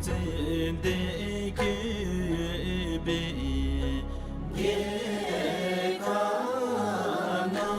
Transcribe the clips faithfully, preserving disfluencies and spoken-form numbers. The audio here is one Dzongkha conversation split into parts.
ཚེ་འདི་གི་བའི་རྒྱལ་ཁ་ན།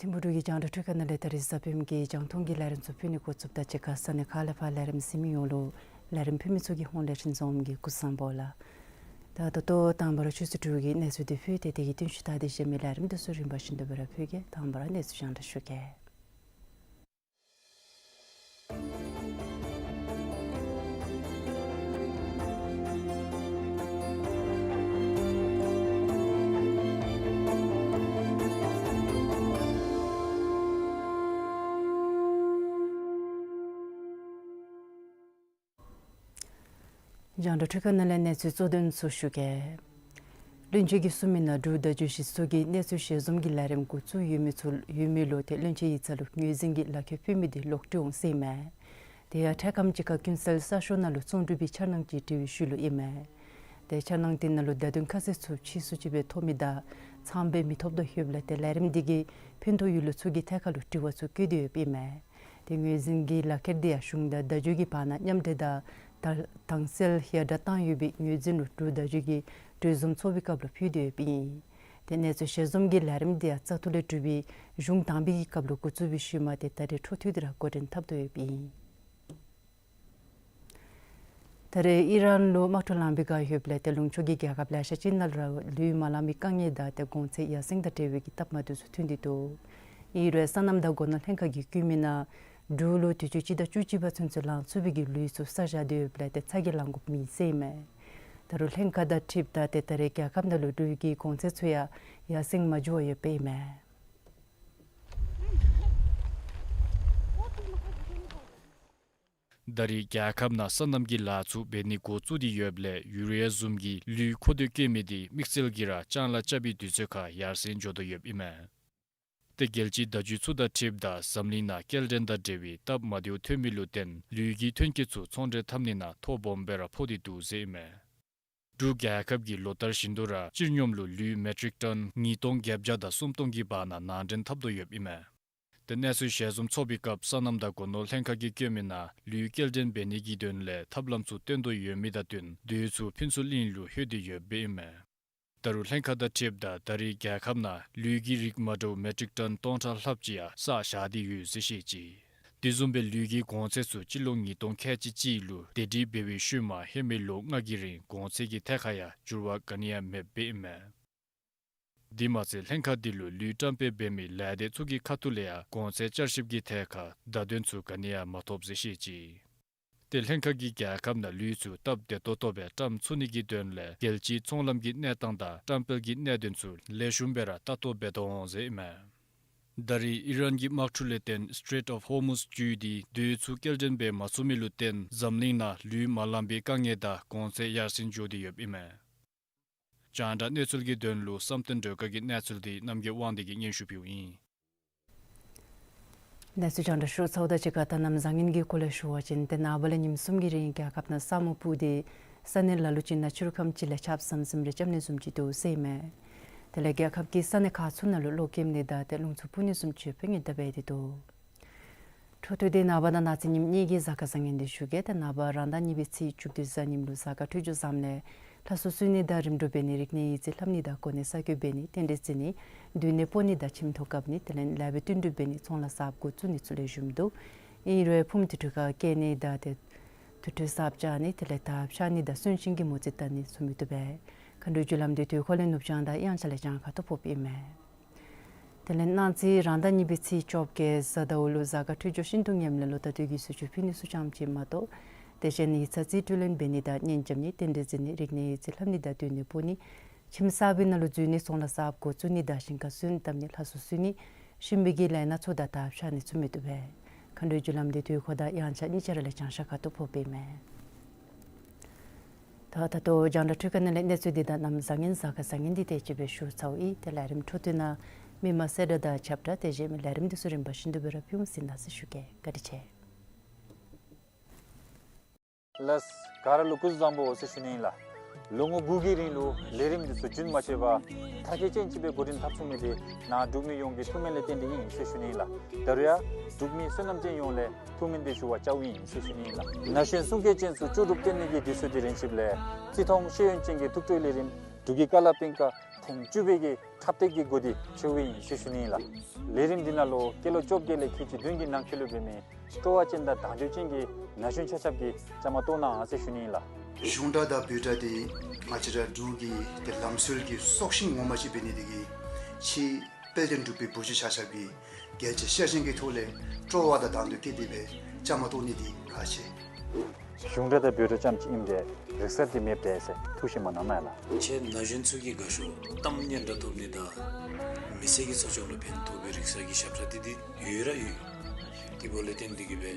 ཐིམ་ཕུག་འབྲུག་གི་རྒྱང་བསྒྲགས་སྒྲིག་ཁང་ནང་ལས་ད་རིས་གཟའ་སྤེནམ་གྱི་རྒྱང་མཐོང་གི་ལས་རིམ་ཚུ་ཕུལ་ནི་འགོ་བཙུགསཔ་ད་གཅིག་ཁར་ས་གནས་ཁག་ལས་ཕར་ལས་རིམ་གཟིགས་མི་ཡོངས་ལུ་ལས་རིམ་ཕུལ་མི་ཚུ་གི་ཧོངས་ལས་ཁྲིམས་བཟང་གི་སྐུ་གཟུགས་བཟང་པོ་ལགས། ད་ད་ལྟོ་དང་པ་ར་ཆུ་ཚོད་དྲུག་གི་གནས་ཚུལ་འདི་ཕུལ་ཏེ་དེ་གི་བསྟུན་ཞུ་ད་དེ་གཞན་མི་ལས་རིམ་འདི་ཚུ་རིམ་པ་བཞིན་དུ་སྦེ་ར་ཕུལ་གེ། དང་པ་ར་གནས་ཚུལ་རྒྱང་བསྒྲགས་ཞུ་གེ། རྒྱང་བསྒྲགས་འཕྲུལ་ཁང་ནང་ལས་གནས་ཚུལ་གཙོ་དོན་ཚུ་ཞུ་གེ། བློན་ཆེན་གྱིས་གསུངས་མི་ནང་འབྲུག་བརྡ་བརྒྱུད་གཞི་བཙུགས་ཀྱི་གནས་ཚུལ་ཞལ་འཛོམས་ཀྱི་ལས་རིམ་འགོ་བཙུགས་ཡོད་མི་ཚུ་ཡོད་མི་ལུ་ཏེ་བློན་ཆེན་ཡིག་ཚང་ལུ་ངོས་འཛིན་གྱི་ལག་ཁྱེར་ཕུལ་མི་འདི་ལོག་སྤྲོད་འོང་ཟེར་ཨིན་མས། དེ་ཡང་འཕྲལ་ཁམས་ཅིག་ཁར་ཀུན་གསལ་གསར་ཤོག་ནང་ལུ་བརྩོན་འགྲུས་པའི་འཆར་སྣང་ཅིག་བྲིས་པའི་ཤུལ་ལུ་ཨིན་མས། ཏེ་འཆར་སྣང་དེ་ནང་ལུ་བརྡ་དོན་ཁ་གསལ་ཚུ་ཕྱིས་སུ་ཅིག་སྦེ་ཐོབ་མི་དང་ཚངམ་སྦེ་མི་ཐོབ་དོ་ཡོདཔ་ལས་ཏེ་ལས་རིམ་འདི་གིས་ཕན་ཐོགས་ཡོད་ལུགས་ཚུ་གི་ཐད་ཁར་ལུ་དྲི་བ་ཚུ་བཀོད་དེ་ཡོདཔ་ཨིན་མས། ཏེ་ངོས་འཛིན་གྱི་ལག་ཁྱེར་འདི་ཡང་གཞུང་དང་བརྡ་བརྒྱུད་ཀྱི་བར་ན་མཉམ་འབྲེལ་དང་དང་དྭངས་གསལ་ཡར་དྲག་བཏང་ཡོད་པའི་ངོས་འཛིན་ལུ་འབྲུག་བརྡ་བརྒྱུད་ཀྱི་གྲོས་འཛོམས་ཚོགས་པའི་སྐབས་ལུ་ཕུལ་ཏེ་ཡོདཔ་ཨིན། ཏེ་གནས་ཚུལ་ཞལ་འཛོམས་ཀྱི་ལས་རིམ་འདི་ཡང་བཙག་འཐུ་ལས་གྲུབ་པའི་གཞུང་དང་པའི་གི་སྐབས་ལུ་འགོ་བཙུགས་པའི་ཤུལ་མ་ཏེ་ད་རེས་འཕྲོ་མཐུད་དེ་ར་འགོ་འདྲེན་འཐབ་དོ་ཡོདཔ་ཨིན། ད་རེས་ཨི་རན་ལུ་དམག་འཁྲུག་ལང་པའི་བསྒང་ཡོདཔ་ལས་ཏེ་ལུང་ཕྱོགས་ཀྱི་རྒྱལ་ཁབ་ལེ་ཤ་ཅིག་ནང་ལུ་ར་ལུས་མ་ལང་པའི་དཀའ་ངལ་དང་ཏེ་གོང་ཚད་ཡར་སེང་དང་འབྲེལ་བའི་གི་སྟབས་མ་བདེཝ་ཚུ་ཐོན་ཏེ་འདུག། ཨིན་རུང་སོ་ནམ་དང་སྒོ་ནོར་ལྷན་ཁག་གིས་བཀོད་མི་ནང་འབྲུག་ལུ་དུས་ཅི་སྤྱི་ཟླ་བཅུ་གཅིག་པ་ཚུན་ཚོད་ལང་ཚུགས་པའི་གི་ལུད་ཚུ་བསགས་བཞག་སྟེ་ཡོདཔ་ལས་ཏེ་ཚ་གྱང་ལང་དགོཔ་མེད་ཟེར་ཨིན་མས། ད་རུང་ལྷན་ཁག་དང་འཁྲིལཝ་ད་ཏེ་ད་རེས་རྒྱལ་ཁབ་ནང་ལུ་ལུད་ཀྱི་གོང་ཚད་ཚུ་ཡང་ཡར་སེང་མ་འགྱོ་བར་ཡོདཔ་ཨིན་མས། ད་རེས་རྒྱལ་ཁབ་ནང་སོ་ནམ་གྱི་ལཱ་ཚུ་འབད་ནི་འགོ་བཙུགས་ཏེ་ཡོདཔ་ལས་ཡུ་རི་ཡ་བཟུམ་གྱི་ལུད་མཁོ་འདོད་བཀོད་མི་འདི་དམིགས་བསལ་གྱིས་ར་ལྕང་ལཱ་རྐྱབ་པའི་དུས་ཚོད་ཁར་ཡར་སེང་འགྱོ་དོ་ཡོདཔ་ཨིན་མས། ཏེ་རྒྱལ་སྤྱིའི་བརྡ་བརྒྱུད་ཚུ་དང་འཁྲིལཝ་ད་འཛམ་གླིང་ནང་སྐྱེལ་འདྲེན་དང་འབྲེལ་བའི་སྟབས་མ་བདེཝ་ཐོན་མི་ལུ་བརྟེན་ལུད་ཀྱི་ཐོན་སྐྱེད་ཚུ་ཚོང་འབྲེལ་འཐབ་ནི་ནང་ཐོ་སྦོམ་སྦེ་ར་ཕོག་སྟེ་འདུག་ཟེར་ཨིན་མས། འབྲུག་རྒྱལ་ཁབ་ཀྱིས་ལོ་ལྟར་བཞིན་དུ་ར་སྤྱིར་སྙོམས་ལུ་ལུད་མེ་ཊིག་ཊོན་ཉིས་སྟོང་བརྒྱད་བརྒྱ་དང་སུམ་སྟོང་གི་བར་ན་ནང་འདྲེན་འཐབ་དོ་ཡོདཔ་ཨིན་མས། ཏེ་གནས་ཚུལ་ཞལ་འཛོམས་ཚོགས་པའི་སྐབས་སོ་ནམ་དང་སྒོ་ནོར་ལྷན་ཁག་གིས་བཀོད་མི་ནང་ལུད་སྐྱེལ་འདྲེན་འབད་ནི་གི་དོན་ལས་ཐབས་ལམ་ཚུ་བཏོན་དོ་ཡོད་མི་དང་བསྟུན་རྡོ་ཚུ་ཕུན་ཚོགས་གླིང་ལུ་ལྷོད་དེ་ཡོདཔ་ཨིན་མས། ད་རུང་ལྷན་ཁག་དང་འཁྲིལཝ་ད་ད་རེས་རྒྱལ་ཁབ་ནང་ལུད་ཀྱི་རིགས་མ་འདྲཝ་མེ་ཊིག་ཊོན་སྟོང་ཕྲག་ལྷགཔ་ཅིག་ཡང་བསགས་བཞག་སྟེ་ཡོད་ཟེར་བཤད་ཅི། དེ་བཟུམ་སྦེ་ལུད་ཀྱི་གོང་ཚད་ཚུ་སྤྱི་ལོ་ཉིས་སྟོང་ཁལ་གཅིག་གཅིག་ལུ་དེ་སྒྲིག་འབད་བའི་ཤུལ་མ་ཧེ་མའི་ལོ་ལྔ་གི་རིང་གོང་ཚད་ཀྱི་ཐད་ཁར་ཡང་འགྱུར་བ་ག་ནི་ཡང་མེདཔ་ཨིན་མས། དེ་མ་ཚད་ལྷན་ཁག་འདི་ལུ་ལུད་བཀྲམ་སྤེལ་འབད་མི་ལས་སྡེ་ཚུ་གི་ཁ་ཐུག་ལས་ཡང་གོང་ཚད་བསྐྱར་ཞིབ་ཀྱི་ཐད་ཁར་བརྡ་དོན་ཚུ་ག་ནི་ཡང་མ་ཐོབ་ཟེར་བཤད་ཅི། ཏེ་ལྷན་ཁག་གིས་རྒྱལ་ཁབ་ནང་ལུད་ཚུ་སྟབས་བདེ་ཏོག་ཏོ་སྦེ་བཀྲམ་ཚུགས་ནི་གི་དོན་ལས་རྒྱལ་སྤྱིའི་ཚོང་ལམ་གྱི་གནས་སྟངས་དང་བཀྲམ་སྤེལ་གྱི་གནད་དོན་ཚུ་ལེགས་ཤོམ་སྦེ་ར་ལྟ་རྟོག་འབད་དོ་འོང་ཟེར་ཨིན་མས། ད་རེས་ཨི་རན་གྱི་དམག་འཁྲུག་ལས་བརྟེན་Strait of Hormuz བརྒྱུད་དེ་རྡོ་ཚུ་སྐྱེལ་འདྲེན་འབད་མ་ཚུགས་མི་ལུ་བརྟེན་འཛམ་གླིང་ནང་ལུད་མ་ལང་པའི་དཀའ་ངལ་དང་གོང་ཚད་ཡར་སེང་འགྱོ་སྟེ་ཡོདཔ་ཨིན་མས། རྒྱང་བསྒྲགས་གནས་ཚུལ་གྱི་དོན་ལུ་བསམ་གཏན་སྒྲོལ་དཀར་གྱི་གནས་ཚུལ་འདི་རྣམ་རྒྱལ་དབང་འདུས་ཀྱིས་སྙན་ཞུ་ཕུལཝ་ཨིན། གནས་ཚུལ་རྒྱང་བསྒྲགས་ཞུ་ཚརཝ་ད་གཅིག་ཁར་ད་གནམ་བཟང་ངན་གྱི་སྐོར་ལས་ཞུ་བ་ཅིན་ཏེ་ནངས་པ་ལས་ཉིནམ་གསུམ་གྱི་རིང་རྒྱལ་ཁབ་ནང་ས་སྨུག་སྤུབས་ཏེ་ས་གནས་ལ་ལུ་ཅིག་ནང་ཕྱི་རུ་ཁམས་ཅིག་ལས་ཆརཔ་ཟམ་ཟིམ་རེ་རྐྱབ་ནི་བཟུམ་ཅིག་འདུག་ཟེར་ཨིན་མས། དེ་ལས་རྒྱལ་ཁབ་ཀྱི་ས་གནས་ཁག་ཚུ་ནང་ལུ་གློག་ཀེམ་ནི་དང་ཏེ་རླུང་འཚུབ་འཕུ་ནི་བཟུམ་ཅིག་ཕུལ་ནི་དང་འབད་དེ་འདུག། འཕྲོ་མཐུད་དེ་ནངས་པ་དང་གནངས་ཚེ་ཉིནམ་གཉིས་ཀྱི་གཟའ་སྐར་བཟང་ངན་འདི་ཞུ་གེ། ཏེ་ནངས་པ་རང་ཟླ་གཉིས་པའི་ཚེས་བཅུ་བདུན་གཟའ་ཉིམ་ལུ་གཟའ་སྐར་འཕྲོད་སྦྱོར་བཟངམ་ལས་ལྷ་གསོལ་གསོལ་ནི་དང་རིམ་གྲོ་འབད་ནི་རིག་གནས་ཡིག་རྩིས་ལྷབ་ནི་དང་གོ་གནས་གསར་བསྐོ་འབད་ནི་རྟེན་འབྲེལ་བརྩི་ནི་འདུས་ནད་སྤོ་ནི་དང་ཁྱིམ་ཐོག་བཀབ་ནི་དེ་ལས་ལེགས་པའི་བསྟུན་གྲོས་འབད་ནི་ཚོང་ལཱ་གསརཔ་འགོ་བཙུགས་ནི་ཚུ་ལེགས་ཤོམ་འདུག། ཨིན་རུང་ཕུངམ་དུར་ཁྲོད་ཁར་བསྐྱལ་ནི་དང་ཏེ་དུར་ཁྲོད་གསརཔ་བཅག་ནི་དེ་ལས་དར་འཕྱར་ནི་དང་གསོན་ཅན་གྱི་མོ་རྩིས་བལྟ་ནི་ཚུ་མི་བཏུབ་པས། མཁའ་འགྲོའི་རྒྱུ་ལམ་འདི་དུས་འཁོར་ལས་ནུབ་བྱང་དང་དབྱངས་འཆར་ལས་བྱང་ཁ་ཐུག་ཕོགཔ་ཨིན་མས། དེ་ལས་གནངས་ཚེ་རང་ཟླ་གཉིས་པའི་ཚེས་བཅོ་བརྒྱད་གཟའ་ཟླཝ་ལུ་གཟའ་སྐར་འཕྲོད་སྦྱོར་ཤིན་ཏུ་ངནམ་ལས་ལོ་ཟླ་དུས་ཀྱི་ཟུར་ཅིག་ཕུལ་ནི་ཚུ་ཙམ་ཅིག་མ་གཏོགས་དེ་གཞན་ཡིག་ཚང་རྩིས་སྤྲོད་ལེན་འབད་ནི་དང་གཉེན་རྐྱབ་ནི་རྟེན་འབྲེལ་བརྩི་ནི་རིག་གནས་ཡིག་རྩིས་ལྷབ་ནི་དང་འདུས་ནད་སྤོ་ནི་ཁྱིམ་གསར་པའི་ནང་ལུ་འཛུལ་ནི་ཚོང་ལཱ་གསརཔ་འགོ་བཙུགས་ནི་དང་ཞིང་ཁར་སོན་བཏབ་ནི་ལྷ་གསོལ་གསོལ་ནི་གཤིན་པོའི་གི་ལས་སྣ་ཚོགས་དང་དར་འཕྱར་ནི་ཚུ་མི་བཏུབ་པས། མཁའ་འགྲོའི་རྒྱུ་ལམ་འདི་དུས་འཁོར་དང་དབྱངས་འཆར་གཉིས་ཆ་ར་ལས་བྱང་ཤར་ཁ་ཐུག་ཕོགཔ་ཨིན་མས། ད་ད་ལྟོ་རྒྱང་བསྒྲགས་འཕྲུལ་ཁང་ནང་ལས་གནས་ཚུལ་འདི་དང་གནམ་བཟང་ངན་གཟའ་སྐར་བཟང་ངན་འདི་དེ་ཅིག་སྦེ་ཞུ་ཚརཝ་ཨིན། ཏེ་ལས་རིམ་འཕྲོ་མཐུད་ནང་མི་མང་གསལ་བསྒྲགས་དང་ཁྱབ་བསྒྲགས་དེ་བཞིན་མི་ལས་རིམ་འདི་ཚུ་རིམ་པ་བཞིན་དུ་སྦེ་ར་ཕུལ་ཟེར་གནང་ཟེར་ཞུ་གེ། བཀའ་དྲིན་ཆེ། ལགས། ག་ར་ལུ་སྐུ་གཟུགས་བཟང་པོ་ཟེར་ཞུ་ནི་ཨིན་ལགས། ལོ་ངོ་དགུ་གི་རིང་ལུ་ལས་རིམ་འདི་ཚུ་རྒྱུན་མ་ཆད་པར་མཐར་འཁྱོལ་ཅན་ཅིག་སྦེ་འགོ་འདྲེན་འཐབ་ཚུགས་མི་འདི་ནཱ་འབྲུག་མི་ཡོངས་ཀྱི་ཐུགས་སྨོན་ལས་བརྟེན་ཏེ་ཨིན་ཟེར་ཞུ་ནི་ཨིན་ལགས། ད་རུང་ཡང་འབྲུག་མི་བསོད་ནམས་ཅན་ཡོངས་ལས་ཐུགས་སྨོན་འདི་ཞུ་བར་བཅརཝ་ཨིན་ཟེར་ཞུ་ནི་ཨིན་ལགས། ན་གཞོན་གསུང་སྐད་ཅན་ཚུ་ལྕོགས་གྲུབ་བསྟན་ནི་གི་དུས་ཚོད་འདི་རན་ཆིཝ་ལས་བརྩི་མཐོང་ཤེས་ཡོན་ཅན་གྱི་ཐུགས་སྤྲོའི་ལས་རིམ་འབྲུག་གི་ཀ་ལ་པིང་ཀ་ཐེངས་བཅུ་པའི་གི་འཁྲབ་སྟེགས་ཀྱི་སྒོ་འདི་ཕྱེཝ་ཨིན་ཟེར་ཞུ་ནི་ཨིན་ལགས། ལས་རིམ་འདི་ནང་ལུ་སྐྱེས་ལོ་བཅོ་བརྒྱད་ལས་ཁལ་གཅིག་བདུན་གྱི་ནང་འཁོད་ལུ་འབད་མི་སྤྲོ་བ་ཅན་དང་དང་འདོད་ཅན་གྱི་ན་གཞོན་ཆ་ཁྱབ་ཀྱིས་བཅའ་མར་གཏོགས་གནང་ཟེར་ཞུ་ནི་ཨིན་ལགས། གཞུང་སྒྲ་དང་བོད་སྒྲ་འདི་ང་བཅས་ར་འབྲུག་གི་ཏེ་ལམ་སྲོལ་གྱི་སྲོག་ཤིང་ངོ་མ་ཅིག་འབད་ནི་དེ་གིས་ཕྱིའི་དཔལ་ལྡན་འབྲུག་པའི་བུ་བརྒྱུད་ཆ་ཁྱབ་ཀྱིས་རྒྱལ་གཅེས་ཤ་ཞེན་གྱི་ཐོག་ལས་སྤྲོ་བ་དང་དང་འདོད་བསྐྱེད་དེ་སྦེ་བཅའ་མར་གཏོགས་ནི་འདི་ཁག་ཆེ། གཞུང་སྒྲ་དང་བོད་སྒྲ་ཙམ་ཅིག་ཨིནམ་ད་རིག་གསར་འདི་མེདཔ་འདྲས་ཟེར་ཐུགས་བཞེས་མ་གནང་མས་ལགས། ཁྱེད་ན་གཞོན་ཚུ་གི་དགའ་ཤོས་གཏམ་སྙན་གྲགས་ཐོབ་ནི་དང་མི་ཚེ་གི་འཚོ་བཅུད་ལུ་ཕན་ཐོགས་པའི་རིག་གསར་གྱི་ཞབས་ཁྲ་འདི་འདི་ཡོད་ར་ཡོད། དེ་འབདཝ་ལས་བརྟེན་ཏེ་གིས་སྦེ་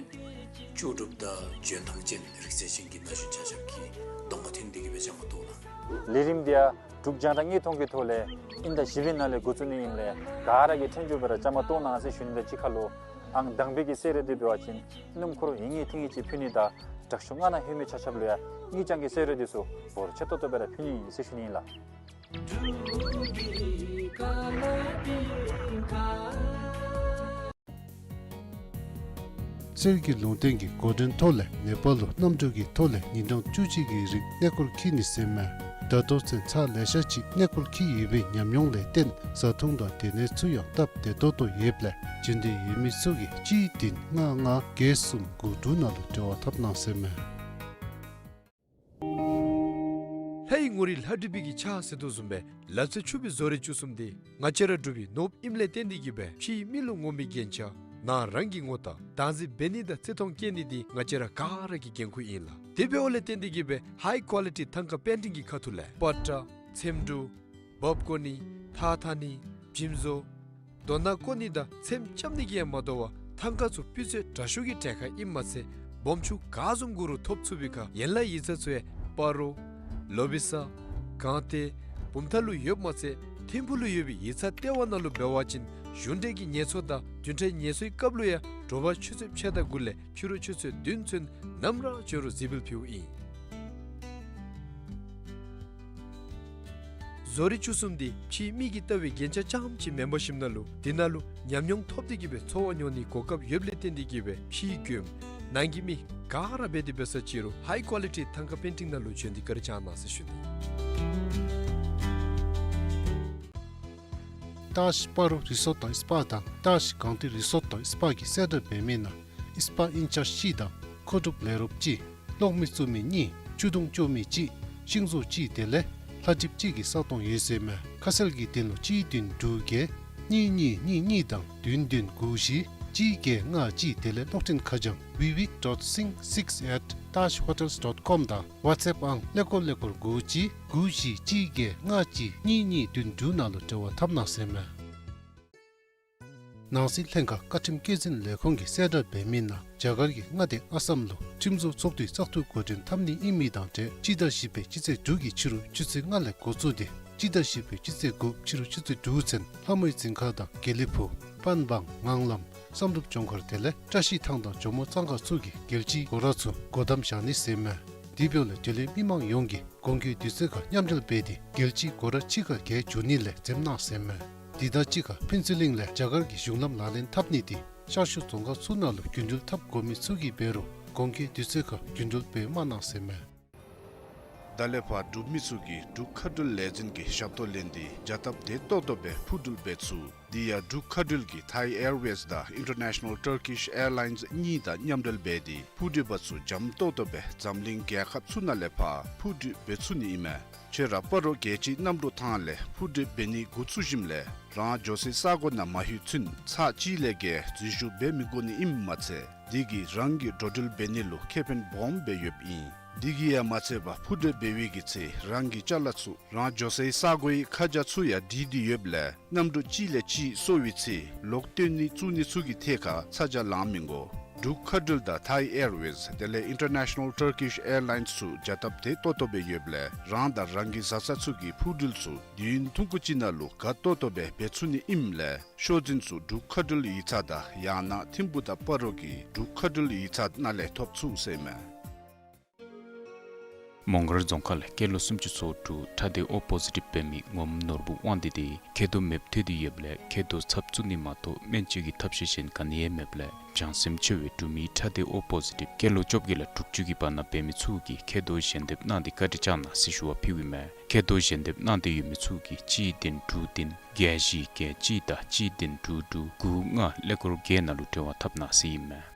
ལྕོགས་གྲུབ་དང་འཇོན་ཐང་ཅན་རིག་རྩལ་ཅན་གྱི་ན་གཞོན་ཆ་ཁྱབ་ཀྱིས་གདོང་ཁར་ཐོན་ཏེ་གིས་སྦེ་བཅའ་མར་གཏོགས་གནང་། ལས་རིམ་འདི་ཡང་འབྲུག་རྒྱང་བསྒྲགས་དངོས་མཐོང་གི་ཐོག་ལས་དབྱིན་ཟླ་བཞི་པའི་ནང་ལས་འགོ་བཙུགས་ནི་ཨིནམ་ལས་ག་ར་གིས་ཕྲན་བུ་སྦེ་ར་བཅའ་མར་གཏོགས་གནང་ཟེར་ཞུ་ནི་དང་གཅིག་ཁར་ལུ་ཨང་དང་པའི་གི་གསོལ་རས་འདི་འབད་བ་ཅིན་སྣུམ་འཁོར་ཡིན་ངེས་ཐིང་ངེས་ཅིག་ཕུལ་ནི་དང་དྲག་ཤོས་ལྔ་ནང་ལྷོད་མི་ཆ་ཁྱབ་ལུ་ཡང་དངུལ་རྐྱང་གི་གསོལ་རས་འདི་ཚུ་འབོར་ཆེ་ཏོག་ཏོ་སྦེ་ར་ཕུལ་ནི་ཨིན་ཟེར་ཞུ་ནི་ཨིན་ལགས། གསེར་གྱི་ལུང་བསྟན་གྱི་འགོ་འདྲེན་ཐོག་ལས་ནེ་པཱལ་ལུ་གནམ་གྲུ་གི་ཐོག་ལས་ཉིན་གྲངས་བཅུ་གཅིག་གི་རིང་གནས་སྐོར་འཁྱིད་ནི་ཟེར་མས། ད་ལྟོ་ཚུན་ཚར་ལེ་ཤ་ཅིག་གནས་སྐོར་འཁྱིད་ཡོད་པའི་ཉམས་མྱོང་ལས་བརྟེན་བཟའ་འཐུང་དང་སྡོད་གནས་ཚུ་ཡང་སྟབས་བདེ་ཏོག་ཏོ་ཡོདཔ་ལས་འབྱོན་འདོད་ཡོད་མི་ཚུ་གིས་གཅིག་བདུན་ལྔ་ལྔ་བརྒྱད་གསུམ་དགུ་དྲུག་ནང་ལུ་འབྲེལ་བ་འཐབ་གནང་ཟེར་མས། ལྷའི་ངོ་རིས་ལྷ་བྲིས་པའི་གི་ཕྱག་ཟེར་དོ་བཟུམ་སྦེ་ལ་རྩེ་ཕྱུག་པའི་བཟོ་རིག་བཅུ་གསུམ་འདི་ང་བཅས་ར་འབྲུག་པའི་ནོར་བུ་ཨིནམ་ལས་བརྟེན་ཏེ་གིས་སྦེ་ཕྱིའི་མི་ལུ་ངོམ་པའི་རྒྱན་ཆ་ནང་རང་གི་ངོ་རྟགས་བདག་འཛིན་འབད་ནི་དང་བརྩི་མཐོང་བསྐྱེད་ནི་འདི་ང་བཅས་ར་ག་ར་གི་འགན་ཁུར་ཨིན་ལགས། དེ་འབདཝ་ལས་བརྟེན་ཏེ་གིས་སྦེ་ཧའི་ཀོ་ལི་ཊི་ཐང་ཀ་པེན་ཊིང་གི་ཁ་ཐུག་ལས་པ་ཏྲ་ཚེམ་དྲུབ་འབག་བརྐོ་ནི་ཐགས་འཐག་ནི་འཇིམ་བཟོ་རྡོ་ནང་བརྐོ་ནི་དང་ཚེམ་རྐྱབ་ནི་གིས་ཡང་མ་དོ་བར་ཐང་ཀ་ཚུ་སྤུས་ཚད་དྲག་ཤོས་ཀྱི་གྲལ་ཁར་ཨིནམ་མ་ཚད་སྦོམ་ཆུང་ག་བཟུམ་དགོ་རུང་ཐོབ་ཚུགས་པའི་ཁར་ཡན་ལག་ཡིག་ཚང་ཚུ་ཡང་སྤ་རོ་ལོ་བི་ས་སྒང་སྟེང་བུམ་ཐང་ལུ་ཡོདཔ་མ་ཚད་ཐིམ་ཕུག་ལུ་ཡོད་པའི་ཡིག་ཚང་ལྟེ་བ་ནང་ལུ་འབད་བ་ཅིན་གཞུང་འབྲེལ་གྱི་ངལ་གསོ་དང་བདུན་ཕྲག་ངལ་གསོའི་སྐབས་ལུ་ཡང་དྲོ་པ་ཆུ་ཚོད་ཕྱེད་དང་དགུ་ལས་ཕྱི་རུ་ཆུ་ཚོད་བདུན་ཚུན་ནམ་ར་འབྱོན་རུང་གཟིགས་འབུལ་ཕུལཝ་ཨིན། བཟོ་རིག་བཅུ་གསུམ་འདི་ཕྱིའི་མིག་གིས་བལྟ་བའི་རྒྱན་ཆ་རྐྱངམ་ཅིག་མེན་པར་ཞིནམ་ན་ལུ་དེ་ནང་ལུ་ཉམས་མྱོང་ཐོབ་སྟེ་གིས་སྦེ་འཚོ་བ་མྱོང་ནིའི་གོ་སྐབས་ཡོདཔ་ལས་བརྟེན་ཏེ་གིས་སྦེ་ཕྱིའི་མགྱོནམ་ནང་གི་མི་ག་ར་འབད་དེ་འབད་ས་ཅི་རུང་ཧའི་ཀོ་ལི་ཊི་ཐང་ཀ་པེན་ཊིང་ནང་ལུ་བྱོན་ཏེ་བཀའ་དྲིན་བསྐྱང་གནང་ཟེར་ཞུ་ནི། ཏཱ་ཤི་སྤ་རོ་རི་སོརཊ་དང་སི་པ་དང་ཏཱ་ཤི་སྒང་སྟེང་རི་སོརཊ་དང་སི་པ་གིས་གསལ་བསྒྲགས་འབད་མི་ནང་སི་པ་ཨིན་ཅཱརཇ་གཅིག་དང་མཁོ་སྒྲུབ་ལས་རོགསཔ་གཅིག་གློག་མེ་བཙུགས་མི་གཉིས་ཆུ་དུང་སྐྱོར་མི་གཅིག་ཤིང་བཟོ་གཅིག་དེ་ལས་ལྷ་འགྲིབ་གཅིག་གི་ས་སྟོང་ཡོད་ཟེར་མས། ཁ་གསལ་གྱི་དོན་ལུ་གཅིག་བདུན་དྲུག་བརྒྱད་གཉིས་གཉིས་གཉིས་གཉིས་དང་བདུན་བདུན་དགུ་བཞི་གཅིག་བརྒྱད་ལྔ་གཅིག་དེ་ལས་གློག་འཕྲིན་ཁ་བྱང་བི་བི་ཌོཊ་སིང་སིགས་ཨེཊ་ཏཱཤ་ཧོ་ཊེལ་ཌོཊ་ཀོམ་དང་ཝཊས་ཨེཔ་ཨང་ཀླད་ཀོར་ཀླད་ཀོར་དགུ་གཅིག་དགུ་བཞི་གཅིག་བརྒྱད་ལྔ་གཅིག་གཉིས་གཉིས་བདུན་དྲུག་ནང་ལུ་འབྲེལ་བ་འཐབ་གནང་ཟེར་མས། ནང་སྲིད་ལྷན་ཁག་བཀའ་ཁྲིམས་སྐྱོང་འཛིན་ལས་ཁུངས་ཀྱིས་གསལ་བསྒྲགས་འབད་མི་ནང་རྒྱ་གར་གྱི་མངའ་སྡེ་ཨ་སམ་ལུ་ཁྲིམས་བཟོ་ཚོགས་འདུའི་བཙག་འཐུ་འགོ་འདྲེན་འཐབ་ནི་ཨིན་མི་དང་འབྲེལ་སྤྱི་ཟླ་བཞི་པའི་སྤྱི་ཚེས་དྲུག་གི་ཕྱི་རུ་ཆུ་ཚོད་ལྔ་ལས་འགོ་བཙུགས་ཏེ་སྤྱི་ཟླ་བཞི་པའི་སྤྱི་ཚེས་དགུ་ཕྱི་རུ་ཆུ་ཚོད་དྲུག་ཚུན་ལྷ་མོའི་རྫིང་ཁ་དང་དགེ་ལེགས་ཕུག་པན་བང་ངང་ལམ་ བསམ་གྲུབ་ལྗོངས་མཁར་དེ་ལས་བཀྲ་ཤིས་ཐང་དང་ཇོ་མོ་གཙང་ཁ་ཚུ་གི་རྒྱལ་སྤྱིའི་སྒོ་ར་ཚུ་སྒོ་བསྡམ་བཞག་ནི་ཟེར་མས། དེ་འབདཝ་ལས་འབྲེལ་ཡོད་མི་མང་ཡོངས་ཀྱིས་གོང་གི་དུས་ཚོད་ཁར་མཉམ་འབྲེལ་འབད་དེ་རྒྱལ་སྤྱིའི་སྒོ་ར་ཕྱི་ཁར་བརྒལ་འགྱོ་ནི་ལས་འཛེམ་གནང་ཟེར་མས། དེ་དང་གཅིག་ཁར་ཕུན་ཚོགས་གླིང་ལས་རྒྱ་གར་གྱི་གཞུང་ལམ་ལག་ལེན་འཐབ་ནི་དེ་ཤར་ཕྱོགས་རྫོང་ཁག་ཚུ་ནང་ལུ་རྒྱུན་འགྲུལ་འཐབ་དགོ་མི་ཚུ་གིས་འབད་རུང་གོང་གི་དུས་ཚོད་ཁར་རྒྱུན་འགྲུལ་འབད་མ་གནང་ཟེར་མས། ད་ལས་ཕར་འབྲུག་མི་ཚུ་གིས་འབྲུག་མཁའ་འགྲུལ་ལས་འཛིན་གྱི་ཞབས་ཏོག་ལེན་ཏེ་བྱ་སྟབས་བདེ་ཏོག་ཏོ་སྦེ་འཕུར་འགྲུལ་འབད་ཚུགས། དེ་ཡང་འབྲུག་མཁའ་འགྲུལ་གྱིས་ཐའི་ཨེར་ཝེསི་དང་ཨིན་ཊར་ནེ་ཤ་ནལ་ཊར་ཀིཤ་ཨེར་ལའིནསི་གཉིས་དང་མཉམ་འབྲེལ་འབད་དེ་འཕུར་འགྲུལ་པ་ཚུ་འཇམ་ཏོག་ཏོ་སྦེ་འཛམ་གླིང་རྒྱལ་ཁབ་ཚུ་ནང་ལས་ཕར་འཕུར་འགྲུལ་འབད་ཚུགས་ནི་ཨིན་མས། ཁྱོད་ར་སྤ་རོ་རྒྱལ་སྤྱིའི་གནམ་གྲུ་ཐང་ལས་འཕུར་འགྲུལ་འབད་ནི་འགོ་བཙུགས་ཞིནམ་ལས་རང་འགྱོ་སའི་ས་གོ་ནང་མ་ལྷོད་ཚུན་ཚར་གཅིག་ལས་བརྒལ་འཛུལ་ཞུགས་འབད་མི་དགོ་ནི་ཨིནམ་མ་ཚད་དེ་གིས་རང་གི་འགྲོ་འགྲུལ་འབད་ནི་ལུ་ཁེ་ཕན་སྦོམ་སྦེ་ཡོདཔ་ཨིན། དེ་གིས་ཡང་མ་ཚད་པར་འཕུར་འགྲུལ་འབད་བའི་གི་ཚེ་རང་གི་ཅ་ལ་ཚུ་རང་འགྱོ་སའི་ས་གོའི་ཁ་བྱང་ཚུ་ཡང་བྲིས་ཏེ་ཡོདཔ་ལས་གནམ་གྲུ་གཅིག་ལས་གཅིག་སོར་བའི་ཚེ་ལོག་བཏོན་ནི་བཙུགས་ནི་ཚུ་གི་ཐད་ཁར་ཚ་གྱང་ལང་མི་དགོ། འབྲུག་མཁའ་འགྲུལ་དང་ཐའི་ཨེར་ཝེསི་དེ་ལས་ཨིན་ཊར་ནེ་ཤ་ནལ་ཊར་ཀིཤ་ཨེར་ལའིནསི་ཚུ་བྱ་སྟབས་བདེ་ཏོག་ཏོ་སྦེ་ཡོདཔ་ལས་རང་དང་རང་གི་བཟའ་ཚང་ཚུ་གི་འཕུར་འགྲུལ་ཚུ་དུས་ཡུན་ཐུང་ཀུ་ཅིག་ནང་ལུ་དགའ་ཏོག་ཏོ་སྦེ་འབད་ཚུགས་ནི་ཨིནམ་ལས་ཤོག་འཛིན་ཚུ་འབྲུག་མཁའ་འགྲུལ་ཡིག་ཚང་དང་ཡང་ན་ཐིམ་ཕུག་དང་སྤ་རོ་གི་འབྲུག་མཁའ་འགྲུལ་ཡིག་ཚང་ནང་ལས་ཐོབ་ཚུགས་ཟེར་མས། མོང་སྒར་རྫོང་ཁག་ལས་སྐྱེས་ལོ་སུམ་ཅུ་སོ་དྲུག་ཁྲག་སྡེ་ཨོ་པོ་ཟི་ཊིབ་འབད་མི་ངོམ་ནོར་བུ་དབང་འདུས་དེ་མཁལ་རྡོག་མེདཔ་ཐལ་ཏེ་ཡོདཔ་ལས་མཁལ་རྡོག་ཚབ་བཙུགས་ནི་མ་གཏོགས་སྨན་བཅོས་ཀྱི་ཐབས་ཤེས་གཞན་ག་ནི་ཡང་མེདཔ་ལས་བྱང་སེམས་ཆེ་བའི་འབྲུག་མི་ཁྲག་སྡེ་ཨོ་པོ་ཟི་ཊིབ་སྐྱེས་ལོ་བཅོ་བརྒྱད་ལས་དྲུག་ཅུ་གི་བར་ན་འབད་མི་ཚུ་གིས་མཁལ་རྡོག་ཞལ་འདེབས་གནང་སྟེ་བཀའ་དྲིན་བསྐྱང་གནང་ཟེར་ཞུ་བ་ཕུལཝ་ཨིན་མས། མཁལ་རྡོག་ཞལ་འདེབས་གནང་སྟེ་ཡོད་མི་ཚུ་གིས་གཅིག་བདུན་དྲུག་བདུན་བརྒྱད་བཞི་བརྒྱད་གཅིག་དང་གཅིག་བདུན་དྲུག་དྲུག་དགུ་ལྔ་ཀླད་ཀོར་བརྒྱད་ནང་ལུ་འབྲེལ་བ་འཐབ་གནང་ཟེར་ཨིན་མས།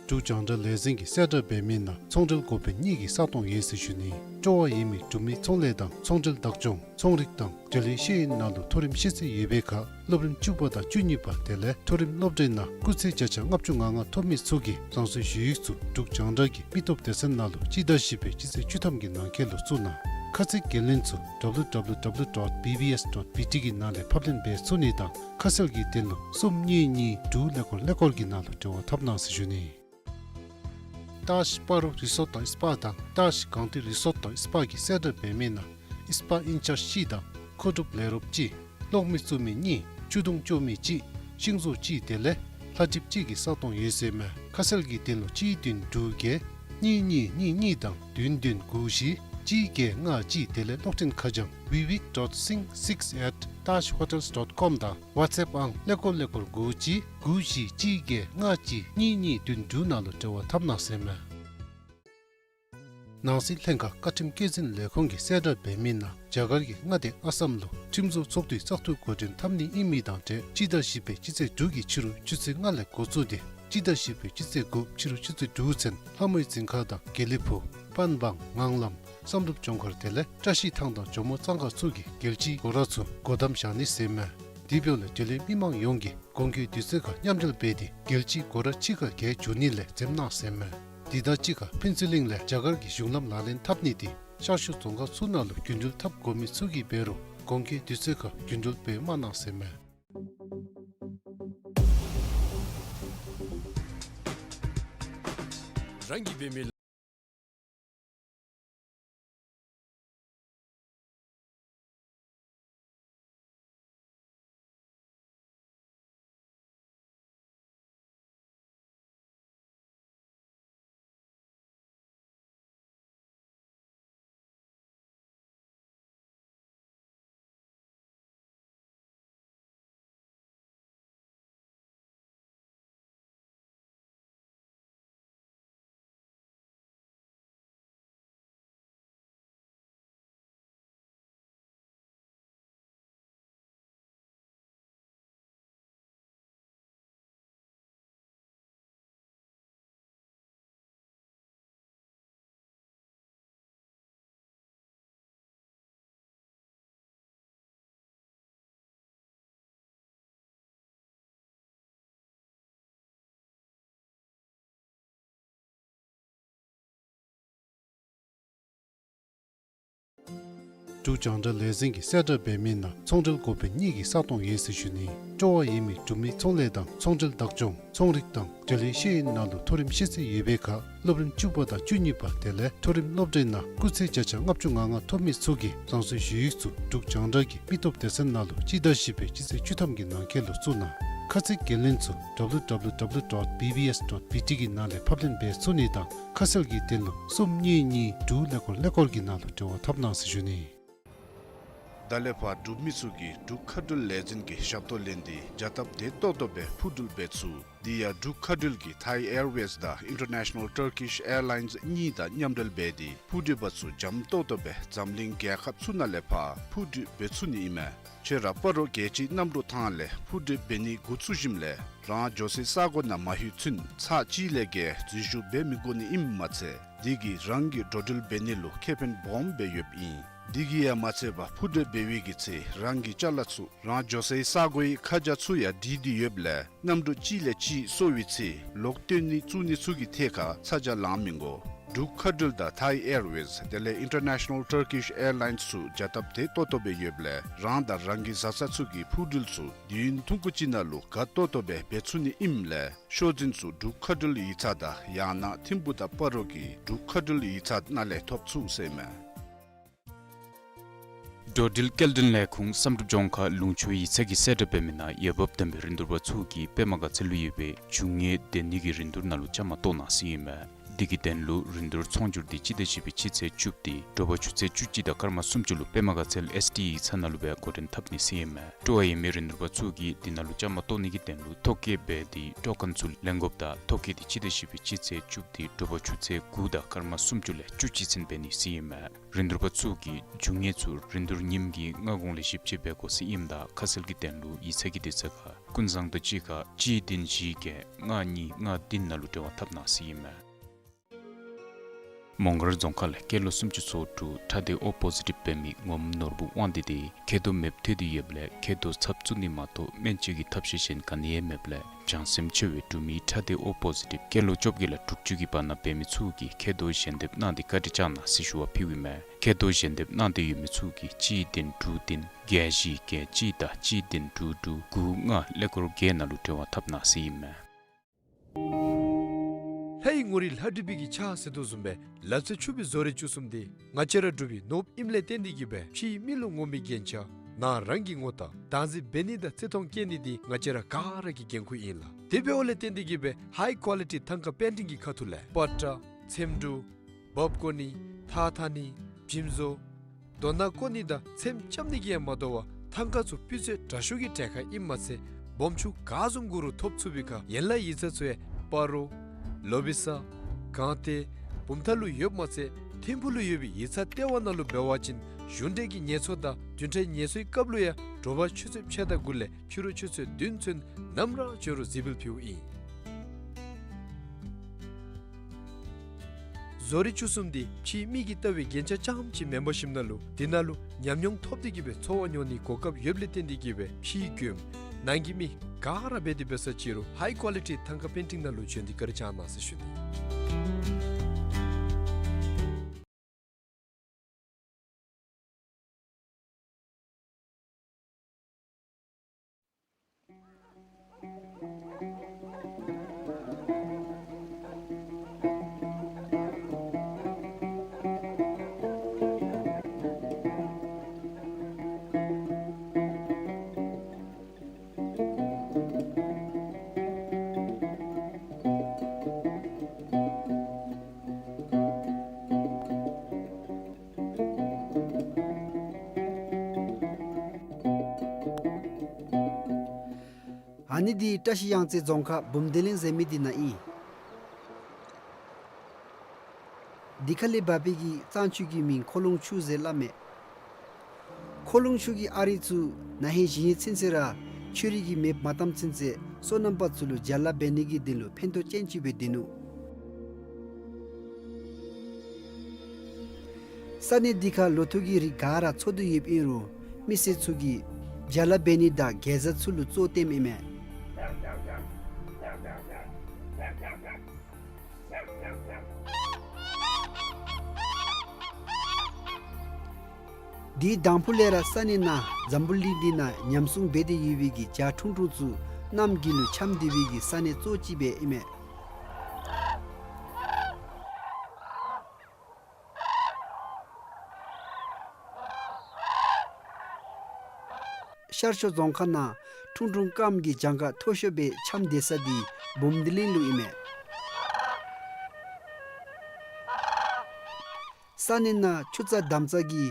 འབྲུག་རྒྱང་བསྒྲགས་ལས་འཛིན་གྱིས་གསལ་བསྒྲགས་འབད་མི་ནང་ཚོང་འབྲེལ་འགོ་དཔོན་གཉིས་ཀྱི་ས་སྟོང་ཡོད་ཟེར་ཞུ་ནི། སྤྲོ་བ་ཡོད་མི་འབྲུག་མི་ཚོང་ལས་དང་ཚོང་འབྲེལ་བདག་སྐྱོང་ཚོང་རིག་དང་འབྲེལ་ཡོད་ཤེས་ཡོན་ནང་ལུ་མཐོ་རིམ་ཤེས་ཚད་ཡོད་པའི་ཁར་སློབ་རིམ་བཅུ་པ་དང་བཅུ་གཉིས་པ་དེ་ལས་མཐོ་རིམ་སློབ་གྲྭའི་ནང་སྐུགས་ཚད་བརྒྱ་ཆ་ལྔ་བཅུ་ང་ལྔ་ཐོབ་མི་ཚུ་གིས་རང་སོའི་ཞུ་ཡིག་ཚུ་འབྲུག་རྒྱང་བསྒྲགས་ཀྱི་མི་སྟོབས་སྡེ་ཚན་ནང་ལུ་སྤྱི་ཟླ་བཞི་པའི་སྤྱི་ཚེས་བཅུ་ཐམ་གྱི་ནང་འཁོད་ལུ་བཙུགས་གནང་། ཁ་ཚིག་འགན་ལེན་ཚུ་ཌབ་ལུ་ཌབ་ལུ་ཌབ་ལུ་ཌོཊ་བི་བི་ཨེསི་ཌོཊ་བི་ཊི་གི་ནང་ལས་ཕབ་ལེན་འབད་ཚུགས་ནི་དང་ཁ་གསལ་གྱི་དོན་ལུ་གསུམ་གཉིས་གཉིས་དྲུག་ཀླད་ཀོར་ཀླད་ཀོར་གྱི་ནང་ལུ་འབྲེལ་བ་འཐབ་གནང་ཟེར་ཞུ་ནི། ཏཱཤ་སྤ་རོ་རི་སོཊ་དང་སྤ་དང་ཏཱཤ་སྒང་སྟེང་རི་སོཊ་དང་སྤ་གི་གསལ་བསྒྲགས་འབད་མི་ནང་སྤ་ཨིན་ཅཱརཇ་གཅིག་དང་མཁོ་སྒྲུབ་ལས་རོགསཔ་གཅིག་གློག་མེ་བཙུགས་མི་གཉིས་ཆུ་དུང་སྐྱོར་མི་གཅིག་ཤིང་བཟོ་གཅིག་དེ་ལས་ལྷ་བྲིསཔ་གཅིག་གི་ས་སྟོང་ཡོད་ཟེར་མས། ཁ་གསལ་གྱི་དོན་ལུ་གཅིག་བདུན་དྲུག་བརྒྱད་གཉིས་གཉིས་གཉིས་གཉིས་དང་བདུན་བདུན་དགུ་བཞི་གཅིག་བརྒྱད་ལྔ་གཅིག་དེ་ལས་གློག་འཕྲིན་ཁ་བྱང་བི་བི་ཌོཊ་སིང་སིགས་ཨེཊ་ཏཱཤ་ཧོ་ཊེལས་ཌོཊ་ཀོམ་དང་ཝཊས་ཨེཔ་ཨང་ཀླད་ཀོར་ཀླད་ཀོར་དགུ་གཅིག་དགུ་བཞི་གཅིག་བརྒྱད་ལྔ་གཅིག་གཉིས་གཉིས་བདུན་དྲུག་ནང་ལུ་འབྲེལ་བ་འཐབ་གནང་ཟེར་མས། ནང་སྲིད་ལྷན་ཁག་བཀའ་ཁྲིམས་སྐྱེད་འཛིན་ལས་ཁུངས་ཀྱིས་གསལ་བསྒྲགས་འབད་མི་ནང་རྒྱ་གར་གྱི་མངའ་སྡེ་ཨ་སམ་ལུ་ཁྲིམས་བཟོ་ཚོགས་འདུའི་བཙག་འཐུ་འགོ་འདྲེན་འཐབ་ནི་ཨིན་མི་དང་འབྲེལ་སྤྱི་ཟླ་བཞི་པའི་སྤྱི་ཚེས་དྲུག་གི་ཕྱི་རུ་ཆུ་ཚོད་ལྔ་ལས་འགོ་བཙུགས་ཏེ་སྤྱི་ཟླ་བཞི་པའི་སྤྱི་ཚེས་དགུ་ཕྱི་རུ་ཆུ་ཚོད་དྲུག་ཚུན་ལྷ་མོའི་རྫིང་ཁ་དང་དགེ་ལེགས་ཕུག་པན་སྦང་ངང་ལམ་བསམ་གྲུབ་ལྗོངས་མཁར་དེ་ལས་བཀྲ་ཤིས་ཐང་དང་ཇོ་མོ་གཙང་ཁ་ཚུ་གི་རྒྱལ་སྤྱིའི་སྒོ་ར་ཚུ་སྒོ་བསྡམ་བཞག་ནི་ཟེར་མས། དེ་འབདཝ་ལས་འབྲེལ་ཡོད་མི་མང་ཡོངས་ཀྱིས་གོང་གི་དུས་ཚོད་ཁར་མཉམ་འབྲེལ་འབད་དེ་རྒྱལ་སྤྱིའི་སྒོ་ར་ཕྱི་ཁར་བརྒལ་འགྱོ་ནི་ལས་འཛེམ་གནང་ཟེར་མས། དེ་དང་གཅིག་ཁར་ཕུན་ཚོགས་གླིང་ལས་རྒྱ་གར་གྱི་གཞུང་ལམ་ལག་ལེན་འཐབ་ནི་དེ་ཤར་ཕྱོགས་རྫོང་ཁག་ཚུ་ནང་ལུ་རྒྱུན་འགྲུལ་འཐབ་དགོ་མི་ཚུ་གིས་འབད་རུང་གོང་གི་དུས་ཚོད་ཁར་རྒྱུན་འགྲུལ་འབད་མ་གནང་ཟེར་མས། རང་གིས་འབད་མི། འབྲུག་རྒྱང་བསྒྲགས་ལས་འཛིན་གྱིས་གསལ་བསྒྲགས་འབད་མི་ནང་ཚོང་འབྲེལ་འགོ་དཔོན་གཉིས་ཀྱི་ས་སྟོང་ཡོད་ཟེར་ཞུ་ནི། སྤྲོ་བ་ཡོད་མི་འབྲུག་མི་ཚོང་ལས་དང་ཚོང་འབྲེལ་བདག་སྐྱོང་ཚོང་རིག་དང་འབྲེལ་ཡོད་ཤེས་ཡོན་ནང་ལུ་མཐོ་རིམ་ཤེས་ཚད་ཡོད་པའི་ཁར་སློབ་རིམ་བཅུ་པ་དང་བཅུ་གཉིས་པ་དེ་ལས་མཐོ་རིམ་སློབ་གྲྭའི་ནང་སྐུགས་ཚད་བརྒྱ་ཆ་ལྔ་བཅུ་ང་ལྔ་ཐོབ་མི་ཚུ་གིས་རང་སོའི་ཞུ་ཡིག་ཚུ་འབྲུག་རྒྱང་བསྒྲགས་ཀྱི་མི་སྟོབས་སྡེ་ཚན་ནང་ལུ་སྤྱི་ཟླ་བཞི་པའི་སྤྱི་ཚེས་བཅུ་ཐམ་གྱི་ནང་འཁོད་ལུ་བཙུགས་གནང་། ཁ་ཚིག་འགན་ལེན་ཚུ་W W W dot B B S dot B T གི་ནང་ལས་ཕབ་ལེན་འབད་ཚུགས་ནི་དང་ཁ་གསལ་གྱི་དོན་ལུ་གསུམ་གཉིས་གཉིས་དྲུག་ཀླད་ཀོར་ཀླད་ཀོར་གྱི་ནང་ལུ་འབྲེལ་བ་འཐབ་གནང་ཟེར་ཞུ་ནི། ད་ལས་ཕར་འབྲུག་མི་ཚུ་གིས་འབྲུག་མཁའ་འགྲུལ་ལས་འཛིན་གྱི་ཞབས་ཏོག་ལེན་ཏེ་བྱ་སྟབས་བདེ་ཏོག་ཏོ་སྦེ་འཕུར་འགྲུལ་འབད་ཚུགས། དེ་ཡང་འབྲུག་མཁའ་འགྲུལ་གྱིས་Thai Airways དང་International Turkish Airlines གཉིས་དང་མཉམ་འབྲེལ་འབད་དེ་འཕུར་འགྲུལ་པ་ཚུ་འཇམ་ཏོག་ཏོ་སྦེ་འཛམ་གླིང་རྒྱལ་ཁབ་ཚུ་ནང་ལས་ཕར་འཕུར་འགྲུལ་འབད་ཚུགས་ནི་ཨིན་མས། ཁྱོད་ར་སྤ་རོ་རྒྱལ་སྤྱིའི་གནམ་གྲུ་ཐང་ལས་འཕུར་འགྲུལ་འབད་ནི་འགོ་བཙུགས་ཞིནམ་ལས་རང་འགྱོ་སའི་ས་གོ་ནང་མ་ལྷོད་ཚུན་ཚར་གཅིག་ལས་བརྒལ་འཛུལ་ཞུགས་འབད་མི་དགོ་ནི་ཨིནམ་མ་ཚད་དེ་གིས་རང་གི་འགྲོ་འགྲུལ་འབད་ནི་ལུ་ཁེ་ཕན་སྦོམ་སྦེ་ཡོདཔ་ཨིན། དེ་གིས་ཡང་མ་ཚད་པར་འཕུར་འགྲུལ་འབད་བའི་གི་ཚེ་རང་གི་ཅ་ལ་ཚུ་རང་འགྱོ་སའི་ས་གོའི་ཁ་བྱང་ཚུ་ཡང་བྲིས་ཏེ་ཡོདཔ་ལས་གནམ་གྲུ་གཅིག་ལས་གཅིག་སོར་བའི་ཚེ་ལོག་བཏོན་ནི་བཙུགས་ནི་ཚུ་གི་ཐད་ཁར་ཚ་གྱང་ལང་མི་དགོ། འབྲུག་མཁའ་འགྲུལ་དང་Thai Airways དེ་ལས་International Turkish Airlines ཚུ་བྱ་སྟབས་བདེ་ཏོག་ཏོ་སྦེ་ཡོདཔ་ལས་རང་དང་རང་གི་བཟའ་ཚང་ཚུ་གི་འཕུར་འགྲུལ་ཚུ་དུས་ཡུན་ཐུང་ཀུ་ཅིག་ནང་ལུ་དགའ་ཏོག་ཏོ་སྦེ་འབད་ཚུགས་ནི་ཨིནམ་ལས་ཤོག་འཛིན་ཚུ་འབྲུག་མཁའ་འགྲུལ་ཡིག་ཚང་དང་ཡང་ན་ཐིམ་ཕུག་དང་སྤ་རོ་གི་འབྲུག་མཁའ་འགྲུལ་ཡིག་ཚང་ནང་ལས་ཐོབ་ཚུགས་ཟེར་ཨིན་མས། འགྲོ་འགྲུལ་སྐྱེལ་འདྲེན་ལས་ཁུངས་བསམ་གྲུབ་ལྗོངས་མཁར་ལུང་ཕྱོགས་ཡིག་ཚང་གིས་གསལ་བསྒྲགས་འབད་མི་ནང་འོས་འབབ་ལྡན་པའི་རིན་བསྡུར་པ་ཚུ་གིས་པདྨ་དགའ་ཚལ་ལུ་ཡོད་པའི་འབྱུང་ལྔའི་སྡོད་གནས་ཀྱི་རིན་བསྡུར་ནང་ལུ་བཅའ་མར་གཏོགས་གནང་ཟེར་ཨིན་མས། དེ་གི་དོན་ལུ་རིན་བསྡུར་ཚོང་སྒྱུར་འདི་སྤྱི་ཟླ་བཞི་པའི་སྤྱི་ཚེས་བཅུ་སྟེ་དྲོ་པ་ཆུ་ཚོད་བཅུ་གཅིག་དང་སྐར་མ་སུམ་ཅུ་ལུ་པདྨ་དགའ་ཚལ་ཨེསི་ཌི་ཡིག་ཚང་ནང་ལུ་སྦེ་འགོ་འདྲེན་འཐབ་ནི་ཟེར་ཨིན་མས། སྤྲོ་བ་ཡོད་མི་རིན་བསྡུར་པ་ཚུ་གིས་འདི་ནང་ལུ་བཅའ་མར་གཏོགས་ནི་གི་དོན་ལུ་ཐོ་བཀོད་འབད་དེ་ཊོ་ཀེན་ཚུ་ལེན་དགོཔ་དང་ཐོ་བཀོད་འདི་སྤྱི་ཟླ་བཞི་པའི་སྤྱི་ཚེས་བཅུ་སྟེ་དྲོ་པ་ཆུ་ཚོད་དགུ་དང་སྐར་མ་སུམ་ཅུ་ལས་བཅུ་གཅིག་ཚུན་འབད་ནི་ཟེར་ཨིན་མས། རིན་བསྡུར་པ་ཚུ་གིས་འབྱུང་ལྔ་ཚུ་རིན་བསྡུར་ཉིནམ་གྱི་སྔ་གོང་ལས་ཞིབ་དཔྱད་འབད་དགོ་ཟེར་ཨིནམ་ད་ཁ་གསལ་གྱི་དོན་ལུ་ཡིག་ཚང་གི་དུས་ཚོད་ཁར་ཀུན་བཟང་དང་གཅིག་ཁར་གཅིག་བདུན་བཞི་བརྒྱད་ལྔ་གཉིས་ལྔ་བདུན་ནང་ལུ་འབྲེལ་བ་འཐབ་གནང་ཟེར་ཨིན་མས། མོང་སྒར་རྫོང་ཁག་ལས་སྐྱེས་ལོ་སུམ་ཅུ་སོ་དྲུག་ཁྲག་སྡེ་ཨོ་པོ་ཟི་ཊིབ་འབད་མི་ངོམ་ནོར་བུ་དབང་འདུས་དེ་མཁལ་རྡོག་མེདཔ་ཐལ་ཏེ་ཡོདཔ་ལས་མཁལ་རྡོག་ཚབ་བཙུགས་ནི་མ་གཏོགས་སྨན་བཅོས་ཀྱི་ཐབས་ཤེས་གཞན་ག་ནི་ཡང་མེདཔ་ལས་བྱང་སེམས་ཆེ་བའི་འབྲུག་མི་ཁྲག་སྡེ་ཨོ་པོ་ཟི་ཊིབ་སྐྱེས་ལོ་བཅོ་བརྒྱད་ལས་དྲུག་ཅུ་གི་བར་ན་འབད་མི་ཚུ་གིས་མཁལ་རྡོག་ཞལ་འདེབས་གནང་སྟེ་བཀའ་དྲིན་བསྐྱང་གནང་ཟེར་ཞུ་བ་ཕུལཝ་ཨིན་མས། མཁལ་རྡོག་ཞལ་འདེབས་གནང་སྟེ་ཡོད་མི་ཚུ་གིས་གཅིག་བདུན་དྲུག་བདུན་བརྒྱད་བཞི་བརྒྱད་གཅིག་དང་གཅིག་བདུན་དྲུག་དྲུག་དགུ་ལྔ་ཀླད་ཀོར་བརྒྱད་ནང་ལུ་འབྲེལ་བ་འཐབ་གནང་ཟེར་ཨིན་མས། ལྷ་ཡི་ངོ་རིས་ལྷ་བྲིས་པའི་གི་ཕྱག་ཟེར་དོ་བཟུམ་སྦེ་ལ་རྩེ་ཕྱུག་པའི་བཟོ་རིག་བཅུ་གསུམ་འདི་ང་བཅས་ར་འབྲུག་པའི་ནོར་བུ་ཨིནམ་ལས་བརྟེན་ཏེ་གིས་སྦེ་ཕྱིའི་མི་ལུ་ངོམ་པའི་རྒྱན་ཆ་ནང་རང་གི་ངོ་རྟགས་བདག་འཛིན་འབད་ནི་དང་བརྩི་མཐོང་བསྐྱེད་ནི་འདི་ང་བཅས་ར་ག་ར་གི་འགན་ཁུར་ཨིན་ལགས། དེ་འབདཝ་ལས་བརྟེན་ཏེ་གིས་སྦེ་ཧའི་ཀོ་ལི་ཊི་ཐང་ཀ་པེན་ཊིང་གི་ཁ་ཐུག་ལས་པ་ཏྲ་ཚེམ་དྲུབ་འབག་བཀོ་ནི་ཐགས་འཐག་ནི་འཇིམ་བཟོ་རྡོ་ནག་བརྐོ་ནི་དང་ཚེམ་རྐྱབ་ནི་གིས་ཡང་མ་དོ་བར་ཐང་ཀ་ཚུ་སྤུས་ཚད་དྲག་ཤོས་ཀྱི་གྲལ་ཁར་ཨིནམ་མ་ཚད་སྦོམ་ཆུང་ག་བཟུམ་དགོ་རུང་ཐོབ་ཚུགས་པའི་ཁར་ཡན་ལག་ཡིག་ཚང་ཚུ་ཡང་སྤ་རོ་ལོ་བི་ས་སྒང་སྟེང་བུམ་ཐང་ལུ་ཡོདཔ་མ་ཚད་ཐིམ་ཕུག་ལུ་ཡོད་པའི་ཡིག་ཚང་ལྟེ་བ་ནང་ལུ་འབད་བ་ཅིན་གཞུང་འབྲེལ་གྱི་ངལ་གསོ་དང་བདུན་ཕྲག་ངལ་གསོའི་སྐབས་ལུ་ཡང་དྲོ་པ་ཆུ་ཚོད་ཕྱེད་དང་དགུ་ལས་ཕྱི་རུ་ཆུ་ཚོད་བདུན་ཚུན་ནམ་ར་བྱོན་རུང་གཟིགས་འབུལ་ཕུལཝ་ཨིན། བཟོ་རིག་བཅུ་གསུམ་འདི་ཕྱིའི་མི་གིས་བལྟ་བའི་རྒྱན་ཆ་རྐྱངམ་ཅིག་མེན་པར་ཞིནམ་ན་ལུ་འདི་ནང་ལུ་ཉམས་མྱོང་ཐོབ་སྟེ་གིས་སྦེ་འཚོ་བ་མྱོང་ནིའི་གོ་སྐབས་ཡོདཔ་ལས་བརྟེན་ཏེ་གིས་སྦེ་ཕྱིའི་མགྱོནམ་ནང་གི་མི་ག་ར་འབད་དེ་འབད་ས་ཅིག་རུང་ཧའི་ཀོ་ལི་ཊི་ཐང་ཀ་པེན་ཊིང་ནང་ལུ་བྱོན་ཏེ་བཀའ་དྲིན་བསྐྱང་གནང་ཟེར་ཞུ་ནི། ཨ་ནི་འདི་བཀྲ་ཤིས་གཡང་རྩེ་རྫོང་ཁག་འབུམ་སྡེ་གླིང་ཟེར་མི་འདི་ནང་ཨིན། འདི་ཁ་ལས་འབབ་པའི་གི་གཙང་ཆུ་གི་མིང་ཁོ་ལོང་ཆུ་ཟེར་སླབ་མས། ཁོ་ལོང་ཆུ་གི་ཨ་རིགས་ཚུ་ན་ཧིང་གཞེས་ཧིང་ཚུན་ཚོད་ར་ཆོས་རིག་གི་མེདཔ་མ་བཏངམ་ཚུན་ཚོད་སོ་ནམ་པ་ཚུ་ལུ་བྱ་ལ་འབད་ནི་གི་དོན་ལུ་ཕན་ཐོགས་ཅན་ཅིག་སྦེ་སྡོད་ནུག། ས་གནས་འདི་ཁར་ལོ་ཐོག་གི་རིགས་ག་ར་འཚོ་དོ་ཡོདཔ་ཨིན་རུང་མི་སེར་ཚུ་གིས་བྱ་ལ་འབད་ནི་དང་གེ་ཛ་ཚུ་ལུ་གཙོ་བཏོནམ་ཨིན་མས། དེའི་དང་ཕུ་ལས་ར་ས་གནས་ནང་འཛམ་བུ་གླིང་འདི་ནང་ཉམས་སྲུང་འབད་དེ་ཡོད་པའི་གི་བྱ་ཁྲུང་ཁྲུང་ཚུ་གནམ་དགུན་ལུ་འཁྱམས་སྡོད་པའི་གི་ས་གནས་གཙོ་ཅིག་སྦེ་ཨིན་མས། ཤར་ཕྱོགས་རྫོང་ཁག་ནང་ ཁྲུང་ཁྲུང་སྐམ་གྱི་གྱངས་ཁ་མཐོ་ཤོས་སྦེ་འཆམ་སྡོད་ས་འདི་བུམ་སྡེ་གླིང་ལུ་ཨིན་མས། ས་གནས་ནང་ཆུ་རྩྭ་འདམ་རྩྭ་གི་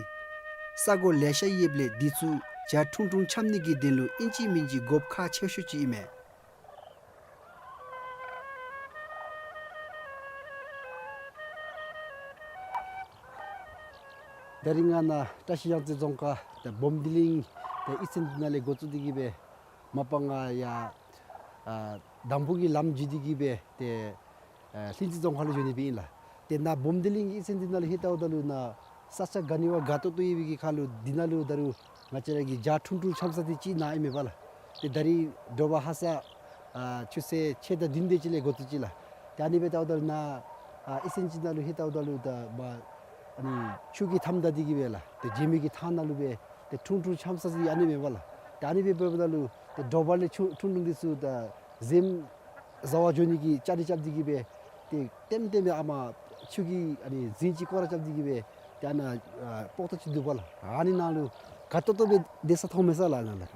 ས་གོ་ལེ་ཤ་ཡོདཔ་ལས་འདི་ཚུ་བྱ་ཁྲུང་ཁྲུང་འཆམ་ནི་གི་དོན་ལུ་ཨིན་ཅི་མིན་ཅི་དགོཔ་ཁག་ཆེ་ཤོས་ཅིག་ཨིན་མས། ད་རིས་ང་ནཱ་བཀྲ་ཤིས་གཡང་རྩེ་རྫོང་ཁག་ད་བུམ་སྡེ་གླིང་ད་གཡུས་ཚན་འདི་ནང་ལས་འགོ་བཙུགས་ཏེ་གི་སྦེ་མ་པ་ང་ཡར་ཨ་དང་ཕུ་གི་ལམ་བརྒྱུད་དེ་གི་སྦེ་ཏེ་ཨ་ལྷུན་རྩེ་རྫོང་ཁག་ལུ་འགྱོ་ནི་སྦེ་ཨིན་ལགས། ཏེ་ནཱ་བུམ་སྡེ་གླིང་གི་གཡུས་ཚན་འདི་ནང་ལུ་ལྷོད་ལྟཝ་ད་ལུ་ནཱ་ས་ཆ་ག་ནི་བ་དགའ་ཏོག་ཏོ་ཡོད་པའི་གི་ཁར་ལུ་འདི་ནང་ལུ་ད་རུང་ང་བཅས་ར་གི་བྱ་ཁྲུང་ཁྲུང་འཆམ་ས་འདི་ཅིག་ནཱ་ཨིན་མས་པ་ལགས། ཏེ་ད་རིས་དྲོ་པ་ཧ་སག་ཨ་ཆུ་ཚོད་ཕྱེད་དང་བདུན་དེ་ཅིག་ལས་འགོ་བཙུགས་ཅི་ལགས། ཏེ་ཨ་ནི་སྦེ་ལྟཝ་ད་ལུ་ནཱ་ཨ་གཡུས་ཚན་ཅིག་ནང་ལུ་ལྷོད་ལྟཝ་ད་ལུ་ད་མ་ཨ་ནི་ཆུ་གི་མཐའམ་ད་འདི་གི་སྦེ་ལགས། ཏེ་བྱེ་མའི་གི་ཐང་ནང་ལུ་སྦེ་ཏེ་ཁྲུང་ཁྲུང་འཆམ་ས་འདི་ཨ་ནི་མས་པ་ལགས། ཏེ་ཨ་ནི་སྦེ་འབདཝ་ད་ལུ་ཏེ་དྲོ་པ་ལས་ཆུ་ཁྲུང་ཁྲུང་འདི་ཚུ་ད་གཟིམ་བཟའ་བར་འགྱོ་ནི་གི་ཅ་ལི་རྐྱབ་སྟེ་གི་སྦེ་ཏེ་ལྟེམ་ལྟེམ་སྦེ་ཨ་མ་ཆུ་གི་ཨ་ནི་རྫིང་ཅིག་སྐོར་ར་རྐྱབ་སྟེ་གི་སྦེ་ཏེ་ཨ་ནཱ་ཨ་སྤོག་ཐང་ཅིག་འདུག་པ་ལགས། ཨ་ནི་ནང་ལུ་དགའ་ཏོག་ཏོ་སྦེ་སྡོད་ས་མཐོང་མས་ས་ལགས་ནཱ་ལགས།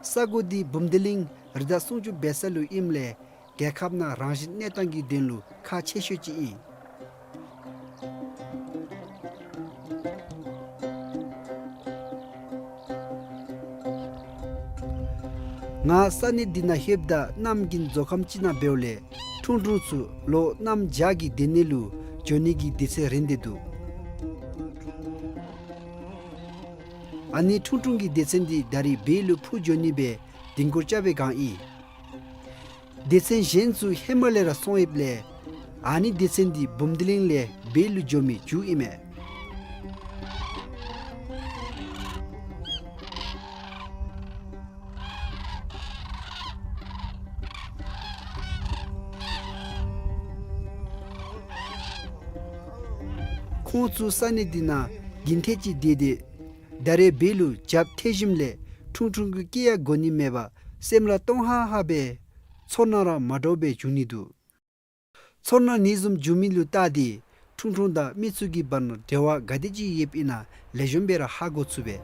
ས་གོ་འདི་བུམ་སྡེ་གླིང་རི་དྭགས་སྲུང་སྐྱོབ་འབད་ས་ལུ་ཨིནམ་ལས་རྒྱལ་ཁབ་ནང་རང་བཞིན་གནས་སྟངས་ཀྱི་དོན་ལུ་ཁག་ཆེ་ཤོས་ཅིག་ཨིན། ང་ས་གནས་འདི་ནང་ལྷོདཔ་ད་གནམ་དགུན་མཛོ་ཁམས་ཅིག་ནང་འབདཝ་ལས་ཁྲུང་ཁྲུང་ཚུ་ལོག་གནམ་བྱཱར་གྱི་སྡོད་གནས་ལུ་འགྱོ་ནི་གི་སྡེ་ཚན་རན་ཏེ་འདུག། ཨ་ནི་ཁྲུང་ཁྲུང་གི་སྡེ་ཚན་འདི་ད་རིས་བོད་ལུ་འཕུར་འགྱོ་ནི་སྦེ་དིང་སྐོར་རྐྱབ་པའི་སྒང་ཨིན། སྡེ་ཚན་གཞན་ཚུ་ཧེ་མ་ལས་ར་སོང་ཡོདཔ་ལས་ཨ་ནི་སྡེ་ཚན་འདི་བུམ་སྡེ་གླིང་ལས་བོད་ལུ་འགྱོ་མི་མཇུག་ཨིན་མས། ཁོང་ཚུ་ས་གནས་འདི་ནང་དགུན་ཐེངས་ཅིག་སྡོད་དེ་ད་རེས་བོད་ལུ་རྒྱབ་ཐལ་ཞིནམ་ལས་ཁྲུང་ཁྲུང་གི་སྐྱེ་ཡ་གོ་ནི་མེད་པར་སེམས་ར་སྟོང་ཧ་ཧ་སྦེ་ཚོར་སྣང་ར་མ་འདྲཝ་སྦེ་བྱུང་ནི་འདུག། ཚོར་སྣང་ཨ་ནི་བཟུམ་བྱུང་མི་ལུ་བལྟ་སྟེ་ཁྲུང་ཁྲུང་དང་མི་ཚུ་གི་བར་ན་འབྲེལ་བ་ག་དེ་ཅིག་ཡོདཔ་ཨིན་ན་ལེགས་ཤོམ་སྦེ་ར་ཧ་གོ་ཚུགས་པས།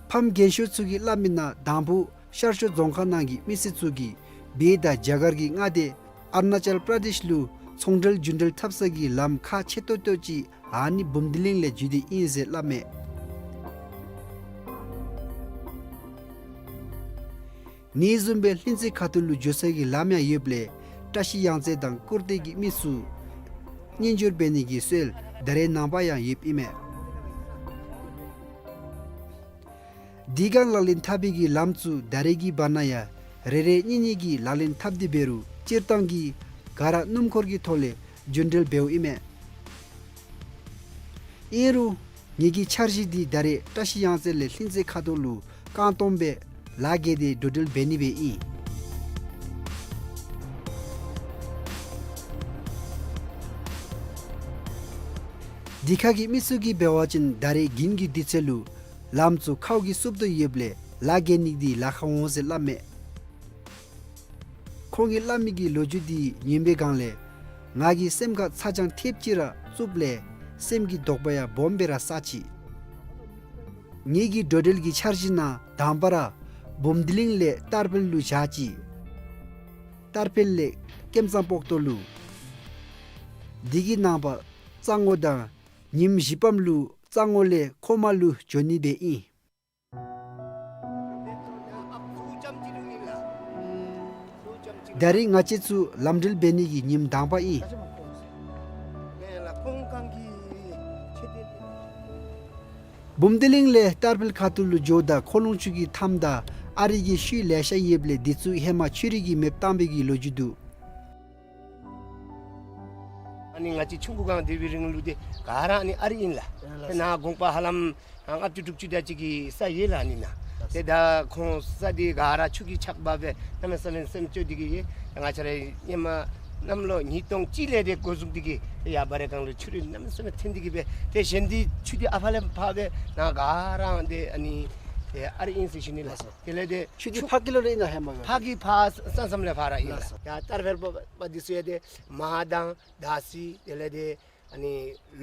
ཕམ་རྒན་ཤོས་ཚུ་གིས་སླབ་མི་ནང་དང་ཕུ་ཤར་ཕྱོགས་རྫོང་ཁག་ནང་གི་མི་སེར་ཚུ་གིས་བོད་དང་རྒྱ་གར་གྱི་མངའ་སྡེ་ཨ་རུ་ན་ཅལ་པྲ་དེཤ་ལུ་ཚོང་འབྲེལ་རྒྱུན་འབྲེལ་འཐབ་ས་གི་ལམ་ཁག་ཆེ་ཏོག་ཏོ་ཅིག་ཨ་ནི་བུམ་སྡེ་གླིང་ལས་བརྒྱུད་དེ་ཨིན་ཟེར་སླབ་མས། ཨ་ནི་བཟུམ་སྦེ་ལྷུན་རྩེ་ཁ་ཐུག་ལུ་འགྱོ་ས་གི་ལམ་ཡང་ཡོདཔ་ལས་བཀྲ་ཤིས་གཡང་རྩེ་དང་སྐུར་སྟོད་ཀྱི་མི་ཚུ་གཉེན་སྦྱོར་འབད་ནི་གི་སྲོལ་ད་རེས་ནངས་པ་ཡང་ཡོདཔ་ཨིན་མས། དེ་སྒང་ལག་ལེན་འཐབ་པའི་གི་ལམ་ཚུ་ད་རེས་ཀྱི་བར་ན་ཡང་རེ་རེ་གཉིས་གཉིས་ཀྱིས་ལག་ལེན་འཐབ་སྟེ་འབད་རུང་སྤྱིར་བཏང་གི་ག་ར་སྣུམ་འཁོར་གྱི་ཐོག་ལས་རྒྱུན་འགྲུལ་འབདཝ་ཨིན་མས། ཨིན་རུང་ངེ་གི་འཆར་གཞི་འདི་ད་རེས་བཀྲ་ཤིས་གཡང་རྩེ་ལས་ལྷུན་རྩེ་ཁ་ཐུག་ལུ་རྐང་སྟོང་སྦེ་ལཱ་འགེལ་ཏེ་འགྲོ་འགྲུལ་འབད་ནི་སྦེ་ཨིན། དེ་ཁ་གི་མི་ཚུ་གིས་འབད་བ་ཅིན་ད་རེས་དགུན་གྱི་དུས་ཚོད་ལུ་ལམ་ཚུ་ཁཝ་གིས་བསུབ་དོ་ཡོདཔ་ལས་ལཱ་འགེལ་ནི་འདི་ལཱ་ཁག་འོང་ཟེར་སླབ་མས། ཁོང་གིས་སླབ་མི་གི་ལོ་རྒྱུས་འདི་ཉན་པའི་སྒང་ལས་ང་གི་སེམས་ཁར་ཚ་གྱང་ཐེབས་ཅིག་ར་ཚུདཔ་ལས་སེམས་ཀྱི་དོགས་པ་ཡང་སྦོམ་སྦེ་ར་བསགས་ཅི། ངེ་གི་འགྲོ་འགྲུལ་གྱི་འཆར་གཞི་ནང་དང་པ་ར་བུམ་སྡེ་གླིང་ལས་ཏར་སྤེལ་ལུ་བཞག་ཅི། ཏར་སྤེལ་ལས་ཀེམ་ཚང་སྤོག་ཏོ་ལུ། དེ་གི་ནངས་པ་གཙང་བོ་དང་ཉིནམ་བཞི་པམ་ལུ་གཙང་བོ་ལས་ཁོ་མ་ལུ་འགྱོ་ནི་སྦེ་ཨིན། ད་རེས་ང་བཅས་ཚུ་ལམ་འགྲུལ་འབད་ནི་གི་ཉིནམ་དང་པ་ཨིན། བུམ་སྡེ་གླིང་ལས་ཏར་སྤེལ་ཁ་ཐུག་ལུ་འགྱོཝ་ད་ཁོ་ལོང་ཆུ་གི་མཐའམ་དང་ཨ་རི་གི་ཤུལ་ལེ་ཤ་ཡོདཔ་ལས་འདི་ཚུ་ཧེ་མ་ཆོས་རིག་གི་མེདཔ་བཏང་པའི་གི་ལོ་རྒྱུས་འདུག། ཨ་ནི་ང་བཅས་ཆུང་ཀུ་སྒང་སྡོད་པའི་རིང་ལུ་ཏེ་ག་ར་ཨ་ནི་ཨ་རི་ཨིན་ལགས། ཏེ་ནཱ་དགོངས་པ་ཧ་ལམ་ལྔ་བཅུ་དྲུག་ཅུ་དེ་ཅིག་གི་ས་ཡོད་ལགས་ཨ་ནི་ནང་། ཏེ་ད་ཁོང་ས་འདི་ག་ར་ཆུ་གིས་ཆག་འབག་སྦེ་གནམ་མེད་ས་མེད་སེམས་སྐྱོ་སྟེ་གི་ཡོད། ང་བཅས་ར་ཧེ་མ་གནམ་ལོ་ཉིས་སྟོང་གཅིག་ལས་ཏེ་འགོ་བཙུགས་ཏེ་གི་ཡར་འབད་རུང་སྒང་ལུ་ཆུ་རུད་གནམ་མེད་ས་མེད་ཐོན་ཏེ་གི་སྦེ་ཏེ་གཞན་འདི་ཆུ་འདི་ཨ་ཕ་ལས་ཕར་སྦེ་ནཱ་ག་ར་ཏེ་ཨ་ནི་ ཏེ་ཨ་རི་ཨིན་ཟེར་ཞུ་ནི་ལགས། ལགས་སོ། དེ་ལས་ཏེ་ཆུ་འདི་ཕར་ཀི་ལོ་རེ་ཨིན་ན་ཧེ་མ་གི། ཕར་གི་ཕར་ས་མཚམས་ལས་ཕར་ར་ཨིན་ལགས། ལགས་སོ། ཡར་ཏར་བེལ་པ་པ་འདི་ཚུ་ཡང་ཏེ་མ་ཧཱ་དང་དཱ་སི་དེ་ལས་ཏེ་ཨ་ནི་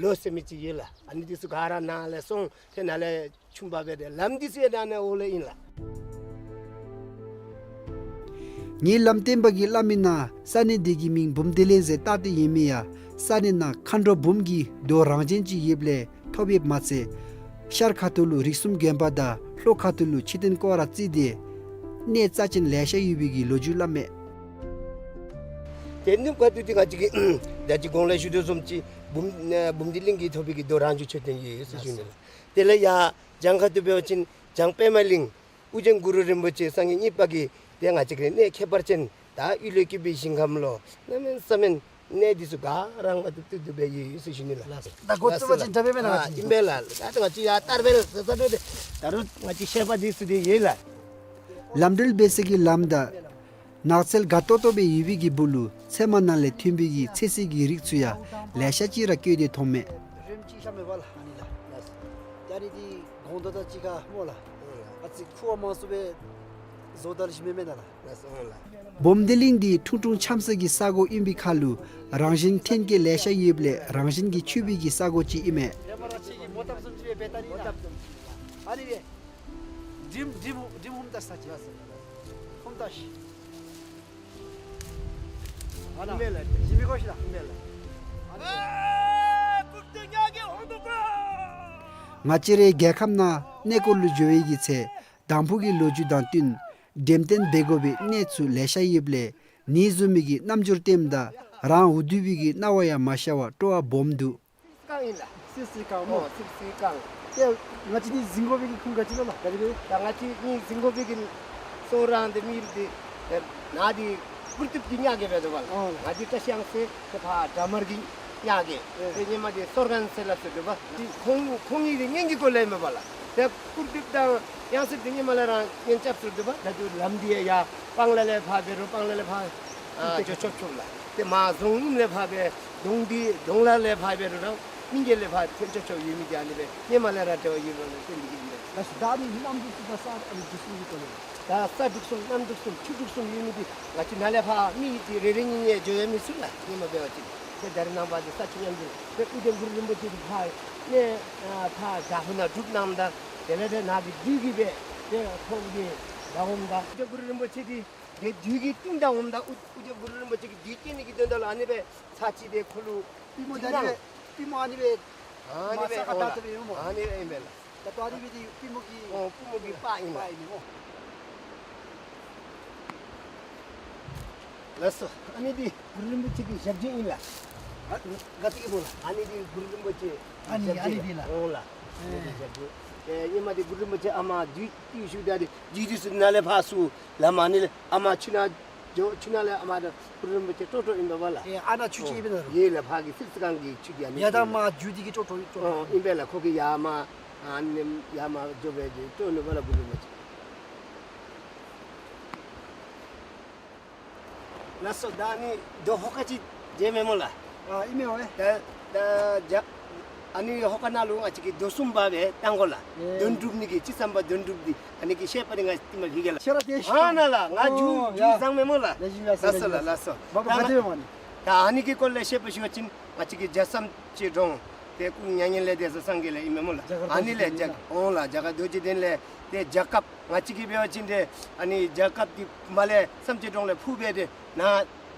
ལོ་ཟེར་མི་ཅིག་ཡོད་ལགས། ཨ་ནི་འདི་ཚུ་ག་ར་ནཱ་ལས་སོང་ཏེ་ནཱ་ལས་ཆུམ་པ་སྦེ་ཏེ་ལམ་འདི་ཚུ་ཡང་ནཱ་ནཱ་འོག་ལས་ཨིན་ལགས། ངེའི་ལམ་སྟོན་པ་གིས་སླབ་མི་ནང་ས་གནས་འདི་གི་མིང་བུམ་སྡེ་གླིང་ཟེར་བཏགས་ཏེ་ཡོད་མི་ཡང་ས་གནས་ནང་མཁའ་འགྲོ་འབུམ་གྱི་རྡོ་རང་བཞིན་ཅིག་ཡོདཔ་ལས་ཐོབ་ཡོདཔ་མ་ཚད་ཤར་ཁ་ཐུག་ལུ་རིགས་གསུམ་དགོན་པ་དང་ལྷོ་ཁ་ཐུག་ལུ་མཆོད་རྟེན་སྐོར་ར་བརྩིས་ཏེ་གནས་རྩ་ཅན་ལེ་ཤ་ཡོད་པའི་གི་ལོ་རྒྱུས་སླབ་མས། ཏེ་ནུབ་ཁ་ཐུག་འདི་ང་བཅས་ཀྱིས་ད་ཅི་གོང་ལས་ཞུ་དོ་བཟུམ་ཅིག་བུམ་ཨ་བུམ་སྡེ་གླིང་གི་ཐོབ་པའི་གི་རྡོ་རང་བྱོན་མཆོད་རྟེན་ཡོད་ཟེར་ཞུ་ནི་ལགས། དེ་ལས་ཡར་བྱང་ཁ་ཐུག་འབད་བ་ཅིན་བྱང་པདྨ་གླིང་ཨོ་རྒྱན་གུ་རུ་རིན་པོ་ཆེ་སངས་རྒྱས་གཉིས་པ་གི་ཏེ་ང་བཅས་ཀྱི་གནས་ཁྱད་པར་ཅན་ད་ཡུལ་ལུ་སྐྱིད་པའི་ཞིང་ཁམས་ལུ་གནམ་མེད་ས་མེད་གནས་འདི་ཚུ་ག་ར་ང་བཅས་ཏེ་འདུག་སྦེ་ཡོད་ཟེར་ཞུ་ནི་ལགས། ད་འགོ་བཙུགས་པ་ཅིན་འདྲ་བས་མེན་ན། ཨ་ཨིན་པས་ལགས། ད་ང་བཅས་ཡར་ཏར་བེལ་ཟེར་ས་འགྲོ་ཏེ་ད་རུང་ང་བཅས་བཤད་པ་འདི་ཚུ་ཏེ་ཡོད་ལགས། ལམ་འགྲུལ་འབད་ས་གི་ལམ་དང་ནགས་ཚལ་དགའ་ཏོག་ཏོ་སྦེ་ཡོད་པའི་གི་སྦུག་ལུ་ཚལ་མ་ནང་ལས་ཐོན་པའི་གི་ཚོད་བསྲེ་གི་རིགས་ཚུ་ཡང་ལེ་ཤ་ཅིག་ར་བཀོད་དེ་ཐོན་མས། རིམ་གཅིག་ཤ་མེད་པ་ལགས་ཨ་ནི་ལགས། ད་ནི་འདི་གོང་དུ་ད་ཅི་ག་སྨོ་ལགས། ཨ་ཙི་ཁུ་བ་མང་སུ་སྦེ་བཟོ་ད་ལ་ཞིག་མེད་མེན་ན་ལགས། བུམ་སྡེ་གླིང་འདི་ཁྲུང་ཁྲུང་འཆམ་ས་གི་ས་གོ་ཨིན་པའི་ཁར་ལུ་རང་བཞིན་ཐོན་སྐྱེད་ལེ་ཤ་ཡོདཔ་ལས་རང་བཞིན་གྱིས་ཕྱུག་པའི་གི་ས་གོ་ཅིག་ཨིན་མས། ཨ་ནི་སྦེ། ཌིམ་ཌིམ་ཌིམ་ཧུམ་ཏ་ས་ཅི། ཧུམ་ཏ་ཤི། ཨ་ན། ཞི་མི་གོ་ཤི་ལ། ང་བཅས་རའི་རྒྱལ་ཁབ་ནང་གནས་སྐོར་ལུ་འགྱོ་བའི་གི་ཚེ་དང་ཕུ་གི་ལོ་རྒྱུས་དང་བསྟུན་འགྲེམས་སྟོན་འབད་དགོ་པའི་གནས་ཚུ་ལེ་ཤ་ཡོདཔ་ལས་ནི་བཟུམ་མའི་གི་རྣམ་འགྱུར་སྟོནམ་ད་རང་འུ་སྡུག་པའི་གི་སྣང་བ་ཡང་མ་ཤར་བར་སྤྲོ་བ་སྦོམ་འདུག། སི་སི་ཀང་ཨིན་ལགས། སི་སི་ཀང་སྨོ། ཨོ་སི་སི་ཀང་། ཏེ་ང་བཅས་འདི་འཛིང་དགོ་པའི་གི་ཁུངས་ག་ཅི་ལོ་ལགས་ག་ཅི་རེད། ད་ང་བཅས་འདི་འཛིང་དགོ་པའི་གི་སོ་རང་འདི་མི་རིགས་འདི་ནཱ་འདི་ཀུར་ཏིབ་ཀྱི་ཉག་གི་སྦེ་འདུག་པ་ལགས། ཨོ་ལགས། ང་བཅས་བཀྲ་ཤིས་གཡང་རྩེ་ཏེ་ཕར་དྲ་དམར་གྱི་ཉག་གི། ཨེ་ཏེ་ཧེ་མ་འདི་སོར་གན་ཟེར་སླབ་སྲོལ་འདུག་པ། འདི་ཁོང་ཁོང་གཉིས་འདི་གཉེན་གྱི་སྐོར་ལས་མེན་པ་ལགས། ཏེ་ཀུར་ཏིབ་དང་གཡང་རྩེ་འདི་ཧེ་མ་ལས་ར་གཉེན་རྐྱབ་སྲོལ་འདུག་པ། ད་དུང་ལམ་འདི་ཡར་སྤང་ལ་ལས་ཕར་འབད་རུང་སྤང་ལ་ལས་ཕར་ཨ་འགྱོ་ཆོག་ཆོག་ལགས། ཏེ་མར་རྫོང་གཡུམ་ལས་ཕར་སྦེ་གདོང་འདི་གདོང་ལ་ལས་ཕར་འབད་རུང་ར་མི་འགྱེལ་ལས་ཕར་ཐོན་ཆོག་ཆོག་ཡོད་མི་འདི་ཨ་ནི་སྦེ་ཧེ་མ་ལས་ར་འབྲེལ་བ་ཡོད་པ་ལས་བརྟེན་འདི་གིས་ཨིན་པས། ལགས་སོ། ད་ཨ་ནི་གནམ་འབྲུག་གསུམ་དང་ས་ཨ་ནི་འབྲུག་གསུམ་གྱི་སྐོར་ལས། ད་ས་འབྲུག་གསུམ་གནམ་འབྲུག་གསུམ་ཆུ་འབྲུག་གསུམ་ཡོད་མི་འདི་ང་བཅས་ནཱ་ལས་ཕར་མི་འདི་རེ་རེ་གཉིས་གཉིས་འགྱོ་ཡང་མི་ཚུགས་ལགས། ཧེ་མ་འབད་བ་ཅིན་ཏེ་ད་རེས་ནངས་པ་འདི་ས་ཆུ་མཉམ་འདི་ཏེ་ཨོ་རྒྱན་གུ་རུ་རིན་པོ་ཆེ་འདི་ཕར་གནས་ཨ་ཕར་རྒྱ་ཧོ་ནང་སྒྲུབ་གནངམ་ད་དེ་ལས་ཏེ་ནཱ་གི་བདུད་ཀྱིས་སྦེ་ཏེ་ཁོང་གི་ད་འོངམ་ད་ཨོ་རྒྱན་གུ་རུ་རིན་པོ་ཆེ་འདི་ཏེ་བདུད་ཀྱི་གཏིང་ད་འོངམ་ད་ཨོ་ཨོ་རྒྱན་གུ་རུ་རིན་པོ་ཆེ་གིས་བདུད་སྐྱེ་ནི་གི་དོན་དག་ལུ་ཨ་ནི་སྦེ་ཚར་གཅིག་ཏེ་ཁོ་ལུ་པུས་མོ་འདི་ཨ་ནི་སྦེ་པུས་མོ་ཨ་ནི་སྦེ་ཨ་ནི་སྦེ་མ་ས་ཁར་བཏགས་ཏེ་སྦེ་ཡོད་སྨོ། ཨ་ནི་སྦེ་ཨིན་པས་ལགས། ད་ལྟོ་ཨ་ནི་སྦེ་འདི་པུས་མོ་གི་ཨོ་པུས་མོ་གི་པར་ཨིན་ལགས། པར་ཨིན་སྨོ། ལགས་སོ། ཨ་ནི་འདི་གུ་རུ་རིན་པོ་ཆེ་གི་ཞབས་རྗེས་ཨིན་ལགས། ཨ་ག་ཅི་གི་སྨོ་ལགས། ཨ་ནི་འདི་གུ་རུ་རིན་པོ་ཆེ་ཨ་ནི་ཞབས་རྗེས་ཨ་ནི་འདི་ལགས། ལགས། ཨོ་ལགས། ཨ་ནི་འདི་ཞབས་རྗེས། ཨེ་ཧེ་མ་འདི་གུ་རུ་རིན་པོ་ཆེ་ཨ་མ་བདུད་ཀྱི་ཤུལ་ད་འདི་བདུད་འདི་ཚུ་ནཱ་ལས་ཕར་ཚུར་ལམ་ཨ་ནི་ལས་ཨ་མ་ཆུ་ནང་འགྱོ་ཆུ་ནང་ལས་ཨ་མ་ད་གུ་རུ་རིན་པོ་ཆེ་ཀྲོག་ཀྲོག་ཨིན་པས་ལགས། ཨེ་ཨ་ནཱ་ཆུ་ཅིག་ཨིན་པས་ལགས། ཡོད་ལགས། ཕར་གི་སི་སི་ཀང་གི་ཆུ་འདི་ཨ་ནི་ཡ་ད་མར་རྒྱུག་སྟེ་གི་ཀྲོག་ཀྲོག་ཀྲོག་ཀྲོག། ཨོ་ཨིན་པས་ལགས། ཁོ་གིས་ཡར་མར་ཨ་ནི་ཡར་མར་འགྱོ་སྦེ་འདི་ཀྲོག་ནུག་པ་ལགས་གུ་རུ་རིན་པོ་ཆེ། ལགས་སོ། ད་ཨ་ནི་རྡོ་ཧོ་ཀ་ཅིག་མཇལ་མས་སྨོ་ལགས། ཨ་ཨིན་མས་ཝའེ། ད་ད་རྒྱ་ཨ་ནི་ཧོ་ཀ་ནང་ལུ་ང་བཅས་ཀྱིས་རྡོ་གསུམ་པ་སྦེ་བཏང་དགོ་ལགས། ཨེ་དོན་གྲུབ་ནི་གི་སྤྱི་ཙམ་པ་དོན་གྲུབ་འདི་ཨ་ནི་གི་བཤད་པ་འདི་ང་བཅས་མ་ཕི་གེ་ལགས། ཤེས་ར་ཏེ་ཨ་ནཱ་ལགས། ང་རྒྱུ་ཨོ་རྒྱུ་ཡ་བཟང་མས་སྨོ་ལགས། ལེགས་ཤོམ་ཡ་ཟེར། ལགས་སོ་ལགས། ལགས་སོ། མ་པ་ད་ག་ང་དེ་ཡོད་མ་ནི། ད་ཨ་ནི་གི་སྐོར་ལས་བཤད་པ་ཞུ་བ་ཅིན་ང་བཅས་ཀྱི་རྒྱ་བསམ་གྱི་གྲོང་ཏེ་སྐུ་མྱ་ངན་ལས་འདས་ས་སངས་རྒྱས་ལས་ཨིན་མས་སྨོ་ལགས། རྒྱ་གར་ཨ་ནི་ལས་རྡོ་རྗེ་གདན་ལས། ཨོ་ལགས། རྒྱ་གར་རྡོ་རྗེ་གདན་ལས་ཏེ་རྒྱལ་ཁབ་ང་བཅས་ཀྱིས་འབད་བ་ཅིན་ཏེ་ཨ་ནི་རྒྱལ་ཁབ་འདི་མར་ལས་བསམ་གྱི་གྲོང་ལས་འཕུར་སྦེ་ཏེ་ནཱ་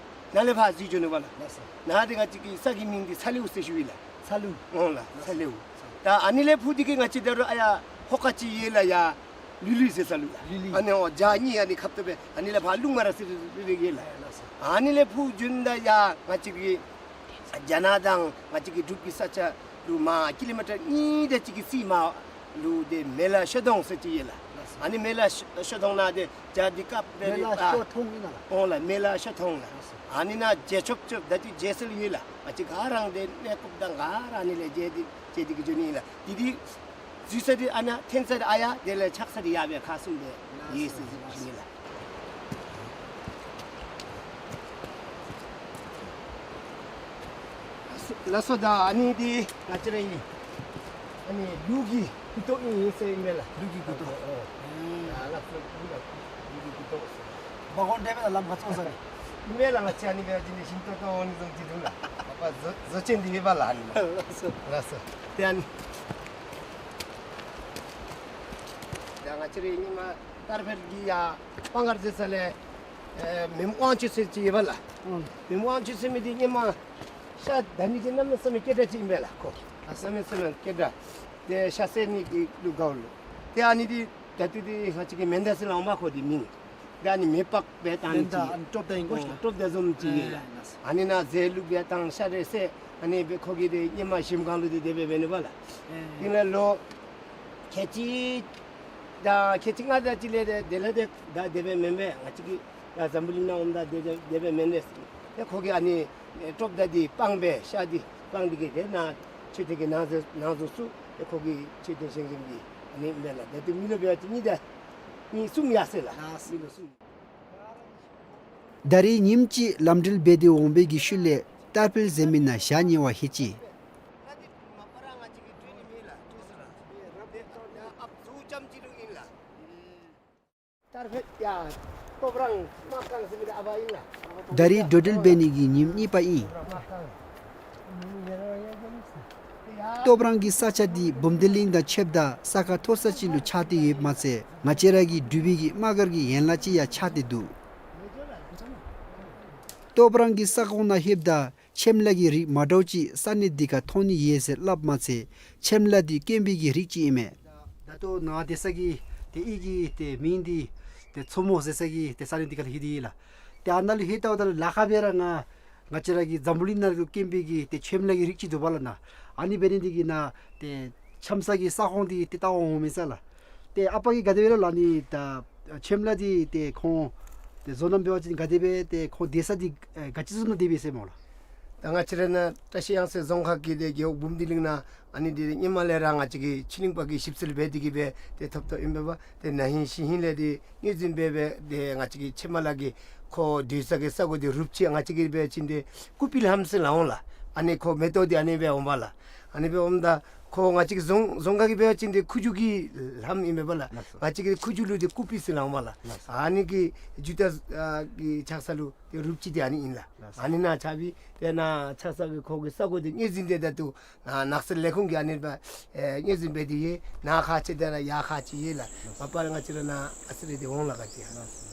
ནཱ་ལས་ཕར་འཛུལ་འགྱོ་ནུག་པ་ལགས། ལགས་སོ། ནཱ་ཏེ་ང་བཅས་ཀྱི་ས་གི་མིང་འདི་ཚ་ལེའུ་ཟེར་ཞུ་ཡི་ལགས། ཚ་ལེའུ། ཨོ་ལགས། ཚ་ལེའུ། ད་ཨ་ནི་ལས་འཕུར་ཏེ་གི་ང་བཅས་ད་རུང་ཨ་ཡར་ཧོ་ཀ་ཅིག་ཡོད་ལགས། ཡར་ལུ་ལི་ཟེར་ས་ལུ་ལགས། ལུ་ལི། ཨ་ནི་ཨོ་བྱག་གཉིས་ཨ་ནི་ཁབ་ཏོ་སྦེ་ཨ་ནི་ལས་ཕར་ལུང་མ་ར་ཟེར་རི་རི་ཡོད་ལགས། ལགས་སོ། ཨ་ནི་ལས་འཕུར་འགྱོཝ་ད་ཡར་ང་བཅས་ཀྱི་རྒྱ་ནག་དང་ང་བཅས་ཀྱི་འབྲུག་གི་ས་ཆ་ལུ་མར་ཀི་ལོ་མི་ཊར་གཉིས་དེ་ཅིག་གི་རྩིས་མར་ལུ་ཏེ་མེ་ལ་ཤོ་སྡོང་ཟེར་ཅིག་ཡོད་ལགས། ཨ་ནི་མེ་ལ་ཤོ་སྡོང་ནང་ཏེ་རྒྱ་འདི་སྐབས་མེ་ལ་ཤོ་སྡོང་ཨིན་ན་ལགས། ཨོ་ལགས། མེ་ལ་ཤོ་སྡོང་ལགས། ཨ་ནི་ནང་མཇལ་ཆོག་ཆོག་ད་ཅི་མཇལ་སྲོལ་ཡོད་ལགས། ང་བཅས་ག་ར་ཏེ་གནས་སྐོརཔ་དང་ག་ར་ཨ་ནི་ལས་མཇལ་ཏེ་མཇལ་ཏེ་གི་འགྱོ་ནི་ཨིན་ལགས། དེ་འདི་འཛུལ་ས་འདི་ཨ་ནཱ་ཐོན་ས་འདི་ཨ་ཡར་དེ་ལས་ཆགས་ས་འདི་ཡར་སྦེ་ཁ་གསུམ་སྦེ་ཡོད་ཟེར་ཞུ་ནི་ལགས། ལགས་སོ། ད་ཨ་ནི་འདི་ང་བཅས་ར་ཨ་ནི་ལུག་གི་མགུ་ཏོ་ཨིན་ཟེར་ཨིན་མས་ལགས། ལུག་གི་མགུ་ཏོ། ཨོ། བ་གོང་འདྲེས་པའི་ལམ་ཁ་ཚོགས་ས་ནི། ཨིན་མས་ལགས། ང་བཅས་ཨ་ནི་སྦེ་ཅིག་ནི་ཞིམ་ཏོང་ཏོ་འོང་ནི་བཟུམ་ཅིག་འདུག་ལགས། ཨ་པ་བཟོ་བཟོ་ཅན་འདི་ཨིན་པས་ལགས་ཨ་ནི། ལགས་སོ། ལགས་སོ། ཏེ་ཨ་ནི། ད་ང་བཅས་ར་ཧེ་མ་ཏར་ཕེར་གྱི་ཡ་སྤང་ཁར་འཛེགས་ས་ལས་ཨེ་མེནམ་དབང་ཆོས་ཟེར་ཅིག་ཡོད་པས་ལགས། ཨང་། མེནམ་དབང་ཆོས་ཟེར་མི་འདི་ཧེ་མ་ཤ་བདའ་ནི་འདི་གནམ་མེད་ས་མེད་སྐད་གྲགས་ཅིག་ཨིན་པས་ལགས་ཁོ། ཨ་གནམ་མེད་ས་མེད་སྐད་གྲགས། ཏེ་ཤ་བསད་ནི་གི་ལུ་དགའཝ་ལུ། ཏེ་ཨ་ནི་འདི་ད་ལྟོ་འདི་ང་བཅས་ཀྱིས་མེན་དཱ་ཟེར་སླབ་འོང་པ་ཁོ་འདི་མིང་། ཏེ་ཨ་ནི་མེ་སྤར་སྦེ་བཏང་ནི་ཅིག། མེན་དཱ་ཨ་ནི་ཀྲོབ་མདའ་ཨིན་གོ་ཤ། ཨོ་ཀྲོབ་མདའ་བཟུམ་ཅིག་ཨིན་ལགས། ཨེ་ཨ་ནི་ནང་རྫས་བླུགས་སྦེ་བཏང་ཤ་རེ་བསད། ཨ་ནི་སྦེ་ཁོ་གིས་ཏེ་ཧེ་མ་ཞིམ་ཁང་ལུ་འདི་དེ་སྦེ་འབད་ནུག་པ་ལགས། ཨེ་དེ་ལས་ལོ་ཁལ་གཅིག་དང་ཁལ་གཅིག་ལྔ་དེ་ཅིག་ལས་ཏེ་དེ་ལས་ཏེ་ད་དེ་སྦེ་མེན་པས། ང་བཅས་ཀྱིས་ཡར་འཛམ་བུ་གླིང་ནང་འོངམ་ད་དེ་དེ་སྦེ་མེན་པས། ཏེ་ཁོ་གིས་ཨ་ནི་ཀྲོབ་མདའ་འདི་སྤངས་སྦེ་ཤ་འདི་སྤངས་ཏེ་གིས་ཏེ་ནཱ་མཆོད་རྟེན་གྱི་ནང་ཟེར་ནང་ཟེར་སུ་ཏེ་ཁོ་གིས་མཆོད་རྟེན་བཞེངས་བཞེངསམ་འདི་ཨ་ནི་ཨིན་པས་ལགས། ད་ལྟོ་མི་ལུ་འབད་བ་ཅིན་གཉིས་དང་གཉིས་གསུམ་ཡར་སོ་ཡི་ལགས། མི་ལུ་གསུམ། ད་རིས་ཉིནམ་གཅིག་ལམ་འགྲུལ་འབད་དེ་འོང་བའི་གི་ཤུལ་ལས་ཏར་ཕེར་འཛེགས་མི་ནང་བཞག་ཉེ་བ་ཧེ་ཅི། ད་རིས་འགྲོ་འགྲུལ་འབད་ནི་གི་ཉིནམ་གཉིས་པ་ཨིན། སྟོབས་རང་གི་ས་ཆ་འདི་བུམ་སྡེ་གླིང་དང་ཕྱདཔ་ད་ས་ཁ་མཐོ་ས་ཅིག་ལུ་ཆགས་ཏེ་ཡོདཔ་མ་ཚད་ང་བཅས་ར་གི་འབྲུག་པའི་གི་དམག་སྒར་གྱི་ཡན་ལག་ཅིག་ཡང་ཆགས་ཏེ་འདུག། སྟོབས་རང་གི་ས་ཁོངས་ནང་ལྷོདཔ་ད་ཆེམ་ལ་གི་རིགས་མ་འདྲཝ་ཅིག་ས་གནས་འདི་ཁར་མཐོང་ནི་ཡོད་ཟེར་སླབ་མ་ཚད་ཆེམ་ལ་འདི་དཀོན་པའི་གི་རིགས་ཅིག་ཨིན་མས། ད་ལྟོ་ནཱ་སྡོད་ས་གི་ཏེ་ཨི་གི་ཏེ་མིང་འདི་ཏེ་མཚོ་མོ་ཟེར་ས་གི་ཏེ་ས་གནས་འདི་ཁར་ལྷོད་དེ་ཡོད་ལགས། ཏེ་ཨ་ནཱ་ལུ་ལྷོད་ལྟཝ་ད་ལུ་ལ་ཁ་སྦེ་ར་ང་ང་བཅས་ར་གི་འཛམ་བུ་གླིང་ནང་ལུ་དཀོན་པའི་གི་ཏེ་ཆེམ་ལ་གི་རིགས་ཅིག་འདུག་པ་ལགས་ནཱ། ཨ་ནི་འབད་ནི་འདི་གིས་ནཱ་ཏེ་ཆེམ་ས་གི་ས་ཁོངས་འདི་ཏེ་བལྟ་བར་འོང་མི་ས་ལགས། ཏེ་ཨ་པ་གིས་ག་དེ་སྦེ་ར་ལགས་ནི་ད་ཆེམ་ལ་འདི་ཏེ་ཁོང་ཏེ་བཟོ་རྣམ་འབད་བ་ཅིན་ག་དེ་སྦེ་ཏེ་ཁོང་སྡོད་ས་འདི་ཨེ་ག་ཅི་བཟུམ་ནང་སྡོད་པས་ཟེར་སྨོ་ལགས། ད་ང་བཅས་ར་ནཱ་བཀྲ་ཤིས་གཡང་རྩེ་རྫོང་ཁག་གི་ཏེ་རྒེད་འོག་བུམ་སྡེ་གླིང་ནང་ཨ་ནི་འདི་ཧེ་མ་ལས་ར་ང་བཅས་ཀྱིས་ཕྱི་གླིང་པ་གིས་ཞིབ་འཚོལ་འབད་དེ་གིས་སྦེ་ཏེ་ཐོབ་ཐོབ་ཨིན་པས་པ། ཏེ་ན་ཧིང་གཞེས་ཧིང་ལས་ཏེ་ངོས་འཛིན་འབད་སྦེ་ཏེ་ང་བཅས་ཀྱི་ཆེམ་ལ་གི་ཁོ་སྡོད་ས་གི་ས་གོ་འདི་རུབ་ཅིག་ང་བཅས་ཀྱིས་འབད་བ་ཅིན་ཏེ་ཀུ་པི་ལྷམ་ཟེར་སླབ་འོང་ལགས། ཨ་ནི་ཁོ་མེ་ཏོག་འདི་ཨ་ནི་སྦེ་འོང་པ་ལགས། ཨ་ནི་སྦེ་འོངམ་ད་ཁོ་ང་བཅས་ཀྱི་རྫོང་རྫོང་ཁག་གིས་འབད་བ་ཅིན་ཏེ་ཁུ་བྱུག་གི་ལྷམ་ཨིན་པས་པ་ལགས། ལགས་སོ། ང་བཅས་ཀྱིས་ཁུ་བྱུག་ལུ་ཏེ་ཀུ་པི་ཟེར་སླབ་འོང་པ་ལགས། ལགས་སོ། ཨ་ནི་གི་མཇུག་མཐའ་ཨ་གི་ཆགས་ས་ལུ་ཏེ་རུབ་ཅིག་འདི་ཨ་ནི་ཨིན་ལགས། ལགས་སོ། ཨ་ནི་ནཱ་ཆགས་པའི་ཏེ་ནཱ་ཆགས་ས་གི་ཁོ་གི་ས་གོ་འདི་ངོས་འཛིན་འབད་ད་ལྟོ་ནཱ་ནགས་ཚལ་ལས་ཁུངས་ཀྱིས་ཨ་ནི་སྦེ་ཨེ་ངོས་འཛིན་འབད་དེ་ཡོད། ནཱ་ཁག་ཅིག་དེ་ལས་ཡར་ཁག་ཅིག་ཡོད་ལགས། མ་པ་ང་བཅས་ར་ནཱ་ཨ་ཙི་རེ་འདི་འོང་ལགས་ག་ཅི།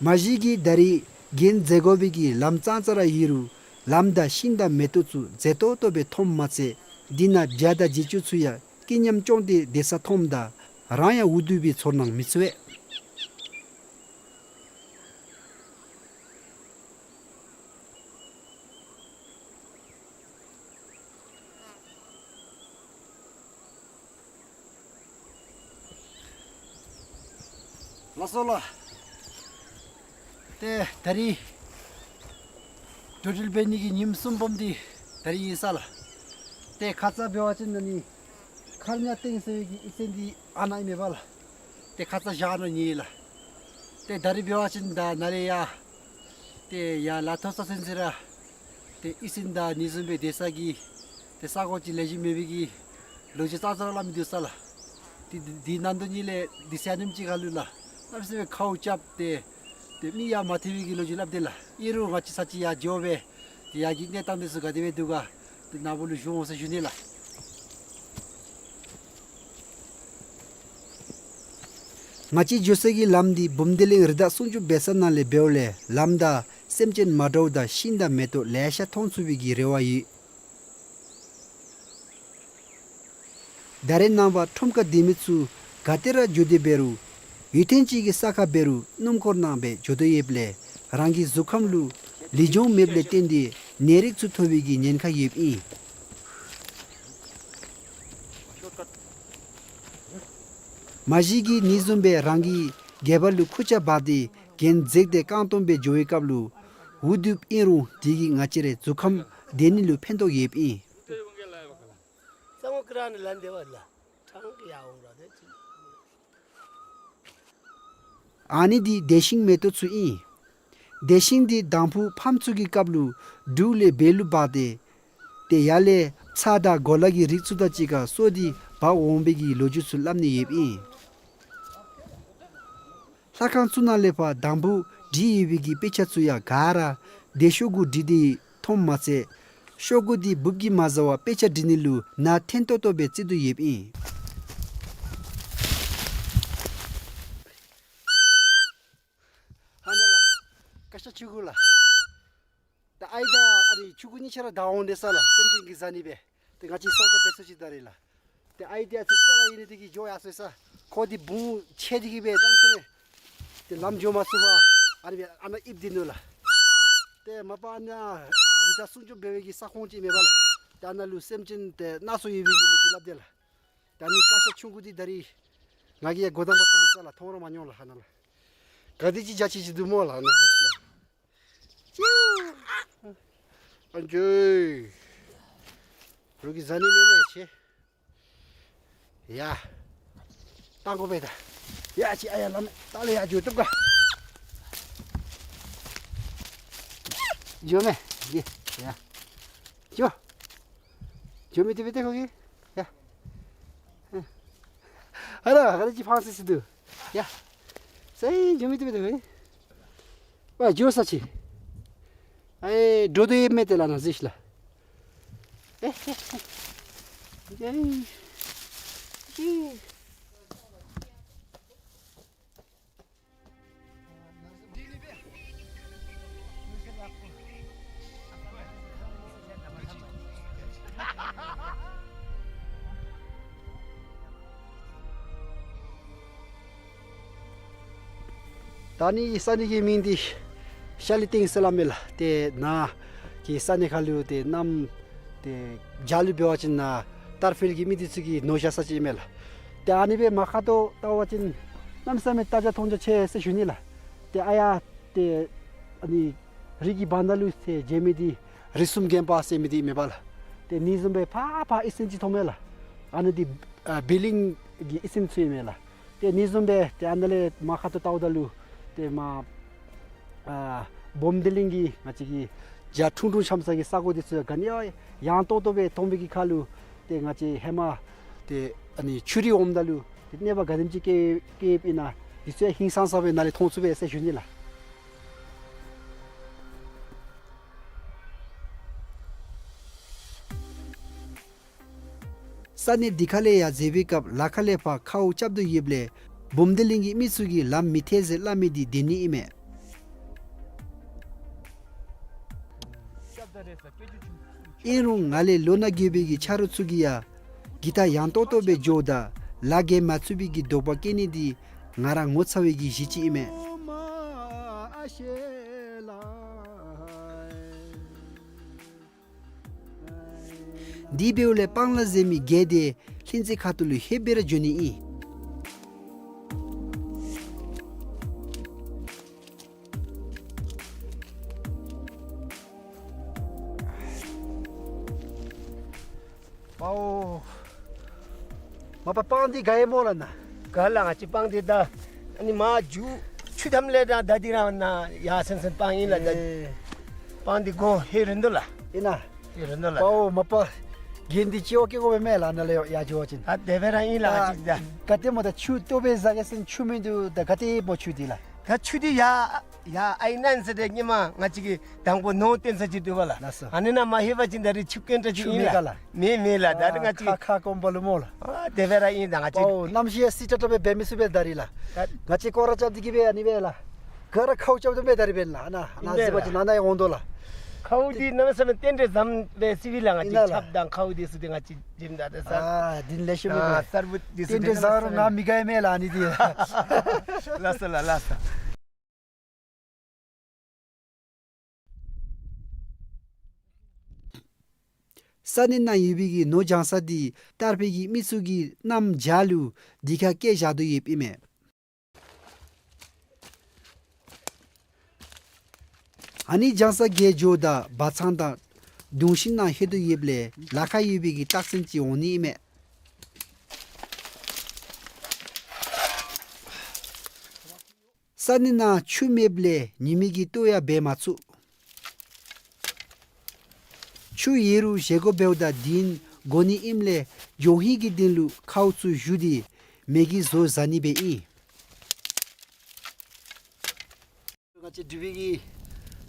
མ་གཞི་གིས་ད་རིས་གྱེན་འཛེག་དགོ་པའི་གི་ལམ་ཙང་ཙ་ར་ཡོད་རུང་ལམ་དང་ཤིང་དང་མེ་ཏོག་ཚུ་མཛེས་ཏོག་ཏོ་སྦེ་མཐོངམ་མ་ཚད་འདི་ནང་བྱ་དང་བྱི་ཅུང་ཚུ་ཡང་སྐད་ཉམས་སྐྱོང་སྟེ་སྡོད་ས་མཐོངམ་ད་རང་ཡང་འུ་སྡུག་པའི་ཚོར་སྣང་མི་ཚོར་བས། ལགས་སོ་ལགས། ཏེ་ད་རིས་འགྲོ་འགྲུལ་འབད་ནི་གི་ཉིནམ་གསུམ་པམ་འདི་ད་རིས་ཨིན་ས་ལགས། ཏེ་ཁ་ཙ་འབད་བ་ཅིན་ཨ་ནི་མཁར་ཉ་སྟེང་ཟེར་བའི་གི་གཡུས་ཚན་འདི་ཨ་ནཱ་ཨིན་མས་པ་ལགས། ཏེ་ཁ་ཙ་བཞག་ནང་ཉལ་ཡི་ལགས། ཏེ་ད་རིས་འབད་བ་ཅིན་ད་ནཱ་ལས་ཡར་ཏེ་ཡར་ལ་མཐོ་ས་ཚུན་ཚོད་ར་ཏེ་གཡུས་ཚན་དང་ཨ་ནི་བཟུམ་སྦེ་སྡོད་ས་གི་ཏེ་ས་གོ་ཅིག་ལེགས་ཤོམ་མེད་པའི་གི་ལོ་རྒྱུས་ཙང་ཙ་ར་སླབ་མི་འདུག་ས་ལགས། ཏེ་འདི་ནང་དོག་ཉིད་ལས་འདི་ཚུ་ཡང་ཉིནམ་གཅིག་ཁར་ལུ་ལགས་གནམ་མེད་ས་མེད་ཁཝ་རྐྱབ་སྟེ་ཏེ་མི་ཡང་མ་ཐོན་པའི་གི་ལོ་རྒྱུས་སླབ་དེས་ལགས། ཨིན་རུང་ང་བཅས་ཚར་གཅིག་ཡར་འགྱོ་སྦེ་ཏེ་ཡར་གྱི་གནས་སྟངས་འདི་ཚུ་ག་དེ་སྦེ་འདུག་ག་ཏེ་ནཱ་བུ་ལུ་ཞུ་འོང་ཟེར་ཞུ་ནི་ལགས། ང་བཅས་འགྱོ་ས་གི་ལམ་འདི་བུམ་སྡེ་གླིང་རི་དྭགས་སྲུང་སྐྱོབ་སྦས་ས་ནང་ལས་འབདཝ་ལས་ལམ་དང་སེམས་ཅན་མ་འདྲཝ་དང་ཤིང་དང་མེ་ཏོག་ལེ་ཤ་མཐོང་ཚུགས་པའི་གི་རེ་བ་ཡོད། ད་རེས་ནངས་པ་ཁྲོམ་ཁར་སྡོད་མི་ཚུ་ག་ཏེ་ར་འགྱོ་དོ་འབད་རུང་ཡུལ་ཐོན་ཅིག་གི་ས་ཁར་འབད་རུང་སྣུམ་འཁོར་ནང་སྦེ་འགྱོ་དོ་ཡོདཔ་ལས་རང་གི་གཟུགས་ཁམས་ལུ་ལུས་སྦྱོང་མེདཔ་ལས་བརྟེན་ཏེ་ནད་རིགས་ཚུ་ཐོབ་པའི་གི་ཉེན་ཁ་ཡོདཔ་ཨིན། མ་གཞི་གིས་ཨ་ནི་བཟུམ་སྦེ་རང་གི་སྒལ་པ་ལུ་ཁུར་ཆ་འབག་སྟེ་གྱེན་འཛེགས་ཏེ་རྐང་སྟོང་སྦེ་འགྱོ་བའི་སྐབས་ལུ་འུ་སྡུགཔ་ཨིན་རུང་དེ་གིས་ང་བཅས་རའི་གཟུགས་ཁམས་བདེ་ནི་ལུ་ཕན་ཐོགས་ཡོདཔ་ཨིན། ཨ་ནི་འདི་བདེ་ཤིང་མེ་ཏོག་ཚུ་ཨིན། བདེ་ཤིང་འདི་དང་ཕུ་ཕམ་ཚུ་གི་སྐབས་ལུ་འབྲུག་ལས་བལ་ལུ་འབག་སྟེ་ཏེ་ཡར་ལས་ཚྭ་དང་གོ་ལ་གི་རིགས་ཚུ་དང་གཅིག་ཁར་སོ་སྟེ་འབག་འོང་བའི་གི་ལོ་རྒྱུས་ཚུ་སླབ་ནི་ཡོདཔ་ཨིན། ལྷ་ཁང་ཚུ་ནང་ལས་ཕར་དང་ཕུ་བྲིས་ཡོད་པའི་གི་དཔེ་ཆ་ཚུ་ཡང་ག་ར་བདེ་མཆོག་གུ་བྲིས་ཏེ་མཐོངམ་མ་ཚད་ཤོག་གུ་འདི་འབུབ་ཀྱིས་མ་བཟའ་བར་དཔེ་ཆ་འབྲི་ནི་ལུ་ནཱ་འཐེན་ཏོག་ཏོ་སྦེ་བརྩི་དོ་ཡོདཔ་ཨིན། ཧ་ན་ལགས། ཀ་ཤ་ཆུང་ཀུ་ལགས། ད་ཨའི་དང་ཨ་ནི་ཆུང་ཀུ་གཉིས་ཆ་ར་བདའ་འོང་དེས་ལགས། སེམས་ཅན་གྱི་བཟའ་ནི་སྦེ། ཏེ་ང་བཅས་སྲོག་སྐྱོབ་འབད་ས་ཅིག་ད་རེས་ལགས། ཏེ་ཨའི་འདི་ཨ་ཙི་ཙི་ར་ཨིན་ནི་དེ་གིས་འགྱོ་ཡར་སོ་ཡི་ས། ཁོ་འདི་བུང་ཆེ་དེ་གིས་སྦེ་ད་ཟེར་མས། ཏེ་ལམ་འགྱོ་མ་ཚུགས་པར་ཨ་ནི་སྦེ་ཨ་ནཱ་ཨིབ་སྡོད་ནུག་ལགས། ཏེ་མ་པ་ཨ་ནཱ་རི་དྭགས་སྲུང་སྐྱོབ་འབད་བའི་གི་ས་ཁོངས་ཅིག་མེན་པ་ལགས། ཏེ་ཨ་ནཱ་ལུ་སེམས་ཅན་ཏེ་སྣ་ཚོགས་ཡོད་པའི་གི་ལོ་རྒྱུས་སླབ་དེས་ལགས། ད་ཨ་ནི་ཀ་ཤ་ཆུང་ཀུ་འདི་ད་རེས་ང་གིས་ཡང་འགོ་དང་པ་མཐོང་མི་ས་ལགས། མཐོང་ར་མ་མྱོང་ལགས་ཧ་ན་ལགས། ག་དེ་ཅིག་རྒྱ་ཆེ་ཅིག་འདུག་སྨོ་ལགས་ཨ་ནཱ་ཟེར་ཞུ་ལགས། ཨ་ཇོ། རོགས་ཀྱི་བཟའ་ནི་མེད་མེད་ཆེ། ཡ། བཏང་དགོ་པས་ད། ཡ་ཅི་ཨ་ཡ་ལམ་ད་ལས་ཡར་འགྱོ་བཏུབ་ག། འགྱོ་མས། ཡ། འགྱོ། འགྱོ་མི་བཏུབ་པས་ཏེ་ཁོ་གིས། ཡ། ཨ་ར་ག་དེ་ཅིག་ཕངས་སི་སི་འདུག། ཡ། ས་ཡི་འགྱོ་མི་བཏུབ་པས་ཏེ་ཁོ་གིས། ཝ་འགྱོ་ས་ཅིག། ཨའེ་འགྲོ་དོ་ཡོད་མས་ཏེ་ལགས་ནཱ་ཟེར་ཞུ་ལགས། ད་ནི་ས་གནས་ཀྱི་མིང་འདི་ཤ་ལི་སྟེང་ཟེར་སླབ་མས་ལགས། ཏེ་ནཱ་གི་ས་གནས་ཁ་ལུ་ཏེ་གནམ་ཏེ་རྒྱ་ལུ་འབད་བ་ཅིན་ནཱ་ཏར་ཕེལ་གྱི་མི་འདི་ཚུ་གིས་ནོར་བཞག་ས་ཅིག་ཨིན་མས་ལགས། ཏེ་ཨ་ནི་སྦེ་མར་ཁ་ཐུག་བལྟ་བ་ཅིན་གནམ་མེད་ས་མེད་ལྟ་རྒྱ་མཐོང་རྒྱ་ཆེ་ཟེར་ཞུ་ནི་ལགས། ཏེ་ཨ་ཡར་ཏེ་ཨ་ནི་རི་གི་བར་ན་ལུ་ཏེ་མཇལ་མི་འདི་རི་གསུམ་དགོན་པ་ཟེར་མི་འདི་ཨིན་མས་པ་ལགས། ཏེ་ཨ་ནི་བཟུམ་སྦེ་ཕར་ཕར་ཨི་སིན་ཅིག་མཐོང་མས་ལགས། ཨ་ནི་འདི་ཨ་བི་ལིང་གི་ཨི་སིན་ཚུ་ཨིན་མས་ལགས། ཏེ་ཨ་ནི་བཟུམ་སྦེ་ཏེ་ཨ་ནཱ་ལས་མར་ཁ་ཐུག་བལྟཝ་ད་ལུ་ཏེ་མར་ཨ་སྦོམ་སྡེ་གླིང་གི་ང་བཅས་ཀྱི་རྒྱ་ཁྲུང་ཁྲུང་འཆམ་ས་གི་ས་གོ་འདི་ཚུ་ག་ནི་ཡང་ཡང་ཏོག་ཏོ་སྦེ་མཐོང་བའི་གི་ཁར་ལུ་ཏེ་ང་བཅས་ཧེ་མ་ཏེ་ཨ་ནི་ཆུ་རུད་འོངམ་ད་ལུ་ཏེ་གནོད་པ་ག་དེམ་ཅིག་བཀལ་བཀལཝ་ཨིན་ན་འདི་ཚུ་ཡང་ཧིང་སངས་ས་སྦེ་ནཱ་ལས་མཐོང་ཚུགས་པས་ཟེར་ཞུ་ནི་ལགས། ས་གནས་འདི་ཁ་ལས་ཡར་འཛེགས་པའི་སྐབས་ལ་ཁ་ལས་ཕར་ཁཝ་རྐྱབ་དོ་ཡོདཔ་ལས་སྦོམ་སྡེ་གླིང་གི་མི་ཚུ་གིས་ལམ་མི་ཐལ་ཟེར་སླབ་མི་འདི་དེ་ནི་ཨིན་མས། ཨིན་རུང་ང་ལས་ལོ་ན་རྒས་པའི་གི་ཆ་རོགས་ཚུ་གིས་ཡང་གི་ཐག་ཡང་ཏོག་ཏོ་སྦེ་འགྱོཝ་ད་ལ་རྒལ་མ་ཚུགས་པའི་གི་དོགས་པ་སྐྱེ་ནི་འདི་ང་ར་ངོ་ཚ་བའི་གི་གཞི་ཅིག་ཨིན་མས། དེ་འབདཝ་ལས་སྤང་ལ་ཟེར་མི་གེ་དེ་ལྷུན་རྩེ་ཁ་ཐུག་ལུ་ལྷོདཔ་སྦེ་ར་འགྱོ་ནི་ཨིན། པའོ། མ་པ་སྤང་འདི་ག་ཡི་སྨོ་ལགས་ནཱ། ག་ལགས། ང་བཅས་སྤང་འདི་ད་ཨ་ནི་མར་རྒྱུག་ཆུ་མཐའམ་ལས་ད་ད་འདི་ར་ནཱ་ཡར་སེང་སེང་སྤང་ཨིན་ལགས། ད་ཨེ་སྤང་འདི་སྒོ་ཧེ་རིང་དོ་ལགས། ཨིན་ན། ཧེ་རིང་དོ་ལགས། པའོ་མ་པ་གེ་འདི་ཅིག་འོ་སྐྱེ་དགོ་པས་མས་ལགས་ནཱ་ལས་ཡར་འགྱོ་བ་ཅིན། ད་དེ་སྦེ་ར་ཨིན་ལགས། ད་ང་བཅས་ད་ག་ཏེ་སྨོ་ད་ཆུ་ལྟོ་སྦེ་བཟའ་གེ་ཟེར་ཆུ་མིན་འདུག། ད་ག་ཏེ་སྨོ་ཆུ་འདི་ལགས། ད་ཆུ་འདི་ཡར་ཡར་ཨའི་ནཱ་ཟེར་ཏེ་སྔོན་མ་ང་བཅས་ཀྱིས་དང་པོ་ནོར་བཏོན་ས་ཅིག་འདུག་པ་ལགས། ལགས་སོ། ཨ་ནི་ནང་མ་ལྷོད་པ་ཅིན་ད་རིས་ཆུ་དཀོན་དྲགས་ཅིག་ཨིན་ལགས། ཆུ་མེད་ག་ལགས། མེད་མེད་ལགས། ད་རིས་ང་བཅས་ཁ་ཁ་སྐོམ་པ་ལུ་སྨོ་ལགས། ཨ་དེ་སྦེ་ར་ཨིན། ད་ང་བཅས་པའོ་གནམ་གཤིས་ཡང་སི་ཏྲ་ཏྲ་སྦེ་འབད་མི་ཚུགས་པས་ད་རིས་ལགས། ད་ང་བཅས་སྐོར་ར་རྐྱབ་སྟེ་གིས་སྦེ་ཨ་ནི་སྦེ་ལགས། ག་ར་ཁཝ་རྐྱབ་སྟེ་སྦེ་ད་རིས་འབད་ལགས། ཨ་ནཱ་ཨ་ནཱ་ཨིན་ཟེར་བ་ཅིན་ནཱ་ནཱ་ཡང་འོང་དོ་ལགས། ཁཝ་འདི་གནམ་མེད་ས་མེད་རྟེན་འབྲེལ་བཟང་པས་ཟེར་བས་ལགས། ང་བཅས་ཨིན་ན་ལགས། ཆབ་དང་ཁཝ་འདི་ཚུ་འདི་ང་བཅས་བྱིནམ་ད་ད་ས། ཨ་འདི་ལེགས་ཤོམ་ཨིན་པས། ཨ་གསར་བུ་འདི་ཚུ་རྟེན་འབྲེལ་བཟང་རུང་ང་མི་དགའ་མས་ལགས་ཨ་ནི་འདི། ལགས་སོ་ལགས། ལགས་སོ། ས་གནས་ནང་ཡོད་པའི་གི་ནོར་སྦྱང་ས་འདི་ཏར་ཕེལ་གྱི་མི་ཚུ་གིས་གནམ་བྱཱར་ལུ་འདི་ཁར་བསྐྱལ་བཞག་དོ་ཡོདཔ་ཨིན་མས། ཨ་ནི་སྦྱང་ས་གི་འགྱོཝ་ད་བ་ཚང་དང་གདུང་ཤིང་ནང་ལྷོད་དོ་ཡོདཔ་ལས་ལ་ཁ་ཡོད་པའི་གི་རྟགས་མཚན་ཅིག་འོང་ནི་ཨིན་མས། ས་གནས་ནང་ཆུ་མེདཔ་ལས་ཉིམ་གི་ལྟོ་ཡང་འབད་མ་ཚུགས། ཆུ་ཡོད་རུང་བཞེས་སྒོ་འབདཝ་ད་འདི་ནང་དགོ་ནི་ཨིནམ་ལས་འགྱོ་ཧིང་གི་དོན་ལུ་ཁཝ་ཚུ་བཞུ་སྟེ་མེ་གི་བཟོ་བཟའ་ནི་སྦེ་ཨིན། ང་བཅས་འབྲུག་པའི་གི་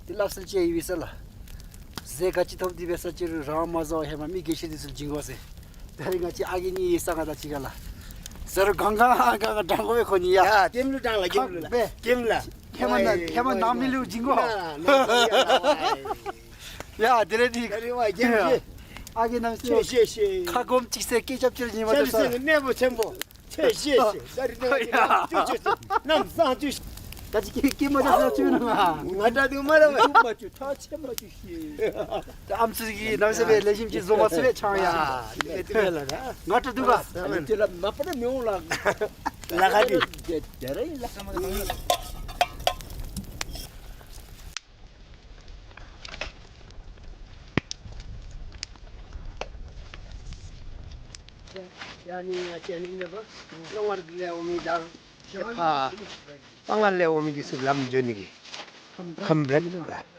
འདི་སླབ་སྲོལ་ཅིག་ཡོད་པས་ལགས། ཟས་ག་ཅི་ཐོབ་སྟེ་འབད་ས་ཅི་རུང་རང་དབང་མ་བཟའ་བར་ཧེ་མ་མི་རྒས་ཤོས་འདི་ཚུ་ལུ་བྱིན་དགོ་ཟེར། ད་རིས་ང་བཅས་ཨ་རྒས་གཉིས་ཡོད་ས་ང་དང་གཅིག་ཁར་ལགས། ཟ་རུང་གང་གང་གང་གང་དྲང་དགོ་པས་ཁོ་གཉིས་ཡ། ཡ་ཀེམ་ལུ་དྲང་ལགས། ཀེམ་ལུ་ལགས། ཀེམ་ལུ་ལགས། ཧེ་མ་ནང་ཧེ་མ་ནང་མི་ལུ་བྱིན་དགོ། ཡ་དེ་ལས་འདི་ཨ་རྒས་རྣམ་སྲས་ཁ་སྐོམ་ཅིག་ཟེར་སྐད་རྐྱབ་ཅིག་ཉན་མ་ཚུགས་ས། གནས་པོ་ཆེན་པོ། ཆེ་ཤེས་ཤེས། ད་རིས་ནངས་ཀྱི་ནམ་ཅོ་ཅོ་ཅོ། ནམ་སང་ཅོ་ཅོ། ད་ཅི་ཀེ་ཀེ་མ་ཅོ་ཅོ་ཅོ་ན། ང་འདྲ་འདུག་སྨ་རེ། ཐུབ་མ་ཅོ་ཐག་ཆད་མ་ཅོ་ཤེས། ད་ཨམ་སྲུ་གིས་ནམ་ཟེར་བའི་ལེགས་ཤོམ་ཅིག་བཟོ་མ་ཚུགས་པས་ཆང་ཡ། ང་འདྲ་འདུག་ག། ང་འདྲ་འདུག་ག། ལ་ཁ་དེ་དེ་ར་ཡིན་ལ། ཡ་ནི་ང་བཅས་ནི་ནི་བ་ལོང་བར་ལས་འོང་མི་དང་ཕ་སྤང་ལ་ལས་འོང་མི་འདི་ཚུ་ལམ་འགྱོ་ནི་གི་ཁམས་རེད་ལ།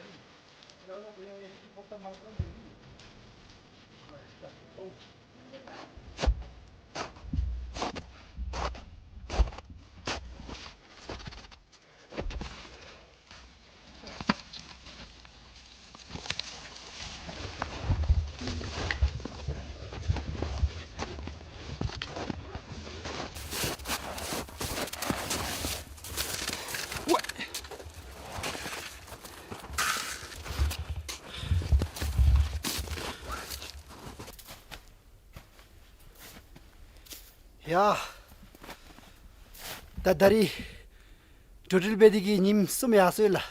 ཡ། ད་ད་རིས་འགྲོ་འགྲུལ་འབད་དེ་གི་ཉིནམ་གསུམ་ཡར་སོ་ཡི་ལགས།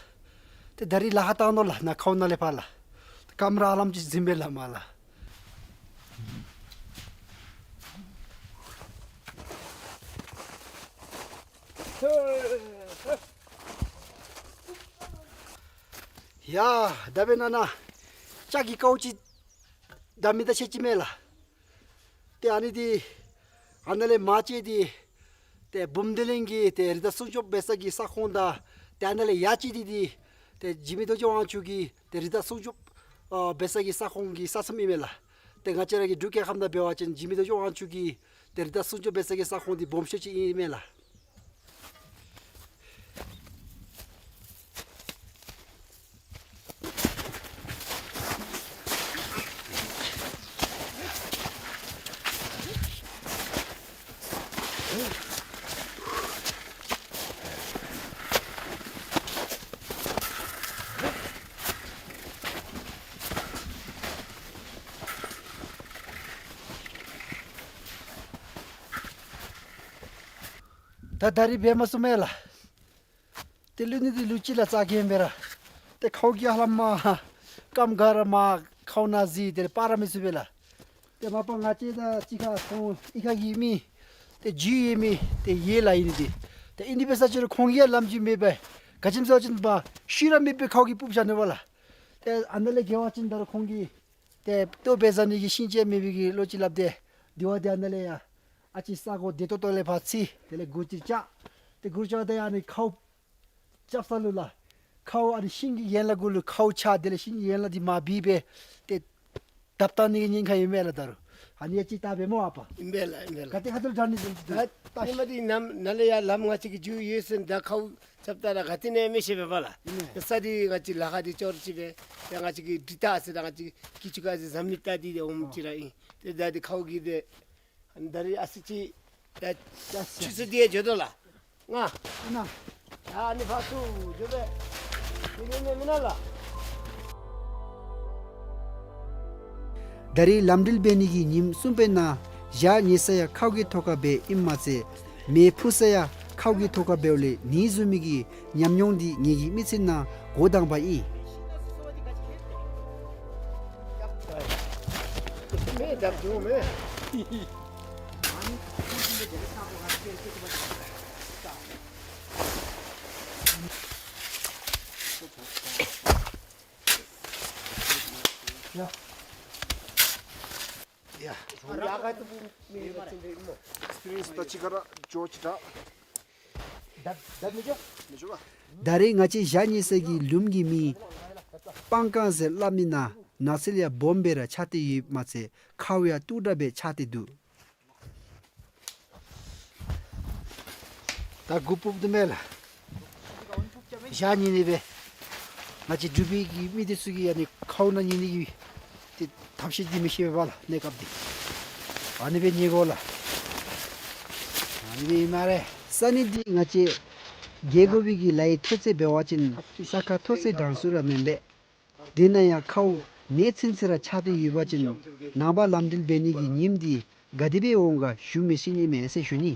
ཏེ་ད་རིས་ལཱ་ཁག་བཏང་དོ་ལགས། ནཱ་ཁཝ་ནང་ལས་ཕར་ལགས། ཏེ་ཀམ་ར་ཧ་ལམ་ཅིག་ཟིན་པས་ལགས་མར་ལགས། ཡ། ད་འབདན་ནཱ་ནཱ་ལྕགས་ཀྱི་ཀཝ་ཅིག་ད་མི་ད་ཆེ་ཅིག་མས་ལགས། ཏེ་ཨ་ནི་འདི་ཨ་ནཱ་ལས་མར་བཅད་དེ་ཏེ་བུམ་སྡེ་གླིང་གི་ཏེ་རི་དྭགས་སྲུང་སྐྱོབ་འབད་ས་གི་ས་ཁོངས་དང་ཏེ་ཨ་ནཱ་ལས་ཡར་བཅད་དེ་འདི་ཏེ་འཇིགས་མེད་རྡོ་རྗེ་དབང་ཕྱུག་གི་ཏེ་རི་དྭགས་སྲུང་སྐྱོབ་ཨ་འབད་ས་གི་ས་ཁོངས་ཀྱི་ས་མཚམས་ཨིན་མས་ལགས། ཏེ་ང་བཅས་ར་གི་འབྲུག་རྒྱལ་ཁབ་ནང་འབད་བ་ཅིན་འཇིགས་མེད་རྡོ་རྗེ་དབང་ཕྱུག་གི་ཏེ་རི་དྭགས་སྲུང་སྐྱོབ་འབད་ས་གི་ས་ཁོངས་འདི་སྦོམ་ཤོས་ཅིག་ཨིན་མས་ལགས། ད་ད་རིས་འབད་མ་ཚུགས་མས་ལགས། ཏེ་ལུས་ནི་འདི་ལུས་ཅི་ལགས་རྩ་འགེངས་སྦེ་ར། ཏེ་ཁཝ་གིས་ཧ་ལམ་མར་རྐངམ་ག་ར་མར་ཁཝ་ནང་གཟིར་ཏེ་སྤར་ར་མི་ཚུགས་པས་ལགས། ཏེ་མ་པ་ང་བཅས་དང་གཅིག་ཁར་སོང་ཨི་ཁ་གི་མི་ཏེ་རྒྱུས་ཡོད་མི་ཏེ་ཡོད་ལགས། ཨིན་ཏེ་ཏེ་ཨིན་ཏེ་འབད་ས་ཅི་རུང་ཁོང་གིས་ཡང་ལམ་རྒྱུས་མེད་པས་ག་ཅི་སྨོ་ཟེར་བ་ཅིན་པ་ཤུལ་ར་མེད་པའི་ཁཝ་གིས་སྤུབས་བཞག་ནུག་པ་ལགས། ཏེ་ཨ་ནཱ་ལས་འགྱོ་བ་ཅིན་ད་རུང་ཁོང་གིས་ཏེ་ལྟོ་འབད་བཟའ་ནི་གི་ཤིང་ཅིག་མེད་པའི་གི་བློ་ཅིག་སླབ་སྟེ་དེ་བ་དེ་ཨ་ནཱ་ལས་ཡ་ཨ་ཙི་ས་གོ་བདེ་ཏོག་ཏོ་ལས་ཕར་འཚོལ། དེ་ལས་གུར་ཅིག་བཅག། ཏེ་གུར་བཅག་སྟེ་ཨ་ནི་ཁཝ་རྐྱབ་ས་ལུ་ལགས། ཁཝ་ཨ་ནི་ཤིང་གི་ཡན་ལག་གུ་ལུ་ཁཝ་ཆགས། དེ་ལས་ཤིང་གི་ཡན་ལག་འདི་མར་བུད་སྦེ་ཏེ་བརྡབ་བཏང་ནི་གི་ཉེན་ཁ་ཨིན་མས་ལགས། ད་རུང་ཨ་ནི་ཡ་ཅིག་བལྟ་སྦེ་སྨོ་ཨ་པ། ཨིན་པས་ལགས། ཨིན་པས་ལགས། ག་ཏེ་ཁ་ཐུག་དྲག་ནི་འདི་ད་ད་ཉི་མ་འདི་ནམ་ནཱ་ལས་ཡར་ལམ་ང་བཅས་ཀྱི་རྒྱུས་ཡོད་ཟེར་ད་ཁཝ་རྐྱབ་ད་ར་ག་ཏེ་ནི་མི་ཤེས་པས་པ་ལགས། ཨིན་མས། ས་འདི་ང་བཅས་ལཱ་ཁག་འདི་ཅོག་ར་གཅིག་པས། ཏེ་ང་བཅས་ཀྱི་འདི་ད་ཟེར་ད་ང་བཅས་ཀྱི་ཅུ་ཀ་ཟེར་ཟམ་མི་ད་འདི་འདི་འོངམ་ཅིག་ར་ཨིན། ཏེ་ད་འདི་ཁཝ་གིས་ཏེ་ཨ་ནི་ད་རིས་ཨ་ཙི་ཅིག་ད་ཆུ་ཚོད་འདི་ཡང་འགྱོ་དོ་ལགས། ང་ཨ་ནཱ་ད་ཨ་ནི་ཕར་ཚུར་འགྱོ་སྦེ་འདི་ནི་མེན་མེན་ན་ལགས། ད་རིས་ལམ་འགྲུལ་འབད་ནི་གི་ཉིནམ་གསུམ་པའི་ནང་ཞག་ཉལ་ས་ཡང་ཁཝ་གི་ཐོག་ཁར་སྦེ་ཨིནམ་མ་ཚད་མེ་ཕུ་ས་ཡང་ཁཝ་གི་ཐོག་ཁར་འབདཝ་ལས་ནི་བཟུམ་མའི་གི་ཉམས་མྱོང་འདི་ངེ་གི་མི་ཚེ་ནང་འགོ་དང་པ་ཨིན། ཡ། ཡ། ཨེགསི་པི་རི་ཡེནསི་ད་ཅི་ག་ར་འགྱོ་ཅི་ད། ད་རེས་ང་བཅས་བཞག་ནི་ས་གི་ལུངམ་གི་མིང་སྤང་སྒང་ཟེར་སླབ་མི་ནང་ནགས་ཚལ་ཡང་སྦོམ་སྦེ་ར་ཆགས་ཏེ་ཡོདཔ་མ་ཚད་ཁཝ་ཡང་སྟུག་དྲགས་སྦེ་ཆགས་ཏེ་འདུག། ད་གུར་ཕུབ་དོ་མས་ལགས། བཞག་ནི་ནི་སྦེ། ང་བཅས་འབྲུག་པའི་གི་མི་འདི་ཚུ་གིས་ཨ་ནི་ཁཝ་ནང་ཉལ་ནི་གི་ཏེ་ཐབས་ཤེས་འདི་མི་ཤེས་པས་ལགས། གནས་སྐབས་འདི་ཨ་ནི་སྦེ་ཉལ་དགོ་ལགས། ཨ་ནི་སྦེ་ཨིན་སྨ་རེ། ས་གནས་འདི་ང་བཅས་རྒྱལ་ཁབ་ཀྱི་ལཱ་གཡོག་ཐོག་ཚད་འབད་བ་ཅིན་ས་ཁ་ཐོག་ཚད་གྲངས་སུ་ར་མེན་པས། དེ་ནང་ཡང་ཁཝ་ནེ་ཚན་ཚད་ར་ཆགས་ཏེ་ཡོད་པ་ཅིན་ནངས་པ་ལམ་འགྲུལ་འབད་ནི་གི་ཉིནམ་འདི་ག་དེ་སྦེ་འོང་ག་ཞུ་མི་ཤེས་ནི་མས་ཟེར་ཞུ་ནི།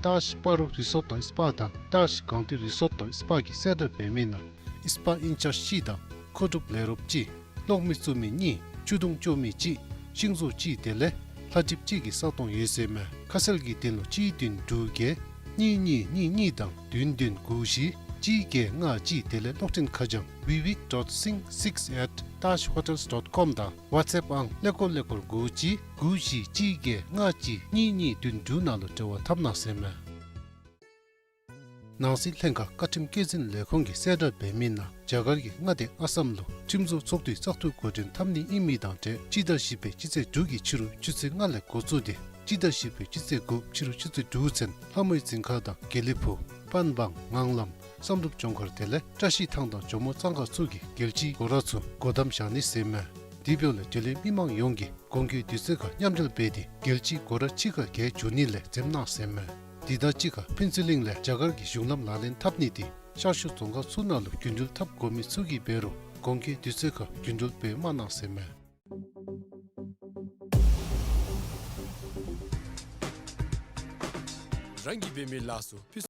ཏཱཤ་སྤ་རོ་རི་སོཊ་དང་སྤ་དང་ཏཱཤ་སྒང་སྟེང་རི་སོཊ་དང་སྤ་གིས་གསལ་བསྒྲགས་འབད་མི་ནང་སྤ་ཨིན་ཅཱརཇ་གཅིག་དང་མཁོ་སྒྲུབ་ལས་རོགསཔ་གཅིག་གློག་མེ་བཙུགས་མི་གཉིས་ཆུ་དུང་སྐྱོར་མི་གཅིག་ཤིང་བཟོ་གཅིག་དེ་ལས་ལྷ་བྲིསཔ་གཅིག་གི་ས་སྟོང་ཡོད་ཟེར་མས། ཁ་གསལ་གྱི་དོན་ལུ་གཅིག་བདུན་དྲུག་བརྒྱད་གཉིས་གཉིས་གཉིས་གཉིས་དང་བདུན་བདུན་དགུ་བཞི་གཅིག་བརྒྱད་ལྔ་གཅིག་དེ་ལས་གློག་འཕྲིན་ཁ་བྱང་vivic dot singh six at taj hotels dot com དང་ཝཊས་ཨེཔ་ཨང་ཀླད་ཀོར་ཀླད་ཀོར་དགུ་གཅིག་དགུ་བཞི་གཅིག་བརྒྱད་ལྔ་གཅིག་གཉིས་གཉིས་བདུན་དྲུག་ནང་ལུ་འབྲེལ་བ་འཐབ་གནང་ཟེར་མས། ནང་སྲིད་ལྷན་ཁག་བཀའ་ཁྲིམས་སྐྱེད་འཛིན་ལས་ཁུངས་ཀྱིས་གསལ་བསྒྲགས་འབད་མི་ནང་རྒྱ་གར་གྱི་མངའ་སྡེ་ཨ་སམ་ལུ་ཁྲིམས་བཟོ་ཚོགས་འདུའི་བཙག་འཐུ་འགོ་འདྲེན་འཐབ་ནི་ཨིན་མི་དང་འབྲེལ་སྤྱི་ཟླ་བཞི་པའི་སྤྱི་ཚེས་དྲུག་གི་ཕྱི་རུ་ཆུ་ཚོད་ལྔ་ལས་འགོ་བཙུགས་ཏེ་སྤྱི་ཟླ་བཞི་པའི་སྤྱི་ཚེས་དགུ་ཕྱི་རུ་ཆུ་ཚོད་དྲུག་ཚུན་ལྷ་མོའི་རྫིང་ཁ་དང་དགེ་ལེགས་ཕུག་པན་བང་ངང་ལམ་བསམ་གྲུབ་ལྗོངས་མཁར་དེ་ལས་བཀྲ་ཤིས་ཐང་དང་ཇོ་མོ་གཙང་ཁ་ཚུ་གི་རྒྱལ་སྤྱིའི་སྒོ་ར་ཚུ་སྒོ་བསྡམ་བཞག་ནི་ཟེར་མས། དེ་འབདཝ་ལས་འབྲེལ་ཡོད་མི་མང་ཡོངས་ཀྱིས་གོང་གི་དུས་ཚོད་ཁར་མཉམ་འབྲེལ་འབད་དེ་རྒྱལ་སྤྱིའི་སྒོ་ར་ཕྱི་ཁར་བརྒལ་འགྱོ་ནི་ལས་འཛེམ་གནང་ཟེར་མས། དེ་དང་གཅིག་ཁར་ཕུན་ཚོགས་གླིང་ལས་རྒྱ་གར་གྱི་གཞུང་ལམ་ལག་ལེན་འཐབ་ནི་དེ་ཤར་ཕྱོགས་རྫོང་ཁག་ཚུ་ནང་ལུ་རྒྱུན་འགྲུལ་འཐབ་དགོ་མི་ཚུ་གིས་འབད་རུང་གོང་གི་དུས་ཚོད་ཁར་རྒྱུན་འགྲུལ་འབད་མ་གནང་ཟེར་མས། རང་གིས་འབད་མི་ལ་སོགས་ཕུལ།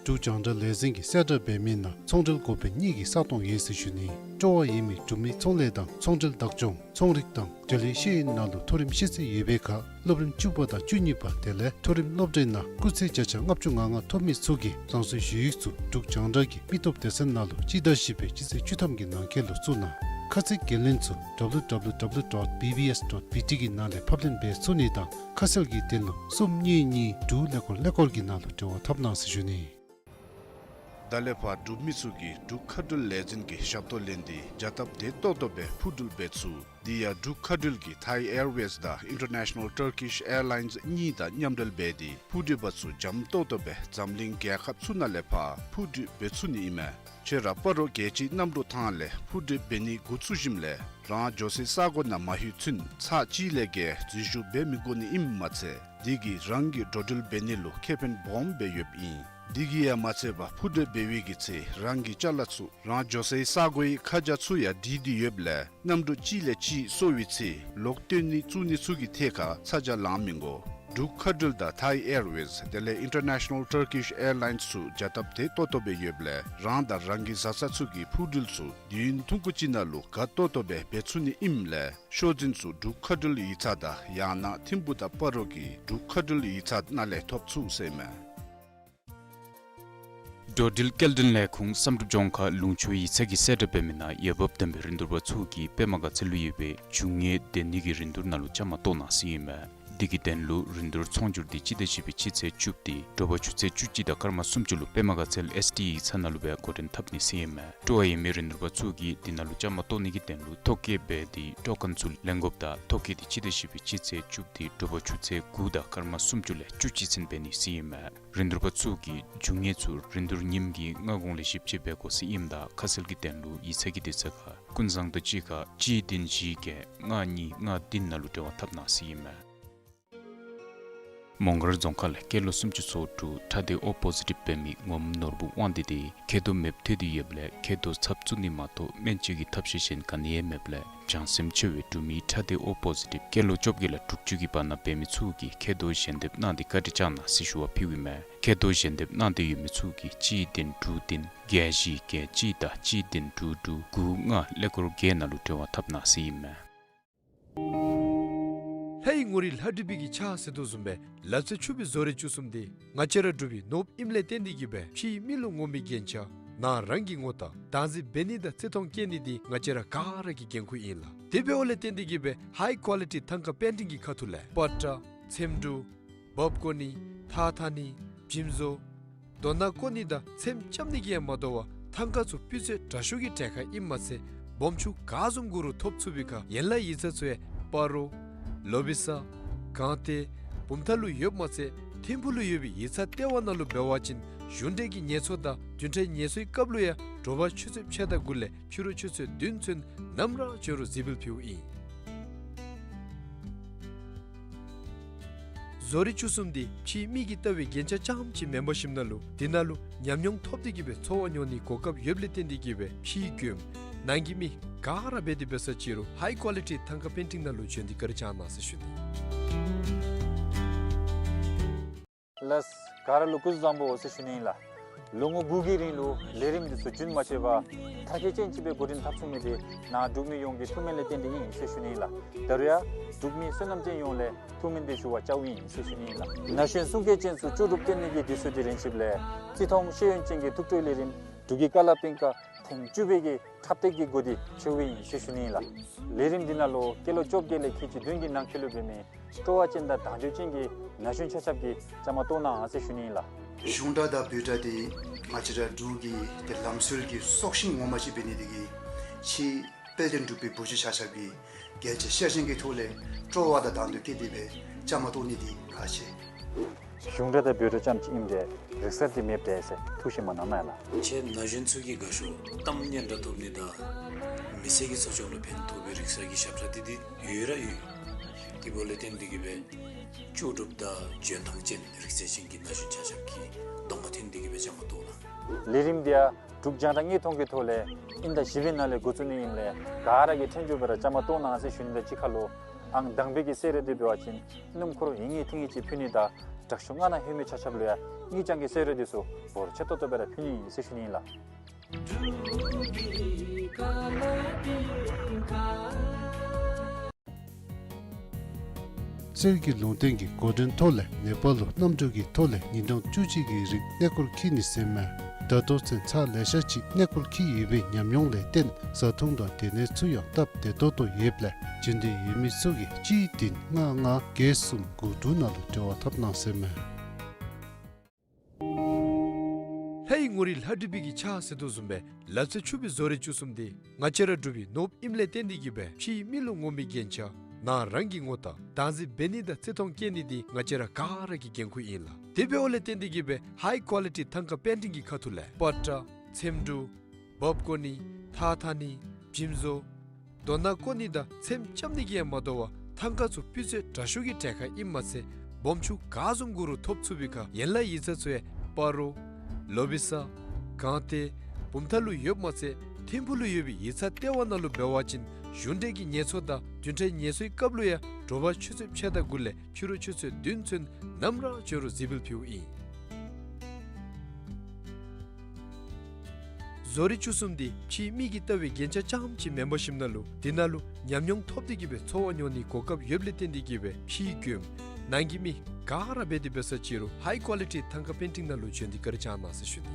འབྲུག་རྒྱང་བསྒྲགས་ལས་འཛིན་གྱིས་གསལ་བསྒྲགས་འབད་མི་ནང་ཚོང་འབྲེལ་འགོ་དཔོན་གཉིས་ཀྱི་ས་སྟོང་ཡོད་ཟེར་ཞུ་ནི། སྤྲོ་བ་ཡོད་མི་འབྲུག་མི་ཚོང་ལས་དང་ཚོང་འབྲེལ་བདག་སྐྱོང་ཚོང་རིག་དང་འབྲེལ་ཡོད་ཤེས་ཡོན་ནང་ལུ་མཐོ་རིམ་ཤེས་ཚད་ཡོད་པའི་ཁར་སློབ་རིམ་བཅུ་པ་དང་བཅུ་གཉིས་པ་དེ་ལས་མཐོ་རིམ་སློབ་གྲྭའི་ནང་སྐུགས་ཚད་བརྒྱ་ཆ་ལྔ་བཅུ་ང་ལྔ་ཐོབ་མི་ཚུ་གིས་རང་སོའི་ཞུ་ཡིག་ཚུ་འབྲུག་རྒྱང་བསྒྲགས་ཀྱི་མི་སྟོབས་སྡེ་ཚན་ནང་ལུ་སྤྱི་ཟླ་བཞི་པའི་སྤྱི་ཚེས་བཅུ་ཐམ་གྱི་ནང་འཁོད་ལུ་བཙུགས་གནང་། ཁ་ཚིག་འགན་ལེན་ཚུ་W W W dot B B S dot B T གི་ནང་ལས་ཕབ་ལེན་འབད་ཚུགས་ནི་དང་ཁ་གསལ་གྱི་དོན་ལུ་གསུམ་གཉིས་གཉིས་དྲུག་ཀླད་ཀོར་ཀླད་ཀོར་གྱི་ནང་ལུ་འབྲེལ་བ་འཐབ་གནང་ཟེར་ཞུ་ནི། ད་ལས་ཕར་འབྲུག་མི་ཚུ་གིས་འབྲུག་མཁའ་འགྲུལ་ལས་འཛིན་གྱི་ཞབས་ཏོག་ལེན་ཏེ་བྱ་སྟབས་བདེ་ཏོག་ཏོ་སྦེ་འཕུར་འགྲུལ་འབད་ཚུགས། དེ་ཡང་འབྲུག་མཁའ་འགྲུལ་གྱིས་Thai Airways དང་International Turkish Airlines གཉིས་དང་མཉམ་འབྲེལ་འབད་དེ་འཕུར་འགྲུལ་པ་ཚུ་འཇམ་ཏོག་ཏོ་སྦེ་འཛམ་གླིང་རྒྱལ་ཁབ་ཚུ་ནང་ལས་ཕར་འཕུར་འགྲུལ་འབད་ཚུགས་ནི་ཨིན་མས། ཁྱོད་ར་སྤ་རོ་རྒྱལ་སྤྱིའི་གནམ་གྲུ་ཐང་ལས་འཕུར་འགྲུལ་འབད་ནི་འགོ་བཙུགས་ཞིནམ་ལས་རང་འགྱོ་སའི་ས་གོ་ནང་མ་ལྷོད་ཚུན་ཚར་གཅིག་ལས་བརྒལ་འཛུལ་ཞུགས་འབད་མི་དགོ་ནི་ཨིནམ་མ་ཚད་དེ་གིས་རང་གི་འགྲོ་འགྲུལ་འབད་ནི་ལུ་ཁེ་ཕན་སྦོམ་སྦེ་ཡོདཔ་ཨིན། འདི་གིས་ཡང་མ་ཚད་པར་འཕུར་གྲབས་འབད་བའི་གི་ཚེ་རང་གི་ཅ་ལ་ཚུ་རང་འགྱོ་སའི་ས་གོའི་ཁ་བྱང་ཚུ་ཡང་བྲིས་ཏེ་ཡོདཔ་ལས་གནམ་གྲུ་གཅིག་ལས་གཅིག་སོར་བའི་ཚེ་ལོག་བཏོན་ནི་བཙུགས་ནི་ཚུ་གི་ཐད་ཁར་ཚ་གྱང་ལང་མི་དགོ། འབྲུག་མཁའ་འགྲུལ་དང་Thai Airways དེ་ལས་International Turkish Airlines ཚུ་བྱ་སྟབས་དེ་ཏོག་ཏོ་སྦེ་ཡོདཔ་ལས་རང་དང་རང་གི་བཟའ་ཚང་ཚུ་གི་འཕུར་འགྲུལ་ཚུ་དུས་ཡུན་ཐུང་ཀུ་ཅིག་ནང་ལུ་དགའ་ཏོག་ཏོ་སྦེ་འབད་ཚུགས་ནི་ཨིནམ་ལས་ཤོག་འཛིན་ཚུ་འབྲུག་མཁའ་འགྲུལ་ཡིག་ཚང་དང་ཡང་ན་ཐིམ་ཕུག་དང་སྤ་རོ་གི་འབྲུག་མཁའ་འགྲུལ་ཡིག་ཚང་ནང་ལས་ཐོབ་ཚུགས་ཟེར་ཨིན་མས། འགྲོ་འགྲུལ་སྐྱེལ་འདྲེན་ལས་ཁུངས་བསམ་གྲུབ་ལྗོངས་མཁར་ལུང་ཕྱོགས་ཡིག་ཚང་གིས་གསལ་བསྒྲགས་འབད་མི་ནང་འོས་འབབ་ལྡན་པའི་རིན་བསྡུར་པ་ཚུ་གིས་པདྨ་དགའ་ཚལ་ལུ་ཡོད་པའི་རྒྱུ་དངོས་ལྡན་ནི་གི་རིན་བསྡུར་ནང་ལུ་བཅའ་མར་གཏོགས་གནང་ཟེར་ཨིན་མས། འདི་གི་དོན་ལུ་རིན་བསྡུར་ཚོང་སྒྱུར་འདི་སྤྱི་ཟླ་བཞི་པའི་སྤྱི་ཚེས་བཅུ་དེ་དྲོ་པ་ཆུ་ཚོད་བཅུ་གཅིག་དང་སྐར་མ་སུམ་ཅུ་ལུ་པདྨ་དགའ་ཚལ་ཨེསི་ཌི་ཡིག་ཚང་ནང་ལུ་སྦེ་འགོ་འདྲེན་འཐབ་ནི་ཟེར་ཨིན་མས། སྤྲོ་བ་ཡོད་མི་རིན་བསྡུར་པ་ཚུ་གིས་འདི་ནང་ལུ་བཅའ་མར་གཏོགས་ནི་གི་དོན་ལུ་ཐོ་བཀོད་འབད་དེ་ཊོ་ཀེན་ཚུ་ལེན་དགོཔ་དང་ཐོ་བཀོད་འདི་སྤྱི་ཟླ་བཞི་པའི་སྤྱི་ཚེས་བཅུ་དེ་དྲོ་པ་ཆུ་ཚོད་དགུ་དང་སྐར་མ་སུམ་ཅུ་ལས་བཅུ་གཅིག་ཚུན་འབད་ནི་ཟེར་ཨིན་མས། རིན་བསྡུར་པ་ཚུ་གིས་རྒྱུ་དངོས་ཚུ་རིན་བསྡུར་ཉིནམ་གྱི་སྔ་གོང་ལས་ཞིབ་དཔྱད་འབད་དགོ་ཟེར་ཨིནམ་ད་ཁ་གསལ་གྱི་དོན་ལུ་ཡིག་ཚང་གི་དུས་ཚོད་ཁར་ཀུན་བཟང་དང་གཅིག་ཁར་གཅིག་བདུན་བཞི་བརྒྱད་ལྔ་གཉིས་ལྔ་བདུན་ནང་ལུ་འབྲེལ་བ་འཐབ་གནང་ཟེར་ཨིན་མས། མོང་སྒར་རྫོང་ཁག་ལས་སྐྱེས་ལོ་སུམ་ཅུ་སོ་དྲུག་ཁྲག་སྡེ་ཨོ་པོ་ཟི་ཊིབ་འབད་མི་ངོམ་ནོར་བུ་དབང་འདུས་དེ་མཁལ་རྡོག་མེདཔ་ཐལ་ཏེ་ཡོདཔ་ལས་མཁལ་རྡོག་ཚབ་བཙུགས་ནི་མ་གཏོགས་སྨན་བཅོས་ཀྱི་ཐབས་ཤེས་གཞན་ག་ནི་ཡང་མེདཔ་ལས་བྱང་སེམས་ཆེ་བའི་འབྲུག་མི་ཁྲག་སྡེ་ཨོ་པོ་ཟི་ཊིབ་སྐྱེས་ལོ་བཅོ་བརྒྱད་ལས་དྲུག་ཅུ་གི་བར་ན་འབད་མི་ཚུ་གིས་མཁལ་རྡོག་ཞལ་འདེབས་གནང་སྟེ་བཀའ་དྲིན་བསྐྱང་གནང་ཟེར་ཞུ་བ་ཕུལཝ་ཨིན་མས། མཁལ་རྡོག་ཞལ་འདེབས་གནང་སྟེ་ཡོད་མི་ཚུ་གིས་གཅིག་བདུན་དྲུག་བདུན་བརྒྱད་བཞི་བརྒྱད་གཅིག་དང་གཅིག་བདུན་དྲུག་དྲུག་དགུ་ལྔ་ཀླད་ཀོར་བརྒྱད་ནང་ལུ་འབྲེལ་བ་འཐབ་གནང་ཟེར་ཨིན་མས། ལྷའི་ངོ་རིས་ལྷ་བྲིས་པའི་གི་ཕྱག་ཟེར་དོ་བཟུམ་སྦེ་ལག་རྩལ་ཕྱུག་པའི་བཟོ་རིག་བཅུ་གསུམ་འདི་ང་བཅས་ར་འབྲུག་པའི་ནོར་བུ་ཨིནམ་ལས་བརྟེན་ཏེ་གིས་སྦེ་ཕྱིའི་མི་ལུ་ངོམ་པའི་རྒྱན་ཆ་ནང་རང་གི་ངོ་རྟགས་བདག་འཛིན་འབད་ནི་དང་བརྩི་མཐོང་བསྐྱེད་ནི་འདི་ང་བཅས་ར་ག་ར་གི་འགན་ཁུར་ཨིན་ལགས། དེ་འབདཝ་ལས་བརྟེན་ཏེ་གིས་སྦེ་ཧའི་ཀོ་ལི་ཊི་ཐང་ཀ་པེན་ཊིང་གི་ཁ་ཐུག་ལས་པ་ཏྲ་ཚེམ་དྲུབ་འབག་བརྐོ་ནི་ཐགས་འཐག་ནི་འཇིམ་བཟོ་རྡོ་ནང་བརྐོ་ནི་དང་ཚེམ་རྐྱབ་ནི་གིས་ཡང་མ་དོ་བར་ཐང་ཀ་ཚུ་སྤུས་ཚད་དྲག་ཤོས་ཀྱི་གྲས་ཁར་ཨིནམ་མ་ཚད་སྦོམ་ཆུང་ག་བཟུམ་དགོ་རུང་ཐོབ་ཚུགས་པའི་ཁར་ཡན་ལག་ཡིག་ཚང་ཚུ་ཡང་སྤ་རོ་ལོ་བི་ས་སྒང་སྟེང་བུམ་ཐང་ལུ་ཡོདཔ་མ་ཚད་ཐིམ་ཕུག་ལུ་ཡོད་པའི་ཡིག་ཚང་ལྟེ་བ་ནང་ལུ་འབད་བ་ཅིན་གཞུང་འབྲེལ་གྱི་ངལ་གསོ་དང་བདུན་ཕྲག་ངལ་གསོའི་སྐབས་ལུ་ཡང་དྲོ་པ་ཆུ་ཚོད་ཕྱེད་དང་དགུ་ལས་ཕྱི་རུ་ཆུ་ཚོད་བདུན་ཚུན་ནམ་ར་བྱོན་རུང་གཟིགས་འབུལ་ཕུལཝ་ཨིན། བཟོ་རིག་བཅུ་གསུམ་འདི་ཕྱིའི་མི་གིས་བལྟ་བའི་རྒྱན་ཆ་རྐྱངམ་ཅིག་མེན་པར་ཞིནམ་ན་ལུ་འདི་ནང་ལུ་ཉམས་མྱོང་ཐོབ་སྟེ་གིས་སྦེ་འཚོ་བ་མྱོང་ནིའི་གོ་སྐབས་ཡོདཔ་ལས་བརྟེན་ཏེ་གིས་སྦེ་ཕྱིའི་མགྱོནམ་ནང་གི་མི་ག་ར་འབད་དེ་འབད་ས་ཅིག་རུང་ཧའི་ཀོ་ལི་ཊི་ཐང་ཀ་པེན་ཊིང་ནང་ལུ་བྱོན་ཏེ་བཀའ་དྲིན་བསྐྱང་གནང་ཟེར་ཞུ་ནི། ལགས། ག་ར་ལུ་སྐུ་གཟུགས་བཟང་པོ་ཟེར་ཞུ་ནི་ཨིན་ལགས། ལོ་ངོ་དགུ་གི་རིང་ལུ་ལས་རིམ་འདི་ཚུ་རྒྱུན་མ་ཆད་པར་མཐར་འཁྱོལ་ཅན་ཅིག་སྦེ་འགོ་འདྲེན་འཐབ་ཚུགས་མི་འདི་ནཱ་འབྲུག་མི་ཡོངས་ཀྱི་ཐུགས་སྨོན་ལས་བརྟེན་ཏེ་ཨིན་ཟེར་ཞུ་ནི་ཨིན་ལགས། ད་རུང་ཡང་འབྲུག་མི་བསོད་ནམས་ཅན་ཡོངས་ལས་ཐུགས་སྨོན་འདི་ཞུ་བར་བཅརཝ་ཨིན་ཟེར་ཞུ་ནི་ཨིན་ལགས། ན་གཞོན་གསུང་སྐད་ཅན་ཚུ་ལྕོགས་གྲུབ་སྟོན་ནི་གི་དུས་ཚོད་འདི་རན་ཆིཝ་ལས་བརྩི་མཐོང་ཤེས་ཡོན་ཅན་གྱི་ཐུགས་སྤྲོའི་ལས་རིམ་འབྲུག་གི་ཀ་ལ་པིང་ཀ་ཐེངས་བཅུ་པའི་གི་འཁྲབ་སྟེགས་ཀྱི་འགོ་འདི་ཕྱེཝ་ཨིན་ཟེར་ཞུ་ནི་ཨིན་ལགས། ལས་རིམ་འདི་ནང་ལུ་སྐྱེས་ལོ་བཅོ་བརྒྱད་ལས་ཁལ་གཅིག་བདུན་གྱི་ནང་འཁོད་ལུ་འབད་མི་སྤྲོ་བ་ཅན་དང་དང་འདོད་ཅན་གྱི་ན་གཞོན་ཆ་ཁྱབ་ཀྱིས་བཅའ་མར་གཏོགས་གནང་ཟེར་ཞུ་ནི་ཨིན་ལགས། གཞུང་སྒྲ་དང་བོད་སྒྲ་འདི་ང་བཅས་ར་འབྲུག་གི་ཏེ་ལམ་སྲོལ་གྱི་སྲོག་ཤིང་ངོ་མ་ཅིག་འབད་ནི་འདི་གིས་ཕྱིའི་དཔལ་ལྡན་འབྲུག་པའི་བུ་བརྒྱུད་ཆ་ཁྱབ་ཀྱིས་རྒྱལ་གཅེས་ཤེར་ཕྱིན་གྱི་ཐོག་ལས་སྤྲོ་བ་དང་དང་འདོད་བསྐྱེད་དེ་སྦེ་བཅའ་མར་གཏོགས་ནི་འདི་ཁག་ཆེ། གཞུང་སྒྲ་དང་བོད་སྒྲ་རྐྱངམ་ཅིག་ཨིནམ་ད་རིག་གསར་འདི་མེདཔ་འདྲས་ཟེར་ཐུགས་བཞེས་མ་གནང་ན་ལགས། ཁྱེད་ན་གཞོན་ཚུ་གི་དགའ་ཤོས་གཏམ་སྙན་གྲགས་ཐོབ་ནི་དང་མི་ཚེ་གི་འཚོ་སྐྱོང་ལུ་ཕན་ཐོགས་པའི་རིག་གསར་གྱི་ཞབས་ཁྲ་འདི་འདི་ཡོད་ར་ཡོད། དེ་འབདཝ་ལས་བརྟེན་ཏེ་གིས་སྦེ་ལྕོགས་གྲུབ་དང་འཇོན་ཐང་ཅན་རིག་རྩལ་ཅན་གྱི་ན་གཞོན་ཆ་ཁྱབ་ཀྱིས་གདོང་ཁར་ཐོན་ཏེ་གིས་སྦེ་བཅའ་མར་གཏོགས་གནང་། ལས་རིམ་འདི་ཡང་འབྲུག་རྒྱང་བསྒྲགས་དངོས་མཐོང་གི་ཐོག་ལས་དབྱིན་ཟླ་བཞི་པའི་ནང་ལས་འགོ་བཙུགས་ནི་ཨིནམ་ལས་ག་ར་གིས་ཐོན་འགྱོ་སྦེ་ར་བཅའ་མར་གཏོགས་གནང་ཟེར་ཞུ་ནི་དང་གཅིག་ཁར་ལུ་ཨང་དང་པའི་གི་གསོལ་རས་འདི་འབད་བ་ཅིན་སྣུམ་འཁོར་ཡིན་ངེས་ཐིང་ངེས་ཅིག་ཕུལ་ནི་དང་དྲག་ཤོས་ལྔ་ནང་ལྷོད་མི་ཆ་ཁྱབ་ལུ་ཡང་དངུལ་རྐྱང་གི་གསོལ་རས་འདི་ཚུ་འབོར་ཆེ་ཏོག་ཏོ་སྦེ་ར་ཕུལ་ནི་ཨིན་ཟེར་ཞུ་ནི་ཨིན་ལགས། གསེར་གྱི་ལུང་བསྟན་གྱི་འགོ་འདྲེན་ཐོག་ལས་ནེ་པཱལ་ལུ་གནམ་གྲུ་གི་ཐོག་ལས་ཉིན་གྲངས་བཅུ་གཅིག་གི་རིང་གནས་སྐོར་འཁྱིད་ནི་ཟེར་མས། ད་ལྟོ་ཚུན་ཚར་ལེ་ཤ་ཅིག་གནས་སྐོར་འཁྱིད་ཡོད་པའི་ཉམས་མྱོང་ལས་བརྟེན་བཟའ་འཐུང་དང་སྡོད་གནས་ཚུ་ཡང་སྟབས་བདེ་ཏོག་ཏོ་ཡོདཔ་ལས་འབྱོན་འདོད་ཡོད་མི་ཚུ་གིས་གཅིག་བདུན་ལྔ་ལྔ་བརྒྱད་གསུམ་དགུ་དྲུག་ནང་ལུ་འབྲེལ་བ་འཐབ་གནང་ཟེར་མས། ལྷའི་ངོ་རིས་ལྷ་བྲིས་པའི་གི་ཕྱག་ཟེར་དོ་བཟུམ་སྦེ་ལག་རྩལ་ཕྱུག་པའི་བཟོ་རིག་བཅུ་གསུམ་འདི་ང་བཅས་ར་འབྲུག་པའི་ནོར་བུ་ཨིནམ་ལས་བརྟེན་ཏེ་གིས་སྦེ་ཕྱིའི་མི་ལུ་ངོམ་པའི་རྒྱན་ཆ་ནང་རང་གི་ངོ་རྟགས་བདག་འཛིན་འབད་ནི་དང་བརྩི་མཐོང་བསྐྱེད་ནི་འདི་ང་བཅས་ར་ག་ར་གི་འགན་ཁུར་ཨིན་ལགས། དེ་འབདཝ་ལས་བརྟེན་ཏེ་གིས་སྦེ་ཧའི་ཀོ་ལི་ཊི་ཐང་ཀ་པེན་ཊིང་གི་ཁ་ཐུག་ལས་པ་ཏྲ་ཚེམ་དྲུབ་འབག་བརྐོ་ནི་ཐགས་འཐག་ནི་འཇིམ་བཟོ་རྡོ་ནང་བརྐོ་ནི་དང་ཚེམ་རྐྱབ་ནི་གིས་ཡང་མ་དོ་བར་ཐང་ཀ་ཚུ་སྤུས་ཚད་དྲག་ཤོས་ཀྱི་གྲས་ཁར་ཨིནམ་མ་ཚད་སྦོམ་ཆུང་ག་བཟུམ་དགོ་རུང་ཐོབ་ཚུགས་པའི་ཁར་ཡན་ལག་ཡིག་ཚང་ཚུ་ཡང་སྤ་རོ་ ལོ་བི་ས་གངས་ཏེ་བུམ་ཐང་ལུ་ཡོདཔ་མ་ཚད་ཐིམ་ཕུག་ལུ་ཡོད་པའི་ཡིག་ཚང་ལྟེ་བ་ནང་ལུ་འབད་བ་ཅིན་གཞུང་འབྲེལ་གྱི་ངལ་གསོ་དང་བདུན་ཕྲག་ངལ་གསོའི་སྐབས་ལུ་ཡང་དྲོ་པ་ཆུ་ཚོད་ཕྱེད་དང་དགུ་ལས་ཕྱི་རུ་ཆུ་ཚོད་བདུན་ཚུན་ནམ་ར་འབྱོན་རུང་གཟིགས་འབུལ་ཕུལཝ་ཨིན། བཟོ་རིག་བཅུ་གསུམ་འདི་ཕྱིའི་མིག་གིས་བལྟ་བའི་རྒྱན་ཆ་རྐྱངམ་ཅིག་མེན་པར་ཞིནམ་ན་ལུ་དེ་ནང་ལུ་ཉམས་མྱོང་ཐོབ་སྟེ་གི་སྦེ་འཚོ་བ་མྱོང་ནིའི་གོ་སྐབས་ཡོདཔ་ལས་བརྟེན་ཏེ་གི་སྦེ་ཕྱིའི་མགྱོནམ་ནང་གི་མི་ག་ར་འབད་དེ་འབད་ས་ཅིག་རུང་ཧའི་ཀོ་ལི་ཊི་ཐང་ཀ་པེན་ཊིང་ནང་ལུ་བྱོན་ཏེ་བཀའ་དྲིན་བསྐྱང་གནང་ཟེར་ཞུ་ནི།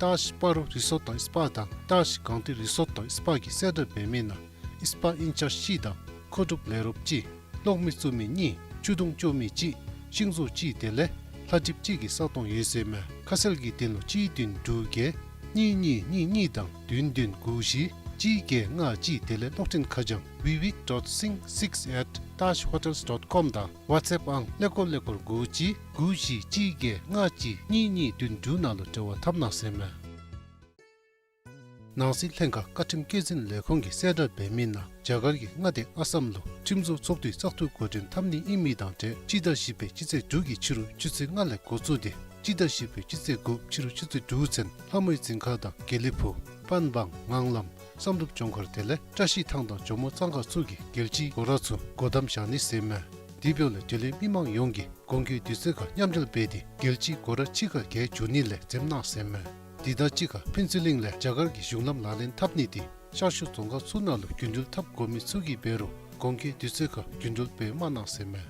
ཏཱ་ཤི་སྤ་རོ་རི་སོརཊ་དང་སི་པ་དང་ཏཱ་ཤི་གངས་ཏི་རི་སོརཊ་དང་སི་པ་གིས་གསལ་བསྒྲགས་འབད་མི་ནང་ཨིས་པ་ཨིན་ཅར་གཅིག་དང་མཁོ་སྒྲུབ་ལས་རོགསཔ་གཅིག། གློག་མེ་བཙུགས་མི་གཉིས། ཆུ་དུང་བཙུགས་མི་གཅིག། ཤིང་བཟོ་གཅིག་དེ་ལས་ལྷ་འགྲིབ་གཅིག་གི་ས་སྟོང་ཡོད་ཟེར་མས། ཁ་གསལ་གྱི་དོན་ལུ་གཅིག་བདུན་དྲུག་བརྒྱད་གཉིས་གཉིས་གཉིས་གཉིས་དང་བདུན་བདུན་དགུ་བཞི་གཅིག་བརྒྱད་ལྔ་གཅིག་དེ་ལས་གློག་འཕྲིན་ཁ་བྱང་བི་བི་ཀི་ཌོཊ་སིང་སིགས་ཨེཊ་ཏཱ་ཤི་ཧོ་ཊེལ་ཌོཊ་ཀོམ་དང་ཝཊས་ཨེཔ་ཨང་ཀླད་ཀོར་ཀླད་ཀོར་དགུ་གཅིག་དགུ་བཞི་གཅིག་བརྒྱད་ལྔ་གཅིག་གཉིས་གཉིས་བདུན་དྲུག་ནང་ལུ་འབྲེལ་བ་འཐབ་གནང་ཟེར་མས། ནང་སྲིད་ལྷན་ཁག་བཀའ་ཁྲིམས་བཀོད་འཛིན་ལས་ཁུངས་ཀྱིས་གསལ་བསྒྲགས་འབད་མི་ནང་རྒྱ་གར་གྱི་མངའ་སྡེ་ཨ་སམ་ལུ་ཁྲིམས་བཟོ་ཚོགས་འདུའི་བཙག་འཐུ་འགོ་འདྲེན་འཐབ་ནི་ཨིན་མི་དང་འབྲེལ་སྤྱི་ཟླ་བཞི་པའི་སྤྱི་ཚེས་དྲུག་གི་ཕྱི་རུ་ཆུ་ཚོད་ལྔ་ལས་འགོ་བཙུགས་ཏེ་སྤྱི་ཟླ་བཞི་པའི་སྤྱི་ཚེས་དགུ་ཕྱི་རུ་ཆུ་ཚོད་དྲུག་ཚུན་ལྷ་མོའི་རྫིང་ཁ་དང་དགེ་ལེགས་ཕུག་པན་བང་ངང་ལམ་བསམ་གྲུབ་ལྗོངས་མཁར་དེ་ལས་བཀྲ་ཤིས་ཐང་དང་ཇོ་མོ་གཙང་ཁ་ཚུ་གི་རྒྱལ་སྤྱིའི་སྒོ་ར་ཚུ་སྒོ་བསྡམ་བཞག་ནི་ཟེར་མས། དེ་འབདཝ་ལས་འབྲེལ་ཡོད་མི་མང་ཡོངས་ཀྱིས་གོང་གི་དུས་ཚོད་ཁར་མཉམ་འབྲེལ་འབད་དེ་རྒྱལ་སྤྱིའི་སྒོ་ར་ཕྱི་ཁར་བརྒལ་འགྱོ་ནི་ལས་འཛེམ་གནང་ཟེར་མས། དེ་དང་གཅིག་ཁར་ཕུན་ཚོགས་གླིང་ལས་རྒྱ་གར་གྱི་གཞུང་ལམ་ལག་ལེན་འཐབ་ནི་དེ་ཤར་ཕྱོགས་རྫོང་ཁག་ཚུ་ནང་ལུ་རྒྱུན་འགྲུལ་འཐབ་དགོ་མི་ཚུ་གིས་འབད་རུང་གོང་གི་དུས་ཚོད་ཁར་རྒྱུན་འགྲུལ་སྦེ་མ་གནང་ཟེར་མས།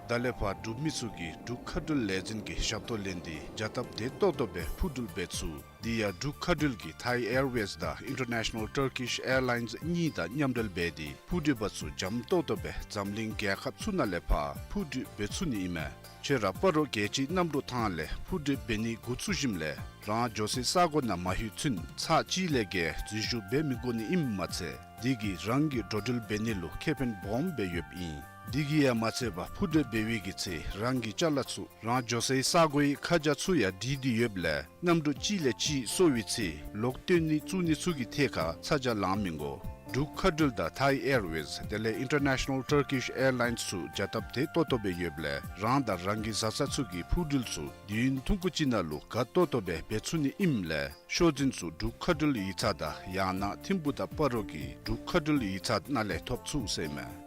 ད་ལས་ཕར་འབྲུག་མི་ཚུ་གིས་འབྲུག་མཁའ་འགྲུལ་ལས་འཛིན་གྱི་ཞབས་ཏོག་ལེན་ཏེ་བྱ་སྟབས་བདེ་ཏོག་ཏོ་སྦེ་འཕུར་འགྲུལ་འབད་ཚུགས། དེ་ཡང་འབྲུག་མཁའ་འགྲུལ་གྱིས་ཐའི་ཨེར་ཝེསི་དང་ཨིན་ཊར་ནེ་ཤ་ནཱལ་ཊར་ཀིཤ་ཨེར་ལའིནསི་གཉིས་དང་མཉམ་འབྲེལ་འབད་དེ་འཕུར་འགྲུལ་པ་ཚུ་འཇམ་ཏོག་ཏོ་སྦེ་འཛམ་གླིང་རྒྱལ་ཁབ་ཚུ་ནང་ལས་ཕར་འཕུར་འགྲུལ་འབད་ཚུགས་ནི་ཨིན་མས། ཁྱོད་ར་སྤ་རོ་རྒྱལ་སྤྱིའི་གནམ་གྲུ་ཐང་ལས་འཕུར་འགྲུལ་འབད་ནི་འགོ་བཙུགས་ཞིནམ་ལས་རང་འགྱོ་སའི་ས་གོ་ནང་མ་ལྷོད་ཚུན་ཚར་གཅིག་ལས་བརྒལ་འཛུལ་ཞུགས་འབད་མི་དགོ་ནི་ཨིནམ་མ་ཚད་དེ་གིས་རང་གི་འགྲོ་འགྲུལ་འབད་ནི་ལུ་ཁེ་ཕན་སྦོམ་སྦེ་ཡོདཔ་ཨིན། དེ་གིས་ཡང་མ་ཚད་པར་འཕུར་འགྲུལ་འབད་བའི་གི་ཚེ་རང་གི་ཅ་ལ་ཚུ་རང་འགྱོ་སའི་ས་གོའི་ཁ་བྱང་ཚུ་ཡང་བྲིས་ཏེ་ཡོདཔ་ལས་གནམ་གྲུ་གཅིག་ལས་གཅིག་སོར་བའི་ཚེ་ལོག་བཏོན་ནི་བཙུགས་ནི་ཚུ་གི་ཐད་ཁར་ཚ་གྱང་ལང་མི་དགོ། འབྲུག་མཁའ་འགྲུལ་དང་ཐའི་ཨེར་ཝེསི་དེ་ལས་ཨིན་ཊར་ནེ་ཤ་ནཱལ་ཊར་ཀིཤ་ཨེར་ལའིནསི་ཚུ་བྱ་སྟབས་བདེ་ཏོག་ཏོ་སྦེ་ཡོདཔ་ལས་རང་དང་རང་གི་བཟའ་ཚང་ཚུ་གི་འཕུར་འགྲུལ་ཚུ་དུས་ཡུན་ཐུང་ཀུ་ཅིག་ནང་ལུ་དགའ་ཏོག་ཏོ་སྦེ་འབད་ཚུགས་ནི་ཨིནམ་ལས་ཤོག་འཛིན་ཚུ་འབྲུག་མཁའ་འགྲུལ་ཡིག་ཚང་དང་ཡང་ན་ཐིམ་ཕུག་དང་སྤ་རོ་གི་འབྲུག་མཁའ་འགྲུལ་ཡིག་ཚང་ནང་ལས་ཐོབ་ཚུགས་ཟེར་མས།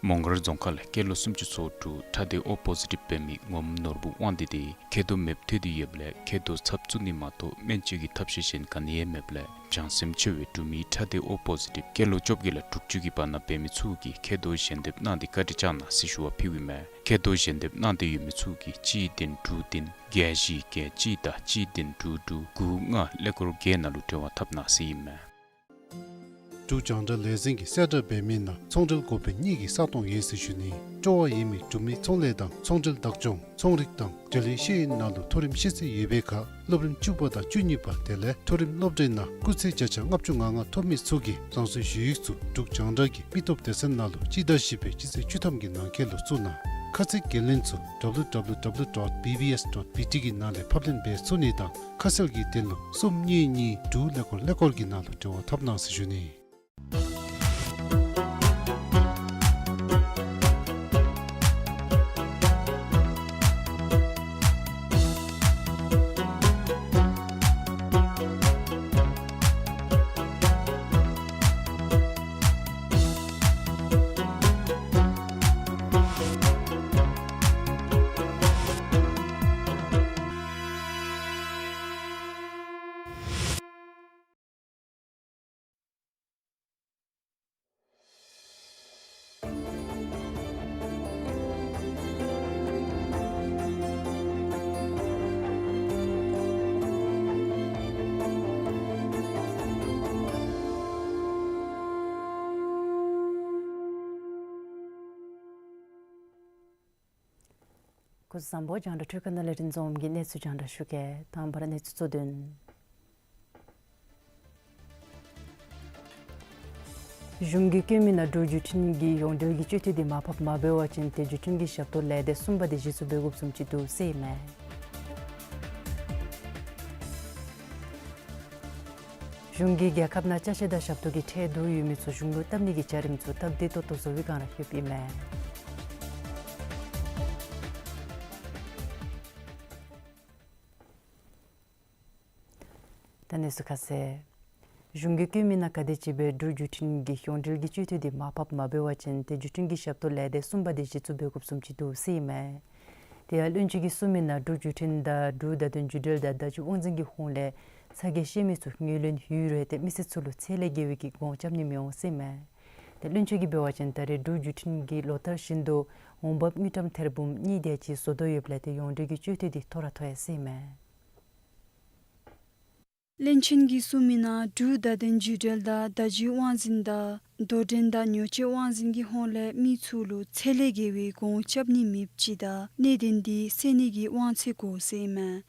མོང་སྒར་རྫོང་ཁག་ལས་སྐྱེས་ལོ་སུམ་ཅུ་ཚུན་ཚོགས་དྲུག་ཁྲག་སྡེ་ཨོ་པོ་ཟི་ཊིབ་འབད་མི་ངོམ་ནོར་བུ་དབང་འདུས་དེ་མཁལ་རྡོག་མེདཔ་ཐལ་ཏེ་ཡོདཔ་ལས་མཁལ་རྡོག་ཚབ་བཙུགས་ནི་མ་གཏོགས་སྨན་བཅོས་ཀྱི་ཐབས་ཤེས་གཞན་ག་ནི་ཡང་མེདཔ་ལས་བྱང་སེམས་ཆེ་བའི་འབྲུག་མི་ཁྲག་སྡེ་ཨོ་པོ་ཟི་ཊིབ་སྐྱེས་ལོ་བཅོ་བརྒྱད་ལས་དྲུག་ཅུ་གི་བར་ན་འབད་མི་ཚུ་གིས་མཁལ་རྡོག་ཞལ་འདེབས་གནང་སྟེ་བཀའ་དྲིན་བསྐྱང་གནང་ཟེར་ཞུ་བ་ཕུལཝ་ཨིན་མས། མཁལ་རྡོག་ཞལ་འདེབས་གནང་སྟེ་ཡོད་མི་ཚུ་གིས་གཅིག་བདུན་དྲུག་བདུན་བརྒྱད་བཞི་བརྒྱད་གཅིག་དང་གཅིག་བདུན་དྲུག་དྲུག་དགུ་ལྔ་ཀླད་ཀོར་བརྒྱད་ནང་ལུ་འབྲེལ་བ་འཐབ་གནང་ཟེར་ཨིན་མས། འབྲུག་རྒྱང་བསྒྲགས་ལས་འཛིན་གྱིས་གསལ་བསྒྲགས་འབད་མི་ནང་ཚོང་འབྲེལ་འགོ་དཔོན་གཉིས་ཀྱི་ས་སྟོང་ཡོད་ཟེར་ཞུ་ནི། སྤྲོ་བ་ཡོད་མི་འབྲུག་མི་ཚོང་ལས་དང་ཚོང་འབྲེལ་བདག་སྐྱོང་ཚོང་རིག་དང་འབྲེལ་ཡོད་ཤེས་ཡོན་ནང་ལུ་མཐོ་རིམ་ཤེས་ཚད་ཡོད་པའི་ཁར་སློབ་རིམ་བཅུ་པ་དང་བཅུ་གཉིས་པ་དེ་ལས་མཐོ་རིམ་སློབ་གྲྭའི་ནང་སྐུགས་ཚད་བརྒྱ་ཆ་ལྔ་བཅུ་ང་ལྔ་ཐོབ་མི་ཚུ་གིས་རང་སོའི་ཞུ་ཡིག་ཚུ་འབྲུག་རྒྱང་བསྒྲགས་ཀྱི་མི་སྟོབས་སྡེ་ཚན་ནང་ལུ་སྤྱི་ཟླ་བཞི་པའི་སྤྱི་ཚེས་བཅུ་ཐམ་གྱི་ནང་འཁོད་ལུ་བཙུགས་གནང་། ཁ་ཚིག་འགན་ལེན་ཚུ་W W W dot B B S dot B T གི་ནང་ལས་ཕབ་ལེན་འབད་ཚུགས་ནི་དང་ཁ་གསལ་གྱི་དོན་ལུ་གསུམ་གཉིས་གཉིས་དྲུག་ཀླད་ཀོར་ཀླད་ཀོར་གྱི་ནང་ལུ་འབྲེལ་བ་འཐབ་གནང་ཟེར་ཞུ་ནི། སྐུ་གཟུགས་བཟང་པོ། རྒྱང་བསྒྲགས་འཕྲུལ་ཁང་ནང་ལས་རིན་འཛོམས་ཀྱིས་གནས་ཚུལ་རྒྱང་བསྒྲགས་ཞུ་གེ། དང་པ་ར་གནས་ཚུལ་གཙོ་དོན། གཞུང་གིས་བཀོད་མི་ནང་འབྲུག་བརྒྱུད་འཕྲིན་གྱི་ཡོངས་འབྲེལ་གྱི་སྤྱོད་འཐུས་དེ་མར་ཕབ་མ་འབད་བ་ཅིན་ཏེ་བརྒྱུད་འཕྲིན་གྱི་ཞབས་ཏོག་ལས་སྡེ་གསུམ་པ་དེ་གཞི་བཙུགས་འབད་དགོཔ་བཟུམ་ཅིག་འདུག་ཟེར་ཨིན་མས། གཞུང་གིས་རྒྱལ་ཁབ་ནང་ཅ་ཆས་དང་ཞབས་ཏོག་གི་ཁྲལ་བསྡུ་ཡོད་མི་ཚུ་གཞུང་ལུ་བཏབ་ནི་གི་བྱ་རིམ་ཚུ་སྟབས་བདེ་ཏོག་ཏོ་བཟོ་བའི་བསྒང་ར་ལྷོདཔ་ཨིན་མས། གནས་ཚུལ་ཁ་གསལ། གཞུང་གིས་བཀོད་མི་ནང་ག་དེ་ཅིག་སྦེ་འབྲུག་བརྒྱུད་འཕྲིན་གྱི་ཡོངས་འབྲེལ་གྱི་བཅོས་ཐུབ་འདི་མར་ཕབ་མ་འབད་བ་ཅིན་ཏེ་བརྒྱུད་འཕྲིན་གྱི་ཞབས་ཏོག་ལས་སྡེ་གསུམ་པ་འདི་གཞི་བཙུགས་འབད་དགོཔ་བཟུམ་ཅིག་འདུག་ཟེར་ཨིན་མས། དེ་ཡང་བློན་ཆེན་གྱིས་གསུངས་མི་ནང་འབྲུག་བརྒྱུད་འཕྲིན་དང་འབྲུག་བརྡ་དོན་བརྒྱུད་འབྲེལ་དང་བརྡ་བརྒྱུད་དབང་འཛིན་གྱི་ཧོངས་ལས་ཚ་གྱང་བཤད་མི་ཚུ་ངོས་ལེན་ཡོད་རུང་ཏེ་མི་སེར་ཚུ་ལུ་ཚད་ལས་བརྒལ་བའི་གི་གོང་རྐྱབ་ནི་མི་འོང་ཟེར་ཨིན་མས། ཏེ་བློན་ཆེན་གྱིས་འབད་བ་ཅིན་ད་རེས་འབྲུག་བརྒྱུད་འཕྲིན་གྱིས་ལོ་ལྟར་བཞིན་དུ་འོང་འབབ་དངུལ་ཀྲམ་ཐེར་འབུམ་གཉིས་དེ་ཅིག་བཟོ་དོ་ཡོདཔ་ལས་ཏེ་ཡོངས་འབྲེལ་གྱི་བཅོས་ཐུབ་འདི་ཐོ་རངས་ཐོབ་ཡི་ཟེར་ཨིན་མས། བློན་ཆེན་གྱིས་གསུངས་མི་ནང་འབྲུག་བརྡ་དོན་བརྒྱུད་འབྲེལ་དང་བརྡ་བརྒྱུད་དབང་འཛིན་དང་དོ་འགྲན་དང་ཉོ་སྤྱོད་དབང་འཛིན་གྱི་ཧོངས་ལས་མི་ཚུ་ལུ་ཚད་ལས་བརྒལ་བའི་གོང་རྐྱབ་ནི་མེདཔ་ཅིག་དང་གནད་དོན་འདི་སེལ་ནི་གི་དབང་ཚད་དགོ་ཟེར་ཨིན་མས།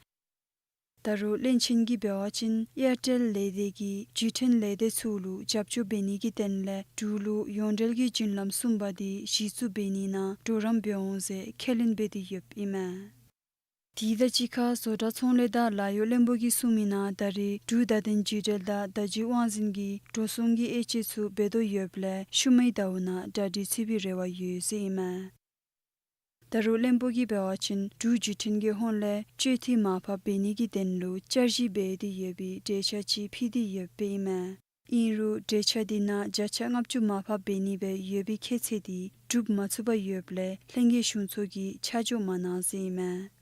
ད་རུང་བློན་ཆེན་གྱིས་འབད་བ་ཅིན་ཨེར་ཊེལ་ལས་སྡེ་གིས་བརྒྱུད་འཕྲིན་ལས་སྡེ་ཚུ་ལུ་རྒྱབ་སྐྱོར་འབད་ནི་གི་དོན་ལས་འབྲུག་ལུ་ཡོངས་འབྲེལ་གྱི་རྒྱུན་ལམ་གསུམ་པ་འདི་གཞི་བཙུགས་འབད་ནི་ནང་གྲོགས་རམ་འབད་འོང་ཟེར་ཁས་ལེན་འབད་དེ་ཡོདཔ་ཨིན་མས། དེ་དང་གཅིག་ཁར་བཟོ་གྲྭ་ཚོང་ལས་དང་ལཱ་གཡོག་བློན་པོ་གིས་གསུངས་མི་ནང་ད་རེས་འབྲུག་བརྡ་དོན་བརྒྱུད་འབྲེལ་དང་བརྡ་བརྒྱུད་དབང་འཛིན་གྱིས་འགྲོ་སོང་གི་དབྱེ་དཔྱད་ཚུ་འབད་དོ་ཡོདཔ་ལས་ཤུལ་མའི་ཟླཝ་ནང་གྲ་སྒྲིག་ཚུད་པའི་རེ་བ་ཡོད་ཟེར་ཨིན་མས། ད་རུང་བློན་པོ་གིས་འབད་བ་ཅིན་འབྲུག་བརྒྱུད་འཕྲིན་གྱི་ཧོངས་ལས་བཅོས་ཐུབ་མར་ཕབ་འབད་ནི་གི་དོན་ལུ་བསྐྱར་ཞིབ་འབད་དེ་ཡོད་པའི་འགྲེལ་བཤད་ཅིག་ཕུལ་ཏེ་ཡོདཔ་ཨིན་མས། ཨིན་རུང་འགྲེལ་བཤད་འདི་ནང་བརྒྱ་ཆ་ལྔ་བཅུ་མར་ཕབ་འབད་ནི་སྦེ་ཡོད་པའི་ཁྱད་ཚད་འདི་གྲུབ་མ་ཚུགས་པར་ཡོདཔ་ལས་ལྷན་རྒྱས་གཞུང་ཚོགས་ཀྱིས་ཆ་འཇོག་མ་གནང་ཟེར་ཨིན་མས།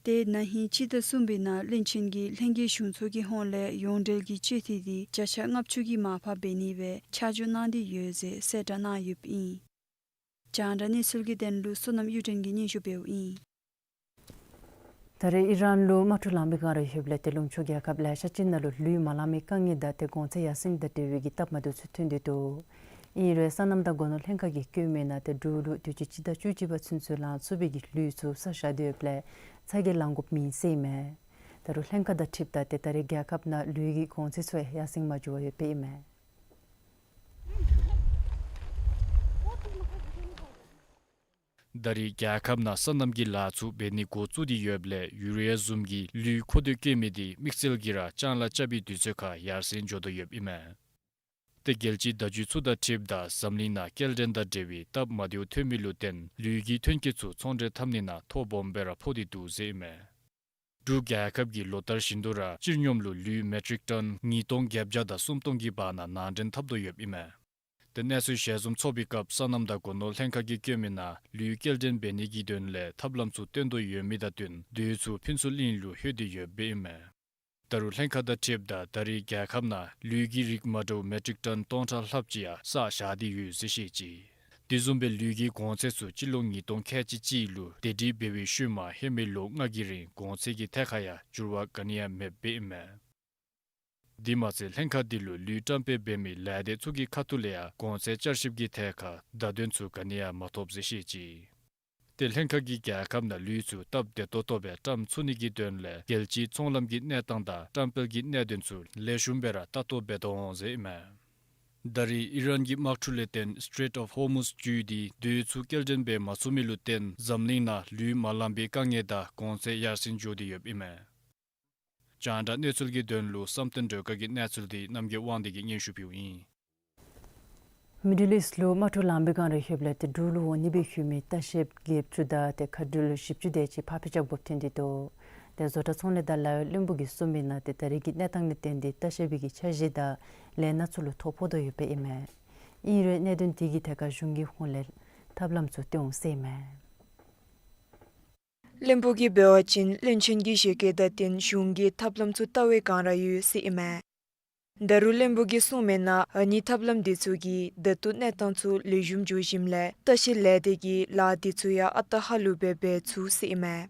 ཏེ་ན་ཧིང་སྤྱི་ཟླ་གསུམ་པའི་ནང་བློན་ཆེན་གྱིས་ལྷན་རྒྱས་གཞུང་ཚོགས་ཀྱི་ཧོངས་ལས་ཡོངས་འབྲེལ་གྱི་བཅོས་ཐུབ་འདི་བརྒྱ་ཆ་ལྔ་བཅུ་གི་མར་ཕབ་འབད་ནི་སྦེ་ཆ་འཇོག་གནང་སྟེ་ཡོད་ཟེར་གསལ་བསྒྲགས་གནང་ཡོདཔ་ཨིན། རྒྱང་བསྒྲགས་གནས་ཚུལ་གྱི་དོན་ལུ་བསོད་ནམས་གཡུ་སྒྲོན་གྱིས་སྙན་ཞུ་འབདཝ་ཨིན། ད་རེས་ཨི་རན་ལུ་དམག་འཁྲུག་ལང་པའི་སྒང་ར་ཡོདཔ་ལས་ཏེ་ལུང་ཕྱོགས་རྒྱལ་ཁབ་ལེ་ཤ་ཅིག་ནང་ལུ་ལུད་མ་ལང་མི་དཀའ་ངལ་དང་ཏེ་གོང་ཚད་ཡར་སེང་དང་འབྲེལ་བའི་གི་སྟབས་མ་བདེཝ་ཚུ་ཐོན་ཏེ་འདུག། ཨིན་རུང་སོ་ནམ་དང་སྒོ་ནོར་ལྷན་ཁག་གིས་བཀོད་མི་ནང་ཏེ་འབྲུག་ལུ་དུས་ཅི་སྤྱི་ཟླ་བཅུ་གཅིག་པ་ཚུན་ཚོད་ལང་ཚུགས་པའི་གི་ལུད་ཚུ་བསགས་བཞག་སྟེ་ཡོདཔ་ལས་ཚ་གྱང་ལང་དགོཔ་མེད་ཟེར་ཨིན་མས། ད་རུང་ལྷན་ཁག་དང་འཁྲིལཝ་ད་ཏེ་ད་རེས་རྒྱལ་ཁབ་ནང་ལུད་ཀྱི་གོང་ཚད་ཚུ་ཡང་ཡར་སེང་མ་འགྱོ་བར་ཡོདཔ་ཨིན་མས། ད་རེས་རྒྱལ་ཁབ་ནང་སོ་ནམ་གྱི་ལཱ་ཚུ་འབད་ནི་འགོ་བཙུགས་ཏེ་ཡོདཔ་ལས་ཡུ་རི་ཡ་བཟུམ་གྱི་ལུད་མཁོ་འདོད་བཀོད་མི་འདི་དམིགས་བསལ་གྱིས་ར་ལྕང་ལཱ་རྐྱབ་པའི་དུས་ཚོད་ཁར་ཡར་སེང་འགྱོ་དོ་ཡོདཔ་ཨིན་མས། ཏེ་རྒྱལ་སྤྱིའི་བརྡ་བརྒྱུད་ཚུ་དང་འཁྲིལཝ་ད་འཛམ་གླིང་ནང་སྐྱེལ་འདྲེན་དང་འབྲེལ་བའི་སྟབས་མ་བདེཝ་ཐོན་མི་ལུ་བརྟེན་ལུད་ཀྱི་ཐོན་སྐྱེད་ཚུ་ཚོང་འབྲེལ་འཐབ་ནི་ནང་ཐོ་སྦོམ་སྦེ་ར་ཕོག་སྟེ་འདུག་ཟེར་ཨིན་མས། འབྲུག་རྒྱལ་ཁབ་ཀྱིས་ལོ་ལྟར་བཞིན་དུ་ར་སྤྱིར་སྙོམས་ལུ་ལུད་མེ་ཊིག་ཊོན་ཉིས་སྟོང་བརྒྱད་བརྒྱ་དང་སུམ་སྟོང་གི་བར་ན་ནང་འདྲེན་འཐབ་དོ་ཡོདཔ་ཨིན་མས། ཏེ་གནས་ཚུལ་ཞལ་འཛོམས་ཚོགས་པའི་སྐབས་སོ་ནམ་དང་སྒོ་ནོར་ལྷན་ཁག་གིས་བཀོད་མི་ནང་ལུད་སྐྱེལ་འདྲེན་འབད་ནི་གི་དོན་ལས་ཐབས་ལམ་ཚུ་བཏོན་དོ་ཡོད་མི་དང་བསྟུན་དུས་ཚོད་ཕུན་ཚོགས་གླིང་ལུ་ལྷོད་དེ་ཡོདཔ་ཨིན་མས། ད་རུང་ལྷན་ཁག་དང་འཁྲིལཝ་ད་ད་རེས་རྒྱལ་ཁབ་ནང་ལུད་ཀྱི་རིགས་མ་འདྲཝ་མེ་ཊིག་ཊོན་སྟོང་ཕྲག་ལྷགཔ་ཅིག་ཡང་བསགས་བཞག་སྟེ་ཡོད་ཟེར་བཤད་ཅི། དེ་བཟུམ་སྦེ་ལུད་ཀྱི་གོང་ཚད་ཚུ་སྤྱི་ལོ་ཉིས་སྟོང་ཁལ་གཅིག་གཅིག་ལུ་བདེ་སྒྲིག་འབད་བའི་ཤུལ་མ་ཧེ་མའི་ལོ་ལྔ་གི་རིང་གོང་ཚད་ཀྱི་ཐད་ཁར་ཡང་འགྱུར་བ་ག་ནི་ཡང་མེདཔ་ཨིན་མས། དེ་མ་ཚད་ལྷན་ཁག་འདི་ལུ་ལུད་བཀྲམ་སྤེལ་འབད་མི་ལས་སྡེ་ཚུ་གི་ཁ་ཐུག་ལས་ཡང་གོང་ཚད་བསྐྱར་ཞིབ་ཀྱི་ཐད་ཁར་བརྡ་དོན་ཚུ་ག་ནི་ཡང་མ་ཐོབ་ཟེར་བཤད་ཅི། ཏེ་ལྷན་ཁག་གིས་རྒྱལ་ཁབ་ནང་ལུད་ཚུ་སྟབས་བདེ་ཏོག་ཏོ་སྦེ་བཀྲམ་ཚུགས་ནི་གི་དོན་ལས་རྒྱལ་སྤྱིའི་ཚོང་ལམ་གྱི་གནས་སྟངས་དང་བཀྲམ་སྤེལ་གྱི་གནད་དོན་ཚུ་ལེགས་ཤོམ་སྦེ་ར་ལྟ་རྟོག་འབད་དོ་འོང་ཟེར་ཨིན་མས། ད་རེས་ཨི་རན་གྱི་དམག་འཁྲུག་ལས་བརྟེན་Strait of Hormuz བརྒྱུད་དེ་དུས་ཚོད་སྐྱེལ་འདྲེན་འབད་མ་ཚུགས་མི་ལུ་བརྟེན་འཛམ་གླིང་ནང་ལུད་མ་ལང་པའི་དཀའ་ངལ་དང་གོང་ཚད་ཡར་སེང་འགྱོ་སྟེ་ཡོདཔ་ཨིན་མས། རྒྱང་བསྒྲགས་གནས་ཚུལ་གྱི་དོན་ལུ་བསམ་གཏན་སྒྲོལ་དཀར་གྱི་གནས་ཚུལ་འདི་རྣམ་རྒྱལ་དབང་འདུས་ཀྱིས་སྙན་ཞུ་ཕུལཝ་ཨིན། མི་ཌལ་ཨིསཊ་ལུ་དམག་འཁྲུག་ལང་པའི་སྒང་ར་ཡོདཔ་ལས་ཏེ་འབྲུག་ལུ་འོང་ནི་སྦེ་ཡོད་མི་ལྟ་བཤལཔ་བརྒྱད་ཅུ་དང་ཏེ་མཁའ་འགྲུལ་བཞི་བཅུ་དེ་ཅིག་ཕར་འགྱངས་འགྱོ་དགོཔ་ཐོན་ཏེ་འདུག། ཏེ་བཟོ་གྲྭ་ཚོང་ལས་དང་ལཱ་གཡོག་བློན་པོ་གིས་གསུངས་མི་ནང་ཏེ་ད་རེས་ཀྱི་གནས་སྟངས་ལས་བརྟེན་ཏེ་ལྟ་བཤལ་པའི་གི་འཆར་གཞི་དང་ལས་སྣ་ཚུ་ལུ་ཐོ་ཕོག་དོ་ཡོདཔ་ཨིན་མས། ཨིན་རུང་གནད་དོན་དེ་གི་ཐད་ཁར་གཞུང་གི་ཧོངས་ལས་ཐབས་ལམ་ཚུ་བཏོན་འོང་ཟེར་ཨིན་མས། བློན་པོ་གིས་འབད་བ་ཅིན་བློན་ཆེན་གྱི་ཞལ་བཀོད་དང་བསྟུན་གཞུང་གིས་ཐབས་ལམ་ཚུ་བལྟ་བའི་བསྒང་ར་ཡོད་ཟེར་ཨིན་མས། ད་རུང་བློན་པོ་གིས་གསུངས་མི་ནང་ཨ་ནི་ཐབས་ལམ་འདི་ཚུ་གིས་ད་ལྟོ་གནས་སྟངས་ཚུ་ལེགས་ཤོམ་འགྱོ་ཞིནམ་ལས་ལྟ་བཤལ་ལས་སྡེ་གི་ལཱ་འདི་ཚུ་ཡང་ཨ་རྟག་ཧ་ལུགས་སྦེ་འབད་ཚུགས་ཟེར་ཨིན་མས།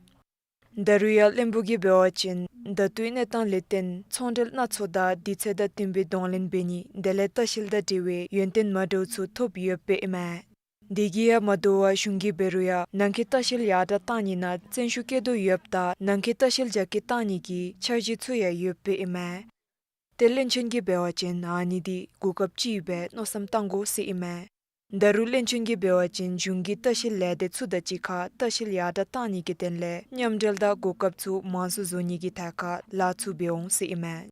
ད་རུང་ཡང་བློན་པོ་གིས་འབད་བ་ཅིན་ད་ལྟོའི་གནས་སྟངས་ལས་བརྟེན་ཚོང་འབྲེལ་སྣ་ཚོགས་དང་དུས་ཚོད་དང་བསྟུན་པའི་གདོང་ལེན་འབད་ནི་དེ་ལས་ལྟ་བཤལ་དང་འབྲེལ་བའི་ཡོན་ཏན་མ་འདྲཝ་ཚུ་ཐོབ་ཡོདཔ་ཨིན་མས། དེ་གིས་ཡང་མ་དོ་བར་གཞུང་གིས་འབད་རུང་ཡང་ནང་འཁོད་ལྟ་བཤལ་ཡར་དྲག་གཏང་ནི་ནང་བརྩོན་ཤུགས་བསྐྱེད་དོ་ཡོདཔ་ད་ནང་འཁོད་ལྟ་བཤལ་རྒྱ་སྐྱེད་གཏང་ནི་གི་འཆར་གཞི་ཚུ་ཡང་ཡོདཔ་ཨིན་མས། ཏེ་བློན་ཆེན་གྱིས་འབད་བ་ཅིན་ཨ་ནི་འདི་གོ་སྐབས་ཅིག་སྦེ་མནོ་བསམ་བཏང་དགོ་ཟེར་ཨིན་མས། ད་རུང་བློན་ཆེན་གྱིས་འབད་བ་ཅིན་གཞུང་གི་ལྟ་བཤལ་ལས་སྡེ་ཚུ་དང་གཅིག་ཁར་ལྟ་བཤལ་ཡར་དྲག་གཏང་ནི་གི་དོན་ལས་མཉམ་འབྲེལ་དང་གོ་སྐབས་ཚུ་མང་སུ་བཟོ་ནི་གི་ཐད་ཁར་ལཱ་ཚུ་འབད་འོང་ཟེར་ཨིན་མས།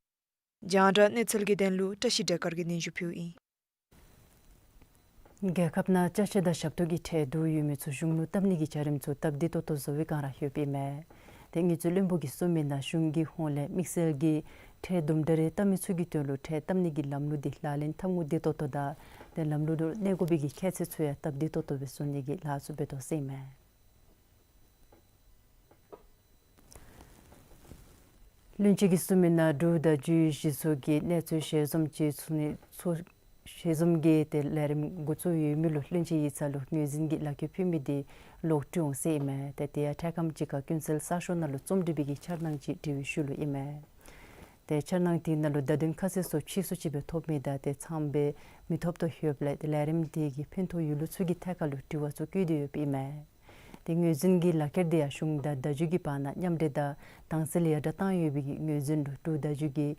རྒྱང་བསྒྲགས་གནས་ཚུལ་གྱི་དོན་ལུ་བཀྲ་ཤིས་སྒྲོལ་དཀར་གྱིས་སྙན་ཞུ་ཕུལཝ་ཨིན། རྒྱལ་ཁབ་ནང་ཅ་ཆས་དང་ཞབས་ཏོག་གི་ཁྲལ་བསྡུ་ཡོད་མི་ཚུ་གཞུང་ལུ་བཏབ་ནི་གི་བྱ་རིམ་ཚུ་སྟབས་བདེ་ཏོག་ཏོ་བཟོ་བའི་བསྒང་ར་ཡོདཔ་ཨིན་མས། ཏེ་དངུལ་རྩིས་བློན་པོ་གིས་གསུངས་མི་ནང་གཞུང་གི་ཧོངས་ལས་དམིགས་བསལ་གྱི་ ཁྲལ་དུམ་གྲ་རེ་བཏབ་མི་ཚུ་གི་དོན་ལུ་ཁྲལ་བཏབ་ནི་གི་ལམ་ལུགས་འདི་ལག་ལེན་འཐབ་འོང་བདེ་ཏོག་ཏོ་དང་ཏེ་ལམ་ལུགས་ལུ་གནས་དགོ་པའི་གི་ཁྱད་ཚད་ཚུ་ཡང་སྟབས་བདེ་ཏོག་ཏོ་སྦེ་བཟོ་ནི་གི་ལཱ་ཚུ་འབད་དོ་ཟེར་ཨིན་མས། བློན་ཆེན་གྱིས་གསུངས་མི་ནང་འབྲུག་བརྡ་བརྒྱུད་གཞི་བཙུགས་ཀྱི་གནས་ཚུལ་ཞལ་འཛོམས་ཅིག་ཚོགས་ནི་ཚོགས་ཞལ་འཛོམས་ཀྱི་ཏེ་ལས་རིམ་འགོ་བཙུགས་ཡོད་མི་ལུ་བློན་ཆེན་ཡིག་ཚང་ལུ་ངོས་འཛིན་གྱི་ལག་ཁྱེར་ཕུལ་མི་འདི་ལོག་སྤྲོད་འོང་ཟེར་ཨིན་མས། ཏེ་དེ་ཡང་འཕྲལ་ཁམས་ཅིག་ཁར་ཀུན་གསལ་གསར་ཤོག་ནང་ལུ་རྩོམ་སྒྲིག་པའི་གི་འཆར་སྣང་ཅིག་འབྲི་བའི་ཤུལ་ལུ་ཨིན་མས། ཏེ་འཆར་སྣང་དེ་ནང་ལུ་བརྡ་དོན་ཁ་གསལ་སོགས་ཕྱིས་སུ་ཅིག་སྦེ་ཐོབ་མི་དང་ཏེ་ཚངམ་སྦེ་མི་ཐོབ་དོ་ཡོདཔ་ལས་ཏེ་ལས་རིམ་དེ་གི་ཕན་ཐོགས་ཡོད་ལུགས་ཚུ་གི་ཐད་ཁར་ལུ་དྲི་བ་ཚུ་བཀོད་དེ་ཡོདཔ་ཨིན་མས། ཏེ་ངོས་འཛིན་གྱི་ལག་ཁྱེར་དེ་ཡང་གཞུང་དང་བརྡ་བརྒྱུད་ཀྱི་བར་ན་མཉམ་འབྲེལ་དང་དྭངས་གསལ་ཡར་དྲག་བཏང་ཡོད་པའི་གི་ངོས་འཛིན་ལུ་འབྲུག་བརྡ་བརྒྱུད་ཀྱི་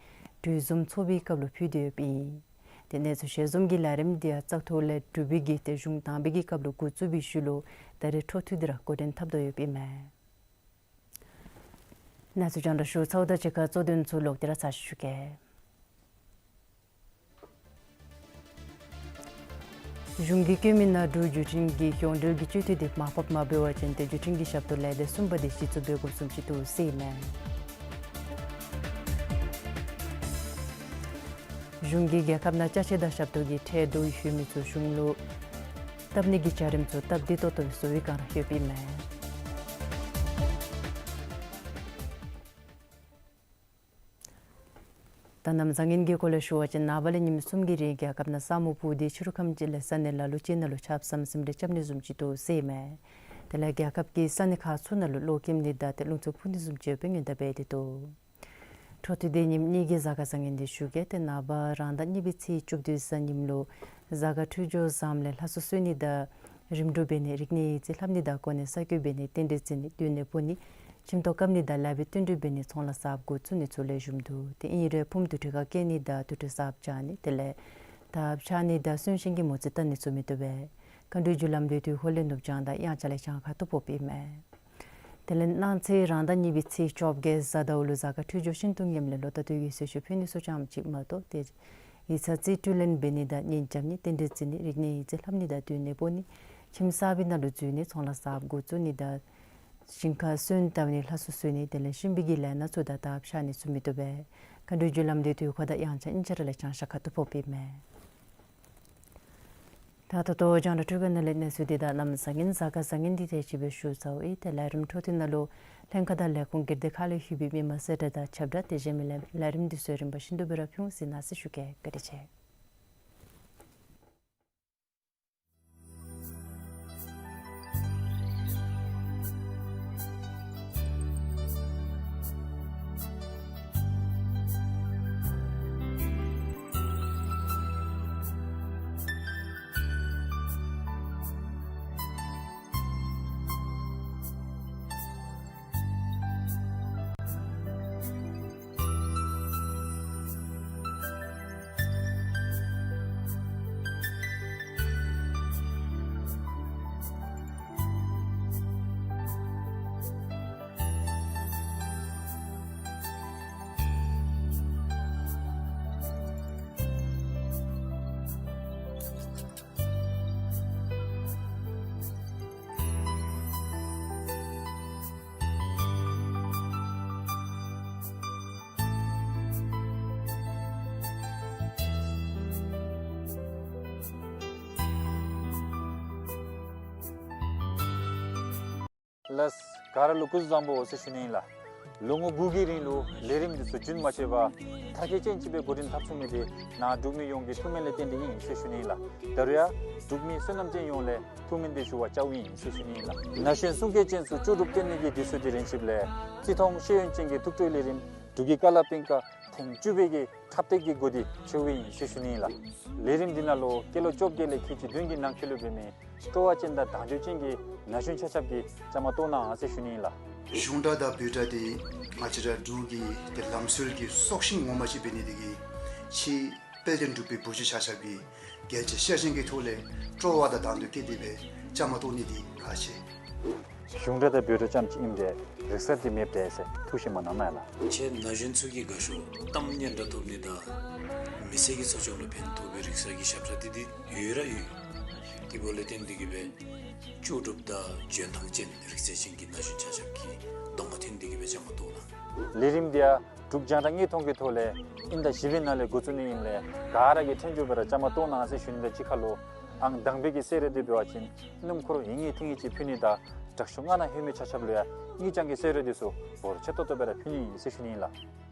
གྲོས་འཛོམས་ཚོགས་པའི་སྐབས་ལུ་ཕུལ་ཏེ་ཡོདཔ་ཨིན། ཏེ་གནས་ཚུལ་ཞལ་འཛོམས་ཀྱི་ལས་རིམ་དེ་ཡང་བཙག་འཐུ་ལས་གྲུབ་པའི་གི་ཏེ་གཞུང་དང་པའི་གི་སྐབས་ལུ་འགོ་བཙུགས་པའི་ཤུལ་ལུ་ད་རེས་འཕྲོ་མཐུད་དེ་ར་འགོ་འདྲེན་འཐབ་དོ་ཡོདཔ་ཨིན་མས། གནས་ཚུལ་རྒྱང་བསྒྲགས་ཞུ་ཚརཝ་དང་གཅིག་ཁར་གཙོ་དོན་ཚུ་ལོག་སྟེ་ར་ཚར་ཞུ་གེ། གཞུང་གིས་བཀོད་མི་ནང་འབྲུག་བརྒྱུད་འཕྲིན་གྱི་ཡོངས་འབྲེལ་གྱི་སྤྱི་འཐུས་དེ་མར་ཕབ་མ་འབད་བ་ཅིན་ཏེ་བརྒྱུད་འཕྲིན་གྱི་ཞབས་ཏོག་ལས་སྡེ་གསུམ་པ་དེ་གཞི་བཙུགས་འབད་དགོཔ་བཟུམ་ཅིག་འདུག་ཟེར་ཨིན་མས། གཞུང་གིས་རྒྱལ་ཁབ་ནང་ཅ་ཆས་དང་ཞབས་ཏོག་གི་ཁྲལ་བསྡུ་ཡོད་མི་ཚུ་གཞུང་ལུ་བཏབ་ནི་གི་བྱ་རིམ་ཚུ་སྟབས་བདེ་ཏོག་ཏོ་སྦེ་བཟོ་བའི་བསྒང་ར་ཡོདཔ་ཨིན་མས། ད་གནམ་བཟང་ངན་གྱི་སྐོར་ལས་ཞུ་བ་ཅིན་ནངས་པ་ལས་ཉིནམ་གསུམ་གྱི་རིང་རྒྱལ་ཁབ་ནང་ས་སྨུག་སྤུབས་ཏེ་ཕྱི་རུ་ཁམས་ཅིག་ལས་ས་གནས་ལ་ལུ་ཅིག་ནང་ལུ་ཆརཔ་ཟམ་ཟིམ་རེ་རྐྱབ་ནི་བཟུམ་ཅིག་འདུག་ཟེར་ཨིན་མས། དེ་ལས་རྒྱལ་ཁབ་ཀྱི་ས་གནས་ཁག་ཚུ་ནང་ལུ་གློག་ཀེམ་ནི་དང་ཏེ་རླུང་འཚུབ་འཕུ་ནི་བཟུམ་ཅིག་ཡོདཔ་སྦེ་སྔོན་བརྡ་འབད་དེ་འདུག། འཕྲོ་མཐུད་དེ་ཉིནམ་གཉིས་ཀྱི་གཟའ་སྐར་བཟང་ངན་དེ་ཞུ་གེ། ཏེ་ནངས་པ་རང་ཟླ་གཉིས་པའི་ཚེས་བཅུ་བདུན་གཟའ་ཉིམ་ལུ་གཟའ་སྐར་འཕྲོད་སྦྱོར་བཟངམ་ལས་ལྷ་གསོལ་གསོལ་ནི་དང་རིམ་གྲོ་འབད་ནི་རིག་གནས་ཡིག་རྩིས་ལྷབ་ནི་དང་གོ་གནས་གསར་བསྐོ་འབད་ནི་རྟེན་འབྲེལ་བརྩི་ནི་སྡོད་གནས་སྤོ་ནི་ཁྱིམ་ཐོག་བཀབ་ནི་དང་ལེགས་པའི་བསྟུན་གྲོས་འབད་ནི་ཚོང་ལཱ་གསརཔ་འགོ་བཙུགས་ནི་ཚུ་ལེགས་ཤོམ་འདུག། ཏེ་ཨིན་རུང་ཕུངམ་དུར་ཁྲོད་ཁར་བསྐྱལ་ནི་དང་དུར་ཁྲོད་གསརཔ་རྐྱབ་ནི་དེ་ལས་ཐགཔ་ཆག་ནི་དང་གསོན་གཤིན་གྱི་མོ་རྩིས་བལྟ་ནི་ཚུ་མི་བཏུབ་པས། མཁའ་འགྲོའི་རྒྱུ་ལམ་འདི་དུས་འཁོར་ལས་ནུབ་བྱང་དང་དབྱངས་འཆར་ལས་བྱང་ཁ་ཐུག་ཕོགཔ་ཨིན་མས། དེ་ལས་གནངས་ཚེ་རང་ཟླ་གཉིས་པའི་ཚེས་བཅོ་བརྒྱད་གཟའ་ཟླཝ་ལུ་གཟའ་སྐར་འཕྲོད་སྦྱོར་ཤིན་ཏུ་ངནམ་ལས་ལོ་ལྟར་དུས་ཀྱི་གསོལ་མཆོད་ཕུལ་ནི་ཚུ་ཙམ་ཅིག་མ་གཏོགས་ཏེ་ཡིག་ཚང་རྩིས་སྤྲོད་ལེན་འབད་ནི་དང་གཉེན་རྐྱབ་ནི་རྟེན་འབྲེལ་བརྩི་ནི་རིག་གནས་ཡིག་རྩིས་ལྷབ་ནི་དང་སྡོད་གནས་སྤོ་ནི་ཁྱིམ་གསར་པའི་ནང་ལུ་འཛུལ་ནི་ཚོང་ལཱ་གསརཔ་འགོ་བཙུགས་ནི་དང་ཞིང་ཁར་སོན་བཏབ་ནི་ལྷ་གསོལ་གསོལ་ནི་དེ་ལས་གཤིན་པོའི་གི་ལས་སྣ་ཚུ་དང་ཐགཔ་ཆག་ནི་ཚུ་མི་བཏུབ་པས། མཁའ་འགྲོའི་རྒྱུ་ལམ་འདི་དུས་འཁོར་དང་དབྱངས་འཆར་ཨིན་ཅི་ར་ལས་བྱང་ཤར་ཁ་ཐུག་ཕོགཔ་ཨིན་མས། ད་ད་ལྟོ་རྒྱང་བསྒྲགས་སྤྲོད་མཁན་ནང་ལས་གནས་ཚུལ་འདི་དང་གནམ་བཟང་ངན་གཟའ་སྐར་བཟང་ངན་འདི་དེ་ཅིག་སྦེ་ཞུ་ཚརཝ་ཨིན། ཏེ་ལས་རིམ་འཕྲོ་མཐུད་ནང་ལུ་ལྷན་ཁག་དང་ལས་ཁུངས་སྒེར་སྡེ་ཁག་ལས་ཞུ་བའི་མི་མང་གསལ་བསྒྲགས་དང་ཁྱབ་བསྒྲགས་དེ་བཞིན་མི་ལས་ལས་རིམ་འདི་ཚུ་རིམ་པ་བཞིན་དུ་སྦེ་ར་ཕུལ་འོང་ཟེར་མནོ་ཞིན་ཞུ་གེ། བཀའ་དྲིན་ཆེ། ལགས། ག་ར་ལུ་སྐུ་གཟུགས་བཟང་པོ་ཟེར་ཞུ་ནི་ཨིན་ལགས། ལོ་ངོ་དགུ་གི་རིང་ལུ་ལས་རིམ་འདི་ཚུ་རྒྱུན་མ་ཆད་པར་མཐར་འཁྱོལ་ཅན་ཅིག་སྦེ་འགོ་འདྲེན་འཐབ་ཚུགས་མི་འདི་ནཱ་འབྲུག་མི་ཡོངས་ཀྱི་ཐུགས་སྨོན་ལས་བརྟེན་ཏེ་ཨིན་ཟེར་ཞུ་ནི་ཨིན་ལགས། ད་རུང་ཡང་འབྲུག་མི་བསོད་ནམས་ཅན་ཡོངས་ལས་ཐུགས་སྨོན་འདི་ཞུ་བར་བཅརཝ་ཨིན་ཟེར་ཞུ་ནི་ཨིན་ལགས། ན་གཞོན་གསུང་སྐད་ཅན་ཚུ་ལྕོགས་གྲུབ་སྟོན་ནི་གི་དུས་ཚོད་འདི་རན་ཆིཝ་ལས་བརྩི་མཐོང་ཤེས་ཡོན་ཅན་གྱི་ཐུགས་སྤྲོ་ལས་རིམ་འབྲུག་གི་ཀ་ལ་པིང་ཀ་ཐེངས་བཅུ་པའི་གི་འཁྲབ་སྟེགས་ཀྱི་འགོ་འདི་ཕྱེཝ་ཨིན་ཟེར་ཞུ་ནི་ཨིན་ལགས། ལས་རིམ་འདི་ནང་ལུ་སྐྱེས་ལོ་བཅོ་བརྒྱད་ལས་ཁལ་གཅིག་བདུན་གྱི་ནང་འཁོད་ལུ་འབད་མི་སྤྲོ་བ་ཅན་དང་དང་འདོད་ཅན་གྱི་ན་གཞོན་ཆ་ཁྱབ་ཀྱིས་བཅའ་མར་གཏོགས་གནང་ཟེར་ཞུ་ནི་ཨིན་ལགས། གཞུང་སྒྲ་དང་བོད་སྒྲ་འདི་ང་བཅས་ར་འབྲུག་གི་ཏེ་ལམ་སྲོལ་གྱི་སྲོག་ཤིང་ངོ་མ་ཅིག་འབད་ནི་དེ་གིས་ཕྱི་དཔལ་ལྡན་འབྲུག་པའི་བུ་བརྒྱུད་ཆ་ཁྱབ་ཀྱིས་རྒྱལ་གཅེས་ཤ་ཞེན་གྱི་ཐོག་ལས་སྤྲོ་བ་དང་དང་འདོད་བསྐྱེད་དེ་སྦེ་བཅའ་མར་གཏོགས་ནི་འདི་ཁག་ཆེ། གཞུང་སྒྲ་དང་བོད་སྒྲ་ཙམ་ཅིག་ཨིནམ་ད་རིག་གསར་འདི་མེདཔ་འདྲས་ཟེར་ཐུགས་བཞེས་མ་གནང་ན་ཡང་ལགས། ཁྱེད་ན་གཞོན་ཚུ་གིས་དགའ་ཤོས་གཏམ་སྙན་གྲགས་ཐོབ་ནི་དང་མི་ཚེ་གི་འཚོ་བཅུད་ལུ་ཕན་ཐོགས་པའི་རིག་གསར་གྱི་ཞབས་ཁྲ་འདི་འདི་ཡོད་ར་ཡོད། དེ་འབདཝ་ལས་བརྟེན་ཏེ་གིས་སྦེ་ལྕོགས་གྲུབ་དང་འཇོན་ཐང་ཅན་རིག་རྩལ་ཅན་གྱི་ན་གཞོན་ཆ་ཁྱབ་ཀྱིས་གདོང་ཁར་འཐོན་ཏེ་གིས་སྦེ་བཅའ་མར་གཏོགས་གནང་། ལས་རིམ་འདི་ཡང་འབྲུག་རྒྱང་བསྒྲགས་དངོས་མཐོང་གི་ཐོག་ལས་དབྱིན་ཟླ་བཞི་པའི་ནང་ལས་འགོ་བཙུགས་ནི་ཨིནམ་ལས་ག་ར་གིས་ཕྲན་བཅུག་སྦེ་ར་བཅའ་མར་གཏོགས་གནང་ཟེར་ཞུ་ནི། ད་གཅིག་ཁར་ལུ་ཨང་དང་པའི་གི་གསོལ་རས་འདི་འབད་བ་ཅིན་སྣུམ་འཁོར་ཡིན་ངེས་ཐིང་ངེས་ཅིག་ཕུལ་ནི་དང་དྲག་ཤོས་ལྔ་ནང་ལྷོད་མི་ཆ་ཁྱབ་ལུ་ཡང་དངུལ་རྐྱང་གི་གསོལ་རས་འདི་ཚུ་འབོར་ཆེ་ཏོག་ཏོ་སྦེ་ར་ཕུལ་ནི་ཨིན་ཟེར་ཞུ་ནི་ཨིན་ལགས།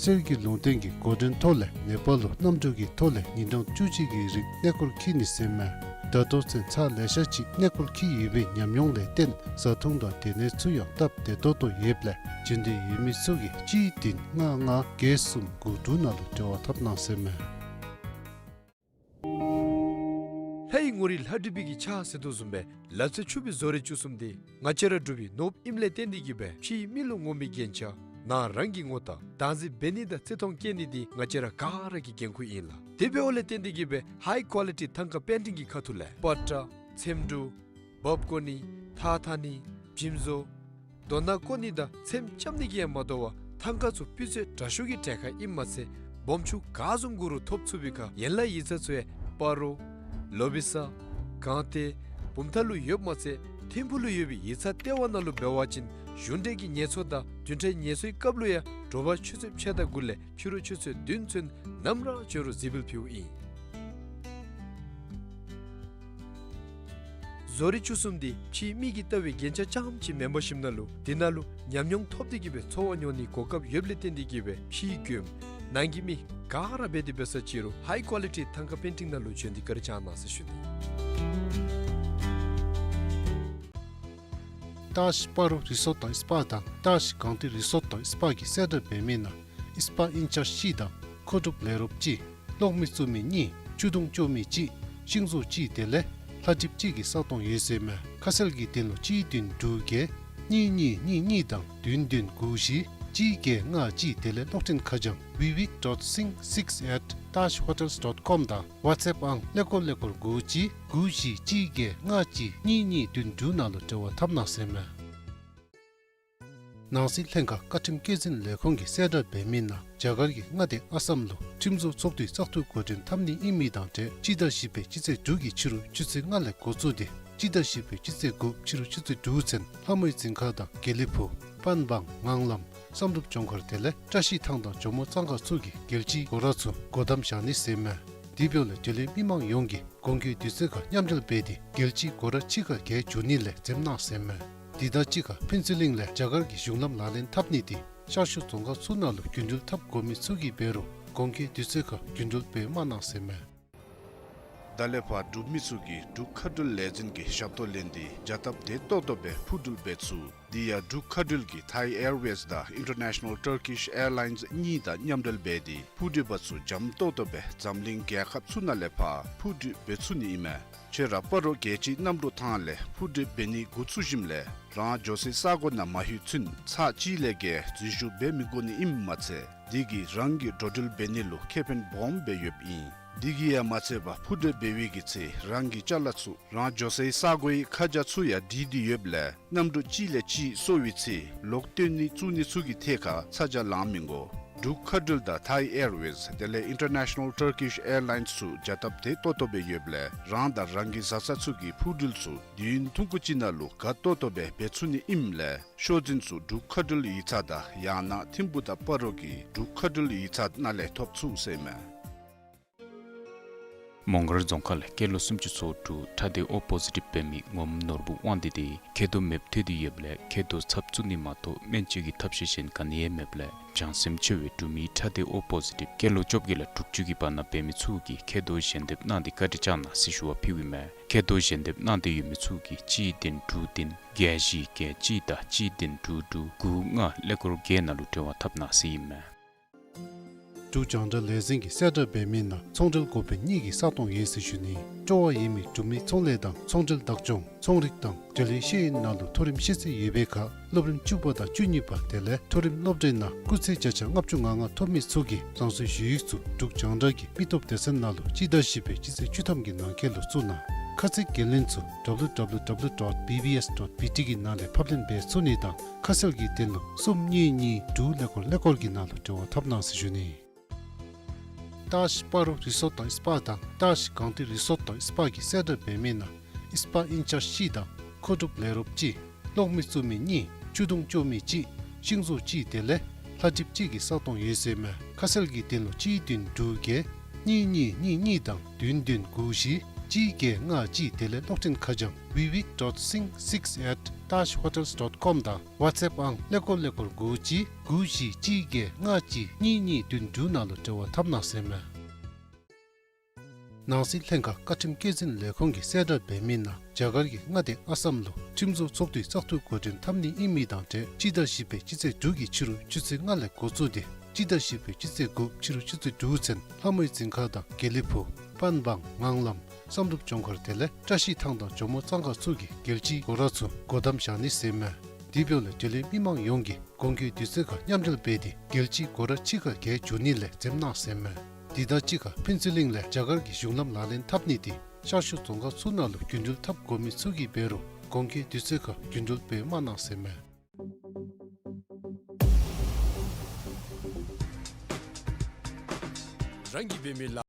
གསེར་གྱི་ལུང་བསྟན་གྱི་འགོ་འདྲེན་ཐོག་ལས་ནེ་པཱལ་ལུ་གནམ་གྲུ་གི་ཐོག་ལས་ཉིན་གྲངས་བཅུ་གཅིག་གི་རིང་གནས་སྐོར་འཁྱིད་ནི་ཟེར་མས། ད་ལྟོ་ཚུན་ཚར་ལེ་ཤ་ཅིག་གནས་སྐོར་འཁྱིད་ཡོད་པའི་ཉམས་མྱོང་ལས་བརྟེན་བཟའ་འཐུང་དང་སྡོད་གནས་ཚུ་ཡང་སྟབས་བདེ་ཏོག་ཏོ་ཡོདཔ་ལས་འབྱོན་འདོད་ཡོད་མི་ཚུ་གིས་གཅིག་བདུན་ལྔ་ལྔ་བརྒྱད་གསུམ་དགུ་དྲུག་ནང་ལུ་འབྲེལ་བ་འཐབ་གནང་ཟེར་མས། ལྷའི་ངོ་རིས་ལྷ་བྲིས་པའི་གི་ཕྱག་ཟེར་དོ་བཟུམ་སྦེ་ལ་རྩེ་ཆུ་སྦིས་བཟོ་རིག་བཅུ་གསུམ་འདི་ང་བཅས་ར་འབྲུག་པའི་ནོར་བུ་ཨིནམ་ལས་བརྟེན་ཏེ་གིས་སྦེ་ཕྱིའི་མི་ལུ་ངོམ་པའི་རྒྱན་ཆ་ནང་རང་གི་ངོ་རྟགས་བདག་འཛིན་འབད་ནི་དང་བརྩི་མཐོང་བསྐྱེད་ནི་འདི་ང་བཅས་ར་ག་ར་གི་འགན་ཁུར་ཨིན་ལགས། དེ་འབདཝ་ལས་བརྟེན་ཏེ་གིས་སྦེ་ཧའི་ཀོ་ལི་ཊི་ཐང་ཀ་པེན་ཊིང་གི་ཁ་ཐུག་ལས་པ་ཏྲ་ཚེམ་དྲུབ་འབག་བཀོ་ནི་ཐགས་འཐག་ནི་བྱིམ་བཟོ་རྡོ་ནག་བརྐོ་ནི་དང་ཚེམ་རྐྱབ་ནི་གིས་ཡང་མ་དོ་བར་ཐང་ཀ་ཚུ་སྤུས་ཚད་དྲག་ཤོས་ཀྱི་གྲལ་ཁར་ཨིནམ་མ་ཚད་སྦོམ་ཆུང་ག་བཟུམ་དགོ་རུང་ཐོབ་ཚུགས་པའི་ཁར་ཡན་ལག་ཡིག་ཚང་ཚུ་ཡང་སྤ་རོ་ལོ་བི་ས་སྒང་སྟེང་བུམ་ཐང་ལུ་ཡོདཔ་མ་ཚད་ཐིམ་ཕུག་ལུ་ཡོད་པའི་ཡིག་ཚང་ལྟེ་བ་ནང་ལུ་འབད་བ་ཅིན་གཞུང་འབྲེལ་གྱི་ངལ་གསོ་དང་བདུན་ཕྲག་ངལ་གསོའི་སྐབས་ལུ་ཡང་དྲོ་པ་ཆུ་ཚོད་ཕྱེད་དང་དགུ་ལས་ཕྱི་རུ་ཆུ་ཚོད་བདུན་ཚུན་ནམ་ར་འབྱོན་རུང་གཟིགས་འབུལ་ཕུལཝ་ཨིན། བཟོ་རིག་བཅུ་གསུམ་འདི་ཕྱིའི་མི་གིས་བལྟ་བའི་རྒྱན་ཆ་རྐྱངམ་ཅིག་མེན་པར་ཞིནམ་ན་ལུ་དེ་ནང་ལུ་ཉམས་མྱོང་ཐོབ་སྟེ་གིས་སྦེ་འཚོ་བ་མྱོང་ནིའི་གོ་སྐབས་ཡོདཔ་ལས་བརྟེན་ཏེ་གིས་སྦེ་ཕྱིའི་མགྱོནམ་ནང་གི་མི་ག་ར་འབད་དེ་འབད་ས་ཅི་རུང་ཧའི་ཀོ་ལི་ཊི་ཐང་ཀ་པེན་ཊིང་ནང་ལུ་འབྱོན་ཏེ་བཀའ་དྲིན་བསྐྱང་གནང་ཟེར་ཞུ་ནི། ཏཱཇ་སྤ་རོ་རི་སོཊ་དང་སི་པ་དང་ཏཱཇ་སྒང་སྟེང་རི་སོཊ་དང་སི་པ་གིས་གསལ་བསྒྲགས་འབད་མི་ནང་སི་པ་ཨིན་ཅཱརཇ་གཅིག་དང་མཁོ་སྒྲུབ་ལས་རོགསཔ་གཅིག་གློག་མེ་བཙུགས་མི་གཉིས་ཆུ་དུང་སྐྱོར་མི་གཅིག་ཤིང་བཟོ་གཅིག་དེ་ལས་ལྷ་བྲིསཔ་གཅིག་གི་ས་སྟོང་ཡོད་ཟེར་མས། ཁ་གསལ་གྱི་དོན་ལུ་གཅིག་བདུན་དྲུག་བརྒྱད་གཉིས་གཉིས་གཉིས་གཉིས་དང་བདུན་བདུན་དགུ་བཞི་གཅིག་བརྒྱད་ལྔ་གཅིག་དེ་ལས་གློག་འཕྲིན་ཁ་བྱང་ཝི་ཝི་ཌོཊ་སིང་སིགསི་ཨེཊ་ཏཱཇ་ཧོ་ཊེལ་ཌོཊ་ཀོམ་དང་ཝཊས་ཨེཔ་ཨང་ཀླད་ཀོར་ཀླད་ཀོར་དགུ་གཅིག་དགུ་བཞི་གཅིག་བརྒྱད་ལྔ་གཅིག་གཉིས་གཉིས་བདུན་དྲུག་ནང་ལུ་འབྲེལ་བ་འཐབ་གནང་ཟེར་མས། ནང་སྲིད་ལྷན་ཁག་བཀའ་ཁྲིམས་སྐྱེད་འཛིན་ལས་ཁུངས་ཀྱིས་གསལ་བསྒྲགས་འབད་མི་ནང་རྒྱ་གར་གྱི་མངའ་སྡེ་ཨ་སམ་ལུ་ཁྲིམས་བཟོ་ཚོགས་འདུའི་བཙག་འཐུ་འགོ་འདྲེན་འཐབ་ནི་ཨིན་མི་དང་འབྲེལ་སྤྱི་ཟླ་བཞི་པའི་སྤྱི་ཚེས་དྲུག་གི་ཕྱི་རུ་ཆུ་ཚོད་ལྔ་ལས་འགོ་བཙུགས་ཏེ་སྤྱི་ཟླ་བཞི་པའི་སྤྱི་ཚེས་དགུ་ཕྱི་རུ་ཆུ་ཚོད་དྲུག་ཚུན་ལྷ་མོའི་རྫིང་ཁ་དང་དགེ་ལེགས་ཕུག་པན་བང་ངང་ལམ་བསམ་གྲུབ་ལྗོངས་མཁར་དེ་ལས་བཀྲ་ཤིས་ཐང་དང་ཇོ་མོ་གཙང་ཁ་ཚུ་གི་རྒྱལ་སྤྱིའི་སྒོ་ར་ཚུ་སྒོ་བསྡམ་བཞག་ནི་ཟེར་མས། དེ་འབདཝ་ལས་འབྲེལ་ཡོད་མི་མང་ཡོངས་ཀྱིས་དགོང་དགེ་དུས་ཚོད་ཁར་མཉམ་འབྲེལ་འབད་དེ་རྒྱལ་སྤྱིའི་སྒོ་ར་ཕྱི་ཁར་བརྒལ་འགྱོ་ནི་ལས་འཛེམ་གནང་ཟེར་མས། དེ་དང་གཅིག་ཁར་ཕུན་ཚོགས་གླིང་ལས་རྒྱ་གར་གྱི་གཞུང་ལམ་ལག་ལེན་འཐབ་ནི་དེ་ཤར་ཕྱོགས་རྫོང་ཁག་ཚུ་ནང་ལུ་རྒྱུན་འགྲུལ་འཐབ་དགོ་མི་ཚུ་གིས་འབད་རུང་དགོང་དགེ་དུས་ཚོད་ཁར་རྒྱུན་འགྲུལ་འབད་མ་གནང་ཟེར་མས། ད་ལས་ཕར་འབྲུག་མི་ཚུ་གིས་འབྲུག་མཁའ་འགྲུལ་ལས་འཛིན་གྱི་ཞབས་ཏོག་ལེན་ཏེ་བྱ་སྟབས་བདེ་ཏོག་ཏོ་སྦེ་འཕུར་འགྲུལ་འབད་ཚུགས། དེ་ཡང་འབྲུག་མཁའ་འགྲུལ་གྱིས་ཐའི་ཨེར་ཝེསི་དང་ཨིན་ཊར་ནེ་ཤ་ནཱལ་ཊར་ཀིཤ་ཨེར་ལའིནསི་གཉིས་དང་མཉམ་འབྲེལ་འབད་དེ་འཕུར་འགྲུལ་པ་ཚུ་འཇམ་ཏོག་ཏོ་སྦེ་འཛམ་གླིང་རྒྱལ་ཁབ་ཚུ་ནང་ལས་ཕར་འཕུར་འགྲུལ་འབད་ཚུགས་ནི་ཨིན་མས། ཁྱོད་ར་སྤ་རོ་རྒྱལ་སྤྱིའི་གནམ་གྲུ་ཐང་ལས་འཕུར་འགྲུལ་འབད་ནི་འགོ་བཙུགས་ཞིནམ་ལས་རང་འགྱོ་སའི་ས་གོ་ནང་མ་ལྷོད་ཚུན་ཚར་གཅིག་ལས་བརྒལ་འཛུལ་ཞུགས་འབད་མི་དགོ་ནི་ཨིནམ་མ་ཚད་དེ་གིས་རང་གི་འགྲོ་འགྲུལ་འབད་ནི་ལུ་ཁེ་ཕན་སྦོམ་སྦེ་ཡོདཔ་ཨིན། དེ་གིས་ཡང་མ་ཚད་པར་འཕུར་འགྲུལ་འབད་བའི་གི་ཚེ་རང་གི་ཅ་ལ་ཚུ་རང་འགྱོ་སའི་ས་གོའི་ཁ་བྱང་ཚུ་ཡང་སྒྲིག་སྟེ་ཡོདཔ་ལས་གནམ་གྲུ་གཅིག་ལས་གཅིག་སོར་བའི་ཚེ་ལོག་བཏོན་ནི་བཙུགས་ནི་ཚུ་གི་ཐད་ཁར་ཚ་གྱང་ལང་མི་དགོ། འབྲུག་མཁའ་འགྲུལ་དང་ཐའི་ཨེར་ཝེསི་དེ་ལས་ཨིན་ཊར་ནེ་ཤ་ནཱལ་ཊར་ཀིཤ་ཨེར་ལའིནསི་ཚུ་བྱ་སྟབས་བདེ་ཏོག་ཏོ་སྦེ་ཡོདཔ་ལས་རང་དང་རང་གི་བཟའ་ཚང་ཚུ་གི་འཕུར་འགྲུལ་ཚུ་དུས་ཡུན་ཐུང་ཀུ་ཅིག་ནང་ལུ་དགའ་ཏོག་ཏོ་སྦེ་འབད་ཚུགས་ནི་ཨིནམ་ལས་ཤོག་འཛིན་ཚུ་འབྲུག་མཁའ་འགྲུལ་ཡིག་ཚང་དང་ཡང་ན་ཐིམ་ཕུག་དང་སྤ་རོ་གི་འབྲུག་མཁའ་འགྲུལ་ཡིག་ཚང་ནང་ལས་ཐོབ་ཚུགས་ཟེར་མས། མོང་སྒར་རྫོང་ཁག་ལས་སྐྱེས་ལོ་སུམ་ཅུ་ཚུན་འབྲུག་ཁྲག་སྡེ་ཨོ་པོ་ཟི་ཊིབ་འབད་མི་ངོམ་ནོར་བུ་དབང་འདུས་དེ་མཁལ་རྡོག་མེདཔ་ཐལ་ཏེ་ཡོདཔ་ལས་མཁལ་རྡོག་ཚབ་བཙུགས་ནི་མ་གཏོགས་སྨན་བཅོས་ཀྱི་ཐབས་ཤེས་གཞན་ག་ནི་ཡང་མེདཔ་ལས་བྱང་སེམས་ཆེ་བའི་འབྲུག་མི་ཁྲག་སྡེ་ཨོ་པོ་ཟི་ཊིབ་སྐྱེས་ལོ་བཅོ་བརྒྱད་ལས་དྲུག་ཅུ་གི་བར་ན་འབད་མི་ཚུ་གིས་མཁལ་རྡོག་ཞལ་འདེབས་གནང་སྟེ་བཀའ་དྲིན་བསྐྱང་གནང་ཟེར་ཞུ་བ་ཕུལཝ་ཨིན་མས། མཁལ་རྡོག་ཞལ་འདེབས་གནང་སྟེ་ཡོད་མི་ཚུ་གིས་གཅིག་བདུན་དྲུག་བདུན་བརྒྱད་བཞི་བརྒྱད་གཅིག་དང་གཅིག་བདུན་དྲུག་དྲུག་དགུ་ལྔ་ཀླད་ཀོར་བརྒྱད་ནང་ལུ་འབྲེལ་བ་འཐབ་གནང་ཟེར་ཨིན་མས། འབྲུག་རྒྱང་བསྒྲགས་ལས་འཛིན་གྱིས་གསལ་བསྒྲགས་འབད་མི་ནང་ཚོང་འབྲེལ་འགོ་དཔོན་གཉིས་ཀྱི་ས་སྟོང་ཡོད་ཟེར་ཞུ་ནི། སྤྲོ་བ་ཡོད་མི་འབྲུག་མི་ཚོང་ལས་དང་ཚོང་འབྲེལ་བདག་སྐྱོང་ཚོང་རིག་དང་འབྲེལ་ཡོད་ཤེས་ཡོན་ནང་ལུ་མཐོ་རིམ་ཤེས་ཚད་ཡོད་པའི་ཁར་སློབ་རིམ་བཅུ་པ་དང་བཅུ་གཉིས་པ་དེ་ལས་མཐོ་རིམ་སློབ་གྲྭའི་ནང་སྐུགས་ཚད་བརྒྱ་ཆ་ལྔ་བཅུ་ང་ལྔ་ཐོབ་མི་ཚུ་གིས་རང་སོའི་ཞུ་ཡིག་ཚུ་འབྲུག་རྒྱང་བསྒྲགས་ཀྱི་མི་སྟོབས་སྡེ་ཚན་ནང་ལུ་སྤྱི་ཟླ་བཞི་པའི་སྤྱི་ཚེས་བཅུ་ཐམ་གྱི་ནང་འཁོད་ལུ་བཙུགས་གནང་། ཁ་ཚིག་འགན་ལེན་ཚུ་ཌབ་ལུ་ཌབ་ལུ་ཌབ་ལུ་ཌོཊ་བི་བི་ཨེསི་ཌོཊ་བི་ཊི་གི་ནང་ལས་ཕབ་ལེན་འབད་ཚུགས་ནི་དང་ཁ་གསལ་གྱི་དོན་ལུ་གསུམ་གཉིས་གཉིས་དྲུག་ཀླད་ཀོར་ཀླད་ཀོར་གྱི་ནང་ལུ་འབྲེལ་བ་འཐབ་གནང་ཟེར་ཞུ་ནི། ཏཱཇ་སྤ་རོ་རི་སོཊ་དང་སྤ་དང་ཏཱཇ་གངས་ཏི་རི་སོཊ་དང་སྤ་གི་གསལ་བསྒྲགས་འབད་མི་ནང་སྤ་ཨིན་ཅཱརཇ་གཅིག་དང་མཁོ་སྒྲུབ་ལས་རོགསཔ་གཅིག་གློག་མེ་བཙུགས་མི་གཉིས་ཆུ་དུང་སྐྱོར་མི་གཅིག་ཤིང་བཟོ་གཅིག་དེ་ལས་ལྷ་འགྲིབ་གཅིག་གི་ས་སྟོང་ཡོད་ཟེར་མས། ཁ་གསལ་གྱི་དོན་ལུ་གཅིག་བདུན་དྲུག་བརྒྱད་གཉིས་གཉིས་གཉིས་གཉིས་དང་བདུན་བདུན་དགུ་བཞི་གཅིག་བརྒྱད་ལྔ་གཅིག་དེ་ལས་གློག་འཕྲིན་ཁ་བྱང་vivek dot singh six at taj hotels dot com དང་ཝཊས་ཨེཔ་ཨང་ཀླད་ཀོར་ཀླད་ཀོར་དགུ་གཅིག་དགུ་བཞི་གཅིག་བརྒྱད་ལྔ་གཅིག་གཉིས་གཉིས་བདུན་དྲུག་ནང་ལུ་འབྲེལ་བ་འཐབ་གནང་ཟེར་མས། ནང་སྲིད་ལྷན་ཁག་བཀའ་ཁྲིམས་སྐྱེད་འཛིན་ལས་ཁུངས་ཀྱི་གསལ་བསྒྲགས་འབད་མི་ནང་རྒྱ་གར་གྱི་མངའ་སྡེ་ཨ་སམ་ལུ་ཁྲིམས་བཟོ་ཚོགས་འདུའི་བཙག་འཐུ་འགོ་འདྲེན་འཐབ་ནི་ཨིན་མི་དང་འབྲེལ་སྤྱི་ཟླ་བཞི་པའི་སྤྱི་ཚེས་དྲུག་གི་ཕྱི་རུ་ཆུ་ཚོད་ལྔ་ལས་འགོ་བཙུགས་ཏེ་སྤྱི་ཟླ་བཞི་པའི་སྤྱི་ཚེས་དགུ་ཕྱི་རུ་ཆུ་ཚོད་དྲུག་ཚུན་ལྷ་མོའི་རྫིང་ཁ་དང་དགེ་ལེགས་ཕུག་པན་སྦང་ངང་ལམ་བསམ་གྲུབ་ལྗོངས་མཁར་དེ་ལས་བཀྲ་ཤིས་ཐང་དང་ཇོ་མོ་གཙང་ཁ་ཚུ་གི་རྒྱལ་སྤྱིའི་སྒོ་ར་ཚུ་སྒོ་བསྡམ་བཞག་ནི་ཟེར་མས། དེ་འབདཝ་ལས་འབྲེལ་ཡོད་མི་མང་ཡོངས་ཀྱིས་དགོང་དགེ་དུས་ཚོད་ཁར་མཉམ་འབྲེལ་འབད་དེ་རྒྱལ་སྤྱིའི་སྒོ་ར་ཕྱི་ཁར་བརྒལ་འགྱོ་ནི་ལས་འཛེམ་གནང་ཟེར་མས། དེ་དང་གཅིག་ཁར་ཕུན་ཚོགས་གླིང་ལས་རྒྱ་གར་གྱི་གཞུང་ལམ་ལག་ལེན་འཐབ་ནི་དེ་ཤར་ཕྱོགས་རྫོང་ཁག་ཚུ་ནང་ལུ་རྒྱུན་འགྲུལ་འཐབ་དགོ་མི་ཚུ་གིས་འབད་རུང་དགོང་དགེ་དུས་ཚོད་ཁར་རྒྱུན་འགྲུལ་སྤེལ་མ་གནང་ཟེར་མས། རང་གིས་འབད་མི་ལ།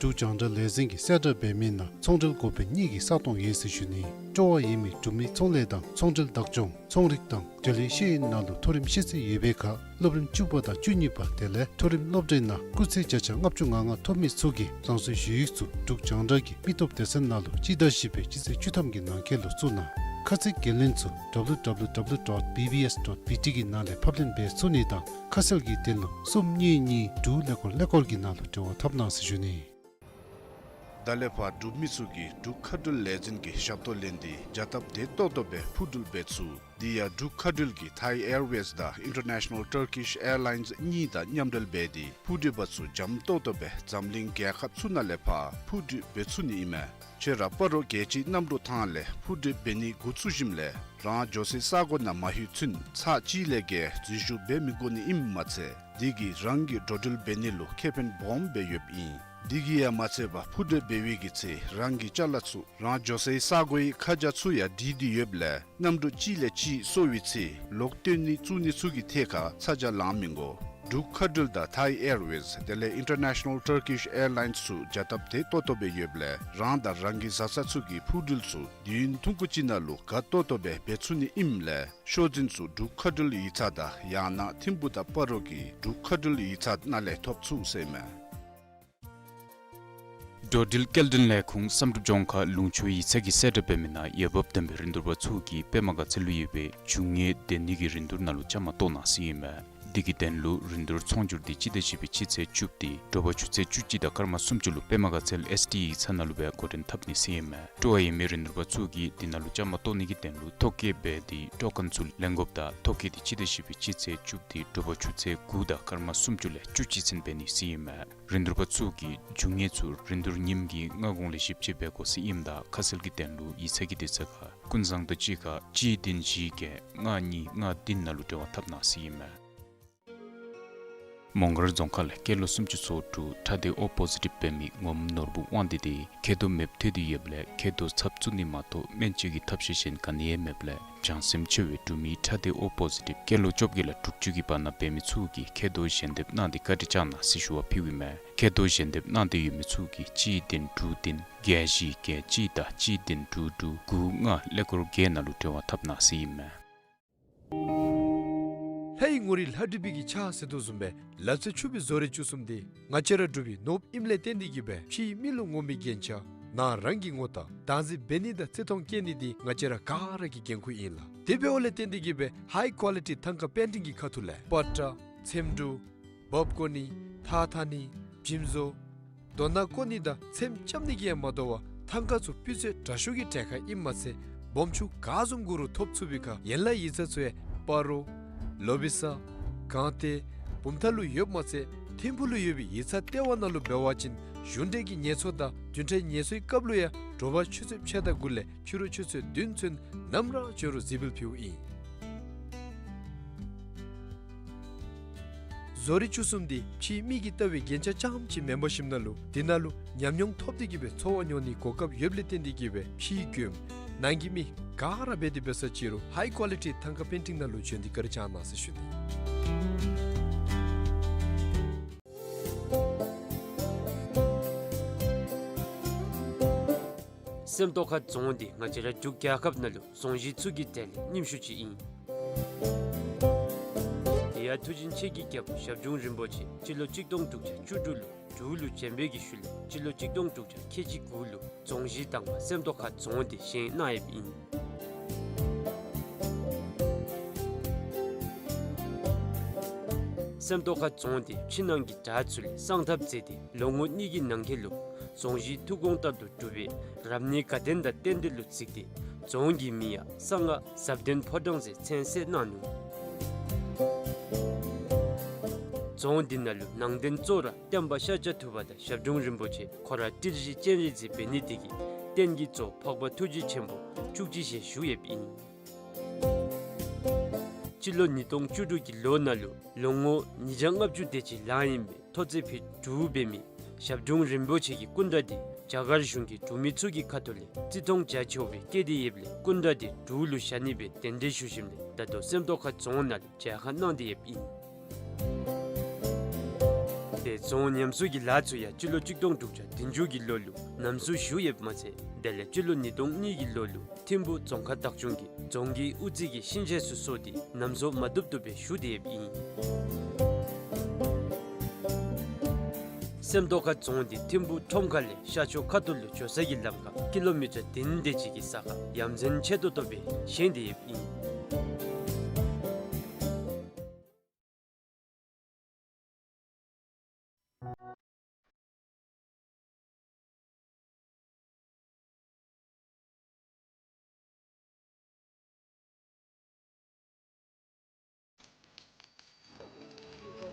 འབྲུག་རྒྱང་བསྒྲགས་ལས་འཛིན་གྱི་གསལ་བསྒྲགས་འབད་མི་ནང་ཚོང་འབྲེལ་འགོ་དཔོན་གཉིས་ཀྱི་ས་སྟོང་ཡོད་ཟེར་ཞུ་ནི། སྤྲོ་བ་ཡོད་མི་འབྲུག་མི་ཚོང་ལས་དང་ཚོང་འབྲེལ་བདག་སྐྱོང་ཚོང་རིག་དང་འབྲེལ་ཡོད་ཤེས་ཡོན་ནང་ལུ་མཐོ་རིམ་ཤེས་ཚད་ཡོད་པའི་ཁར་སློབ་རིམ་བཅུ་པ་དང་བཅུ་གཉིས་པ་དེ་ལས་མཐོ་རིམ་སློབ་གྲྭའི་ནང་སྐུགས་ཚད་བརྒྱ་ཆ་ལྔ་བཅུ་ང་ལྔ་ཐོབ་མི་ཚུ་གིས་རང་སོའི་ཞུ་ཡིག་ཚུ་འབྲུག་རྒྱང་བསྒྲགས་ཀྱི་མི་སྟོབས་སྡེ་ཚན་ནང་ལུ་སྤྱི་ཟླ་བཞི་པའི་སྤྱི་ཚེས་བཅུ་ཐམ་གྱི་ནང་འཁོད་ལུ་བཙུགས་གནང་། ཁ་ཚིག་འགན་ལེན་ཚུ་W W W dot B B S dot B T གི་ནང་ལས་ཕབ་ལེན་འབད་ཚུགས་ནི་དང་ཁ་གསལ་གྱི་དོན་ལུ་གསུམ་གཉིས་གཉིས་དྲུག་ཀླད་ཀོར་ཀླད་ཀོར་གྱི་ནང་ལུ་འབྲེལ་བ་འཐབ་གནང་ཟེར་ཞུ་ནི། ད་ལས་ཕར་འབྲུག་མི་ཚུ་གིས་འབྲུག་མཁའ་འགྲུལ་ལས་འཛིན་གྱི་ཞབས་ཏོག་ལེན་ཏེ་བྱ་སྟབས་བདེ་ཏོག་ཏོ་སྦེ་འཕུར་འགྲུལ་འབད་ཚུགས། དེ་ཡང་འབྲུག་མཁའ་འགྲུལ་གྱིས་Thai Airways དང་International Turkish Airlines གཉིས་དང་མཉམ་འབྲེལ་འབད་དེ་འཕུར་འགྲུལ་པ་ཚུ་འཇམ་ཏོག་ཏོ་སྦེ་འཛམ་གླིང་རྒྱལ་ཁབ་ཚུ་ནང་ལས་ཕར་འཕུར་འགྲུལ་འབད་ཚུགས་ནི་ཨིན་མས། ཁྱོད་ར་སྤ་རོ་རྒྱལ་སྤྱིའི་གནམ་གྲུ་ཐང་ལས་འཕུར་འགྲུལ་འབད་ནི་འགོ་བཙུགས་ཞིནམ་ལས་རང་འགྱོ་སའི་ས་གོ་ནང་མ་ལྷོད་ཚུན་ཚར་གཅིག་ལས་བརྒལ་འཛུལ་ཞུགས་འབད་མི་དགོ་ནི་ཨིནམ་མ་ཚད་དེ་གིས་རང་གི་འགྲོ་འགྲུལ་འབད་ནི་ལུ་ཁེ་ཕན་སྦོམ་སྦེ་ཡོདཔ་ཨིན། དེ་གིས་ཡང་མ་ཚད་པར་འཕུར་འགྲུལ་འབད་བའི་གི་ཚེ་རང་གི་ཅ་ལ་ཚུ་རང་འགྱོ་སའི་ས་གོའི་ཁ་བྱང་ཚུ་ཡང་བྲིས་ཏེ་ཡོདཔ་ལས་གནམ་གྲུ་གཅིག་ལས་གཅིག་སོར་བའི་ཚེ་ལོག་བཏོན་ནི་བཙུགས་ནི་ཚུ་གི་ཐད་ཁར་ཚ་གྱང་ལང་མི་དགོ། འབྲུག་མཁའ་འགྲུལ་དང་Thai Airways དེ་ལས་International Turkish Airlines ཚུ་བྱ་སྟབས་བདེ་ཏོག་ཏོ་སྦེ་ཡོདཔ་ལས་རང་དང་རང་གི་བཟའ་ཚང་ཚུ་གི་འཕུར་འགྲུལ་ཚུ་དུས་ཡུན་ཐུང་ཀུ་ཅིག་ནང་ལུ་དགའ་ཏོག་ཏོ་སྦེ་འབད་ཚུགས་ནི་ཨིནམ་ལས་ཤོག་འཛིན་ཚུ་འབྲུག་མཁའ་འགྲུལ་ཡིག་ཚང་དང་ཡང་ན་ཐིམ་ཕུག་དང་སྤ་རོ་གི་འབྲུག་མཁའ་འགྲུལ་ཡིག་ཚང་ནང་ལས་ཐོབ་ཚུགས་ཟེར་མས། འགྲོ་འགྲུལ་སྐྱེལ་འདྲེན་ལས་ཁུངས་བསམ་གྲུབ་ལྗོངས་མཁར་ལུང་ཕྱོགས་ཡིག་ཚང་གིས་གསལ་བསྒྲགས་འབད་མི་ནང་འོས་འབབ་ལྡན་པའི་རིན་བསྡུར་པ་ཚུ་གིས་པདྨ་དགའ་ཚལ་ལུ་ཡོད་པའི་རྒྱུ་དངོས་སྡོད་ནི་གི་རིན་བསྡུར་ནང་ལུ་བཅའ་མར་གཏོགས་གནང་ཟེར་ཨིན་མས། དེ་གི་དོན་ལུ་རིན་བསྡུར་ཚོང་སྒྱུར་དེ་སྤྱི་ཟླ་བཞི་པའི་སྤྱི་ཚེས་བཅུ་དེ་དྲོ་པ་ཆུ་ཚོད་བཅུ་གཅིག་དང་སྐར་མ་སུམ་ཅུ་ལུ་པདྨ་དགའ་ཚལ་ཨེསི་ཌི་ཡིག་ཚང་ནང་ལུ་སྦེ་འགོ་འདྲེན་འཐབ་ནི་ཟེར་ཨིན་མས། སྤྲོ་བ་ཡོད་མི་རིན་བསྡུར་པ་ཚུ་གིས་དེ་ནང་ལུ་བཅའ་མར་གཏོགས་ནི་གི་དོན་ལུ་ཐོ་བཀོད་འབད་དེ་ཊོ་ཀེན་ཚུ་ལེན་དགོཔ་དང་ཐོ་བཀོད་དེ་སྤྱི་ཟླ་བཞི་པའི་སྤྱི་ཚེས་བཅུ་དེ་དྲོ་པ་ཆུ་ཚོད་དགུ་དང་སྐར་མ་སུམ་ཅུ་ལས་བཅུ་གཅིག་ཚུན་འབད་ནི་ཟེར་ཨིན་མས། རིན་བསྡུར་པ་ཚུ་གིས་རྒྱུ་དངོས་ཚུ་རིན་བསྡུར་ཉིནམ་གྱི་སྔ་གོང་ལས་ཞིབ་དཔྱད་འབད་དགོ་ཟེར་ཨིནམ་ད་ཁ་གསལ་གྱི་དོན་ལུ་ཡིག་ཚང་གི་དུས་ཚོད་ཁར་ཀུན་བཟང་དང་གཅིག་ཁར་གཅིག་བདུན་བཞི་བརྒྱད་ལྔ་གཉིས་ལྔ་བདུན་ནང་ལུ་འབྲེལ་བ་འཐབ་གནང་ཟེར་ཨིན་མས། མོང་སྒར་རྫོང་ཁག་ལས་སྐྱེས་ལོ་སུམ་ཅུ་སོ་དྲུག་ཁྲག་སྡེ་ཨོ་པོ་ཟི་ཊིབ་འབད་མི་ངོམ་ནོར་བུ་དབང་འདུས་དེ་མཁལ་རྡོག་མེདཔ་ཐལ་ཏེ་ཡོདཔ་ལས་མཁལ་རྡོག་ཚབ་བཙུགས་ནི་མ་གཏོགས་སྨན་བཅོས་ཀྱི་ཐབས་ཤེས་གཞན་ག་ནི་ཡང་མེདཔ་ལས་བྱང་སེམས་ཆེ་བའི་འབྲུག་མི་ཁྲག་སྡེ་ཨོ་པོ་ཟི་ཊིབ་སྐྱེས་ལོ་བཅོ་བརྒྱད་ལས་དྲུག་ཅུ་གི་བར་ན་འབད་མི་ཚུ་གིས་མཁལ་རྡོག་ཞལ་འདེབས་གནང་སྟེ་བཀའ་དྲིན་བསྐྱང་གནང་ཟེར་ཞུ་བ་ཕུལཝ་ཨིན་མས། མཁལ་རྡོག་ཞལ་འདེབས་གནང་སྟེ་ཡོད་མི་ཚུ་གིས་གཅིག་བདུན་དྲུག་བདུན་བརྒྱད་བཞི་བརྒྱད་གཅིག་དང་གཅིག་བདུན་དྲུག་དྲུག་དགུ་ལྔ་ཀླད་ཀོར་བརྒྱད་ནང་ལུ་འབྲེལ་བ་འཐབ་གནང་ཟེར་ཨིན་མས། ལྷའི་ངོ་རིས་ལྷ་བྲིས་པའི་གི་ཕྱག་ཟེར་དོ་བཟུམ་སྦེ་ལབ་ཚེ་ཆོག་པའི་བཟོ་རིག་བཅུ་གསུམ་འདི་ང་བཅས་ར་འབྲུག་པའི་ནོར་བུ་ཨིནམ་ལས་བརྟེན་ཏེ་གིས་སྦེ་ཕྱིའི་མི་ལུ་ངོམ་པའི་རྒྱན་ཆ་ནང་རང་གི་ངོ་དང་བདག་འཛིན་འབད་ནི་དང་བརྩི་མཐོང་བསྐྱེད་ནི་འདི་ང་བཅས་ར་ག་ར་གི་འགན་ཁུར་ཨིན་ལགས། དེ་འབདཝ་ལས་བརྟེན་ཏེ་གིས་སྦེ་ཧའི་ཀོ་ལི་ཊི་ཐང་ཀ་པེན་ཊིང་གི་ཁ་ཐུག་ལས་པ་ཏྲ་ཚེམ་དྲུབ་འབག་བཀོ་ནི་ཐགས་འཐག་ནི་འཇིམ་བཟོ་རྡོ་ནག་བརྐོ་ནི་དང་ཚེམ་རྐྱབ་ནི་གིས་ཡང་མ་དོ་བར་ཐང་ཀ་ཚུ་སྤུས་ཚད་དྲག་ཤོས་ཀྱི་གྲལ་ཁར་ཨིནམ་མ་ཚད་སྦོམ་ཆུང་ག་བཟུམ་དགོ་རུང་ཐོབ་ཚུགས་པའི་ཁར་ཡན་ལག་ཡིག་ཚང་ཚུ་ཡང་སྤ་རོ་ལོ་བི་ས་སྒང་སྟེང་བུམ་ཐང་ལུ་ཡོདཔ་མ་ཚད་ཐིམ་ཕུག་ལུ་ཡོད་པའི་ཡིག་ཚང་ལྟེ་བ་ནང་ལུ་འབད་བ་ཅིན་གཞུང་འབྲེལ་གྱི་ངལ་གསོ་དང་བདུན་ཕྲག་ངལ་གསོའི་སྐབས་ལུ་ཡང་དྲོ་པ་ཆུ་ཚོད་ཕྱེད་དང་དགུ་ལས་ཕྱི་རུ་ཆུ་ཚོད་བདུན་ཚུན་ནམ་ར་བྱོན་རུང་གཟིགས་འབུལ་ཕུལཝ་ཨིན། བཟོ་རིག་བཅུ་གསུམ་འདི་ཕྱིའི་མི་གིས་ལྟ་བའི་རྒྱན་ཆ་རྐྱངམ་ཅིག་མེན་པར་ཞིནམ་ལས་དེ་ནང་ལུ་ཉམས་མྱོང་ཐོབ་སྟེ་གིས་སྦེ་འཚོ་བ་མྱོང་ནིའི་གོ་སྐབས་ཡོདཔ་ལས་བརྟེན་ཏེ་གིས་སྦེ་ཕྱིའི་མགྱོནམ་ནང་གི་མི་ག་ར་འབད་དེ་འབད་ས་ཅིག་རུང་ཧའི་ཀོ་ལི་ཊི་ཐང་ཀ་པེན་ཊིང་ནང་ལུ་བྱོན་ཏེ་བཀའ་དྲིན་བསྐྱང་གནང་ཟེར་ཞུ་ནི། སེམས་རྟོགས་ཁ་རྫོང་འདི་ང་བཅས་ར་འབྲུག་རྒྱལ་ཁབ་ནང་ལུ་རྫོང་གཞི་ཚུ་གི་གྲས་ལས་རྙིངམ་ཤོས་ཅིག་ཨིན། དེ་ཡང་མཐུ་ཆེན་ཆེ་གི་རྒྱལ་པོ་ཞབས་དྲུང་རིན་པོ་ཆེ་སྤྱི་ལོ་གཅིག་སྟོང་དྲུག་བརྒྱ་བཅུ་དྲུག་ལུ་འབྲུག་ལུ་བྱོན་པའི་གི་ཤུལ་ལས་སྤྱི་ལོ་གཅིག་སྟོང་དྲུག་བརྒྱ་ཁལ་གཅིག་དགུ་ལུ་རྫོང་གཞི་དང་པ་སེམས་རྟོགས་ཁ་རྫོང་འདི་བཞེངས་གནང་ཡོདཔ་ཨིན། སེམས་རྟོགས་ཁ་རྫོང་འདི་ཕྱི་ནང་གི་བྲག་ཚུ་ལས་གསང་ཐབས་མཛད་དེ་ལོ་ངོ་གཉིས་ཀྱི་ནང་འཁོད་ལུ་རྫོང་གཞི་ཐུགས་དགོངས་ལྟར་དུ་གྲུབ་པའི་རབ་གནས་དགའ་ལྡན་དང་རྟེན་འབྲེལ་ལུ་གཟིགས་ཏེ་རྫོང་གི་མིང་ཡང་གསང་སྔགས་ཟབ་དོན་ཕོ་བྲང་ཟེར་མཚན་གསོལ་གནང་ནུག། རྫོང་འདི་ནང་ལུ་ནང་རྟེན་གཙོ་བོ་ར་བསྟན་པ་ཤཱཀྱ་ཐུབ་པ་དང་ཞབས་དྲུང་རིན་པོ་ཆེ་ཁོ་ར་ཏི་རུ་སྤྱན་རས་གཟིགས་འབད་ནི་དེ་གིས་རྟེན་གྱི་གཙོ་འཕགས་པ་ཐུགས་རྗེ་ཆེན་པོ་བཅུ་གཅིག་ཞལ་བཞུགས་ཡོདཔ་ཨིན། སྤྱི་ལོ་ཉིས་སྟོང་བཅུ་དྲུག་གི་ལོ་ནང་ལུ་ལོ་ངོ་ཉིས་བརྒྱ་ལྔ་བཅུ་དེ་ཅིག་ལང་ཡི་ཨིན་པས། མཐོ་ཚད་ཕིཊ་དྲུག་འབད་མི་ཞབས་དྲུང་རིན་པོ་ཆེ་གི་སྐུ་འདྲ་འདི་རྒྱ་གར་གཞུང་གིས་འབྲུག་མི་ཚུ་གི་ཁ་ཐུག་ལས་བརྩི་མཐོང་རྒྱ་ཆེཝ་སྦེ་བསྐྱེད་དེ་ཡོདཔ་ལས་སྐུ་འདྲ་འདི་འབྲུག་ལུ་བཞག་ནི་སྦེ་གདན་འདྲེན་ཞུ་ཞིནམ་ལས་ད་ལྟོ་སེམས་རྟོགས་ཁ་རྫོང་ནང་ལུ་མཇལ་ཁ་གནང་སྟེ་ཡོདཔ་ཨིན། དེ་རྫོང་ཉམས་གསོ་གི་ལཱ་ཚུ་ཡང་སྤྱི་ལོ་གཅིག་སྟོང་དྲུག་བརྒྱ་བདུན་ཅུ་གི་ལོ་ལུ་ལམ་བཟོ་ཞུ་ཡོདཔ་མ་ཚད་དེ་ལས་སྤྱི་ལོ་ཉིས་སྟོང་གཉིས་ཀྱི་ལོ་ལུ་ཐིམ་ཕུག་རྫོང་ཁག་བདག་སྐྱོང་གིས་རྫོང་གི་དབུ་རྩེ་གི་ཤིང་ཆས་ཚུ་བཟོ་སྟེ་ལམ་བཟོ་མ་བཏུབ་བཏུབ་སྦེ་ཞུ་སྟེ་ཡོདཔ་ཨིན། སེམས་རྟོགས་ཁ་རྫོང་འདི་ཐིམ་ཕུག་ཁྲོམ་ཁ་ལས་ཤར་ཕྱོགས་ཁ་ཐུག་ལུ་འགྱོ་ས་གི་ལམ་ཁར་ཀི་ལོ་མི་ཊར་བདུན་དེ་ཅིག་གི་ས་ཁར་ཡ་མཚན་ཆེ་ཏོག་ཏོ་སྦེ་བཞེངས་ཏེ་ཡོདཔ་ཨིན།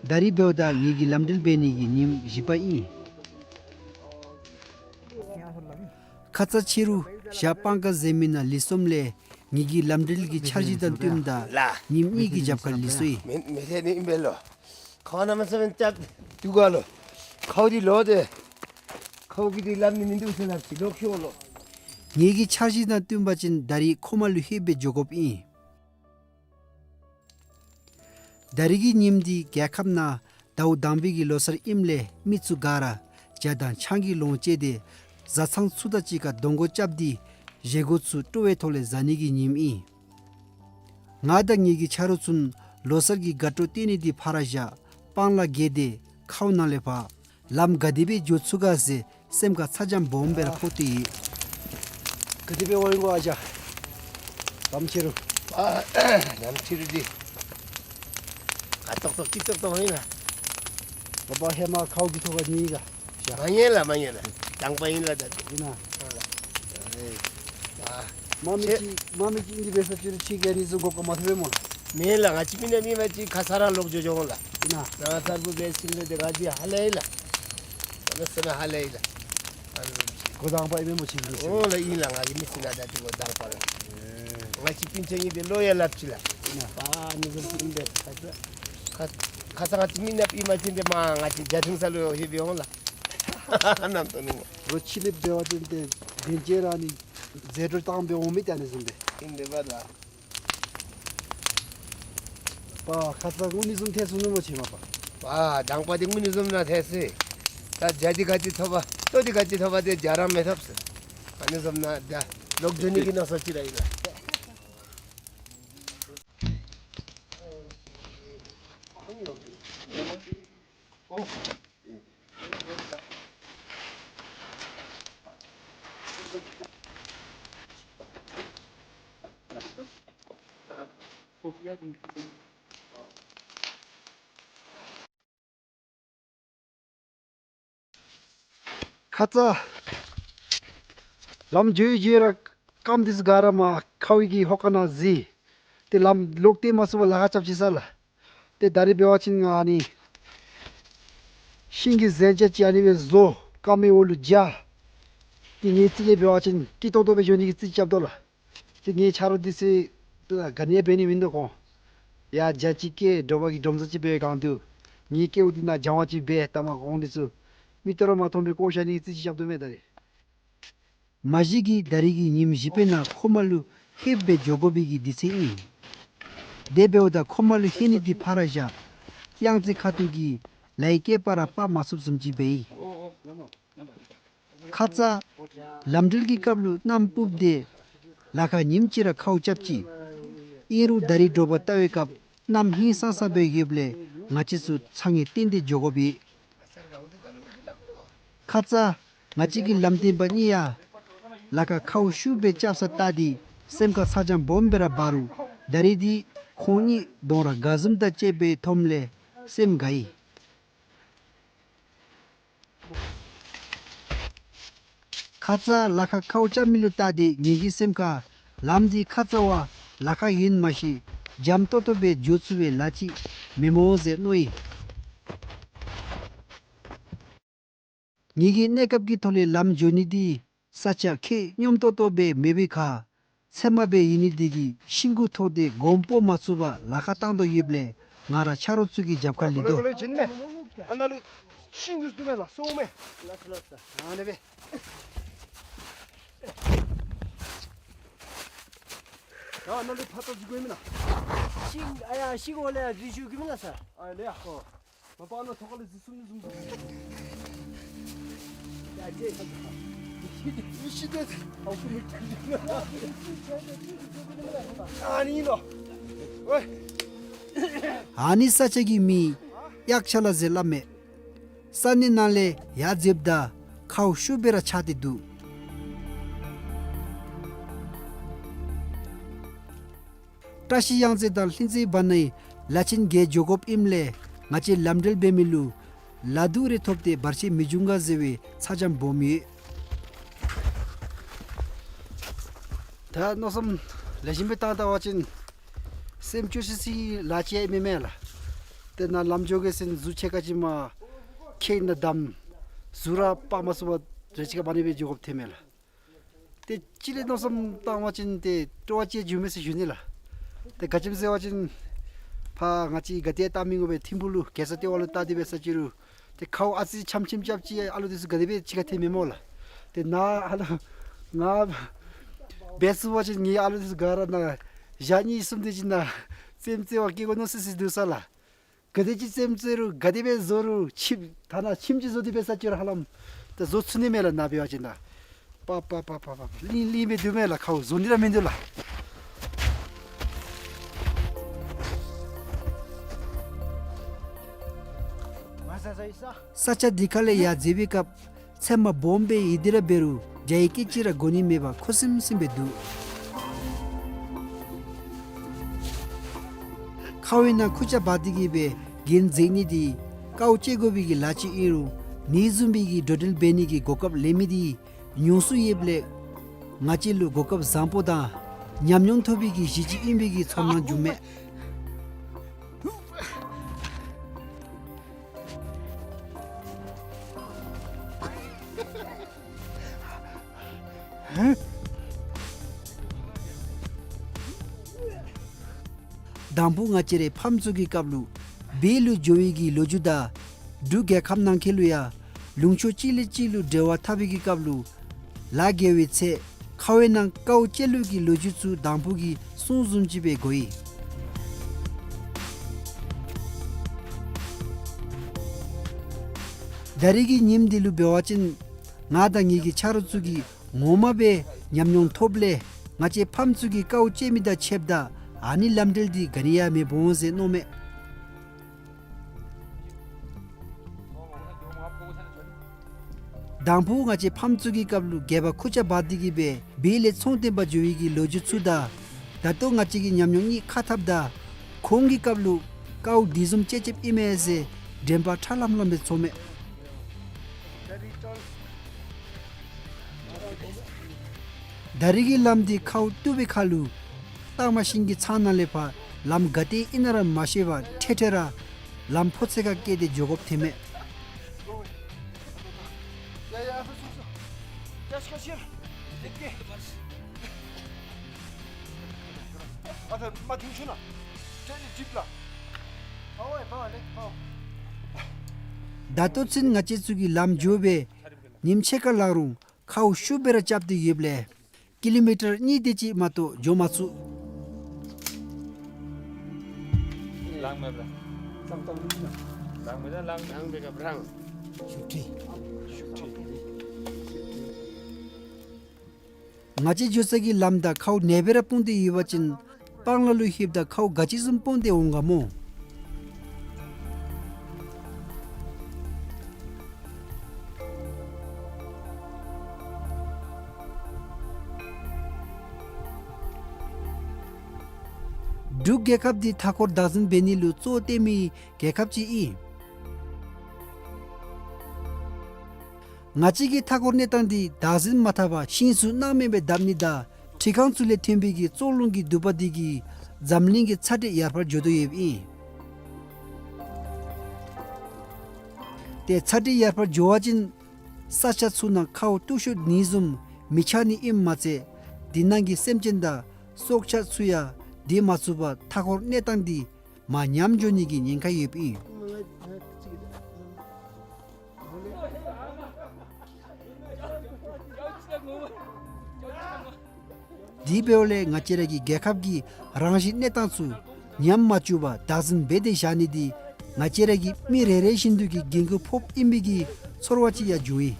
ད་རིས་འབདཝ་ད་ངེ་གི་ལམ་འགྲུལ་འབད་ནི་གི་ཉིནམ་བཞི་པ་ཨིན། ཁ་ཙ་ཕྱི་རུ་ཞག་སྤང་ཁ་ཟེར་མི་ནང་ལུས་སོངམ་ལས་ངེ་གི་ལམ་འགྲུལ་གྱི་འཆར་གཞི་དང་བསྟུནམ་ད་ལགས། ཉིནམ་གཉིས་ཀྱི་རྒྱབ་ཁར་ལུས་སོ་ཡི། མེན་མེན་ཟེར་ནི་ཨིན་པས་ལོ། ཁ་ན་མ་ས་མེན་ཅབ་དུ་ག་ལོ། ཁའུ་འདི་ལོག་སྟེ། ཁའུ་གི་འདི་ལམ་ནི་མིན་འདུག་ཟེར་ལབ་ཅི་ལོག་ཤོག་ལོ། ངེ་གི་འཆར་གཞི་དང་བསྟུན་པ་ཅིན་ད་རིས་ཁོ་མ་ལུ་ལྷོདཔ་སྦེ་འགྱོ་དགོཔ་ཨིན། ད་རིས་ཀྱི་ཉིནམ་འདི་རྒྱལ་ཁབ་ནང་ཟླཝ་དང་པའི་གི་ལོ་གསར་ཨིནམ་ལས་མི་ཚུ་ག་ར་ཇ་དང་ཆང་གི་ལོངས་སྤྱོད་དེ་བཟའ་ཚང་ཚུ་དང་གཅིག་ཁར་གདོང་སྐོར་རྐྱབ་སྟེ་བཞེས་སྒོ་ཚུ་སྤྲོ་བའི་ཐོག་ལས་བཟའ་ནི་གི་ཉིནམ་ཨིན། ང་དང་ངེ་གི་ཆ་རོགས་ཚུ་ལོ་གསར་གྱི་དགའ་སྤྲོ་སྟོན་ནི་འདི་ཕར་བཞག་སྤང་ལ་བརྒལ་ཏེ་ཁའུ་ནང་ལས་ཕར་ལམ་ག་དེ་སྦེ་འགྱོ་ཚུགས་ག་ཟེར་སེམས་ཁར་ཚ་གྱང་སྦོམ་སྦེ་ར་ཕོག་སྟེ་ཡོད། ག་དེ་སྦེ་འོང་ཡི་གོ་ཨ་ཅག། ལམ་ཕྱི་རུ། ཨ་ལམ་ཕྱི་རུ་འདི་ག་ཏོག་ཏོག་ཅིག་ཏོག་ཏོ་ཨིན་ལགས། པ་པ་ཧེ་མ་ཁའུ་གི་ཐོག་ཁར་ཉལ་ཡི་ག། མ་ཉལ་ལགས་མ་ཉལ་ལགས། དང་པ་ཨིན་ལགས་ད། ཨིན་ན། ཨ་མ་མི་ཅིག་མ་མི་ཅིག་ཨིན་འདི་འབད་ས་ཅིག་རུང་ཕྱི་རྒྱལ་ནི་བཟུམ་གོ་སྐབས་མ་ཐོབ་པས་སྨོ་ལགས། མེན་ལགས། ང་བཅས་མི་ནང་མི་མ་ཅིག་ཁ་ས་ར་ལོག་འགྱོ་འགྱོཝ་ལགས། ཨིན་ན། ནང་སར་བུ་འབད་ཟེར་ལས་དེ་ག་ཅི་ཧ་ལས་ལགས། ཨ་ནི་སོ་ན་ཧ་ལས་ལགས། ཨ་ནི་གོ་དང་པ་ཨིན་མས་སྨོ་ཁྱོད་ཀྱི་མི་ཚེ་ནང་། ཨོ་ལགས་ཨིན་ལགས། ང་གི་མི་ཚེ་ནང་ད་འདི་གོ་དང་པ་ལགས། ཨེ། ང་བཅས་སྤུན་ཆ་གཉིས་འདི་ལོ་ཡང་སླབ་ཅི་ལགས། ཨིན་ན། ཨ་ནི་བཟུམ་ཅིག་ཨིན་པས། ཁ་ས་ཁ་ས་ང་བཅས་མི་ནང་ཨིན་མ་ཅིན་འདི་མ་ང་བཅས་རྒྱ་ཕྲེང་ས་ལུ་ལྷོད་སྦེ་འོང་ལགས། ནམ་དུ་ནི་ལོ་ཕྱི་ལུ་འབད་བ་ཅིན་ཏེ་དེ་ཅིག་ར་ནི་ཟད་འགྲོ་བཏང་སྦེ་འོང་མི་ཏེ་ཨ་ནི་བཟུམ་སྦེ། ཨིན་པས་པ་ལགས། པ་ཁ་ཙ་དངུལ་ནི་བཟུམ་ཐལ་སོང་ནུག་སྨོ་ཁྱོད་མ་པ། པ་དང་པ་འདི་དངུལ་ནི་བཟུམ་ནང་ཐལ་སོ་ཡི། ད་ཇ་འདི་ག་ཅི་ཐོབ་པ་ལྟོ་འདི་ག་ཅི་ཐོབ་པ་འདི་ཇ་ར་མི་ཐོབ་ཟེར། ཨ་ནི་བཟུམ་ནང་ད་ལོག་འགྱོ་ནི་གི་མནོ་བསམ་ཅིག་ར་ཨིན་ལགས། ཁ་ཙ་ལམ་འགྱོ་འགྱོ་ར་རྐངམ་འདི་ཚུ་ག་ར་མར་ཁཝ་གི་ཧོ་ཀ་ནང་གཟིར། ཏེ་ལམ་ལོག་སྟེ་མ་ཚུགས་པར་ལ་ཁ་རྐྱབ་ཅི་ས་ལགས། ཏེ་ད་རིས་འབད་བ་ཅིན་ང་ཨ་ནི་ཤིང་གི་གཟན་ཆས་ཅིག་ཨ་ནི་སྦེ་བཟོ། རྐངམ་གི་འོག་ལུ་སྦྱར། ཏེ་ངེའི་རྩིས་ལས་འབད་བ་ཅིན་སྐྱིད་ཏོང་ཏོ་སྦེ་འགྱོ་ནི་གི་རྩིས་རྐྱབ་དོ་ལགས། ཏེ་ངེའི་ཆ་རོགས་འདི་ཚུ་ལུ་ག་ནི་ཡང་འབད་ནི་མིན་འདུག་གོ། ཡར་རྒྱ་ཅིག་བཀལ། དྲོ་པ་གི་སྒྲོམ་བཟོ་ཅིག་འབད་བའི་སྒང་དུ་ངེའི་སྐལཝ་འདི་ནང་སྦྱང་བ་ཅིག་འབད། ལྟ་མ་གོང་འདི་ཚུ་མིག་ཏོ་ར་མ་མཐོང་པར་བཀོ་བཞག་ནི་གི་རྩིས་ཅིག་རྐྱབ་དོ་མས་ད་རེས། མ་གཞི་གིས་ད་རིས་ཀྱི་ཉིནམ་བཞི་པའི་ནང་ཁོ་མ་ལུ་ལྷོདཔ་སྦེ་འགྱོ་དགོ་པའི་གི་དུས་ཚོད་ཨིན། དེ་འབདཝ་ད་ཁོ་མ་ལུ་ལྷོད་ནི་འདི་ཕར་བཞག། གཡང་རྩེ་ཁ་ཐུག་གི་ལའི་སྐེད་པ་ར་སྤར་མ་ཚུགསཔ་བཟུམ་ཅིག་སྦེ་ཨིན། ཁ་ཙ་ལམ་འགྲུལ་གྱི་སྐབས་ལུ་གནམ་སྤུབས་ཏེ་ལ་ཁ་ཉིམ་ཅིག་ར་ཁཝ་རྐྱབ་ཅི། ཨིན་རུང་ད་རིས་དྲོ་པ་བལྟ་བའི་སྐབས་གནམ་ཧིང་སང་ས་སྦེ་ཡོདཔ་ལས་ང་བཅས་ཚུ་ཚ་ངེས་བརྟན་ཏེ་འགྱོ་དགོཔ་ཨིན། ཁ་ཙ་ང་བཅས་ཀྱི་ལམ་སྟོན་པ་གཉིས་ཡང་ལ་ཁ་ཁཝ་ཤུགས་སྦེ་རྐྱབ་ས་བལྟ་སྟེ་སེམས་ཁར་ཚ་གྱང་སྦོམ་སྦེ་ར་འབར་རུང་ད་རིས་འདི་ཁོང་གཉིས་གདོང་ར་དགའ་འཛུམ་དང་བཅས་པའི་ཐོགས་ལས་སེམས་དགའ་ཡི། ཁ་ཙ་ལ་ཁ་ཁཝ་རྐྱབ་མི་ལུ་བལྟ་སྟེ་ངེའི་གི་སེམས་ཁར་ལམ་འདི་ཁ་ཙ་བ་ལ་ཁ་ཨིན་མ་ཤེས་འཇམ་ཏོང་ཏོ་སྦེ་འགྱོ་ཚུགས་པའི་ལཱ་ཅིག་མེན་སྨོ་ཟེར་མནོ་ཡི། ངེའི་གི་གནས་སྐབས་ཀྱི་ཐོག་ལས་ལམ་འགྱོ་ནི་འདི་ས་ཆ་ཁྱད་སྙོམས་ཏོག་ཏོ་སྦེ་མེད་པའི་ཁར་ཚལ་མ་སྦེ་ཡོད་ནི་འདི་གིས་ཤིང་གུ་ཐོགས་ཏེ་གོམ་སྤོ་མ་ཚུགས་པར་ལ་ཁ་བཏང་དོ་ཡོདཔ་ལས་ང་ར་ཆ་རོགས་ཚུ་གི་རྒྱབ་ཁར་ལུས་དོ། ཨ་ནཱ་ལུ་ཤིང་གུ་བཏུབ་མས་ལགས། སོང་མས། ལགས་སོ་ལགས་སོ། ཨ་ནི་སྦེ། ད་ཨ་ནཱ་ལུ་ཕར་ལྟ་ཅིག་གོ་མེན་ན། ཤིང་ཨ་ཡ་ཤིང་འོག་ལས་ཡར་འཛུལ་ཞུ་གི་མེན་ན་ས། ཨ་ལས་ཡ། ཨོ། མ་པ་ཨ་ནཱ་ཐོག་ཁ་ལས་འཛུལ་སོང་ནི་བཟུམ་བཟུམ། ཡ་ཅེ། ཨ་ནི་ལོ། ཨ་ནི་ས་ཆ་གི་མིང་གཡག་ཆ་ལ་ཟེར་སླབ་མས། ས་གནས་ནང་ལས་ཡར་འཛེགསཔ་ད་ཁཝ་ཤུགས་སྦེ་ར་ཆགས་ཏེ་འདུག། བཀྲ་ཤིས་གཡང་རྩེ་དང་ལྷུན་རྩེ་བར་ནའི་ལ་ཆེན་བརྒལ་འགྱོ་དགོཔ་ཨིནམ་ལས་ང་བཅས་ལམ་འགྲུལ་འབད་མི་ལུ་ལ་དུག་རེ་ཐོབ་སྟེ་བར་ཆད་མི་འབྱུང་ག་ཟེར་བའི་ཚ་གྱང་སྦོམ་ཡོད། ད་མནོ་བསམ་ལེགས་ཤོམ་སྦེ་བཏང་བལྟ་བ་ཅིན་སེམས་སྐྱོ་སི་སི་ལཱ་ཅིག་ཡང་མེན་མས་ལགས། ཏེ་ནཱ་ལམ་འགྱོ་གེ་ཟེར་གཟུགས་ཆས་ག་ཅི་མ་ཁྱེགས་ནང་བསྡམས། གཟུགས་ར་སྤར་མ་ཚུགས་པར་རེ་ཅིག་ཁར་མ་ཎི་སྦེ་འགྱོ་དགོཔ་ཐོནམ་མས་ལགས། ཏེ་ཅིག་ལས་མནོ་བསམ་བཏང་བ་ཅིན་ཏེ་སྤྲོ་བ་ཅིག་འབྱུངམ་མས་ཟེར་ཞུ་ནི་ལགས། ཏེ་ག་ཅི་སྨོ་ཟེར་བ་ཅིན་ཕར་ང་བཅས་ག་ཏེ་བལྟ་མི་དགོ་པས། ཐིམ་ཕུག་ལུ་རྒྱལ་ས་ལྟེ་བ་ལུ་བལྟ་སྟེ་འབད་ས་ཅིག་རུང་ཏེ་ཁཝ་ཨ་ཙི་ཆམ་ཆིམ་རྐྱབ་ཅི། ཨ་ལུ་འདི་ཚུ་ག་དེ་སྦེ་ཕྱི་ཁར་ཐོནམ་མས་སྨོ་ལགས། ཏེ་ནཱ་ཨ་ལུ་ང་འབད་ཚུགས་པ་ཅིན་ངེའི་ཨ་ལུ་འདི་ཚུ་ག་ར་ནཱ་ཞག་གཉིས་གསུམ་དེ་ཅིག་ནཱ་རྩེདམོ་རྩེ་བར་སྐྱེལ་དགོ་མནོ་སི་སི་འདུག་ས་ལགས། ག་དེ་ཅིག་རྩེདམོ་རྩེ་རུང་ག་དེ་སྦེ་བཟོ་རུང་ཆིབས་ཐ་ན་ཁྱིམ་ཅིག་བཟོ་སྟེ་འབད་ས་ཅིག་རུང་ཧ་ལམ་ད་བཟོ་ཚུགས་ནི་མས་ལགས། ནཱ་འབད་བ་ཅིན་ད་པ་པ་པ་པ་པ་ལིང་ལིང་སྦེ་འདུག་མས་ལགས། ཁཝ་བཟོ་ནི་ར་མིན་འདུག་ལགས། ས་ཆ་འདི་ཁ་ལས་ཡར་འཛེགས་པའི་སྐབས་ཚལ་མ་སྦོམ་སྦེ་ཡོད་དེ་ར་འབད་རུང་རྒྱའི་སྐད་ཅིག་ར་གོ་ནི་མེད་པར་ཁུ་སིམ་སིམ་སྦེ་འདུག། ཁཝ་ནང་ཁུར་ཆ་འབག་སྟེ་གི་སྦེ་གྱེན་འཛེགས་ནི་འདི་ཁཝ་བཅད་དགོ་པའི་གི་ལཱ་ཅིག་ཨིན་རུང་ནི་བཟུམ་མའི་གི་འགྲོ་འགྲུལ་འབད་ནི་གི་གོ་སྐབས་ལེན་མི་འདི་ཉུང་སུ་ཡོདཔ་ལས་ང་བཅས་ལུ་གོ་སྐབས་བཟང་པོ་དང་ཉམས་མྱོང་ཐོབ་པའི་གི་གཞི་ཅིག་ཨིན་པའི་གི་ཚོར་སྣང་བྱུང་མས། དང་ཕུ་ང་བཅས་རའི་ཕམ་ཚུ་གི་སྐབས་ལུ་བོད་ལུ་འགྱོ་བའི་གི་ལོ་རྒྱུས་དང་འབྲུག་རྒྱལ་ཁབ་ནང་འཁོད་ལུ་ཡང་ལུང་ཕྱོགས་གཅིག་ལས་གཅིག་ལུ་འབྲེལ་བ་འཐབ་པའི་གི་སྐབས་ལུ་ལཱ་འགེལ་བའི་ཚེ་ཁཝ་ནང་ཁཝ་བཅད་ལུགས་ཀྱི་ལོ་རྒྱུས་ཚུ་དང་ཕུ་གིས་གསུངས་བཟུམ་ཅིག་སྦེ་གོ་ཡི། ད་རིས་ཀྱི་ཉིནམ་འདི་ལུ་འབད་བ་ཅིན་ང་དང་ངེའི་གི་ཆ་རོགས་ཚུ་གིས་ངོ་མ་སྦེ་ཉམས་མྱོང་ཐོབ་ལས་ང་བཅས་ཕམ་ཚུ་གིས་ཁཝ་བཅད་མི་དང་ཕྱདཔ་ད་ཨ་ནི་ལམ་འགྲུལ་འདི་ག་ནི་ཡང་མེད་འོང་ཟེར་མནོཝ་མས། དང་ཕུ་ང་བཅས་ཕམ་ཚུ་གི་སྐབས་ལུ་སྒལ་པ་ཁུར་ཆ་འབག་སྟེ་གི་སྦེ་བིལ་ལས་ཚོང་བརྟེན་པར་འགྱོ་བའི་གི་ལོ་རྒྱུས་ཚུ་དང་། ད་ལྟོ་ང་བཅས་ཀྱིས་ཉམས་མྱོང་གཉིས་ཁ་འཐབ་ད། ཁོང་གི་སྐབས་ལུ་ཁཝ་འདི་བཟུམ་ཅིག་ཅིག་ཨིན་མས་ཟེར་དྲན་པ་ཁྲ་ལམ་ལམ་སྦེ་ཚོར་མས། ད་རིས་ཀྱི་ལམ་འདི་ཁཝ་བཏུབ་པའི་ཁར་ལུ་སྟག་མ་ཤིང་གི་ཚང་ནང་ལས་ཕར་ལམ་ག་ཏེ་ཨིན་ན་ར་མ་ཤེས་པར་འཕྲལ་འཕྲལ་ར་ལམ་ཕོ་ཚོད་ཁར་བཀལ་ཏེ་འགྱོ་དགོཔ་ཐོན་མས། ད་ལྟོ་ཚུན་ང་བཅས་ཚུ་གིས་ལམ་འགྱོ་སྦེ་ཉིནམ་ཕྱེད་ཀ་ལང་རུང་ཁཝ་ཤུགས་སྦེ་ར་རྐྱབ་སྟེ་ཡོདཔ་ལས་ཀི་ལོ་མི་ཊར་གཉིས་དེ་ཅིག་མ་གཏོགས་འགྱོ་མ་ཚུགས། ང་བཅས་འགྱོ་ས་གི་ལམ་དང་ཁཝ་ནེ་སྦེ་ར་སྤུངས་ཏེ་ཡོད་པ་ཅིན་སྤང་ལ་ལུ་ལྷོདཔ་ད་ཁཝ་ག་ཅི་བཟུམ་སྤུངས་ཏེ་འོང་ག་སྨོ། འབྲུག་རྒྱལ་ཁབ་འདི་མཐའ་འཁོར་བདག་འཛིན་འབད་ནི་ལུ་གཙོ་བོ་བཏོན་མི་རྒྱལ་ཁབ་ཅིག་ཨིན། ང་བཅས་ཀྱིས་མཐའ་འཁོར་གནས་སྟངས་འདི་བདག་འཛིན་མ་འཐབ་པར་ཤིང་ཚུ་སྣང་མེད་སྦེ་བརྡབ་ནི་དང་ཁྲི་ཁང་ཚུ་ལས་ཐོན་པའི་གི་བཙོག་རླུང་གི་དུ་པ་འདི་གིས་འཛམ་གླིང་གི་ཚ་དྲོད་ཡར་འཕར་འགྱོ་དོ་ཡོདཔ་ཨིན། ཏེ་ཚ་དྲོད་ཡར་འཕར་འགྱོ་བ་ཅིན་ས་ཆ་ཚུ་ནང་ཁཝ་སྟུག་ཤོས་འདི་བཟུམ་མི་ཆགས་ནི་ཨིནམ་མ་ཚད་འདི་ནང་གི་སེམས་ཅན་དང་སྲོག་ཆགས་ཚུ་ཡང་སྡོད་མ་ཚུགས་པར་མཐའ་འཁོར་གནས་སྟངས་འདི་མར་ཉམས་འགྱོ་ནི་གི་ཉེན་ཁ་ཡོདཔ་ཨིན། དེ་འབདཝ་ལས་ང་བཅས་ར་གི་རྒྱལ་ཁབ་ཀྱི་རང་བཞིན་གནས་སྟངས་ཚུ་ཉམས་མ་བཅུག་པར་བདག་འཛིན་འབད་དེ་བཞག་ནི་འདི་ང་བཅས་ར་གི་མི་རེ་རེ་བཞིན་དུ་གི་འགན་ཁུར་ཕོགཔ་ཨིན་པའི་གི་ཚོར་བ་ཅིག་ཡང་བྱུང་ཡི།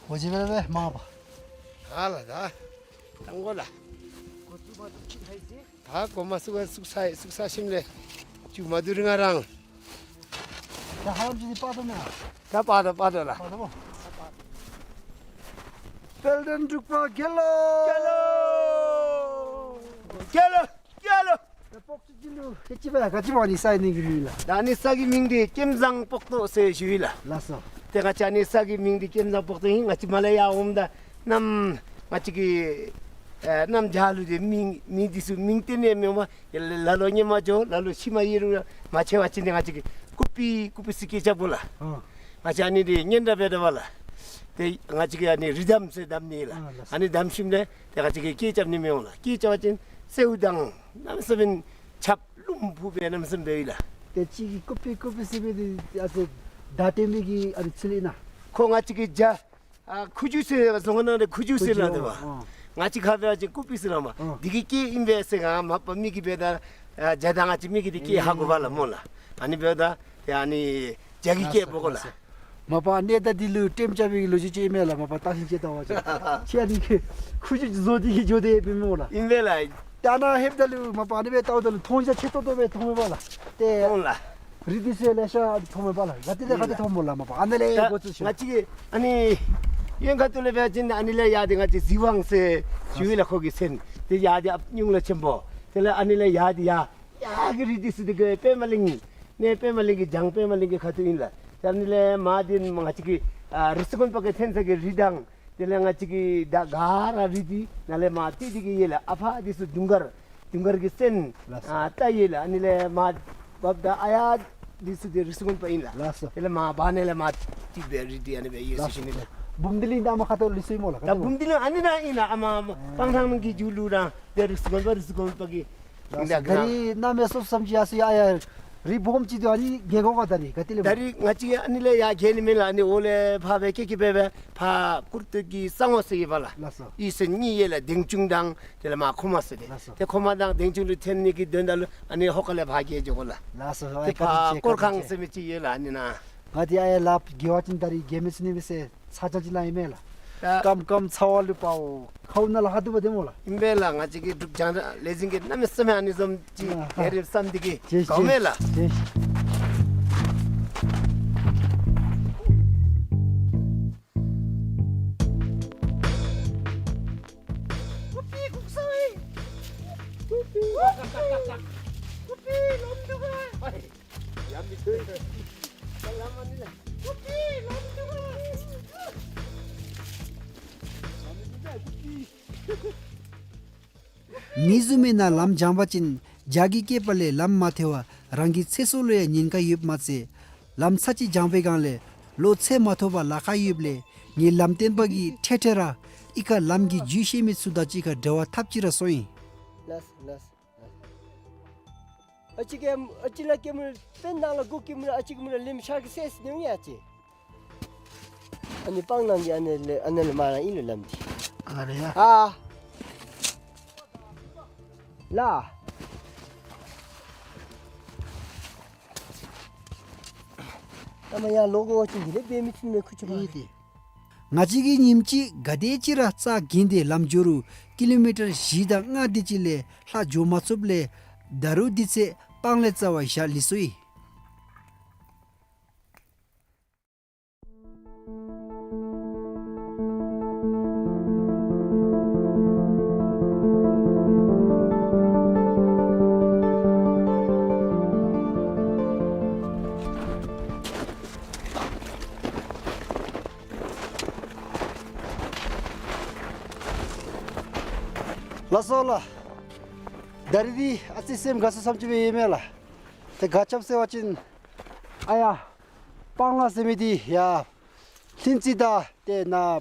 ཨོ་ཇི་བེ་བེ་མ་པ། ཨ་ལ་ད། དང་གོ་ལ། ད་གོ་མ་སུ་ག་སུ་ས་སུ་ས་ཤིམ་ལེ། ཅུ་མ་དུ་རི་ང་རང་། ད་ཧ་ལམ་ཅི་ནི་པ་དོ་མེ། ད་པ་དོ་པ་དོ་ལ། པ་དོ་མོ། དཔལ་ལྡན་འབྲུག་པ་རྒྱལ་ལོ། རྒྱལ་ལོ། རྒྱལ་ལོ། རྒྱལ་ལོ། ད་སྤོག་ཅི་ལུ་ཁྱེད་ཅི་བ་ག་ཅི་བ་ནི་ས་ནི་གི་མིང་ལ། ད་ནི་ས་གི་མིང་འདི་ཀེམ་བཟང་སྤོག་ཏོ་ཟེར་ཞུ་ཡི་ལ། ལགས་སོ། ཏེ་ང་བཅས་ནི་ས་གི་མིང་འདི་ཀེམ་བཟང་སྤོག་ཏོ་ཨིན། ང་བཅས་མ་ལ་ཡ་འོངམ་ད་གནམ་ང་བཅས་ཀྱི་ཨེ་གནམ་བྱཱར་ལུ་འདི་མིང་མིང་འདི་ཚུ་མིང་བཏོན་ནི་མེན་པར་ལ་ལོ་ཉི་མ་འགྱོ་ལ་ལོ་ཤུལ་མ་ཡི་རུ་མ་ཆད་པ་ཅིན་ཏེ་ང་བཅས་ཀྱིས་ཀུ་པི་ཀུ་པི་ཟེར་སྐད་རྐྱབ་དགོ་ལ། ཨ། ང་བཅས་ཨ་ནི་འདི་སྙན་གྲགས་འབད་དོ་བ་ལ། ཏེ་ང་བཅས་ཀྱིས་ཨ་ནི་རི་དམ་ཟེར་དམ་ནི་ལ། ཨ་ལགས་སོ། ཨ་ནི་དམ་ཞིནམ་ལས་ཏེ་ང་བཅས་ཀྱིས་སྐད་རྐྱབ་ནི་མི་འོང་ལ། སྐད་རྐྱབ་པ་ཅིན་སེརཝ་དང་གནམ་མེད་ས་མེད་ཆརཔ་རླུང་འཕུ་སྦེ་གནམ་མེད་ས་མེད་འབདཝ་ཨིན་ལགས། ཏེ་ཅིག་གིས་ཀུ་པི་ཀུ་པི་ཟེར་སྦེ་འདི་ཨ་ཙི་བརྡ་སྟོན་པའི་གི་ཨ་ནི་ཚུལ་ཨིན་ན། ཁོ་ང་བཅས་ཀྱི་རྒྱ་ཨ་ཁུ་བྱུག་ཟེར་རྫོང་ཁ་ནང་ལས་ཁུ་བྱུག་ཟེར་སླབ་དོ་བ། ཨ། ང་བཅས་ཁ་འབད་བ་ཅིན་ཀུ་པི་ཟེར་སླབ་མས། ཨ། འདི་གི་སྐད་ཨིན་པས་ཟེར་ག་མ་པ་མི་གིས་འབདཝ་ད་ཨ་རྒྱ་དང་ང་བཅས་མི་གིས་འདི་སྐད་ཧ་གོ་བ་ལ་སྨོ་ལགས། ཨ་ནི་འབདཝ་ད་ཏེ་ཨ་ནི་ རྒྱ་གི་སྐད་འབོ་དགོ་ལགས། མ་པ་ཨ་ནི་ད་འདི་ལུ་ཊེམ་རྐྱབ་པའི་གི་ལོ་རྒྱུས་ཅིག་ཨིན་མས་ལགས། མ་པ་ད་ཤིང་ཅིག་ད་བ་ཅིག་ཁྱེད་ཨ་ནི་གི་ཁུ་བྱུག་བཟོ་སྟེ་གི་འགྱོ་དེས་པས་སྨོ་ལགས། ཨིན་པས་ལགས། ད་ནཱ་ལྷོདཔ་ད་ལུ་མ་པ་ཨ་ནི་སྦེ་བལྟཝ་ད་ལུ་མཐོང་རྒྱ་ཆེ་ཏོག་ཏོ་སྦེ་མཐོངམ་མས་པ་ལགས། ཏེ་མཐོང་ལགས། རི་འདི་ཚུ་ལེ་ཤ་མཐོངམ་མས་པ་ལགས། ག་ཏེ་ལས་ག་ཏེ་མཐོངམ་སྨོ་ལགས་མ་པ། ཨ་ནི་ལས་ད་འགོ་བཙུགས་ཤིག། ང་བཅས་ཀྱིས་ཨ་ནི་གཡོན་ཁ་ཐུག་ལས་འབད་བ་ཅིན་ཨ་ནི་ལས་ཡར་འདི་ང་བཅས་གཟིག་ཝང་ཟེར་ཞུ་ཡི་ལགས། ཁོ་གི་མཚན་འདི་ཡར་འདི་ཨཔ་སྙུང་ལ་ཆེན་པོ། དེ་ལས་ཨ་ནི་ལས་ཡར་འདི་ཡར་ཡར་གྱི་རི་འདི་ཚུ་འདི་གི་པདྨ་གླིང་ནས་པདྨ་གླིང་གི་བྱང་པདྨ་གླིང་གི་ཁ་ཐུག་ཨིན་ལགས། ད་ཨ་ནི་ལས་མར་འདི་ང་བཅས་ཀྱི་ཨ་རི་སུ་དགོན་པ་གི་ཐོན་ས་གི་རི་དང་དེ་ལས་ང་བཅས་ཀྱི་ད་ག་ར་རི་འདི་ནཱ་ལས་མར་བཏེག་སྟེ་གི་ཡོད་ལགས། ཨ་ཕར་འདི་ཚུ་དུང་དཀར་དུང་དཀར་གྱི་མཚན་ལགས་སོ། ཨ་བཏགས་ཡོད་ལགས། ཨ་ནི་ལས་མར་འབབ་ད་ཨ་ཡར་འདི་ཚུ་འདི་རི་སུ་དགོན་པ་ཨིན་ལགས། ལགས་སོ། དེ་ལས་མར་བར་ན་ལས་མར་བཏེག་པའི་རི་འདི་ཨ་ནི་སྦེ་ཡོད་ཟེར་ཞུ་ནི་ལགས། འབུམ་སྡེ་གླིང་ད་མ་ཁ་ཐུག་ལུས་སོ་སྨོ་ལགས། ད་འབུམ་སྡེ་གླིང་ཨ་ནི་ནང་ཨིན་ལགས། ཨ་མ་སྤང་ཐང་གི་མཇུག་ལུ་ར་འདི་རི་སུ་དགོན་པ་རི་སུ་དགོན་པ་གི་ལགས་སོ། ད་རིས་གནམ་མེད་ས་མེད་བསམ་ཅིག་ཡར་སོ་ཡར་ཡར་རི་སྦོམ་ཅིག་འདུག། ཨ་ནི་རྒལ་དགོ་ག། ད་རིས་ག་ཏེ་ལས། ད་རིས་ང་བཅས་ཨ་ནི་ལས་ཡར་རྒལ་ནི་མེད་ལགས། ཨ་ནི་འོག་ལས་ཕར་སྦེ་ཀེ་ཀེ་སྦེ་སྦེ་ཕར་ཀུར་སྟོད་ཀྱི་ས་ངོ་ཟེར་ཡོད་པ་ལགས། ལགས་སོ། གཡུས་ཚན་གཉིས་ཡོད་ལགས། སྡིངས་ཆུང་དང་དེ་ལས་མར་ཁོ་མ་ཟེར་ཏེ། ལགས་སོ། ཏེ་ཁོ་མ་དང་སྡིངས་ཆུང་ལུ་ཐོན་ནི་གི་དོན་དག་ལུ་ཨ་ནི་ཧོ་ཀ་ལས་ཕར་རྒལ་འགྱོ་དགོ་ལགས། ལགས་སོ། ཏེ་ཨའི་བཀའ་དྲིན་ཆེ། ཕར་སྐོར་ཁང་ཟེར་མི་ཅིག་ཡོད་ལགས། ཨ་ནི་ནང་། ང་འདི་ཨ་ཡར་ལགས་རྒལ་བ་ཅིན་ད་རིས་རྒལ་མི་ཚུགས་ནི་མས་ཟེར་ཚ་གྱང་ཅིག་ལང་ཡི་མས་ལགས། ད་སྐམ་སྐམ་ཚ་བ་ལུ་པའོ་ཁཝ་ནང་ལུ་ཧ་འདུག་པ་དེ་སྨོ་ལགས། ཨིན་པས་ལགས། ང་བཅས་ཀྱི་འབྲུག་རྒྱང་བསྒྲགས་ལས་འཛིན་གྱིས་གནམ་མེད་ས་མེད་ཨ་ནི་བཟུམ་ཅིག་ཨ་ལས་རིམ་བསམ་སྟེ་གི་ཅེས་གོཝ་མས་ལགས། ཅེས། མི་བཟུམ་མའི་ནང་ལམ་སྦྱང་བ་ཅིན་རྒྱ་གི་སྐད་པ་ལས་ལམ་མ་ཐལ་བར་རང་གི་ཚེ་སྲོག་ལུ་ཡང་ཉེན་ཁ་ཡོདཔ་མ་ཚད་ལམ་ཚར་གཅིག་སྦྱང་པའི་སྒང་ལས་ལོ་ཚད་མ་ཐོབ་པར་ལཱ་ཁག་ཡོདཔ་ལས་ངེའི་ལམ་སྟོན་པ་གིས་འཕྲལ་འཕྲལ་ར་ཨི་ཁ་ལམ་གྱི་རྒྱུས་ཤེས་མི་ཚུ་དང་གཅིག་ཁར་འབྲེལ་བ་འཐབ་ཅི་ར་གསུངས་ཡི། ལགས་སོ་ལགས་སོ། ཨ་ཅི་གེ་ཨ་ཅི་ལ་ཀེ་མུ་པེན་ནང་ལ་གོ་ཀེ་མུ་ཨ་ཅི་ཀེ་མུ་ལ་ལེམ་ཤར་གི་སེས་ནེ་ཡ་ཅི། ཨ་ནི་སྤང་ནང་གི་ཨ་ནི་ལས་ཨ་ནི་ལས་མར་ར་ཨིན་ལོ་ལམ་འདི། ཨ་རེ་ཡ། ཨ། ལ། ཨ་མ་ཡ་ལོག་གོ་ཅིག་འདི་ལས་འབད་མི་ཚུ་མེ་ཁུ་ཆུ་མ་ཨིན་ཏེ། ང་བཅས་ཀྱིས་ཉིནམ་གཅིག་ག་དེ་ཅིག་ར་རྩ་འགེངས་ཏེ་ལམ་འགྱོ་རུང་ཀི་ལོ་མི་ཊར་བཞི་དང་ལྔ་དེ་ཅིག་ལས་ལྷག་འགྱོ་མ་ཚུགསཔ་ལས་ད་རུང་དེ་ཚེ་སྤང་ལས་རྩ་བར་བཞག་ལི་སོ་ཡི། ལགས་སོ་ལགས། ད་རིས་འདི་ཨ་ཙི་སེམས་དགའ་ཚོར་བསམ་ཅིག་སྦེ་ཡོད་མས་ལགས། ཏེ་ག་ཅི་སྨོ་ཟེར་བ་ཅིན་ཨ་ཡ་སྤང་ལ་ཟེར་མི་འདི་ཡ་ལྷུན་རྩེ་དང་ཏེ་ནཱ་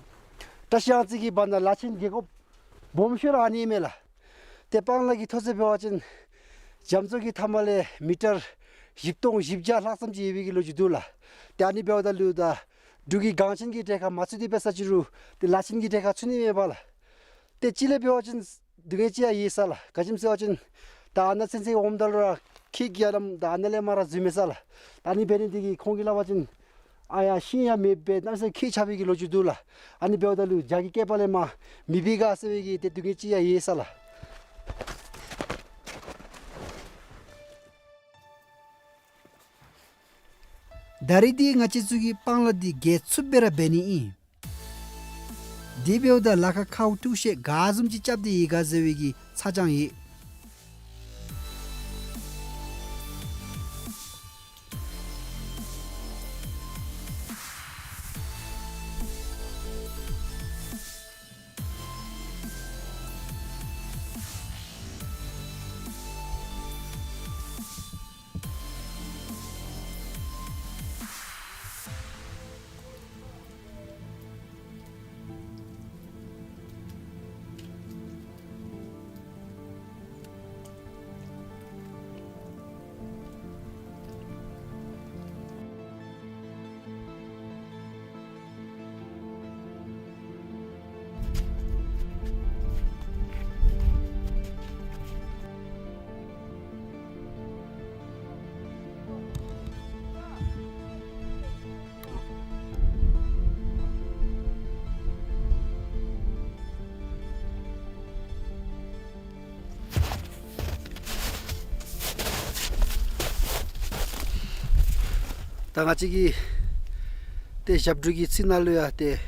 བཀྲ་ཤིས་གཡང་རྩེ་གི་བར་ན་ལ་ཆེན་རྒེད་འོག་སྦོམ་ཤོས་ར་ཨ་ནི་མས་ལགས། ཏེ་སྤང་ལ་གི་མཐོ་ཚད་འབད་བ་ཅིན་རྒྱ་མཚོ་གི་མཐའ་མ་ལས་མི་ཊར་བཞི་སྟོང་བཞི་བརྒྱ་ལྷག་ཙམ་ཅིག་ཡོད་པའི་གི་ལོ་རྒྱུས་འདུག་ལགས། ཏེ་ཨ་ནི་འབདཝ་ད་ལུ་ད་འབྲུག་གི་གངས་ཅན་གྱི་གྲལ་ཁར་མ་ཚུད་དེ་འབད་ས་ཅིག་རུང་ཏེ་ལ་ཆེན་གྱི་གྲལ་ཁར་ཚུད་ནི་མས་པ་ལགས། ཏེ་གཅིག་ལས་འབད་བ་ཅིན་སྡུག་བསྔལ་ཅིག་ཡང་ཡོད་ས་ལགས། ག་ཅི་སྨོ་ཟེར་བ་ཅིན་ད་ཨ་ནཱ་ཚུན་ཚོད་འོངམ་ད་ལུ་ར་ཁྱེགས་ཀྱི་ཡ་ལམ་ད་ཨ་ནཱ་ལས་མར་ར་འཛུལ་མེད་ས་ལགས། ད་ཨ་ནི་འབད་ནི་འདི་གིས་ཁོང་གིས་སླབ་པ་ཅིན་ཨ་ཡ་ཤིང་ཡང་མེདཔ་སྦེ་གནམ་མེད་ས་མེད་ཁྱེགས་ཆགས་པའི་གི་ལོ་རྒྱུས་འདུག་ལགས། ཨ་ནི་འབདཝ་ད་ལུ་རྒྱ་གི་སྐད་པ་ལས་མར་མི་འབད་ག་ཟེར་བའི་གི་ཏེ་སྡུག་བསྔལ་ཅིག་ཡང་ཡོད་ས་ལགས། ད་རིས་འདི་ང་བཅས་ཚུ་གིས་སྤང་ལ་འདི་རྒལ་ཚུགསཔ་སྦེ་ར་འབད་ནི་ཨིན། དེ་འབདཝ་ད་ལ་ཁ་ཁཝ་འཐུ་ཤེས་ག་བཟུམ་ཅིག་རྐྱབ་སྟེ་ཡོད་ག་ཟེར་བའི་གི་ཚ་གྱང་ཡོད། ད་ང་བཅས་ཀྱི་ཏེ་ཞབས་དྲུང་གི་ཚིག་ནང་ལུ་ཡང་ཏེ་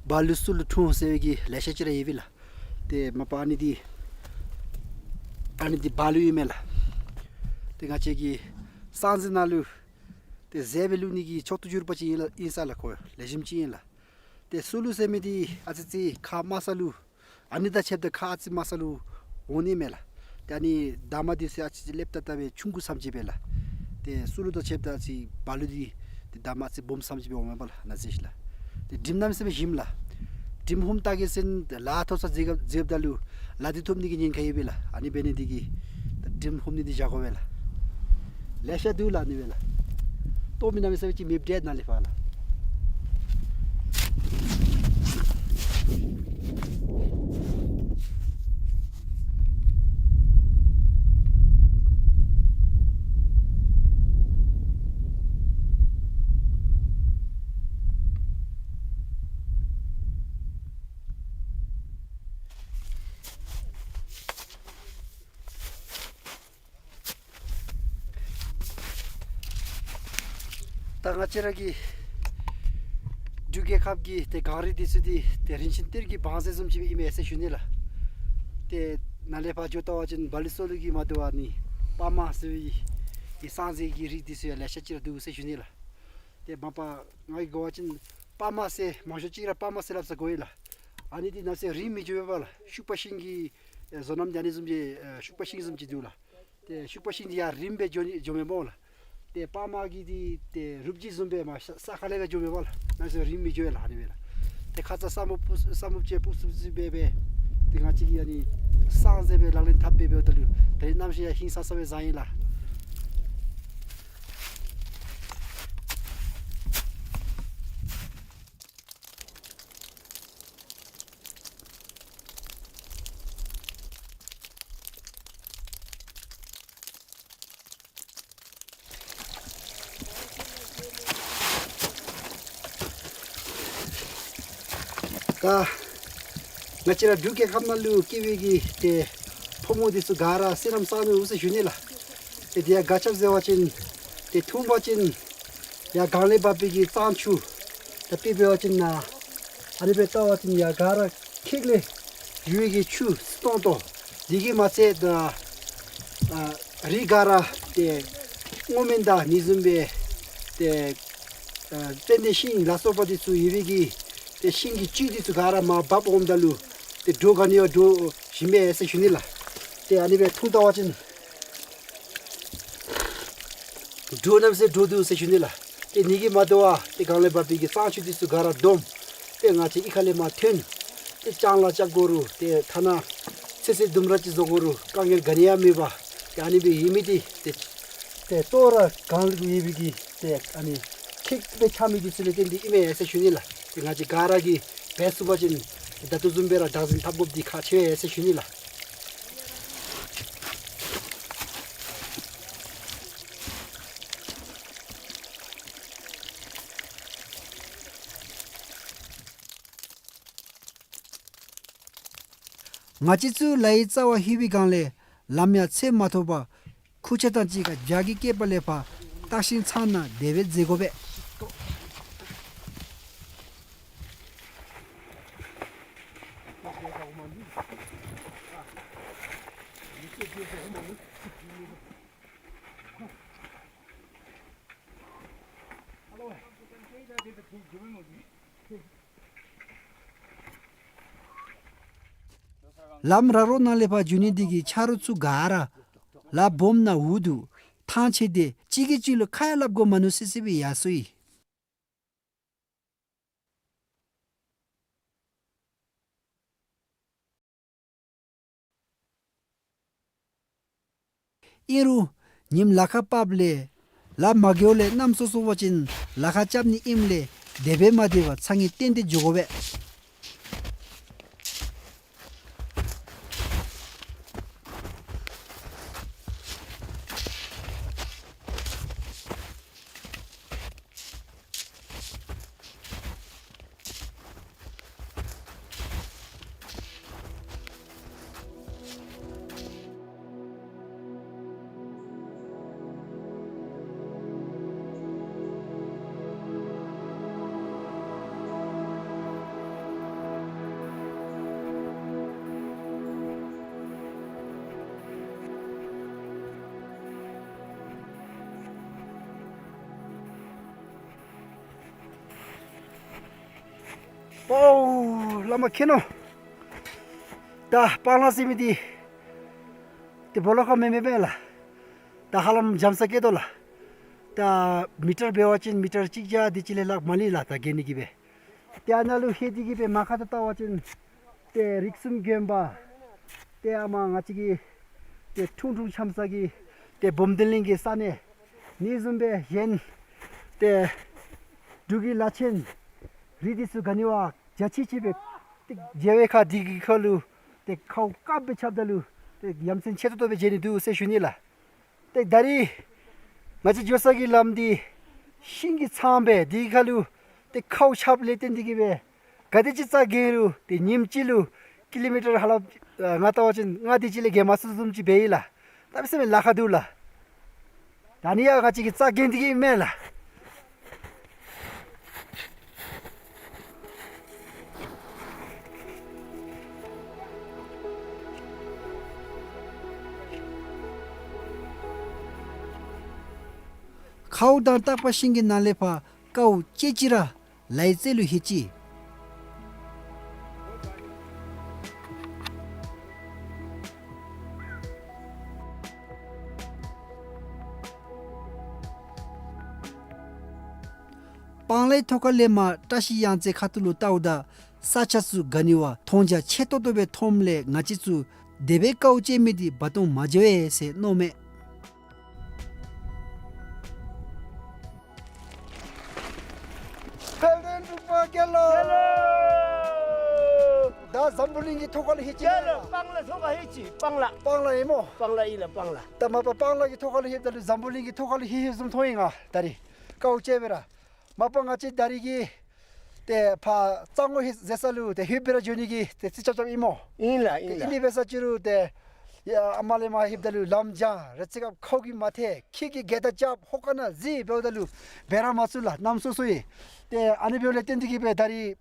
བ་ལུ་སུ་ལུ་འཁྲུངས་ཟེར་བའི་གི་ལེ་ཤ་ཅིག་ར་ཡོད་པས་ལགས། ཏེ་མ་པ་ཨ་ནི་འདི་ཨ་ནི་འདི་བ་ལུ་ཨིན་མས་ལགས། ཏེ་ང་བཅས་ཀྱི་སངས་རྒྱས་ནང་ལུ་ཏེ་ཟས་སྦེ་བླུག་ནི་གི་མཆོག་ཏུ་གྱུར་པ་ཅིག་ཨིན་ལགས། ཨིན་ས་ལགས། ཁོ་ལེགས་ཤོམ་ཅིག་ཨིན་ལགས། ཏེ་སུ་ལུ་ཟེར་མི་འདི་ཨ་ཙི་ཅིག་ཁ་དམའ་ས་ལུ་ཨ་ནི་དང་ཕྱདཔ་ད་ཁ་ཨ་ཙི་དམའ་ས་ལུ་འོང་ནི་མས་ལགས། ཏེ་ཨ་ནི་འདབ་མ་འདི་ཚུ་ཨ་ཙི་ཅིག་ལེབ་ཏ་ཏ་སྦེ་ཆུང་ཀུ་ཙམ་ཅིག་སྦེ་ལགས། ཏེ་སུ་ལུ་དང་ཕྱདཔ་ད་ཨ་ཙི་བ་ལུ་འདི་ཏེ་འདབ་མ་ཨ་ཙི་སྦོམ་ཙམ་ཅིག་སྦེ་འོངམ་མས་པ་ལགས། ཨ་ནཱ་ཟེར་ཞིནམ་ལས་ཏེ་དྲིམ་གནམ་མེད་ས་མེད་ཞིམ་ལགས། དྲིམ་ཧུམ་ཏ་གི་ཟེར་ན་ལ་ཐོབ་ས་འཛེགས་འཛེགསཔ་ད་ལུ་ལ་འདི་ཐོབ་ནི་གི་ཉེན་ཁ་ཡོད་པས་ལགས། ཨ་ནི་འབད་ནི་འདི་གིས་ད་དྲིམ་ཧུམ་ནི་འདི་བཞག་དགོ་པས་ལགས། ལེ་ཤ་འདུག་ལགས་ཨ་ནི་སྦེ་ལགས། ལྟོ་མི་གནམ་མེད་ས་མེད་ཅིག་མེདཔ་འདྲས་ནཱ་ལས་ཕར་ལགས། ད་ང་བཅས་ར་གི་འབྲུག་རྒྱལ་ཁབ་ཀྱི་ཏེ་གངས་རི་འདི་ཚུ་འདི་ཏེ་རིན་ཆེན་གཏེར་གྱི་བང་མཛོད་བཟུམ་ཅིག་ཨིན་མས་ཟེར་ཞུ་ནི་ལགས། ཏེ་ནཱ་ལས་ཕར་འགྱོ་ལྟ་བ་ཅིན་བ་ལུ་སོ་ལུ་གིས་མ་དོ་བར་ནི་པདྨ་ཟེར་བའི་གི་སངས་རྒྱས་ཀྱི་རིགས་འདི་ཚུ་ཡང་ལེ་ཤ་ཅིག་ར་འདུག་ཟེར་ཞུ་ནི་ལགས། ཏེ་མ་པ་ང་གིས་གོ་བ་ཅིན་པདྨ་ཟེར་མང་ཤོས་ཅིག་ར་པདྨ་ཟེར་སླབ་ས་གོ་ཡི་ལགས། ཨ་ནི་འདི་གནམ་མེད་ས་མེད་རིང་མི་འགྱོ་བས་པ་ལགས། ཤུག་པ་ཤིང་གི་ཨེ་བཟོ་རྣམ་འདི་ཨ་ནི་བཟུམ་ཅིག་ཨེ་ཤུག་པ་ཤིང་བཟུམ་ཅིག་འདུག་ལགས། ཏེ་ཤུག་པ་ཤིང་འདི་ཡར་རིངམ་སྦེ་འགྱོ་ནི་འགྱོ་མས་པ་ལགས། ཏེ་པདྨ་གི་འདི་ཏེ་རུབ་རྒྱུད་བཟུམ་སྦེ་མར་ས་ས་ཁ་ལས་སྦེ་འགྱོ་མས་པ་ལགས། གནམ་མེད་ས་མེད་རིང་མི་འགྱོ་བས་ལགས། ཨ་ནི་སྦེ་ལགས། ཏེ་ཁ་ཙ་ས་སྨུག་སྤུབ་ས་སྨུག་ཅིག་སྤུབ་སྤུབ་སྦེ་སྦེ་ཏེ་ང་བཅས་ཀྱིས་ཨ་ནི་སངས་རྒྱས་སྦེ་ལག་ལེན་འཐབ་སྦེ་འབདཝ་ད་ལུ་ད་རེས་གནམ་གཤིས་ཡང་ཧིང་སངས་ས་སྦེ་བཟང་ཡི་ལགས། ད་ང་བཅས་ར་འབྲུག་རྒྱལ་ཁབ་ནང་ལུ་སྐྱེས་པའི་གི་ཏེ་ཕོ་མོ་འདི་ཚུ་ག་ར་བསོད་ནམས་བསག་ནི་འོང་ཟེར་ཞུ་ནི་ལགས། ཏེ་དེ་ཡང་ག་ཅི་སྦེ་ཟེར་བ་ཅིན་ཏེ་ཐུང་པ་ཅིན་ཡར་གངས་ལས་འབབ་པའི་གི་གཙང་ཆུ། ད་དཔེ་འབད་བ་ཅིན་ནཱ་ཨ་ནི་སྦེ་བལྟ་བ་ཅིན་ཡར་ག་ར་ཁྱེགས་ལས་བཞུ་བའི་གི་ཆུ་སྟོང་ཏོ། དེ་གིས་མ་ཚད་ད་ཨ་རི་ག་ར་ཏེ་སྔོ་སྨན་དང་ཨ་ནི་བཟུམ་སྦེ་ཏེ་ཨ་ཙན་དན་ཤིང་ལ་སོགས་པ་འདི་ཚུ་ཡོད་པའི་གི་ཏེ་ཤིང་གི་བཅུད་འདི་ཚུ་ག་ར་མར་འབབ་འོངམ་ད་ལུ་ཏེ་དྲོ་ག་ནི་བ་དྲོ་ཞིམ་པས་ཟེར་ཞུ་ནི་ལགས། ཏེ་ཨ་ནི་སྦེ་འཐུང་ལྟ་བ་ཅིན་དྲོ་གནམ་མེད་ས་མེད་དྲོ་འདུག་ཟེར་ཞུ་ནི་ལགས། ཏེ་ཨ་ནི་གིས་མ་དོ་བར་ཏེ་གངས་ལས་འབབ་པའི་གི་གཙང་ཆུ་འདི་ཚུ་ག་ར་བསྡོམས། ཏེ་ང་བཅས་གཡུས་ཁ་ལས་མར་ཐོན། ཏེ་ལྕང་ལཱ་རྐྱབ་དགོ་རུང་ཏེ་ཐ་ན་ཚོད་བསྲེ་ལྡུམ་ར་ཅིག་བཟོ་དགོ་རུང་དཀའ་ངལ་ག་ནི་ཡང་མེད་པར་ཏེ་ཨ་ནི་སྦེ་ཡོད་མི་འདི་ཏེ་ཏེ་ལྟོ་ར་གངས་ལུ་ཡོད་པའི་གི་ཏེ་ཨ་ནི་ཁྱེགས་སྦེ་ཆགས་མི་འདི་ཚུ་ལས་བརྟེན་ཏེ་ཨིན་མས་ཟེར་ཞུ་ནི་ལགས། ཏེ་ང་བཅས་ག་ར་གིས་འབད་ཚུགས་པ་ཅིན་ད་ལྟོ་བཟུམ་སྦེ་ར་བདག་འཛིན་འཐབ་དགོཔ་འདི་ཁག་ཆེ་བས་ཟེར་ཞུ་ནི་ལགས། ང་བཅས་ཚུ་ལ་ཡི་རྩ་བར་ལྷོད་པའི་སྒང་ལས་ལམ་ཡང་འཚོལ་མ་ཐོབ་པར་ཁུར་ཆ་དང་གཅིག་ཁར་བྱག་གི་སྐེད་པ་ལས་ཕར་བརྟག་ཤིང་ཚང་ནང་དེ་སྦེ་འཛེག་དགོ་པས། ལམ་ར་རོ་ནང་ལས་ཕར་འགྱོ་ནི་འདི་གིས་ཆ་རོགས་ཚུ་ག་ར་ལཱ་སྦོམ་ནང་འུ་སྡུག་ཐང་ཆད་དེ་གཅིག་གིས་གཅིག་ལུ་ཁ་ཡང་སླབ་དགོ་མ་མནོ་སི་སི་སྦེ་ཡར་སོ་ཡི། ཨིན་རུང་ཉིམ་ལ་ཁ་བབས་ལས་ལཱ་མ་འགྱོཝ་ལས་གནམ་སྲོ་སྲོ་བ་ཅིན་ལ་ཁ་རྐྱབ་ནི་ཨིནམ་ལས་དེ་སྦེ་མ་སྡོད་པར་ཚང་གིས་བརྟན་ཏེ་འགྱོ་དགོ་པས། པའོ་བླ་མ་མཁྱེན་ནོ། ད་སྤང་ལ་ཟེར་མི་འདི་ཏེ་སྦོ་ལོགས་ཁར་མེན་མེན་པས་ལགས། ད་ཧ་ལམ་འཇམ་ས་སྐྱེས་དོ་ལགས། ད་མི་ཊར་འབད་བ་ཅིན་མི་ཊར་གཅིག་བརྒྱ་དེ་ཅིག་ལས་ལྷག་མ་ལུས་ལགས་ད་བརྒལ་ནི་གི་སྦེ། ཏེ་ཨ་ནཱ་ལུ་ལྷོད་དེ་གི་སྦེ་མར་ཁ་ཐུག་བལྟ་བ་ཅིན་ཏེ་རིགས་གསུམ་དགོན་པ། ཏེ་ཨ་མ་ང་བཅས་ཀྱི་ཏེ་ཁྲུང་ཁྲུང་འཆམ་ས་གི་ཏེ་སྦོམ་སྡིངས་གླིང་གི་ས་གནས་ཨ་ནི་བཟུམ་སྦེ་གཞན་ཏེ་འབྲུག་གི་ལ་ཆེན་རི་འདི་ཚུ་ག་ནི་བ་འཇའ་ཆི་ཆི་སྦེ་ཏེ་མཇལ་བའི་ཁར་འདི་གི་ཁར་ལུ་ཏེ་ཁཝ་དཀརཔོ་སྦེ་རྐྱབ་ད་ལུ་ཏེ་ཡ་མཚན་ཆེ་ཏོག་ཏོ་སྦེ་མཇལ་ནི་འདུག་ཟེར་ཞུ་ནི་ལགས། ཏེ་ད་རིས་ང་བཅས་འགྱོ་ས་གི་ལམ་འདི་ཤིང་གིས་ཚང་སྦེ་འདི་ཁར་ལུ་ཏེ་ཁཝ་ཆརཔ་ལས་བརྟེན་ཏེ་གི་སྦེ་ག་དེ་ཅིག་རྩ་འགེངས་རུང་ཏེ་ཉིནམ་གཅིག་ལུ་ཀི་ལོ་མི་ཊར་ཧ་ལམ་ཨ་ང་བལྟ་བ་ཅིན་ལྔ་དེ་ཅིག་ལས་བརྒལ་མ་ཚུགས་བཟུམ་ཅིག་འབད་ཡི་ལགས། གནམ་མེད་ས་མེད་ལཱ་ཁག་འདུག་ལགས། ད་ནི་ཡང་ང་བཅས་ཀྱིས་རྩ་འགེངས་ཏེ་གི་མེན་ལགས། ཁཝ་དང་སྟག་པ་ཤིང་གི་ནང་ལས་ཕར་ཀཝ་ཅེ་ཅི་ར་ལའི་རྩེ་ལུ་ལྷོད་ཅི། སྤང་ལའི་ཐོག་ཁ་ལས་མར་བཀྲ་ཤིས་གཡང་རྩེ་ཁ་ཐུག་ལུ་བལྟཝ་ད་ས་ཆ་ཚུ་ག་ནི་བ་མཐོང་རྒྱ་ཆེ་ཏོག་ཏོ་སྦེ་མཐོངམ་ལས་ང་བཅས་ཚུ་དེ་སྦེ་ཀཝ་ཅེ་མི་འདི་འབད་བཏུབ་མ་འགྱོ་བས་ཟེར་མནོཝ་མས། དཔལ་ལྡན་འབྲུག་པ་རྒྱལ་ལོ། རྒྱལ་ལོ། ད་འཛམ་བུ་གླིང་གི་ཐོག་ཁ་ལུ་ལྷོད་ཅི་རྒྱལ་ལོ། ལགས། སྤང་ལ་ཐོག་ཁར་ལྷོད་ཅི། སྤང་ལ། སྤང་ལ་ཨིན་མོ། སྤང་ལ་ཨིན་ལགས། སྤང་ལ། ད་མ་པ་སྤང་ལ་གི་ཐོག་ཁ་ལུ་ལྷོདཔ་ད་ལུ་འཛམ་བུ་གླིང་གི་ཐོག་ཁ་ལུ་ལྷོད་ལྷོདཔ་བཟུམ་མཐོང་ཡི་ང་ད་རིས་ཀཝ་ཅེ་སྦེ་ར། མ་པ་ང་བཅས་ད་རིས་ཀྱི་ཏེ་ཕར་གཙང་བོ་ཧེ་ཟེར་ས་ལུ་ཏེ་ལྷོདཔ་སྦེ་ར་འགྱོ་ནི་གི་ཏེ་རྩིས་རྐྱབ་རྐྱབ་ཨིན་མོ། ཨིན་ལགས། ཨིན་ལགས། ཏེ་ཨིན་ནི་འབད་ས་ཅི་རུང་ཏེ་ཡ་ཨ་མ་ལས་མར་ལྷོདཔ་ད་ལུ་ལམ་འགྱངས། རེ་ཚེ་སྐབས་ཁཝ་གིས་མ་ཐེག། ཁྱི་གིས་སྒལ་བརྡ་རྐྱབ། ཧོ་ཀ་ན་ཟི་འབདཝ་ད་ལུ་འབད་ར་མ་ཚུགས་ལགས། གནམ་སྲོ་སྲོ་ཡི། ཏེ་ཨ་ནི་འབདཝ་ལས་བརྟེན་ཏེ་གི་སྦེ་ད་རིས་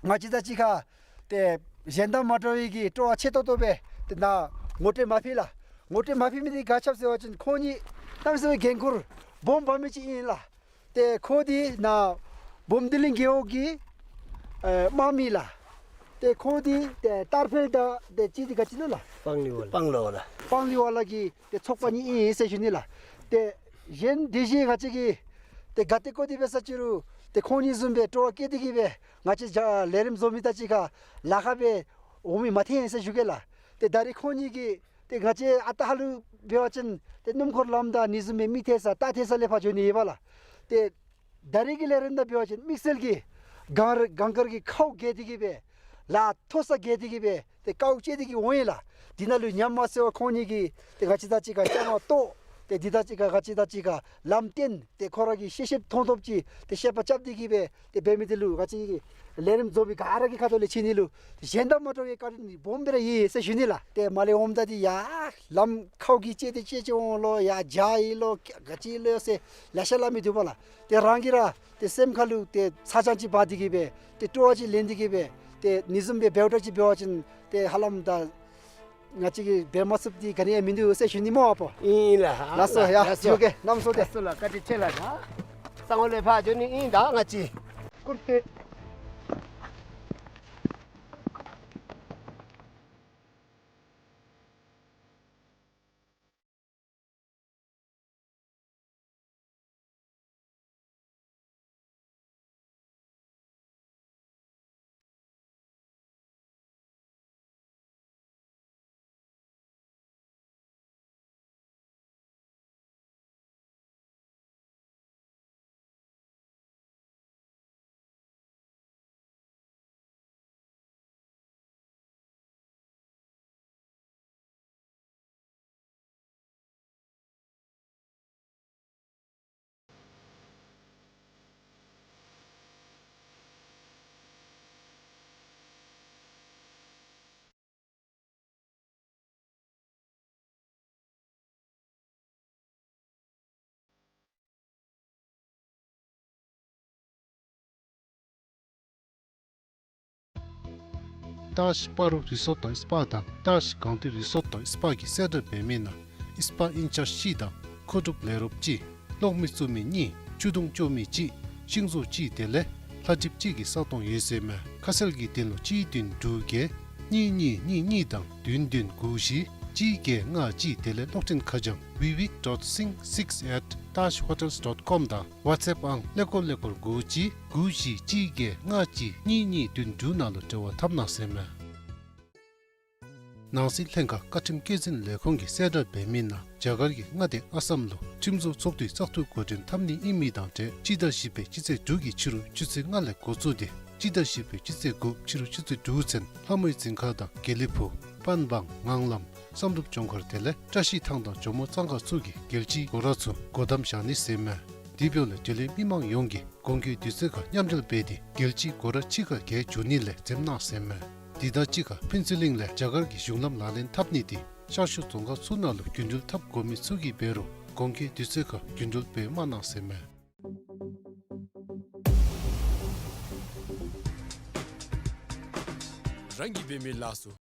ང་བཅས་དང་གཅིག་ཁར་ཏེ་གཞན་དང་མ་འདྲ་བའི་གི་སྤྲོ་བ་ཆེ་ཏོག་ཏོ་སྦེ་ཏེ་ནཱ་ངོ་སྤྲོད་མ་ཕུལ་ལགས། ངོ་སྤྲོད་མ་ཕུལ་མི་འདི་ག་ཅི་སྦེ་ཟེར་བ་ཅིན་ཁོང་གཉིས་གནམ་མེད་ས་མེད་འགན་ཁུར་སྦོམ་འབག་མི་ཅིག་ཨིན་ལགས། ཏེ་ཁོ་འདི་ནཱ་སྦོམ་སྡིངས་གླིང་རྒེད་འོག་གི་ཨེ་དམངས་མི་ལགས། ཏེ་ཁོ་འདི་ཏེ་ཏར་ཕེལ་དང་ཏེ་གཅིག་འདི་ག་ཅི་ལོ་ལགས། སྤང་ལི་ཝ་ལ། སྤང་ལི་ཝ་ལ། སྤང་ལི་ཝ་ལ་གི་ཏེ་ཚོགས་པ་གཉིས་ཨིན་ཟེར་ཞུ་ནི་ལགས། ཏེ་གཞན་དེ་བཞིན་ང་བཅས་ཀྱིས་ཏེ་ག་ཏེ་བཀོད་དེ་འབད་ས་ཅི་རུང་ཏེ་ཁོང་གཉིས་བཟུམ་སྦེ་སྤྲོ་བ་བསྐྱེད་དེ་གི་སྦེ་ང་བཅས་ལས་རིམ་བཟོ་མི་དང་གཅིག་ཁར་ལཱ་ཁག་སྦེ་འོང་མི་མ་ཐོན་ཟེར་ཞུ་གེ་ལགས། ཏེ་ད་རིས་ཁོང་གཉིས་ཀྱིས་ཏེ་ང་བཅས་ཨ་རྟག་ཧ་ལུགས་འབད་བ་ཅིན་ཏེ་སྣུམ་འཁོར་ལམ་དང་ཨ་ནི་བཟུམ་མའི་མི་ཐལ་ས་རྟ་ཐལ་ས་ལས་ཕར་འགྱོ་ནི་ཡོདཔ་ལགས། ཏེ་ད་རིས་ཀྱི་ལས་རིམ་ནང་འབད་བ་ཅིན་དམིགས་བསལ་གྱིས་གངས་རི་གངས་དཀར་གྱི་ཁཝ་བརྒལ་ཏེ་གི་སྦེ་ལ་མཐོ་ས་བརྒལ་ཏེ་གི་སྦེ་ཏེ་ཀཝ་ཅེ་སྟེ་གི་འོང་ཡི་ལགས། དེ་ནང་ལུ་ཉམས་མ་སད་པར་ཁོང་གཉིས་ཀྱིས་ཏེ་ང་བཅས་དང་གཅིག་ཁར་བཅའ་མར་གཏོགས། ཏེ་དེ་དང་གཅིག་ཁར་ང་བཅས་དང་གཅིག་ཁར་ལམ་སྟོན། ཏེ་ཁོ་ར་གི་ཤེས་ཤེསཔ་མཐོང་ཐོབ་ཅིག་ཏེ་ཤེས་པ་རྐྱབ་སྟེ་གི་སྦེ་ཏེ་འབད་མི་འདི་ལུ་ང་བཅས་ཀྱི་ལས་རིམ་བཟོ་མི་ག་ར་གི་ཁ་ཐུག་ལས་ཅིག་ནི་ལུ་གཞན་དང་མ་འདྲ་བའི་བཀའ་དྲིན་སྦོམ་སྦེ་ར་ཡོད་ཟེར་ཞུ་ནི་ལགས། ཏེ་མར་ལས་འོངམ་ད་འདི་ཡ་ལམ་ཁཝ་གིས་བཅད་དེ་བཅད་བཅད་འོང་ལོ། ཡ་འཇའ་ཡི་ལོ་ག་ཅི་ལོ་ཟེར་ལེ་ཤ་སླབ་མི་འདུག་པ་ལགས། ཏེ་རང་གིས་ར་ཏེ་སེམས་ཁ་ལུ་ཏེ་ཚ་གྱང་ཅིག་འབག་སྟེ་གི་སྦེ་ཏེ་སྤྲོ་བ་ཅིག་ལེན་ཏེ་གི་སྦེ་ཏེ་ཨ་ནི་བཟུམ་སྦེ་འབདཝ་ད་ཅིག་འབད་བ་ཅིན་ཏེ་ཧ་ལམ་ད་ང་བཅས་ཀྱིས་འབད་མ་ཚུགསཔ་འདི་ག་ནི་ཡང་མིན་འདུག་ཟེར་ཞུ་ནི་སྨོ་ཨ་པོ། ཨིན་ལགས། ལགས་སོ། ཡ་ལགས་སོ། ཞུ་གེ། གནམ་སྲོ་ཏེ། ལགས་སོ་ལགས། བཀའ་དྲིན་ཆེ་ལགས། ད་གཙང་བོ་ལས་ཕར་འགྱོ་ནི་ཨིན་ད་ང་བཅས། བཀུར་སྟི། ཏཱའུ་སི་སྤ་རོ་རི་སོརཊ་དང་སི་པ་དང་ཏཱའུ་སི་གངས་ཏི་རི་སོརཊ་དང་སི་པ་གིས་གསལ་བསྒྲགས་འབད་མི་ནང་སི་པ་ཨིན་ཅཱརཇ་གཅིག་དང་མཁོ་སྒྲུབ་ལས་རོགསཔ་གཅིག། གློག་མེ་བཙུགས་མི་གཉིས། ཆུ་དུང་སྐྱོར་མི་གཅིག། ཤིང་བཟོ་གཅིག། དེ་ལས་ ལྷ་བྲིསཔ་གཅིག་གི་ས་སྟོང་ཡོད་ཟེར་མས། ཁ་གསལ་གྱི་དོན་ལུ་གཅིག་བདུན་དྲུག་བརྒྱད་གཉིས་གཉིས་གཉིས་གཉིས་དང་བདུན་བདུན་དགུ་བཞི་གཅིག་བརྒྱད་ལྔ་གཅིག། དེ་ལས་གློག་འཕྲིན་ཁ་བྱང་vivek dot singh six at taj hotels dot com དང་ཝཊས་ཨེཔ་ཨང་ཀླད་ཀོར་ཀླད་ཀོར་དགུ་གཅིག་དགུ་བཞི་གཅིག་བརྒྱད་ལྔ་གཅིག་གཉིས་གཉིས་བདུན་དྲུག་ནང་ལུ་འབྲེལ་བ་འཐབ་གནང་ཟེར་མས། ནང་སྲིད་ལྷན་ཁག་བཀའ་ཁྲིམས་བཀོད་འཛིན་ལས་ཁུངས་ཀྱིས་གསལ་བསྒྲགས་འབད་མི་ནང་རྒྱ་གར་གྱི་མངའ་སྡེ་ཨ་སམ་ལུ་ཁྲིམས་བཟོ་ཚོགས་འདུའི་བཙག་འཐུ་འགོ་འདྲེན་འཐབ་ནི་ཨིན་མི་དང་འབྲེལ་སྤྱི་ཟླ་བཞི་པའི་སྤྱི་ཚེས་དྲུག་གི་ཕྱི་རུ་ཆུ་ཚོད་ལྔ་ལས་འགོ་བཙུགས་ཏེ་སྤྱི་ཟླ་བཞི་པའི་སྤྱི་ཚེས་དགུ་ཕྱི་རུ་ཆུ་ཚོད་དྲུག་ཚུན་ལྷ་མོའི་རྫིང་ཁ་དང་དགེ་ལེགས་ཕུག་པན་བང་ངང་ལམ་བསམ་གྲུབ་ལྗོངས་མཁར་དེ་ལས་བཀྲ་ཤིས་ཐང་དང་ཇོ་མོ་གཙང་ཁ་ཚུ་གི་རྒྱལ་སྤྱིའི་སྒོ་ར་ཚུ་སྒོ་བསྡམ་བཞག་ནི་ཟེར་མས། དེ་འབདཝ་ལས་འབྲེལ་ཡོད་མི་མང་ཡོངས་ཀྱིས་དགོངས་འཁོད་དུས་ཚོད་ཁར་མཉམ་འབྲེལ་འབད་དེ་རྒྱལ་སྤྱིའི་སྒོ་ར་ཕྱི་ཁར་བརྒལ་འགྱོ་ནི་ལས་འཛེམ་གནང་ཟེར་མས། དེ་དང་གཅིག་ཁར་ཕུན་ཚོགས་གླིང་ལས་རྒྱ་གར་གྱི་གཞུང་ལམ་ལག་ལེན་འཐབ་ནི་དེ་ཤར་ཕྱོགས་རྫོང་ཁག་ཚུ་ནང་ལུ་རྒྱུན་འགྲུལ་འཐབ་དགོ་མི་ཚུ་གིས་འབད་རུང་དགོངས་འཁོད་དུས་ཚོད་ཁར་རྒྱུན་འགྲུལ་སྦེ་མ་གནང་ཟེར་མས། རང་གིས་འབད་མི་ལགས་སོ།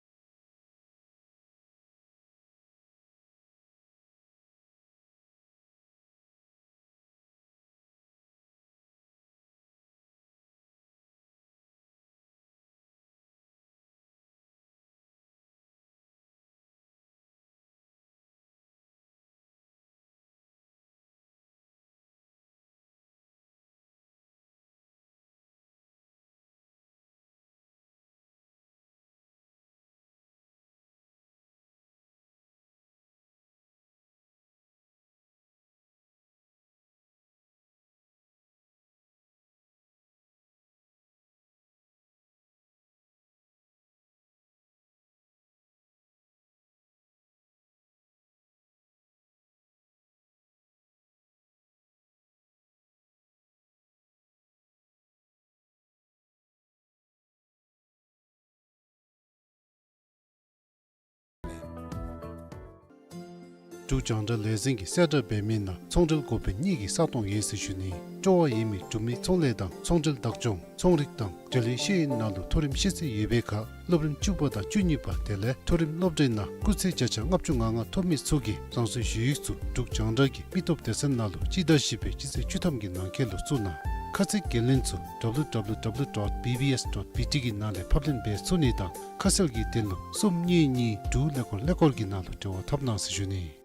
འབྲུག་རྒྱང་བསྒྲགས་ལས་འཛིན་གྱིས་གསལ་བསྒྲགས་འབད་མི་ནང་ཚོང་འབྲེལ་འགོ་དཔོན་གཉིས་ཀྱི་ས་སྟོང་ཡོད་ཟེར་ཞུ་ནི། སྤྲོ་བ་ཡོད་མི་འབྲུག་མི་ཚོང་ལས་དང་ཚོང་འབྲེལ་བདག་སྐྱོང་ཚོང་རིག་དང་འབྲེལ་ཡོད་ཤེས་ཡོན་ནང་ལུ་མཐོ་རིམ་ཤེས་ཚད་ཡོད་པའི་ཁར་སློབ་རིམ་བཅུ་པ་དང་བཅུ་གཉིས་པ་དེ་ལས་མཐོ་རིམ་སློབ་གྲྭའི་ནང་སྐུགས་ཚད་བརྒྱ་ཆ་ལྔ་བཅུ་ང་ལྔ་ཐོབ་མི་ཚུ་གིས་རང་སོའི་ཞུ་ཡིག་ཚུ་འབྲུག་རྒྱང་བསྒྲགས་ཀྱི་མི་སྟོབས་སྡེ་ཚན་ནང་ལུ་སྤྱི་ཟླ་བཞི་པའི་སྤྱི་ཚེས་བཅུ་ཐམ་གྱི་ནང་འཁོད་ལུ་བཙུགས་གནང་། ཁ་གསལ་འགན་ལེན་ཚུ་www dot bbs dot bt གི་ནང་ལས་ཕབ་ལེན་འབད་ཚུགས་ནི་དང་ཁ་གསལ་གྱི་དོན་ལུ་གསུམ་གཉིས་གཉིས་དྲུག་ཀླད་ཀོར་ཀླད་ཀོར་གྱི་ནང་ལུ་འབྲེལ་བ་འཐབ་གནང་ཟེར་ཞུ་ནི།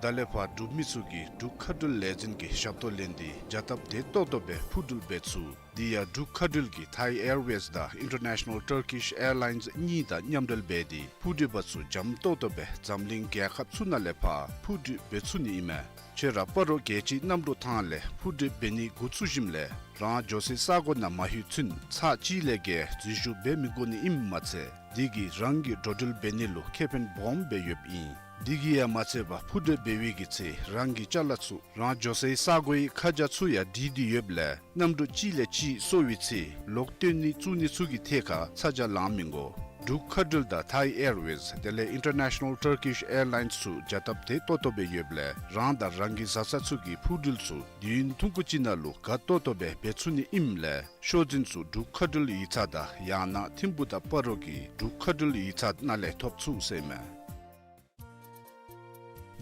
ད་ལས་ཕར་འབྲུག་མི་ཚུ་གིས་འབྲུག་མཁའ་འགྲུལ་ལས་འཛིན་གྱི་ཞབས་ཏོག་ལེན་ཏེ་བྱ་སྟབས་བདེ་ཏོག་ཏོ་སྦེ་འཕུར་འགྲུལ་འབད་ཚུགས། དེ་ཡང་འབྲུག་མཁའ་འགྲུལ་གྱིས་Thai Airways དང་International Turkish Airlines གཉིས་དང་མཉམ་འབྲེལ་འབད་དེ་འཕུར་འགྲུལ་པ་ཚུ་འཇམ་ཏོག་ཏོ་སྦེ་འཛམ་གླིང་རྒྱལ་ཁབ་ཚུ་ནང་ལས་ཕར་འཕུར་འགྲུལ་འབད་ཚུགས་ནི་ཨིན་མས། ཁྱོད་ར་སྤ་རོ་རྒྱལ་སྤྱིའི་གནམ་གྲུ་ཐང་ལས་འཕུར་འགྲུལ་འབད་ནི་འགོ་བཙུགས་ཞིནམ་ལས་རང་འགྱོ་སའི་ས་གོ་ནང་མ་ལྷོད་ཚུན་ཚར་གཅིག་ལས་བརྒལ་འཛུལ་ཞུགས་འབད་མི་དགོ་ནི་ཨིནམ་མ་ཚད་དེ་གིས་རང་གི་འགྲོ་འགྲུལ་འབད་ནི་ལུ་ཁེ་ཕན་སྦོམ་སྦེ་ཡོདཔ་ཨིན། དེ་གིས་ཡང་མ་ཚད་པར་འཕུར་འགྲུལ་འབད་བའི་གི་ཚེ་རང་གི་ཅ་ལ་ཚུ་རང་འགྱོ་སའི་ས་གོའི་ཁ་བྱང་ཚུ་ཡང་བྲིས་ཏེ་ཡོདཔ་ལས་གནམ་གྲུ་གཅིག་ལས་གཅིག་སོར་བའི་ཚེ་ལོག་བཏོན་ནི་བཙུགས་ནི་ཚུ་གི་ཐད་ཁར་ཚ་གྱང་ལང་མི་དགོ། འབྲུག་མཁའ་འགྲུལ་དང་Thai Airways དེ་ལས་International Turkish Airlines ཚུ་བྱ་སྟབས་བདེ་ཏོག་ཏོ་སྦེ་ཡོདཔ་ལས་རང་དང་རང་གི་བཟའ་ཚང་ཚུ་གི་འཕུར་འགྲུལ་ཚུ་དུས་ཡུན་ཐུང་ཀུ་ཅིག་ནང་ལུ་དགའ་ཏོག་ཏོ་སྦེ་འབད་ཚུགས་ནི་ཨིནམ་ལས་ཤོག་འཛིན་ཚུ་འབྲུག་མཁའ་འགྲུལ་ཡིག་ཚང་དང་ཡང་ན་ཐིམ་ཕུག་དང་སྤ་རོ་གི་འབྲུག་མཁའ་འགྲུལ་ཡིག་ཚང་ནང་ལས་ཐོབ་ཚུགས་ཟེར་མས།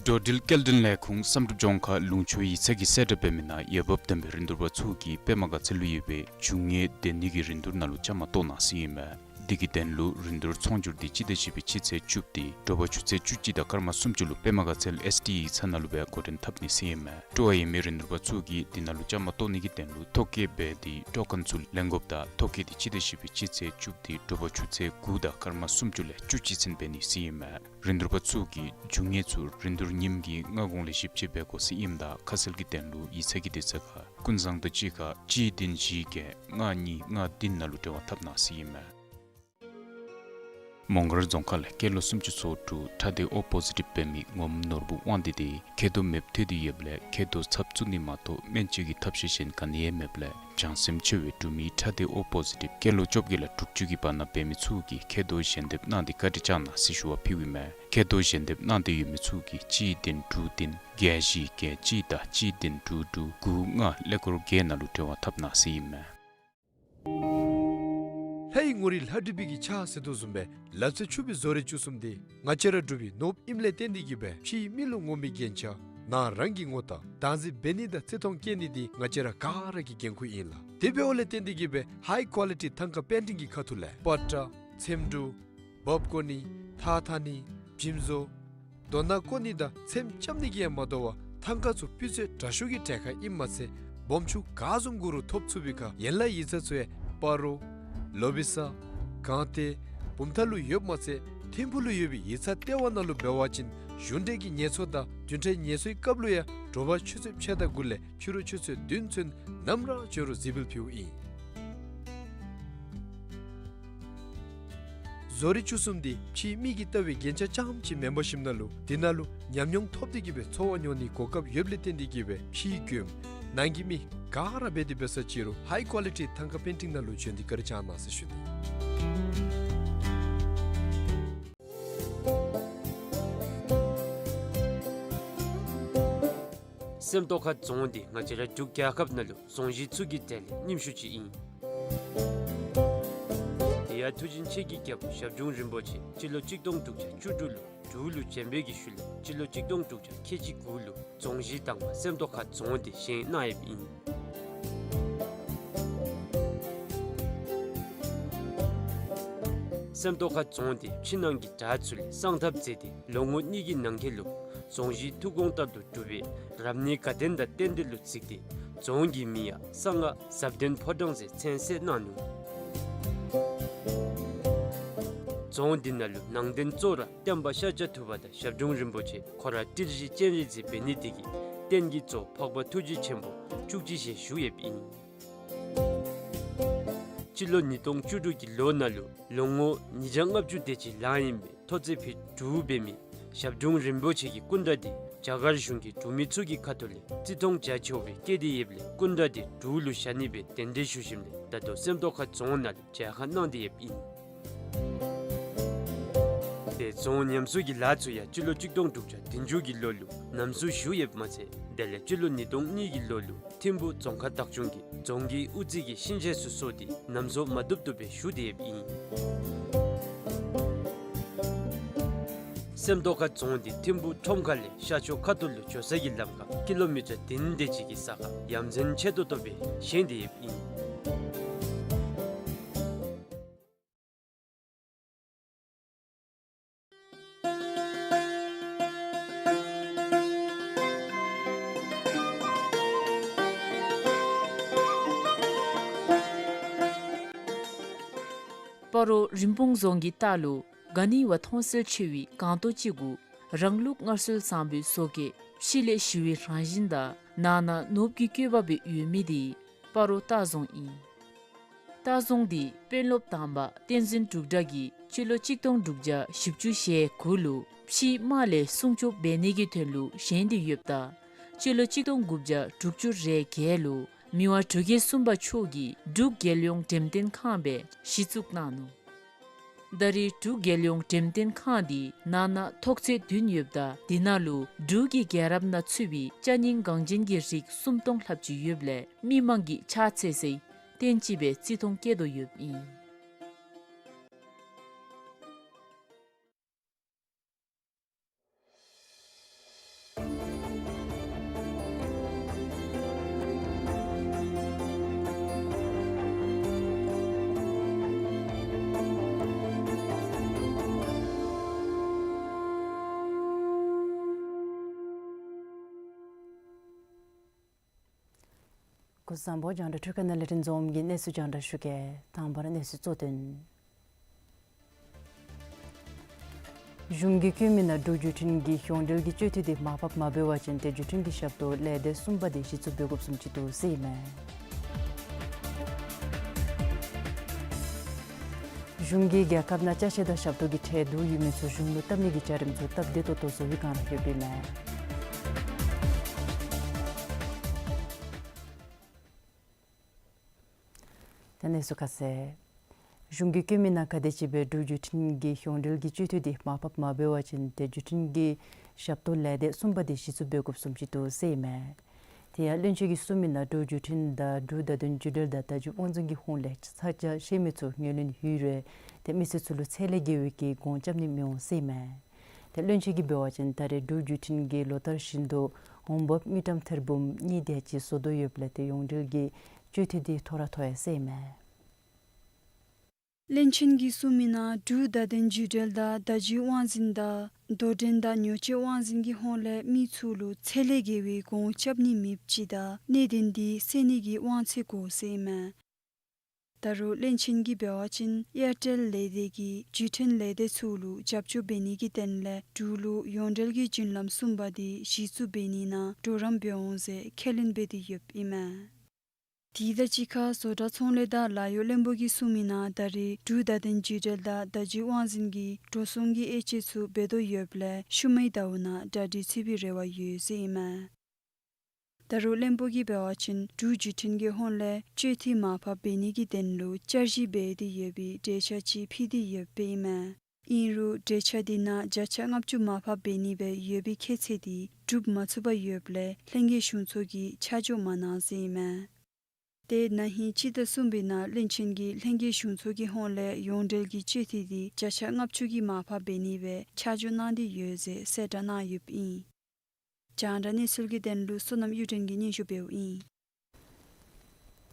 འགྲོ་འགྲུལ་སྐྱེལ་འདྲེན་ལས་ཁུངས་བསམ་གྲུབ་ལྗོངས་མཁར་ལུང་ཕྱོགས་ཡིག་ཚང་གིས་གསལ་བསྒྲགས་འབད་མི་ནང་འོས་འབབ་ལྡན་པའི་རིན་བསྡུར་པ་ཚུ་གིས་པདྨ་དགའ་ཚལ་ལུ་ཡོད་པའི་འབྱུང་ལྔའི་སྡོད་གནས་ཀྱི་རིན་བསྡུར་ནང་ལུ་བཅའ་མར་གཏོགས་གནང་ཟེར་ཨིན་མས། དེ་གི་དོན་ལུ་རིན་བསྡུར་ཚོང་སྒྱུར་དེ་སྤྱི་ཟླ་བཞི་པའི་སྤྱི་ཚེས་བཅུ་དེ་དྲོ་པ་ཆུ་ཚོད་བཅུ་གཅིག་དང་སྐར་མ་སུམ་ཅུ་ལུ་པདྨ་དགའ་ཚལ་ཨེསི་ཌི་ཡིག་ཚང་ནང་ལུ་སྦེ་འགོ་འདྲེན་འཐབ་ནི་ཟེར་ཨིན་མས། སྤྲོ་བ་ཡོད་མི་རིན་བསྡུར་པ་ཚུ་གིས་དེ་ནང་ལུ་བཅའ་མར་གཏོགས་ནི་གི་དོན་ལུ་ཐོ་བཀོད་འབད་དེ་ཊོ་ཀེན་ཚུ་ལེན་དགོཔ་དང་ཐོ་བཀོད་དེ་སྤྱི་ཟླ་བཞི་པའི་སྤྱི་ཚེས་བཅུ་དེ་དྲོ་པ་ཆུ་ཚོད་དགུ་དང་སྐར་མ་སུམ་ཅུ་ལས་བཅུ་གཅིག་ཚུན་འབད་ནི་ཟེར་ཨིན་མས། རིན་བསྡུར་པ་ཚུ་གིས་འབྱུང་ལྔ་ཚུ་རིན་བསྡུར་ཉིནམ་གྱི་སྔ་གོང་ལས་ཞིབ་དཔྱད་འབད་དགོ་ཟེར་ཨིནམ་ད་ཁ་གསལ་གྱི་དོན་ལུ་ཡིག་ཚང་གི་དུས་ཚོད་ཁར་ཀུན་བཟང་དང་གཅིག་ཁར་གཅིག་བདུན་བཞི་བརྒྱད་ལྔ་གཉིས་ལྔ་བདུན་ནང་ལུ་འབྲེལ་བ་འཐབ་གནང་ཟེར་ཨིན་མས། མོང་སྒར་རྫོང་ཁག་ལས་སྐྱེས་ལོ་སུམ་ཅུ་སོ་དྲུག་ཁྲག་སྡེ་ཨོ་པོ་ཟི་ཊིབ་འབད་མི་ངོམ་ནོར་བུ་དབང་འདུས་དེ་མཁལ་རྡོག་མེདཔ་ཐལ་ཏེ་ཡོདཔ་ལས་མཁལ་རྡོག་ཚབ་བཙུགས་ནི་མ་གཏོགས་སྨན་བཅོས་ཀྱི་ཐབས་ཤེས་གཞན་ག་ནི་ཡང་མེདཔ་ལས་བྱང་སེམས་ཆེ་བའི་འབྲུག་མི་ཁྲག་སྡེ་ཨོ་པོ་ཟི་ཊིབ་སྐྱེས་ལོ་བཅོ་བརྒྱད་ལས་དྲུག་ཅུ་གི་བར་ན་འབད་མི་ཚུ་གིས་མཁལ་རྡོག་ཞལ་འདེབས་གནང་སྟེ་བཀའ་དྲིན་བསྐྱང་གནང་ཟེར་ཞུ་བ་ཕུལཝ་ཨིན་མས། མཁལ་རྡོག་ཞལ་འདེབས་གནང་སྟེ་ཡོད་མི་ཚུ་གིས་གཅིག་བདུན་དྲུག་བདུན་བརྒྱད་བཞི་བརྒྱད་གཅིག་དང་གཅིག་བདུན་དྲུག་དྲུག་དགུ་ལྔ་ཀླད་ཀོར་བརྒྱད་ནང་ལུ་འབྲེལ་བ་འཐབ་གནང་ཟེར་ཨིན་མས། ལྷ་ཡི་ངོ་རིས་ལྷ་བྲིས་པའི་གི་ཕྱག་ཟེར་དོ་བཟུམ་སྦེ་ལ་རྩེ་ཕྱུག་པའི་བཟོ་རིག་བཅུ་གསུམ་དེ་ང་བཅས་ར་འབྲུག་པའི་ནོར་བུ་ཨིནམ་ལས་བརྟེན་ཏེ་གིས་སྦེ་ཕྱིའི་མི་ལུ་ངོམ་པའི་རྒྱན་ཆ་ ནང་རང་གི་ངོ་རྟགས་བདག་འཛིན་འབད་ནི་དང་བརྩི་མཐོང་བསྐྱེད་ནི་འདི་ང་བཅས་ར་ག་ར་གི་འགན་ཁུར་ཨིན་ལགས། དེ་འབདཝ་ལས་བརྟེན་ཏེ་གིས་སྦེ་ཧའི་ཀོ་ལི་ཊི་ཐང་ཀ་པེན་ཊིང་གི་ཁ་ཐུག་ལས་པ་ཏྲ་ཚེམ་དྲུབ་འབག་བཀོ་ནི་ཐགས་འཐག་ནི་འཇིམ་བཟོ་རྡོ་ནག་བཀོ་ནི་དང་ཚེམ་རྐྱབ་ནི་གིས་ཡང་མ་དོ་བར་ཐང་ཀ་ཚུ་སྤུས་ཚད་དྲག་ཤོས་ཀྱི་གྲལ་ཁར་ཨིནམ་མ་ཚད་སྦོམ་ཆུང་ག་བཟུམ་དགོ་རུང་ཐོབ་ཚུགས་པའི་ཁར་ཡན་ལག་ཡིག་ཚང་ཚུ་ཡང་སྤ་རོ་ལོ་བི་ས་གངས་ཏེ་བུམ་ཐང་ལུ་ཡོདཔ་མ་ཚད་ཐིམ་ཕུག་ལུ་ཡོད་པའི་ཡིག་ཚང་ལྟེ་བ་ནང་ལུ་འབད་བ་ཅིན་གཞུང་འབྲེལ་གྱི་ངལ་གསོ་དང་བདུན་ཕྲག་ངལ་གསོའི་སྐབས་ལུ་ཡང་དྲོ་པ་ཆུ་ཚོད་ཕྱེད་དང་དགུ་ལས་ཕྱི་རུ་ཆུ་ཚོད་བདུན་ཚུན་ནམ་ར་འབྱོན་རུང་གཟིགས་འབུལ་ཕུལཝ་ཨིན། བཟོ་རིག་བཅུ་གསུམ་འདི་ཕྱིའི་མིག་གིས་ལྟ་བའི་རྒྱན་ཆ་རྐྱངམ་ཅིག་མེན་པར་ཞིནམ་ལས་འདི་ནང་ལུ་ཉམས་མྱོང་ཐོབ་སྟེ་གིས་སྦེ་འཚོ་བ་མྱོང་ནིའི་གོ་སྐབས་ཡོདཔ་ལས་བརྟེན་ཏེ་གིས་སྦེ་ཕྱིའི་མགྱོནམ་ནང་གི་མི་ག་ར་འབད་དེ་འབད་ས་ཅིག་རུང་ཧའི་ཀོ་ལི་ཊི་ཐང་ཀ་པེན་ཊིང་ནང་ལུ་འབྱོན་ཏེ་བཀའ་དྲིན་བསྐྱང་གནང་ཟེར་ཞུ་ནི། སེམས་རྟོགས་ཁ་རྫོང་འདི་ང་བཅས་ར་འབྲུག་རྒྱལ་ཁབ་ནང་ལུ་རྫོང་གཞི་ཚུ་གི་གྲས་ལས་རྙིངམ་ཤོས་ཅིག་ཨིན། དེ་ཡང་མཐུ་ཆེན་ཆེ་གི་རྒྱལ་པོ་ཞབས་དྲུང་རིན་པོ་ཆེ་སྤྱི་ལོ་གཅིག་སྟོང་དྲུག་བརྒྱ་བཅུ་དྲུག་ལུ་འབྲུག་ལུ་བྱོན་པའི་གི་ཤུལ་ལས་སྤྱི་ལོ་གཅིག་སྟོང་དྲུག་བརྒྱ་ཁལ་གཅིག་དགུ་ལུ་རྫོང་གཞི་དང་པ་སེམས་རྟོགས་ཁ་རྫོང་འདི་བཞེངས་གནང་ཡོདཔ་ཨིན། སེམས་རྟོགས་ཁ་རྫོང་འདི་ཕྱི་ནང་གི་བྲག་ཚུ་ལས་བསང་ཐབ་མཛད་དེ་ལོ་ངོ་གཉིས་ཀྱི་ནང་འཁོད་ལུ་རྫོང་གཞི་ཐུགས་དགོངས་ལྟར་དུ་གྲུབ་པའི་རབ་གནས་དགའ་ལྡན་དང་རྟེན་འབྲེལ་ལུ་གཟིགས་ཏེ་རྫོང་གི་མིང་ཡང་གསང་སྔགས་ཟབ་ལྡན་ཕོ་བྲང་ཟེར་མཚན་གསོལ་གནང་ནུག། རྫོང་འདི་ནང་ལུ་ནང་རྟེན་གཙོ་བོ་ར་སྟོན་པ་ཤཱཀྱ་ཐུབ་པ་དང་ཞབས་དྲུང་རིན་པོ་ཆེ་ཁོ་ར་ཏིལ་བཞི་སྤྱན་རས་གཟིགས་འབད་ནི་དེ་གིས་རྟེན་གྱི་གཙོ་བོ་འཕགས་པ་ཐུགས་རྗེ་ཆེན་པོ་བཅུ་གཅིག་ཞལ་བཞུགས་ཡོདཔ་ཨིན། སྤྱི་ལོ་ཉིས་སྟོང་བཅུ་དྲུག་གི་ལོ་ནང་ལུ་ལོ་ངོ་ཉིས་བརྒྱ་ལྔ་བཅུ་དེ་ཅིག་ལང་ཡི་མི་ཐོག་བརྩེགས་ཕུད་དྲུག་འབད་མི་ཞབས་དྲུང་རིན་པོ་ཆེ་གི་སྐུ་འདྲ་འདི་རྒྱ་གར་གཞུང་གིས་འབྲུག་མི་ཚུ་གི་ཁ་ཐུག་ལས་བརྩི་མཐོང་རྒྱ་ཆེ་བའི་བསྐྱེད་དེ་ཡོདཔ་ལས་སྐུ་འདྲ་འདི་འབྲུག་ལུ་བཞག་ནི་སྦེ་གདན་འདྲེན་ཞུ་ཞིནམ་ལས་ད་ལྟོ་སེམས་རྟོགས་ཁ་རྫོང་ནང་ལུ་མཇལ་ཁ་གནང་སྟེ་ཡོདཔ་ཨིན། དེ་རྫོང་ཉམས་གསོ་གི་ལཱ་ཚུ་ཡང་སྤྱི་ལོ་གཅིག་སྟོང་དྲུག་བརྒྱ་བདུན་ཅུ་གི་ལོ་ལུ་ནམ་སོར་ཞུ་ཡོདཔ་མ་ཚད་དེ་ལས་སྤྱི་ལོ་ཉིས་སྟོང་གཉིས་ཀྱི་ལོ་ལུ་ཐིམ་ཕུག་རྫོང་ཁག་བདག་སྐྱོང་གིས་རྫོང་གི་དབུ་རྩེ་གི་ཤིང་ཆས་ཚུ་བཟོ་སྟེ་ནམ་སོར་མ་བཏུབ་བཏུབ་སྦེ་ཞུ་སྟེ་ཡོདཔ་ཨིན། སེམས་རྟོགས་ཁ་རྫོང་འདི་ཐིམ་ཕུག་ཁྲོམ་ཁ་ལས་ཤར་ཕྱོགས་ཁ་ཐུག་ལུ་འགྱོ་ས་གི་ལམ་ཁར་ཀི་ལོ་མི་ཊར་བདུན་དེ་ཅིག་གི་ས་ཁར་ཡ་མཚན་ཆེ་ཏོག་ཏོ་སྦེ་བཞེངས་ཏེ་ཡོདཔ་ཨིན། སྤ་རོ་རིན་སྤུངས་རྫོང་གི་ལྟག་ལུ་ག་ནི་བ་མཐོང་གསལ་ཆེ་བའི་སྒང་ཏོག་ཅིག་གུ་རང་ལུགས་སྔར་སྲོལ་བཟང་པོའི་བཟོ་བཀོད་ཕྱི་ལས་ཞི་བའི་རང་བཞིན་དང་ནང་ན་ནོར་བུ་གི་བཀོད་པ་སྦེ་ཡོད་མི་འདི་སྤ་རོ་ལྟ་རྫོང་ཨིན། ལྟ་རྫོང་འདི་དཔོན་སློབ་དང་པ་བསྟན་འཛིན་འབྲུག་གྲགས་ཀྱིས་སྤྱི་ལོ་གཅིག་སྟོང་དྲུག་བརྒྱ་བཞི་བཅུ་ཞེ་དགུ་ལུ་ཕྱིའི་དམག་ལས་སྲུང་སྐྱོབ་འབད་ནི་གི་དོན་ལུ་བཞེངས་ཏེ་ཡོདཔ་ད་སྤྱི་ལོ་གཅིག་སྟོང་དགུ་བརྒྱ་དྲུག་ཅུ་རེ་བརྒྱད་ལུ་མི་དབང་འབྲུག་རྒྱལ་གསུམ་པ་མཆོག་གིས་འབྲུག་རྒྱལ་ཡོངས་འགྲེམས་སྟོན་ཁང་སྦེ་གཞི་བཙུགས་གནང་ནུག། ད་རེས་འབྲུག་རྒྱལ་ཡོངས་འགྲེམས་སྟོན་ཁང་འདི་ནང་ན་ཐོག་ཚད་བདུན་ཡོདཔ་ད་འདི་ནང་ལུ་འབྲུག་གི་རྒྱལ་རབས་ནང་ཚུད་པའི་ཅ་རྙིང་འགངས་ཅན་གྱི་རིགས་སུམ་སྟོང་ལྷགཔ་ཅིག་ཡོདཔ་ལས་མི་མང་གིས་ཕྱག་འཚལ་སའི་རྟེན་ཅིག་སྦེ་བརྩི་མཐོང་བསྐྱེད་དོ་ཡོདཔ་ཨིན། སྐུ་གཟུགས་བཟང་པོ། རྒྱང་བསྒྲགས་འཕྲུལ་ཁང་ནང་ལས་རིན་འཛོམས་ཀྱིས་གནས་ཚུལ་རྒྱང་བསྒྲགས་ཞུ་གེ། དང་པ་ར་གནས་ཚུལ་གཙོ་དོན། གཞུང་གི་བཀོད་མི་ནང་འབྲུག་བརྒྱུད་འཕྲིན་གྱི་གཞུང་འབྲེལ་གྱི་སྤྱི་འཐུས་འདི་མར་ཕབ་མ་འབད་བ་ཅིན་ཏེ་བརྒྱུད་འཕྲིན་གྱི་ཞབས་ཏོག་ལས་སྡེ་གསུམ་པ་འདི་གཞི་བཙུགས་འབད་དགོཔ་བཟུམ་ཅིག་འདུག་ཟེར་ཨིན་མས། གཞུང་གིས་རྒྱལ་ཁབ་ནང་ཅ་ཆས་དང་ཞབས་ཏོག་གི་ཁྲལ་བསྡུ་ཡོད་མི་ཚུ་གཞུང་ལུ་བཏབ་ནི་གི་བྱ་རིམ་ཚུ་སྟབས་བདེ་ཏོག་ཏོ་བཟོ་བའི་བསྒང་ར་ཡོདཔ་ཨིན་མས། ཏེ་གནས་ཚུལ་ཁ་གསལ། གཞུང་གི་བཀོད་མི་ནང་ག་དེ་ཅིག་སྦེ་འབྲུག་བརྒྱུད་འཕྲིན་གྱི་གཞུང་འབྲེལ་གྱི་སྤྱི་འཐུས་འདི་མར་ཕབ་མ་འབད་བ་ཅིན་ཏེ་བརྒྱུད་འཕྲིན་གྱི་ཞབས་ཏོག་ལས་སྡེ་གསུམ་པ་འདི་གཞི་བཙུགས་འབད་དགོཔ་བཟུམ་ཅིག་འདུག་ཟེར་ཨིན་མས། དེ་ཡང་བློན་ཆེན་གྱིས་གསུངས་མི་ནང་འབྲུག་བརྒྱུད་འཕྲིན་དང་འབྲུག་བརྡ་དོན་བརྒྱུད་འབྲེལ་དང་བརྡ་བརྒྱུད་དབང་འཛིན་གྱི་ཧོངས་ལས་ཚ་གྱང་ཤེས་མི་ཚུ་ངོས་ལེན་ཡོད་རུང་ཏེ་མི་སེར་ཚུ་ལུ་ཚད་ལས་བརྒལ་བའི་གི་གོང་རྐྱབ་ནི་མི་འོང་ཟེར་ཨིན་མས། ཏེ་བློན་ཆེན་གྱིས་འབད་བ་ཅིན་ད་རེས་འབྲུག་བརྒྱུད་འཕྲིན་གྱིས་ལོ་ལྟར་བཞིན་དུ་ འོང་འབབ་དངུལ་ཀྲམ་ཐེར་འབུམ་གཉིས་དེ་ཅིག་བཟོ་དོ་ཡོདཔ་ལས་ཏེ་ཡོངས་འབྲེལ་གྱི་སྤྱོད་འཐུས་འདི་མཐོ་ར་མཐོ་ཡི་ཟེར་ཨིན་མས། བློན་ཆེན་གྱིས་གསུངས་མི་ནང་འབྲུག་བརྡ་དོན་བརྒྱུད་འབྲེལ་དང་བརྡ་བརྒྱུད་དབང་འཛིན་དང་རྡོར་འགྲེམས་དང་ཉོ་སྤྱོད་དབང་འཛིན་གྱི་ཧོངས་ལས་མི་ཚུ་ལུ་ཚད་ལས་བརྒལ་བའི་གོང་རྐྱབ་ནི་མེདཔ་ཅིག་དང་གནད་དོན་འདི་སེལ་ནི་གི་དབང་ཚད་དགོ་ཟེར་ཨིན་མས། ད་རུང་བློན་ཆེན་གྱིས་འབད་བ་ཅིན་ཨེར་ཊེལ་ལས་སྡེ་གིས་བརྒྱུད་འཕྲིན་ལས་སྡེ་ཚུ་ལུ་རྒྱབ་སྐྱོར་འབད་ནི་གི་དོན་ལས་འབྲུག་ལུ་ཡོངས་འབྲེལ་གྱི་བརྒྱུད་ལམ་གསུམ་པ་འདི་གཞི་བཙུགས་འབད་ནི་ནང་གྲོགས་རམ་འབད་འོང་ཟེར་ཁས་ལེན་འབད་དེ་ཡོདཔ་ཨིན་མས། དེ་དང་གཅིག་ཁར་བཟོ་གྲྭ་ཚོང་ལས་དང་ལཱ་གཡོག་བློན་པོ་གིས་གསུངས་མི་ནང་ད་རེས་འབྲུག་བརྡ་དོན་བརྒྱུད་འབྲེལ་དང་བརྡ་བརྒྱུད་དབང་འཛིན་གྱིས་འགྲོ་སོང་གི་དབྱེ་དཔྱད་ཚུ་འབད་དོ་ཡོདཔ་ལས་ཤུལ་མའི་ཟླཝ་ནང་གྲ་སྒྲིག་ཚུད་པའི་རེ་བ་ཡོད་ཟེར་ཨིན་མས། ད་རུང་བློན་པོ་གིས་འབད་བ་ཅིན་འབྲུག་བརྒྱུད་འཕྲིན་གྱི་ཧོངས་ལས་སྤྱོད་འཐུས་མར་ཕབ་འབད་ནི་གི་དོན་ལུ་བསྐྱར་ཞིབ་འབད་དེ་ཡོད་པའི་འགྲེལ་བཤད་ཅིག་ཕུལ་ཏེ་ཡོདཔ་ཨིན་མས། ཨིན་རུང་འགྲེལ་བཤད་འདི་ནང་བརྒྱ་ཆ་ལྔ་བཅུ་མར་ཕབ་འབད་ནི་སྦེ་ཡོད་པའི་ཁྱད་ཚད་འདི་སྒྲུབ་མ་ཚུགས་པར་ཡོདཔ་ལས་ལྷན་རྒྱས་གཞུང་ཚོགས་ཀྱིས་ཆ་འཇོག་མ་གནང་ཟེར་ཨིན་མས། ཏེ་ན་ཧིང་སྤྱི་ཟླ་གསུམ་པའི་ནང་བློན་ཆེན་གྱིས་ལྷན་རྒྱས་གཞུང་ཚོགས་ཀྱི་ཧོངས་ལས་ཡོངས་འབྲེལ་གྱི་སྤྱོད་འཐུས་འདི་བརྒྱ་ཆ་ལྔ་བཅུ་གི་མར་ཕབ་འབད་ནི་སྦེ་ཆ་འཇོག་གནང་སྟེ་ཡོད་ཟེར་གསལ་བསྒྲགས་གནང་ཡོདཔ་ཨིན། རྒྱང་བསྒྲགས་གནས་ཚུལ་གྱི་དོན་ལུ་བསོད་ནམས་གཡུ་སྒྲོན་གྱིས་སྙན་ཞུ་འབདཝ་ཨིན།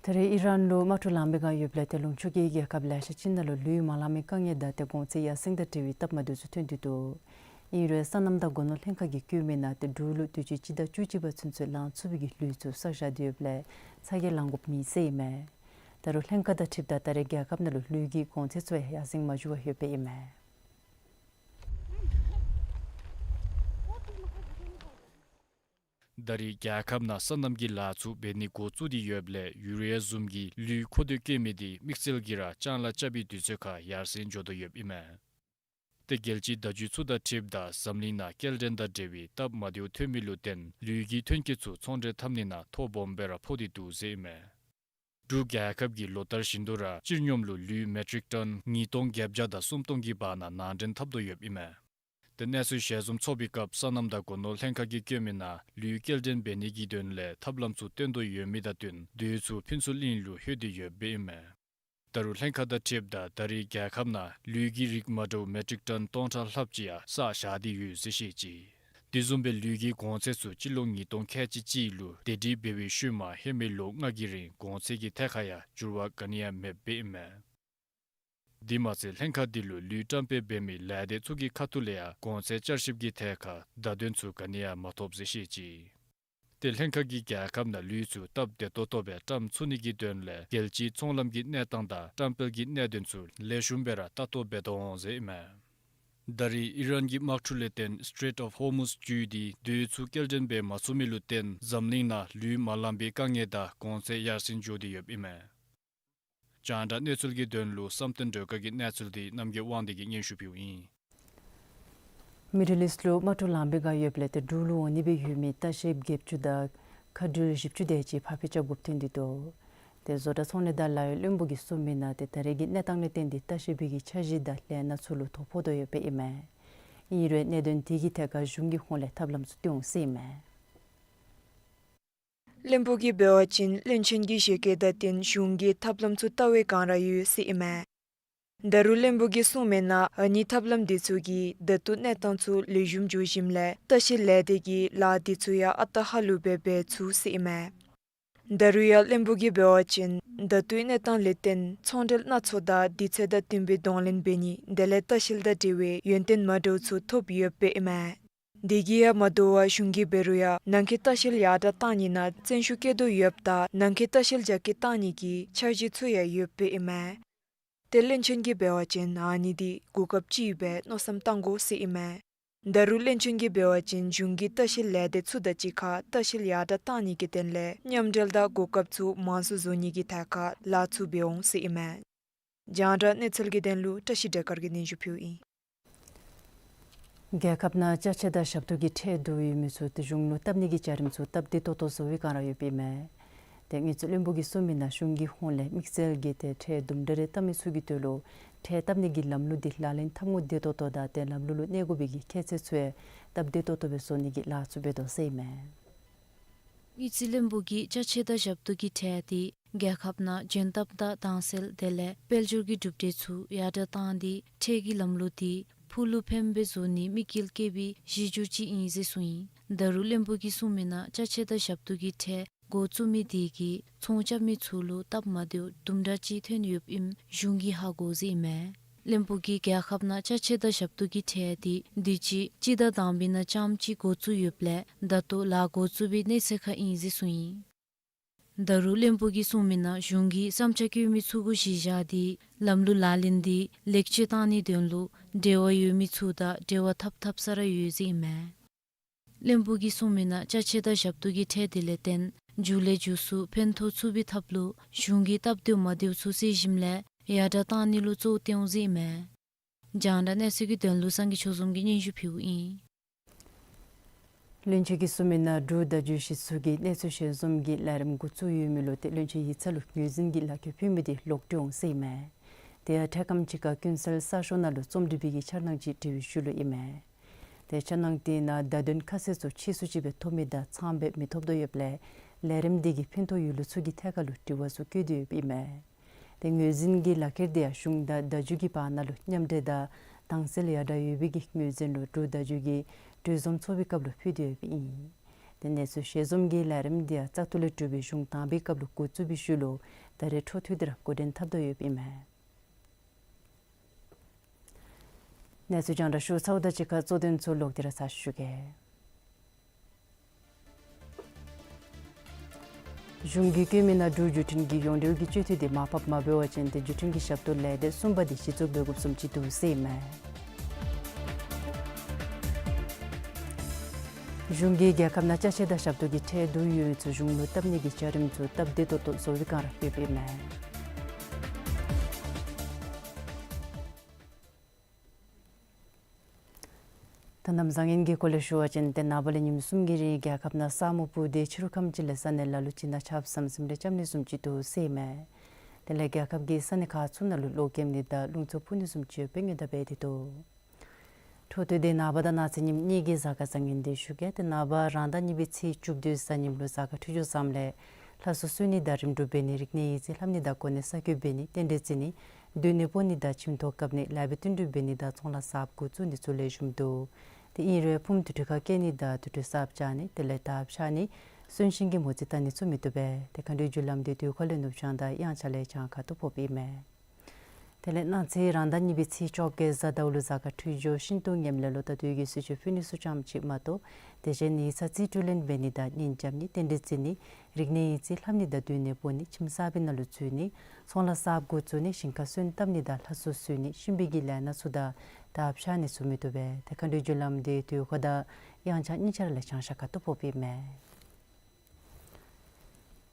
ད་རེས་ཨི་རན་ལུ་དམག་འཁྲུག་ལངམ་པའི་སྒང་ཡོདཔ་ལས་ཏེ་ལུང་ཕྱོགས་ཀྱི་རྒྱལ་ཁབ་ལེ་ཤ་ཅིག་ནང་ལུ་ལུད་མ་ལང་མི་དཀའ་ངལ་དང་ཏེ་གོང་ཚད་ཡར་སེང་དང་འབྲེལ་བའི་སྟབས་མ་བདེཝ་ཚུ་ཐོན་ཏེ་འདུག། ཨིན་རུང་སོ་ནམ་དང་སྒོ་ནོར་ལྷན་ཁག་གིས་བཀོད་མི་ནང་ཏེ་འབྲུག་ལུ་དུས་ཅི་སྤྱི་ཟླ་བཅུ་གཅིག་པ་ཚུན་ཚོད་ལང་ཚུགས་པའི་གི་ལུད་ཚུ་བསགས་བཞག་སྟེ་ཡོདཔ་ལས་ཚ་གྱང་ལང་དགོཔ་མེད་ཟེར་ཨིན་མས། ད་རུང་ལྷན་ཁག་དང་འཁྲིལཝ་ད་ད་རེས་རྒྱལ་ཁབ་ནང་ལུ་ལུད་ཀྱི་གོང་ཚད་ཚུ་ཡང་ཡར་སེང་མ་འགྱོ་བར་ཡོདཔ་ཨིན་མས། ད་རེས་རྒྱལ་ཁབ་ནང་སོ་ནམ་གྱི་ལཱ་ཚུ་འབད་ནི་འགོ་བཙུགས་ཏེ་ཡོདཔ་ལས་ཡུ་རི་ཡ་བཟུམ་གྱི་ལུད་མཁོ་འདོད་བསྐྱེད་མི་འདི་དམིགས་བསལ་གྱིས་ར་ལྕང་ལཱ་རྐྱབ་པའི་དུས་ཚོད་ཁར་ཡར་སེང་འགྱོ་དོ་ཡོདཔ་ཨིན་མས། ཏེ་རྒྱལ་སྤྱིའི་བརྡ་བརྒྱུད་ཚུ་དང་འཁྲིལཝ་ད་འཛམ་གླིང་ནང་སྐྱེལ་འདྲེན་དང་འབྲེལ་བའི་སྟབས་མ་བདེཝ་ཐོན་མི་ལུ་བརྟེན་ལུད་ཀྱི་ཐོན་སྐྱེད་ཚུ་ཚོང་འབྲེལ་འཐབ་ནི་ནང་ཐོ་སྦོམ་སྦེ་ར་ཕོག་སྟེ་འདུག་ཟེར་ཨིན་མས། འབྲུག་རྒྱལ་ཁབ་ཀྱིས་ལོ་ལྟར་བཞིན་དུ་ར་སྤྱིར་སྙོམས་ལུ་ལུད་མེ་ཊིག་ཊོན་ཉིས་སྟོང་བརྒྱད་བརྒྱ་དང་སུམ་སྟོང་གི་བར་ན་ནང་འདྲེན་འཐབ་དོ་ཡོདཔ་ཨིན་མས། ཏེ་གནས་ཚུལ་ཞལ་འཛོམས་ཚོགས་པའི་སྐབས་སོ་ནམ་དང་སྒོ་ནོར་ལྷན་ཁག་གིས་བཀོད་མི་ནང་ལུད་སྐྱེལ་འདྲེན་འབད་ནི་གི་དོན་ལས་ཐབས་ལམ་ཚུ་སྟོན་དོ་ཡོད་མི་དང་བསྟུན་མདོས་ཚུ་ཕུན་ཚོགས་གླིང་ལུ་ལྷོད་དེ་ཡོདཔ་ཨིན་མས། ད་རུང་ལྷན་ཁག་དང་འཁྲིལཝ་ད་ད་རེས་རྒྱལ་ཁབ་ནང་ལུད་ཀྱི་རིགས་མ་འདྲཝ་མེ་ཊིག་ཊོན་སྟོང་ཕྲག་ལྷགཔ་ཅིག་ཡང་བསགས་བཞག་སྟེ་ཡོད་ཟེར་བཤད་ཅི། དེ་བཟུམ་སྦེ་ལུད་ཀྱི་གོང་ཚད་ཚུ་སྤྱི་ལོ་ཉིས་སྟོང་ཁལ་གཅིག་གཅིག་ལུ་དེ་སྒྲིག་འབད་བའི་ཤུལ་མ་ཧེ་མའི་ལོ་ལྔ་གི་རིང་གོང་ཚད་ཀྱི་ཐད་ཁར་ཡང་འགྱུར་བ་ག་ནི་ཡང་མེདཔ་ཨིན་མས། དེ་མ་ཚད་ལྷན་ཁག་འདི་ལུ་ལུད་བཀྲམ་སྤེལ་འབད་མི་ལས་སྡེ་ཚུ་གི་ཁ་ཐུག་ལས་ཡང་གོང་ཚད་བསྐྱར་ཞིབ་ཀྱི་ཐད་ཁར་བརྡ་དོན་ཚུ་ག་ནི་ཡང་མ་ཐོབ་ཟེར་བཤད་ཅི། ཏེ་ལྷན་ཁག་གིས་རྒྱལ་ཁབ་ནང་ལུད་ཚུ་སྟབས་བདེ་ཏོག་ཏོ་སྦེ་བཀྲམ་ཚུགས་ནི་གི་དོན་ལས་རྒྱལ་སྤྱིའི་ཚོང་ལམ་གྱི་གནས་སྟངས་དང་བཀྲམ་སྤེལ་གྱི་གནད་དོན་ཚུ་ལེགས་ཤོམ་སྦེ་ར་ལྟ་རྟོག་འབད་དོ་འོང་ཟེར་ཨིན་མས། ད་རེས་ཨི་རན་གྱི་དམག་འཁྲུག་ལས་བརྟེན་Strait of Hormuz བརྒྱུད་དེ་མདོས་ཚུ་སྐྱེལ་འདྲེན་འབད་མ་ཚུགས་མི་ལུ་བརྟེན་འཛམ་གླིང་ནང་ལུད་མ་ལང་པའི་དཀའ་ངལ་དང་གོང་ཚད་ཡར་སེང་འགྱོ་སྟེ་ཡོདཔ་ཨིན་མས། རྒྱང་བསྒྲགས་གནས་ཚུལ་གྱི་དོན་ལུ་བསམ་གཏན་སྒྲོལ་དཀར་གྱི་གནས་ཚུལ་འདི་རྣམ་རྒྱལ་དབང་འདུས་ཀྱིས་སྙན་ཞུ་ཕུལཝ་ཨིན། མི་ཌལ་ཨིསཊ་ལུ་དམག་འཁྲུག་ལང་པའི་སྒང་ཡོདཔ་ལས་ཏེ་འབྲུག་ལུ་འོང་ནི་སྦེ་ཡོད་མི་ལྟ་བཤལཔ་བརྒྱད་ཅུ་དང་མཁའ་འགྲུལ་བཞི་བཅུ་དེ་ཅིག་ཕར་འགྱངས་རྐྱབ་དགོཔ་ཐོན་ཏེ་འདུག། ཏེ་བཟོ་གྲྭ་ཚོང་ལས་དང་ལཱ་གཡོག་བློན་པོ་གིས་གསུངས་མི་ནང་ཏེ་ད་རེས་ཀྱི་གནས་སྟངས་ལས་བརྟེན་ཏེ་ལྟ་བཤལ་པའི་གི་འཆར་གཞི་དང་ལས་སྣ་ཚུ་ལུ་ཐོ་ཕོག་དོ་ཡོདཔ་ཨིན་མས། ཨིན་རུང་གནད་དོན་དེ་གི་ཐད་ཁར་གཞུང་གི་ཧོངས་ལས་ཐབས་ལམ་ཚུ་སྟོན་འོང་ཟེར་ཨིན་མས། བློན་པོ་གིས་འབད་བ་ཅིན་བློན་ཆེན་གྱི་ཞལ་བཀོད་དང་བསྟུན་གཞུང་གིས་ཐབས་ལམ་ཚུ་བལྟ་བའི་བསྒང་ར་ཡོད་ཟེར་ཨིན་མས། ད་རུང་བློན་པོ་གིས་གསུངས་མི་ནང་ཨ་ནི་ཐབས་ལམ་འདི་ཚུ་གིས་ད་ལྟོ་གནས་སྟངས་ཚུ་ལེགས་ཤོམ་འགྱོ་ཞིནམ་ལས་ལྟ་བཤལ་ལས་སྡེ་གི་ལཱ་འདི་ཚུ་ཡང་ཨ་རྟག་ཧ་ལུགས་སྦེ་འབད་ཚུགས་ཟེར་ཨིན་མས། ད་རུང་ཡང་བློན་པོ་གིས་འབད་བ་ཅིན་ད་ལྟོའི་གནས་སྟངས་ལས་བརྟེན་ཚོང་འབྲེལ་སྣ་ཚོགས་དང་དུས་ཚོད་དང་བསྟུན་པའི་གདོང་ལེན་འབད་ནི་དེ་ལས་ལྟ་བཤལ་དང་འབྲེལ་བའི་ཡོན་ཏན་མ་འདྲཝ་ཚུ་ཐོབ་ཡོདཔ་ཨིན་མས། དེ་གིས་ཡང་མ་དོ་བར་གཞུང་གིས་འབད་རུང་ཡང་ནང་འཁོད་ལྟ་བཤལ་ཡར་དྲག་གཏང་ནི་ནང་བརྩོན་ཤུགས་བསྐྱེད་དོ་ཡོདཔ་ད་ནང་འཁོད་ལྟ་བཤལ་རྒྱ་སྐྱེད་གཏང་ནི་གི་འཆར་གཞི་ཚུ་ཡང་ཡོདཔ་ཨིན་མས། ཏེ་བློན་ཆེན་གྱིས་འབད་བ་ཅིན་ཨ་ནི་འདི་གོ་སྐབས་ཅིག་སྦེ་མནོ་བསམ་བཏང་དགོ་ཟེར་ཨིན་མས། ད་རུང་བློན་ཆེན་གྱིས་འབད་བ་ཅིན་གཞུང་གིས་ལྟ་བཤལ་ལས་སྡེ་ཚུ་དང་གཅིག་ཁར་ལྟ་བཤལ་ཡར་དྲག་གཏང་ནི་གི་དོན་ལས་མཉམ་འབྲེལ་དང་གོ་སྐབས་ཚུ་མང་སུ་བཟོ་ནི་གི་ཐད་ཁར་ལཱ་ཚུ་འབད་འོང་ཟེར་ཨིན་མས། རྒྱང་བསྒྲགས་གནས་ཚུལ་གྱི་དོན་ལུ་བཀྲ་ཤིས་བདེ་དཀར་གྱིས་སྙན་ཞུ་ཕུལཝ་ཨིན། རྒྱལ་ཁབ་ནང་ཅ་ཆས་དང་ཞབས་ཏོག་གི་ཁྲལ་བསྡུ་བའི་མི་ཚུ་ཏེ་གཞུང་ལུ་བཏབ་ནི་གི་བྱ་རིམ་ཚུ་སྟབས་བདེ་ཏོག་ཏོ་བཟོ་བའི་བསྒང་ར་ཡོདཔ་ཨིན་མས། ཏེ་དངུལ་རྩིས་བློན་པོ་གིས་གསུངས་མི་ནང་གཞུང་གི་ཧོངས་ལས་དམིགས་བསལ་གྱིས་ཏེ་ཁྲལ་དུམ་གྲ་རེ་བཏབ་མི་ཚུ་གི་དོན་ལུ་ཁྲལ་བཏབ་ནི་གི་ལམ་ལུགས་འདི་ལག་ལེན་འཐབ་དགོཔ་བདེ་ཏོག་ཏོ་དང་ཏེ་ལམ་ལུགས་ལུ་གནས་དགོ་པའི་གི་ཁྱད་ཚད་ཚུ་ཡང་སྟབས་བདེ་ཏོག་ཏོ་སྦེ་བཟོ་ནི་གི་ལཱ་ཚུ་འབད་དོ་ཟེར་ཨིན་མས། དངུལ་རྩིས་བློན་པོ་གིས་ཅ་ཆས་དང་ཞབས་ཏོག་གི་ཁྲལ་འདི་རྒྱལ་ཁབ་ནང་འཇོན་ཐང་དང་དྭངས་གསལ་དེ་ལས་དཔལ་འབྱོར་གྱི་གྲུབ་འབྲས་ཚུ་ཡར་དྲག་བཏང་སྟེ་ཁྲལ་གྱི་ལམ་ལུགས་འདི་ ཕུག་ལུ་ཕན་པའི་བཟོ་ནི་དམིགས་ཡུལ་བསྐྱེད་པའི་གཞི་བཅུ་ཅིག་ཨིན་ཟེར་གསུངས་ཡི། ད་རུང་བློན་པོ་གིས་གསུངས་མི་ནང་ཅ་ཆས་དང་ཞབས་ཏོག་གི་ཁྲལ་འགོ་བཙུགས་མི་དེ་གིས་ཚོང་རྐྱབ་མི་ཚུ་ལུ་སྟབས་མ་བདེཝ་དུམ་གྲ་ཅིག་ཐོན་ཡོདཔ་ཨིནམ་གཞུང་གིས་ཧ་གོ་ཟེར་ཨིན་མས། བློན་པོ་གིས་རྒྱལ་ཁབ་ནང་ཅ་ཆས་དང་ཞབས་ཏོག་གི་ཁྲལ་དེ་དུས་ཅི་སྤྱི་ཟླ་དང་པའི་ནང་རྐྱངམ་ཅིག་འགོ་བཙུགས་ཡོདཔ་ལས་ད་ལྟོ་ལཱ་འགོ་བཙུགས་པའི་གནས་ཚད་ཁར་ཨིན་ཟེར་གསུངས་ཡི། ད་རུང་བློན་པོ་གིས་གསུངས་མི་ནང་གཞུང་གིས་བསམ་འཆར་བཀོད་མི་ཚུ་གུ་གཞི་བཞག་སྟེ་ལམ་ལུགས་ལག་ལེན་དེ་ལེགས་བཅོས་བཏང་ནིའི་དོན་ལུ་འབྲེལ་བ་ཡོད་མི་ཚུ་དང་འབྲེལ་བ་འཐབ་འཐབ་ས་ར་ཡོད་ཟེར་ཨིན་མས། བློན་པོ་གིས་གསུངས་མི་ནང་ཅ་ཆས་དང་ཞབས་ཏོག་གི་ཁྲལ་དེ་ལས་བརྟེན་མཇུག་ལས་མཇུག་སུ་ཕན་ཐོགས་ཚུགས་པའི་ཐབས་ལུ་གཞུང་གིས་སྟབས་བདེཝ་མ་བདེཝ་ཚུ་གཟིགས་ཞིནམ་ལས་ཡར་དྲགས་བཏང་ནི་ལུ་གཙོ་བོ་བཏོན་འོང་ཟེར་ཨིན་མས། རྒྱང་བསྒྲགས་གནས་ཚུལ་གྱི་དོན་ལུ་སངས་རྒྱས་ཆོས་འཛོམས་ཀྱིས་སྙན་ཞུ་ཕུལཝ་ཨིན། བློན་ཆེན་གྱིས་གསུངས་མི་ནང་འབྲུག་བརྡ་བརྒྱུད་གཞི་ཚོགས་ཀྱིས་གནས་ཚུལ་ཞལ་འཛོམས་ཀྱི་ལས་རིམ་འགོ་བཙུགས་ཡོད་མི་ལུ་ཏེ་བློན་ཆེན་ཡིག་ཚང་ལུ་ངོས་འཛིན་གྱི་ལག་ཁྱེར་ཕུལ་མི་དེ་ལོག་སྤྲོད་འོང་ཟེར་ཨིན་མས། དེ་ཡང་འཕྲལ་ཁམས་ཅིག་ཁར་ཀུན་གསལ་གསར་ཤོག་ནང་ལུ་རྩོམ་སྒྲིག་པའི་གི་འཆར་སྣང་ཅིག་དྲིཝ་ཤུལ་ལུ་ཨིན་མས། དེ་འཆར་སྣང་དེ་ནང་བརྡ་དོན་ཁ་གསལ་ཚུ་ཕྱིས་སུ་ཅིག་སྦེ་ཐོབ་མི་དང་ཚངམ་སྦེ་མི་ཐོབ་དོ་ཡོདཔ་ལས་ལས་རིམ་དེ་གིས་ཕན་ཐོགས་ཡོད་ལུགས་ཚུ་གི་ཐད་ཁར་ལུ་དྲི་བ་ཚུ་བཀོད་དེ་ཡོདཔ་ཨིན་མས། དེ་ངོས་འཛིན་གྱི་ལག་ཁྱེར་དེ་ཡང་གཞུང་དང་བརྡ་བརྒྱུད་ཀྱི་བར་ན་ལུ་མཉམ་འབྲེལ་དང་དྭངས་གསལ་ཡར་དྲགས་ཡོད་པའི་གི་ངོས་འཛིན་ལུ་འབྲུག་བརྡ་བརྒྱུད་ཀྱིས་གྲོས་འཛོམས་ཚོགས་པའི་སྐབས་ལུ་ཕུལ་ཏེ་ཡོདཔ་ཨིན། དེ་གནས་ཚུལ་ཞལ་འཛོམས་ཀྱི་ལས་རིམ་དེ་ཡང་བཙག་འཐུ་ལས་གྲུབ་པའི་གཞུང་དང་པའི་སྐབས་ལུ་འགོ་བཙུགས་པའི་ཤུལ་ལུ་ད་རེས་འཕྲོ་མཐུད་དེ་ར་འགོ་འདྲེན་འཐབ་དོ་ཡོདཔ་ཨིན་མས། གནས་ཚུལ་རྒྱང་བསྒྲགས་ཞུ་ཚརཝ་ད་གཅིག་ཁར་གཙོ་དོན་ཚུ་ལོག་སྟེ་ར་ཚར་ཞུ་གེ། གཞུང་གིས་བཀོད་མི་ནང་འབྲུག་བརྒྱུད་འཕྲིན་གྱི་ཡོངས་འབྲེལ་གྱི་སྤྱོད་འཐུས་དེ་མར་ཕབ་མ་འབད་བ་ཅིན་ཏེ་བརྒྱུད་འཕྲིན་གྱི་ཞབས་ཏོག་ལས་སྡེ་གསུམ་པ་དེ་གཞི་བཙུགས་འབད་དགོཔ་བཟུམ་ཅིག་འདུག་ཟེར་ཨིན་མས། གཞུང་གིས་རྒྱལ་ཁབ་ནང་ཅ་ཆས་དང་ཞབས་ཏོག་གི་ཁྲལ་བསྡུ་ཡོད་མི་ཚུ་གཞུང་ལུ་བཏབ་ནི་གི་བྱ་རིམ་ཚུ་སྟབས་བདེ་ཏོག་ཏོ་བཟོ་བའི་བསྒང་ར་ཡོདཔ་ཨིན་མས། ད་གནམ་བཟང་ངན་གྱི་སྐོར་ལས་ཞུ་བ་ཅིན་ཏེ་ནངས་པ་ལས་ཉིནམ་གསུམ་གྱི་རིང་རྒྱལ་ཁབ་ནང་ས་སྨུག་སྤུབས་ཏེ་ཕྱི་རུ་ཁམས་ཅིག་ལས་ས་གནས་ལ་ལུ་ཅིག་ནང་ཆརཔ་ཟམ་ཟིམ་རེ་རྐྱབ་ནི་བཟུམ་ཅིག་འདུག་ཟེར་ཨིན་མས། དེ་ལས་རྒྱལ་ཁབ་ཀྱི་ས་གནས་ཁག་ཚུ་ནང་ལུ་གློག་ཀེམ་ནི་དང་རླུང་འཚུབ་འཕུ་ནི་བཟུམ་ཅིག་ཡོདཔ་སྦེ་ངོ་བསྟ་འབད་དེ་འདུག། འཕྲོ་མཐུད་དེ་ནངས་པ་དང་གནངས་ཚེ་ཉིནམ་གཉིས་ཀྱི་གཟའ་སྐར་བཟང་ངན་དེ་ཞུ་གེ། ཏེ་ནངས་པ་རང་ཟླ་གཉིས་པའི་ཚེས་བཅུ་བདུན་གཟའ་ཉིམ་ལུ་གཟའ་སྐར་འཕྲོད་སྦྱོར་བཟངམ་ལས་ལྷ་གསོལ་གསོལ་ནི་དང་རིམ་གྲོ་འབད་ནི། རིག་གནས་ཡིག་རྩིས་ལྷབ་ནི་དང་གོ་གནས་གསར་བསྐོ་འབད་ནི། རྟེན་འབྲེལ་བརྩི་ནི། སྡོད་གནས་སྤོ་ནི་དང་ཁྱིམ་ཐོག་བཀབ་ནི། ལཱ་འབད་བསྟུན་གྲོས་འབད་ནི་དང་ཚོང་ལཱ་གསརཔ་འགོ་བཙུགས་ནི་ཚུ་ལེགས་ཤོམ་འདུག། ཏེ་ཨིན་རུང་ཕུངམ་དུར་ཁྲོད་ཁར་བསྐྱལ་ནི་དང་དུར་ཁྲོད་གསརཔ་རྐྱབ་ནི་དེ་ལས་དར་འཕྱར་ནི་གསོན་གཤིན་གྱི་མོ་རྩིས་བལྟ་ནི་ཚུ་མི་བཏུབ་པས། ཏེ་མཁའ་འགྲོའི་རྒྱུ་ལམ་དེ་དུས་འཁོར་ལས་ནུབ་བྱང་དང་དབྱངས་འཆར་ལས་བྱང་ཁ་ཐུག་ཕོགཔ་ཨིན་མས། དེ་ལས་གནངས་ཚེ་རང་ཟླ་གཉིས་པའི་ཚེས་བཅོ་བརྒྱད་གཟའ་ཟླཝ་ལུ་གཟའ་སྐར་འཕྲོད་སྦྱོར་ཤིན་ཏུ་ངནམ་ལས་ལོ་ཟླ་དུས་ཀྱི་གསོལ་མཆོད་ཕུལ་ནི་ཚུ་རྐྱངམ་ཅིག་མ་གཏོགས་དེ་གཞན་ཡིག་ཚང་རྩིས་སྤྲོད་ལེན་འབད་ནི་དང་གཉེན་རྐྱབ་ནི། རྟེན་འབྲེལ་བརྩི་ནི། རིག་གནས་ཡིག་རྩིས་ལྷབ་ནི་དང་སྡོད་གནས་སྤོ་ནི། ཁྱིམ་གསར་པའི་ནང་ལུ་འཛུལ་ནི། ཚོང་ལཱ་གསརཔ་འགོ་བཙུགས་ནི། ཞིང་ཁར་སོན་བཏབ་ནི་དང་ལྷ་གསོལ་གསོལ་ནི། གཤིན་པོའི་གི་ལས་སྣ་ཚུ་དང་དར་འཕྱར་ནི་ཚུ་མི་བཏུབ་པས། ཏེ་མཁའ་འགྲོའི་རྒྱུ་ལམ་དེ་དུས་འཁོར་དང་དབྱངས་འཆར་གཉིས་ཆ་ར་ལས་བྱང་ཤར་ཁ་ཐུག་ཕོགཔ་ཨིན་མས།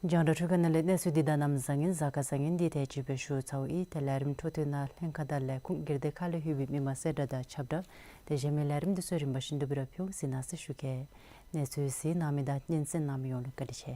རྒྱང་བསྒྲགས་འཕྲུལ་ཁང་ནང་ལས་གནས་ཚུལ་འདི་དང་གནམ་བཟང་ངན་གཟའ་སྐར་བཟང་ངན་འདི་དེ་ཅིག་སྦེ་ཞུ་ཚརཝ་ཨིན། ཏེ་ལས་རིམ་འཕྲོ་མཐུད་ནང་ལྷན་ཁག་དང་ལས་ཁུངས་སྒེར་སྡེ་ཁག་ལས་ལྷོད་པའི་མི་མང་གསལ་བསྒྲགས་དང་ཁྱབ་བསྒྲགས་དེ་གཞན་མི་ལས་རིམ་འདི་ཚུ་རིམ་པ་བཞིན་དུ་སྦེ་ར་ཕུལ་འོང་ཟེར་གནང་ཟེར་ཞུ་གེ། གནས་ཚུལ་གཟིགས་གནང་མི་དང་སྙན་གསན་གནང་མི་ཡོངས་ལུ་བཀའ་དྲིན་ཆེ།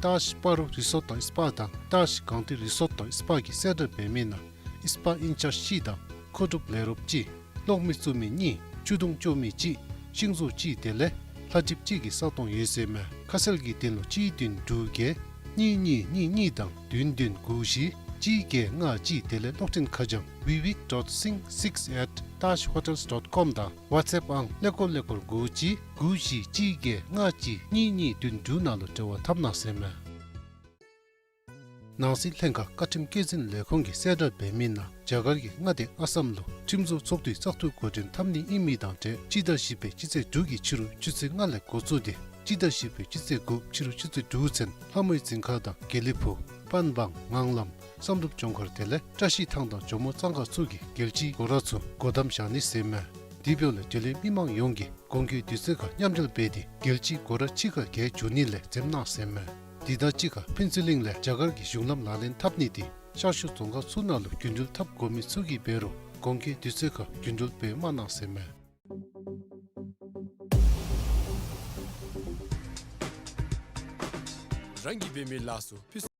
ཏཱ་ཤི་སྤ་རོ་རི་སོརཊ་དང་སི་པ་དང་ཏཱ་ཤི་གངས་ཏི་རི་སོརཊ་དང་སི་པ་གིས་གསལ་བསྒྲགས་འབད་མི་ནང་སི་པ་ཨིན་ཅཱརཇ་གཅིག་དང་མཁོ་སྒྲུབ་ལས་རོགསཔ་གཅིག། གློག་མེ་བཙུགས་མི་གཉིས། ཆུ་དུང་སྐྱོར་མི་གཅིག། ཤིང་བཟོ་གཅིག་དེ་ལས་ལྷ་འགྲིབ་གཅིག་གི་ས་སྟོང་ཡོད་ཟེར་མས། ཁ་གསལ་གྱི་དོན་ལུ་གཅིག་བདུན་དྲུག་བརྒྱད་གཉིས་གཉིས་གཉིས་གཉིས་དང་བདུན་བདུན་དགུ་བཞི་གཅིག་བརྒྱད་ལྔ་གཅིག་དེ་ལས་གློག་འཕྲིན་ཁ་བྱང་བི་བི་ཌོཊ་སིང་སིགས་ཨེཊ་ཏཱ་ཤི་ཧོ་ཊེལ་ཌོཊ་ཀོམ་དང་ཝཊས་ཨེཔ་ཨང་ཀླད་ཀོར་ཀླད་ཀོར་དགུ་གཅིག་དགུ་བཞི་གཅིག་བརྒྱད་ལྔ་གཅིག་གཉིས་གཉིས་བདུན་དྲུག་ནང་ལུ་འབྲེལ་བ་འཐབ་གནང་ཟེར་མས། ནང་སྲིད་ལྷན་ཁག་བཀའ་ཁྲིམས་སྐྱེད་འཛིན་ལས་ཁུངས་ཀྱིས་གསལ་བསྒྲགས་འབད་མི་ནང་རྒྱ་གར་གྱིས་མངའ་སྡེ་ཨ་སམ་ལུ་ཁྲིམས་བཟོ་ཚོགས་འདུའི་བཙག་འཐུ་འགོ་འདྲེན་འཐབ་ནི་ཨིན་མི་དང་འབྲེལ་སྤྱི་ཟླ་བཞི་པའི་སྤྱི་ཚེས་དྲུག་གི་ཕྱི་རུ་ཆུ་ཚོད་ལྔ་ལས་འགོ་བཙུགས་ཏེ་སྤྱི་ཟླ་བཞི་པའི་སྤྱི་ཚེས་དགུ་ཕྱི་རུ་ཆུ་ཚོད་དྲུག་ཚུན་ལྷ་མོའི་རྫིང་ཁ་དང་དགེ་ལེགས་ཕུག་པན་བང་ངང་ལམ་བསམ་གྲུབ་ལྗོངས་མཁར་དེ་ལས་བཀྲ་ཤིས་ཐང་དང་ཇོ་མོ་གཙང་ཁ་ཚུ་གི་རྒྱལ་སྤྱིའི་སྒོ་ར་ཚུ་སྒོ་བསྡམ་བཞག་ནི་ཟེར་མས། དེ་འབདཝ་ལས་འབྲེལ་ཡོད་མི་མང་ཡོངས་ཀྱིས་གོང་གི་དུས་ཚོད་ཁར་མཉམ་འབྲེལ་འབད་དེ་རྒྱལ་སྤྱིའི་སྒོ་ར་ཕྱི་ཁར་བརྒལ་འགྱོ་ནི་ལས་འཛེམ་གནང་ཟེར་མས། དེ་དང་གཅིག་ཁར་ཕུན་ཚོགས་གླིང་ལས་རྒྱ་གར་གྱི་གཞུང་ལམ་ལག་ལེན་འཐབ་ནི་དེ་ཤར་ཕྱོགས་རྫོང་ཁག་ཚུ་ནང་ལུ་རྒྱུན་འགྲུལ་འཐབ་དགོ་མི་ཚུ་གིས་འབད་རུང་གོང་གི་དུས་ཚོད་ཁར་རྒྱུན་འགྲུལ་འབད་མ་གནང་ཟེར་མས། རང་གིས་འབད་མི་ལ་སོགས་ཕུལ།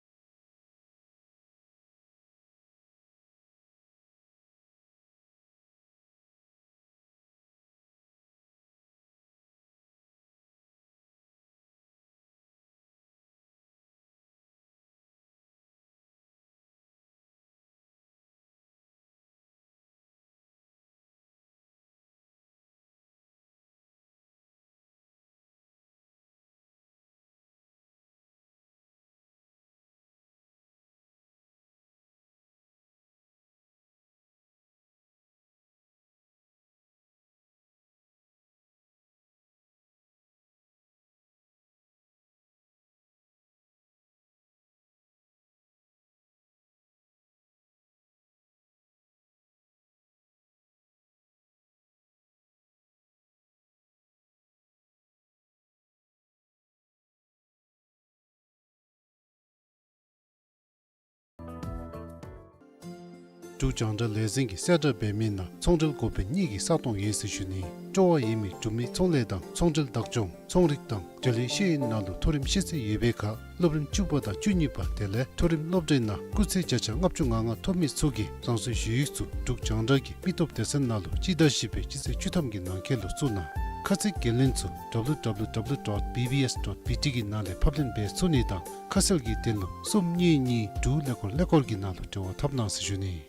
འབྲུག་རྒྱང་བསྒྲགས་ལས་འཛིན་གྱིས་གསལ་བསྒྲགས་འབད་མི་ནང་ཚོང་འབྲེལ་འགོ་དཔོན་གཉིས་ཀྱི་ས་སྟོང་ཡོད་ཟེར་ཞུ་ནི། སྤྲོ་བ་ཡོད་མི་འབྲུག་མི་ཚོང་ལས་དང་ཚོང་འབྲེལ་བདག་སྐྱོང་ཚོང་རིག་དང་འབྲེལ་ཡོད་ཤེས་ཡོན་ནང་ལུ་མཐོ་རིམ་ཤེས་ཚད་ཡོད་པའི་ཁར་སློབ་རིམ་བཅུ་པ་དང་བཅུ་གཉིས་པ་དེ་ལས་མཐོ་རིམ་སློབ་གྲྭའི་ནང་སྐུགས་ཚད་བརྒྱ་ཆ་ལྔ་བཅུ་ང་ལྔ་ཐོབ་མི་ཚུ་གིས་རང་སོའི་ཞུ་ཡིག་ཚུ་འབྲུག་རྒྱང་བསྒྲགས་ཀྱི་མི་སྟོབས་སྡེ་ཚན་ནང་ལུ་སྤྱི་ཟླ་བཞི་པའི་སྤྱི་ཚེས་བཅུ་ཐམ་གྱི་ནང་འཁོད་ལུ་བཙུགས་གནང་། ཁ་ཚིག་འགན་ལེན་ཚུ་W W W dot B B S dot B T གི་ནང་ལས་ཕབ་ལེན་འབད་ཚུགས་ནི་དང་ཁ་གསལ་གྱི་དོན་ལུ་གསུམ་གཉིས་གཉིས་དྲུག་ཀླད་ཀོར་ཀླད་ཀོར་གྱི་ནང་ལུ་འབྲེལ་བ་འཐབ་གནང་ཟེར་ཞུ་ནི།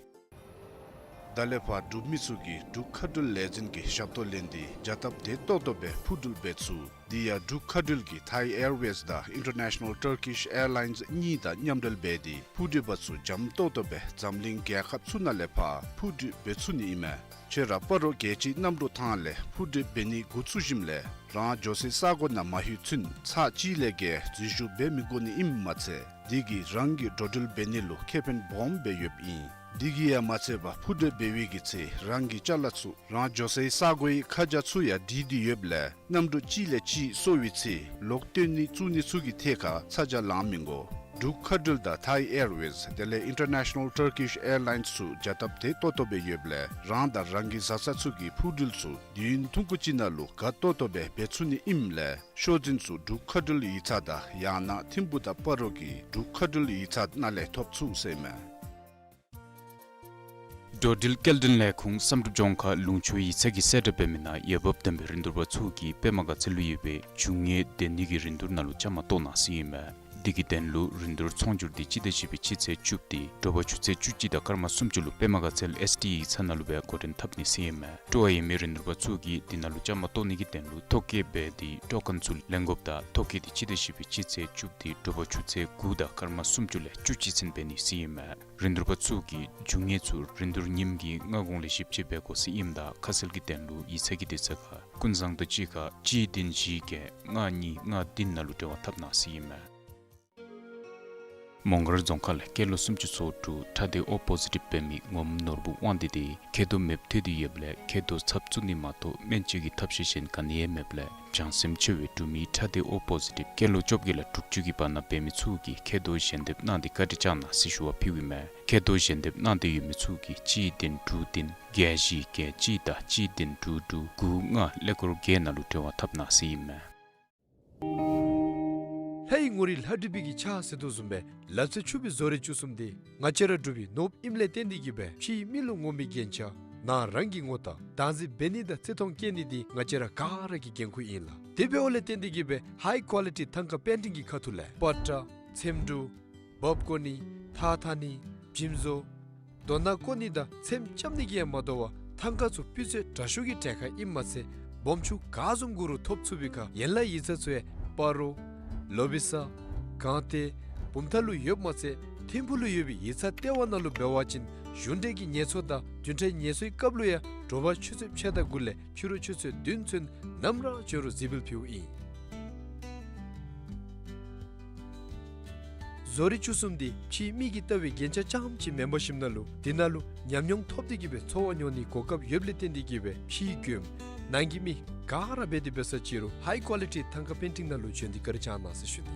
ད་ལས་ཕར་འབྲུག་མི་ཚུ་གིས་འབྲུག་མཁའ་འགྲུལ་ལས་འཛིན་གྱི་ཞབས་ཏོག་ལེན་ཏེ་བྱ་སྟབས་བདེ་ཏོག་ཏོ་སྦེ་འཕུར་འགྲུལ་འབད་ཚུགས། དེ་ཡང་འབྲུག་མཁའ་འགྲུལ་གྱིས་Thai Airways དང་International Turkish Airlines གཉིས་དང་མཉམ་འབྲེལ་འབད་དེ་འཕུར་འགྲུལ་པ་ཚུ་འཇམ་ཏོག་ཏོ་སྦེ་འཛམ་གླིང་རྒྱལ་ཁབ་ཚུ་ནང་ལས་ཕར་འཕུར་འགྲུལ་འབད་ཚུགས་ནི་ཨིན་མས། ཁྱོད་ར་སྤ་རོ་རྒྱལ་སྤྱིའི་གནམ་གྲུ་ཐང་ལས་འཕུར་འགྲུལ་འབད་ནི་འགོ་བཙུགས་ཞིནམ་ལས་རང་འགྱོ་སའི་ས་གོ་ནང་མ་ལྷོད་ཚུན་ཚར་གཅིག་ལས་བརྒལ་འཛུལ་ཞུགས་འབད་མི་དགོ་ནི་ཨིནམ་མ་ཚད་དེ་གིས་རང་གི་འགྲོ་འགྲུལ་འབད་ནི་ལུ་ཁེ་ཕན་སྦོམ་སྦེ་ཡོདཔ་ཨིན། དེ་གིས་ཡང་མ་ཚད་པར་འཕུར་འགྲུལ་འབད་བའི་གི་ཚེ་རང་གི་ཅ་ལ་ཚུ་རང་འགྱོ་སའི་ས་གོའི་ཁ་བྱང་ཚུ་ཡང་བྲིས་ཏེ་ཡོདཔ་ལས་གནམ་གྲུ་གཅིག་ལས་གཅིག་སོར་བའི་ཚེ་ལོག་བཏོན་ནི་བཙུགས་ནི་ཚུ་གི་ཐད་ཁར་ཚ་གྱང་ལང་མི་དགོ། འབྲུག་མཁའ་འགྲུལ་དང་Thai Airways དེ་ལས་International Turkish Airlines ཚུ་བྱ་སྟབས་བདེ་ཏོག་ཏོ་སྦེ་ཡོདཔ་ལས་རང་དང་རང་གི་བཟའ་ཚང་ཚུ་གི་འཕུར་འགྲུལ་ཚུ་དུས་ཡུན་ཐུང་ཀུ་ཅིག་ནང་ལུ་དགའ་ཏོག་ཏོ་སྦེ་འབད་ཚུགས་ནི་ཨིནམ་ལས་ཤོག་འཛིན་ཚུ་འབྲུག་མཁའ་འགྲུལ་ཡིག་ཚང་དང་ཡང་ན་ཐིམ་ཕུག་དང་སྤ་རོ་གི་འབྲུག་མཁའ་འགྲུལ་ཡིག་ཚང་ནང་ལས་ཐོབ་ཚུགས་ཟེར་མས། འགྲོ་འགྲུལ་སྐྱེལ་འདྲེན་ལས་ཁུངས་བསམ་གྲུབ་ལྗོངས་མཁར་ལུང་ཕྱོགས་ཡིག་ཚང་གིས་གསལ་བསྒྲགས་འབད་མི་ནང་འོས་འབབ་ལྡན་པའི་རིན་བསྡུར་པ་ཚུ་གིས་པདྨ་དགའ་ཚལ་ལུ་ཡོད་པའི་རྒྱུ་དངོས་སྡོད་ནི་གི་རིན་བསྡུར་ནང་ལུ་བཅའ་མར་གཏོགས་གནང་ཟེར་ཨིན་མས། དེ་གི་དོན་ལུ་རིན་བསྡུར་ཚོང་སྒྱུར་དེ་སྤྱི་ཟླ་བཞི་པའི་སྤྱི་ཚེས་བཅུ་པ་དེ་དྲོ་པ་ཆུ་ཚོད་བཅུ་གཅིག་དང་སྐར་མ་སུམ་ཅུ་ལུ་པདྨ་དགའ་ཚལ་ཨེསི་ཌི་ཡིག་ཚང་ནང་ལུ་སྦེ་འགོ་འདྲེན་འཐབ་ནི་ཟེར་ཨིན་མས། སྤྲོ་བ་ཡོད་མི་རིན་བསྡུར་པ་ཚུ་གིས་དེ་ནང་ལུ་བཅའ་མར་གཏོགས་ནི་གི་དོན་ལུ་ཐོ་བཀོད་འབད་དེ་སྤྲོ་ཁང་ཚུ་ལེན་དགོཔ་དང་ཐོ་བཀོད་དེ་སྤྱི་ཟླ་བཞི་པའི་སྤྱི་ཚེས་བཅུ་པ་དེ་དྲོ་པ་ཆུ་ཚོད་དགུ་དང་སྐར་མ་སུམ་ཅུ་ལས་བཅུ་གཅིག་ཚུན་འབད་ནི་ཟེར་ཨིན་མས། རིན་བསྡུར་པ་ཚུ་གིས་རྒྱུ་དངོས་ཚུ་རིན་བསྡུར་ཉིནམ་གྱི་སྔ་གོང་ལས་ཞིབ་དཔྱད་འབད་དགོ་ཟེར་ཨིནམ་ད་ཁ་གསལ་གྱི་དོན་ལུ་ཡིག་ཚང་གི་དུས་ཚོད་ཁར་ཀུན་བཟང་དང་གཅིག་ཁར་གཅིག་བདུན་བཞི་བརྒྱད་ལྔ་གཉིས་ལྔ་བདུན་ནང་ལུ་འབྲེལ་བ་འཐབ་གནང་ཟེར་ཨིན་མས། མོང་སྒར་རྫོང་ཁག་ལས་སྐྱེས་ལོ་སུམ་ཅུ་སོ་དྲུག་ཁྲག་སྡེ་ཨོ་པོ་ཟི་ཊིབ་འབད་མི་ངོམ་ནོར་བུ་དབང་འདུས་དེ་མཁལ་རྡོག་མེདཔ་ཐལ་ཏེ་ཡོདཔ་ལས་མཁལ་རྡོག་ཚབ་བཙུགས་ནི་མ་གཏོགས་སྨན་བཅོས་ཀྱི་ཐབས་ཤེས་གཞན་ག་ནི་ཡང་མེདཔ་ལས་བྱང་སེམས་ཆེ་བའི་འབྲུག་མི་ཁྲག་སྡེ་ཨོ་པོ་ཟི་ཊིབ་སྐྱེས་ལོ་བཅོ་བརྒྱད་ལས་དྲུག་ཅུ་གི་བར་ན་འབད་མི་ཚུ་གིས་མཁལ་རྡོག་ཞལ་འདེབས་གནང་སྟེ་བཀའ་དྲིན་བསྐྱང་གནང་ཟེར་ཞུ་བ་ཕུལཝ་ཨིན་མས། མཁལ་རྡོག་ཞལ་འདེབས་གནང་སྟེ་ཡོད་མི་ཚུ་གིས་གཅིག་བདུན་དྲུག་བདུན་བརྒྱད་བཞི་བརྒྱད་གཅིག་དང་གཅིག་བདུན་དྲུག་དྲུག་དགུ་ལྔ་ཀླད་ཀོར་བརྒྱད་ནང་ལུ་འབྲེལ་བ་འཐབ་གནང་ཟེར་ཨིན་མས། ལྷའི་ངོ་རིས་ལྷ་བྲིས་པའི་གི་ཕྱག་ཟེར་དོ་བཟུམ་སྦེ་ལ་རྩེ་ཆུ་སྦིས་བཟོ་རིག་བཅུ་གསུམ་དེ་ང་བཅས་ར་འབྲུག་པའི་ནོར་བུ་ཨིནམ་ལས་བརྟེན་ཏེ་གིས་སྦེ་ཕྱིའི་མི་ལུ་ངོམ་པའི་རྒྱན་ཆ་ནང་རང་གི་ངོ་རྟགས་བདག་འཛིན་འབད་ནི་དང་བརྩི་མཐོང་བསྐྱེད་ནི་དེ་ང་བཅས་ར་ག་ར་གི་འགན་ཁུར་ཨིན་ལགས། དེ་འབདཝ་ལས་བརྟེན་ཏེ་གིས་སྦེ་ཧའི་ཀོ་ལི་ཊི་ཐང་ཀ་པེན་ཊིང་གི་ཁ་ཐུག་ལས་པ་ཏྲ་ཚེམ་དྲུབ་འབག་བཀོ་ནི་ཐགས་འཐག་ནི་འཇིམ་བཟོ་རྡོ་ནང་བཀོ་ནི་དང་ཚེམ་རྐྱབ་ནི་གིས་ཡང་མ་དོ་བར་ཐང་ཀ་ཚུ་སྤུས་ཚད་དྲག་ཤོས་ཀྱི་གྲལ་ཁར་ཨིནམ་མ་ཚད་སྦོམ་ཆུང་ག་བཟུམ་དགོ་རུང་ཐོབ་ཚུགས་པའི་ཁར་ཡན་ལག་ཡིག་ཚང་ཚུ་ཡང་སྤ་རོ་ལོ་བི་ས་སྒང་སྟེང་བུམ་ཐང་ལུ་ཡོདཔ་མ་ཚད་ ཐིམ་ཕུག་ལུ་ཡོད་པའི་ཡིག་ཚང་ལྟེ་བ་ནང་ལུ་འབད་བ་ཅིན་གཞུང་འབྲེལ་གྱི་ཉེས་ཚབས་དང་བདུན་ཕྲག་ཉེས་ཚབས་ཀྱི་སྐབས་ལུ་ཡང་དྲོ་པ་ཆུ་ཚོད་ཕྱེད་དང་དགུ་ལས་ཕྱི་རུ་ཆུ་ཚོད་བདུན་ཚུན་ནམ་ར་འབྱོན་རུང་གཟིགས་འབུལ་ཕུལཝ་ཨིན། བཟོ་རིག་བཅུ་གསུམ་འདི་ཕྱིའི་མིག་གིས་བལྟ་བའི་རྒྱན་ཆ་རྐྱངམ་ཅིག་མེན་པར་ཞིནམ་ལས་འདི་ནང་ལུ་ཉམས་མྱོང་ཐོབ་སྟེ་གི་སྦེ་འཚོ་བ་མྱོང་ནིའི་གོ་སྐབས་ཡོདཔ་ལས་བརྟེན་ཏེ་གི་སྦེ་ཕྱིའི་མགྱོནམ་ནང་གི་མི་ག་ར་འབད་དེ་འབད་ས་ཅིག་རུང་ཧའི་ཀོ་ལི་ཊི་ཐང་ཀ་པེན་ཊིང་ནང་ལུ་འབྱོན་ཏེ་བཀའ་དྲིན་བསྐྱང་གནང་ཟེར་ཞུ་ནི།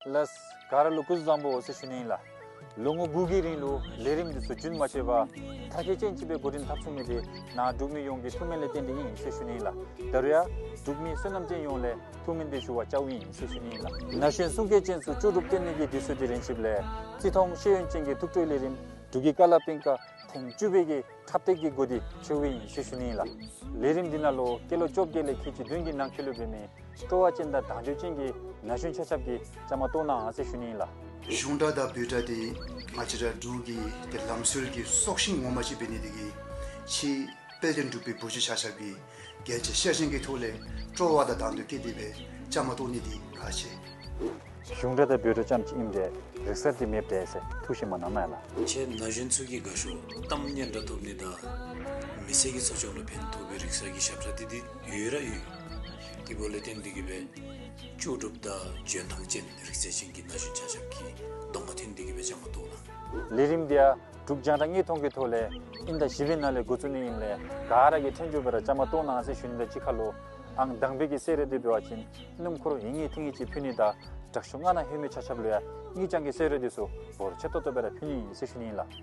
ལགས། ག་ར་ལུ་སྐུ་གཟུགས་བཟང་པོ་ཟེར་ཞུ་ནི་ཨིན་ལགས། ལོ་ངོ་དགུ་གི་རིང་ལུ་ལས་རིམ་འདི་ཚུ་རྒྱུན་མ་ཆད་པར་མཐར་འཁྱོལ་ཅན་ཅིག་སྦེ་འགོ་འདྲེན་འཐབ་ཚུགས་མི་འདི་ནཱ་འབྲུག་མི་ཡོངས་ཀྱི་ཐུགས་སྨོན་ལས་བརྟེན་ཏེ་ཨིན་ཟེར་ཞུ་ནི་ཨིན་ལགས། ད་རུང་ཡང་འབྲུག་མི་བསོད་ནམས་ཅན་ཡོངས་ལས་ཐུགས་སྨོན་འདི་ཞུ་བར་བཅརཝ་ཨིན་ཟེར་ཞུ་ནི་ཨིན་ལགས། ན་གཞོན་གསུང་སྐད་ཅན་ཚུ་ལྕོགས་གྲུབ་བསྟན་ནི་གི་དུས་ཚོད་འདི་རན་ཅིག་ལས་བརྩི་མཐོང་ཤེས་ཡོན་ཅན་གྱི་ཐུགས་སྤྲོའི་ལས་རིམ་འབྲུག་གི་ཀ་ལ་པིང་ཀ་ཐེངས་བཅུ་པའི་གི་འཁྲབ་སྟེགས་ཀྱི་སྒོ་འདི་ཕྱེཝ་ཨིན་ཟེར་ཞུ་ནི་ཨིན་ལགས། ལས་རིམ་འདི་ནང་ལུ་སྐྱེས་ལོ་བཅོ་བརྒྱད་ལས་ཁལ་གཅིག་བདུན་གྱི་ནང་འཁོད་ལུ་འབད་མི་སྤྲོ་བ་ཅན་དང་དང་འདོད་ཅན་གྱི་ན་གཞོན་ཆ་ཁྱབ་ཀྱིས་བཅའ་མར་གཏོགས་གནང་ཟེར་ཞུ་ནི་ཨིན་ལགས། གཞུང་སྒྲ་དང་བོད་སྒྲ་འདི་ང་བཅས་ར་འབྲུག་གི་ཏེ་ལམ་སྲོལ་གྱི་སྲོག་ཤིང་ངོ་མ་ཅིག་འབད་ནི་དེ་གིས་ཕྱིའི་དཔལ་ལྡན་འབྲུག་པའི་བུ་བརྒྱུད་ཆ་ཁྱབ་ཀྱིས་རྒྱན་ཆ་ཤེས་བཞིན་གྱི་ཐོག་ལས་སྤྲོ་བ་དང་དང་འདོད་བསྐྱེད་དེ་སྦེ་བཅའ་མར་གཏོགས་ནི་འདི་ཁག་ཆེ། གཞུང་སྒྲ་དང་བོད་སྒྲ་རྐྱངམ་ཅིག་ཨིནམ་འདྲས་རིག་གསར་འདི་མེདཔ་འདྲས་ཟེར་ཐུགས་བཞེས་མ་གནང་ན་ལགས། ཁྱེད་ན་གཞོན་ཚུ་གིས་དགའ་ཤོས་གཏམ་སྙན་གྲགས་ཐོབ་ནི་དང་མི་ཚེ་གི་འཚོ་སྐྱོང་ལུ་ཕན་ཐོགས་པའི་རིག་གསར་གྱི་ཞབས་ཁྲ་འདི་འདི་ཡོད་ར་ཡོད། དེ་འབདཝ་ལས་བརྟེན་ཏེ་གི་སྦེ་ལྕོགས་གྲུབ་དང་འཇོན་ཐང་ཅན་རིག་རྩལ་ཅན་གྱི་ན་གཞོན་ཆ་ཁྱབ་ཀྱིས་གདོང་ཁར་ཐོན་ཏེ་གི་སྦེ་བཅའ་མར་གཏོགས་གནང་། ལས་རིམ་འདི་ཡང་འབྲུག་རྒྱང་བསྒྲགས་དངོས་མཐོང་གི་ཐོག་ལས་དབྱིན་ཟླ་བཞི་པའི་ནང་ལས་འགོ་བཙུགས་ནི་ཨིནམ་ལས་ག་ར་གིས་ཐོན་འགྱོ་སྦེ་ར་བཅའ་མར་གཏོགས་གནང་ཟེར་ཞུ་ནི་དང་གཅིག་ཁར་ལུ་ཨང་དང་པའི་གི་གསོལ་རས་འདི་འབད་བ་ཅིན་སྣུམ་འཁོར་ཡིན་ངེས་ཐིང་ངེས་ཅིག་ཕུལ་ནི་དང་དྲག་ཤོས་ལྔ་ནང་ལྷོད་མི་ཆ་ཁྱབ་ལུ་ཡང་དངུལ་རྐྱང་གི་གསོལ་རས་འདི་ཚུ་འབོར་ཆེ་ཏོག་ཏོ་སྦེ་ར་ཕུལ་ནི་ཨིན་ཟེར་ཞུ་ནི་ཨིན་ལགས།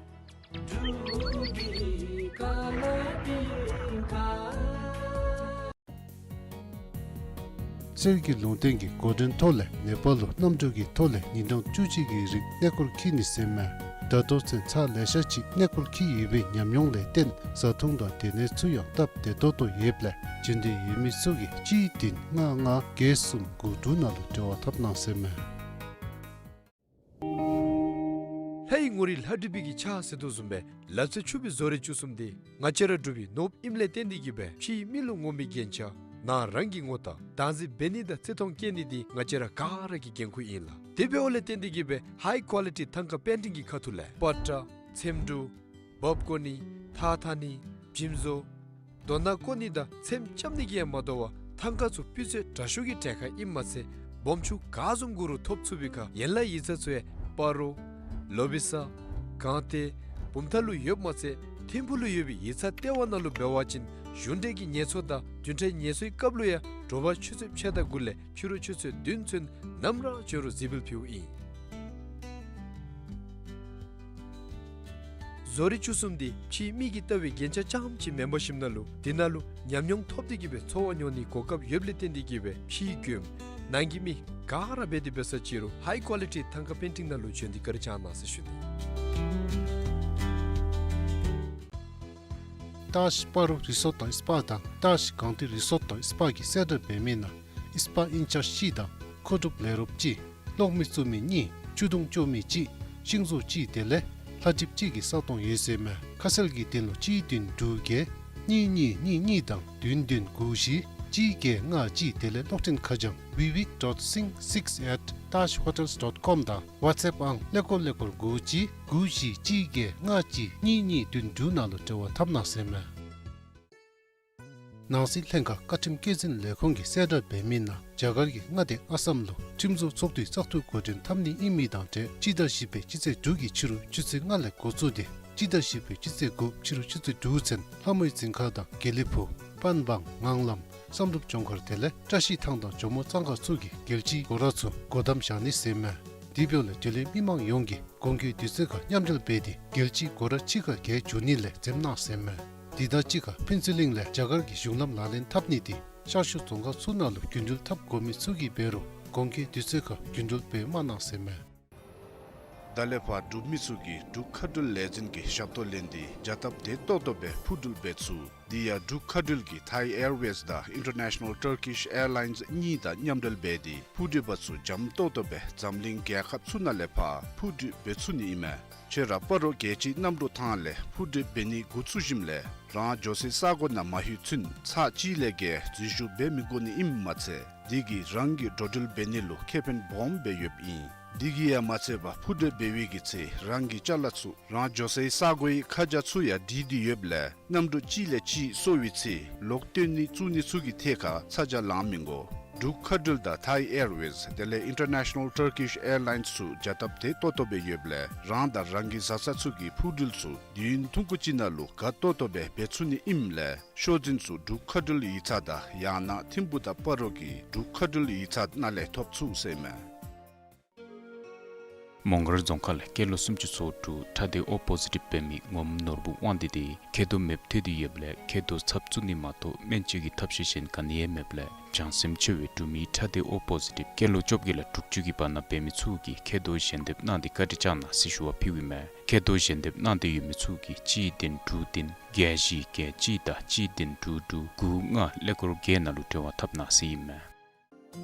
གསེར་གྱི་ལུང་བསྟན་གྱི་འགོ་འདྲེན་ཐོག་ལས་ནེ་པཱལ་ལུ་གནམ་གྲུ་གི་ཐོག་ལས་ཉིན་གྲངས་བཅུ་གཅིག་གི་རིང་གནས་སྐོར་འཁྱིད་ནི་ཟེར་མས། ད་ལྟོ་ཚུན་ཚར་ལེ་ཤ་ཅིག་གནས་སྐོར་འཁྱིད་ཡོད་པའི་ཉམས་མྱོང་ལས་བརྟེན་བཟའ་འཐུང་དང་སྡོད་གནས་ཚུ་ཡང་སྟབས་བདེ་ཏོག་ཏོ་ཡོདཔ་ལས་འབྱོན་འདོད་ཡོད་མི་ཚུ་གིས་གཅིག་བདུན་ལྔ་ལྔ་བརྒྱད་གསུམ་དགུ་དྲུག་ནང་ལུ་འབྲེལ་བ་འཐབ་གནང་ཟེར་མས། ལྷའི་ངོ་རིས་ལྷ་བྲིས་པའི་གི་ཆ་ཟེར་དོ་བཟུམ་སྦེ་ལག་རྩལ་ཕྱུག་པའི་བཟོ་རིག་བཅུ་གསུམ་འདི་ང་བཅས་ར་འབྲུག་པའི་ནོར་བུ་ཨིནམ་ལས་བརྟེན་ཏེ་གི་སྦེ་ཕྱིའི་མི་ལུ་ངོམ་པའི་རྒྱན་ཆ་ནང་རང་གི་ངོ་རྟགས་བདག་འཛིན་འབད་ནི་དང་བརྩི་མཐོང་བསྐྱེད་ནི་འདི་ང་བཅས་ར་ག་ར་གི་འགན་ཁུར་ཨིན་ལགས། དེ་འབདཝ་ལས་བརྟེན་ཏེ་གི་སྦེ་ཧའི་ཀོ་ལི་ཊི་ཐང་ཀ་པེན་ཊིང་གི་ཁ་ཐུག་ལས་པ་ཏྲ་ཚེམ་དྲུབ་འབག་བཀོ་ནི་ཐགས་འཐག་ནི་འཇིམ་བཟོ་རྡོ་སྣ་བརྐོ་ནི་དང་ཚེམ་རྐྱབ་ནི་གིས་ཡང་མ་དོ་བར་ཐང་ཀ་ཚུ་སྤུས་ཚད་དྲག་ཤོས་ཀྱི་གྲལ་ཁར་ཨིནམ་མ་ཚད་སྦོམ་ཆུང་ག་བཟུམ་དགོ་རུང་ཐོབ་ཚུགས་པའི་ཁར་ཡན་ལག་ཡིག་ཚང་ཚུ་ཡང་སྤ་རོ་ལོ་བི་ས་སྒང་སྟེང་བུམ་ཐང་ལུ་ཡོདཔ་མ་ཚད་ཐིམ་ཕུག་ལུ་ཡོད་པའི་ཡིག་ཚང་ལྟེ་བ་ནང་ལུ་འབད་བ་ཅིན་གཞུང་འབྲེལ་གྱི་ཉེས་ཚབས་དང་བདུན་ཕྲག་ཉེས་ཚབས་ཀྱི་སྐབས་ལུ་ཡང་དྲོ་པ་ཆུ་ཚོད་ཕྱེད་དང་དགུ་ལས་ཕྱི་རུ་ཆུ་ཚོད་བདུན་ཚུན་ནམ་ར་འབྱོན་རུང་གཟིགས་འབུལ་ཕུལཝ་ཨིན། བཟོ་རིག་བཅུ་གསུམ་འདི་ཕྱིའི་མིག་གིས་བལྟ་བའི་རྒྱན་ཆ་རྐྱངམ་ཅིག་མེན་པར་ཞིནམ་ལས་འདི་ནང་ལུ་ཉམས་མྱོང་ཐོབ་སྟེ་གི་སྦེ་འཚོ་བ་མྱོང་ནིའི་གོ་སྐབས་ཡོདཔ་ལས་བརྟེན་ཏེ་གི་སྦེ་ཕྱིའི་མགྱོནམ་ནང་གི་མི་ག་ར་འབད་དེ་འབད་ས་ཅིག་རུང་ཧའི་ཀོ་ལི་ཊི་ཐང་ཀ་པེན་ཊིང་ནང་ལུ་འབྱོན་ཏེ་བཀའ་དྲིན་བསྐྱང་གནང་ཟེར་ཞུ་ནི། ཏཱ་ཤི་སྤ་རོ་རི་སོརཊ་དང་སི་པ་དང་ཏཱ་ཤི་སྒང་སྟེང་རི་སོརཊ་དང་སི་པ་གིས་གསལ་བསྒྲགས་འབད་མི་ནང་སི་པ་ཨིན་ཅཱརཇ་གཅིག་དང་མཁོ་སྒྲུབ་ལས་རོགསཔ་གཅིག་གློག་མེ་བཙུགས་མི་གཉིས་ཆུ་དུང་སྐྱོར་མི་གཅིག་ཤིང་བཟོ་གཅིག་དེ་ལས་ལྷ་འགྲིབ་གཅིག་གི་ས་སྟོང་ཡོད་ཟེར་མས། ཁ་གསལ་གྱི་དོན་ལུ་གཅིག་བདུན་དྲུག་བརྒྱད་གཉིས་གཉིས་གཉིས་གཉིས་དང་བདུན་བདུན་དགུ་བཞི་གཅིག་བརྒྱད་ལྔ་གཅིག་དེ་ལས་གློག་འཕྲིན་ཁ་བྱང་vivic dot singh six at taj hotels dot com དང་ཝཊས་ཨེཔ་ཨང་ཀླད་ཀོར་ཀླད་ཀོར་དགུ་གཅིག་དགུ་བཞི་གཅིག་བརྒྱད་ལྔ་གཅིག་གཉིས་གཉིས་བདུན་དྲུག་ནང་ལུ་འབྲེལ་བ་འཐབ་གནང་ཟེར་མས། ནང་སྲིད་ལྷན་ཁག་བཀའ་ཁྲིམས་བཀོད་འཛིན་ལས་ཁུངས་ཀྱིས་གསལ་བསྒྲགས་འབད་མི་ནང་རྒྱ་གར་གྱི་མངའ་སྡེ་ཨ་སམ་ལུ་ཁྲིམས་བཟོ་ཚོགས་འདུའི་བཙག་འཐུ་འགོ་འདྲེན་འཐབ་ནི་ཨིན་མི་དང་འབྲེལ་སྤྱི་ཟླ་བཞི་པའི་སྤྱི་ཚེས་དྲུག་གི་ཕྱི་རུ་ཆུ་ཚོད་ལྔ་ལས་འགོ་བཙུགས་ཏེ་སྤྱི་ཟླ་བཞི་པའི་སྤྱི་ཚེས་དགུ་ཕྱི་རུ་ཆུ་ཚོད་དྲུག་ཚུན་ལྷ་མོའི་རྫིང་ཁ་དང་དགེ་ལེགས་ཕུག་པན་བང་ངང་ལམ་བསམ་གྲུབ་ལྗོངས་མཁར་དེ་ལས་བཀྲ་ཤིས་ཐང་དང་ཇོ་མོ་གཙང་ཁ་ཚུ་གི་རྒྱལ་སྤྱིའི་སྒོ་ར་ཚུ་སྒོ་བསྡམ་བཞག་ནི་ཟེར་མས། དེ་འབདཝ་ལས་དེ་ལས་མི་མང་ཡོངས་ཀྱིས་གོང་གི་དུས་ཚོད་ཁར་མཉམ་འབྲེལ་འབད་དེ་རྒྱལ་སྤྱིའི་སྒོ་ར་ཕྱི་ཁར་བརྒལ་འགྱོ་ནི་ལས་འཛེམ་གནང་ཟེར་མས། དེ་དང་གཅིག་ཁར་ཕུན་ཚོགས་གླིང་ལས་རྒྱ་གར་གྱི་གཞུང་ལམ་ལག་ལེན་འཐབ་ནི་དེ་ཤར་ཕྱོགས་རྫོང་ཁག་ཚུ་ནང་ལུ་རྒྱུན་འགྲུལ་འཐབ་དགོ་མི་ཚུ་གིས་འབད་རུང་གོང་གི་དུས་ཚོད་ཁར་རྒྱུན་འགྲུལ་འབད་མ་གནང་ཟེར་མས། ད་ལས་ཕར་འབྲུག་མི་ཚུ་གིས་འབྲུག་མཁའ་འགྲུལ་ལས་འཛིན་གྱི་ཞབས་ཏོག་ལེན་ཏེ་བྱ་སྟབས་བདེ་ཏོག་ཏོ་སྦེ་འཕུར་འགྲུལ་འབད་ཚུགས། དེ་ཡང་འབྲུག་མཁའ་འགྲུལ་གྱིས་Thai Airways དང་International Turkish Airlines གཉིས་དང་མཉམ་འབྲེལ་འབད་དེ་འཕུར་འགྲུལ་པ་ཚུ་འཇམ་ཏོག་ཏོ་སྦེ་འཛམ་གླིང་རྒྱལ་ཁབ་ཚུ་ནང་ལས་ཕར་འཕུར་འགྲུལ་འབད་ཚུགས་ནི་ཨིན་མས། ཁྱོད་ར་སྤ་རོ་རྒྱལ་སྤྱིའི་གནམ་གྲུ་ཐང་ལས་འཕུར་འགྲུལ་འབད་ནི་འགོ་བཙུགས་ཞིནམ་ལས་རང་འགྱོ་སའི་ས་གོ་ནང་མ་ལྷོད་ཚུན་ཚར་གཅིག་ལས་བརྒལ་འཛུལ་ཞུགས་འབད་མི་དགོ་ནི་ཨིནམ་མ་ཚད་དེ་གིས་རང་གི་འགྲོ་འགྲུལ་འབད་ནི་ལུ་ཁེ་ཕན་སྦོམ་སྦེ་ཡོདཔ་ཨིན། དེ་གིས་ཡང་མ་ཚད་པར་འཕུར་འགྲུལ་འབད་བའི་གི་ཚེ་རང་གི་ཅ་ལ་ཚུ་རང་འགྱོ་སའི་ས་གོའི་ཁ་བྱང་ཚུ་ཡང་བྲིས་ཏེ་ཡོདཔ་ལས་གནམ་གྲུ་གཅིག་ལས་གཅིག་སོར་བའི་ཚེ་ལོག་བཏོན་ནི་བཙུགས་ནི་ཚུ་གི་ཐད་ཁར་ཚ་གྱང་ལང་མི་དགོ། འབྲུག་མཁའ་འགྲུལ་དང་Thai Airways དེ་ལས་International Turkish Airlines ཚུ་བྱ་སྟབས་བདེ་ཏོག་ཏོ་སྦེ་ཡོདཔ་ལས་རང་དང་རང་གི་བཟའ་ཚང་ཚུ་གིས་འཕུར་འགྲུལ་ཚུ་དུས་ཡུན་ཐུང་ཀུ་ཅིག་ནང་ལུ་དགའ་ཏོག་ཏོ་སྦེ་འབད་ཚུགས་ནི་ཨིནམ་ལས་ཤོག་འཛིན་ཚུ་འབྲུག་མཁའ་འགྲུལ་ཡིག་ཚང་དང་ཡང་ན་ཐིམ་ཕུག་དང་སྤ་རོ་གི་འབྲུག་མཁའ་འགྲུལ་ཡིག་ཚང་ནང་ལས་ཐོབ་ཚུགས་ཟེར་ཨིན་མས། མོང་སྒར་རྫོང་ཁག་ལས་སྐྱེས་ལོ་སུམ་ཅུ་སོ་དྲུག་ཁྲག་སྡེ་ཨོ་པོ་ཟི་ཊིབ་འབད་མི་ངོམ་ནོར་བུ་དབང་འདུས་དེ་མཁལ་རྡོག་མེདཔ་ཐལ་ཏེ་ཡོདཔ་ལས་མཁལ་རྡོག་ཚབ་བཙུགས་ནི་མ་གཏོགས་སྨན་བཅོས་ཀྱི་ཐབས་ཤེས་གཞན་ག་ནི་ཡང་མེདཔ་ལས་བྱང་སེམས་ཆེ་བའི་འབྲུག་མི་ཁྲག་སྡེ་ཨོ་པོ་ཟི་ཊིབ་སྐྱེས་ལོ་བཅོ་བརྒྱད་ལས་དྲུག་ཅུ་གི་བར་ན་འབད་མི་ཚུ་གིས་མཁལ་རྡོག་ཞལ་འདེབས་གནང་སྟེ་བཀའ་དྲིན་བསྐྱང་གནང་ཟེར་ཞུ་བ་ཕུལཝ་ཨིན་མས། མཁལ་རྡོག་ཞལ་འདེབས་གནང་སྟེ་ཡོད་མི་ཚུ་གིས་གཅིག་བདུན་དྲུག་བདུན་བརྒྱད་བཞི་བརྒྱད་གཅིག་དང་གཅིག་བདུན་དྲུག་དྲུག་དགུ་ལྔ་ཀླད་ཀོར་བརྒྱད་ནང་ལུ་འབྲེལ་བ་འཐབ་གནང་ཟེར་ཨིན་མས།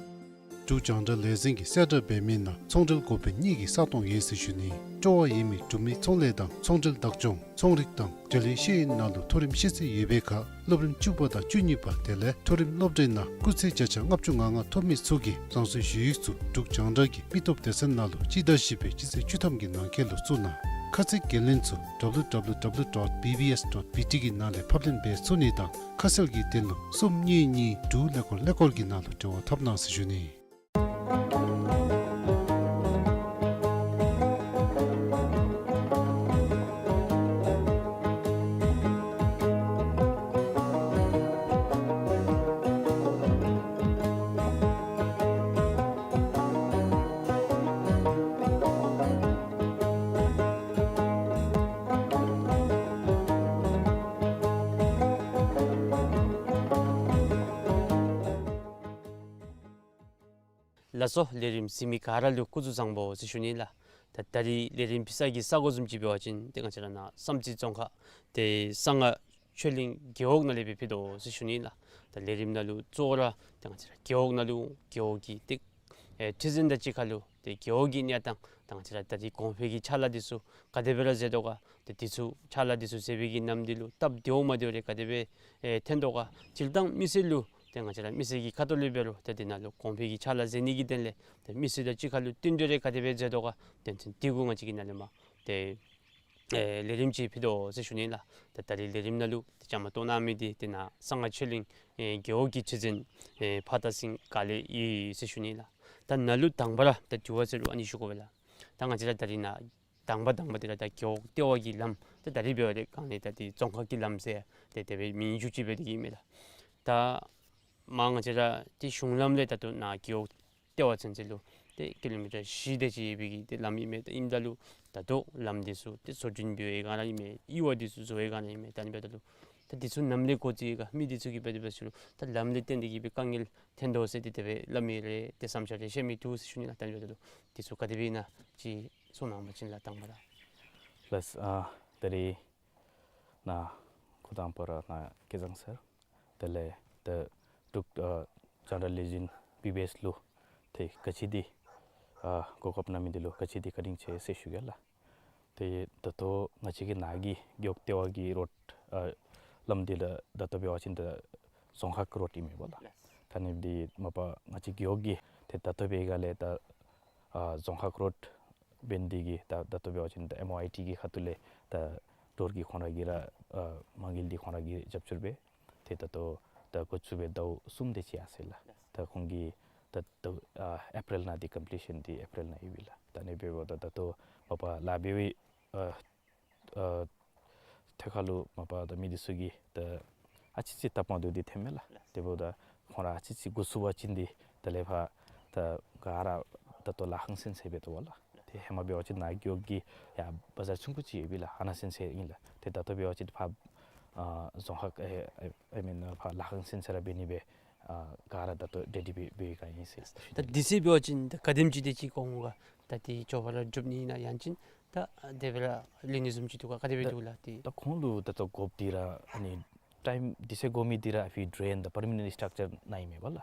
འབྲུག་རྒྱང་བསྒྲགས་ལས་འཛིན་གྱིས་གསལ་བསྒྲགས་འབད་མི་ནང་ཚོང་འབྲེལ་འགོ་དཔོན་གཉིས་ཀྱི་ས་སྟོང་ཡོད་ཟེར་ཞུ་ནི། སྤྲོ་བ་ཡོད་མི་འབྲུག་མི་ཚོང་ལས་དང་ཚོང་འབྲེལ་བདག་སྐྱོང་ཚོང་རིག་དང་འབྲེལ་ཡོད་ཤེས་ཡོན་ནང་ལུ་མཐོ་རིམ་ཤེས་ཚད་ཡོད་པའི་ཁར་སློབ་རིམ་བཅུ་པ་དང་བཅུ་གཉིས་པ་དེ་ལས་མཐོ་རིམ་སློབ་གྲྭའི་ནང་སྐུགས་ཚད་བརྒྱ་ཆ་ལྔ་བཅུ་ང་ལྔ་ཐོབ་མི་ཚུ་གིས་རང་སོའི་ཞུ་ཡིག་ཚུ་འབྲུག་རྒྱང་བསྒྲགས་ཀྱི་མི་སྟོབས་སྡེ་ཚན་ནང་ལུ་སྤྱི་ཟླ་བཞི་པའི་སྤྱི་ཚེས་བཅུ་ཐམ་གྱི་ནང་འཁོད་ལུ་བཙུགས་གནང་། ཁ་ཚིག་འགན་ལེན་ཚུ་W W W dot B B S dot B T གི་ནང་ལས་ཕབ་ལེན་འབད་ཚུགས་ནི་དང་ཁ་གསལ་གྱི་དོན་ལུ་གསུམ་གཉིས་གཉིས་དྲུག་ཀླད་ཀོར་ཀླད་ཀོར་གྱི་ནང་ལུ་འབྲེལ་བ་འཐབ་གནང་ཟེར་ཞུ་ནི། ལགས་སོ། ལས་རིམ་གཟིགས་མི་ག་ར་ལུ་སྐུ་གཟུགས་བཟང་པོ་ཟེར་ཞུ་ནི་ལགས། ད་ད་རིས་ལས་རིམ་ཕུལ་ས་གི་ས་གོ་བཟུམ་ཅིག་འབད་བ་ཅིན་ཏེ་ང་བཅས་ར་ནཱ་བསམ་རྩེ་རྫོང་ཁག་ཏེ་གསང་སྔགས་ཆོས་གླིང་རྒེད་འོག་ནང་ལས་སྦེ་ཕུལ་དོ་ཟེར་ཞུ་ནི་ལགས། ད་ལས་རིམ་ནང་ལུ་གཙོ་བོ་ར་ཏེ་ང་བཅས་ར་རྒེད་འོག་ནང་ལུ་རྒེད་འོག་གི་ཏེ་ཨེ་ཁྲི་འཛིན་དང་གཅིག་ཁར་ལུ་ཏེ་རྒེད་འོག་གི་གནས་སྟངས་ད་ང་བཅས་ར་ད་རིས་གོང་འཕེལ་གྱི་ཕྱག་ལཱ་འདི་ཚུ་ག་དེ་སྦེ་ར་མཛད་དོ་ག། ཏེ་འདི་ཚུ་ཕྱག་ལཱ་འདི་ཚུ་མཛད་པའི་གི་ནམ་འདི་ལུ་སྟབས་བདེཝ་མ་བདེཝ་རེ་ག་དེ་སྦེ་ཨེ་ཐོན་དོ་ག། སྤྱིར་བཏང་མི་སེར་ལུ་ཏེ་ང་བཅས་ར་མི་སེར་གྱི་ཁ་ཐུག་ལས་འབད་རུང་ཏེ་འདི་ནང་ལུ་གོང་འཕེལ་གྱི་ཕྱག་ལཱ་མཛད་ནི་གི་དོན་ལས་ཏེ་མི་སེར་དང་གཅིག་ཁར་ལུ་བསྟུན་གྲོས་རེ་ག་དེ་སྦེ་མཛད་དོ་ག། ཏེ་འདི་གུ་ང་བཅས་ཀྱིས་ནཱ་ལས་མར་ཏེ་ཨེ་ལས་རིམ་ཅིག་ཕུལ་དོ་ཟེར་ཞུ་ནི་ལགས། ཏེ་ད་རིས་ལས་རིམ་ནང་ལུ་ཏེ་བཅའ་མར་གཏོགས་གནང་མི་འདི་ཏེ་ནཱ་གསང་སྔགས་ཆོས་གླིང་ཨེ་རྒེད་འོག་གི་ཁྲི་འཛིན་ཨེ་ཕ་དར་སིང་ག་ལེ་ཡོད་ཟེར་ཞུ་ནི་ལགས། ད་ནཱ་ལུ་དང་པ་ར་ད་དྲི་བ་ཟེར་རུང་ཨ་ནི་ཞུ་དགོ་པས་ལགས། ད་ང་བཅས་ར་ད་རིས་ནཱ་དང་པ་དང་པ་འདི་ར་ད་རྒེད་འོག་ལྟེ་བ་གི་ལམ་ད་ད་རིས་འབད་བ་ཅིན་ག་ནི་ད་འདི་རྫོང་ཁག་གི་ལམ་ཟེར་ཏེ་དེ་སྦེ་མིང་བརྗོད་ཅི་འབད་དེ་གི་མས་ལགས། ད་མར་ང་བཅས་ར་ཏེ་གཞུང་ལམ་ལས་ད་ལྟོ་ནཱ་རྒེད་འོག་ལྟེ་བ་ཚུན་ཚོད་ལུ་ཏེ་ཀི་ལོ་མི་ཊར་བཞི་དེ་ཅིག་ཡོད་པའི་གི་ཏེ་ལམ་ཨིན་མས། ད་ཨིནམ་ད་ལུ་ད་ལྟོ་ལམ་འདི་ཚུ་ཏེ་བཟོ་སྐྲུན་འབད་བའི་སྒང་ར་ཨིན་མས། ཡིར་བ་འདི་ཚུ་བཟོ་བའི་སྒང་ར་ཨིན་མས། ད་ཨ་ནི་འབདཝ་ད་ལུ་ད་འདི་ཚུ་ནམ་ལས་འགོ་བཙུགས་ཡི་ག་མི་འདི་ཚུ་གིས་འབད་དེ་འབད་ས་ལུ་ད་ལམ་ལས་བརྟེན་ཏེ་གི་སྦེ་དཀའ་ངལ་ཐོན་དོ་ཟེར་ཏེ་དེ་སྦེ་སླབ་མི་རེ་ཏེ་བསམ་འཆར་རེ་བཤད་མི་འདུག་ཟེར་ཞུ་ནི་ལགས། ད་ཨ་ནི་འབདཝ་ད་ལུ་འདི་ཚུ་ག་དེ་སྦེ་ཨིན་ན་ཅིག་གསུང་གནང་བ་ཅིན་ལགས་དང་པ་ར། ལགས། ཨ་ད་རིས་ནཱ་འགོ་དང་པ་ར་ནཱ་སྐལ་བཟང་སར་དེ་ལས་ད་འབྲུག་ཨ་རྒྱང་བསྒྲགས་ལས་འཛིན་བི་བི་ཨེསི་ལུ་ཏེ་ག་ཅི་འདི་ཨ་གོ་སྐབས་གནང་མི་འདི་ལུ་ག་ཅི་འདི་བཀའ་དྲིན་ཆེ་ཟེར་ཞུ་གེ་ལགས། ཏེ་ད་ལྟོ་ང་བཅས་ཀྱི་ནཱ་གི་རྒེད་འོག་ལྟེ་བ་གི་རོཌ་ཨ་ལམ་འདི་ལགས་ད་ལྟོ་འབད་བ་ཅིན་ད་རྫོང་ཁག་གི་རོཌ་ཨིན་མས་པ་ལགས། ལགས། ད་ཨ་ནི་འདི་མ་པ་ང་བཅས་རྒེད་འོག་གི་ཏེ་ད་ལྟོ་འབད་བའི་སྒང་ལས་ད་ཨ་རྫོང་ཁག་གི་རོཌ་འབད་ནི་འདི་གིས་ད་ད་ལྟོ་འབད་བ་ཅིན་ད་ཨེམ་ཨོ་ཨའི་ཊི་གི་ཁ་ཐུག་ལས་ད་རོཌ་ཀྱི་ཁོང་ར་གི་ར་ཨ་མ་དངུལ་འདི་ཁོང་ར་གིས་རྒྱབ་སྐྱོར་འབད། ཏེ་ད་ལྟོ་ད་འགོ་བཙུགས་སྦེ་ཟླཝ་གསུམ་དེ་ཅིག་ཡར་སོ་ཡི་ལགས། ད་ཁོང་གིས་ད་ད་ཨ་ཨེ་པི་རིལ་ནང་འདི་ཀམ་པི་ལི་ཤཱན་འདི་ཨེ་པི་རིལ་ནང་ཡོད་པས་ལགས། ད་ཨ་ནི་འབདཝ་ད་ད་ལྟོ་མ་པ་ལཱ་འབད་བའི་ཨ་ཨ་ཐད་ཁར་ལུ་མ་པ་ད་མི་འདི་ཚུ་གིས་ད་ཨ་ཙི་ཙི་སྟབས་མ་བདེཝ་འདི་ཐོནམ་མས་ལགས། དེ་འབདཝ་ད་ཁོང་ར་ཨ་ཙི་ཙི་འགོ་བཙུགས་པ་ཅིན་འདི་དེ་ལས་ཕར་ད་ག་ར་ད་ལྟོ་ལཱ་ཁང་ཚུན་ཚོད་འབད་དོ་བ་ལགས། ཏེ་ཧེ་མ་འབད་བ་ཅིན་ནཱ་རྒེད་འོག་གི་ཡར་བ་ཛར་ཆུང་ཀུ་ཅིག་ཡོད་པས་ལགས། ཨ་ནཱ་ཚུན་ཚོད་ཨིན་ལགས། ཏེ་ད་ལྟོ་འབད་བ་ཅིན་ཕར་ཨ་རྫོང་ཁག་ཨེ་ཨེ་ཨེ་མེན་ཕར་ལཱ་ཁང་ཚུན་ཚོད་ར་འབད་ནི་སྦེ་ ཨ་ག་ར་ད་ལྟོ་ready འབད་འབད་བའི་སྒང་ཨིན་ཟེར། ད་དུས་ཚོད་འབད་བ་ཅིན་ད་ག་དེམ་ཅིག་དེ་ཅིག་འགོར་འོང་ག། ད་དེ་མགྱོགས་པ་ར་འགྲུབ་ནི་ཨིན་ན་ཡང་ཅིན་ད་དེ་སྦེ་ར་ལེན་ནི་བཟུམ་ཅིག་འདུག་ག། ག་དེ་སྦེ་འདུག་ལགས། དེ་ད་ཁོང་ལུ་ད་ལྟོ་དགོཔ་འདི་ར་ཨ་ནི་time དུས་ཚོད་འགོར་མི་འདི་ར་ཨ་ཕི་drain དང་permanent structure ནང་ཨིན་མས་པ་ལགས།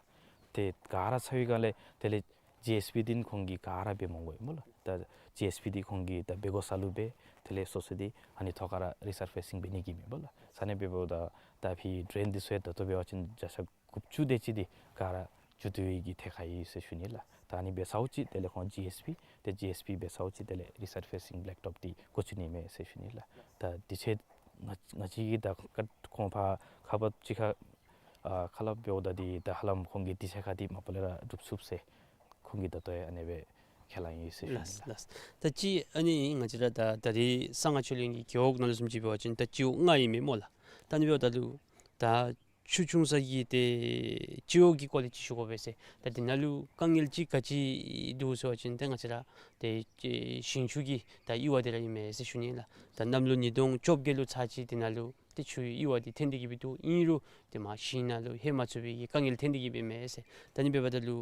དེ་ག་ར་ཚར་བའི་སྒང་ལས་དེ་ལས་ཇི་ཨེསི་བི་འདི་ཁོང་གིས་ག་ར་འབད་མི་དགོ་ཨིན་མས་ལགས། ད་ཇི་ཨེསི་བི་འདི་ཁོང་གིས་ད་འབད་དགོ་ས་ལུ་འབད། དེ་ལས་སོ་སོ་འདི་ཨ་ནི་ཐོག་ཁར་ར་resurfacing འབད་ནི་གི་མས་པ་ལགས། ས་གནས་འབདཝ་ད་ད་ཨ་ཕི་drain འདི་ཚུ་ཡང་ད་ལྟོ་འབད་བ་ཅིན་བརྒྱ་ཆ་དགུ་བཅུ་དེ་ཅིག་འདི་ག་ར་འགྱོ་བཏུབ་པའི་གི་ཐད་ཁར་ཡོད་ཟེར་ཞུ་ནི་ལགས། ད་ཨ་ནི་འབད་ཚརཝ་ཅིག་དེ་ལས་ཁོང་ཇི་ཨེསི་བི་དེ་ཇི་ཨེསི་བི་འབད་ཚརཝ་ཅིག་དེ་ལས་resurfacing blacktop འདི་འགོ་བཙུགས་ནི་མས་ཟེར་ཞུ་ནི་ལགས། ད་དུས་ཚོད་ང་ང་བཅས་ཀྱིས་ད་ཁ་ཁོང་ཕར་ཁ་པར་ཅིག་ཁར་ཨ་ཁ་སླབ་འབདཝ་ད་འདི་ད་ཧ་ལམ་ཁོང་གིས་དུས་ཚོད་ཁར་འདི་མ་པ་ལས་ར་འགྲུབ་ཚུགས་ཟེར་ཁོང་གིས་ད་ལྟོ་ཡང་ཨ་ནེ་སྦེ་ཁས་ལེན་ཡོད་ཟེར་ཞུ་ནི་ལགས། ལགས་ལགས། ད་ཅི་ཨ་ནི་ང་བཅས་ར་ད་ད་རེས་གསང་སྔགས་ཆོས་གླིང་གི་རྒེད་འོག་ནང་ལུ་བཟུམ་ཅིག་འབད་བ་ཅིན་ད་སྤྱི་འོག་ལྔ་ཨིན་མས་སྨོ་ལགས། ད་ཨ་ནི་འབདཝ་ད་ལུ་ད་ཆུ་ཆུང་ས་གི་ཏེ་སྤྱི་འོག་གི་སྐོར་ལས་ཅིག་ཞུ་དགོ་པས་ཟེར། ད་འདི་ནང་ལུ་དཀའ་ངལ་ཅིག་ག་ཅི་འདུག་ཟེར་བ་ཅིན་ཏེ་ང་བཅས་ར་ཏེ་ཞིང་ཆུ་གི་ད་གཡུར་བ་འདི་ར་ཨིན་མས་ཟེར་ཞུ་ནི་ལགས། ད་གནམ་ལོ་ཉིས་སྟོང་བཅོ་བརྒྱད་ལུ་ཚར་ཅིག་འདི་ནང་ལུ་ཏེ་ཆུའི་གཡུར་བ་འདི་ཐོན་ཏེ་གི་སྦེ་འདུག། ཨིན་རུང་ཏེ་མར་ཞིང་ནང་ལུ་ལྷོད་མ་ཚུགས་པའི་གི་དཀའ་ངལ་ཐོན་ཏེ་གི་སྦེ་མས་ཟེར། ད་ཨ་ནི་འབདཝ་ད་ལུ་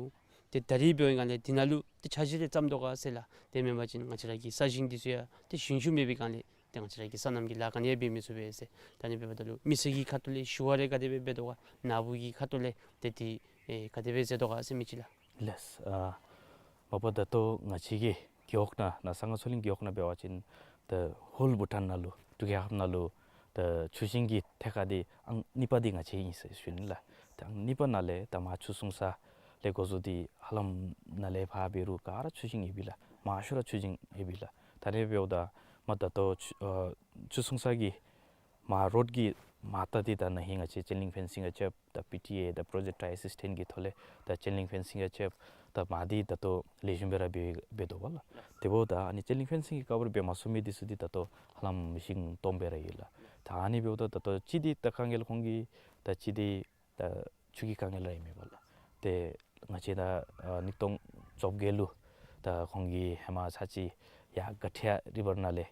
ཏེ་ད་རེས་འབད་བའི་སྒང་ལས་འདི་ནང་ལུ་ཏེ་འཆར་གཞི་རེ་བརྩམ་དོ་ག་ཟེར་ལགས། དེ་མེན་པ་ཅིན་ང་བཅས་ར་གི་ས་ཞིང་འདི་ཚུ་ཡང་ཏེ་ཞིང་ཆུ་མེད་པའི་སྒང་ལས་ཏེ་ང་བཅས་ར་གི་སོ་ནམ་གྱི་ལཱ་ག་ནི་ཡང་འབད་མི་ཚུགས་པས་ཟེར། ད་ཨ་ནི་འབདཝ་ད་ལུ་མི་སེར་གྱི་ཁ་ཐུག་ལས་ཞུ་བ་རེ་ག་དེ་སྦེ་འབད་དོ་ག། ནཱ་བུ་གི་ཁ་ཐུག་ལས་ཏེ་འདི་ཨེ་ག་དེ་སྦེ་མཛད་དོ་ག་ཟེར་མི་ཅིག་ལགས། ལགས། ཨ་མ་པ་ད་ལྟོ་ང་བཅས་ཀྱི་རྒེད་འོག་ནང་ན་གསང་སྔགས་ཆོས་གླིང་རྒེད་འོག་ནང་འབད་བ་ཅིན་the whole Bhutan ནང་ལུ་འབྲུག་རྒྱལ་ཁབ་ནང་ལུ་ད་ཆུ་ཞིང་གི་ཐད་ཁར་འདི་ཨང་གཉིས་པ་འདི་ང་བཅས་ཨིན་ཟེར་ཞུ་ནི་ལགས། ད་ཨང་གཉིས་པ་ནང་ལས་ད་མར་ཆུ་སྲུང་ས་ལས་འགོ་བཙུགས་ཏེ་ཧ་ལམ་ནཱ་ལས་ཕར་འབད་རུང་ག་ར་ཆུ་ཞིང་ཡོད་པས་ལགས། མང་ཤོས་ར་ཆུ་ཞིང་ཡོད་པས་ལགས། ད་ཨ་ནི་འབདཝ་ད་མ་ད་ལྟོ་ཆུ་ཨ་ཆུ་སྲུང་ས་གི་མར་རོཌ་ཀྱི་མར་ལྟ་འདི་ད་ན་ཧིང་ང་བཅས་chain link fencing ཡང་རྐྱབ། ད་པི་ཊི་ཨེ་ད་project assistant གི་ཐོག་ལས་ད་chain link fencing ཡང་རྐྱབ། ད་མར་འདི་ད་ལྟོ་ལེགས་ཤོམ་སྦེ་ར་འབད་འབད་དོ་བ་ལགས། དེ་འབདཝ་ད་ཨ་ནི་chain link fencing གི་cover འབད་མ་ཚུགས་མི་འདི་ཚུ་འདི་ད་ལྟོ་ཧ་ལམ་ཞིང་སྟོངམ་སྦེ་ར་ཡོད་ལགས། ད་ཨ་ནི་འབདཝ་ད་ད་ལྟོ་ཅིག་འདི་ད་དཀའ་ངལ་ཁོང་གི་ད་ཅིག་འདི་ད་ཆུ་གི་དཀའ་ངལ་ར་ཨིན་མས་པ་ལགས། ཏེ་ང་བཅས་ད་ཨ་ཉིས་སྟོང་བཅོ་བརྒྱད་ལུ་ད་ཁོང་གིས་ཧེ་མ་ཚར་ཅིག་ཡར་ག་ཐི་ཡ་རི་བར་ནང་ལས་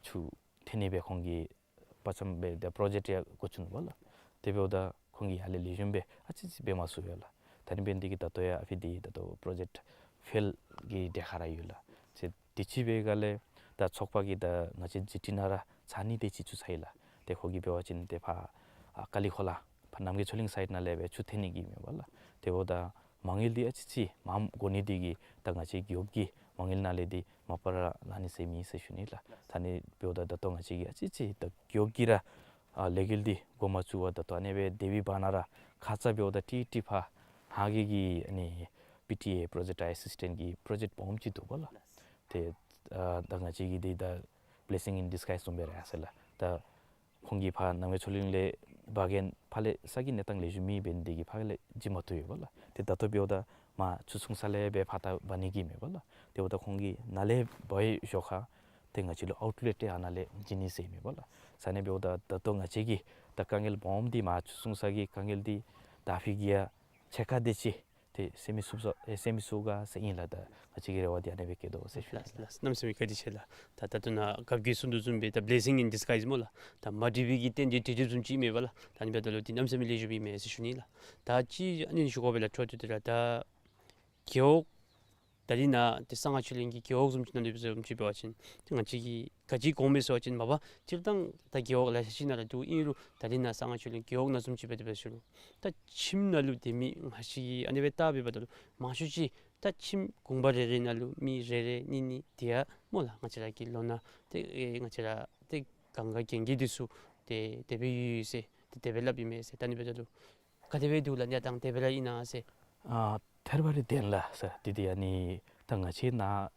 ཆུ་འཐེན་ནི་སྦེ་ཁོང་གིས་དཔའ་བཅམ་སྦེ་ད་project ཡང་འགོ་བཙུགས་ནུག་པ་ལགས། དེ་འབདཝ་ད་ཁོང་གིས་ཡར་ལས་ལེགས་ཤོམ་སྦེ་ཨ་ཙི་ཙི་འབད་མ་ཚུགས་པས་ལགས། ད་ཨ་ནི་འབད་ནི་འདི་གིས་ད་ལྟོ་ཡང་ཨ་ཕི་འདི་ད་ལྟོ་project fail གི་གྲལ་ཁར་ར་ཡོད་ལགས། ཏེ་དུས་ཅི་འབད་བའི་སྒང་ལས་ད་ཚོགས་པ་གིས་ད་ང་བཅས་ཇི་ཊི་ནང་ར་ཚར་གཉིས་དེ་ཅིག་བཙུགས་ཚར་ཡི་ལགས། ཏེ་ཁོ་གིས་འབད་བ་ཅིན་ཏེ་ཕར་ཨ་ཀ་ལི་ཁོ་ལ་ཕར་རྣམ་རྒྱལ་ཆོས་གླིང་side ནང་ལས་སྦེ་ཆུ་འཐེན་ནི་གི་མས་པ་ལགས། དེ་འབདཝ་ད་མ་དངུལ་འདི་ཨ་ཙི་ཙི་མངམ་དགོ་ནི་འདི་གིས་ད་ང་བཅས་རྒེད་འོག་གི་མ་དངུལ་ནང་ལས་འདི་མ་པ་ར་ལང་ནི་ཟེར་མེད་ཟེར་ཞུ་ནི་ལགས། ད་ཨ་ནི་འབདཝ་ད་ད་ལྟོ་ང་བཅས་ཀྱིས་ཨ་ཙི་ཙི་ད་རྒེད་འོག་གིས་ར་ཨ་ལས་འགུལ་འདི་འགོ་མ་བཙུགས་པར་ད་ལྟོ་ཨ་ནེ་སྦེ་སྡོད་པའི་བར་ན་ར་ཁ་ཙ་འབདཝ་ད་ཏིག་ཏིག་ཕར་ཧང་གི་གི་ཨ་ནི་པི་ཊི་ཨེ་project assistant གི་project སྦོམ་ཅིག་འདུག་པ་ལགས། ཏེ་ཨ་ད་ང་བཅས་ཀྱི་འདི་ད་blessing in disguise བཟུམ་སྦེ་ར་ཡར་སོང་ཡི་ལགས། ད་ཁོང་གིས་ཕར་རྣམ་རྒྱལ་ཆོས་གླིང་ལས་འབག་གེ་ཕར་ལས་ས་གི་གནས་སྟངས་ལེགས་ཤོམ་མེད་འབད་ནི་འདི་གིས་ཕར་ལས་འགྱོ་མ་བཏུབ་ཡོདཔ་ལགས། ཏེ་ད་ལྟོ་འབདཝ་ད་མར་ཆུ་སྲུང་ས་ལས་སྦེ་ཕར་ད་འབག་ནི་གི་མས་པ་ལགས། དེ་འབདཝ་ད་ཁོང་གིས་ནཱ་ལས་འབག་པའི་ཞོར་ཁར་ཏེ་ང་བཅས་ལུ་outlet འདི་ཨ་ནཱ་ལས་བྱིན་ནི་ཟེར་མས་པ་ལགས། ས་གནས་འབདཝ་ད་ད་ལྟོ་ང་བཅས་ཀྱི་ད་དཀའ་ངལ་སྦོམ་འདི་མར་ཆུ་སྲུང་ས་གི་དཀའ་ངལ་འདི་ད་ཨ་ཕི་གིས་ཡང་ཕྱེད་ཀ་དེ་ཅིག་ཏེ་སེལ་མི་ཚུགས་ས་ཨེ་སེལ་མི་ཚུགས་ག་ཟེར་ཨིན་ལགས། ད་ང་བཅས་ཀྱི་རེ་བ་འདི་ཨ་ནེ་སྦེ་བསྐྱེད་དོ་ཟེར་ཞུ་ནི་ལགས། ལགས་ལགས། གནམ་མེད་ས་མེད་བཀའ་དྲིན་ཆེ་ལགས། ད་ད་ལྟོ་ནཱ་རྒཔོ་གིས་གསུང་དོ་བཟུམ་སྦེ་ད་blessing in disguise སྨོ་ལགས། ད་མ་འགྲིག་པའི་གི་རྟེན་འབྲེལ་འགྲིག་འགྲིགཔ་བཟུམ་ཅིག་མས་པ་ལགས། ད་ཨ་ནི་འབདཝ་ད་ལུ་འདི་གནམ་མེད་ས་མེད་ལེགས་ཤོམ་ཨིན་མས་ཟེར་ཞུ་ནི་ལགས། ད་ཅི་ཨ་ནི་ཞུ་དགོ་པས་ལགས། འཕྲོ་མཐུད་དེ་ར་ད་རྒེད་འོག་ད་རིས་ནཱ་ཏེ་གསང་སྔགས་ཆོས་གླིང་གི་རྒེད་འོག་བཟུམ་ཅིག་ནང་འདི་བཟུམ་ཅིག་འབད་བ་ཅིན་ཏེ་ང་བཅས་ཀྱིས་ག་ཅི་དགོཔ་མས་ཟེར་བ་ཅིན་མ་པ་སྤྱིར་བཏང་ད་རྒེད་འོག་ལེ་ཤ་ཅིག་ནང་ར་འདུག། ཨིན་རུང་ད་རིས་ནཱ་གསང་སྔགས་ཆོས་གླིང་རྒེད་འོག་ནང་བཟུམ་ཅིག་འབད་དེ་འབད་ཞུ་རུང་ད་ཁྱིམ་ནང་ལུ་སྡོད་མི་ང་བཅས་ཀྱིས་ཨ་ནི་སྦེ་བལྟ་བའི་བར་ན་ལུ་མང་ཤོས་ཅིག་ད་ཁྱིམ་གུང་པ་རེ་རེ་ནང་ལུ་མི་རེ་རེ་གཉིས་གཉིས་དེ་ཡང་སྨོ་ལགས། ང་བཅས་ར་གི་ལོ་ན་ཏེ་ཨེ་ང་བཅས་ར་ཏེ་གང་ག་གྱོན་གྱི་འདི་ཚུ་ཏེ་དེ་སྦེ་ཡོད་ཡོད་ཟེར་ཏེ་དེ་སྦེ་སླབ་ཨིན་མས་ཟེར། ད་ཨ་ནི་འབདཝ་ད་ལུ་ག་དེ་སྦེ་འདུག་ལགས། གནས་སྟངས་དེ་སྦེ་ར་ཨིན་ན་ཟེར། ཨ་ཐད་རི་བ་རི་བདེན་ལགས་ཟེར། འདི་འདི་ཨ་ནི་ད་ང་བཅས་ནཱ་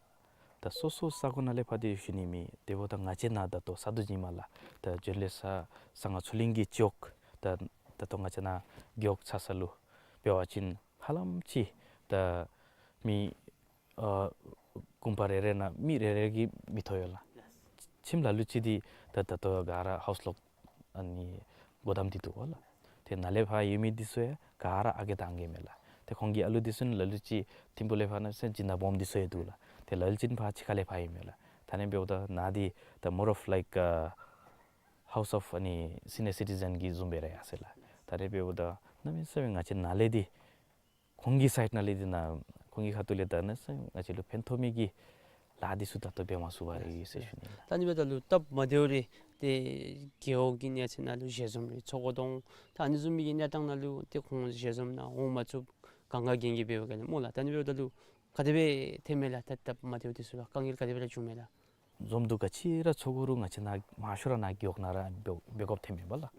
ད་སོ་སོ་ས་གོ་ནང་ལས་ཕར་འདི་ཞུ་ནི་མེད། དེ་འབདཝ་ད་ང་བཅས་ནཱ་ད་ལྟོ་ས་རྡོ་རྗེ་མ་ལགས་ད་འབྱོན་ལེ་ས་གསང་སྔགས་ཆོས་གླིང་གི་སྤྱི་འོག་ད་ད་ལྟོ་ང་བཅས་ནཱ་རྒེད་འོག་ཚ་ས་ལུ་འབད་བ་ཅིན་ཧ་ལམ་ཅིག་ད་མི་ཨ་གུང་པ་རེ་རེ་ནང་མི་རེ་རེ་གིས་མི་ཐོབ་ཡོད་ལགས། ཁྱིམ་ལ་ལུ་ཅིག་འདི་ད་ད་ལྟོ་ག་ར་ཧའུསི་ལོག་ཨ་ནི་སྒོ་བསྡམས་ཏེ་འདུག་པ་ལགས། ཏེ་ནཱ་ལས་ཕར་ཡོད་མི་འདི་ཚུ་ཡང་ག་ར་ཨ་རྒས་དང་རྒས་མས་ལགས། ཏེ་ཁོང་གི་ཨ་ལུ་འདི་ཚུ་ནི་ལ་ལུ་ཅིག་ཐིམ་ཕུག་ལས་ཕར་ནཱ་སོང་སྦྱིན་བདག་སྦོམ་འདི་ཚུ་ཡང་འདུག་ལགས། ཏེ་ལ་ལུ་ཅིག་ནི་ཕར་ཕྱི་ཁ་ལས་ཕར་ཨིན་མས་ལགས། ད་ཨ་ནི་འབདཝ་ད་ནཱ་འདི་ད་more of like ཨ་house of ཨ་ནི་senior citizen གི་བཟུམ་སྦེ་ར་ཡར་སོང་ཡི་ལགས། ད་ཨ་ནི་འབདཝ་ད་གནམ་མེད་ས་མེད་ང་བཅས་ནཱ་ལས་འདི་ ཁོང་གི་སའིཌ་ནང་ལས་འདི་ནང་ཁོང་གི་ཁ་ཐུག་ལས་ད་ནི་ང་བཅས་ལུ་ཕན་ཐོགས་མི་གི་ལཱ་འདི་ཚུ་ད་ལྟོ་འབད་མ་ཚུགས་པར་ཡོད་ཟེར་ཞུ་ནི་ལགས། ད་ཨ་ནི་འབདཝ་ད་ལུ་སྟབས་མ་བདེཝ་རེ་ཏེ་རྒེད་འོག་གི་གནས་ཚད་ནང་ལུ་ཞལ་འཛོམས་རེ་ཚོགས་དགོ་དོ་འོང་། ད་ཨ་ནི་བཟུམ་མའི་གི་གནས་སྟངས་ནང་ལུ་ཏེ་ཁོང་ཞལ་འཛོམས་ནང་འོང་མ་ཚུགས་གང་ག་གན་གི་འབདཝ་ག་ལས་སྨོ་ལགས། ད་ཨ་ནི་འབདཝ་ད་ལུ་ག་དེ་སྦེ་ཐོནམ་མས་ལགས། ད་སྟབས་མ་བདེཝ་འདི་ཚུ་ལགས་དཀའ་ངལ་ག་དེ་སྦེ་ར་བྱུངམ་མས་ལགས། འཛོམས་འདུ་ག་ཅི་ར་ཚོགས་དགོ་རུང་ང་བཅས་ནཱ་མང་ཤོས་ར་ནཱ་རྒེད་འོག་ནང་ར་འབད་འབད་དགོཔ་ཐོནམ་མས་པ་ལགས།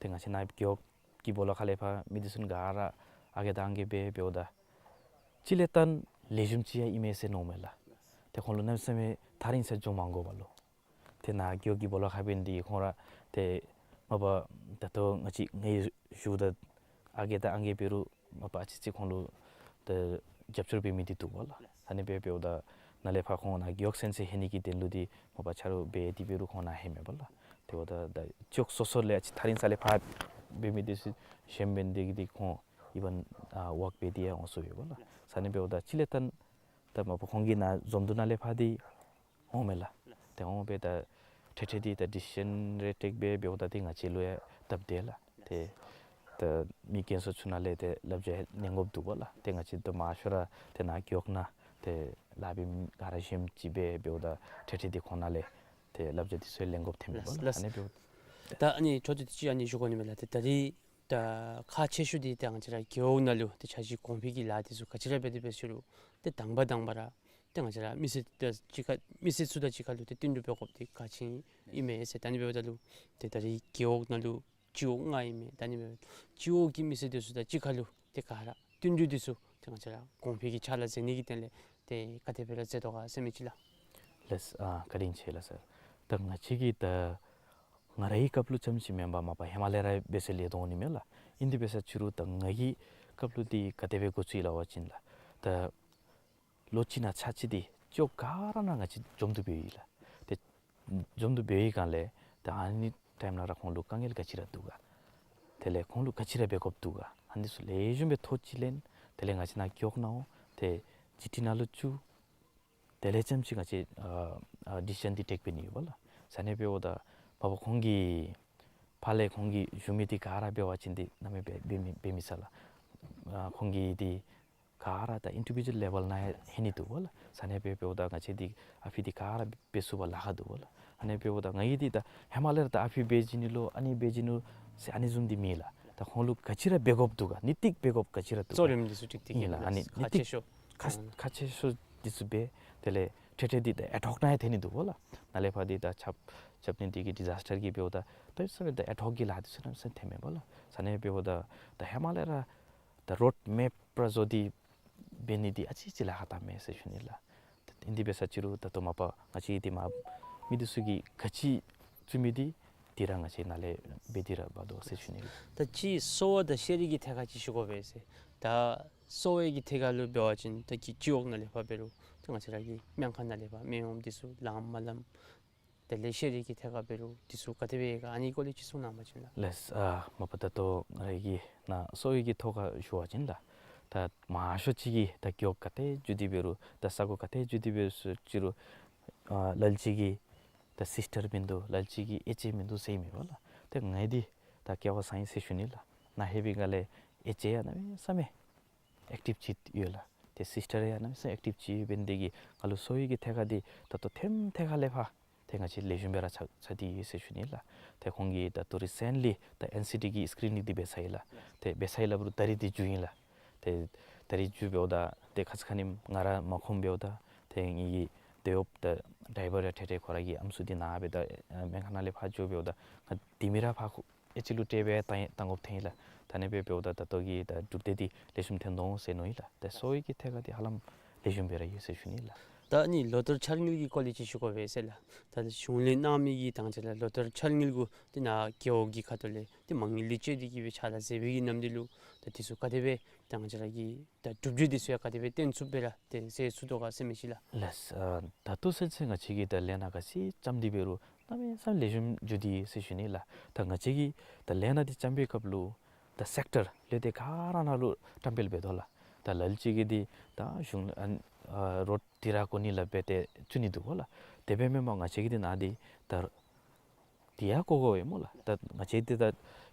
ཏེ་ང་བཅས་ནཱ་རྒེད་འོག་གི་སྦོ་ལོགས་ཁ་ལས་ཕར་མི་འདི་ཚུ་ག་ར་ཨ་རྒས་དང་ཨང་རྒས་སྦེ་འབདཝ་ད་གཅིག་ལས་བརྟེན་ལེགས་ཤོམ་ཅིག་ཡང་ཨིན་མས་ཟེར་མནོཝ་མས་ལགས། ཏེ་ཁོང་ལུ་གནམ་མེད་ས་མེད་ཐག་རིང་ས་འགྱོ་མ་དགོ་པ་ལུ། ཏེ་ནཱ་རྒེད་འོག་གི་སྦོ་ལོགས་ཁར་འབད་ནི་འདི་ཁོང་ར་ཏེ་མ་པ་ད་ལྟོ་ང་བཅས་ངེའི་ཞུཝ་ད་ཨ་རྒས་དང་ཨང་རྒས་འབད་རུང་མ་པ་ཨ་ཙི་ཙི་ཁོང་ལུ་ཏེ་རྒྱབ་སྐྱོར་འབད་མི་འདི་འདུག་པ་ལགས། ཨ་ནི་སྦེ་འབདཝ་ད་ནཱ་ལས་ཕར་ཁོང་ནཱ་རྒེད་འོག་གསན་ས་ལྷོད་ནི་གི་དོན་ལུ་འདི་མ་པ་ཆ་རོགས་འབད་དེ་འབད་རུང་ཁོང་ནཱ་ལྷོདཔ་མས་པ་ལགས། དེ་འབདཝ་ད་ད་ཅོག་སོ་སོ་ལས་ཨ་ཙི་ཐག་རིང་ས་ལས་ཕར་འབད་མི་འདི་ཚུ་ཞལ་འཛོམས་འབད་ནི་འདི་ཁོང་ཨི་བཱན་ཨ་ཝརཀ་འབད་དེ་ཡང་འོང་ཚུགས་པས་པ་ལགས། ཨ་ནི་འབདཝ་ད་གཅིག་ལས་བརྟེན་ད་མ་པ་ཁོང་གིས་ནཱ་འཛོམས་འདུ་ནང་ལས་ཕར་འདི་འོངམ་མས་ལགས། ཏེ་འོངམ་སྦེ་ད་འཕྲལ་འཕྲལ་འདི་ད་ཌི་སི་ཤཱན་རེ་ཊེཀ་འབད་འབདཝ་ད་འདི་ང་བཅས་ལུ་ཡང་སྟབས་བདེ་ལགས། ཏེ་ད་མི་རྒན་ཚུ་ཚུ་ནང་ལས་ཏེ་བསླབ་བྱ་གནང་དགོཔ་འདུག་པ་ལགས། ཏེ་ང་བཅས་ད་མང་ཤོས་ར་ཏེ་ནཱ་རྒེད་འོག་ནང་ཏེ་ལཱ་འབད་མི་ག་ར་ཞནམ་ཅིག་འབད་འབདཝ་ད་འཕྲལ་འཕྲལ་འདི་ཁོང་ནང་ལས་ཏེ་བསླབ་བྱ་འདི་ཚུ་ལེན་དགོཔ་ཐོནམ་མས་པ་ལགས། ལགས། ཨ་ནི་འབདཝ་ད་ད་ཨ་ནི་ཅོག་འཐདཔ་ཅིག་ཨ་ནི་ཞུ་དགོ་ནི་མས་ལགས། ཏེ་ད་རིས་ད་ཁག་ཆེ་ཤོས་འདི་ད་ང་བཅས་ར་རྒེད་འོག་ནང་ལུ་ཏེ་འཆར་གཞི་གོང་འཕེལ་གྱི་ལཱ་འདི་ཚུ་ག་ཅི་ར་འབད་དེ་འབད་ཟེར་རུང་ཏེ་དང་པ་དང་པ་ར་ཏེ་ང་བཅས་ར་མི་སེར་དང་གཅིག་ཁར་མི་སེར་ཚུ་དང་གཅིག་ཁར་ལུ་ཏེ་བསྟུན་གྲོས་འབད་དགོཔ་འདི་གལ་ཆེ་ཨིན་མས་ཟེར། ད་ཨ་ནི་འབདཝ་ད་ལུ་ཏེ་ད་རིས་རྒེད་འོག་ནང་ལུ་སྤྱི་འོག་ལྔ་ཨིན་མས། ད་ཨ་ནི་འབདཝ་ད་སྤྱི་འོག་གི་མི་སེར་འདི་ཚུ་དང་གཅིག་ཁར་ལུ་ཏེ་ག་ར་བསྟུན་གྲོས་འདི་ཚུ་ཏེ་ང་བཅས་ར་གོང་འཕེལ་གྱི་ཕྱག་ལཱ་མཛད་ནི་གི་དོན་ལས་ཏེ་ག་དེ་སྦེ་ར་མཛད་དོ་ག་ཟེར་མི་ཅིག་ལགས། ལགས། ཨ་བཀའ་དྲིན་ཆེ་ལགས་སར། ད་ང་བཅས་ཀྱིས་ད་ང་རའི་སྐབས་ལུ་ཙམ་ཅིག་མེན་པར་མ་པ་ཧེ་མ་ལས་ར་འབད་སར་ལས་དོ་འོང་ནི་མས་ལགས། ཨིན་དེ་འབད་ས་ཅིག་རུང་ད་ངེའི་སྐབས་ལུ་འདི་ག་དེ་སྦེ་འགོ་བཙུགས་ཡི་ལགས་པ་ཅིན་ལགས། ད་ལོ་གཅིག་ནང་ཚར་གཅིག་འདི་ཅོག་ག་ར་ནང་ང་བཅས་འཛོམས་འདུ་འབད་ཡི་ལགས། ཏེ་འཛོམས་འདུ་འབད་བའི་སྒང་ལས་ད་ཨ་ནི་ཊའིམ་ནང་ར་ཁོང་ལུ་དཀའ་ངལ་ག་ཅི་ར་འདུག་ག། དེ་ལས་ཁོང་ལུ་ག་ཅི་ར་འབད་དགོཔ་འདུག་ག། ཨ་ནི་ཚུ་ལེགས་ཤོམ་སྦེ་ཐག་བཅད་ལེན། དེ་ལས་ང་བཅས་ནཱ་རྒེད་འོག་ནང་འོང་ཏེ་ཇི་ཊི་ནང་ལུ་བཙུགས། དེ་ལས་ཙམ་ཅིག་ང་བཅས་ཨ་ཨ་ཌི་སི་ཤཱན་འདི་ཊེཀ་འབད་ནི་ཡོད་པ་ལགས། ཨ་ནི་འབདཝ་ད་མ་པ་ཁོང་གིས་ཕར་ལས་ཁོང་གིས་ཞུ་མི་འདི་ག་ར་འབད་བ་ཅིན་འདི་གནམ་མེད་འབད་འབད་མི་འབད་མི་ཚར་ལགས། ཨ་ཁོང་གིས་འདི་ག་ར་ད་ཨིན་ཌི་བི་ཌུ་ཨལ་ལེ་བཱལ་ནང་ཡང་ལྷོད་ནི་འདུག་པ་ལགས། ཨ་ནི་འབད་འབདཝ་ད་ང་བཅས་འདི་ཨ་ཕི་འདི་ག་ར་འབད་ཚུགས་པར་ལཱ་ཁག་འདུག་པ་ལགས། ཨ་ནི་འབདཝ་ད་ང་གིས་འདི་ད་ཧེ་མ་ལས་ར་ད་ཨ་ཕི་འབད་བྱིན་ནི་ལོ་ཨ་ནི་འབད་བྱིན་ནི་ལོ་ཟེར་ཨ་ནི་བཟུམ་འདི་མེད་ལགས། ད་ཁོང་ལུ་ག་ཅི་ར་འབད་དགོཔ་འདུག་ག། ནི་ཏིག་འབད་དགོཔ་ག་ཅི་ར་འདུག་ག། གཙོ་རིམ་འདི་ཚུ་ཏིག་ཏིག་ཨིན་ལགས། ཨ་ནི་ཁག་ཆེ་ཤོས་ཁག་ཨ་ཁག་ཆེ་ཤོས་འདི་ཚུ་འབད། དེ་ལས་འཕྲལ་འཕྲལ་འདི་ད་ཨེཌ་ཧོཀ་ནང་ཡང་ཐོན་ནི་འདུག་པ་ལགས། ནཱ་ལས་ཕར་འདི་ད་ཁྱབ་ཁྱབ་ནི་འདི་གིས་ཌི་ཛཱསི་ཊར་གྱི་འབདཝ་ད་ད་ཨ་ཙི་ཙི་ད་ཨེཌ་ཧོཀ་གི་ལཱ་འདི་ཚུ་གནམ་མེད་ས་མེད་ཐོནམ་མས་པ་ལགས། ཨ་ནི་འབདཝ་ད་ད་ཧེ་མ་ལས་ར་ད་རོཌ་མེཔ་ར་བཟོ་སྟེ་འབད་ནི་འདི་ཨ་ཙི་ཅིག་ལཱ་ཁག་ཐོནམ་མས་ཟེར་ཞུ་ནི་ལགས། ཨིན་དེ་འབད་ས་ཅིག་རུང་ད་ལྟོ་མ་པ་ང་བཅས་འདི་མ་མི་འདི་ཚུ་གིས་ག་ཅི་བཙུགས་མི་འདི་འདི་ར་ང་བཅས་ནཱ་ལས་འབད་དེ་ར་འབད་དོ་ཟེར་ཞུ་ནི་ལགས། ད་ཅི་གསོ་བ་དང་ཤེས་རིག་གི་ཐད་ཁར་ཅིག་ཞུ་དགོ་པས་ཟེར། ད་གསོ་བའི་གི་ཐད་ཁར་ལུ་འབད་བ་ཅིན་ད་གི་སྤྱི་འོག་ནང་ལས་ཕར་འབད་རུང་ད་ང་བཅས་ར་གི་སྨན་ཁང་ནང་ལས་ཕར་སྨན་གཡོགམ་འདི་ཚུ་ལངམ་མ་ལངམ། དེ་ལས་ཤེས་རིག་གི་ཐད་ཁར་འབད་རུང་འདི་ཚུ་ག་དེ་སྦེ་ཡོད་ག། ཨ་ནི་སྐོར་ལས་ཅིག་གསུང་གནང་བ་ཅིན་ལགས། ལགས། ཨ་མ་པ་ད་ལྟོ་ང་རའི་གི་ནཱ་གསོ་བའི་གི་ཐོག་ཁར་ཞུ་བ་ཅིན་ལགས། ད་མང་ཤོས་ཅིག་གིས་ད་རྒེད་འོག་ག་ཏེ་འགྱོ་སྟེ་འབད་རུང་ད་ས་གོ་ག་ཏེ་འགྱོ་སྟེ་འབད་རུང་ཅིག་རུང་ཨ་ལ་ལུ་ཅིག་གིས་ད་སིསི་ཊར་མིན་འདུག། ལ་ལུ་ཅིག་གིས་ཨེཆ་ཨེ་མིན་འདུག་ཟེར་མས་པ་ལགས། ཏེ་ང་འདི་ད་སྐལ་བ་བཟང་ཡི་ཟེར་ཞུ་ནི་ལགས། ནཱ་ལྷོད་པའི་སྒང་ལས་ཨེཆ་ཨེ་ཡང་གནམ་མེད་ས་མེད་ཨེཀ་ཊིབ་ཅིག་ཡོད་ལགས། ཏེ་སིསི་ཊར་ཡང་གནམ་མེད་ས་མེད་ཨེཀ་ཊིབ་ཅིག་འབད་ནི་འདི་གིས་ང་ལུ་གསོ་བའི་གི་ཐད་ཁར་འདི་ད་ལྟོ་ཐེམ་ཐད་ཁར་ལས་ཕར་ཏེ་ང་བཅས་ལེགས་ཤོམ་སྦེ་ར་ཚར་ཚར་ཏེ་ཡོད་ཟེར་ཞུ་ནི་ལགས། ཏེ་ཁོང་གིས་ད་ལྟོ་རི་སེནཊ་ལི་ད་ཨེན་སི་ཌི་གི་སི་ཀི་རིན་ནིང་འདི་འབད་ཚར་ཡི་ལགས། ཏེ་འབད་ཚར་ཡི་ལགས། འབད་རུང་ད་རིས་འདི་མཇུག་ཨིན་ལགས། ཏེ་ད་རིས་མཇུག་འབདཝ་ད་ཏེ་ཁ་ཙ་ཁ་ཉིནམ་ང་ར་མ་ཁོམ་འབདཝ་ད་ཏེ་ངེ་གི་དེ་འོག་ད་ཌའི་བར་ཡང་འཕྲལ་འཕྲལ་ཁོ་ར་གི་ཨམ་སྲུ་འདི་ནཱ་སྦེ་ད་སྨན་ཁང་ནང་ལས་ཕར་འགྱོ་འབདཝ་ད་ང་དེ་མི་ར་ཕར་ཁོ་ཨེ་ཅིག་ལུ་སྤྲོད་སྦེ་བཏང་བཏང་དགོཔ་ཐོན་ཡི་ལགས། ད་ཨ་ནི་སྦེ་འབདཝ་ད་ད་ལྟོ་གི་ད་གྲུབ་འབྲས་འདི་ལེགས་ཤོམ་ཐོན་དོ་འོང་ཟེར་མནོ་ཡི་ལགས། ད་གསོ་བའི་གི་ཐད་ཁར་འདི་ཧ་ལམ་ལེགས་ཤོམ་སྦེ་ར་ཡོད་ཟེར་ཞུ་ནི་ལགས། ད་ཨ་ནི་ལོ་བསྟར་འཆར་དངུལ་གྱི་སྐོར་ལས་ཅིག་ཞུ་དགོ་པས་ཟེར་ལགས། ད་གཞུང་ལས་གནང་མི་གི་ད་ང་བཅས་ར་ལོ་བསྟར་འཆར་དངུལ་གུ་འདི་ནཱ་རྒེད་འོག་གི་ཁ་ཐུག་ལས་འདི་མ་དངུལ་ལེན་སྤྱོད་འདི་གི་སྦེ་ཕྱག་ལཱ་མཛད་པའི་གི་ནམ་དུས་ལུ་ད་འདི་ཚུ་ག་དེ་སྦེ་ད་ང་བཅས་ར་གི་ད་གྲུབ་འབྲས་འདི་ཚུ་ཡང་ག་དེ་སྦེ་སྟོན་ཚུགསཔ་སྦེ་ར་ཏེ་མཛད་ཚུགས་དོ་ག་ཟེར་མི་ཅིག་ལགས། ལགས། ཨ་ད་ལྟོ་ཚུན་ཚོད་ང་བཅས་ཀྱིས་ད་ལས་སྣ་ག་ཅི་བརྩམས་ཏེ་འབད་རུང་གནམ་མེད་ས་མེད་ལེགས་ཤོམ་འགྱོ་སྟེ་ཡོད་ཟེར་ཞུ་ནི་ལགས། ད་ང་བཅས་ཀྱིས་ད་ལས་སྣ་འདི་བརྩམ་པའི་སྐབས་ལུ་ད་སེཀ་ཊར་ལས་སྡེ་ག་ར་ནང་ལུ་བཀྲམ་སྤེལ་འབད་དོ་ལགས། ད་ལ་ལུ་ཅིག་གིས་འདི་ད་གཞུང་ཨ་ཨ་རོཌ་འདི་ར་གོ་ནི་ལགས་སྦེ་ཏེ་བཙུགས་ནི་འདུག་པ་ལགས། དེ་སྦེ་མེན་པར་ང་བཅས་ཀྱིས་འདི་ནཱ་འདི་ད་འདི་ཡང་གོ་དགོ་པས་སྨོ་ལགས། ད་ང་བཅས་འདི་ད་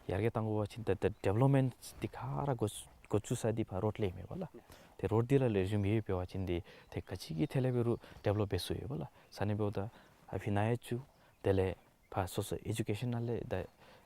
ཡར་རྒྱས་གཏང་དགོ་པ་ཅིན་ད་ད་ཌི་ཝེ་ལོབ་མེནཊ་འདི་ག་ར་དགོ་ འགོ་བཙུགས་ས་འདི་ཕར་རོཌ་ལས་ཨིན་མས་པ་ལགས། ཏེ་རོཌ་འདི་ར་ལེགས་ཤོམ་ཡོད་པ་ཅིན་འདི་ཏེ་ག་ཅི་གི་ཐད་ལས་འབད་རུང་ཌི་བེ་ལོབ་འབད་ཚུགས་ཡོད་པ་ལགས། ས་གནས་འབདཝ་ད་ཨ་ཕི་ནང་ཡང་བཙུགས། དེ་ལས་ཕར་སོ་སོ་ཨེ་ཌུ་ཀེ་ཤཱན་ནང་ལས་ད་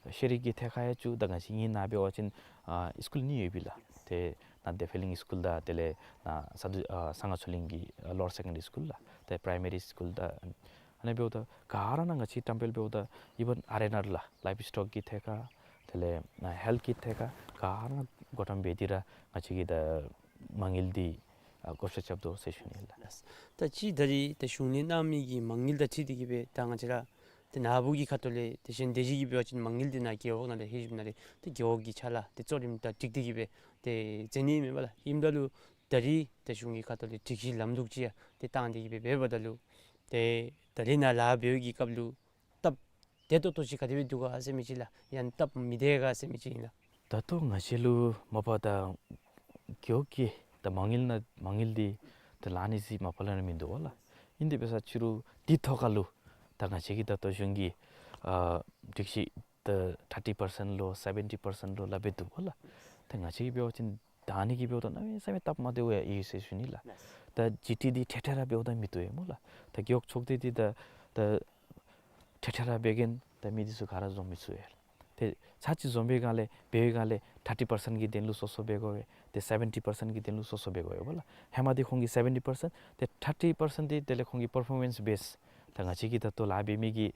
ཤེས་རིག་གི་ཐད་ཁར་ཡང་བཙུགས། ད་ང་བཅས་ངེའི་ནང་འབད་བ་ཅིན་ཨ་སི་ཀུལ་གཉིས་ཡོད་པས་ལགས། ཏེ་ནཱ་དེ་ཕེ་ལིང་སི་ཀུལ་དང་དེ་ལས་ནཱ་ས་དུ་ཨ་གསང་སྔགས་ཆོས་གླིང་གི་ཨ་ལོ་ཡར་སེ་ཀོན་ཌ་རི་སི་ཀུལ་ལགས། ཏེ་པྲའི་མ་རི་སི་ཀུལ་དང་ཨ་ནི་འབདཝ་ད་ག་ར་ནང་ང་བཅས་བཀྲམ་སྤེལ་འབདཝ་ད་ཨི་ཝན་ཨར་ཨེན་ཨར་ལགས། ལའིབ་སི་ཊོག་གི་ཐད་ཁར་དེ་ལས་ཨ་ཧེལཐ་གི་ཐད་ཁར་ག་ར་ནང་མགོ་འགྲམ་འབད་དེ་ར་ང་བཅས་ཀྱིས་ད་མ་དངུལ་འདི་ཨ་བགོ་བཤའ་རྐྱབ་དོ་ཟེར་ཞུ་ནི་ལགས། ད་ཅི་ད་རིས་ད་གཞུང་ལས་གནང་མི་གི་མ་དངུལ་དང་འཁྲིལ་ཏེ་གིས་སྦེ་ད་ང་བཅས་ར་ཏེ་ནཱ་བུ་གི་ཁ་ཐུག་ལས་ཏེ་གཞན་སྡེ་བཞི་གིས་འབད་བ་ཅིན་མ་དངུལ་འདི་ནཱ་རྒེད་འོག་ནང་ལས་ལྷོད་ཞིནམ་ལས་ཏེ་རྒེད་འོག་གི་ཕྱག་ལཱ་ཏེ་གཙོ་རིམ་དང་སྒྲིག་སྟེ་གིས་སྦེ་ཏེ་མཛད་ནི་མས་པ་ལགས། ཨིནམ་ད་ལུ་ད་རིས་ད་གཞུང་གི་ཁ་ཐུག་ལས་སྒྲིག་གཞི་ལམ་ལུགས་ཅིག་ཡང་ཏེ་བཏང་སྟེ་གིས་སྦེ་འབདཝ་ད་ལུ་ཏེ་ད་རིས་ནཱ་ལཱ་འབད་བའི་གི་སྐབས་ལུ་སྟབས་བདེ་ཏོག་ཏོ་ཅིག་ག་དེ་སྦེ་འདུག་ག་ཟེར་མི་ཅིག་ལགས། ཡང་སྟབས་མི་བདེ་ག་ཟེར་མི་ཅིག་ཨིན་ལགས། ད་ལྟོ་ང་བཅས་ལུ་མ་པ་ད་རྒེད་འོག་གི་ད་མ་དངུལ་ནང་མ་དངུལ་འདི་ད་ལང་ནི་ཟེར་མ་པ་ལས་ར་མིན་འདུག་པ་ལགས། ཨིན་དེ་འབད་ས་ཅི་རུང་འདི་ཐོག་ཁར་ལུ་ད་ང་བཅས་ཀྱིས་ད་ལྟོ་གཞུང་གི་ཨ་སྒྲིག་གཞི་ད་ཐར་ཊི་པར་སེནཊ་ལོ་སེ་བེན་ཊི་པར་སེནཊ་ལོ་སླབ་སྦེ་འདུག་པ་ལགས། ད་ང་བཅས་ཀྱིས་འབད་བ་ཅིན་ད་ཨ་ནི་གིས་འབདཝ་ད་གནམ་མེད་ས་མེད་སྟབས་མ་བདེཝ་ཡང་ཡོད་ཟེར་ཞུ་ནི་ལགས། ད་ཇི་ཊི་འདི་ཐད་ཐད་ར་འབདཝ་ད་མི་བཏུབ་པས་སྨོ་ལགས། ད་རྒེད་འོག་ཚོགས་སྡེ་འདི་ད་ད་ཐད་ཐད་ར་འབད་གེན་ད་མི་འདི་ཚུ་ག་ར་འཛོམས་མི་ཚུགས་པས། ཏེ་ཚར་གཅིག་འཛོམས་པའི་སྒང་ལས་འབད་བའི་སྒང་ལས་ཐར་ཊི་པར་སེནཊ་གི་དོན་ལུ་སོ་སོ་འབད་དགོ་པས། ཏེ་སེ་བེན་ཊི་པར་སེནཊ་གི་དོན་ལུ་སོ་སོ་འབད་དགོ་པས་པ་ལགས། ཧེ་མ་འདི་ཁོང་གི་སེ་བེན་ཊི་པར་སེནཊ་ཏེ་ཐར་ཊི་པར་སེནཊ་འདི་དེ་ལས་ཁོང་གི་པར་ཕོར་མེནསི་བེསི་ད་ང་བཅས་ཀྱིས་ད་ལྟོ་ལཱ་འབད་མི་གི་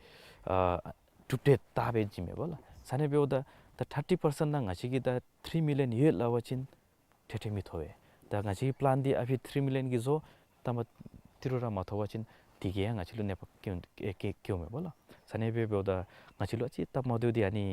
ཨ་གྲུབ་འབྲས་བལྟ་སྦེ་བྱིནམ་མས་པ་ལགས། ས་གནས་འབདཝ་ད་ད་ཐར་ཊི་པར་སེནཊ་ནང་ང་བཅས་ཀྱིས་ད་ཐིརི་མི་ལི་ཡཱན་ཡོད་སླབ་པ་ཅིན་ཐད་ཐད་མི་ཐོབ་པས། ད་ང་བཅས་ཀྱི་པི་ལཱན་འདི་ཨ་ཕི་ཐིརི་མི་ལི་ཡཱན་གྱི་བཟོ་ད་མ་ཏི་རུ་ར་མ་ཐོབ་པ་ཅིན་དེ་གིས་ཡང་ང་བཅས་ལུ་གནོདཔ་བཀལ་བཀལ་བཀལཝ་མས་པ་ལགས། ས་གནས་འབད་འབདཝ་ད་ང་བཅས་ལུ་ཨ་ཙི་སྟབས་མ་བདེཝ་འདི་ཨ་ནི་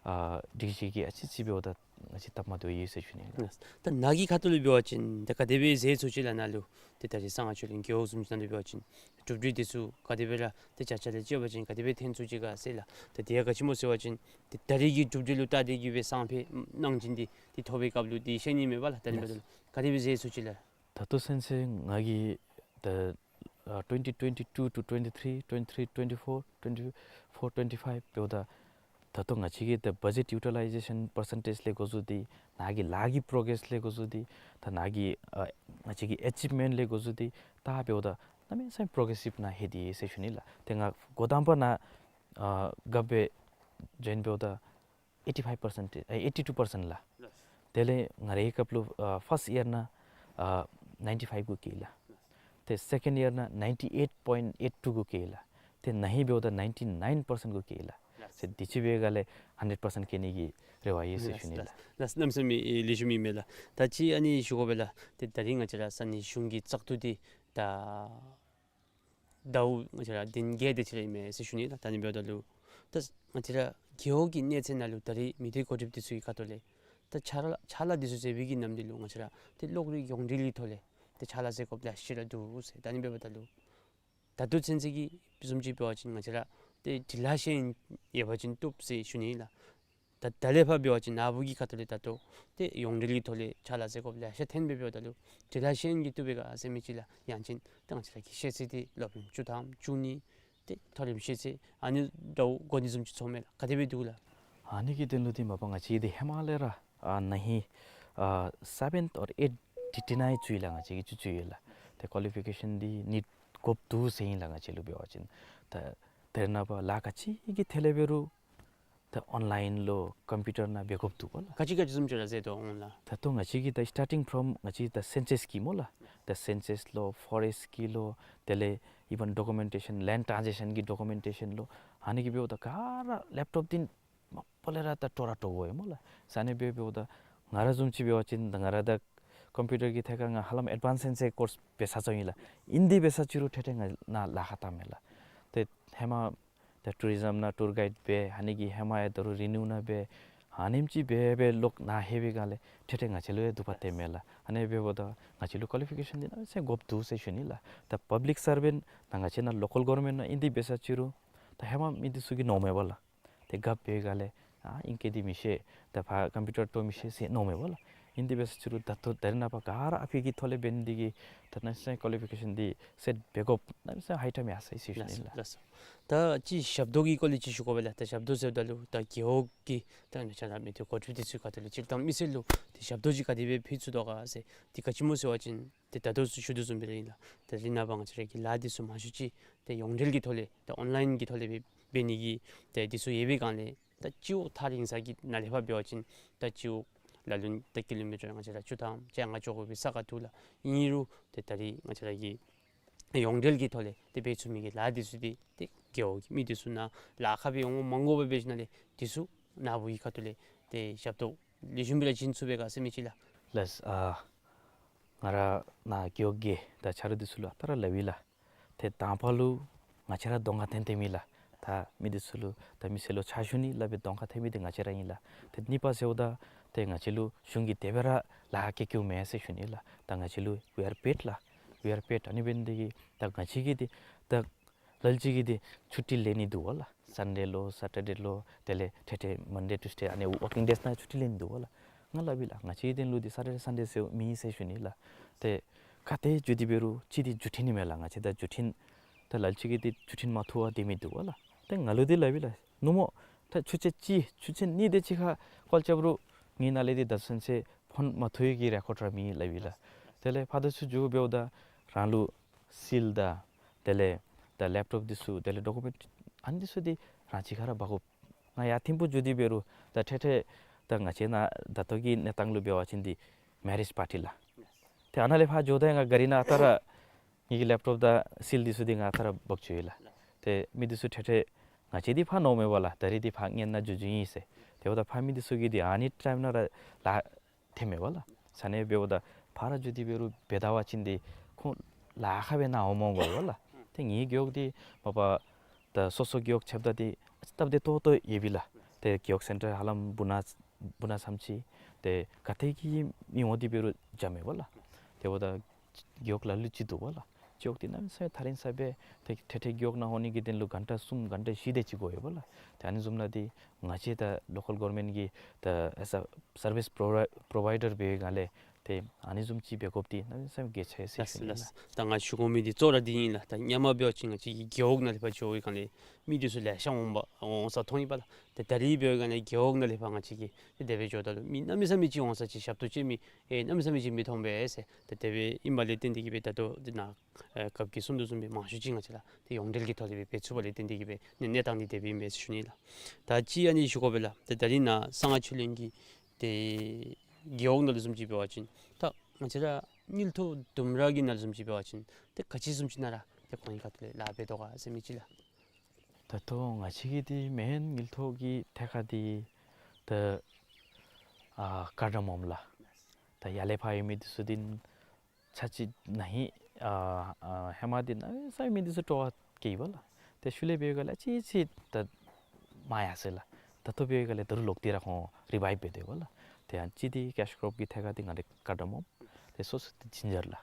ཨ་སྒྲིག་གཞི་གི་ཨ་ཙི་ཅིག་འབདཝ་ད་ང་བཅས་སྟབས་མ་བདེཝ་ཡོད་ཟེར་ཞུ་ནི་ལགས། ད་ནཱ་གི་ཁ་ཐུག་ལས་འབད་བ་ཅིན་ད་ག་དེ་སྦེ་མཛད་ཚུགས་ཅི་ལགས། ནཱ་ལུ་ཏེ་ད་རིས་གསང་སྔགས་ཆོས་གླིང་རྒེད་འོག་བཟུམ་ཅིག་ནང་ལུ་འབད་བ་ཅིན་གྲུབ་འབྲས་འདི་ཚུ་ག་དེ་སྦེ་ར་ཏེ་བརྒྱ་ཆ་ལས་དཔྱད་པ་ཅིན་ག་དེ་སྦེ་ཐོན་ཚུགས་ཅི་ག་ཟེར་ལགས། ད་དེ་ཡང་ག་ཅི་སྨོ་ཟེར་བ་ཅིན་ཏེ་ད་རིས་ཀྱི་གྲུབ་འབྲས་ལུ་བལྟ་སྟེ་གིས་སྦེ་སང་ཕོད་གནང་སྦྱིན་འདི་ཏེ་ཐོབ་པའི་སྐབས་ལུ་ཏེ་ཤེས་ནི་མས་པ་ལགས། ད་ཨ་ནི་འབདཝ་ད་ལུ་ག་དེ་སྦེ་མཛད་ཚུགས་ཅི་ལགས། ད་ལྟོ་ཚུན་ཚོད་ང་གིས་ད་ཨ་twenty twenty-two to twenty-three, twenty-three twenty-four, twenty-four twenty-five འབདཝ་ད་ད་ལྟོ་ང་བཅས་ཀྱི་ད་བ་ཇེཊ་ཡུ་ཊི་ལའི་ཛེ་ཤཱན་པར་སེན་ཊེཇ་ལས་འགོ་བཙུགས་ཏེ་ནཱ་གི་ལཱ་གི་པོརོ་གེ་རེསི་ལས་འགོ་བཙུགས་ཏེ་ད་ནཱ་གི་ཨ་ང་བཅས་ཀྱི་ཨེ་ཅིབ་མེནཊ་ལས་འགོ་བཙུགས་ཏེ་ད་འབདཝ་ད་གནམ་མེད་ས་མེད་པོརོ་གེ་རེ་སིབ་ནང་ལྷོད་དེ་ཡོད་ཟེར་ཞུ་ནི་ལགས། ཏེ་ང་འགོ་དང་པ་ནཱ་ཨ་རྒཔོ་སྦེ་ཇོའིན་འབདཝ་ད་ཨེ་ཊི་ཕའིབ་པར་སེན་ཊེཇ་ཨེ་ཨེ་ཊི་ཊུ་པར་སེནཊ་ལགས། དེ་ལས་ང་རའི་སྐབས་ལུ་ཨ་ཕརསཊ་ཡིར་ནང་ཨ་ནའིན་ཊི་ཕའིབ་གུ་བཀལ་ལགས། ཏེ་སེ་ཀེནཌ་ཡིར་ནང་ནའིན་ཊི་ཨེཊ་པོའིནཊ་ཨེཊ་ཊུ་གུ་བཀལ་ལགས། ཏེ་ན་ཧིང་འབདཝ་ད་ནའིན་ཊི་ནའིན་པར་སེནཊ་གུ་བཀལ་ལགས། ཟེར་དེ་ཅིག་འབད་སྒང་ལས་ཧན་ཌེཌ་པར་སེནཊ་བཀལ་ནི་གི་རེ་བ་ཡོད་ཟེར་ཞུ་ནི་ལགས། ལགས་གནམ་མེད་ས་མེད་ལེགས་ཤོམ་ཨིན་མས་ལགས། ད་ཅི་ཨ་ནི་ཞུ་དགོ་པས་ལགས། ཏེ་ད་རིས་ང་བཅས་ར་ས་གནས་གཞུང་གི་བཙག་འཐུ་འདི་ད་ཟླཝ་ང་བཅས་ར་བདུན་བརྒྱད་དེ་ཅིག་ར་ཨིན་མས་ཟེར་ཞུ་ནི་ལགས། ད་ཨ་ནི་འབདཝ་ད་ལུ་ད་ང་བཅས་ར་རྒེད་འོག་གི་གནས་ཚད་ནང་ལུ་ད་རིས་མི་སྡེ་འགོ་ཁྲིདཔ་འདི་ཚུ་གི་ཁ་ཐུག་ལས་ད་ཕྱག་ལཱ་ཕྱག་ལཱ་འདི་ཚུ་མཛད་པའི་གི་ནམ་དུས་ལུ་ང་བཅས་ར་ཏེ་གློག་རིག་ཡོངས་འབྲེལ་གྱི་ཐོག་ལས་ཏེ་ཕྱག་ལཱ་མཛད་དགོཔ་ལེ་ཤ་ར་འདུག་ཟེར། ད་ཨ་ནི་འབདཝ་ད་ལུ་ད་ལྟོ་ཚུན་ཚོད་ཀྱི་བཟུམ་ཅིག་འབད་བ་ཅིན་ང་བཅས་ར་ཏེ་འབྲི་ལྷག་ཤེས་ཡོན་ཡོད་པ་ཅིན་བཏུབ་ཟེར་ཞུ་ནི་ལགས། ད་ད་ལས་ཕར་འབད་བ་ཅིན་ནཱ་བུ་གི་ཁ་ཐུག་ལས་ད་ལྟོ་ཏེ་ཡོངས་འབྲེལ་གྱི་ཐོག་ལས་ཕྱག་ལཱ་མཛད་དགོཔ་ལེ་ཤ་ཐོན་སྦེ་འབདཝ་ད་ལུ་འབྲི་ལྷག་ཤེས་ཡོན་གྱིས་བཏུབ་པས་ག་ཟེར་མི་ཅིག་ལགས། ཡང་ཅིན་ད་ང་བཅས་ར་གི་ཤེས་ཚད་འདི་སློབ་རིམ་བཅུ་ཐམ་བཅུ་གཉིས་ཏེ་མཐོ་རིམ་ཤེས་ཚད་ཨ་ནི་འདྲཝ་འགོ་ནི་བཟུམ་ཅིག་ཚོརཝ་མས་ལགས། ག་དེ་སྦེ་འདུག་ལགས། ཨ་ནི་གི་དོན་ལུ་འདི་མ་པ་ང་བཅས་འདི་ཧེ་མ་ལས་ར་ཨ་ན་ཧིང་ཨ་སེ་བེནཐ་ཨོར་ཨེཊ་འདི་འདི་ནང་ཡང་བཙུགས་ཡི་ལགས། ང་བཅས་ཀྱིས་བཙུགས་བཙུགས་ཡི་ལགས། ཏེ་ཀོ་ལི་ཕི་ཀེ་ཤཱན་འདི་ནི་དགོཔ་འདུག་ཟེར་ཨིན་ལགས། ང་བཅས་ལུ་འབད་བ་ཅིན་ད་དེ་ནང་པ་ལཱ་ག་ཅི་གི་ཐད་ལས་འབད་རུང་ད་ཨོན་ལའིན་ལུ་ཀམ་པིའུ་ཊར་ནང་འབད་དགོཔ་འདུག་པ་ལགས། ག་ཅི་ག་ཅི་བཟུམ་ཅིག་ར་མཛད་དོ་འོང་ལགས། ད་ལྟོ་ང་བཅས་ཀྱིས་ད་སི་ཊར་ཊིང་ཕོརམ་ང་བཅས་ད་སེན་སཱས་ཀྱི་སྨོ་ལགས། ད་སེན་སཱས་ལུ་ཕོ་རེསཊ་ཀྱི་ལུ་དེ་ལས་ཨི་ཝན་ཌོ་ཀུ་མེན་ཊེ་ཤཱན་ལེནཌ་ཊ་རཱན་ཛེཀ་ཤཱན་གྱི་ཌོ་ཀུ་མེན་ཊེ་ཤཱན་ལུ་ཨ་ནི་གི་འབདཝ་ད་ག་ར་ལེབ་ཊོབ་འདི་མ་པ་ལས་ར་ད་སྤྲོ་ར་སྤྲོ་དགོ་ཡི་སྨོ་ལགས། ས་གནས་འབད་འབདཝ་ད་ང་ར་བཟུམ་ཅིག་འབད་བ་ཅིན་ད་ང་ར་ད་ཀམ་པིའུ་ཊར་གྱི་ཐད་ཁར་ང་ཧ་ལམ་ཨེཌ་བཱནསི་སེན་སཱས་ཀོརསི་འབད་ཚར་ཚརཝ་ཨིན་ལགས། ཨིན་དེ་འབད་ས་ཅི་རུང་ཐད་ཐད་ང་ནཱ་ལཱ་ཁག་བཏངམ་མས་ལགས། ཏེ་ཧེ་མ་ད་ཊུ་རི་ཛམ་ནང་ཊུར་གའིཌ་འབད་ཨ་ནི་གི་ཧེ་མ་ཡང་ད་རུང་རི་ནིའུ་ནང་འབད་ཨ་ནེམ་ཅིག་འབད་འབད་ལོག་ནཱ་ལྷོད་པའི་སྒང་ལས་ཐད་ཐད་ང་བཅས་ལུ་ཡང་དུ་བ་ཐོནམ་མས་ལགས། ཨ་ནི་འབདཝ་ད་ང་བཅས་ལུ་ཀོ་ལི་ཕི་ཀེ་ཤཱན་འདི་གནམ་མེད་ས་མེད་དགོཔ་འདུག་ཟེར་ཞུ་ནི་ལགས། ད་པབ་ལིཀ་སར་བེནཊ་ནང་ང་བཅས་ནཱ་ལོ་ཀཱལ་གོ་ཝར་མེནཊ་ནང་ཨིན་དེ་འབད་ས་ཅི་རུང་ད་ཧེ་མ་མི་འདི་ཚུ་གིས་མནོཝ་མས་པ་ལགས། ཏེ་རྒཔོ་འབད་བའི་སྒང་ལས་ཨ་ཨིང་སྐད་འདི་མི་ཤེས། ད་ཕར་ཀམ་པིའུ་ཊར་སྤྲོ་མི་ཤེས་ཟེར་མནོཝ་མས་པ་ལགས། ཨིན་དེ་འབད་ས་ཅིག་རུང་ད་ལྟོ་ད་རེས་ནངས་པ་ག་ར་ཨ་ཕི་གི་ཐོག་ལས་འབད་ནི་འདི་གིས་ད་གནམ་མེད་ས་མེད་ཀོ་ལི་ཕི་ཀེ་ཤཱན་འདི་སེཊ་འབད་དགོཔ་གནམ་མེད་ས་མེད་ཧའི་ཊའིམ་ཡར་སོ་ཡི་ཟེར་ཞུ་ནི་ལགས། ལགས་སོ། ད་ཅི་ཞབས་ཏོག་གི་སྐོར་ལས་ཅིག་ཞུ་དགོ་པས་ལགས། ད་ཞབས་ཏོག་ཟེརཝ་ད་ལུ་ད་རྒེད་འོག་གི་ད་ང་བཅས་ར་མི་སྡེ་འགོ་ཁྲིདཔ་འདི་ཚུ་ཁ་ཐུག་ལས་སྤྱིར་བཏང་མི་སེར་ལུ་ཏེ་ཞབས་ཏོག་ཅིག་ག་དེ་སྦེ་ཕུལ་ཚུགས་དོ་ག་ཟེར། ཏེ་ག་ཅི་སྨོ་ཟེར་བ་ཅིན་ཏེ་ད་ལྟོ་ཚུ་ཞུ་དོ་བཟུམ་སྦེ་ར་ཨིན་ལགས། ད་རེས་ནངས་པ་ང་བཅས་ར་གི་ལཱ་འདི་ཚུ་མང་ཤོས་ཅིག་ཏེ་ཡོངས་འབྲེལ་གྱི་ཐོག་ལས་ད་ཨོན་ལའིན་གྱི་ཐོག་ལས་འབད་འབད་ནི་གི་ཏེ་འདི་ཚུ་ཡོད་པའི་སྒང་ལས་ད་སྤྱི་འོག་ཐག་རིང་ས་གི་ནང་ལས་ཕར་འབད་བ་ཅིན་ད་སྤྱི་འོག་ལ་ལུ་ད་ཀི་ལོ་མི་ཊར་ང་བཅས་ར་བཅུ་ཐམ་བཅོ་ལྔ་ཅོག་འབད་བའི་ས་ཁ་ཐུག་ལགས། ཨིན་རུང་ཏེ་ད་རིས་ང་བཅས་ར་གི་ཡོངས་འབྲེལ་གྱི་ཐོག་ལས་ཏེ་འབད་ཚུགས་མི་གི་ལཱ་འདི་ཚུ་འདི་ཏེ་རྒེད་འོག་གི་མི་འདི་ཚུ་ནཱ་ལཱ་ཁག་སྦེ་འོང་མི་མང་དགོ་པས། འབད་ཞིནམ་ལས་འདི་ཚུ་ནཱ་བུ་གི་ཁ་ཐུག་ལས་ཏེ་ཞབས་ཏོག་ལེགས་ཤོམ་སྦེ་ར་བྱིན་ཚུགས་པས་ག་ཟེར་མི་ཅིག་ལགས། ལགས། ཨ་ང་ར་ནཱ་རྒེད་འོག་གི་ད་ཆ་རོགས་འདི་ཚུ་ལུ་ཨ་རྟག་ར་སླབ་ཨིན་ལགས། ཏེ་དང་པ་ལུ་ང་བཅས་ར་གདོང་ཁར་འཐོན་འཐོནམ་ཨིན་ལགས། ད་མི་འདི་ཚུ་ལུ་ད་མི་སེར་ལུ་ཕྱག་ཞུ་ནི་སླབ་སྦེ་གདོང་ཁར་འཐོནམ་འདི་ང་བཅས་ར་ཨིན་ལགས། ཏེ་གཉིས་པ་ཟེརཝ་ད་ཏེ་ང་བཅས་ལུ་གཞུང་གིས་དེ་སྦེ་ར་ལཱ་བཀལ་བཀལཝ་མེན་ཟེར་ཞུ་ནི་ལགས། ད་ང་བཅས་ལུ་we are paid ལགས། We are paid། ཨ་ནི་འབད་ནི་འདི་གིས་ད་ང་བཅས་ཀྱིས་འདི་ད་ལ་ལུ་ཅིག་གིས་འདི་ཆུ་ཊི་ལེན་ནི་འདུག་པ་ལགས། སན་ཌེ་ལུ་སེ་ཊར་ཌེ་ལུ་དེ་ལས་ཐེ་ཐེ་མན་ཌེ་ཊུས་ཌེ་ཨ་ནི་ཝར་ཀིང་ཌེསི་ནང་ཆུ་ཊི་ལེན་ནི་འདུག་པ་ལགས། ང་སླབ་ཨིན་ལགས། ང་བཅས་ཀྱི་དོན་ལུ་འདི་སེ་ཊར་ཌེ་སན་ཌེ་ཟེར་མེད་ཟེར་ཞུ་ནི་ལགས། ཏེ་ག་ཏེ་འགྱོ་སྟེ་འབད་རུང་གཅིག་འདི་འགྱོ་ཐོན་ནི་མས་ལགས། ང་བཅས་ད་འགྱོ་ཐོན་ད་ལ་ལུ་ཅིག་གིས་འདི་འགྱོ་ཐོན་མ་བཏུབ་པར་སྡོད་མི་འདུག་པ་ལགས། ཏེ་ང་ལུ་འདི་སླབ་ཨིན་ལགས། ནུབ་མོ་ད་ཆུ་ཚོད་གཅིག་ཆུ་ཚོད་གཉིས་དེ་ཅིག་ཁར་ཀོལ་རྐྱབ་རུང་ངེའི་ནང་ལས་འདི་ད་ཚུན་ཚོད་ཕོན་མ་བཏུབ་པའི་གི་རེ་ཀོཌ་ར་མེད་ལགས་ཨིན་ལགས། དེ་ལས་ཕར་དང་ཚུར་འགྱོ་འབདཝ་ད་རང་ལུ་སིལ་དང་དེ་ལས་ད་ལེཔ་ཊོཔ་འདི་ཚུ་དེ་ལས་ཌོ་ཀུ་མེནཊ་ཨ་ནི་འདི་ཚུ་འདི་རང་གཅིག་ཁར་ར་འབག་དགོ། ང་ཡར་ཐིམ་ཕུག་འགྱོ་སྟེ་འབད་རུང་ད་ཐེ་ཐེ་ད་ང་བཅས་ནཱ་ད་ལྟོ་གི་གནས་སྟངས་ལུ་འབད་བ་ཅིན་འདི་མེ་རིཇ་པར་ཊི་ལགས། ཏེ་ཨ་ནཱ་ལས་ཕར་འགྱོཝ་ད་ང་གཱ་རི་ནང་ཨ་རྟག་ར་ངེའི་གི་ལེཔ་ཊོཔ་དང་སིལ་འདི་ཚུ་འདི་ང་ཨ་རྟག་ར་འབག་འགྱོཝ་ཨིན་ལགས། ཏེ་མི་འདི་ཚུ་ཐེ་ཐེ་ང་བཅས་འདི་ཕར་ནོར་མས་པ་ལགས། ད་རིས་འདི་ཕར་སྔོན་ནང་འགྱོ་འགྱོཝ་ཨིན་ཟེར། དེ་འབདཝ་ད་ཕར་མི་འདི་ཚུ་གིས་འདི་ཨ་ནི་ཊའིམ་ནང་ར་ལཱ་འཐོནམ་མས་པ་ལགས། ས་གནས་འབདཝ་ད་ཕར་ར་འགྱོ་སྟེ་འབད་རུང་འབད་ད་པ་ཅིན་འདི་ཁོང་ལཱ་ཁག་སྦེ་ནཱ་འོང་མ་འོང་དགོ་པ་ལགས། ཏེ་ངེའི་རྒེད་འོག་འདི་མ་པ་ད་སོ་སོ་རྒེད་འོག་ཕྱདཔ་ད་འདི་སྟབས་བདེ་ཏོག་ཏོ་ཡོདཔ་ཨིན་ལགས། ཏེ་རྒེད་འོག་སེན་ཊར་ཧ་ལམ་སྦུག་ན་སྦུག་ན་ཙམ་ཅིག་ཏེ་ག་ཏེ་གི་མི་འོང་སྟེ་འབད་རུང་འཇམ་མས་པ་ལགས། དེ་འབདཝ་ད་རྒེད་འོག་ལ་ལུ་ཅིག་འདུག་པ་ལགས། རྒེད་འོག་འདི་གནམ་མེད་ས་མེད་ཐག་རིང་ས་སྦེ་ཏེ་ཐེ་ཐེ་རྒེད་འོག་ནང་འོང་ནི་གི་དོན་ལུ་གྷན་ཊ་གསུམ་གྷན་ཊ་བཞི་དེ་ཅིག་འགོརཝ་ཨིན་པ་ལགས། ཏེ་ཨ་ནི་བཟུམ་ནང་འདི་ང་བཅས་ད་ལོ་ཀཱལ་གོ་ཝར་མེནཊ་གི་ད་ཨེས་ཨེ་སར་བིསི་པོ་རོ་བའི་པོ་རོ་ཝའི་ཌར་འབད་བའི་སྒང་ལས་ཏེ་ཨ་ནི་བཟུམ་ཅིག་འབད་དགོཔ་འདི་གནམ་མེད་ས་མེད་གལ་ཆེ་ཟེར་ཞུ་ནི་ལགས། ལགས། ད་ང་ཞུ་དགོ་མི་འདི་གཙོ་བོ་ར་འདི་ཨིན་ལགས། ད་སྔོན་མ་འབད་བ་ཅིན་ང་བཅས་ཀྱི་རྒེད་འོག་ནང་ལས་ཕར་འགྱོ་བའི་སྒང་ལས་མི་འདི་ཚུ་ལེ་ཤ་འོང་པ་འོང་ས་མཐོང་ཡི་པ་ལགས། ད་ད་རིས་འབད་བའི་སྒང་ལས་རྒེད་འོག་ནང་ལས་ཕར་ང་བཅས་ཀྱིས་ཏེ་དེ་སྦེ་འགྱོཝ་ད་ལུ་མི་གནམ་མེད་ས་མེད་ཅིག་འོང་ས་ཅིག་ཞབས་ཏོག་སྤྱོད་མི་ཨེ་གནམ་མེད་ས་མེད་ཅིག་མི་མཐོང་པས་ཟེར། ད་དེ་སྦེ་ཨིནམ་ལས་བརྟེན་ཏེ་གིས་སྦེ་ད་ལྟོ་འདི་ནཱ་ཨེ་སྐབས་ཀྱིས་གསུང་དོ་བཟུམ་སྦེ་མང་ཤོས་ཅིག་ང་བཅས་ར་ཏེ་ཡོངས་འབྲེལ་གྱི་ཐོག་ལས་སྦེ་འབད་ཚུགས་པ་ལས་བརྟེན་ཏེ་གིས་སྦེ་གནས་གནས་སྟངས་འདི་དེ་སྦེ་ཨིན་མས་ཟེར་ཞུ་ནི་ལགས། ད་ཅི་ཨ་ནི་ཞུ་དགོ་པས་ལགས། ད་ད་རིས་ནཱ་གསང་སྔགས་ཆོས་གླིང་གི་ཏེ་རྒེད་འོག་ནང་ལུ་བཟུམ་ཅིག་འབད་བ་ཅིན་ད་ང་བཅས་ར་དངུལ་ཐོག་ལྡུམ་ར་གི་ནང་ལུ་བཟུམ་ཅིག་འབད་བ་ཅིན་ཏེ་ག་ཅི་བཟུམ་ཅིག་ནང་ར་ཏེ་ཁོང་གི་ཁ་ཐུག་ལས་ལཱ་འབད་དོ་ག་ཟེར་མི་ཅིག་ལགས། ད་ལྟོ་ང་བཅས་ཀྱི་འདི་མེན་དངུལ་ཐོག་གི་ཐད་ཁར་འདི་ད་ཨ་ཀར་ཌ་མོམ་ལགས། ད་ཡར་ལས་ཕར་ཡོད་མི་འདི་ཚུ་འདི་ཚར་གཅིག་ན་ཧིང་ཨ་ཨ་ཧེ་མ་འདི་གནམ་མེད་ས་མེད་མི་འདི་ཚུ་སྤྲོ་བ་བསྐྱེད་ཡི་པ་ལགས། ཏེ་ཤུལ་ལས་འབད་བའི་སྒང་ལས་ཅིག་ཅིག་ད་མར་ཡར་སོ་ཡི་ལགས། ད་ལྟོ་འབད་བའི་སྒང་ལས་ད་རུང་ལོག་སྟེ་ར་ཁོང་རི་བའིབ་འབད་དོ་ཡོདཔ་ལགས། ཏེ་ཡང་གཅིག་འདི་ཀེཤ་ཀོརོབ་ཀྱི་ཐད་ཁར་འདི་ང་བཅས་ཀར་ཌ་མོམ། ཏེ་སོ་སོ་འདི་ཇིན་ཇར་ལགས།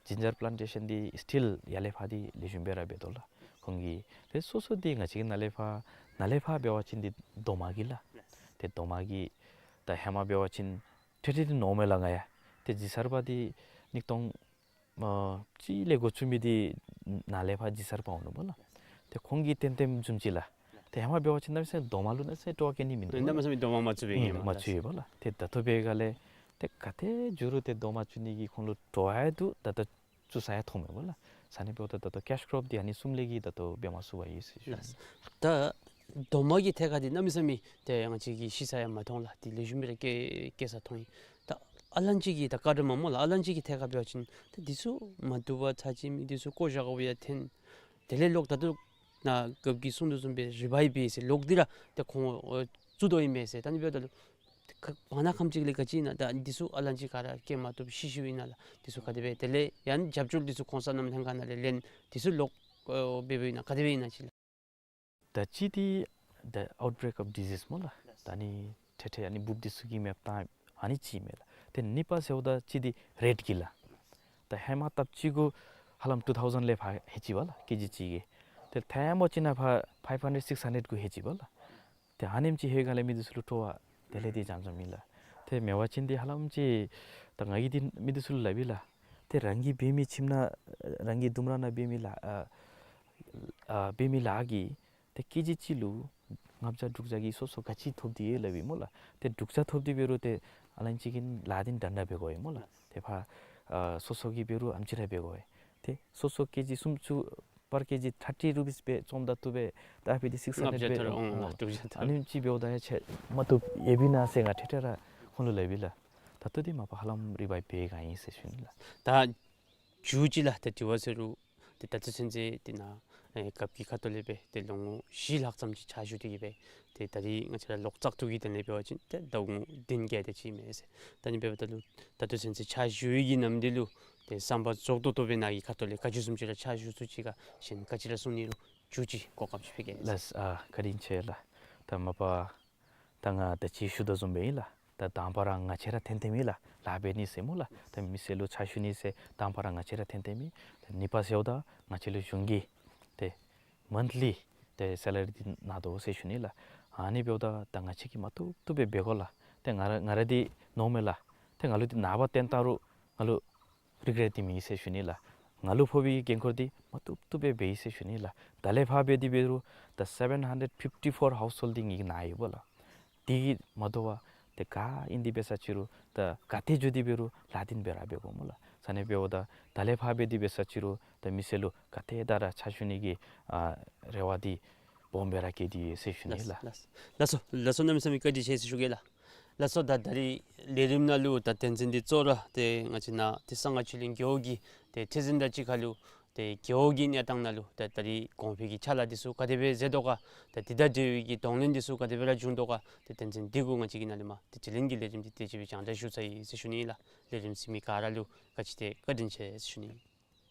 ཇིན་ཇར་པི་ལཱན་ཊེ་ཤཱན་འདི་སི་ཊིལ་ཡར་ལས་ཕར་འདི་ལེགས་ཤོམ་སྦེ་ར་འབད་དོ་ལགས། ཁོང་གིས་ཏེ་སོ་སོ་འདི་ང་བཅས་ཀྱི་ནཱ་ལས་ཕར་ནཱ་ལས་ཕར་འབད་བ་ཅིན་འདི་རྡོག་མ་གི་ལགས། ཏེ་རྡོག་མ་གི་ད་ཧེ་མ་འབད་བ་ཅིན་ཐེ་ཐེ་འདི་ནོར་མས་ལགས་ང་ཡང་། ཏེ་ཇི་སར་པ་འདི་ཉིས་སྟོང་ཨ་གཅིག་ལས་འགོ་བཙུགས་མི་འདི་ནཱ་ལས་ཕར་ཇི་སར་པ་འོང་ནུག་པ་ལགས། ཏེ་ཁོང་གིས་ཏན་ཏན་བཟུམ་ཅིག་ལགས། ཏེ་ཧེ་མ་འབད་བ་ཅིན་གནམ་མེད་ས་མེད་རྡོག་མ་ལུ་གནམ་མེད་ས་མེད་སྤྲོ་བ་བསྐྱེད་ནི་མིན་འདུག་པ་ལགས། གནམ་མེད་ས་མེད་རྡོག་མ་མ་བཙུགས་པའི་ཨིན་ཨིན་མ་བཙུགས་ཡོད་པ་ལགས། ཏེ་ད་ལྟོ་འབད་བའི་སྒང་ལས་ཏེ་ག་ཏེ་འགྱོ་རུང་ཏེ་རྡོག་མ་བཙུགས་ནི་གི་ཁོང་ལུ་སྤྲོ་བ་ཡང་འདུག། ད་ལྟོ་བཙུགས་ས་ཡང་མཐོངམ་མས་པ་ལགས། ས་གནས་འབདཝ་ད་ད་ལྟོ་ཀེཤ་ཀོརོབ་འདི་ཨ་ནི་གསུམ་ལས་ཀྱི་ད་ལྟོ་འབད་མ་ཚུགས་པར་ཡོད་ཟེར་ཞུ་ནི། ལགས། ད་རྡོག་མ་གི་ཐད་ཁར་འདི་གནམ་མེད་ས་མེད་ཏེ་ང་བཅས་ཀྱིས་ཤེས་ས་ཡང་མ་མཐོང་ལགས། འདི་ལེགས་ཤོམ་སྦེ་ར་བསྐྱེད་བསྐྱེད་ས་མཐོང་ཡི། ད་ཨ་ལན་ཅི་གི་ད་ཀར་ཌ་མོམ་སྨོ་ལགས། ཨ་ལན་ཅི་གི་ཐད་ཁར་འབད་བ་ཅིན་ད་འདི་ཚུ་མ་བཏུབ་པར་ཚར་གཅིག་མི་འདི་ཚུ་བཀོ་བཞག་དགོཔ་ཡང་ཐོན། དེ་ལས་ལོག་ད་ལྟོ་ནཱ་སྐབས་ཀྱིས་གསུང་དོ་བཟུམ་སྦེ་རི་བའིབ་འབད་ཟེར་ལོག་སྟེ་ར་ཏེ་ཁོང་ཨ་བཙུགས་དོ་ཨིན་མས་ཟེར། ད་ཨ་ནི་འབདཝ་ད་ལུ་ཁ་བར་ན་ཁམས་ཅིག་ལས་ག་ཅི་ཨིན་ན་ད་འདི་ཚུ་ཨ་ལན་ཅི་ག་ར་བསྐྱེད་མ་བཏུབ་ཤི་ཤིཝ་ཨིན་ན་ལགས། འདི་ཚུ་ག་དེ་སྦེ་དེ་ལས་ཡང་རྒྱབ་སྐྱོར་འདི་ཚུ་གོང་ས་མནའམ་ལྷན་ཁག་ནང་ལས་ལེན་འདི་ཚུ་ལོག་ཨ་འབད་འབདཝ་ཨིན་ན་ག་དེ་སྦེ་ཨིན་ན་ཅིག་ལགས། ད་ཅི་འདི་the outbreak of disease སྨོ་ལགས། ད་ཨ་ནི་ཐེ་ཐེ་ཨ་ནི་འབུཔ་འདི་ཚུ་གི་མེདཔ་བཏང་ཨ་ནི་གཅིག་མས་ལགས། ཏེ་གཉིས་པ་ཟེརཝ་ད་ཅི་འདི་རེཊ་གི་ལགས། ད་ཧེ་མ་སྟབས་གཅིག་གུ་ཧ་ལམ་ཊུ་ཐའུ་ཟེན་ལས་ཕར་ལྷོད་ཅི་པ་ལགས་ཀེ་ཇི་གཅིག་གིས། ཏེ་ཐེངས་མ་གཅིག་ནང་ཕར་ཕའིབ་ཧན་ཌེཊ་སིགསི་ཧན་ཌེཊ་གུ་ལྷོད་ཅི་པ་ལགས། ཏེ་ཨ་ནེམ་ཅིག་ལྷོད་སྒང་ལས་མི་འདི་ཚུ་ལུ་སྤྲོ་བ་དེ་ལས་ཏེ་འཇམ་འཇམ་ཨིན་ལགས། ཏེ་མེད་པ་ཅིན་འདི་ཧ་ལམ་ཅིག་ད་ང་གིས་འདི་མི་འདི་ཚུ་ལུ་སླབ་ཨིན་ལགས། ཏེ་རང་གི་འབད་མི་ཁྱིམ་ནང་རང་གི་ལྡུམ་ར་ནང་འབད་མི་ལཱ་ཨ་ཨ་འབད་མི་ལཱ་གིས་ཏེ་ཀེ་ཇི་གཅིག་ལུ་ལྔ་བརྒྱ་དྲུག་བརྒྱ་གི་སོ་སོ་ག་ཅི་ཐོབ་སྟེ་ཡོད་སླབ་ཨིན་སྨོ་ལགས། ཏེ་དྲུག་བརྒྱ་ཐོབ་སྟེ་འབད་རུང་ཏེ་ཨ་ལན་ཅིག་གི་ལཱ་འདི་འདྲན་འདྲ་འབད་དགོ་ཨིན་སྨོ་ལགས། ཏེ་ཕར་ཨ་སོ་སོ་གིས་འབད་རུང་ཨེམ་ཅིག་ར་འབད་དགོ་ཨིན། ཏེ་སོ་སོ་ཀེ་ཇི་སུམ་ཅུ་per kg thirty rupees སྦེ་བཙོངམ་ད་བཏུབ་པས། ད་འབད་དེ་six hundred སྦེ་ལྔ་བརྒྱ་ཐོབ་རུང་ཨ་དྲུག་བརྒྱ་ཐོབ། ཨ་ནེམ་ཅིག་འབདཝ་ད་ཡང་ཆ་མ་བཏུབ་ཡོདཔ་ཨིན་ན་ཟེར་ང་ཐེངས་ཐེངས་ར་ཁོང་ལུ་སླབ་ཨིན་ལགས། ད་ལྟོ་འདི་མ་པ་ཧ་ལམ་རི་བའི་བེ་ག་ཨིན་ཟེར་ཞུ་ནི་ལགས། ད་མཇུག་ཅིག་ལགས། ད་དྲི་བ་ཟེར་རུང་ཏེ་ད་ལྟོ་ཚུན་ཚོད་འདི་ནཱ་ཨེ་རྒཔོ་གི་ཁ་ཐུག་ལས་སྦེ་ཏེ་ལོ་ངོ་བཞི་ལྷག་ཙམ་ཅིག་ཕྱག་ཞུ་སྟེ་གིས་སྦེ་ཏེ་ད་རིས་ང་བཅས་ར་ལོག་བཙག་འཐུ་གི་དོན་ལས་འབད་བ་ཅིན་ཏེ་ཟླཝ་ངོ་བདུན་བརྒྱད་དེ་ཅིག་མས་ཟེར། ད་ནི་འབདཝ་ད་ལུ་ད་ལྟོ་ཚུན་ཚོད་ཕྱག་ཞུ་བའི་གི་ནམ་དུས་ལུ་ཏེ་བསམ་པ་རྫོགས་ཏོག་ཏོ་སྦེ་ནཱ་གི་ཁ་ཐུག་ལས་ག་ཅི་བཟུམ་ཅིག་ར་ཕྱག་ཞུ་ཚུགས་ཅི་ག་གཞན་ག་ཅི་ར་གསུང་ནི་རུང་མཇུག་ཅིག་གོ་སྐབས་ཅིག་ཕུལ་གེ་ལགས། ལགས་ཨ་བཀའ་དྲིན་ཆེ་ལགས། ད་མ་པ་ད་ང་ད་ཅི་ཞུ་དོ་བཟུམ་སྦེ་ཨིན་ལགས། ད་དང་པ་ར་ང་བཅས་ར་འཐོན་འཐོནམ་ཨིན་ལགས། ལཱ་འབད་ནི་ཟེར་སྨོ་ལགས། ད་མི་སེར་ལུ་ཕྱག་ཞུ་ནི་ཟེར་དང་པ་ར་ང་བཅས་ར་འཐོན་འཐོནམ་ཨིན། ད་གཉིས་པ་ཟེརཝ་ད་ང་བཅས་ལུ་གཞུང་གིས་ཏེ་མནཐ་ལི་ཏེ་སེ་ལ་རི་འདི་གནང་དོ་ཟེར་ཞུ་ནི་ལགས། ཨ་ནི་འབདཝ་ད་ད་ང་བཅས་ཀྱིས་མ་བཏུབ་བཏུབ་སྦེ་འབད་དགོ་ལགས། ཏེ་ང་ར་ང་ར་འདི་ནོར་མས་ལགས། ཏེ་ང་ལུ་འདི་ནངས་པ་བཏོན་བཏང་རུང་ང་ལུ་རིག་རེ་འདི་མེད་ཟེར་ཞུ་ནི་ལགས། ང་ལུ་ཕོག་པའི་གི་འགན་ཁུར་འདི་མ་བཏུབ་བཏུབ་སྦེ་འབད་ཡི་ཟེར་ཞུ་ནི་ལགས། ད་ལས་ཕར་འབད་དེ་འབད་རུང་ད་seven hundred fifty four household འདི་ངེ་གི་ནང་ཡོདཔ་ལགས། དེ་གིས་མ་དོ་བར་ཏེ་ག་ཨིན་དེ་འབད་ས་ཅི་རུང་ད་ག་ཏེ་འགྱོ་དེ་འབད་རུང་ལཱ་འདི་འབད་ར་འབད་དགོ་སྨོ་ལགས། ས་གནས་འབདཝ་ད་ད་ལས་ཕར་འབད་དེ་འབད་ས་ཅི་རུང་ད་མི་སེར་ལུ་ག་ཏེ་ད་ར་ཕྱག་ཞུ་ནི་གི་ཨ་རེ་བ་འདི་སྦོམ་སྦེ་ར་བསྐྱེད་དེ་ཡོད་ཟེར་ཞུ་ནི་ལགས། ལགས་ལགས་སོ་ལགས་སོ། གནམ་མེད་ས་མེད་བཀའ་དྲིན་ཆེ་ཟེར་ཞུ་གེ་ལགས། ལགས་སོ། ད་ད་རིས་ལས་རིམ་ནང་ལུ་ད་དོན་ཚན་འདི་གཙོ་བོ་ར་ཏེ་ང་བཅས་ནཱ་ཏེ་གསང་སྔགས་ཆོས་གླིང་རྒེད་འོག་གི་ཏེ་ཁྲི་འཛིན་དང་གཅིག་ཁར་ལུ་ཏེ་རྒེད་འོག་གི་གནས་སྟངས་ནང་ལུ་ཏེ་ད་རིས་གོང་འཕེལ་གྱི་ཕྱག་ལཱ་འདི་ཚུ་ག་དེ་སྦེ་མཛད་དོ་ག། ཏེ་འདི་དང་འབྲེལ་བའི་གི་གདོང་ལེན་འདི་ཚུ་ག་དེ་སྦེ་ར་བྱུང་དོ་ག། ཏེ་དོན་ཚན་འདི་གུ་ང་བཅས་ཀྱིས་ནཱ་ལས་མར་ཏེ་དྲི་ལན་གྱི་ལས་རིམ་འདི་དེ་ཅིག་སྦེ་སྦྱང་བརྡར་ཞུ་ཚར་ཡི་ཟེར་ཞུ་ནི་ཨིན་ལགས། ལས་རིམ་གཟིགས་མི་ག་ར་ལུ་ག་ཅི་ཏེ་བཀའ་དྲིན་ཆེ་ཟེར་ཞུ་ནི་ཨིན།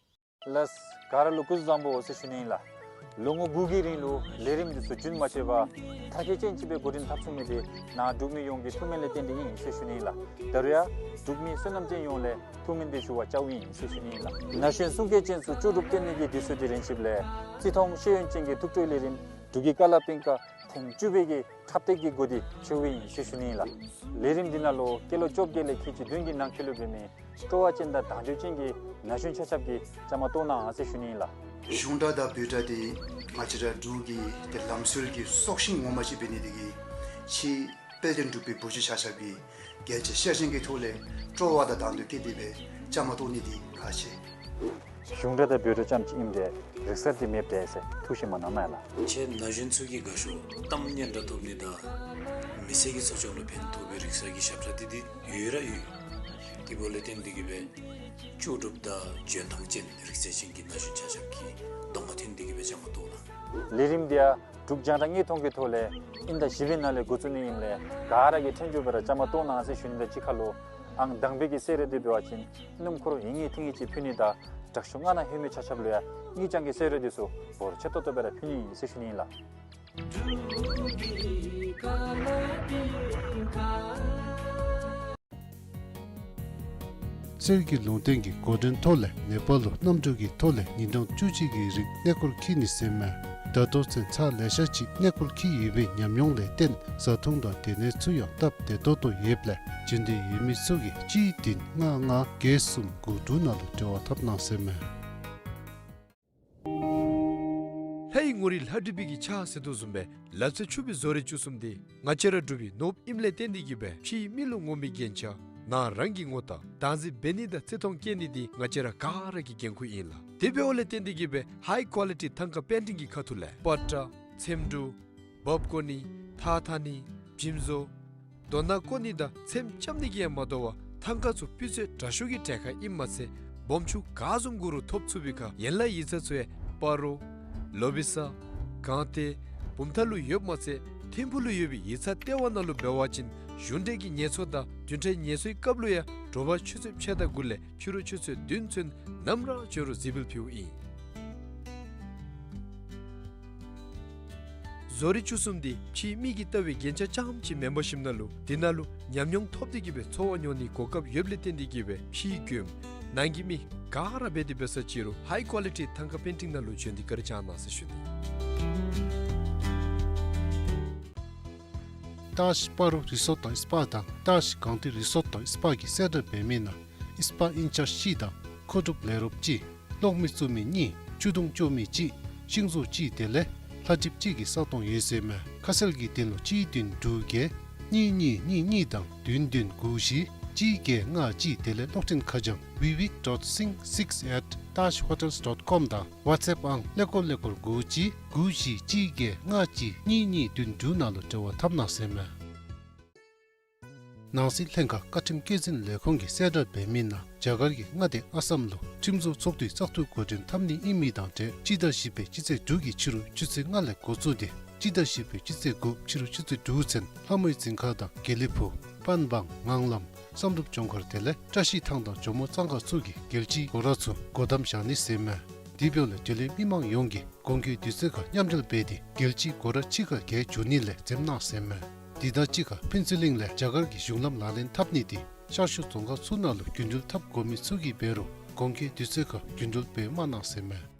ལགས། ག་ར་ལུ་སྐུ་གཟུགས་བཟང་པོ་ཟེར་ཞུ་ནི་ཨིན་ལགས། ལོ་ངོ་དགུ་གི་རིང་ལུ་ལས་རིམ་འདི་ཚུ་རྒྱུན་མ་ཆད་པར་མཐར་འཁྱོལ་ཅན་ཅིག་སྦེ་འགོ་འདྲེན་འཐབ་ཚུགས་མི་འདི་ནཱ་འབྲུག་མི་ཡོངས་ཀྱི་ཐུགས་སྨོན་ལས་བརྟེན་ཏེ་ཨིན་ཟེར་ཞུ་ནི་ཨིན་ལགས། ད་རུང་ཡང་འབྲུག་མི་བསོད་ནམས་ཅན་ཡོངས་ལས་ཐུགས་སྨོན་འདི་ཞུ་བར་བཅརཝ་ཨིན་ཟེར་ཞུ་ནི་ཨིན་ལགས། ན་གཞོན་གསུང་སྐད་ཅན་ཚུ་ལྕོགས་གྲུབ་བསྟན་ནི་གི་དུས་ཚོད་འདི་རན་ཆིཔ་ལས་བརྩི་མཐོང་ཤེས་ཡོན་ཅན་གྱི་ཐུགས་སྤྲོའི་ལས་རིམ་འབྲུག་གི་ཀ་ལ་པིང་ཀ་ཐེངས་བཅུ་པའི་གི་འཁྲབ་སྟེགས་ཀྱི་འགོ་འདི་ཕྱེཝ་ཨིན་ཟེར་ཞུ་ནི་ཨིན་ལགས། ལས་རིམ་འདི་ནང་ལུ་སྐྱེས་ལོ་བཅོ་བརྒྱད་ལས་ཁལ་གཅིག་བདུན་གྱི་ནང་འཁོད་ལུ་འབད་མི་སྤྲོ་བ་ཅན་དང་དང་འདོད་ཅན་གྱི་ན་གཞོན་ཆ་ཁྱབ་ཀྱིས་བཅའ་མར་གཏོགས་གནང་ཟེར་ཞུ་ནི་ཨིན་ལགས། གཞུང་སྒྲ་དང་བོད་སྒྲ་འདི་ང་བཅས་ར་འབྲུག་གི་ཏེ་ལམ་སྲོལ་གྱི་སྲོག་ཤིང་ངོ་མ་ཅིག་འབད་ནི་འདི་གིས་ཕྱིའི་དཔལ་ལྡན་འབྲུག་པའི་བུ་བརྒྱུད་ཆ་ཁྱབ་ཀྱིས་རྒྱན་ཆ་ཤེར་ཕྱིན་གྱི་ཐོག་ལས་སྤྲོ་བ་དང་དང་འདོད་བསྐྱེད་དེ་སྦེ་བཅའ་མར་གཏོགས་ནི་འདི་ཁག་ཆེ། གཞུང་སྒྲ་དང་བོད་སྒྲ་ཙམ་ཅིག་ཨིནམ་འདྲས་རིག་གསར་འདི་མེདཔ་འདྲས་ཟེར་ཐུགས་ཞིབ་མ་གནང་ན་ལགས། ཁྱེད་ན་གཞོན་ཚུ་གི་དགའ་ཤོས་གཏམ་སྙན་གྲགས་ཐོབ་ནི་དང་མི་ཚེ་གི་འཚོ་བཅུད་ལུ་ཕན་ཐོགས་པའི་རིག་གསར་གྱི་ཞབས་ཁྲ་འདི་འདི་ཡོད་ར་ཡོད། དེ་འབདཝ་ལས་བརྟེན་ཏེ་གིས་སྦེ་ལྕོགས་གྲུབ་དང་འཇོན་ཐང་ཅན་རིག་རྩལ་ཅན་གྱི་ན་གཞོན་ཆ་ཁྱབ་ཀྱིས་གདོང་ཁར་འཐོན་ཏེ་གིས་སྦེ་བཅའ་མར་གཏོགས་གནང་། ལས་རིམ་འདི་ཡང་འབྲུག་རྒྱང་བསྒྲགས་དངོས་མཐོང་གི་ཐོག་ལས་དབྱིན་ཟླ་བཞི་པའི་ནང་ལས་འགོ་བཙུགས་ནི་ཨིནམ་ལས་ག་ར་གིས་འཕྲིན་བཅོལ་སྦེ་ར་བཅའ་མར་གཏོགས་གནང་ཟེར་ཞུ་ནི་དང་གཅིག་ཁར་ལུ་ཨང་དང་པའི་གི་གསོལ་རས་འདི་འབད་བ་ཅིན་སྣུམ་འཁོར་ཡིན་ངེས་ཐིང་ངེས་ཅིག་ཕུལ་ནི་དང་དྲག་ཤོས་ལྔ་ནང་ལྷོད་མི་ཆ་ཁྱབ་ལུ་ཡང་དངུལ་རྐྱང་གི་གསོལ་རས་འདི་ཚུ་འབོར་ཆེ་ཏོག་ཏོ་སྦེ་ར་ཕུལ་ནི་ཨིན་ཟེར་ཞུ་ནི་ཨིན་ལགས། གསེར་གྱི་ལུང་བསྟན་གྱི་འགོ་འདྲེན་ཐོག་ལས་ནེ་པཱལ་ལུ་གནམ་གྲུ་གི་ཐོག་ལས་ཉིན་གྲངས་བཅུ་གཅིག་གི་རིང་གནས་སྐོར་འཁྱིད་ནི་ཟེར་མས། ད་ལྟོ་ཚུན་ཚོད་ལེ་ཤ་ཅིག་གནས་སྐོར་འཁྱིད་ཡོད་པའི་ཉམས་མྱོང་ལས་བརྟེན་བཟའ་འཐུང་དང་སྡོད་གནས་ཚུ་ཡང་སྟབས་བདེ་ཏོག་ཏོ་ཡོདཔ་ལས་འབྱོན་འདོད་ཡོད་མི་ཚུ་གིས་གཅིག་བདུན་ལྔ་ལྔ་བརྒྱད་གསུམ་དགུ་དྲུག་ནང་ལུ་འབྲེལ་བ་འཐབ་གནང་ཟེར་མས། ལྷའི་ངོ་རིས་ལྷ་བྲིས་པའི་གི་ཕྱག་ཟེར་དོ་བཟུམ་སྦེ་ལག་རྩལ་ཕྱུག་པའི་བཟོ་རིག་བཅུ་གསུམ་འདི་ང་བཅས་ར་འབྲུག་པའི་ནོར་བུ་ཨིནམ་ལས་བརྟེན་ཏེ་གིས་སྦེ་ཕྱིའི་མི་ལུ་ངོམ་པའི་རྒྱན་ཆ་ནཱ་རང་གི་ངོ་རྟགས་བདག་འཛིན་འབད་ནི་དང་བརྩི་མཐོང་བསྐྱེད་ནི་འདི་ང་བཅས་ར་ག་ར་གི་འགན་ཁུར་ཨིན་ལགས། དེ་འབདཝ་ལས་བརྟེན་ཏེ་གིས་སྦེ་ཧའི་ཀོ་ལི་ཊི་ཐང་ཀ་པེན་ཊིང་གི་ཁ་ཐུག་ལས་པ་ཏྲ་ཚེམ་དྲུབ་འབག་བཀོ་ནི་ཐགས་འཐག་ནི་འཇིམ་བཟོ་རྡོ་ནག་བརྐོ་ནི་དང་ཚེམ་རྐྱབ་ནི་གིས་ཡང་མ་དོ་བར་ཐང་ཀ་ཚུ་སྤུས་ཚད་དྲག་ཤོས་ཀྱི་གྲལ་ཁར་ཨིནམ་མ་ཚད་སྦོམ་ཆུང་ག་བཟུམ་དགོ་རུང་ཐོབ་ཚུགས་པའི་ཁར་ཡན་ལག་ཡིག་ཚང་ཚུ་ཡང་སྤ་རོ་ལོ་བི་ས་སྒང་སྟེང་བུམ་ཐང་ལུ་ཡོདཔ་མ་ཚད་ཐིམ་ཕུག་ལུ་ཡོད་པའི་ཡིག་ཚང་ལྟེ་བ་ནང་ལུ་འབད་བ་ཅིན་གཞུང་འབྲེལ་གྱི་ངལ་རྩོལ་དང་རྒྱུན་འཕྲོད་ངལ་རྩོལ་སྐབས་ལུ་ཡང་དྲོ་པ་ཆུ་ཚོད་ཕྱེད་དང་དགུ་ལས་ཕྱི་རུ་ཆུ་ཚོད་བདུན་ཚུན་ནམ་ར་བྱོན་རུང་གཟིགས་འབུལ་ཕུལཝ་ཨིན། བཟོ་རིག་བཅུ་གསུམ་འདི་ཕྱིའི་མི་གིས་བལྟ་བའི་རྒྱན་ཆ་རྐྱངམ་ཅིག་མེན་པར་ཞིནམ་ན་ལུ་འདི་ནང་ལུ་ཉམས་མྱོང་ཐོབ་སྟེ་གིས་སྦེ་འཚོ་བ་མྱོང་ནིའི་གོ་སྐབས་ཡོདཔ་ལས་བརྟེན་ཏེ་གིས་སྦེ་ཕྱིའི་མགྱོནམ་ནང་གི་མི་ག་ར་འབད་དེ་འབད་ས་ཅི་རུང་ཧའི་ཀོ་ལི་ཊི་ཐང་ཀ་པེན་ཊིང་ནང་ལུ་བྱོན་ཏེ་བཀའ་དྲིན་བསྐྱང་གནང་ཟེར་ཞུ་ནི། ཏཱཇ་སྤ་རོ་རི་སོཊ་དང་སྤ་དང་ཏཱཇ་གངས་ཏི་རི་སོཊ་དང་སྤ་གི་གསལ་བསྒྲགས་འབད་མི་ནང་སྤ་ཨིན་ཅཱརཇ་གཅིག་དང་མཁོ་སྒྲུབ་ལས་རོགསཔ་གཅིག་གློག་མེ་བཙུགས་མི་གཉིས་ཆུ་དུང་སྐྱོར་མི་གཅིག་ཤིང་བཟོ་གཅིག་དེ་ལས་ལྷ་འགྲིབ་གཅིག་གི་ས་སྟོང་ཡོད་ཟེར་མས། ཁ་གསལ་གྱི་དོན་ལུ་གཅིག་བདུན་དྲུག་བརྒྱད་གཉིས་གཉིས་གཉིས་གཉིས་དང་བདུན་བདུན་དགུ་བཞི་གཅིག་བརྒྱད་ལྔ་གཅིག་དེ་ལས་གློག་འཕྲིན་ཁ་བྱང་བི་བིག་ཌོཊ་སིང་སིགས་ཨེཊ་ཏཱཇ་ཧོ་ཊེལ་ཌོཊ་ཀོམ་དང་ཝཊས་ཨེཔ་ཨང་ཀླད་ཀོར་ཀླད་ཀོར་དགུ་གཅིག་དགུ་བཞི་གཅིག་བརྒྱད་ལྔ་གཅིག་གཉིས་གཉིས་བདུན་དྲུག་ནང་ལུ་འབྲེལ་བ་འཐབ་གནང་ཟེར་མས། ནང་སྲིད་ལྷན་ཁག་བཀའ་ཁྲིམས་བཀོད་འཛིན་ལས་ཁུངས་ཀྱི་གསལ་བསྒྲགས་འབད་མི་ནང་རྒྱ་གར་གྱི་མངའ་སྡེ་ཨ་སམ་ལུ་ཁྲིམས་བཟོ་ཚོགས་འདུའི་བཙག་འཐུ་འགོ་འདྲེན་འཐབ་ནི་ཨིན་མི་དང་འབྲེལ་སྤྱི་ཟླ་བཞི་པའི་སྤྱི་ཚེས་དྲུག་གི་ཕྱི་རུ་ཆུ་ཚོད་ལྔ་ལས་འགོ་བཙུགས་ཏེ་སྤྱི་ཟླ་བཞི་པའི་སྤྱི་ཚེས་དགུ་ཕྱི་རུ་ཆུ་ཚོད་དྲུག་ཚུན་ལྷ་མོའི་རྫིང་ཁ་དང་དགེ་ལེགས་ཕུག་པན་སྦང་ངང་ལམ་བསམ་གྲུབ་ལྗོངས་མཁར་དེ་ལས་བཀྲ་ཤིས་ཐང་དང་ཇོ་མོ་གཙང་ཁ་ཚུ་གི་རྒྱལ་སྤྱིའི་སྒོ་ར་ཚུ་སྒོ་བསྡམ་བཞག་ནི་ཟེར་མས། དེ་འབདཝ་ལས་འབྲེལ་ཡོད་མི་མང་ཡོངས་ཀྱིས་གོང་འཁོད་དུས་ཚོད་ཁར་མཉམ་འབྲེལ་འབད་དེ་རྒྱལ་སྤྱིའི་སྒོ་ར་ཕྱི་ཁར་བརྒལ་འགྱོ་ནི་ལས་འཛེམ་གནང་ཟེར་མས། དེ་དང་གཅིག་ཁར་ཕུན་ཚོགས་གླིང་ལས་རྒྱ་གར་གྱི་གཞུང་ལམ་ལག་ལེན་འཐབ་ནི་དེ་ཤར་ཕྱོགས་རྫོང་ཁག་ཚུ་ནང་ལུ་རྒྱུན་འགྲུལ་འཐབ་དགོ་མི་ཚུ་གིས་འབད་རུང་གོང་འཁོད་དུས་ཚོད་ཁར་རྒྱུན་འགྲུལ་འབད་མ་གནང་ཟེར་མས།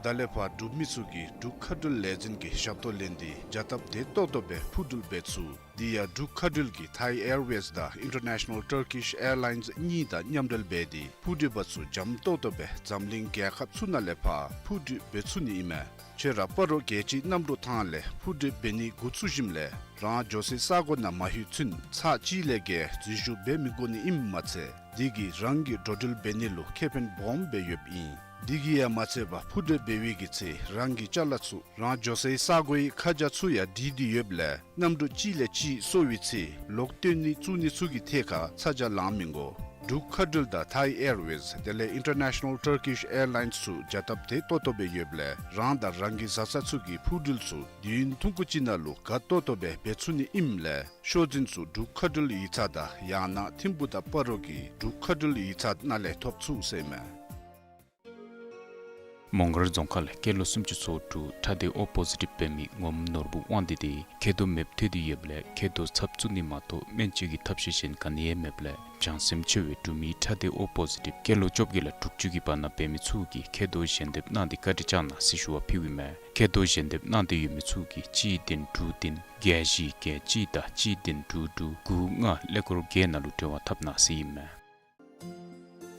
ད་ལས་ཕར་འབྲུག་མི་ཚུ་གིས་འབྲུག་མཁའ་འགྲུལ་ལས་འཛིན་གྱི་ཞབས་ཏོག་ལེན་ཏེ་བྱ་སྟབས་བདེ་ཏོག་ཏོ་སྦེ་འཕུར་འགྲུལ་འབད་ཚུགས། དེ་ཡང་འབྲུག་མཁའ་འགྲུལ་གྱིས་Thai Airways དང་International Turkish Airlines གཉིས་དང་མཉམ་འབྲེལ་འབད་དེ་འཕུར་འགྲུལ་པ་ཚུ་འཇམ་ཏོག་ཏོ་སྦེ་འཛམ་གླིང་རྒྱལ་ཁབ་ཚུ་ནང་ལས་ཕར་འཕུར་འགྲུལ་འབད་ཚུགས་ནི་ཨིན་མས། ཁྱོད་ར་སྤ་རོ་རྒྱལ་སྤྱིའི་གནམ་གྲུ་ཐང་ལས་འཕུར་འགྲུལ་འབད་ནི་འགོ་བཙུགས་ཞིནམ་ལས་རང་འགྱོ་སའི་ས་གོ་ནང་མ་ལྷོད་ཚུན་ཚར་གཅིག་ལས་བརྒལ་འཛུལ་ཞུགས་འབད་མི་དགོ་ནི་ཨིནམ་མ་ཚད་དེ་གིས་རང་གི་འགྲོ་འགྲུལ་འབད་ནི་ལུ་ཁེ་ཕན་སྦོམ་སྦེ་ཡོདཔ་ཨིན། དེ་གིས་ཡང་མ་ཚད་པར་འཕུར་འགྲུལ་འབད་བའི་གི་ཚེ་རང་གི་ཅ་ལ་ཚུ་རང་འགྱོ་སའི་ས་གོའི་ཁ་བྱང་ཚུ་ཡང་བྲིས་ཏེ་ཡོདཔ་ལས་གནམ་གྲུ་གཅིག་ལས་གཅིག་སོར་བའི་ཚེ་ལོག་བཏོན་ནི་བཙུགས་ནི་ཚུ་གི་ཐད་ཁར་ཚ་གྱང་ལང་མི་དགོ། འབྲུག་མཁའ་འགྲུལ་དང་Thai Airways དེ་ལས་International Turkish Airlines ཚུ་བྱ་སྟབས་བདེ་ཏོག་ཏོ་སྦེ་ཡོདཔ་ལས་རང་དང་རང་གི་བཟའ་ཚང་ཚུ་གི་འཕུར་འགྲུལ་ཚུ་དུས་ཡུན་ཐུང་ཀུ་ཅིག་ནང་ལུ་དགའ་ཏོག་ཏོ་སྦེ་འབད་ཚུགས་ནི་ཨིནམ་ལས་ཤོག་འཛིན་ཚུ་འབྲུག་མཁའ་འགྲུལ་ཡིག་ཚང་དང་ཡང་ན་ཐིམ་ཕུག་དང་སྤ་རོ་གི་འབྲུག་མཁའ་འགྲུལ་ཡིག་ཚང་ནང་ལས་ཐོབ་ཚུགས་ཟེར་མས། མོང་སྒར་རྫོང་ཁག་ལས་སྐྱེས་ལོ་སུམ་ཅུ་ཚུན་དྲུག་ཁྲག་སྡེ་ཨོ་པོ་ཟི་ཊིབ་འབད་མི་ངོམ་ནོར་བུ་དབང་འདུས་དེ་མཁལ་རྡོག་མེདཔ་ཐལ་ཏེ་ཡོདཔ་ལས་མཁལ་རྡོག་ཚབ་བཙུགས་ནི་མ་གཏོགས་སྨན་བཅོས་ཀྱི་ཐབས་ཤེས་གཞན་ག་ནི་ཡང་མེདཔ་ལས་བྱང་སེམས་ཆེ་བའི་འབྲུག་མི་ཁྲག་སྡེ་ཨོ་པོ་ཟི་ཊིབ་སྐྱེས་ལོ་བཅོ་བརྒྱད་ལས་དྲུག་ཅུ་གི་བར་ན་འབད་མི་ཚུ་གིས་མཁལ་རྡོག་ཞལ་འདེབས་གནང་སྟེ་བཀའ་དྲིན་བསྐྱངས་གནང་ཟེར་ཞུ་བ་ཕུལཝ་ཨིན་མས། མཁལ་རྡོག་ཞལ་འདེབས་གནང་སྟེ་ཡོད་མི་ཚུ་གིས་གཅིག་བདུན་དྲུག་བདུན་བརྒྱད་བཞི་བརྒྱད་གཅིག་དང་གཅིག་བདུན་དྲུག་དྲུག་དགུ་ལྔ་ཀླད་ཀོར་བརྒྱད་ནང་ལུ་འབྲེལ་བ་འཐབ་གནང་ཟེར་ཨིན་མས།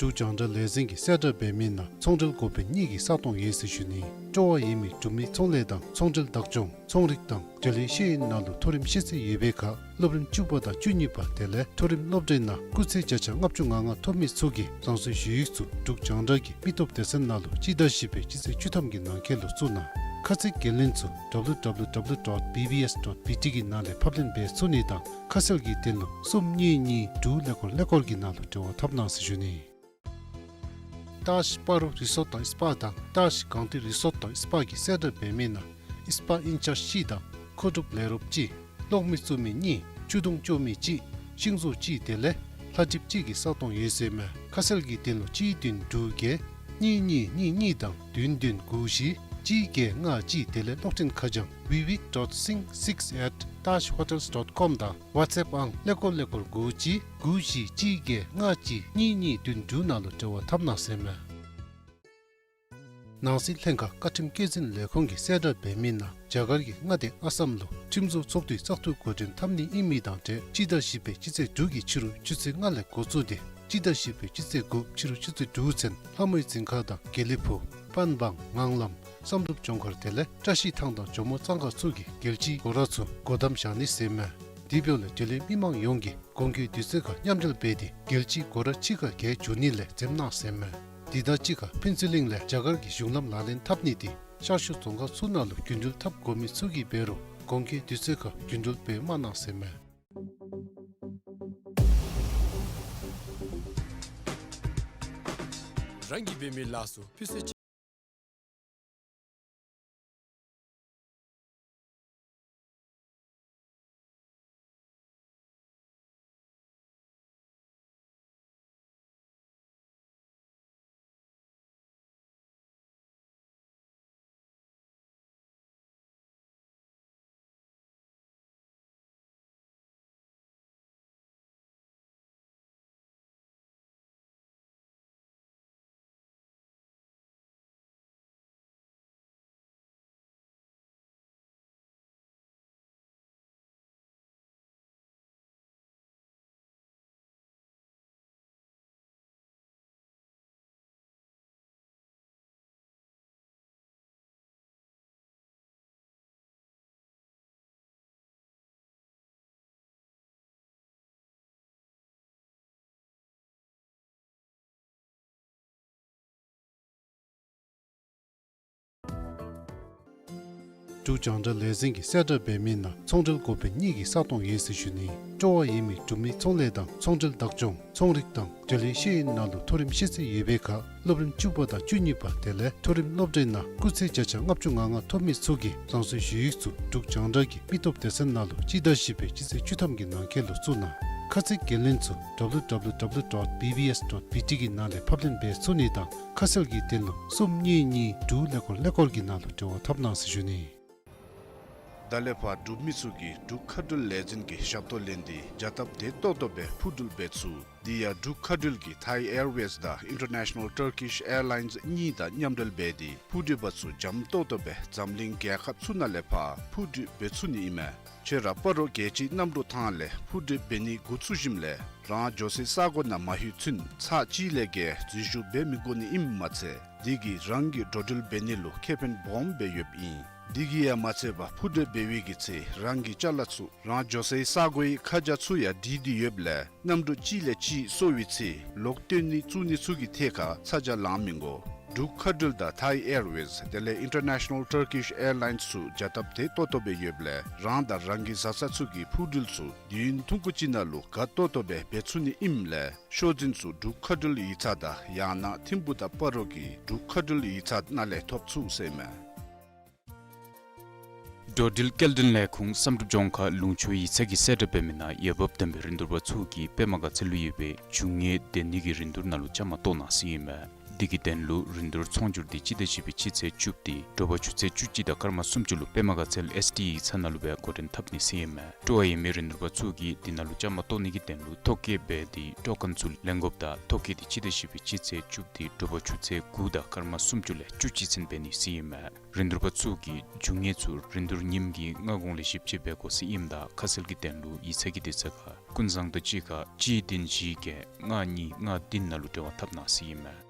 འབྲུག་རྒྱང་བསྒྲགས་ལས་འཛིན་གྱི་གསལ་བསྒྲགས་འབད་མི་ནང་ཚོང་འབྲེལ་འགོ་དཔོན་གཉིས་ཀྱི་ས་སྟོང་ཡོད་ཟེར་ཞུ་ནི། སྤྲོ་བ་ཡོད་མི་འབྲུག་མི་ཚོང་ལས་དང་ཚོང་འབྲེལ་བདག་སྐྱོང་ཚོང་རིག་དང་འབྲེལ་ཡོད་ཤེས་ཡོན་ནང་ལུ་མཐོ་རིམ་ཤེས་ཚད་ཡོད་པའི་ཁར་སློབ་རིམ་བཅུ་པ་དང་བཅུ་གཉིས་པ་དེ་ལས་མཐོ་རིམ་སློབ་གྲྭའི་ནང་སྐུགས་ཚད་བརྒྱ་ཆ་ལྔ་བཅུ་ང་ལྔ་ཐོབ་མི་ཚུ་གིས་རང་སོའི་ཞུ་ཡིག་ཚུ་འབྲུག་རྒྱང་བསྒྲགས་ཀྱི་མི་སྟོབས་སྡེ་ཚན་ནང་ལུ་སྤྱི་ཟླ་བཞི་པའི་སྤྱི་ཚེས་བཅུ་ཐམ་གྱི་ནང་འཁོད་ལུ་བཙུགས་གནང་། ཁ་ཚིག་འགན་ལེན་ཚུ་W W W dot B B S dot B T གི་ནང་ལས་ཕབ་ལེན་འབད་ཚུགས་ནི་དང་ཁ་གསལ་གྱི་དོན་ལུ་གསུམ་གཉིས་གཉིས་དྲུག་ཀླད་ཀོར་ཀླད་ཀོར་གྱི་ནང་ལུ་འབྲེལ་བ་འཐབ་གནང་ཟེར་ཞུ་ནི། ཏཱཇ་སྤ་རོ་རི་སོཊ་དང་སྤ་དང་ཏཱཇ་གངས་ཏི་རི་སོཊ་དང་སྤ་གི་གསལ་བསྒྲགས་འབད་མི་ནང་སྤ་ཨིན་ཅཱརཇ་གཅིག་དང་མཁོ་སྒྲུབ་ལས་རོགསཔ་གཅིག་གློག་མེ་བཙུགས་མི་གཉིས་ཆུ་དུང་སྐྱོར་མི་གཅིག་ཤིང་བཟོ་གཅིག་དེ་ལས་ལྷ་འགྲིབ་གཅིག་གི་ས་སྟོང་ཡོད་ཟེར་མས། ཁ་གསལ་གྱི་དོན་ལུ་གཅིག་བདུན་དྲུག་བརྒྱད་གཉིས་གཉིས་གཉིས་གཉིས་དང་བདུན་བདུན་དགུ་བཞི་གཅིག་བརྒྱད་ལྔ་གཅིག་དེ་ལས་གློག་འཕྲིན་ཁ་བྱང་བི་བིག་ཌོཊ་སིང་སིགས་ཨེཊ་ཏཱཇ་ཧོ་ཊེལ་ཌོཊ་ཀོམ་དང་ཝཊས་ཨེཔ་ཨང་ཀླད་ཀོར་ཀླད་ཀོར་དགུ་གཅིག་དགུ་བཞི་གཅིག་བརྒྱད་ལྔ་གཅིག་གཉིས་གཉིས་བདུན་དྲུག་ནང་ལུ་འབྲེལ་བ་འཐབ་གནང་ཟེར་མས། ནང་སྲིད་ལྷན་ཁག་བཀའ་ཁྲིམས་བཀོད་འཛིན་ལས་ཁུངས་ཀྱི་གསལ་བསྒྲགས་འབད་མི་ནང་རྒྱ་གར་གྱི་མངའ་སྡེ་ཨ་སམ་ལུ་ཁྲིམས་བཟོ་ཚོགས་འདུའི་བཙག་འཐུ་འགོ་འདྲེན་འཐབ་ནི་ཨིན་མི་དང་འབྲེལ་སྤྱི་ཟླ་བཞི་པའི་སྤྱི་ཚེས་དྲུག་གི་ཕྱི་རུ་ཆུ་ཚོད་ལྔ་ལས་འགོ་བཙུགས་ཏེ་སྤྱི་ཟླ་བཞི་པའི་སྤྱི་ཚེས་དགུ་ཕྱི་རུ་ཆུ་ཚོད་དྲུག་ཚུན་ལྷ་མོའི་རྫིང་ཁ་དང་དགེ་ལེགས་ཕུག་པན་སྦང་ངང་ལམ་བསམ་གྲུབ་ལྗོངས་མཁར་དེ་ལས་བཀྲ་ཤིས་ཐང་དང་ཇོ་མོ་གཙང་ཁ་ཚུ་གི་རྒྱལ་སྤྱིའི་སྒོ་ར་ཚུ་སྒོ་བསྡམ་བཞག་ནི་ཟེར་མས། དེ་འབདཝ་ལས་འབྲེལ་ཡོད་མི་མང་ཡོངས་ཀྱིས་གོང་འཁོད་དུས་ཚོད་ཁར་མཉམ་འབྲེལ་འབད་དེ་རྒྱལ་སྤྱིའི་སྒོ་ར་ཕྱི་ཁར་བརྒལ་འགྱོ་ནི་ལས་འཛེམ་གནང་ཟེར་མས། དེ་དང་གཅིག་ཁར་ཕུན་ཚོགས་གླིང་ལས་རྒྱ་གར་གྱི་གཞུང་ལམ་ལག་ལེན་འཐབ་ནི་དེ་ཤར་ཕྱོགས་རྫོང་ཁག་ཚུ་ནང་ལུ་རྒྱུན་འགྲུལ་འཐབ་དགོ་མི་ཚུ་གིས་འབད་རུང་གོང་འཁོད་དུས་ཚོད་ཁར་རྒྱུན་འགྲུལ་འབད་མ་གནང་ཟེར་མས། རང་གིས་འབད་མི་ལ་སོགས་ཕུལ་སེ་ འབྲུག་རྒྱང་བསྒྲགས་ལས་འཛིན་གྱིས་གསལ་བསྒྲགས་འབད་མི་ནང་ཚོང་འབྲེལ་འགོ་དཔོན་གཉིས་ཀྱི་ས་སྟོང་ཡོད་ཟེར་ཞུ་ནི། སྤྲོ་བ་ཡོད་མི་འབྲུག་མི་ཚོང་ལས་དང་ཚོང་འབྲེལ་བདག་སྐྱོང་ཚོང་རིག་དང་འབྲེལ་ཡོད་ཤེས་ཡོན་ནང་ལུ་མཐོ་རིམ་ཤེས་ཚད་ཡོད་པའི་ཁར་སློབ་རིམ་བཅུ་པ་དང་བཅུ་གཉིས་པ་དེ་ལས་མཐོ་རིམ་སློབ་གྲྭའི་ནང་སྐུགས་ཚད་བརྒྱ་ཆ་ལྔ་བཅུ་ང་ལྔ་ཐོབ་མི་ཚུ་གིས་རང་སོའི་ཞུ་ཡིག་ཚུ་འབྲུག་རྒྱང་བསྒྲགས་ཀྱི་མི་སྟོབས་སྡེ་ཚན་ནང་ལུ་སྤྱི་ཟླ་བཞི་པའི་སྤྱི་ཚེས་བཅུ་ཐམ་གྱི་ནང་འཁོད་ལུ་བཙུགས་གནང་། ཁ་གསལ་འགན་ལེན་ཚུ་W W W dot B B S dot B T གི་ནང་ལས་ཕབ་ལེན་འབད་ཚུགས་ནི་དང་ཁ་གསལ་གྱི་དོན་ལུ་གསུམ་གཉིས་གཉིས་དྲུག་ཀླད་ཀོར་ཀླད་ཀོར་གྱི་ནང་ལུ་འབྲེལ་བ་འཐབ་གནང་ཟེར་ཞུ་ནི། ད་ལས་ཕར་འབྲུག་མི་ཚུ་གིས་འབྲུག་མཁའ་འགྲུལ་ལས་འཛིན་གྱི་ཞབས་ཏོག་ལེན་ཏེ་བྱ་སྟབས་བདེ་ཏོག་ཏོ་སྦེ་འཕུར་འགྲུལ་འབད་ཚུགས། དེ་ཡང་འབྲུག་མཁའ་འགྲུལ་གྱིས་Thai Airways དང་International Turkish Airlines གཉིས་དང་མཉམ་འབྲེལ་འབད་དེ་འཕུར་འགྲུལ་པ་ཚུ་འཇམ་ཏོག་ཏོ་སྦེ་འཛམ་གླིང་རྒྱལ་ཁབ་ཚུ་ནང་ལས་ཕར་འཕུར་འགྲུལ་འབད་ཚུགས་ནི་ཨིན་མས། ཁྱོད་ར་སྤ་རོ་རྒྱལ་སྤྱིའི་གནམ་གྲུ་ཐང་ལས་འཕུར་འགྲུལ་འབད་ནི་འགོ་བཙུགས་ཞིནམ་ལས་རང་འགྱོ་སའི་ས་གོ་ནང་མ་ལྷོད་ཚུན་ཚར་གཅིག་ལས་བརྒལ་འཛུལ་ཞུགས་འབད་མི་དགོ་ནི་ཨིནམ་མ་ཚད་དེ་གིས་རང་གི་འགྲོ་འགྲུལ་འབད་ནི་ལུ་ཁེ་ཕན་སྦོམ་སྦེ་ཡོདཔ་ཨིན། དེ་གིས་ཡང་མ་ཚད་པར་འཕུར་འགྲུལ་འབད་བའི་གི་ཚེ་རང་གི་ཅ་ལ་ཚུ་རང་འགྱོ་སའི་ས་གོའི་ཁ་བྱང་ཚུ་ཡང་བྲིས་ཏེ་ཡོདཔ་ལས་གནམ་གྲུ་གཅིག་ལས་གཅིག་སོར་བའི་ཚེ་ལོག་བཏོན་ནི་བཙུགས་ནི་ཚུ་གི་ཐད་ཁར་ཚ་གྱང་ལང་མི་དགོ། འབྲུག་མཁའ་འགྲུལ་དང་Thai Airways དེ་ལས་International Turkish Airlines ཚུ་བྱ་སྟབས་བདེ་ཏོག་ཏོ་སྦེ་ཡོདཔ་ལས་རང་དང་རང་གི་བཟའ་ཚང་ཚུ་གི་འཕུར་འགྲུལ་ཚུ་དུས་ཡུན་ཐུང་ཀུ་ཅིག་ནང་ལུ་དགའ་ཏོག་ཏོ་སྦེ་འབད་ཚུགས་ནི་ཨིནམ་ལས་ཤོག་འཛིན་ཚུ་འབྲུག་མཁའ་འགྲུལ་ཡིག་ཚང་དང་ཡང་ན་ཐིམ་ཕུག་དང་སྤ་རོ་གི་འབྲུག་མཁའ་འགྲུལ་ཡིག་ཚང་ནང་ལས་ཐོབ་ཚུགས་ཟེར་མས། འགྲོ་འགྲུལ་སྐྱེལ་འདྲེན་ལས་ཁུངས་བསམ་གྲུབ་ལྗོངས་མཁར་ལུང་ཕྱོགས་ཡིག་ཚང་གིས་གསལ་བསྒྲགས་འབད་མི་ནང་འོས་འབབ་ལྡན་པའི་རིན་བསྡུར་པ་ཚུ་གིས་པདྨ་དགའ་ཚལ་ལུ་ཡོད་པའི་འབྱུང་ལྔའི་སྡོད་གནས་ཀྱི་རིན་བསྡུར་ནང་ལུ་བཅའ་མར་གཏོགས་གནང་ཟེར་ཨིན་མས། དེ་གི་དོན་ལུ་རིན་བསྡུར་ཚོང་སྒྱུར་དེ་སྤྱི་ཟླ་བཞི་པའི་སྤྱི་ཚེས་བཅུ་དེ་དྲོ་པ་ཆུ་ཚོད་བཅུ་གཅིག་དང་སྐར་མ་སུམ་ཅུ་ལུ་པདྨ་དགའ་ཚལ་ཨེསི་ཌི་ཡིག་ཚང་ནང་ལུ་སྦེ་འགོ་འདྲེན་འཐབ་ནི་ཟེར་ཨིན་མས། སྤྲོ་བ་ཡོད་མི་རིན་བསྡུར་པ་ཚུ་གིས་དེ་ནང་ལུ་བཅའ་མར་གཏོགས་ནི་གི་དོན་ལུ་ཐོ་བཀོད་འབད་དེ་སྤྲོ་ཁང་ཚུ་ལེན་དགོཔ་དང་ཐོ་བཀོད་དེ་སྤྱི་ཟླ་བཞི་པའི་སྤྱི་ཚེས་བཅུ་དེ་དྲོ་པ་ཆུ་ཚོད་དགུ་དང་སྐར་མ་སུམ་ཅུ་ལས་བཅུ་གཅིག་ཚུན་འབད་ནི་ཟེར་ཨིན་མས། རིན་བསྡུར་པ་ཚུ་གིས་འབྱུང་ལྔ་ཚུ་རིན་བསྡུར་ཉིནམ་གྱི་སྔ་གོང་ལས་ཞིབ་དཔྱད་འབད་དགོ་ཟེར་ཨིནམ་ད་ཁ་གསལ་གྱི་དོན་ལུ་ཡིག་ཚང་གི་དུས་ཚོད་ཁར་ཀུན་བཟང་དང་གཅིག་ཁར་གཅིག་བདུན་བཞི་བརྒྱད་ལྔ་གཉིས་ལྔ་བདུན་ནང་ལུ་འབྲེལ་བ་འཐབ་གནང་ཟེར་ཨིན་མས།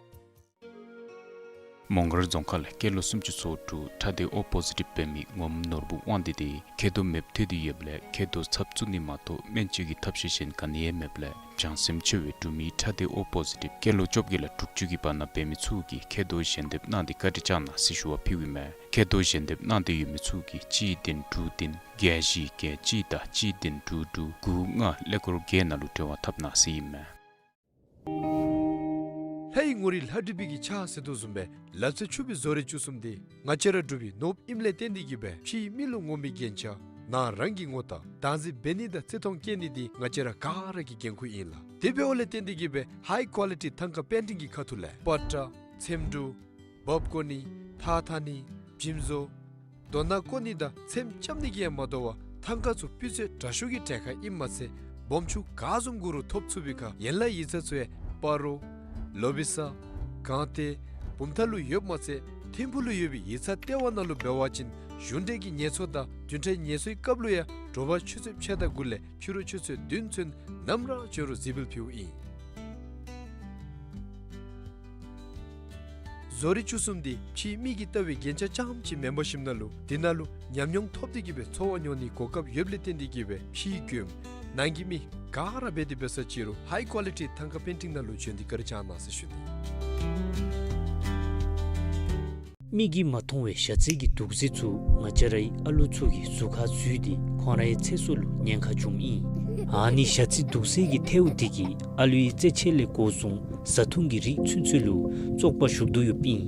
མོང་སྒར་རྫོང་ཁག་ལས་སྐྱེས་ལོ་སུམ་ཅུ་སོ་དྲུག་ཁྲག་སྡེ་ཨོ་པོ་ཟི་ཊིབ་འབད་མི་ངོམ་ནོར་བུ་དབང་འདུས་དེ་མཁལ་རྡོག་མེདཔ་ཐལ་ཏེ་ཡོདཔ་ལས་མཁལ་རྡོག་ཚབ་བཙུགས་ནི་མ་གཏོགས་སྨན་བཅོས་ཀྱི་ཐབས་ཤེས་གཞན་ག་ནི་ཡང་མེདཔ་ལས་བྱང་སེམས་ཆེ་བའི་འབྲུག་མི་ཁྲག་སྡེ་ཨོ་པོ་ཟི་ཊིབ་སྐྱེས་ལོ་བཅོ་བརྒྱད་ལས་དྲུག་ཅུ་གི་བར་ན་འབད་མི་ཚུ་གིས་མཁལ་རྡོག་ཞལ་འདེབས་གནང་སྟེ་བཀའ་དྲིན་བསྐྱང་གནང་ཟེར་ཞུ་བ་ཕུལཝ་ཨིན་མས། མཁལ་རྡོག་ཞལ་འདེབས་གནང་སྟེ་ཡོད་མི་ཚུ་གིས་གཅིག་བདུན་དྲུག་བདུན་བརྒྱད་བཞི་བརྒྱད་གཅིག་དང་གཅིག་བདུན་དྲུག་དྲུག་དགུ་ལྔ་ཀླད་ཀོར་བརྒྱད་ནང་ལུ་འབྲེལ་བ་འཐབ་གནང་ཟེར་ཨིན་མས། ལྷའི་ངོ་རིས་ལྷ་བྲིས་པའི་གི་ཕྱག་ཟེར་དོ་བཟུམ་སྦེ་ལ་རྩེ་ཆུ་བོའི་བཟོ་རིག་བཅུ་གསུམ་དེ་ང་བཅས་ར་འབྲུག་པའི་ནོར་བུ་ཨིནམ་ལས་བརྟེན་ཏེ་གིས་སྦེ་ཕྱིའི་མི་ལུ་ངོམ་པའི་རྒྱན་ཆ་ནང་རང་གི་ངོ་རྟགས་བདག་འཛིན་འབད་ནི་དང་བརྩི་མཐོང་བསྐྱེད་ནི་དེ་ང་བཅས་ར་ག་ར་གི་འགན་ཁུར་ཨིན་ལགས། དེ་འབདཝ་ལས་བརྟེན་ཏེ་གིས་སྦེ་ཧའི་ཀོ་ལི་ཊི་ཐང་ཀ་པེན་ཊིང་གི་ཁ་ཐུག་ལས་པ་ཏྲ་ཚེམ་དྲུབ་འབག་བརྐོ་ནི་ཐགས་འཐག་ནི་འཇིམ་བཟོ་རྡོ་སྣ་བརྐོ་ནི་དང་ཚེམ་རྐྱབ་ནི་གིས་ཡང་མ་དོ་བར་ཐང་ཀ་ཚུ་སྤུས་ཚད་དྲག་ཤོས་ཀྱི་གྲལ་ཁར་ཨིནམ་མ་ཚད་སྦོམ་ཆུང་ག་བཟུམ་དགོ་རུང་ཐོབ་ཚུགས་པའི་ཁར་ཡན་ལག་ཡིག་ཚང་ཚུ་ཡང་སྤ་རོ་ལོ་བི་ས་སྒང་སྟེང་བུམ་ཐང་ལུ་ཡོདཔ་མ་ཚད་ཐིམ་ཕུག་ལུ་ཡོད་པའི་ཡིག་ཚང་ལྟེ་བ་ནང་ལུ་འབད་བ་ཅིན་གཞུང་འབྲེལ་གྱི་ངལ་གསོ་དང་བདུན་ཕྲག་ངལ་གསོའི་སྐབས་ལུ་ཡང་དྲོ་པ་ཆུ་ཚོད་ཕྱེད་དང་དགུ་ལས་ཕྱི་རུ་ཆུ་ཚོད་བདུན་ཚུན་ནམ་ར་འབྱོན་རུང་གཟིགས་འབུལ་ཕུལཝ་ཨིན། བཟོ་རིག་བཅུ་གསུམ་དེ་ཕྱིའི་མི་གིས་བལྟ་བའི་རྒྱན་ཆ་རྐྱངམ་ཅིག་མེན་པར་ཞིནམ་ན་ལུ་དེ་ནང་ལུ་ཉམས་མྱོང་ཐོབ་སྟེ་གིས་སྦེ་འཚོ་བ་སྐྱོང་ནིའི་གོ་སྐབས་ཡོདཔ་ལས་བརྟེན་ཏེ་གིས་སྦེ་ཕྱིའི་མགྱོནམ་ནང་གི་མི་ག་ར་འབད་དེ་འབད་ས་ཅི་རུང་ཧའི་ཀོ་ལི་ཊི་ཐང་ཀ་པེན་ཊིང་ནང་ལུ་བྱོན་ཏེ་བཀའ་དྲིན་བསྐྱང་གནང་ཟེར་ཞུ་ནི། མིག་གིས་མ་མཐོང་བའི་ཞ་རྩི་གི་དུག་རྫས་ཚུ་ང་བཅས་རའི་ཨ་ལུ་ཚུ་གི་གཟུགས་ཁར་འཛུལ་ཏེ་ཁོང་རའི་ཚེ་སྲོག་ལུ་ཉེན་ཁ་འབྱུངམ་ཨིན། ཨ་ནི་ཞ་རྩི་དུག་རྫས་ཀྱི་ཐལཝ་དེ་གིས་ཨ་ལུའི་རྩེད་ཆས་ལས་འགོ་བཟུང་བཟའ་འཐུང་གི་རིགས་ཚུན་ཚོད་ལུ་བཙོག་པ་ཞུགས་དོ་ཡོདཔ་ཨིན།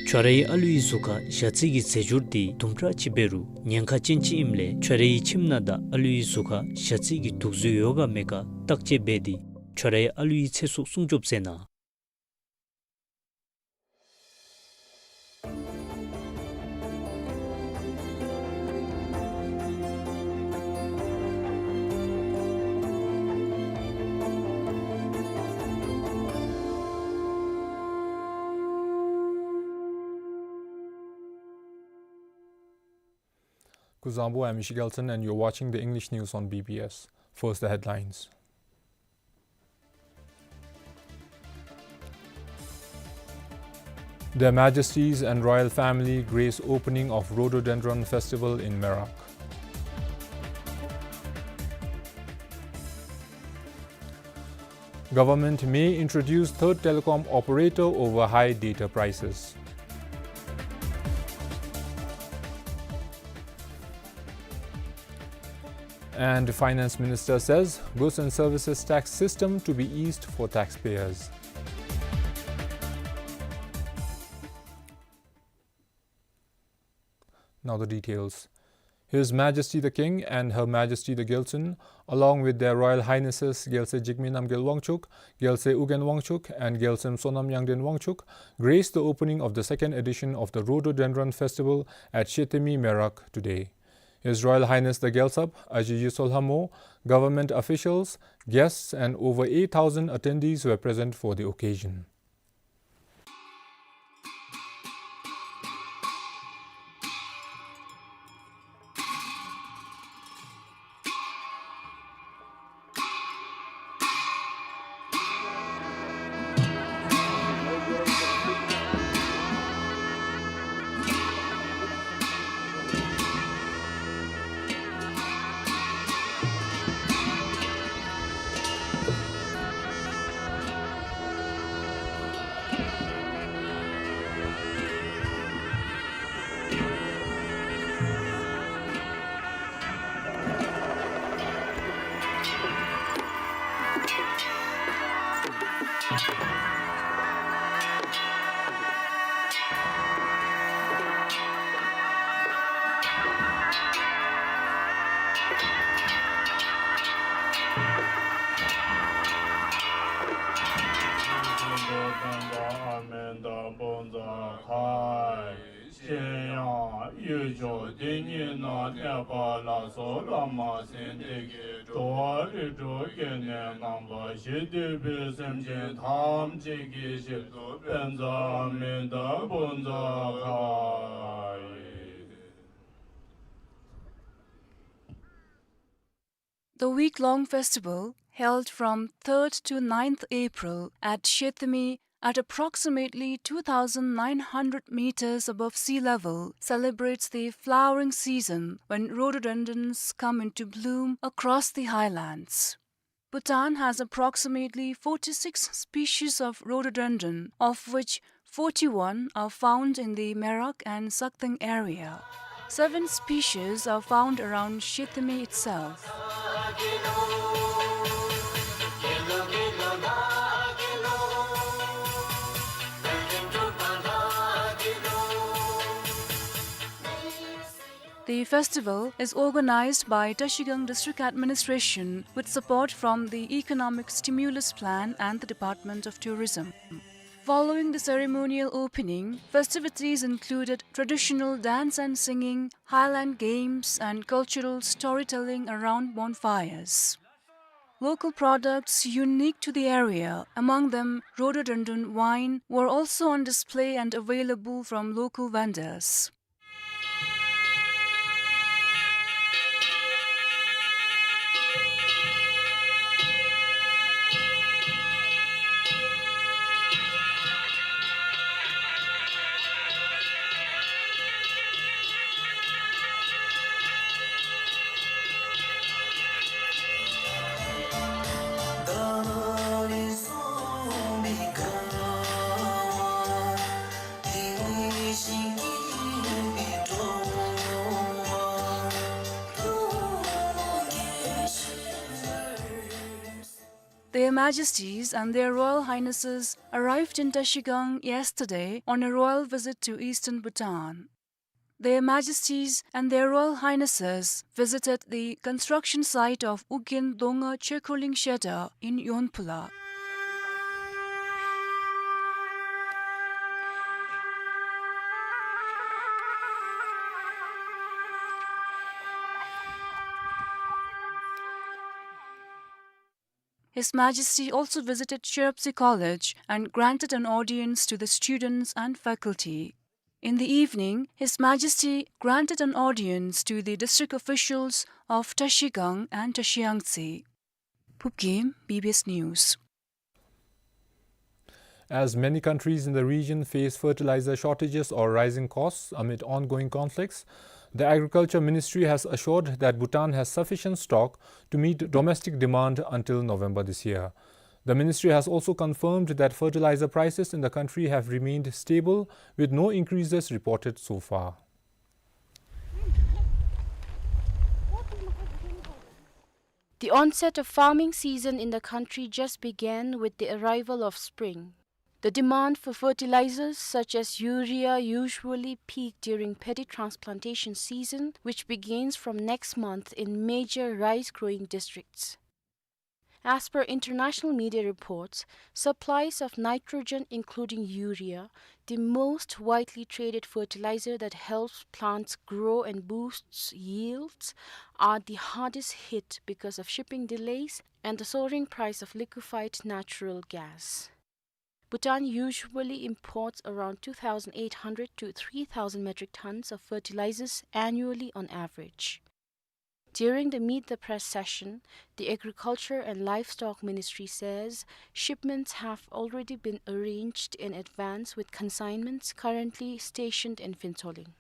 ཁྱོད་རའི་ཨ་ལུའི་གཟུགས་ཁར་ཞ་རྩི་གི་རྫས་སྦྱོར་དེ་དུམ་གྲ་ཅིག་འབད་རུང་ཉེན་ཁ་ཅན་ཅིག་ཨིནམ་ལས་ཁྱོད་རའི་ཁྱིམ་ནང་དང་ཨ་ལུའི་གཟུགས་ཁར་ཞ་རྩི་གི་དུག་རྫས་ཡོད་ག་མེད་ག་བརྟག་དཔྱད་འབད་དེ་ཁྱོད་རའི་ཨ་ལུའི་ཚེ་སྲོག་སྲུང་སྐྱོབ་མཛད་གནང་། Kuzuzangpo, I'm Ishi Gelson, and you're watching the English news on B B S. First, the headlines. Their Majesties and Royal Family grace opening of Rhododendron Festival in Merak. Government may introduce third telecom operator over high data prices. And Finance Minister says goods and services tax system to be eased for taxpayers. Now the details. His Majesty the King and Her Majesty the Gyaltsuen, along with Their Royal Highnesses Gyaltsuen Jigme Namgyel Wangchuck, Gyaltsuen Ugyen Wangchuck, and Gyaltsuen Sonam Yangden Wangchuck, graced the opening of the second edition of the Rhododendron Festival at Shethemi Merak today. His Royal Highness the Gyaltsab, Aji Yisolhamo, government officials, guests, and over eight thousand attendees were present for the occasion. གཞན་ཡང་ཡུལ་ཕྱོགས་འདི་ཉིད་ན་གནས་པ་ལ་སོགས་བླ་མ་སེམས་ཅན་གྱི་འགྲོ་བ་རིགས་དྲུག་སྐྱེ་གནས་ངན་པ་ཞི་བདེ་བའི་སེམས་ཅན་ཐམས་ཅད་ཀྱི་ཞབས་སུ་དཔལ་བཟང་མི་ལྡན་བུམ་འཛིན་ཁ་ཡིས། The week-long festival, held from third to ninth April at Shethemi, at approximately two thousand nine hundred meters above sea level, celebrates the flowering season when rhododendrons come into bloom across the highlands. Bhutan has approximately forty-six species of rhododendron, of which forty-one are found in the Merak and Sakteng area. Seven species are found around Shethemi itself. The festival is organized by Trashigang District Administration with support from the Economic Stimulus Plan and the Department of Tourism. Following the ceremonial opening, festivities included traditional dance and singing, highland games, and cultural storytelling around bonfires. Local products unique to the area, among them rhododendron wine, were also on display and available from local vendors. Their Majesties and Their Royal Highnesses arrived in Trashigang yesterday on a royal visit to eastern Bhutan. Their Majesties and Their Royal Highnesses visited the construction site of Ugyen Dongma Chekhorling Shedar in Yonphula. His Majesty also visited Shiropse College and granted an audience to the students and faculty. In the evening, His Majesty granted an audience to the district officials of Trashigang and Trashiyangtse. Phubgim, B B S News. As many countries in the region face fertilizer shortages or rising costs amid ongoing conflicts, the Agriculture Ministry has assured that Bhutan has sufficient stock to meet domestic demand until November this year. The ministry has also confirmed that fertilizer prices in the country have remained stable, with no increases reported so far. The onset of farming season in the country just began with the arrival of spring. The demand for fertilizers such as urea usually peak during paddy transplantation season, which begins from next month in major rice-growing districts. As per international media reports, supplies of nitrogen, including urea, the most widely traded fertilizer that helps plants grow and boosts yields, are the hardest hit because of shipping delays and the soaring price of liquefied natural gas. Bhutan usually imports around two thousand eight hundred to three thousand metric tons of fertilizers annually on average. During the Meet the Press session, the Agriculture and Livestock Ministry says shipments have already been arranged in advance, with consignments currently stationed in Phuentsholing.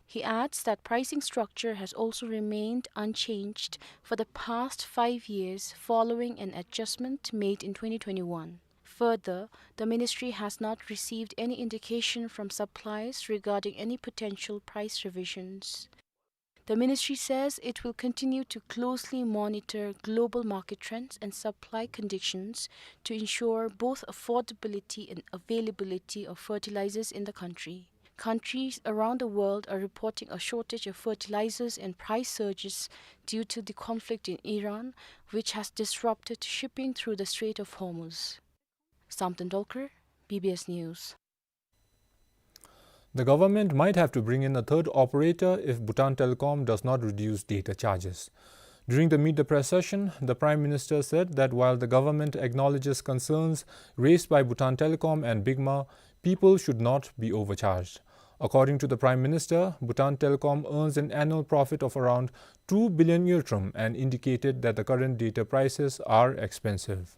He adds that pricing structure has also remained unchanged for the past five years following an adjustment made in twenty twenty-one. Further, the ministry has not received any indication from suppliers regarding any potential price revisions. The ministry says it will continue to closely monitor global market trends and supply conditions to ensure both affordability and availability of fertilizers in the country. Countries around the world are reporting a shortage of fertilizers and price surges due to the conflict in Iran, which has disrupted shipping through the Strait of Hormuz. Samten Dolkar, B B S News. The government might have to bring in a third operator if Bhutan Telecom does not reduce data charges. During the Meet the Press session, the Prime Minister said that while the government acknowledges concerns raised by Bhutan Telecom and BIGMA, people should not be overcharged. According to the Prime Minister, Bhutan Telecom earns an annual profit of around two billion ngultrum and indicated that the current data prices are expensive.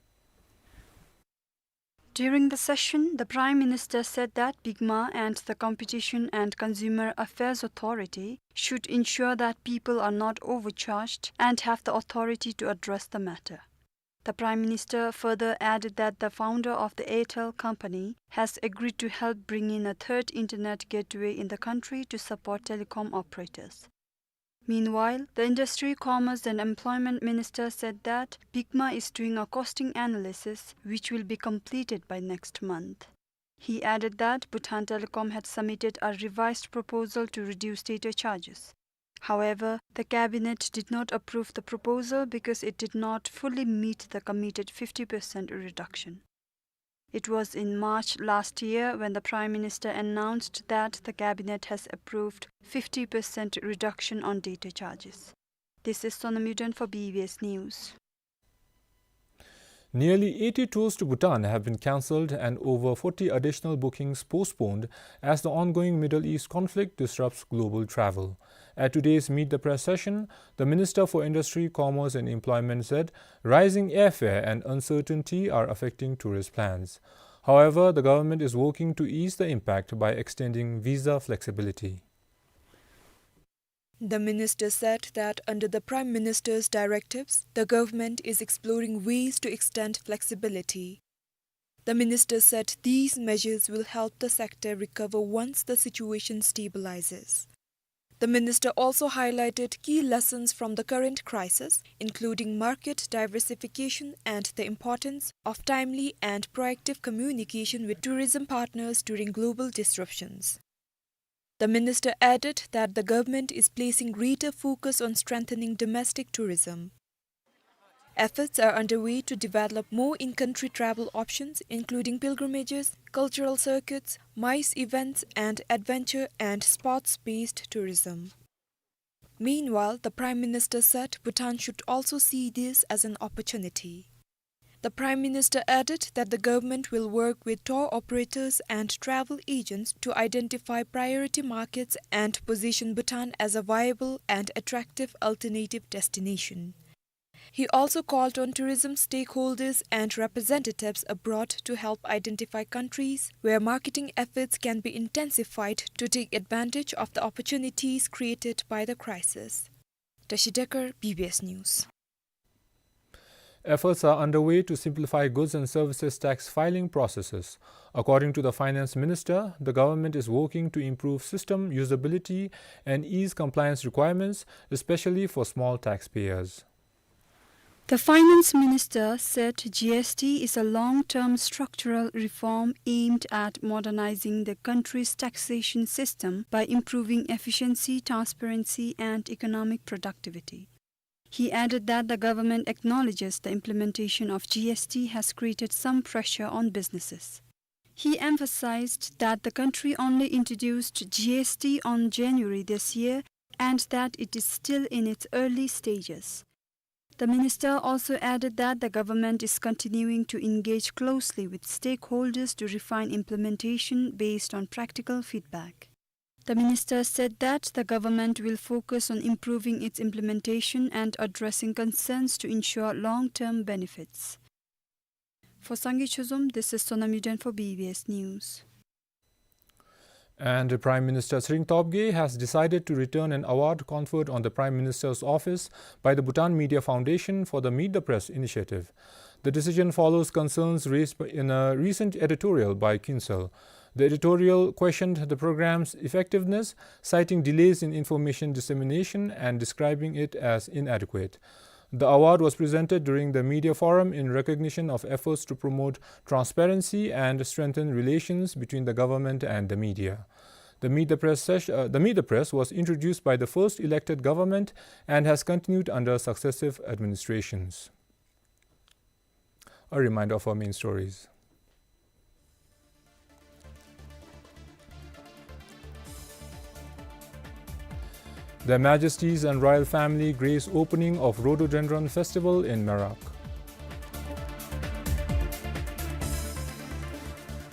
During the session, the Prime Minister said that BIGMA and the Competition and Consumer Affairs Authority should ensure that people are not overcharged and have the authority to address the matter. The Prime Minister further added that the founder of the Airtel company has agreed to help bring in a third internet gateway in the country to support telecom operators. Meanwhile, the Industry, Commerce and Employment Minister said that BIGMA is doing a costing analysis which will be completed by next month. He added that Bhutan Telecom had submitted a revised proposal to reduce data charges. However, the cabinet did not approve the proposal because it did not fully meet the committed fifty percent reduction. It was in March last year when the Prime Minister announced that the cabinet has approved fifty percent reduction on data charges. This is Sonam Yuden for B B S News. Nearly eighty tours to Bhutan have been cancelled and over forty additional bookings postponed as the ongoing Middle East conflict disrupts global travel. At today's Meet the Press session, the Minister for Industry, Commerce and Employment said rising airfare and uncertainty are affecting tourist plans. However, the government is working to ease the impact by extending visa flexibility. The minister said that under the Prime Minister's directives, the government is exploring ways to extend flexibility. The minister said these measures will help the sector recover once the situation stabilizes. The minister also highlighted key lessons from the current crisis, including market diversification and the importance of timely and proactive communication with tourism partners during global disruptions. The minister added that the government is placing greater focus on strengthening domestic tourism. Efforts are underway to develop more in-country travel options, including pilgrimages, cultural circuits, MICE events, and adventure and sports-based tourism. Meanwhile, the Prime Minister said Bhutan should also see this as an opportunity. The Prime Minister added that the government will work with tour operators and travel agents to identify priority markets and position Bhutan as a viable and attractive alternative destination. He also called on tourism stakeholders and representatives abroad to help identify countries where marketing efforts can be intensified to take advantage of the opportunities created by the crisis. Tashi Dekar, B B S News. Efforts are underway to simplify goods and services tax filing processes. According to the Finance Minister, the government is working to improve system usability and ease compliance requirements, especially for small taxpayers. The finance minister said G S T is a long-term structural reform aimed at modernizing the country's taxation system by improving efficiency, transparency, and economic productivity. He added that the government acknowledges the implementation of G S T has created some pressure on businesses. He emphasized that the country only introduced G S T on January this year and that it is still in its early stages. The minister also added that the government is continuing to engage closely with stakeholders to refine implementation based on practical feedback. The minister said that the government will focus on improving its implementation and addressing concerns to ensure long-term benefits. For Sangay Chozom, this is Sonam Yuden for B B S News. And Prime Minister Tshering Tobgay has decided to return an award conferred on the Prime Minister's office by the Bhutan Media Foundation for the Meet the Press initiative. The decision follows concerns raised by, in a recent editorial by Kinsel. The editorial questioned the program's effectiveness, citing delays in information dissemination and describing it as inadequate. The award was presented during the media forum in recognition of efforts to promote transparency and strengthen relations between the government and the media. The Meet the Press sesh-, uh, the Meet the Press was introduced by the first elected government and has continued under successive administrations. A reminder of our main stories. Their Majesties and Royal Family grace opening of Rhododendron Festival in Merak.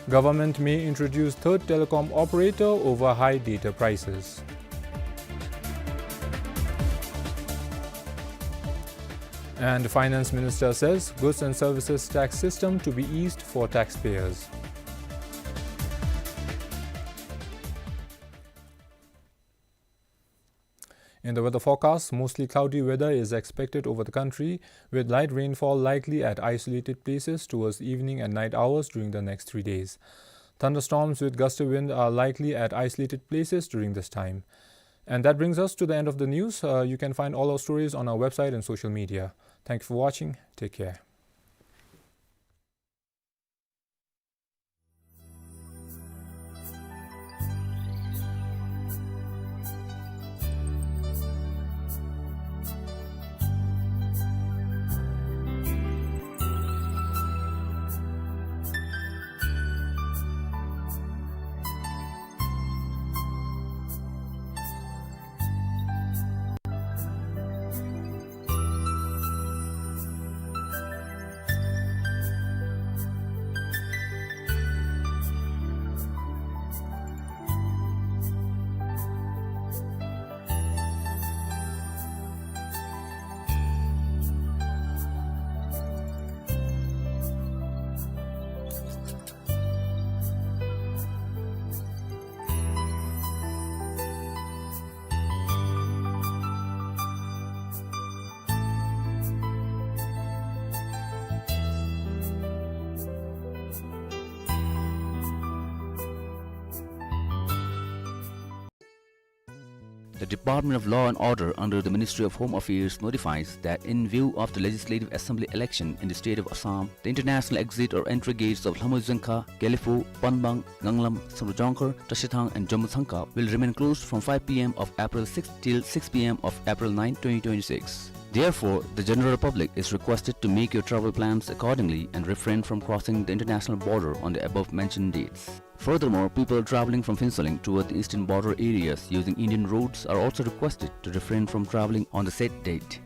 Government may introduce third telecom operator over high data prices. And Finance Minister says goods and services tax system to be eased for taxpayers. In the weather forecast, mostly cloudy weather is expected over the country, with light rainfall likely at isolated places towards evening and night hours during the next three days. Thunderstorms with gusty wind are likely at isolated places during this time. And that brings us to the end of the news. Uh, you can find all our stories on our website and social media. Thank you for watching. Take care. The Department of Law and Order under the Ministry of Home Affairs notifies that in view of the Legislative Assembly election in the state of Assam, the international exit or entry gates of Lhamoizangkha, Gelephu, Panbang, Nganglam, Samdrup Jongkhar, Trashithang and Jomputsangkha will remain closed from five P M of April sixth till six P M of April ninth, twenty twenty-six. Therefore, the general public is requested to make your travel plans accordingly and refrain from crossing the international border on the above mentioned dates. Furthermore, people traveling from Phuentsholing toward the eastern border areas using Indian roads are also requested to refrain from traveling on the said date.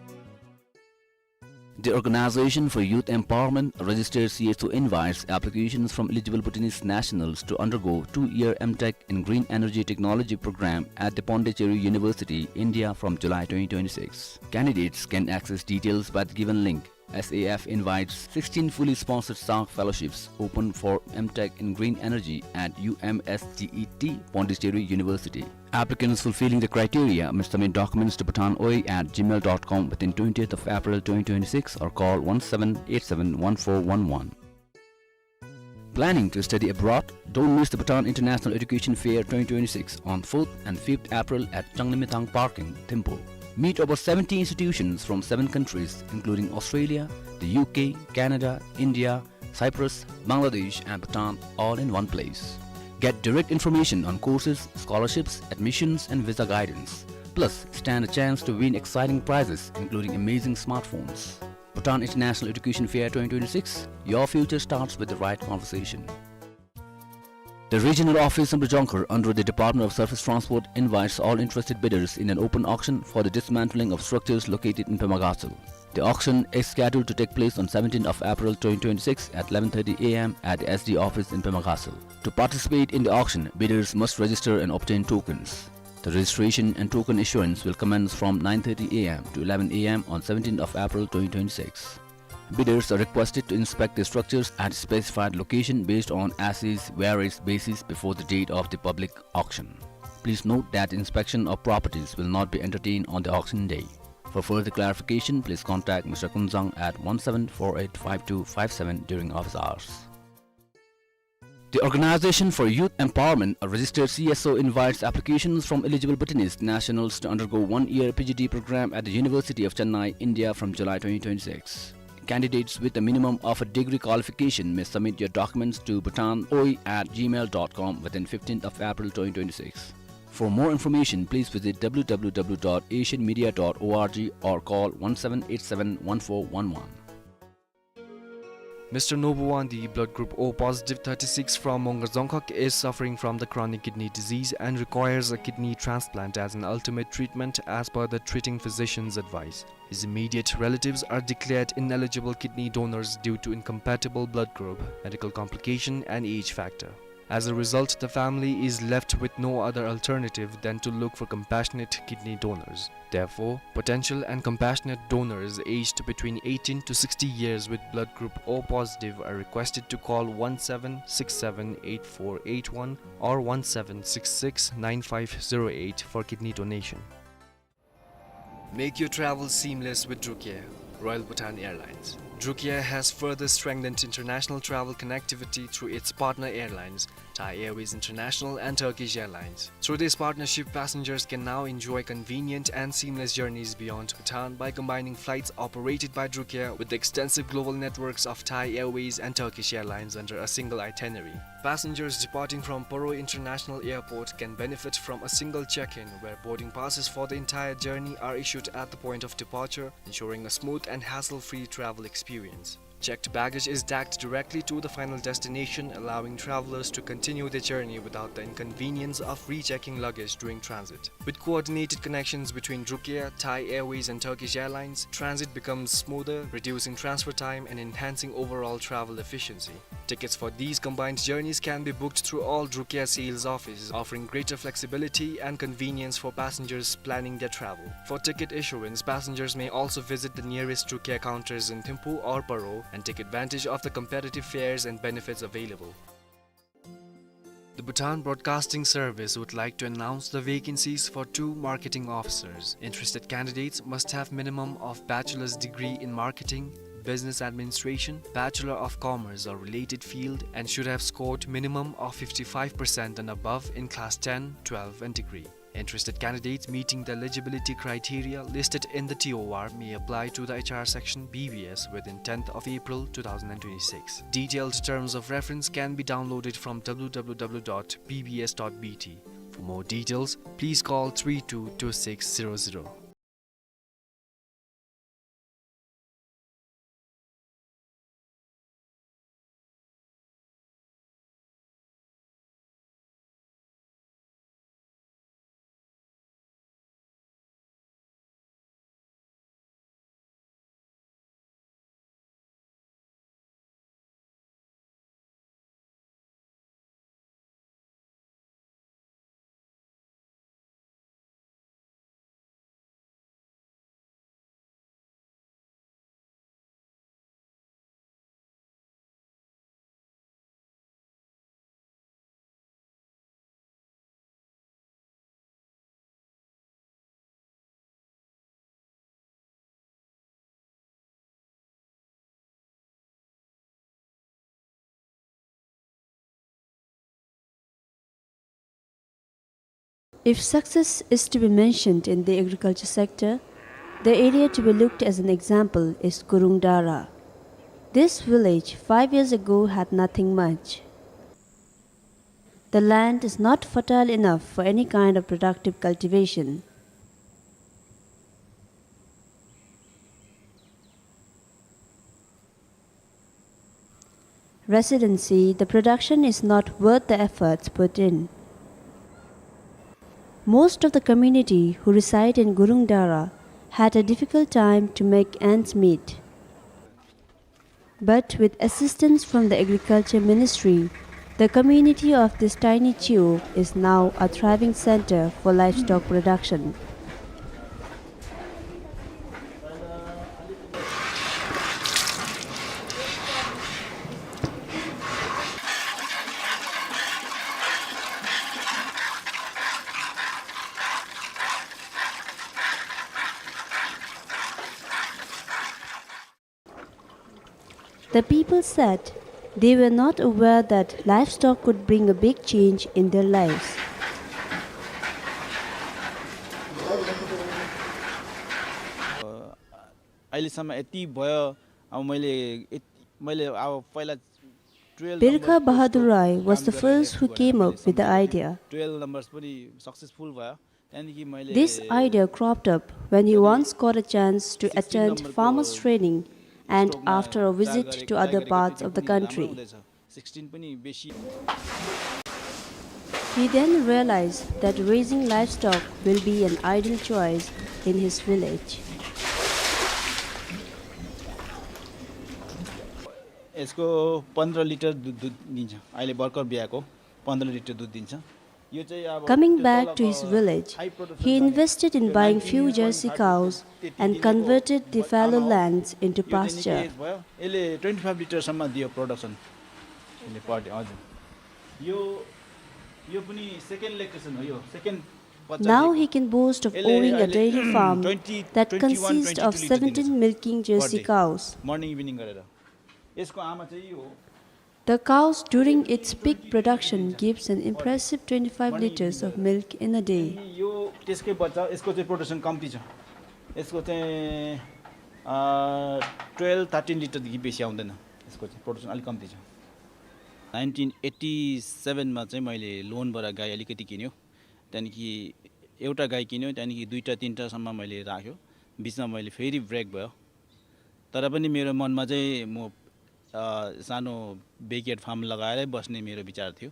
The Organization for Youth Empowerment, registered C S O, invites applications from eligible Bhutanese nationals to undergo two-year M Tech in Green Energy Technology program at the Pondicherry University, India, from July twenty twenty-six. Candidates can access details by the given link. S A F invites sixteen fully sponsored SARC fellowships open for M Tech in Green Energy at U M S G E T, Pondicherry University. Applicants fulfilling the criteria must submit documents to bhutanoi at gmail dot com within twentieth of April twenty twenty-six or call one seven eight seven one four one one. Planning to study abroad? Don't miss the Bhutan International Education Fair twenty twenty-six on fourth and fifth April at Changlimithang Park in Thimphu. Meet over seventy institutions from seven countries, including Australia, the U K, Canada, India, Cyprus, Bangladesh, and Bhutan, all in one place. Get direct information on courses, scholarships, admissions, and visa guidance. Plus, stand a chance to win exciting prizes, including amazing smartphones. Bhutan International Education Fair twenty twenty-six, your future starts with the right conversation. The regional office in Bojongkhor under the Department of Surface Transport invites all interested bidders in an open auction for the dismantling of structures located in Pemagasal. The auction is scheduled to take place on seventeenth of April twenty twenty-six at eleven thirty A M at the S D office in Pemagasal. To participate in the auction, bidders must register and obtain tokens. The registration and token issuance will commence from nine thirty A M to eleven A M on seventeenth of April twenty twenty-six. Bidders are requested to inspect the structures at specified location based on assessed various basis before the date of the public auction. Please note that inspection of properties will not be entertained on the auction day. For further clarification, please contact Mister Kunzang at one seven four eight five two five seven during office hours. The Organization for Youth Empowerment, a registered C S O, invites applications from eligible Bhutanese nationals to undergo one-year P G D program at the University of Chennai, India, from July twenty twenty-six. Candidates with a minimum of a degree qualification may submit your documents to bhutanoi at gmail dot com within fifteenth of April twenty twenty-six. For more information, please visit w w w dot asian media dot org or call one seven eight seven one four one one. Mister Nobuwandi, blood group O positive, thirty-six, from Mongar Dzongkhag, is suffering from the chronic kidney disease and requires a kidney transplant as an ultimate treatment as per the treating physician's advice. His immediate relatives are declared ineligible kidney donors due to incompatible blood group, medical complication, and age factor. As a result, the family is left with no other alternative than to look for compassionate kidney donors. Therefore, potential and compassionate donors aged between eighteen to sixty years with blood group O positive are requested to call one seven six seven eight four eight one or one seven six six nine five zero eight for kidney donation. Make your travel seamless with Drukair, Royal Bhutan Airlines. Drukair has further strengthened international travel connectivity through its partner airlines, Thai Airways International and Turkish Airlines. Through this partnership, passengers can now enjoy convenient and seamless journeys beyond Bhutan by combining flights operated by Drukair with the extensive global networks of Thai Airways and Turkish Airlines under a single itinerary. Passengers departing from Paro International Airport can benefit from a single check-in, where boarding passes for the entire journey are issued at the point of departure, ensuring a smooth and hassle-free travel experience. Checked baggage is tagged directly to the final destination, allowing travelers to continue their journey without the inconvenience of rechecking luggage during transit. With coordinated connections between Drukair, Thai Airways, and Turkish Airlines, transit becomes smoother, reducing transfer time and enhancing overall travel efficiency. Tickets for these combined journeys can be booked through all Drukair sales offices, offering greater flexibility and convenience for passengers planning their travel. For ticket issuance, passengers may also visit the nearest Drukair counters in Thimphu or Paro and take advantage of the competitive fares and benefits available. The Bhutan Broadcasting Service would like to announce the vacancies for two marketing officers. Interested candidates must have minimum of bachelor's degree in marketing, business administration, Bachelor of Commerce or related field, and should have scored minimum of fifty-five percent and above in class ten, twelve and degree. Interested candidates meeting the eligibility criteria listed in the T O R may apply to the H R section B B S within tenth of April two thousand and twenty-six. Detailed terms of reference can be downloaded from w w w dot b b s dot b t. For more details, please call three two two six zero zero. If success is to be mentioned in the agriculture sector, the area to be looked as an example is Gurung Dara. This village five years ago had nothing much. The land is not fertile enough for any kind of productive cultivation. Residents say the production is not worth the efforts put in. Most of the community who reside in Gurung Dara had a difficult time to make ends meet. But with assistance from the Agriculture Ministry, the community of this tiny chiu is now a thriving center for livestock production. The people said they were not aware that livestock could bring a big change in their lives. अहिलेसम्म यति भयो। अब मैले यत-, मैले अब पहिला twelve Birkha number Bahadur Rai was the first who came up with the idea. Twelve numbers पनि सक्सेसफुल भयो। त्यहाँदेखि मैले This idea cropped up when he once got a chance to attend farmers training and after a visit to other parts of the country. Sixteen पनि बेसी He then realized that raising livestock will be an ideal choice in his village. यसको पन्ध्र लिटर दुध, दुध दिन्छ। अहिले भर्खर ब्याएको पन्ध्र लिटर दुध दिन्छ। यो चाहिँ अब Coming back to his village, he invested in buying few jersey cows and converted the fallow lands into pasture. यसले ट्वेन्टी फाइभ लिटरसम्म दियो प्रोडक्सन। यसले पर डे, हजुर। यो, यो पनि सेकेन्ड लेक्टेसन हो, यो सेकेन्ड बच्चा Now दिएको। He can boast of owning a dairy farm that consists of seventeen milking jersey cows. Morning evening गरेर। यसको आमा चाहिँ यो हो। The cows during its peak production gives an impressive twenty-five liters of milk in a day. अनि यो त्यसकै बच्चा, यसको चाहिँ प्रोडक्सन कम्ती छ। यसको चाहिँ, अ, ट्वेल्भ, थर्टिन लिटरदेखि बेसी आउँदैन। यसको चाहिँ प्रोडक्सन अलिक कम्ती छ। नाइन्टिन एट्टी सेभेनमा चाहिँ मैले लोनबाट गाई अलिकति किन्यो। त्यहाँदेखि एउटा गाई किन्यो, त्यहाँदेखि दुईटा, तिनटासम्म मैले राख्यो। बिचमा मैले फेरि ब्रेक भयो। तर पनि मेरो मनमा चाहिँ म, अ, सानो ब्याकयार्ड फार्म लगाएरै बस्ने मेरो विचार थियो।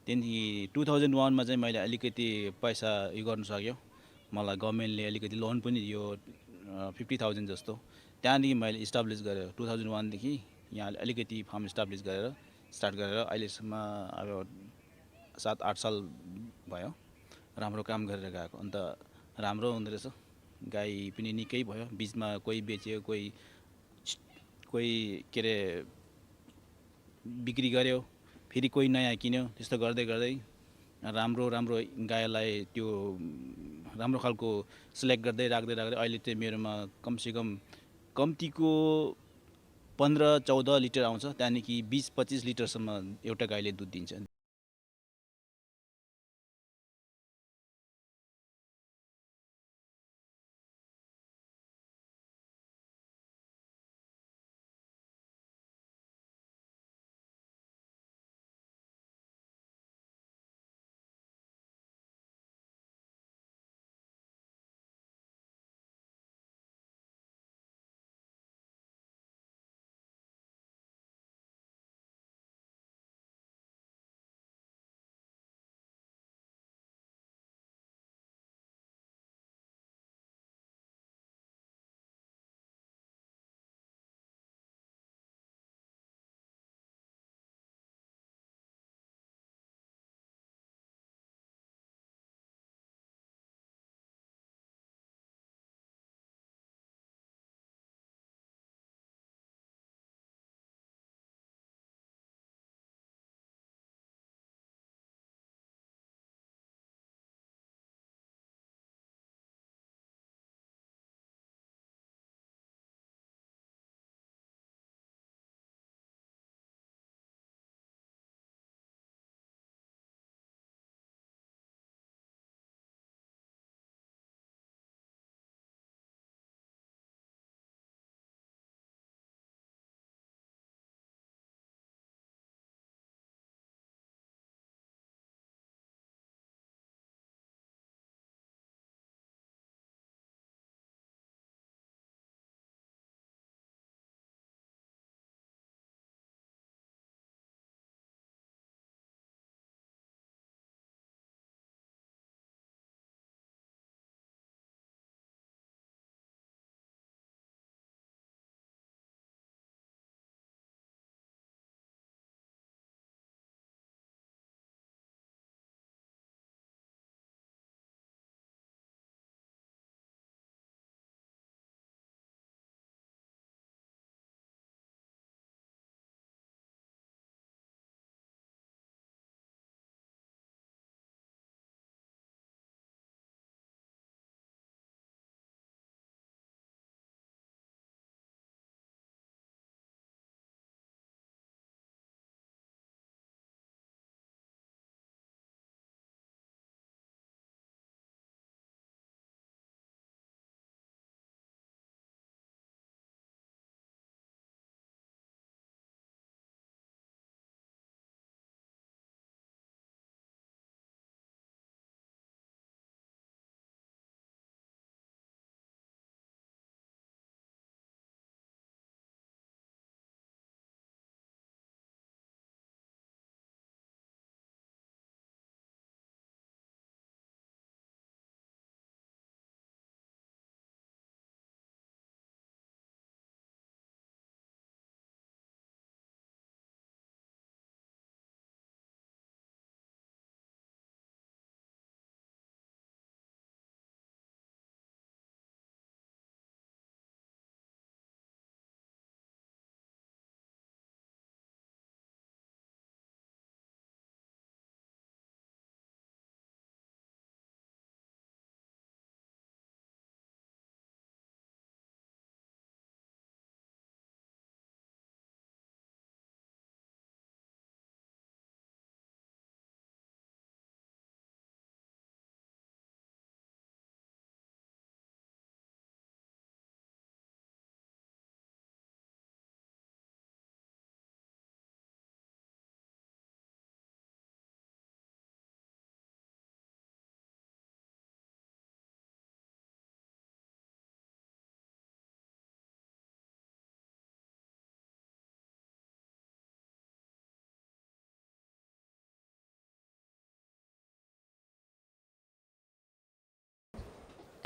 त्यहाँदेखि टू थाउजन्ड वानमा चाहिँ मैले अलिकति पैसा उयो गर्नु सक्यो। मलाई गभर्नमेन्टले अलिकति लोन पनि दियो, अ, फिफ्टी थाउजन्ड जस्तो। त्यहाँदेखि मैले इस्टाब्लिस गरेँ। टू थाउजन्ड वानदेखि यहाँ अलिकति फार्म इस्टाब्लिस गरेर, स्टार्ट गरेर अहिलेसम्म अब सात आठ साल भयो। राम्रो काम गरेर गएको। अन्त राम्रो हुँदो रहेछ। गाई पनि निकै भयो। बिचमा कोही बेच्यो, कोही, कोही के अरे, बिक्री गर्‍यो, फेरि कोही नयाँ किन्यो। त्यस्तो गर्दै गर्दै राम्रो राम्रो गाईलाई त्यो राम्रो खालको सिलेक्ट गर्दै राख्दै राख्दै अहिले चाहिँ मेरोमा कमसेकम कम्तीको पन्ध्र चौध लिटर आउँछ। त्यहाँदेखि बिस पच्चिस लिटरसम्म एउटा गाईले दुध दिन्छ।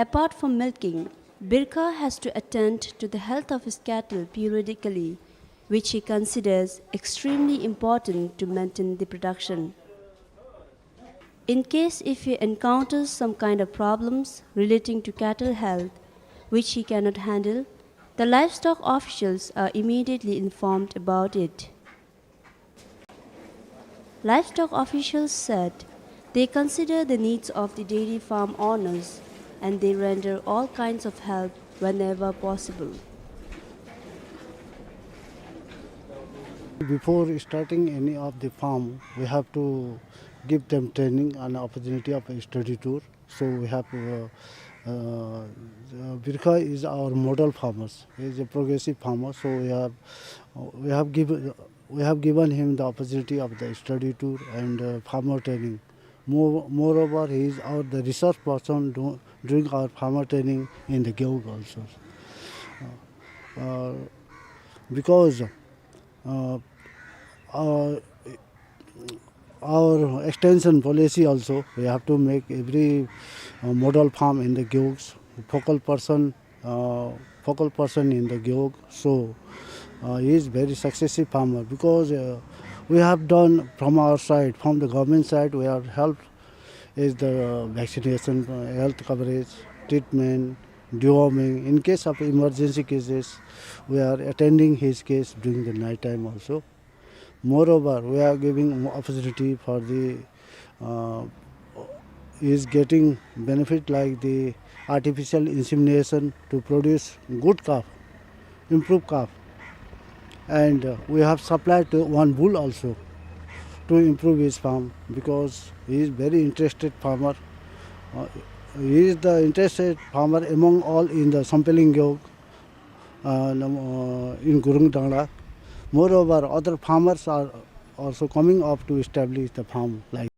Apart from milking, Birkha has to attend to the health of his cattle periodically, which he considers extremely important to maintain the production. In case if he encounters some kind of problems relating to cattle health, which he cannot handle, the livestock officials are immediately informed about it. Livestock officials said they consider the needs of the dairy farm owners and they render all kinds of help whenever possible. Before starting any of the farm, we have to give them training and opportunity of a study tour. So we have, uh, uh, Birkha is our model farmers. He is a progressive farmer. So we have, uh, we have given, we have given him the opportunity of the study tour and, uh, farmer training. More, moreover, he is our, the resource person do, during our farmer training in the Gewog also. Uh, uh, because, uh, uh, our extension policy also, we have to make every, uh, model farm in the Gewog, focal person, uh, focal person in the Gewog. So, uh, he is very successive farmer because, uh, we have done from our side, from the government side, we have helped is the vaccination, uh, health coverage, treatment, deworming. In case of emergency cases, we are attending his case during the night time also. Moreover, we are giving opportunity for the, uh, is getting benefit like the artificial insemination to produce good calf, improve calf. And, uh, we have supplied to one bull also to improve his farm because he is very interested farmer. Uh, he is the interested farmer among all in the Sampeiling Gewog, uh, nam-, uh, in Gurung Dangla. Moreover, other farmers are also coming up to establish the farm like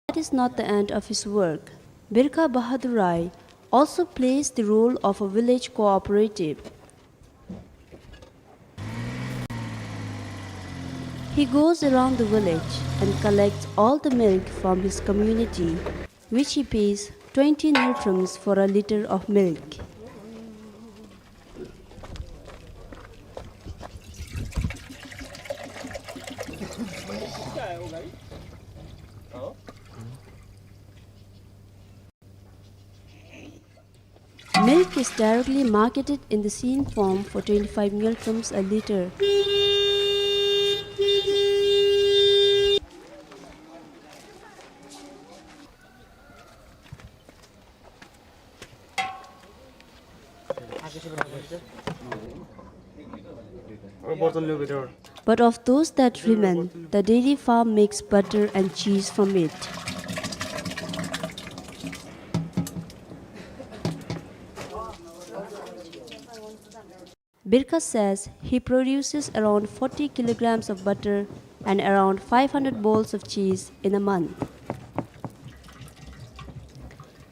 That is not the end of his work. Birkha Bahadur Rai also plays the role of a village cooperative. He goes around the village and collects all the milk from his community, which he pays twenty ngultrums for a litre of milk. Milk is directly marketed in the seen form for twenty-five ngultrums a litre. But of those that remain, the dairy farm makes butter and cheese from it. Birkha says he produces around forty kilograms of butter and around five hundred balls of cheese in a month.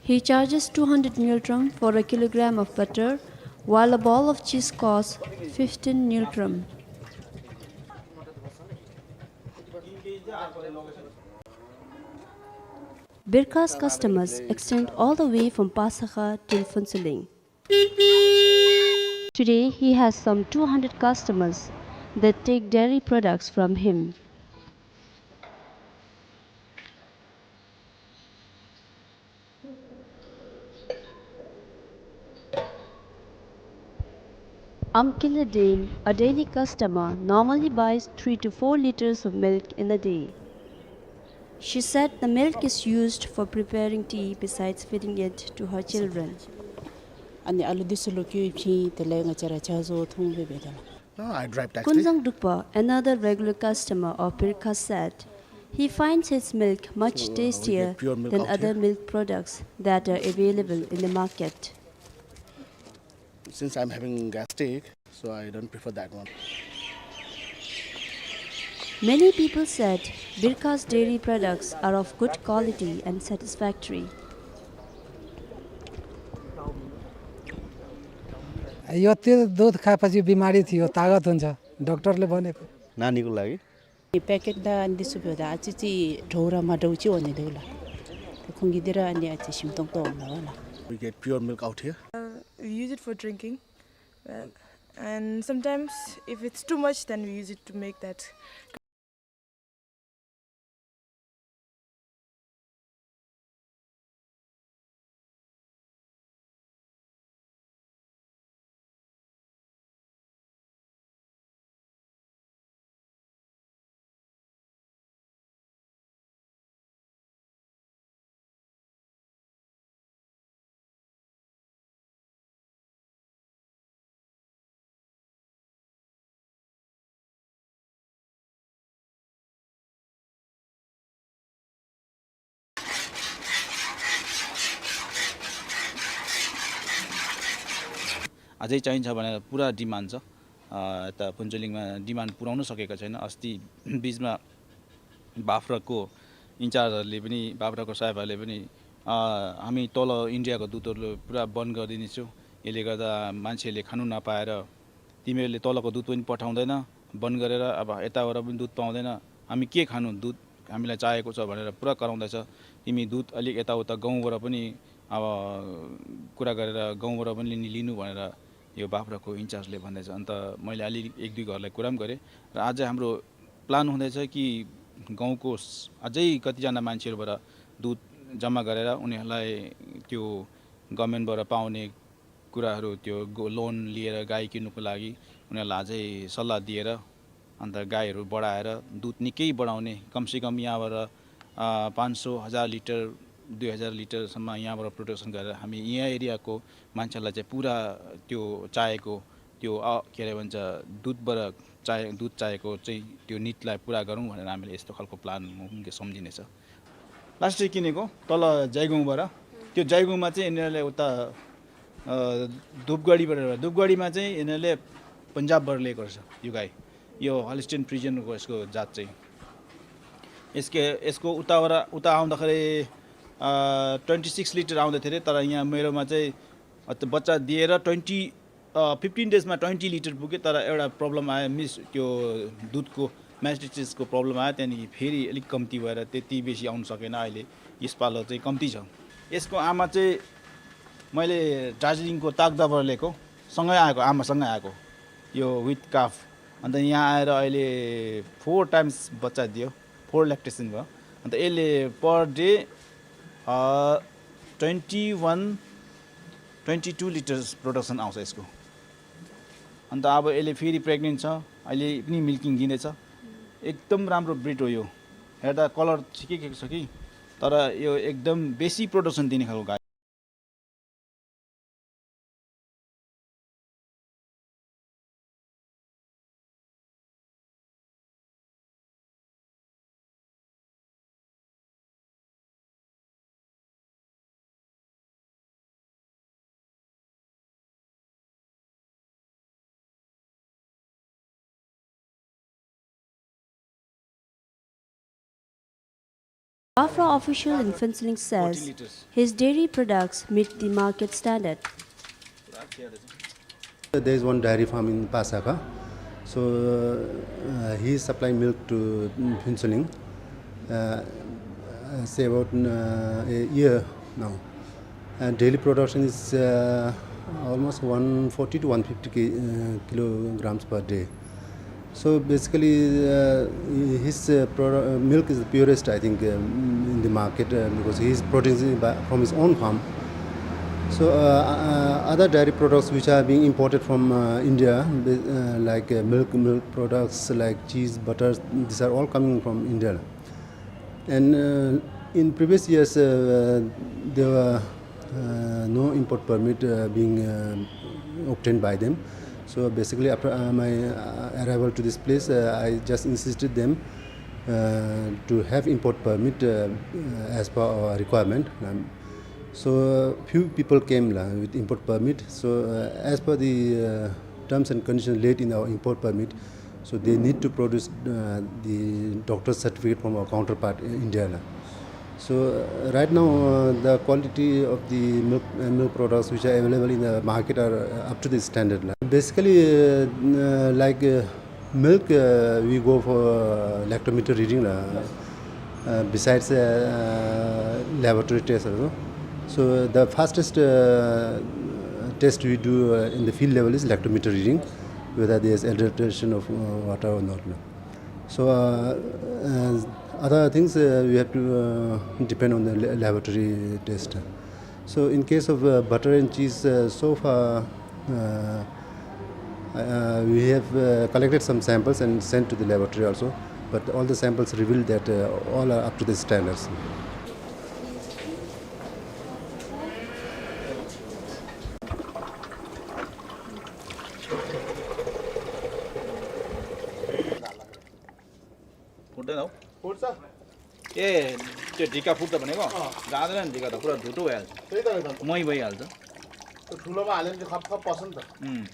He charges two hundred ngultrum for a kilogram of butter, while a ball of cheese costs fifteen ngultrum. Birka's customers extend all the way from Pasakha till Phuentsholing. Today, he has some two hundred customers that take dairy products from him. Amkile Deng, a daily customer, normally buys three to four liters of milk in a day. She said the milk is used for preparing tea besides feeding it to her children. अनि आलु दुई सौ रुपियाँ फिँ त्यसलाई ङाइच्यार झ्याल झोल थुगु बेबे दला। No, I drive taxi. Kunzang Drukpa, another regular customer of Birka, said he finds his milk much tastier than other milk products that are available in the market. Since I'm having gastric, so I don't prefer that one. Many people said Birka's dairy products are of good quality and satisfactory. यो त्यो दुध खाएपछि बिमारी थियो, तागत हुन्छ, डाक्टरले भनेको। नानीको लागि? प्याकेट दा अनि दिसु भ्यो दा, आचि चि ढौरा मा ढौची हुने देउला। त खुङ्गी दिरा अनि आचि सिमतोङ त हुन होला। We get pure milk out here. Uh, we use it for drinking. Uh, and sometimes, if it's too much, then we use it to make that. अझै चाहिन्छ भनेर पुरा डिमान्ड छ। अ, यता फुन्चोलिङमा डिमान्ड पुर्याउन सकेका छैन। अस्ति बिचमा बाख्राको इन्चार्जहरूले पनि, बाख्राको साहेबहरूले पनि, अ, हामी तल इन्डियाको दुधहरू पुरा बन्द गरिदिनेछौँ, यसले गर्दा मान्छेले खानु नपाएर तिमीहरूले तलको दुध पनि पठाउँदैन, बन्द गरेर अब यताबाट पनि दुध पाउँदैन, हामी के खानु, दुध हामीलाई चाहिएको छ भनेर पुरा कराउँदैछ। तिमी दुध अलिक यताउता गाउँबाट पनि अब कुरा गरेर गाउँबाट पनि लिनु, लिनु भनेर यो बाख्राको इन्चार्जले भन्दैछ। अन्त मैले अलि एक दुई घरलाई कुरा पनि गरेँ र आज हाम्रो प्लान हुँदैछ कि गाउँको स-, अझै कतिजना मान्छेहरूबाट दुध जम्मा गरेर उनीहरूलाई त्यो गभर्नमेन्टबाट पाउने कुराहरू, त्यो गो-, लोन लिएर गाई किन्नुको लागि उनीहरूलाई अझै सल्लाह दिएर अन्त गाईहरू बढाएर दुध निकै बढाउने, कमसेकम यहाँबाट, अ, पाँच सौ, हजार लिटर, दुई हजार लिटरसम्म यहाँबाट प्रोडक्सन गरेर हामी यहाँ एरियाको मान्छेहरूलाई चाहिँ पुरा त्यो चाहेको, त्यो, अ, के अरे भन्छ, दुधबाट चाहे-, दुध चाहेको चाहिँ त्यो निडलाई पुरा गरौँ भनेर हामीले यस्तो खालको प्लान सम्झिनेछ। लास्ट किनेको तल जयगाउँबाट, त्यो जयगाउँमा चाहिँ यिनीहरूले उता, अ, धुपगढीबाट, धुपगढीमा चाहिँ यिनीहरूले पन्जाबबाट लिएको रहेछ यो गाई। यो हलिस्टियन फ्रिजियनको यसको जात चाहिँ। यसको, यसको उताबाट, उता आउँदाखेरि, अ, ट्वेन्टी सिक्स लिटर आउँदै थियो अरे, तर यहाँ मेरोमा चाहिँ, अ, त्यो बच्चा दिएर ट्वेन्टी, अ, फिफ्टिन डेजमा ट्वेन्टी लिटर पुग्यो, तर एउटा प्रब्लम आयो, मिस, त्यो दुधको, म्यास्टाइटिसको प्रब्लम आयो, त्यहाँदेखि फेरि अलिक कम्ती भएर त्यति बेसी आउन सकेन। अहिले यसपालो चाहिँ कम्ती छ। यसको आमा चाहिँ मैले दार्जिलिङको ताकदाबाट लिएको, सँगै आएको, आमासँगै आएको, यो विथ काफ। अन्त यहाँ आएर अहिले फोर टाइम्स बच्चा दियो, फोर ल्याक्टेसन भयो। अन्त यसले per day, uh, twenty one, twenty two litres production आउँछ यसको। अन्त अब यसले फेरि प्रेग्नेन्ट छ, अहिले पनि मिल्किङ दिँदैछ। एकदम राम्रो ब्रिड हो यो, हेर्दा कलर ठिकै ठिकै छ कि, तर यो एकदम बेसी प्रोडक्सन दिने खालको गाई। Afra official in Phuentsholing says his dairy products meet the market standard. There is one dairy farm in Pasakha. So, uh, he is supplying milk to, mm, Phuentsholing, uh, uh, say about, uh, a year now. And daily production is, uh, almost one forty to one fifty ki-, uh, kilograms per day. So basically, uh, his, uh, produ-, uh, milk is the purest, I think, um, in the market, uh, because he is producing by, from his own farm. So, uh, uh, other dairy products which are being imported from, uh, India, uh, like, uh, milk, milk products like cheese, butters, these are all coming from India. And, uh, in previous years, uh, there were, uh, no import permit, uh, being, uh, obtained by them. So basically, after, uh, my, uh, arrival to this place, uh, I just insisted them, uh, to have import permit, uh, uh, as per our requirement. Um, so, uh, few people came la with import permit. So, uh, as per the, uh, terms and conditions laid in our import permit, so they need to produce, uh, the doctor's certificate from our counterpart in India la. So, uh, right now, uh, the quality of the milk, uh, milk products which are available in the market are, uh, up to the standard la. Basically, uh, uh, like, uh, milk, uh, we go for, uh, lactometer reading la. Uh, besides, uh, laboratory test also. So the fastest, uh, test we do, uh, in the field level is lactometer reading, whether there is adulteration of, uh, water or not. So, uh, uh, other things, uh, we have to, uh, depend on the la-, laboratory test. So in case of, uh, butter and cheese, uh, so far, uh, uh, we have, uh, collected some samples and sent to the laboratory also, but all the samples revealed that, uh, all are up to the standards. फुट्दैन हौ। फुट्छ? ए, त्यो ढिका फुट्छ भनेको? अँ। जाँदैन नि ढिका त, पुरा धुटो भइहाल्छ। त्यही त, त्यही त। मही भइहाल्छ। त्यो ठुलोमा हाल्यो भने चाहिँ खप्प खप्प पस्छ नि त। उम्।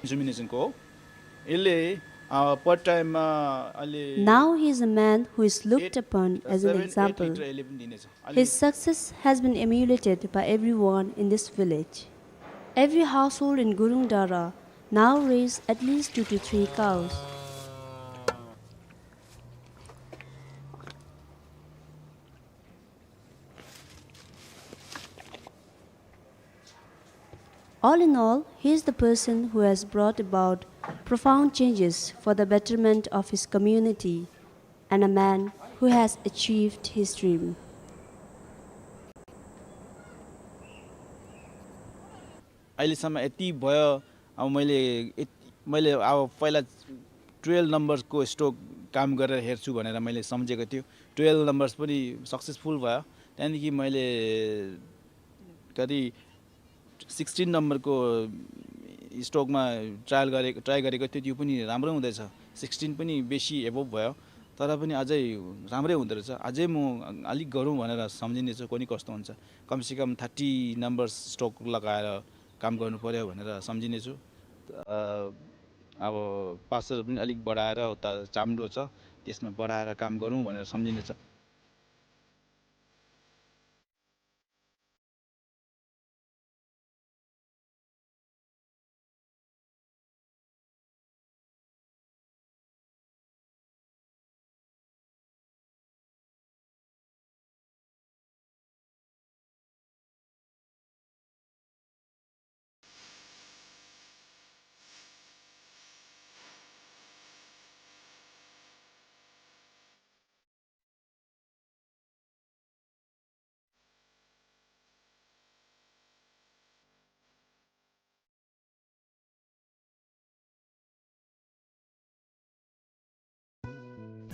Insemination को यसले, अ, part time मा अहिले Now he is a man who is looked upon as an example. His success has been emulated by everyone in this village. Every household in Gurung Dara now raise at least two to three cows. All in all, he is the person who has brought about profound changes for the betterment of his community and a man who has achieved his dream. अहिलेसम्म यति भयो। अब मैले यत-, मैले अब पहिला ट्वेल्भ नम्बरको स्टक काम गरेर हेर्छु भनेर मैले सम्झेको थियो। ट्वेल्भ नम्बर्स पनि सक्सेसफुल भयो। त्यहाँदेखि मैले कति सिक्सटिन नम्बरको स्टकमा ट्रायल गरेको, ट्राई गरेको थियो, त्यो पनि राम्रै हुँदैछ। सिक्सटिन पनि बेसी एबोभ भयो, तर पनि अझै राम्रै हुँदो रहेछ। अझै म अलिक गरौँ भनेर सम्झिँदैछु, कुन्नि कस्तो हुन्छ। कमसेकम थर्टी नम्बर्स स्टक लगाएर काम गर्नु पर्‍यो भनेर सम्झिँदैछु। अ, अब पासहरू पनि अलिक बढाएर उता चाम्डो छ, त्यसमा बढाएर काम गरौँ भनेर सम्झिँदैछ।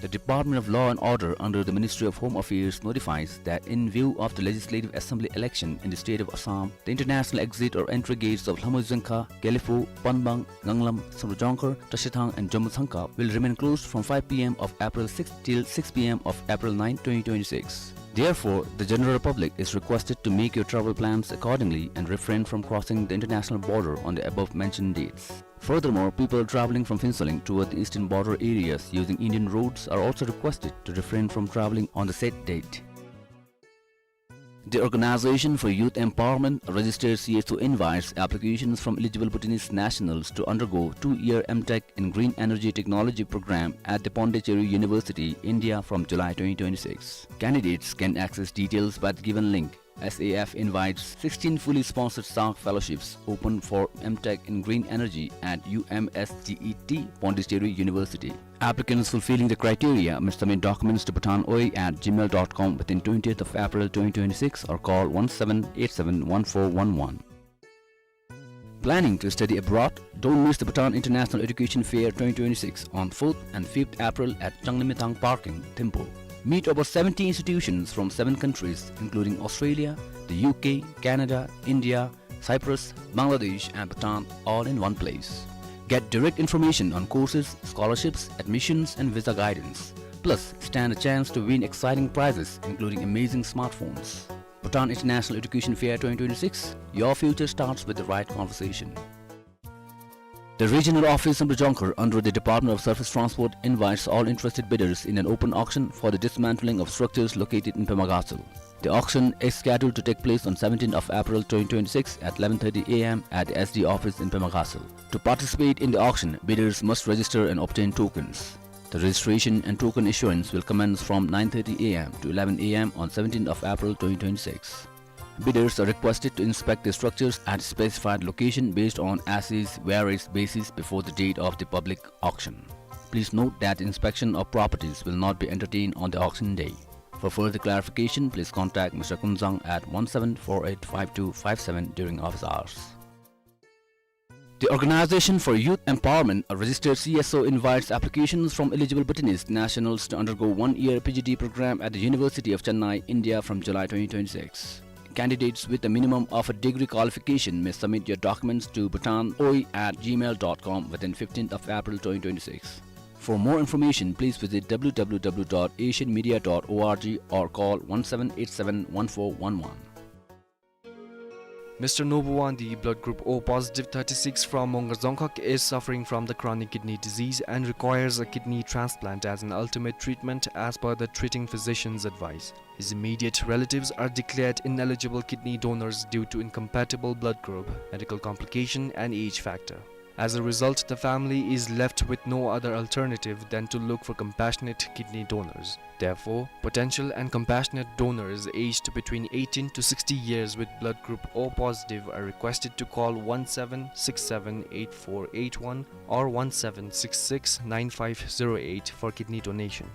The Department of Law and Order under the Ministry of Home Affairs notifies that in view of the Legislative Assembly election in the state of Assam, the international exit or entry gates of Lhamui Zengkha, Gelephu, Panbang, Nganglam, Samdrup Jongkhar, Trashithang and Jommo Tsangkap will remain closed from five P M of April sixth till six P M of April ninth, twenty twenty-six. Therefore, the general public is requested to make your travel plans accordingly and refrain from crossing the international border on the above mentioned dates. Furthermore, people traveling from Phuentsholing toward the eastern border areas using Indian roads are also requested to refrain from traveling on the said date. The Organization for Youth Empowerment, a registered C S O, invites applications from eligible Bhutanese nationals to undergo two-year M Tech in Green Energy Technology program at the Pondicherry University, India, from July twenty twenty-six. Candidates can access details by the given link. S A F invites sixteen fully sponsored SARC fellowships open for M Tech in Green Energy at U M S G E T, Pondicherry University. Applicants fulfilling the criteria must submit documents to bhutanoi at gmail dot com within twentieth of April twenty twenty-six or call one seven eight seven one four one one. Planning to study abroad? Don't miss the Bhutan International Education Fair twenty twenty-six on fourth and fifth April at Changlimithang Park in Thimphu. Meet over seventy institutions from seven countries, including Australia, the U K, Canada, India, Cyprus, Bangladesh, and Bhutan, all in one place. Get direct information on courses, scholarships, admissions, and visa guidance. Plus, stand a chance to win exciting prizes, including amazing smartphones. Bhutan International Education Fair twenty twenty-six, your future starts with the right conversation. The regional office of Jongkhar under the Department of Surface Transport invites all interested bidders in an open auction for the dismantling of structures located in Pema Gatshel. The auction is scheduled to take place on seventeenth of April twenty twenty-six at eleven thirty A M at the S D office in Pema Gatshel. To participate in the auction, bidders must register and obtain tokens. The registration and token issuance will commence from nine thirty A M to eleven A M on seventeenth of April twenty twenty-six. Bidders are requested to inspect the structures at specified location based on as-is, where-is basis before the date of the public auction. Please note that inspection of properties will not be entertained on the auction day. For further clarification, please contact Mister Kunzang at one seven four eight five two five seven during office hours. The Organization for Youth Empowerment, a registered C S O, invites applications from eligible Bhutanese nationals to undergo one-year P G D program at the University of Chennai, India, from July twenty twenty-six. Candidates with a minimum of a degree qualification may submit your documents to bhutanoi at gmail dot com within fifteenth of April twenty twenty-six. For more information, please visit W W W dot asian media dot org or call one seven eight seven one four one one. Mister Nobuwandi, blood group O positive, thirty-six, from Mongar Dzongkhag, is suffering from the chronic kidney disease and requires a kidney transplant as an ultimate treatment as per the treating physician's advice. His immediate relatives are declared ineligible kidney donors due to incompatible blood group, medical complication, and age factor. As a result, the family is left with no other alternative than to look for compassionate kidney donors. Therefore, potential and compassionate donors aged between eighteen to sixty years with blood group O positive are requested to call one seven six seven eight four eight one or one seven six six nine five zero eight for kidney donation.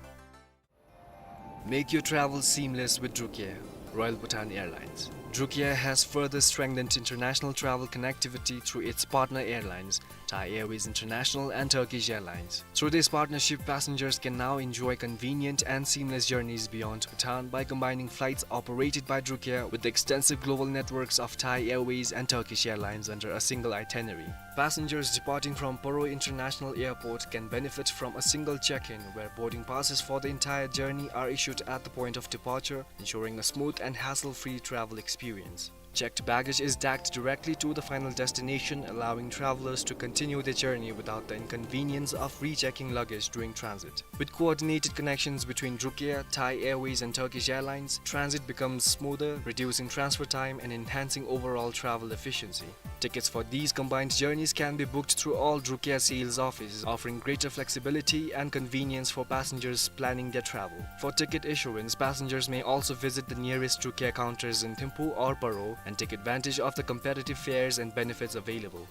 Make your travel seamless with Drukair, Royal Bhutan Airlines. Drukair has further strengthened international travel connectivity through its partner airlines, Thai Airways International and Turkish Airlines. Through this partnership, passengers can now enjoy convenient and seamless journeys beyond Bhutan by combining flights operated by Drukair with the extensive global networks of Thai Airways and Turkish Airlines under a single itinerary. Passengers departing from Paro International Airport can benefit from a single check-in, where boarding passes for the entire journey are issued at the point of departure, ensuring a smooth and hassle-free travel experience. Checked baggage is tagged directly to the final destination, allowing travelers to continue their journey without the inconvenience of rechecking luggage during transit. With coordinated connections between Drukair, Thai Airways, and Turkish Airlines, transit becomes smoother, reducing transfer time and enhancing overall travel efficiency. Tickets for these combined journeys can be booked through all Drukair sales offices, offering greater flexibility and convenience for passengers planning their travel. For ticket issuance, passengers may also visit the nearest Drukair counters in Thimphu or Paro and take advantage of the competitive fares and benefits available.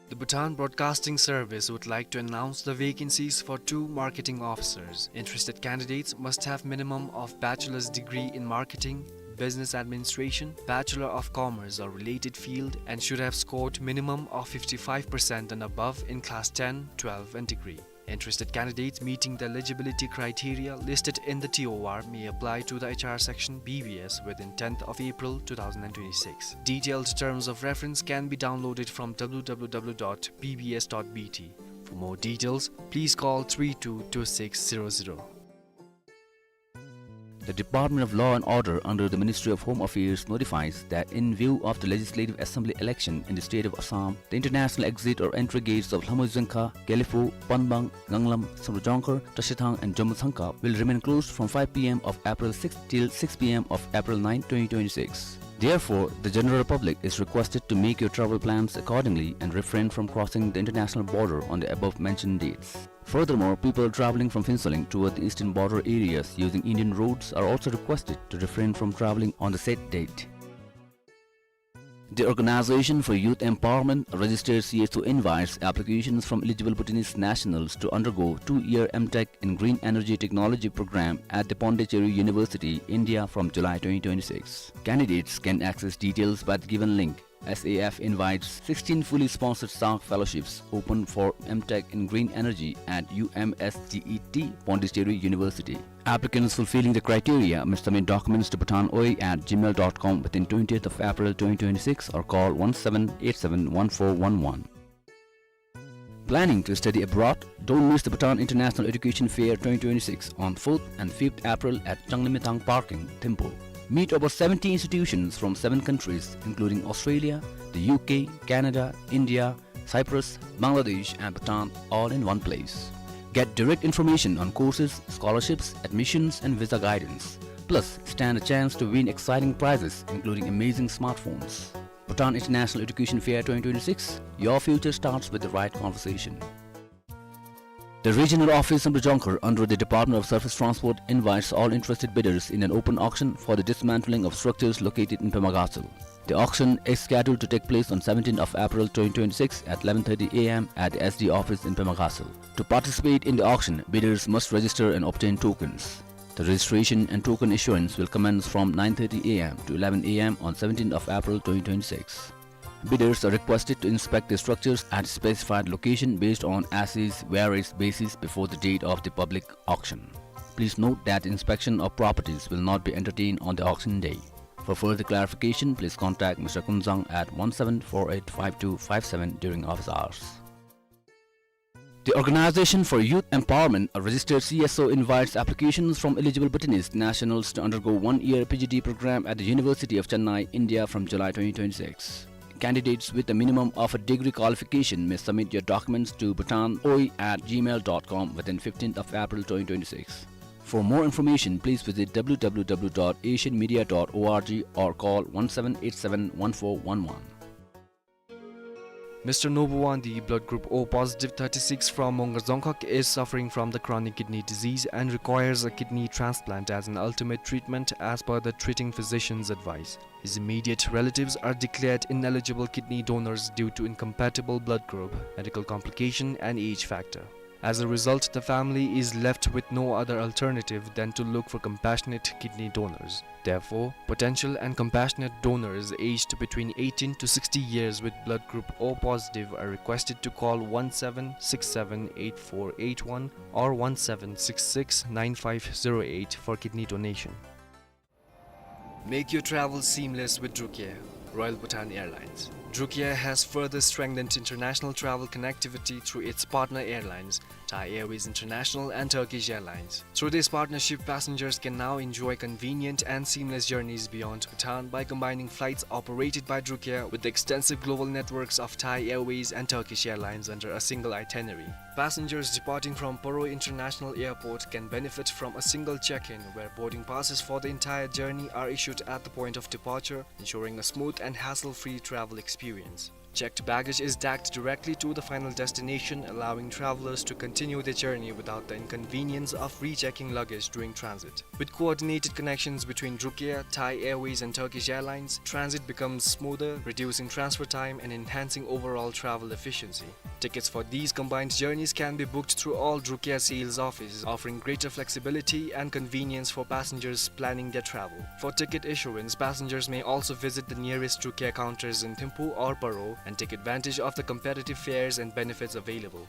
The Bhutan Broadcasting Service would like to announce the vacancies for two marketing officers. Interested candidates must have minimum of bachelor's degree in marketing, business administration, Bachelor of Commerce or related field, and should have scored minimum of fifty-five percent and above in class ten, twelve and degree. Interested candidates meeting the eligibility criteria listed in the T O R may apply to the H R section B B S within tenth of April two thousand and twenty-six. Detailed terms of reference can be downloaded from W W W dot B B S dot B T. For more details, please call three two two six zero zero. The Department of Law and Order under the Ministry of Home Affairs notifies that in view of the Legislative Assembly election in the state of Assam, the international exit or entry gates of Lhamui Zengkha, Gelephu, Panbang, Nganglam, Samdrup Jongkhar, Tashithang and Jommo Tsangkap will remain closed from five P M of April sixth till six P M of April ninth, twenty twenty-six. Therefore, the general public is requested to make your travel plans accordingly and refrain from crossing the international border on the above mentioned dates. Furthermore, people traveling from Phuentsholing toward the eastern border areas using Indian roads are also requested to refrain from traveling on the said date. The Organization for Youth Empowerment, a registered C S O, invites applications from eligible Bhutanese nationals to undergo two-year M Tech in Green Energy Technology program at the Pondicherry University, India, from July twenty twenty-six. Candidates can access details by the given link. S A F invites sixteen fully sponsored SARC fellowships open for M Tech in Green Energy at U M S G E T, Pondicherry University. Applicants fulfilling the criteria must submit documents to bhutanoi at gmail dot com within twentieth of April twenty twenty-six or call one seven eight seven one four one one. Planning to study abroad? Don't miss the Bhutan International Education Fair twenty twenty-six on fourth and fifth April at Changlimithang Park in Thimphu. Meet over seventy institutions from seven countries, including Australia, the U K, Canada, India, Cyprus, Bangladesh, and Bhutan, all in one place. Get direct information on courses, scholarships, admissions, and visa guidance. Plus, stand a chance to win exciting prizes, including amazing smartphones. Bhutan International Education Fair twenty twenty-six, your future starts with the right conversation. The regional office in Samdrup Jongkhar under the Department of Surface Transport invites all interested bidders in an open auction for the dismantling of structures located in Pema Gatshel. The auction is scheduled to take place on seventeenth of April twenty twenty-six at eleven thirty A M at the S D office in Pema Gatshel. To participate in the auction, bidders must register and obtain tokens. The registration and token issuance will commence from nine thirty A M to eleven A M on seventeenth of April twenty twenty-six. Bidders are requested to inspect the structures at specified location based on as-is, where-is basis before the date of the public auction. Please note that inspection of properties will not be entertained on the auction day. For further clarification, please contact Mister Kunzang at one seven four eight five two five seven during office hours. The Organization for Youth Empowerment, a registered C S O, invites applications from eligible Bhutanese nationals to undergo one-year P G D program at the University of Chennai, India, from July twenty twenty-six. Candidates with a minimum of a degree qualification may submit your documents to bhutanoi at gmail dot com within fifteenth of April twenty twenty-six. For more information, please visit W W W dot asian media dot org or call one seven eight seven one four one one. Mister Nobuwandi, blood group O positive, thirty-six, from Mongar Dzongkhag, is suffering from the chronic kidney disease and requires a kidney transplant as an ultimate treatment as per the treating physician's advice. His immediate relatives are declared ineligible kidney donors due to incompatible blood group, medical complication and age factor. As a result, the family is left with no other alternative than to look for compassionate kidney donors. Therefore, potential and compassionate donors aged between eighteen to sixty years with blood group O positive are requested to call one seven six seven eight four eight one or one seven six six nine five zero eight for kidney donation. Make your travel seamless with Drukair, Royal Bhutan Airlines. Druk Air has further strengthened international travel connectivity through its partner airlines, Thai Airways International and Turkish Airlines. Through this partnership, passengers can now enjoy convenient and seamless journeys beyond Bhutan by combining flights operated by Druk Air with the extensive global networks of Thai Airways and Turkish Airlines under a single itinerary. Passengers departing from Paro International Airport can benefit from a single check-in, where boarding passes for the entire journey are issued at the point of departure, ensuring a smooth and hassle-free travel experience. Checked baggage is tagged directly to the final destination, allowing travelers to continue their journey without the inconvenience of rechecking luggage during transit. With coordinated connections between Druk Air, Thai Airways, and Turkish Airlines, transit becomes smoother, reducing transfer time and enhancing overall travel efficiency. Tickets for these combined journeys can be booked through all Druk Air sales offices, offering greater flexibility and convenience for passengers planning their travel. For ticket issuance, passengers may also visit the nearest Druk Air counters in Thimphu or Paro and take advantage of the competitive fares and benefits available.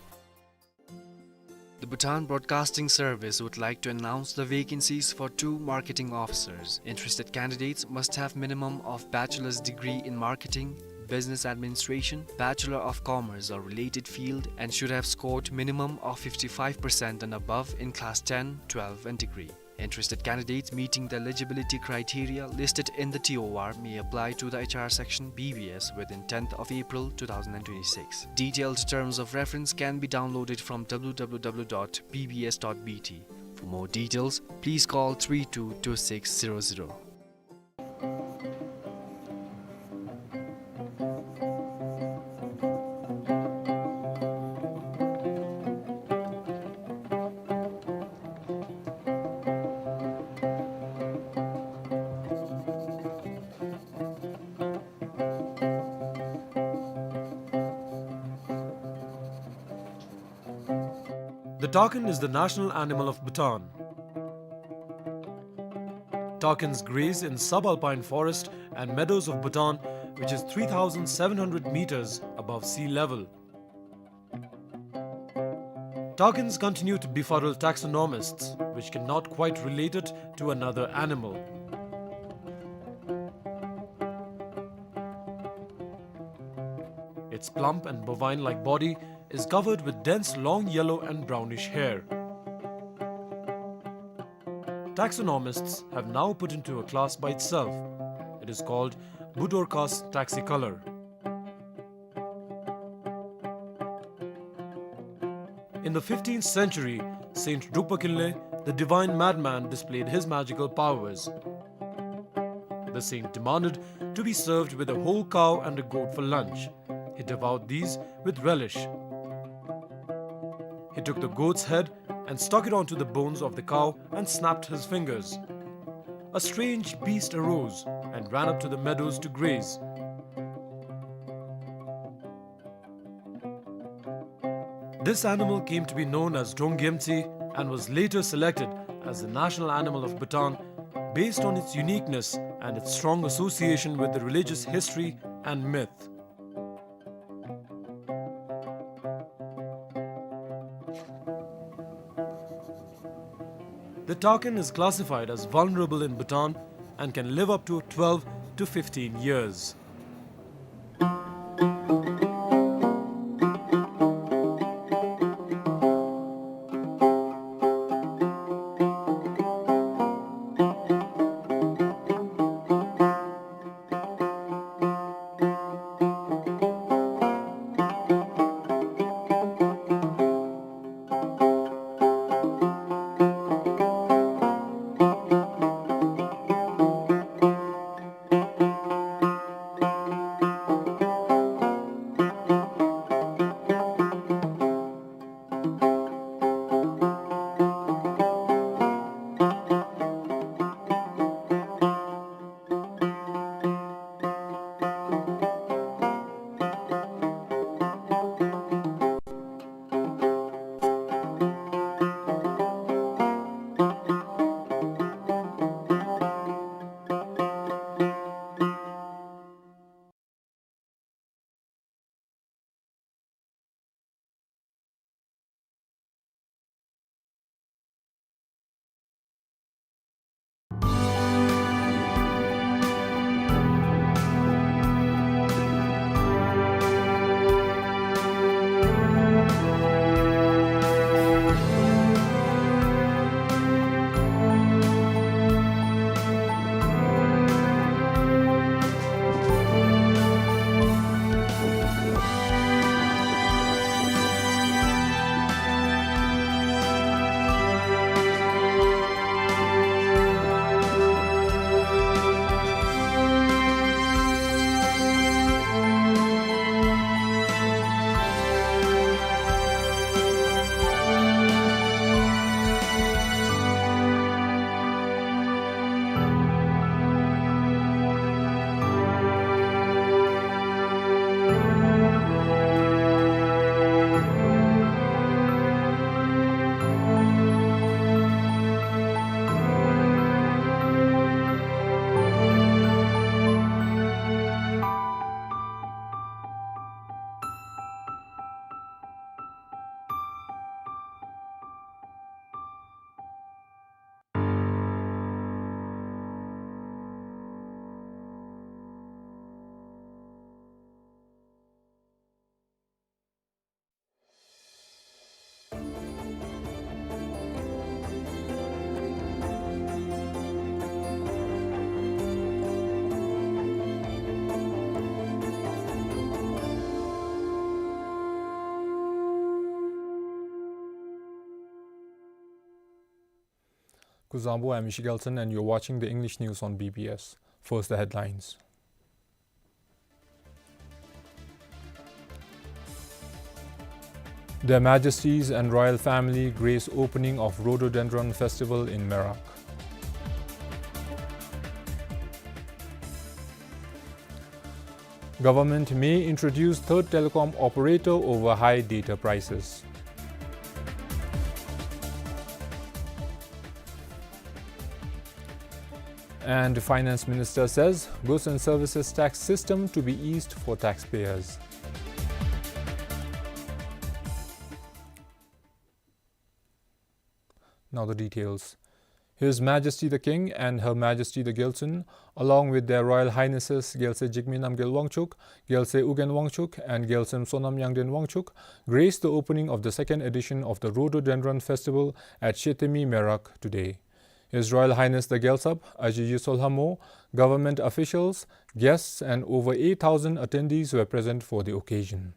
The Bhutan Broadcasting Service would like to announce the vacancies for two marketing officers. Interested candidates must have minimum of bachelor's degree in marketing, business administration, Bachelor of Commerce or related field, and should have scored minimum of fifty-five percent and above in class ten, twelve and degree. Interested candidates meeting the eligibility criteria listed in the T O R may apply to the H R section, B B S, within tenth of April two thousand and twenty-six. Detailed terms of reference can be downloaded from W W W dot B B S dot B T. For more details, please call three two two six zero zero. The takin is the national animal of Bhutan. Takins graze in subalpine forest and meadows of Bhutan, which is three thousand seven hundred meters above sea level. Takins continue to befuddle taxonomists, which cannot quite relate it to another animal. Its plump and bovine-like body is covered with dense long yellow and brownish hair. Taxonomists have now put into a class by itself. It is called Budorcas taxicolor. In the fifteenth century, Saint Drukpa Kinley, the divine madman, displayed his magical powers. The saint demanded to be served with a whole cow and a goat for lunch. He devoured these with relish. He took the goat's head and stuck it onto the bones of the cow and snapped his fingers. A strange beast arose and ran up to the meadows to graze. This animal came to be known as Drongyemtsi and was later selected as the national animal of Bhutan based on its uniqueness and its strong association with the religious history and myth. The takin is classified as vulnerable in Bhutan and can live up to twelve to fifteen years. Kuzuzangpo, I'm Ishi Gelson, and you're watching the English news on B B S. First, the headlines. Their Majesties and Royal Family grace opening of Rhododendron Festival in Merak. Government may introduce third telecom operator over high data prices. And Finance Minister says goods and services tax system to be eased for taxpayers. Now the details. His Majesty the King and Her Majesty the Gelson, along with Their Royal Highnesses Gyalse Jigme Namgyel Wangchuck, Gyalse Ugyen Wangchuck, and Gyalse Sonam Yangden Wangchuck, graced the opening of the second edition of the Rhododendron Festival at Shethemi Merak today. His Royal Highness the Gyaltsab, Aji Yisolhamo, government officials, guests, and over eight thousand attendees were present for the occasion.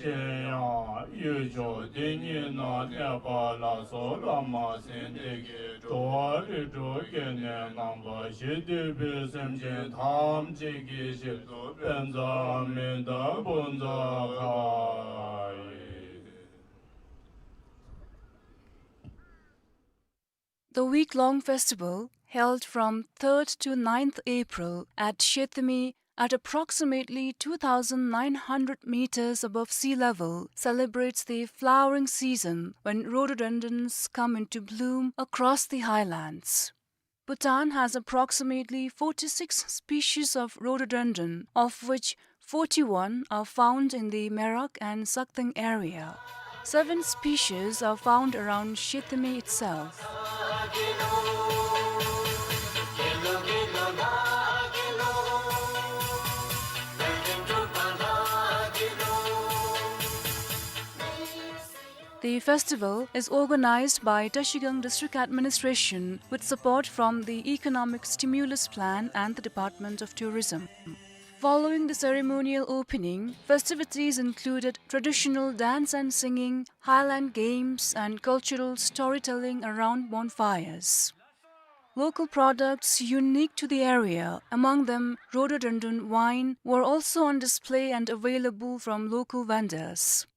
གཞན་ཡང་གཡུལ་ཕྱོགས་འདི་ཉིད་ན་གནས་པ་ལ་སོགས་བླ་མ་སེམས་དཔའ་གིས་འགྲོ་བ་རིགས་དྲུག་སྐྱེ་གནས་རྣམ་པ་བཞི་འདུས་པའི་སེམས་ཅན་ཐམས་ཅད་ཀྱི་ཞབས་སུ་དཔལ་བཟང་མི་ལྡན་བུམ་ཚ་ཁ་ཡིས། The week-long festival, held from third to ninth April at Shethemi at approximately two thousand nine hundred meters above sea level, celebrates the flowering season when rhododendrons come into bloom across the highlands. Bhutan has approximately forty-six species of rhododendron, of which forty-one are found in the Merak and Sakteng area. Seven species are found around Shethemi itself. The festival is organized by Trashigang District Administration with support from the Economic Stimulus Plan and the Department of Tourism. Following the ceremonial opening, festivities included traditional dance and singing, highland games, and cultural storytelling around bonfires. Local products unique to the area, among them rhododendron wine, were also on display and available from local vendors.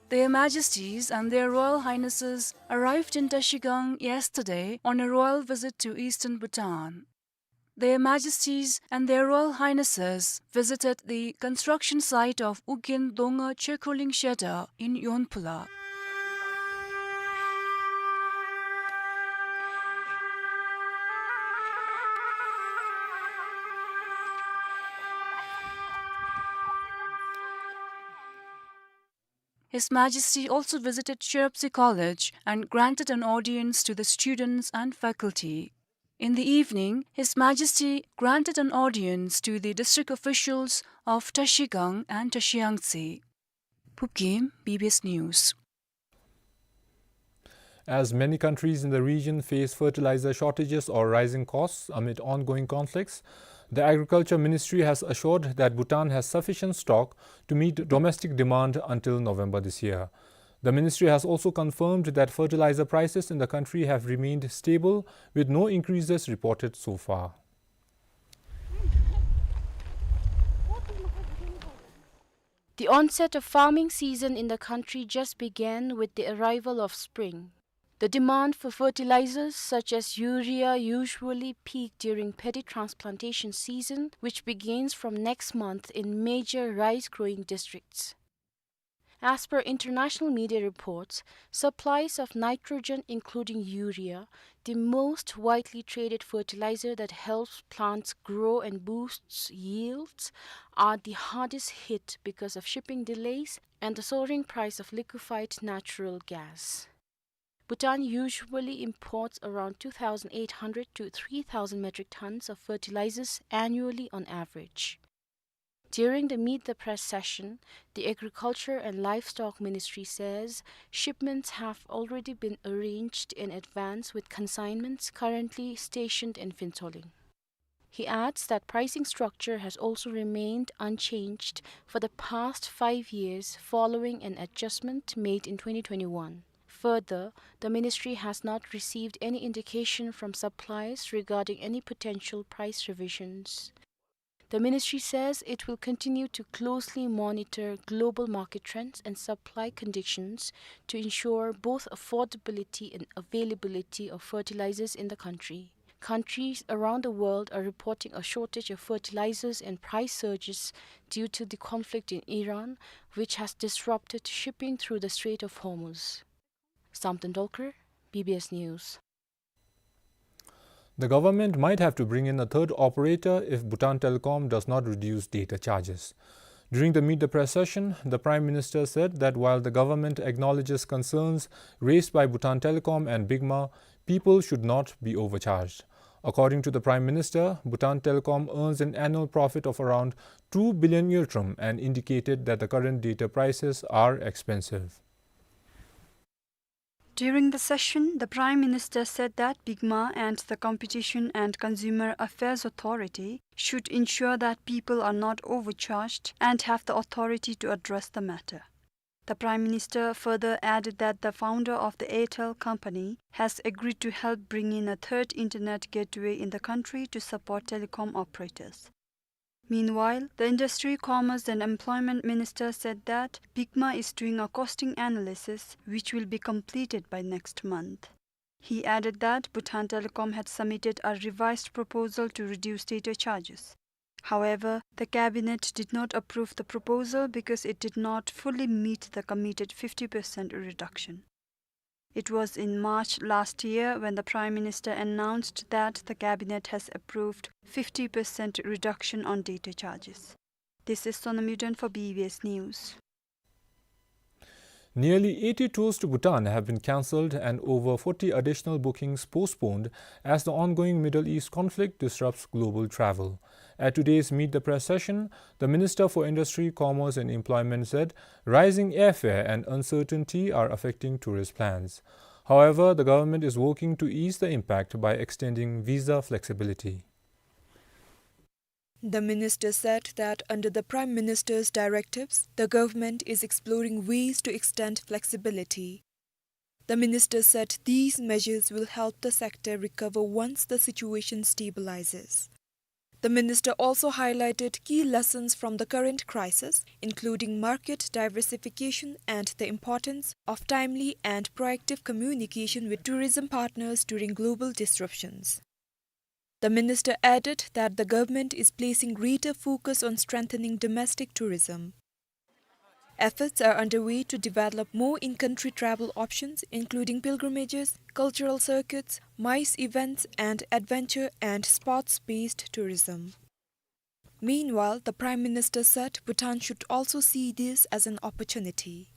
Their Majesties and Their Royal Highnesses arrived in Trashigang yesterday on a royal visit to eastern Bhutan. Their Majesties and Their Royal Highnesses visited the construction site of Ugyen Dongma Chekholing Shedar in Yonphula. His Majesty also visited Shiropse College and granted an audience to the students and faculty. In the evening, His Majesty granted an audience to the district officials of Trashigang and Trashiyangtse. Phubgim, B B S News. As many countries in the region face fertilizer shortages or rising costs amid ongoing conflicts, the Agriculture Ministry has assured that Bhutan has sufficient stock to meet domestic demand until November this year. The ministry has also confirmed that fertilizer prices in the country have remained stable, with no increases reported so far. The onset of farming season in the country just began with the arrival of spring. The demand for fertilizers such as urea usually peak during paddy transplantation season, which begins from next month in major rice-growing districts. As per international media reports, supplies of nitrogen, including urea, the most widely traded fertilizer that helps plants grow and boosts yields, are the hardest hit because of shipping delays and the soaring price of liquefied natural gas. Bhutan usually imports around two thousand eight hundred to three thousand metric tons of fertilizers annually on average. During the Meet the Press session, the Agriculture and Livestock Ministry says shipments have already been arranged in advance, with consignments currently stationed in Phuentsholing. He adds that pricing structure has also remained unchanged for the past five years following an adjustment made in twenty twenty-one. Further, the ministry has not received any indication from suppliers regarding any potential price revisions. The ministry says it will continue to closely monitor global market trends and supply conditions to ensure both affordability and availability of fertilizers in the country. Countries around the world are reporting a shortage of fertilizers and price surges due to the conflict in Iran, which has disrupted shipping through the Strait of Hormuz. Samten Dolkar, B B S News. The government might have to bring in a third operator if Bhutan Telecom does not reduce data charges. During the Meet the Press session, the Prime Minister said that while the government acknowledges concerns raised by Bhutan Telecom and BIGMA, people should not be overcharged. According to the Prime Minister, Bhutan Telecom earns an annual profit of around two billion ngultrum and indicated that the current data prices are expensive. During the session, the Prime Minister said that BIGMA and the Competition and Consumer Affairs Authority should ensure that people are not overcharged and have the authority to address the matter. The Prime Minister further added that the founder of the Airtel company has agreed to help bring in a third internet gateway in the country to support telecom operators. Meanwhile, the Industry, Commerce and Employment Minister said that BIGMA is doing a costing analysis which will be completed by next month. He added that Bhutan Telecom had submitted a revised proposal to reduce data charges. However, the cabinet did not approve the proposal because it did not fully meet the committed fifty percent reduction. It was in March last year when the Prime Minister announced that the cabinet has approved fifty percent reduction on data charges. This is Sonam Yuden for B B S News. Nearly eighty tours to Bhutan have been cancelled and over forty additional bookings postponed as the ongoing Middle East conflict disrupts global travel. At today's Meet the Press session, the Minister for Industry, Commerce and Employment said rising airfare and uncertainty are affecting tourist plans. However, the government is working to ease the impact by extending visa flexibility. The minister said that under the Prime Minister's directives, the government is exploring ways to extend flexibility. The minister said these measures will help the sector recover once the situation stabilizes. The minister also highlighted key lessons from the current crisis, including market diversification and the importance of timely and proactive communication with tourism partners during global disruptions. The minister added that the government is placing greater focus on strengthening domestic tourism. Efforts are underway to develop more in-country travel options, including pilgrimages, cultural circuits, MICE events, and adventure and sports-based tourism. Meanwhile, the Prime Minister said Bhutan should also see this as an opportunity.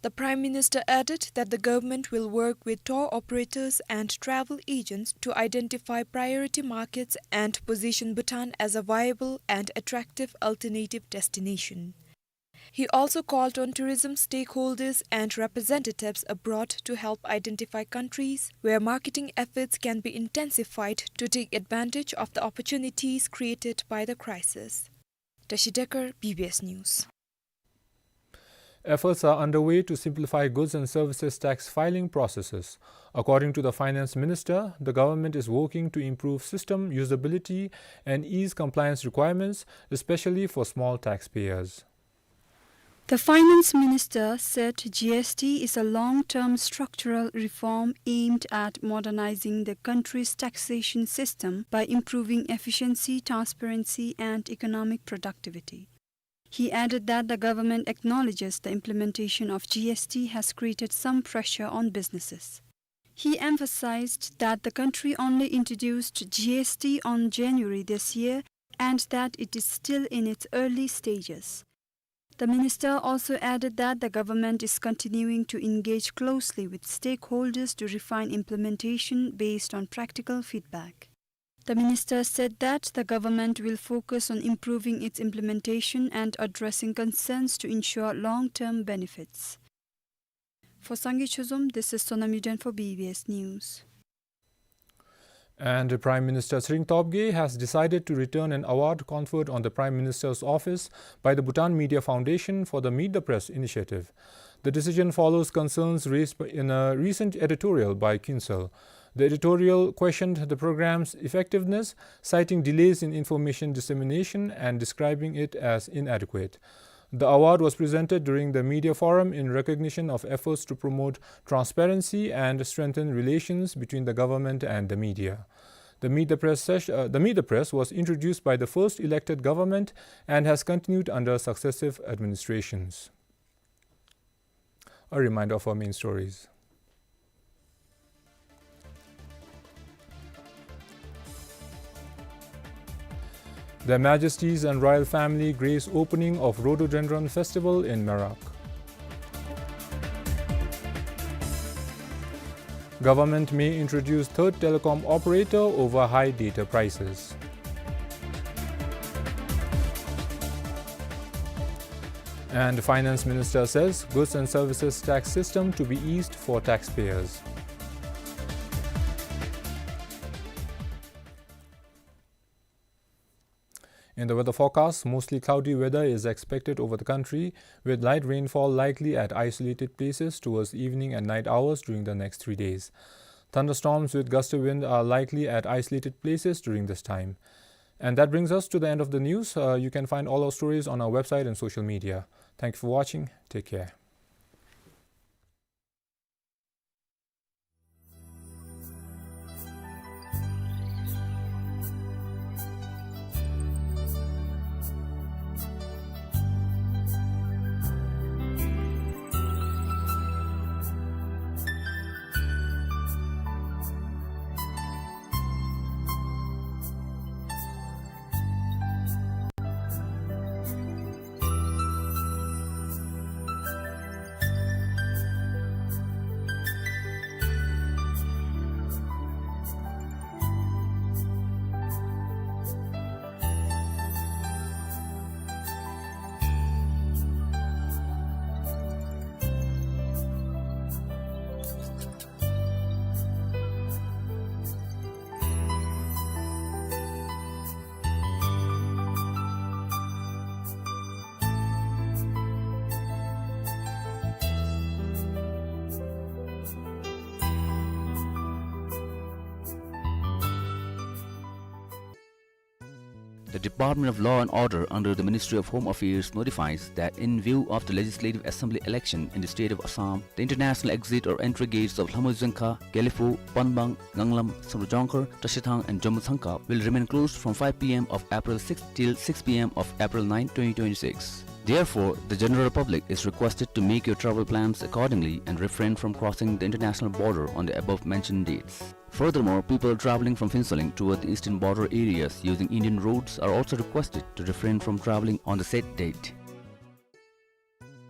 The Prime Minister added that the government will work with tour operators and travel agents to identify priority markets and position Bhutan as a viable and attractive alternative destination. He also called on tourism stakeholders and representatives abroad to help identify countries where marketing efforts can be intensified to take advantage of the opportunities created by the crisis. Tashi Dekar, B B S News. Efforts are underway to simplify goods and services tax filing processes. According to the Finance Minister, the government is working to improve system usability and ease compliance requirements, especially for small taxpayers. The Finance Minister said G S T is a long-term structural reform aimed at modernizing the country's taxation system by improving efficiency, transparency, and economic productivity. He added that the government acknowledges the implementation of G S T has created some pressure on businesses. He emphasized that the country only introduced G S T on January this year and that it is still in its early stages. The minister also added that the government is continuing to engage closely with stakeholders to refine implementation based on practical feedback. The minister said that the government will focus on improving its implementation and addressing concerns to ensure long-term benefits. For Sangay Chozom, this is Sonam Yuden for B B S News. And Prime Minister Tshering Tobgay has decided to return an award conferred on the Prime Minister's office by the Bhutan Media Foundation for the Meet the Press initiative. The decision follows concerns raised by, in a recent editorial by Kinsel. The editorial questioned the program's effectiveness, citing delays in information dissemination and describing it as inadequate. The award was presented during the media forum in recognition of efforts to promote transparency and strengthen relations between the government and the media. The Meet the Press sesh-, uh, the Meet the Press was introduced by the first elected government and has continued under successive administrations. A reminder of our main stories. Their Majesties and Royal Family grace opening of Rhododendron Festival in Merak. Government may introduce third telecom operator over high data prices. And Finance Minister says goods and services tax system to be eased for taxpayers. In the weather forecast, mostly cloudy weather is expected over the country, with light rainfall likely at isolated places towards evening and night hours during the next three days. Thunderstorms with gusty wind are likely at isolated places during this time. And that brings us to the end of the news. Uh, you can find all our stories on our website and social media. Thank you for watching. Take care. The Department of Law and Order under the Ministry of Home Affairs notifies that in view of the Legislative Assembly election in the state of Assam, the international exit or entry gates of Lhamui Zengkha, Gelephu, Panbang, Nganglam, Samdrup Jongkhar, Tashithang and Jommo Tsangkha will remain closed from five P M of April sixth till six P M of April ninth, twenty twenty-six. Therefore, the general public is requested to make your travel plans accordingly and refrain from crossing the international border on the above mentioned dates. Furthermore, people traveling from Phuentsholing toward the eastern border areas using Indian roads are also requested to refrain from traveling on the said date.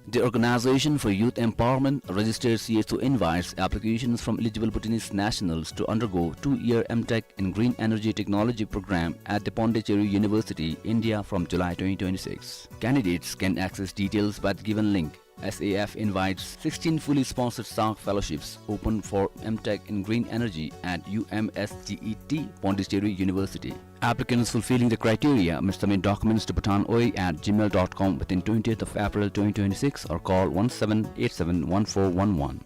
The Organization for Youth Empowerment, a registered C S O, invites applications from eligible Bhutanese nationals to undergo two-year M Tech in Green Energy Technology program at the Pondicherry University, India, from July twenty twenty-six. Candidates can access details by the given link. S A F invites sixteen fully sponsored SARC fellowships open for M Tech in Green Energy at U M S G E T, Pondicherry University. Applicants fulfilling the criteria must submit documents to bhutanoi at gmail dot com within twentieth of April twenty twenty-six or call one seven eight seven one four one one.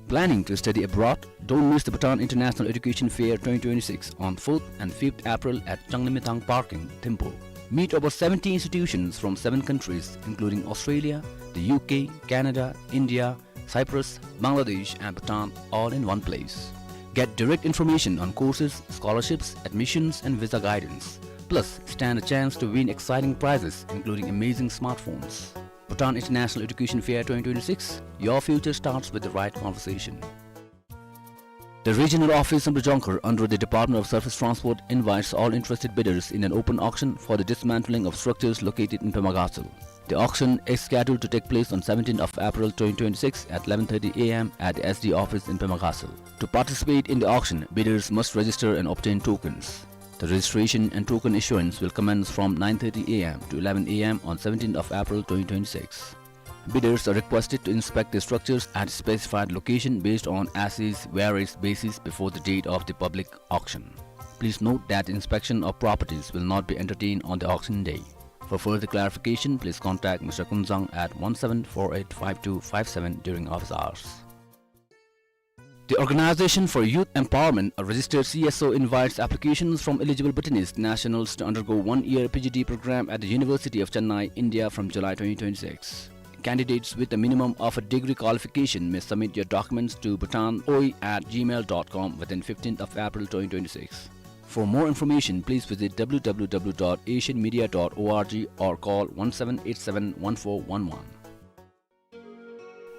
Planning to study abroad? Don't miss the Bhutan International Education Fair twenty twenty-six on fourth and fifth April at Changlimithang Park in Thimphu. Meet over seventy institutions from seven countries, including Australia, the U K, Canada, India, Cyprus, Bangladesh, and Bhutan, all in one place. Get direct information on courses, scholarships, admissions, and visa guidance. Plus, stand a chance to win exciting prizes, including amazing smartphones. Bhutan International Education Fair twenty twenty-six, your future starts with the right conversation. The regional office in Bojongkhor under the Department of Surface Transport invites all interested bidders in an open auction for the dismantling of structures located in Pemagasal. The auction is scheduled to take place on seventeenth of April twenty twenty-six at eleven thirty A M at the S D office in Pemagasal. To participate in the auction, bidders must register and obtain tokens. The registration and token issuance will commence from nine thirty A M to eleven A M on seventeenth of April twenty twenty-six. Bidders are requested to inspect the structures at specified location based on as-is, where-is basis before the date of the public auction. Please note that inspection of properties will not be entertained on the auction day. For further clarification, please contact Mister Kunzang at one seven four eight five two five seven during office hours. The Organization for Youth Empowerment, a registered C S O, invites applications from eligible Bhutanese nationals to undergo one-year P G D program at the University of Chennai, India, from July twenty twenty-six. Candidates with a minimum of a degree qualification may submit your documents to bhutanoi at gmail dot com within fifteenth of April twenty twenty-six. For more information, please visit W W W dot asian media dot org or call one seven eight seven one four one one.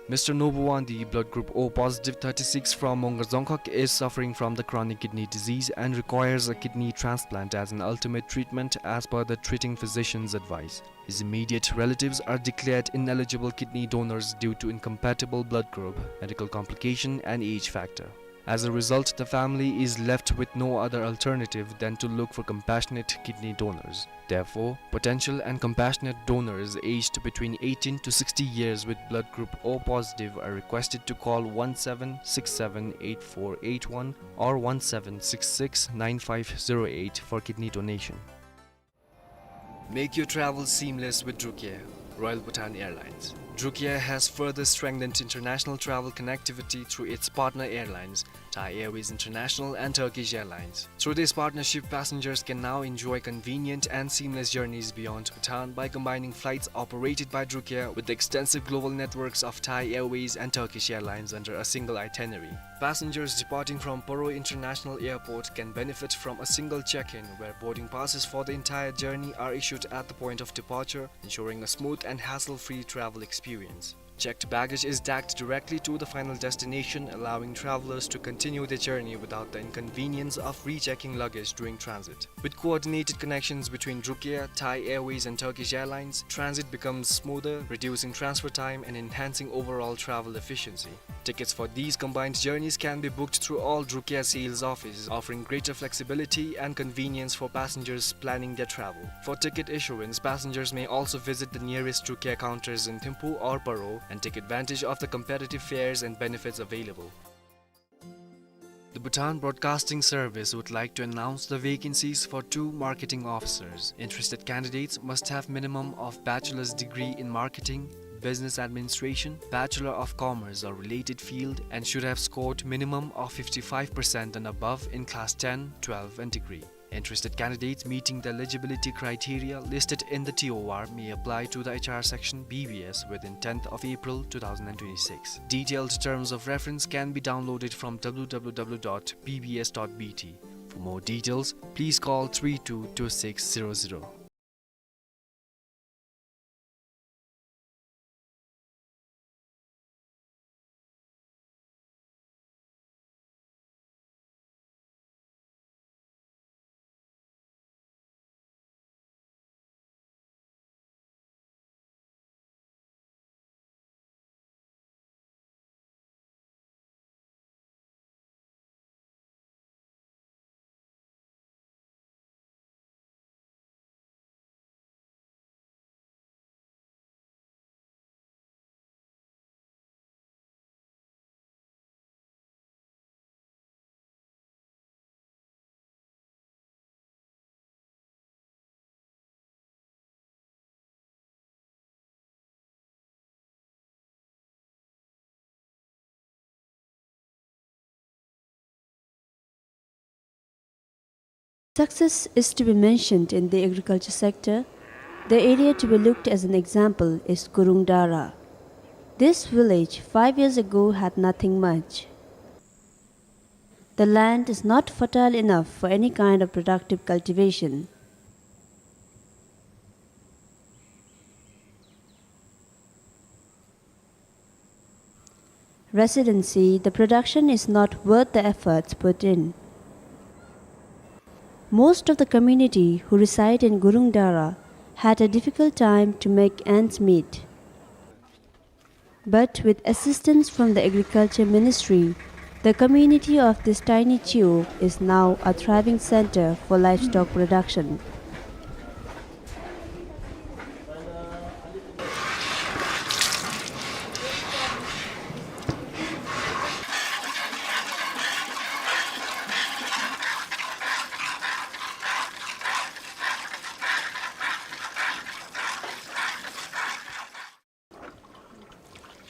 Mister Nobuwandi, blood group O positive, thirty-six, from Mongar Dzongkhag, is suffering from the chronic kidney disease and requires a kidney transplant as an ultimate treatment as per the treating physician's advice. His immediate relatives are declared ineligible kidney donors due to incompatible blood group, medical complication, and age factor. As a result, the family is left with no other alternative than to look for compassionate kidney donors. Therefore, potential and compassionate donors aged between eighteen to sixty years with blood group O positive are requested to call one seven six seven eight four eight one or one seven six six nine five zero eight for kidney donation. Make your travel seamless with Drukair, Royal Bhutan Airlines. Drukair has further strengthened international travel connectivity through its partner airlines, Thai Airways International and Turkish Airlines. Through this partnership, passengers can now enjoy convenient and seamless journeys beyond Bhutan by combining flights operated by Drukair with the extensive global networks of Thai Airways and Turkish Airlines under a single itinerary. Passengers departing from Paro International Airport can benefit from a single check-in, where boarding passes for the entire journey are issued at the point of departure, ensuring a smooth and hassle-free travel experience. Checked baggage is tagged directly to the final destination, allowing travelers to continue their journey without the inconvenience of rechecking luggage during transit. With coordinated connections between Drukair, Thai Airways, and Turkish Airlines, transit becomes smoother, reducing transfer time and enhancing overall travel efficiency. Tickets for these combined journeys can be booked through all Drukair sales offices, offering greater flexibility and convenience for passengers planning their travel. For ticket issuance, passengers may also visit the nearest Drukair counters in Thimphu or Paro and take advantage of the competitive fares and benefits available. The Bhutan Broadcasting Service would like to announce the vacancies for two marketing officers. Interested candidates must have minimum of bachelor's degree in marketing, business administration, Bachelor of Commerce or related field, and should have scored minimum of fifty-five percent and above in class ten, twelve and degree. Interested candidates meeting the eligibility criteria listed in the T O R may apply to the H R section, B B S, within tenth of April two thousand and twenty-six. Detailed terms of reference can be downloaded from W W W dot B B S dot B T. For more details, please call three two two six zero zero. Success is to be mentioned in the agriculture sector, the area to be looked as an example is Gurung Dara. This village five years ago had nothing much. The land is not fertile enough for any kind of productive cultivation. Residents say the production is not worth the efforts put in. Most of the community who reside in Gurung Dara had a difficult time to make ends meet. But with assistance from the Agriculture Ministry, the community of this tiny chiu is now a thriving center for livestock production.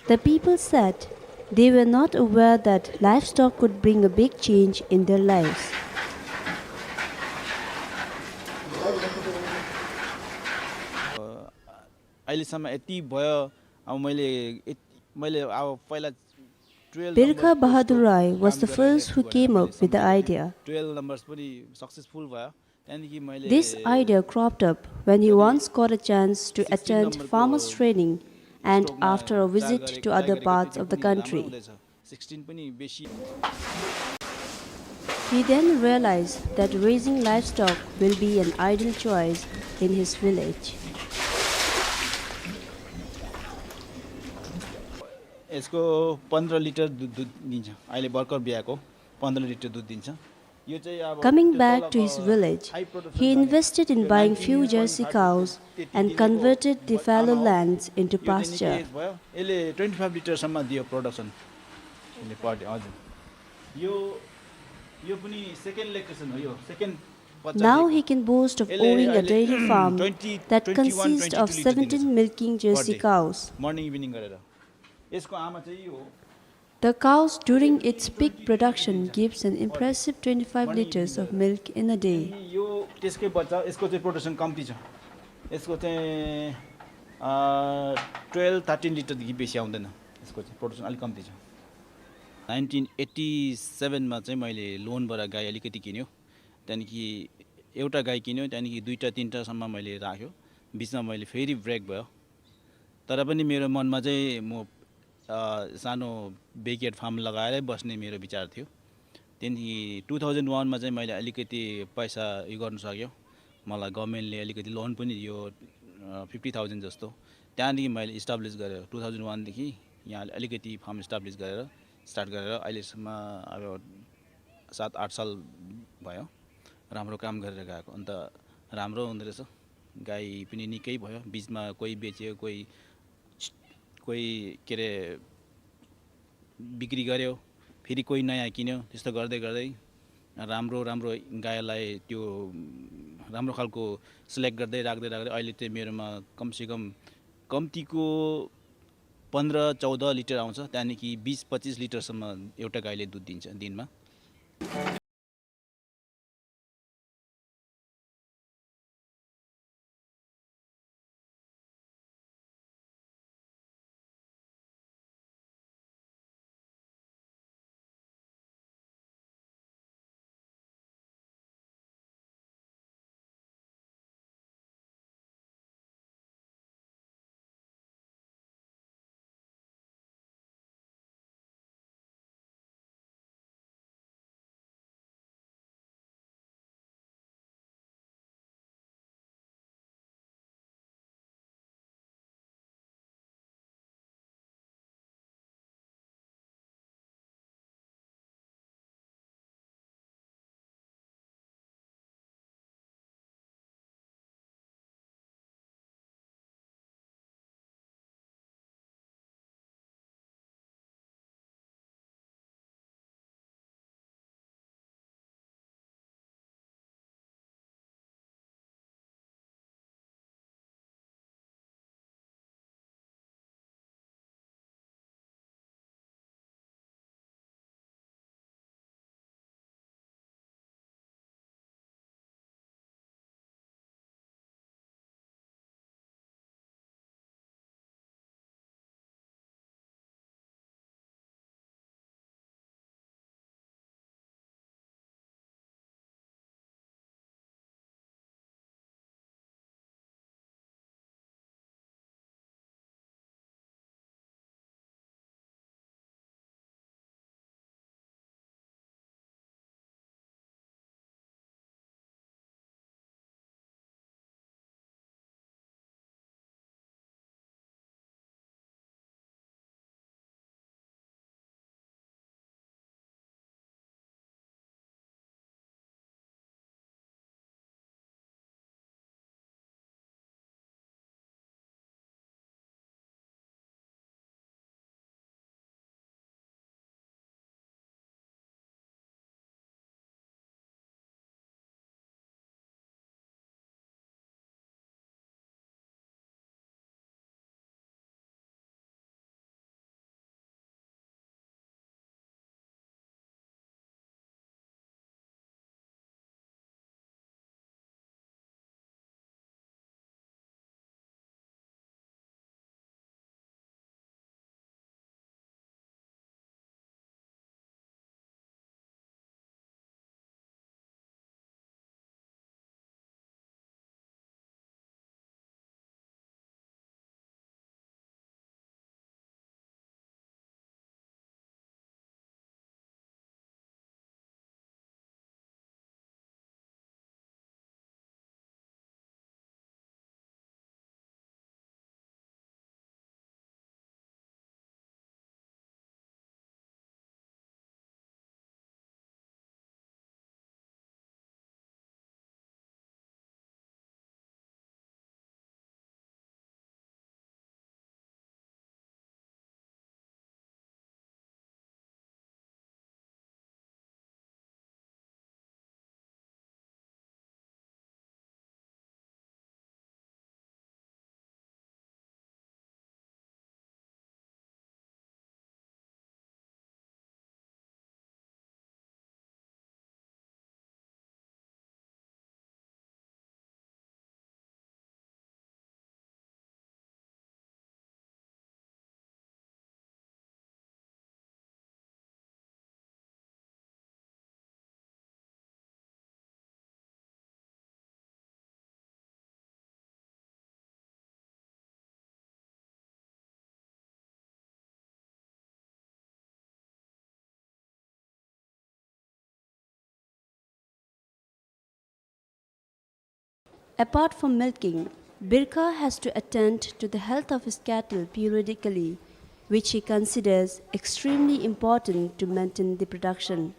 The people said they were not aware that livestock could bring a big change in their lives. अहिलेसम्म यति भयो। अब मैले यत-, मैले अब पहिला twelve Birkha Bahadur Rai was the first who came up with the idea. Twelve numbers पनि सक्सेसफुल भयो। त्यहाँदेखि मैले This idea cropped up when he once got a chance to attend farmers training and after a visit to other parts of the country. Sixteen पनि बेसी He then realized that raising livestock will be an ideal choice in his village. यसको पन्ध्र लिटर दुध, दुध दिन्छ। अहिले भर्खर ब्याएको पन्ध्र लिटर दुध दिन्छ। यो चाहिँ अब Coming त्यो back तल to his अब village, high production he जाने invested in त्यो buying nineteen few jersey cows and converted the fallow lands into यो चाहिँ pasture. निकै भयो। यसले ट्वेन्टी फाइभ लिटरसम्म दियो प्रोडक्सन। यसले per day, हजुर। यो, यो पनि सेकेन्ड लोकेसन हो, यो सेकेन्ड बच्चा Now दिएको। He can boast of owning a dairy farm that consists of seventeen milking jersey cows. Morning evening गरेर। यसको आमा चाहिँ यो हो। The cows during its peak production gives an impressive twenty-five liters of milk in a day. अनि यो त्यसकै बच्चा, यसको चाहिँ प्रोडक्सन कम्ती छ। यसको चाहिँ, अ, ट्वेल्भ थर्टिन लिटरदेखि बेसी आउँदैन। यसको चाहिँ प्रोडक्सन अलिक कम्ती छ। नाइन्टिन एट्टी सेभेनमा चाहिँ मैले लोनबाट गाई अलिकति किन्यो। त्यहाँदेखि एउटा गाई किन्यो, त्यहाँदेखि दुईटा तिनटासम्म मैले राख्यो। बिचमा मैले फेरि ब्रेक भयो। तर पनि मेरो मनमा चाहिँ म, अ, सानो ब्याकयार्ड फार्म लगाएरै बस्ने मेरो विचार थियो। त्यहाँदेखि टू थाउजन्ड वानमा चाहिँ मैले अलिकति पैसा उयो गर्नु सक्यो। मलाई गभर्नमेन्टले अलिकति लोन पनि दियो, अ, फिफ्टी थाउजन्ड जस्तो। त्यहाँदेखि मैले इस्टाब्लिस गरेँ। टू थाउजन्ड वानदेखि यहाँ अलिकति फार्म इस्टाब्लिस गरेर, स्टार्ट गरेर अहिलेसम्म अब सात आठ साल भयो। राम्रो काम गरेर गएको। अन्त राम्रो हुँदो रहेछ। गाई पनि निकै भयो। बिचमा कोही बेच्यो, कोही, कोही के अरे, बिक्री गर्‍यो, फेरि कोही नयाँ किन्यो। त्यस्तो गर्दै गर्दै राम्रो राम्रो गाईलाई त्यो राम्रो खालको सिलेक्ट गर्दै राख्दै राख्दै अहिले चाहिँ मेरोमा कमसेकम कम्तीको पन्ध्र चौध लिटर आउँछ। त्यहाँदेखि बिस पच्चिस लिटरसम्म एउटा गाईले दुध दिन्छ दिनमा। Apart from milking, Birkha has to attend to the health of his cattle periodically, which he considers extremely important to maintain the production.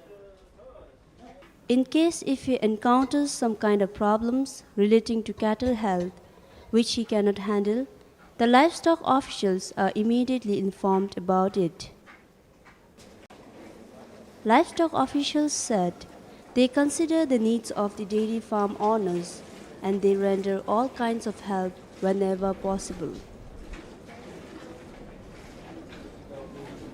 In case if he encounters some kind of problems relating to cattle health, which he cannot handle, the livestock officials are immediately informed about it. Livestock officials said they consider the needs of the dairy farm owners and they render all kinds of help whenever possible.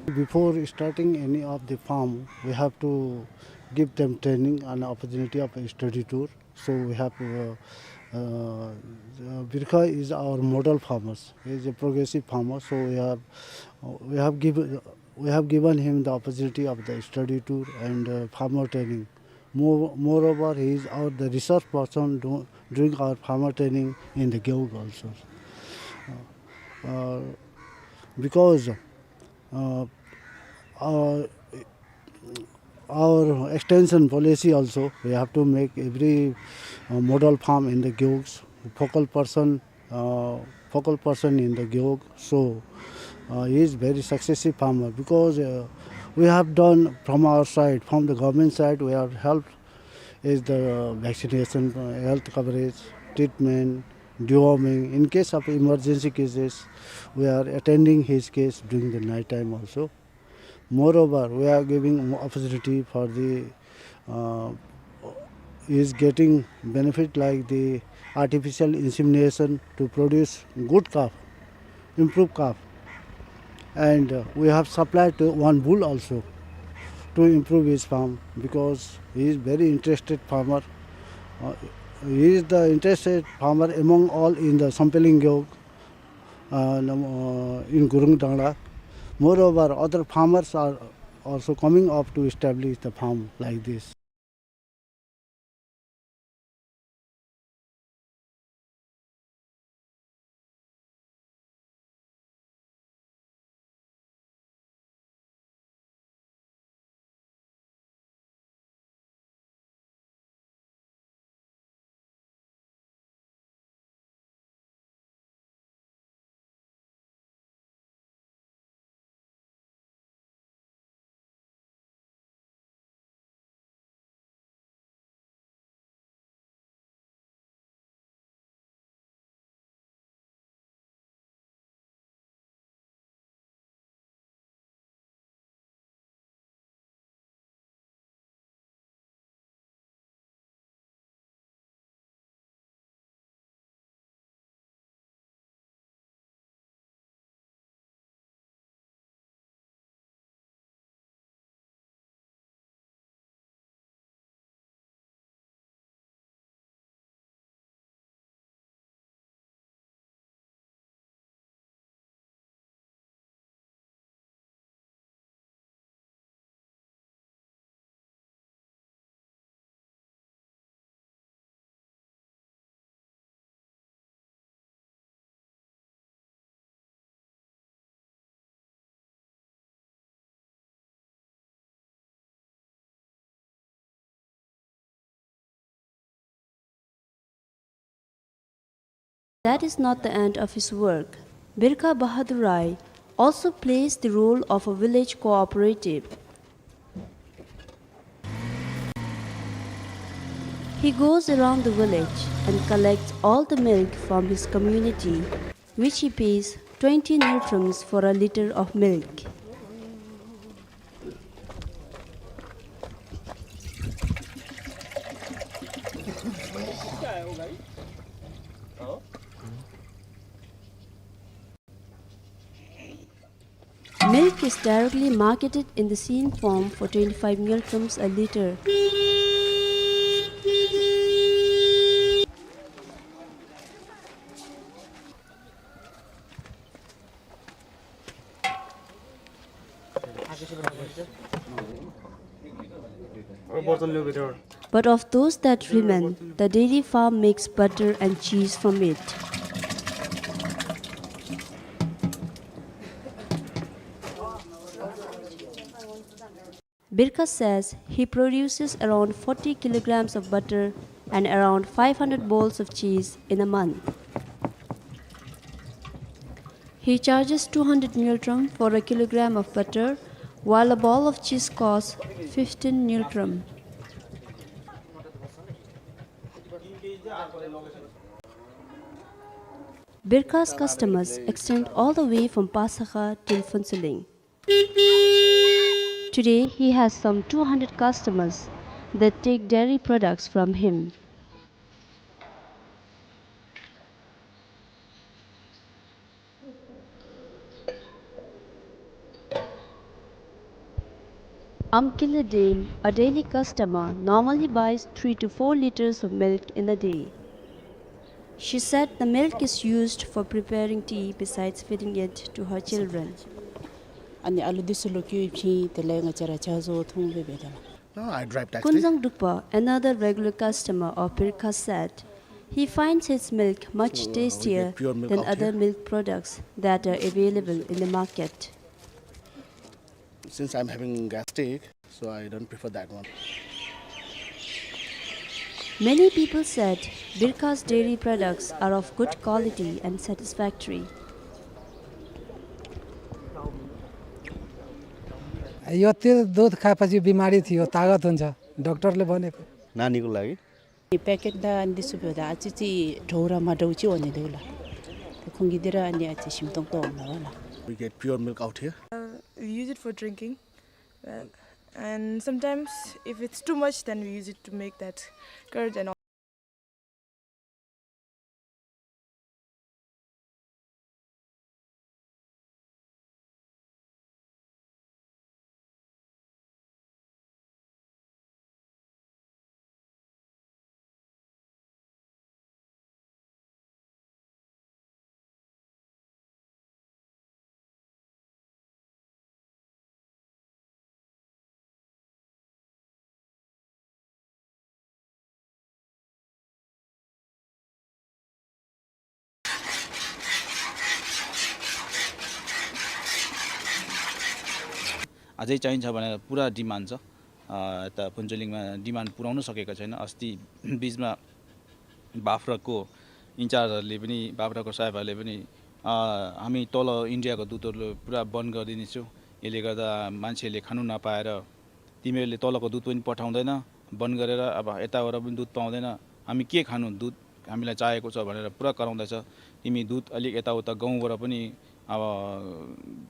Before starting any of the farm, we have to give them training and opportunity of a study tour. So we have, uh, uh, Birkha is our model farmers. He is a progressive farmer. So we have, uh, we have given, we have given him the opportunity of the study tour and, uh, farmer training. More, moreover, he is our, the resource person do, doing our farmer training in the Gewog also. Uh, uh, because, uh, uh, our extension policy also, we have to make every, uh, model farm in the Gewog, focal person, uh, focal person in the Gewog. So, uh, he is very successive farmer because, uh, we have done from our side, from the government side, we have helped is the vaccination, uh, health coverage, treatment, deworming. In case of emergency cases, we are attending his case during the night time also. Moreover, we are giving opportunity for the, uh, is getting benefit like the artificial insemination to produce good calf, improve calf. And, uh, we have supplied to one bull also to improve his farm because he is very interested farmer. Uh, he is the interested farmer among all in the Sampheileng Gewog, uh, nam-, uh, in Gurung Dangla. Moreover, other farmers are also coming up to establish the farm like this. That is not the end of his work. Birkha Bahadur Rai also plays the role of a village cooperative. He goes around the village and collects all the milk from his community, which he pays twenty ngultrums for a litre of milk. Milk is directly marketed in the seen form for twenty-five ngultrums a litre. But of those that remain, the dairy farm makes butter and cheese from it. Birkha says he produces around forty kilograms of butter and around five hundred balls of cheese in a month. He charges two hundred ngultrum for a kilogram of butter, while a ball of cheese costs fifteen ngultrum. Birka's customers extend all the way from Pasakha till Phuentsholing. Today, he has some two hundred customers that take dairy products from him. Amkile Dame, a daily customer, normally buys three to four liters of milk in a day. She said the milk is used for preparing tea besides feeding it to her children. अनि आलु दुई सौ लोग क्यों फिं तेलाई ङा चेरा चाजो थुम बे Bedla. No, I drive taxi. Kunzang Drukpa, another regular customer of Birka, said he finds his milk much tastier than other milk products that are available in the market. Since I'm having gastric, so I don't prefer that one. Many people said Birka's dairy products are of good quality and satisfactory. यो त्यो दुध खाएपछि बिमारी थियो, तागत हुन्छ, डाक्टरले भनेको। नानीको लागि? प्याकेट दा अनि दिसु भ्यो दा, आचि चि ढौरा मा ढौची हुने देउला। खुङ्गी दिरा अनि आचि सिमतोङ तो हुन होला। We get pure milk out here. Uh, we use it for drinking, uh, and sometimes if it's too much, then we use it to make that curd and all. अझै चाहिन्छ भनेर पुरा डिमान्ड छ। अ, यता फुन्चुलिङमा डिमान्ड पुर्याउन सकेको छैन। अस्ति बिचमा बाख्राको इन्चार्जहरूले पनि, बाख्राको साहेबहरूले पनि, अ, हामी तल इन्डियाको दुधहरू पुरा बन्द गरिदिनेछौँ, यसले गर्दा मान्छेले खानु नपाएर तिमीहरूले तलको दुध पनि पठाउँदैन, बन्द गरेर अब यताबाट पनि दुध पाउँदैन, हामी के खानु, दुध हामीलाई चाहिएको छ भनेर पुरा कराउँदैछ। तिमी दुध अलिक यताउता गाउँबाट पनि अब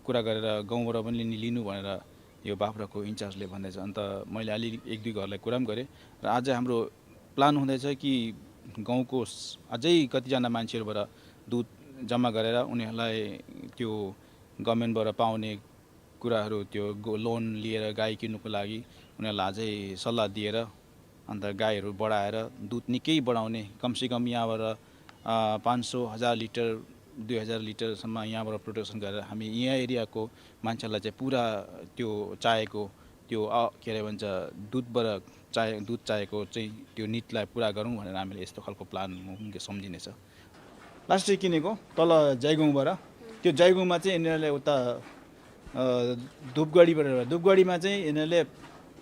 कुरा गरेर गाउँबाट पनि लि-, लिनु भनेर यो बाख्राको इन्चार्जले भन्दैछ। अन्त मैले अलि एक दुई घरलाई कुरा पनि गरेँ र आज हाम्रो प्लान हुँदैछ कि गाउँको स-, अझै कतिजना मान्छेहरूबाट दुध जम्मा गरेर उनीहरूलाई त्यो गभर्मेन्टबाट पाउने कुराहरू, त्यो गो-, लोन लिएर गाई किन्नुको लागि उनीहरूलाई अझै सल्लाह दिएर अन्त गाईहरू बढाएर दुध निकै बढाउने, कमसेकम यहाँबाट, अ, पाँच सौ, हजार लिटर, दुई हजार लिटरसम्म यहाँबाट प्रोडक्सन गरेर हामी यहाँ एरियाको मान्छेहरूलाई चाहिँ पुरा त्यो चाहेको, त्यो, अ, के अरे भन्छ, दुधबाट चाहे-, दुध चाहेको चाहिँ त्यो निडलाई पुरा गरौँ भनेर हामीले यस्तो खालको प्लान सम्झिनेछ। लास्ट किनेको तल जयगाउँबाट। त्यो जयगाउँमा चाहिँ यिनीहरूले उता, अ, धुपगढीबाट, धुपगढीमा चाहिँ यिनीहरूले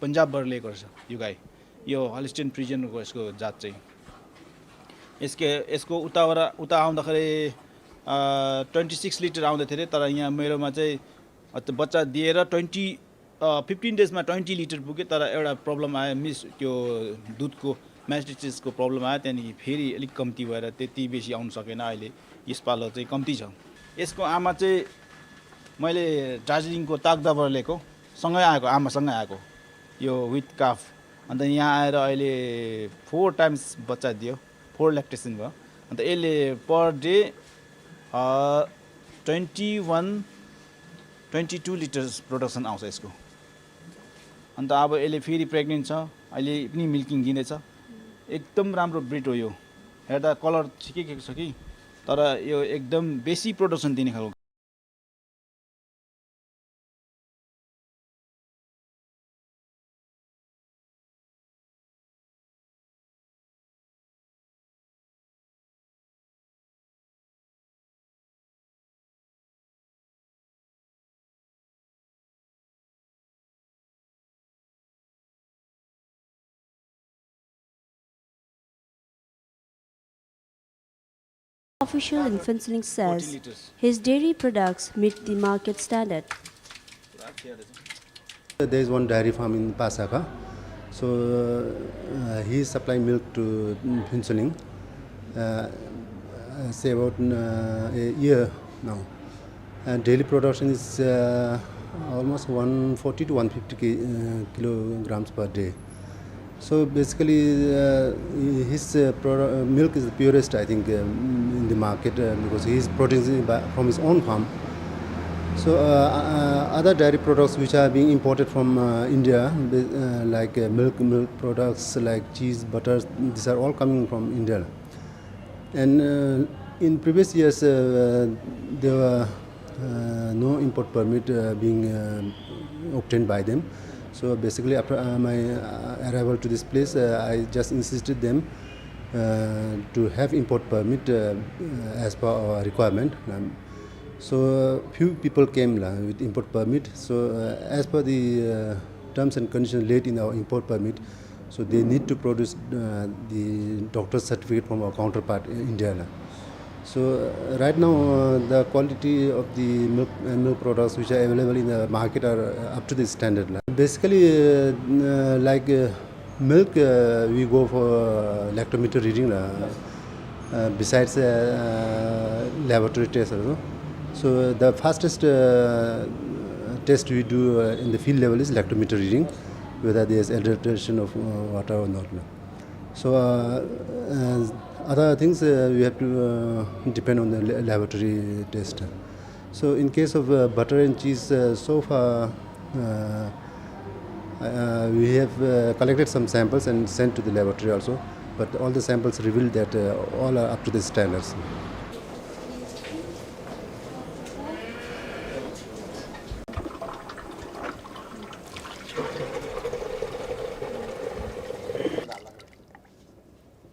पन्जाबबाट लिएको रहेछ यो गाई। यो हलिस्टियन फ्रिजियनको यसको जात चाहिँ। यसको, यसको उताबाट, उता आउँदाखेरि, अ, ट्वेन्टी सिक्स लिटर आउँदै थियो अरे, तर यहाँ मेरोमा चाहिँ, अ, त्यो बच्चा दिएर ट्वेन्टी, अ, फिफ्टिन डेजमा ट्वेन्टी लिटर पुग्यो, तर एउटा प्रब्लम आयो, मिस, त्यो दुधको, म्यास्टाइटिसको प्रब्लम आयो, त्यहाँदेखि फेरि अलिक कम्ती भएर त्यति बेसी आउन सकेन। अहिले यसपालो चाहिँ कम्ती छ। यसको आमा चाहिँ मैले दार्जिलिङको ताकदाबाट लिएको, सँगै आएको, आमासँगै आएको, यो विथ काफ। अन्त यहाँ आएर अहिले फोर टाइम्स बच्चा दियो, फोर ल्याक्टेसन भयो। अन्त यसले per day, uh, twenty one, twenty two litres production आउँछ यसको। अन्त अब यसले फेरि प्रेग्नेन्ट छ, अहिले पनि मिल्किङ दिँदैछ। एकदम राम्रो ब्रिड हो यो। हेर्दा कलर ठिकै छ कि, तर यो एकदम बेसी प्रोडक्सन दिने खालको। Official in Phuentsholing says his dairy products meet the market standard. There is one dairy farm in Pasakha. So, uh, he is supplying milk to, mm, Phuentsholing, uh, uh, say about, uh, a year now. And daily production is, uh, almost one forty to one fifty ki-, uh, kilograms per day. So basically, uh, his, uh, produ-, uh, milk is the purest, I think, um, in the market, uh, because he is producing by, from his own farm. So, uh, uh, other dairy products which are being imported from, uh, India, uh, like, uh, milk, milk products like cheese, butters, these are all coming from India. And, uh, in previous years, uh, there were, uh, no import permit, uh, being, uh, obtained by them. So basically, after, uh, my, uh, arrival to this place, uh, I just insisted them, uh, to have import permit, uh, as per our requirement. Um, so, uh, few people came la, with import permit. So, uh, as per the, uh, terms and conditions laid in our import permit, so they need to produce, uh, the doctor's certificate from our counterpart in India la. So, uh, right now, uh, the quality of the milk, uh, milk products which are available in the market are, uh, up to the standard la. Basically, uh, uh, like, uh, milk, uh, we go for, uh, lactometer reading la, uh, besides, uh, uh, laboratory test also. So the fastest, uh, test we do, uh, in the field level is lactometer reading, whether there is adulteration of, uh, water or not. So, uh, uh, other things, uh, we have to, uh, depend on the la-, laboratory test. So in case of, uh, butter and cheese, uh, so far, uh, uh, we have, uh, collected some samples and sent to the laboratory also, but all the samples revealed that, uh, all are up to the standards.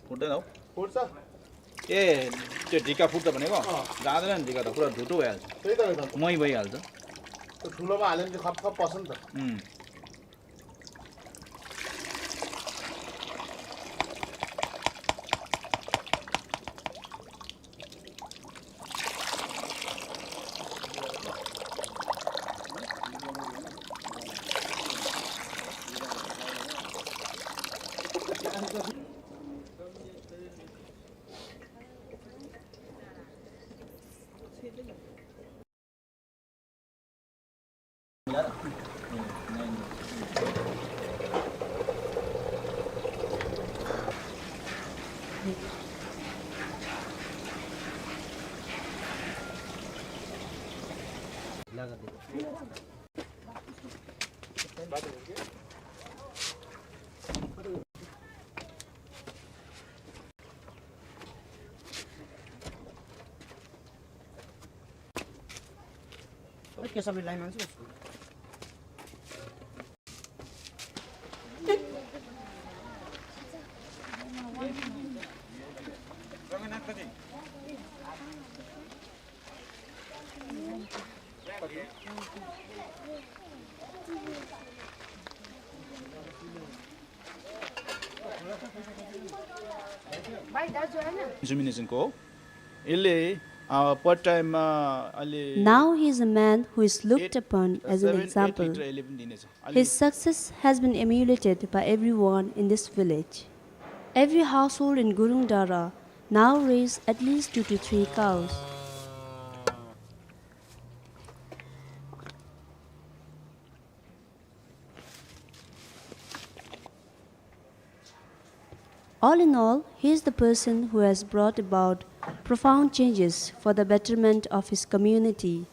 फुट्दैन हौ। फुट्छ? ए, त्यो ढिक्का फुट्छ भनेको? अँ। जाँदैन नि ढिक्का त, पुरा धुटो भइहाल्छ। त्यही त, त्यही त। मही भइहाल्छ। त्यो ठुलोमा हाल्यो भने चाहिँ खप्प खप्प पस्छ नि त। उम्। Insemination को यसले, अ, part time मा अहिले Now he is a man who is looked upon as an example. His success has been emulated by everyone in this village. Every household in Gurung Dara now raise at least two to three cows. All in all, he is the person who has brought about profound changes for the betterment of his community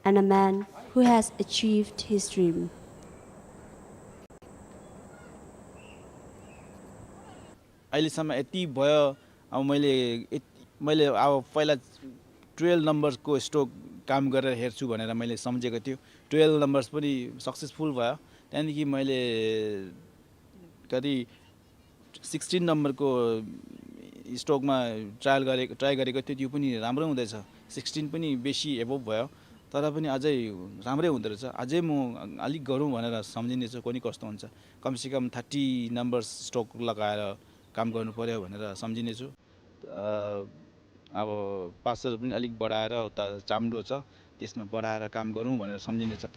and a man who has achieved his dream. अहिलेसम्म यति भयो, अब मैले यत-, मैले अब पहिला twelve numbers को stock काम गरेर हेर्छु भनेर मैले सम्झेको थियो। Twelve numbers पनि successful भयो। त्यहाँदेखि मैले कति sixteen number को stock मा trial गरेको, try गरेको थियो, त्यो पनि राम्रो हुँदैछ। Sixteen पनि बेसी above भयो, तर पनि अझै राम्रै हुँदो रहेछ। अझै म अलिक गरौँ भनेर सम्झिँदैछु, कुन्नि कस्तो हुन्छ। कमसेकम thirty numbers stock लगाएर काम गर्नु पर्‍यो भनेर सम्झिँदैछु। अ, अब पासहरू पनि अलिक बढाएर उता चाम्डो छ, त्यसमा बढाएर काम गरौँ भनेर सम्झिने छ।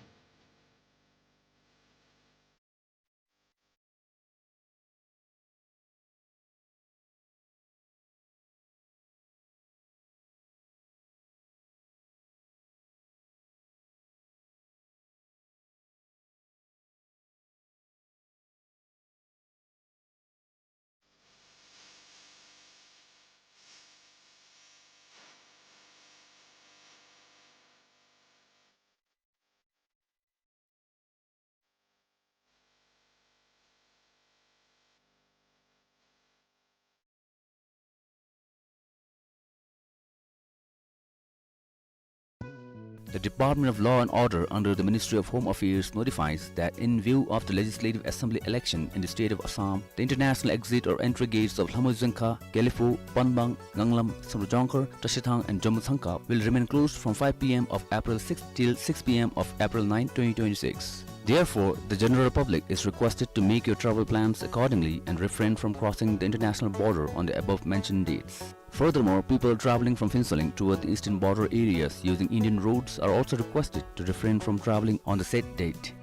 The Department of Law and Order under the Ministry of Home Affairs notifies that in view of the Legislative Assembly election in the state of Assam, the international exit or entry gates of Lhamoizangkha, Gelephu, Panbang, Nganglam, Samdrujonkhar, Trashithang and Jomputsangkha will remain closed from five p m of April sixth till six p m of April ninth, twenty twenty-six. Therefore, the general public is requested to make your travel plans accordingly and refrain from crossing the international border on the above mentioned dates. Furthermore, people traveling from Phuentsholing toward the eastern border areas using Indian roads are also requested to refrain from traveling on the said date.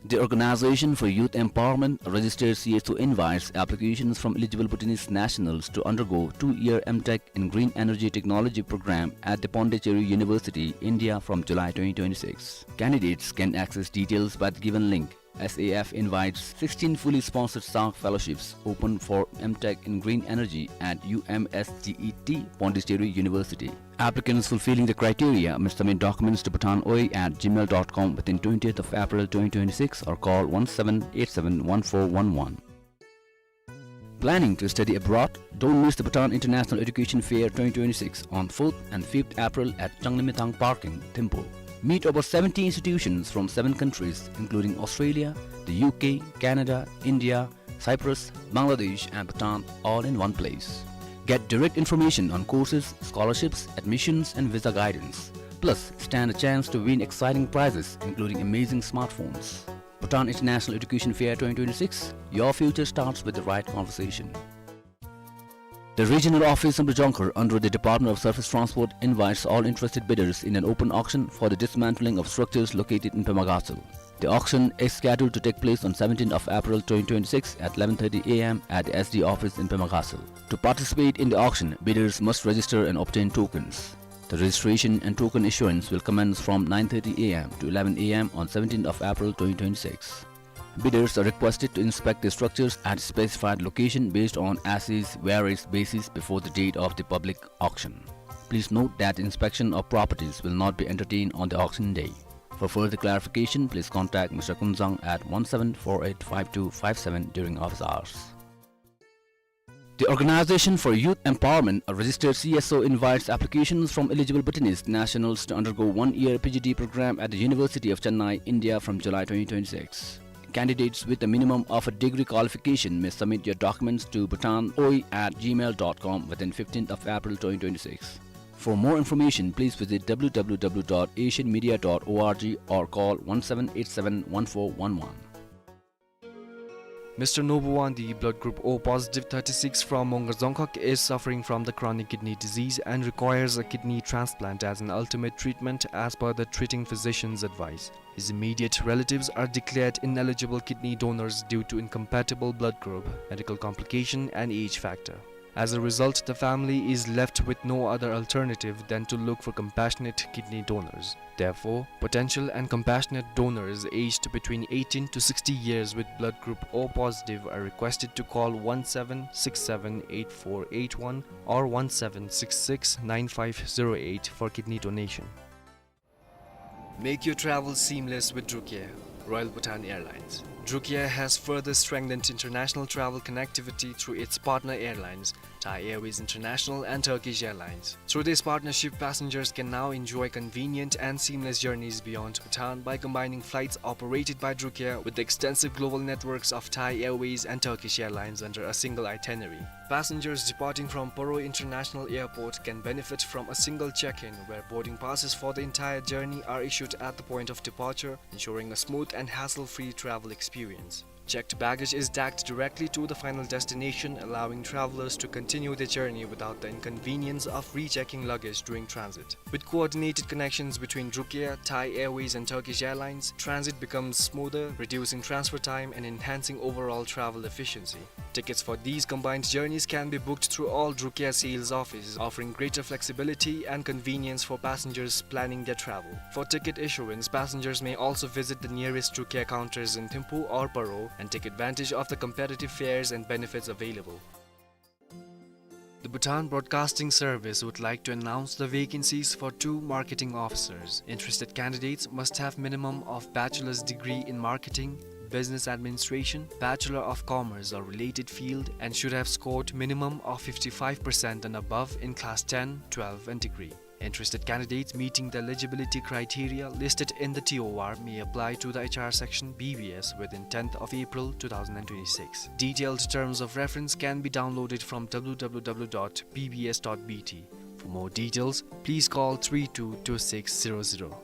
The Organization for Youth Empowerment, a registered C S O, invites applications from eligible Bhutanese nationals to undergo two-year M Tech in Green Energy Technology program at the Pondicherry University, India, from July twenty twenty-six. Candidates can access details by the given link. S A F invites sixteen fully sponsored SARC fellowships open for M Tech in Green Energy at U M S G E T, Pondicherry University. Applicants fulfilling the criteria must submit documents to bhutan oi at gmail dot com within twentieth of April twenty twenty-six or call one seven eight seven one four one one. Planning to study abroad? Don't miss the Bhutan International Education Fair twenty twenty-six on fourth and fifth April at Changlimithang Park in Thimphu. Meet over seventy institutions from seven countries, including Australia, the U K, Canada, India, Cyprus, Bangladesh, and Bhutan, all in one place. Get direct information on courses, scholarships, admissions, and visa guidance. Plus, stand a chance to win exciting prizes, including amazing smartphones. Bhutan International Education Fair twenty twenty-six, your future starts with the right conversation. The regional office of Samdrujonkhar under the Department of Surface Transport invites all interested bidders in an open auction for the dismantling of structures located in Pemagasal. The auction is scheduled to take place on seventeenth of April twenty twenty-six at eleven thirty a m at the S D office in Pemagasal. To participate in the auction, bidders must register and obtain tokens. The registration and token issuance will commence from nine thirty a m to eleven a m on seventeenth of April twenty twenty-six. Bidders are requested to inspect the structures at specified location based on assessed various basis before the date of the public auction. Please note that inspection of properties will not be entertained on the auction day. For further clarification, please contact Mister Kunzang at one seven four eight five two five seven during office hours. The Organization for Youth Empowerment, a registered C S O, invites applications from eligible Bhutanese nationals to undergo one-year P G D program at the University of Chennai, India, from July twenty twenty-six. Candidates with a minimum of a degree qualification may submit your documents to bhutan oi at gmail dot com within fifteenth of April twenty twenty-six. For more information, please visit w w w dot asian media dot org or call one seven eight seven one four one one. Mister Nobuwandi, blood group O positive, thirty-six, from Mongar Dzongkhag, is suffering from the chronic kidney disease and requires a kidney transplant as an ultimate treatment as per the treating physician's advice. His immediate relatives are declared ineligible kidney donors due to incompatible blood group, medical complication, and age factor. As a result, the family is left with no other alternative than to look for compassionate kidney donors. Therefore, potential and compassionate donors aged between eighteen to sixty years with blood group O positive are requested to call one seven six seven eight four eight one or one seven six six nine five zero eight for kidney donation. Make your travel seamless with Drukair, Royal Bhutan Airlines. Drukair has further strengthened international travel connectivity through its partner airlines, Thai Airways International and Turkish Airlines. Through this partnership, passengers can now enjoy convenient and seamless journeys beyond Bhutan by combining flights operated by Drukair with the extensive global networks of Thai Airways and Turkish Airlines under a single itinerary. Passengers departing from Paro International Airport can benefit from a single check-in, where boarding passes for the entire journey are issued at the point of departure, ensuring a smooth and hassle-free travel experience. Checked baggage is tagged directly to the final destination, allowing travelers to continue their journey without the inconvenience of rechecking luggage during transit. With coordinated connections between Drukair, Thai Airways, and Turkish Airlines, transit becomes smoother, reducing transfer time and enhancing overall travel efficiency. Tickets for these combined journeys can be booked through all Drukair sales offices, offering greater flexibility and convenience for passengers planning their travel. For ticket issuance, passengers may also visit the nearest Drukair counters in Thimphu or Paro and take advantage of the competitive fares and benefits available. The Bhutan Broadcasting Service would like to announce the vacancies for two marketing officers. Interested candidates must have minimum of bachelor's degree in marketing, business administration, Bachelor of Commerce or related field, and should have scored minimum of fifty-five percent and above in class ten, twelve and degree. Interested candidates meeting the eligibility criteria listed in the T O R may apply to the H R section, B B S, within tenth of April two thousand and twenty-six. Detailed terms of reference can be downloaded from W W W dot B B S dot B T. For more details, please call three two two six zero zero.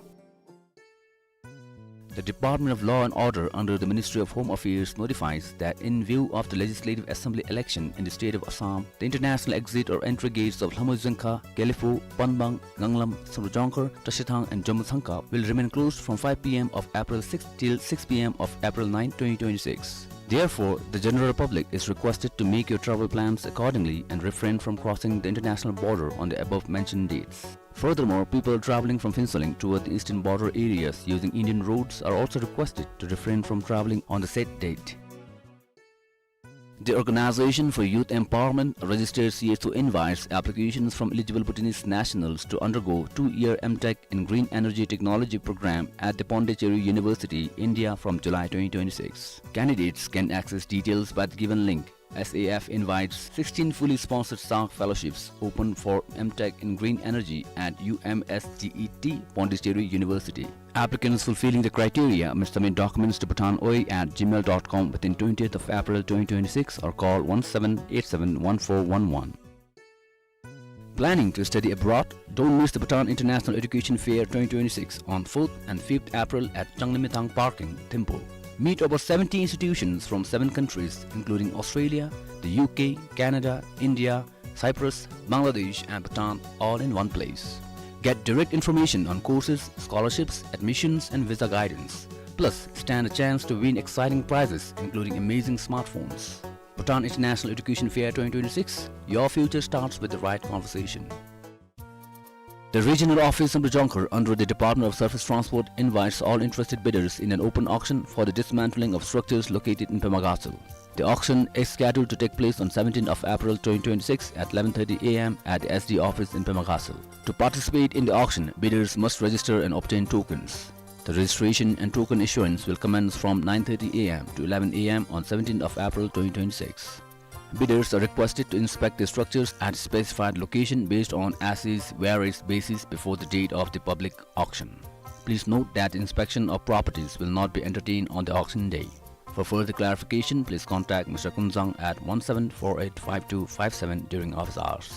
The Department of Law and Order under the Ministry of Home Affairs notifies that in view of the Legislative Assembly election in the state of Assam, the international exit or entry gates of Lhamoizangkha, Gelephu, Panbang, Nganglam, Samdrup Jongkhar, Trashithang and Jomputsangka will remain closed from five P M of April sixth till six P M of April ninth, twenty twenty-six. Therefore, the general public is requested to make your travel plans accordingly and refrain from crossing the international border on the above mentioned dates. Furthermore, people traveling from Phuentsholing toward the eastern border areas using Indian roads are also requested to refrain from traveling on the said date. The Organization for Youth Empowerment registered C S O invites applications from eligible Bhutanese nationals to undergo two-year M Tech in Green Energy Technology program at the Pondicherry University, India from July twenty twenty-six. Candidates can access details by the given link. S A F invites sixteen fully sponsored SARC fellowships open for M Tech in Green Energy at U M S G E T, Pondicherry University. Applicants fulfilling the criteria must submit documents to bhutanoi at gmail dot com within twentieth of April twenty twenty-six or call one seven eight seven one four one one. Planning to study abroad? Don't miss the Bhutan International Education Fair twenty twenty-six on fourth and fifth April at Changlimithang Park in Thimphu. Meet over seventy institutions from seven countries, including Australia, the U K, Canada, India, Cyprus, Bangladesh, and Bhutan, all in one place. Get direct information on courses, scholarships, admissions, and visa guidance. Plus, stand a chance to win exciting prizes, including amazing smartphones. Bhutan International Education Fair twenty twenty-six, your future starts with the right conversation. The regional office of Samdrup Jongkhar under the Department of Surface Transport invites all interested bidders in an open auction for the dismantling of structures located in Pemagasal. The auction is scheduled to take place on seventeenth of April twenty twenty-six at eleven thirty A M at the S D office in Pemagasal. To participate in the auction, bidders must register and obtain tokens. The registration and token issuance will commence from nine thirty A M to eleven A M on seventeenth of April twenty twenty-six. Bidders are requested to inspect the structures at specified location based on as-is, where-is basis before the date of the public auction. Please note that inspection of properties will not be entertained on the auction day. For further clarification, please contact Mister Kunzang at one seven four eight five two five seven during office hours.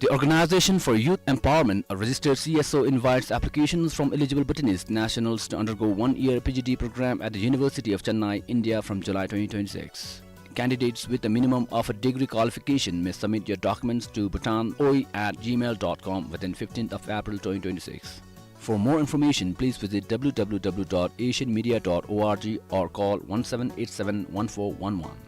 The Organization for Youth Empowerment, a registered C S O, invites applications from eligible Bhutanese nationals to undergo one-year P G D program at the University of Chennai, India from July twenty twenty-six. Candidates with a minimum of a degree qualification may submit your documents to bhutanoi at gmail dot com within fifteenth of April twenty twenty-six. For more information, please visit W W W dot asian media dot org or call one seven eight seven one four one one.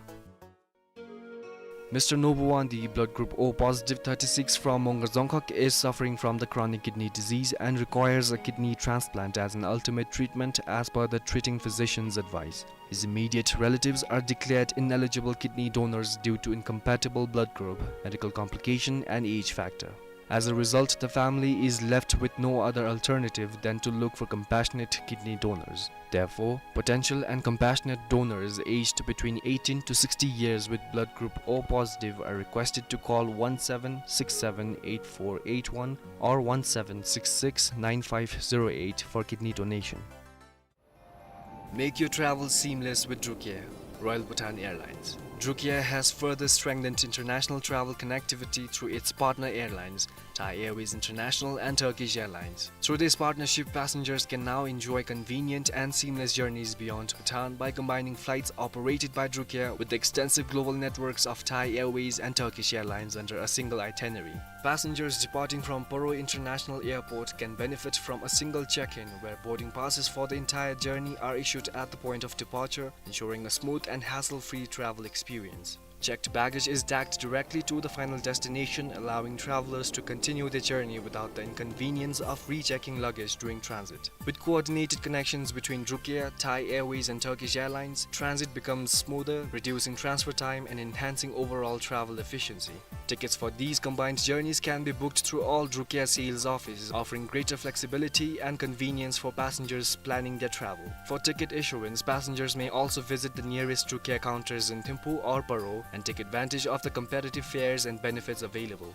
Mister Nobuwandi, blood group O positive, thirty-six, from Mongar Dzongkhag, is suffering from the chronic kidney disease and requires a kidney transplant as an ultimate treatment as per the treating physician's advice. His immediate relatives are declared ineligible kidney donors due to incompatible blood group, medical complication and age factor. As a result, the family is left with no other alternative than to look for compassionate kidney donors. Therefore, potential and compassionate donors aged between eighteen to sixty years with blood group O positive are requested to call one seven six seven eight four eight one or one seven six six nine five zero eight for kidney donation. Make your travel seamless with Drukair. Royal Bhutan Airlines. Druk Air has further strengthened international travel connectivity through its partner airlines, Thai Airways International and Turkish Airlines. Through this partnership, passengers can now enjoy convenient and seamless journeys beyond Bhutan by combining flights operated by Druk Air with the extensive global networks of Thai Airways and Turkish Airlines under a single itinerary. Passengers departing from Paro International Airport can benefit from a single check-in, where boarding passes for the entire journey are issued at the point of departure, ensuring a smooth and hassle-free travel experience. Checked baggage is tagged directly to the final destination, allowing travelers to continue their journey without the inconvenience of rechecking luggage during transit. With coordinated connections between Druk Air, Thai Airways, and Turkish Airlines, transit becomes smoother, reducing transfer time and enhancing overall travel efficiency. Tickets for these combined journeys can be booked through all Druk Air sales offices, offering greater flexibility and convenience for passengers planning their travel. For ticket issuance, passengers may also visit the nearest Druk Air counters in Thimphu or Paro and take advantage of the competitive fares and benefits available.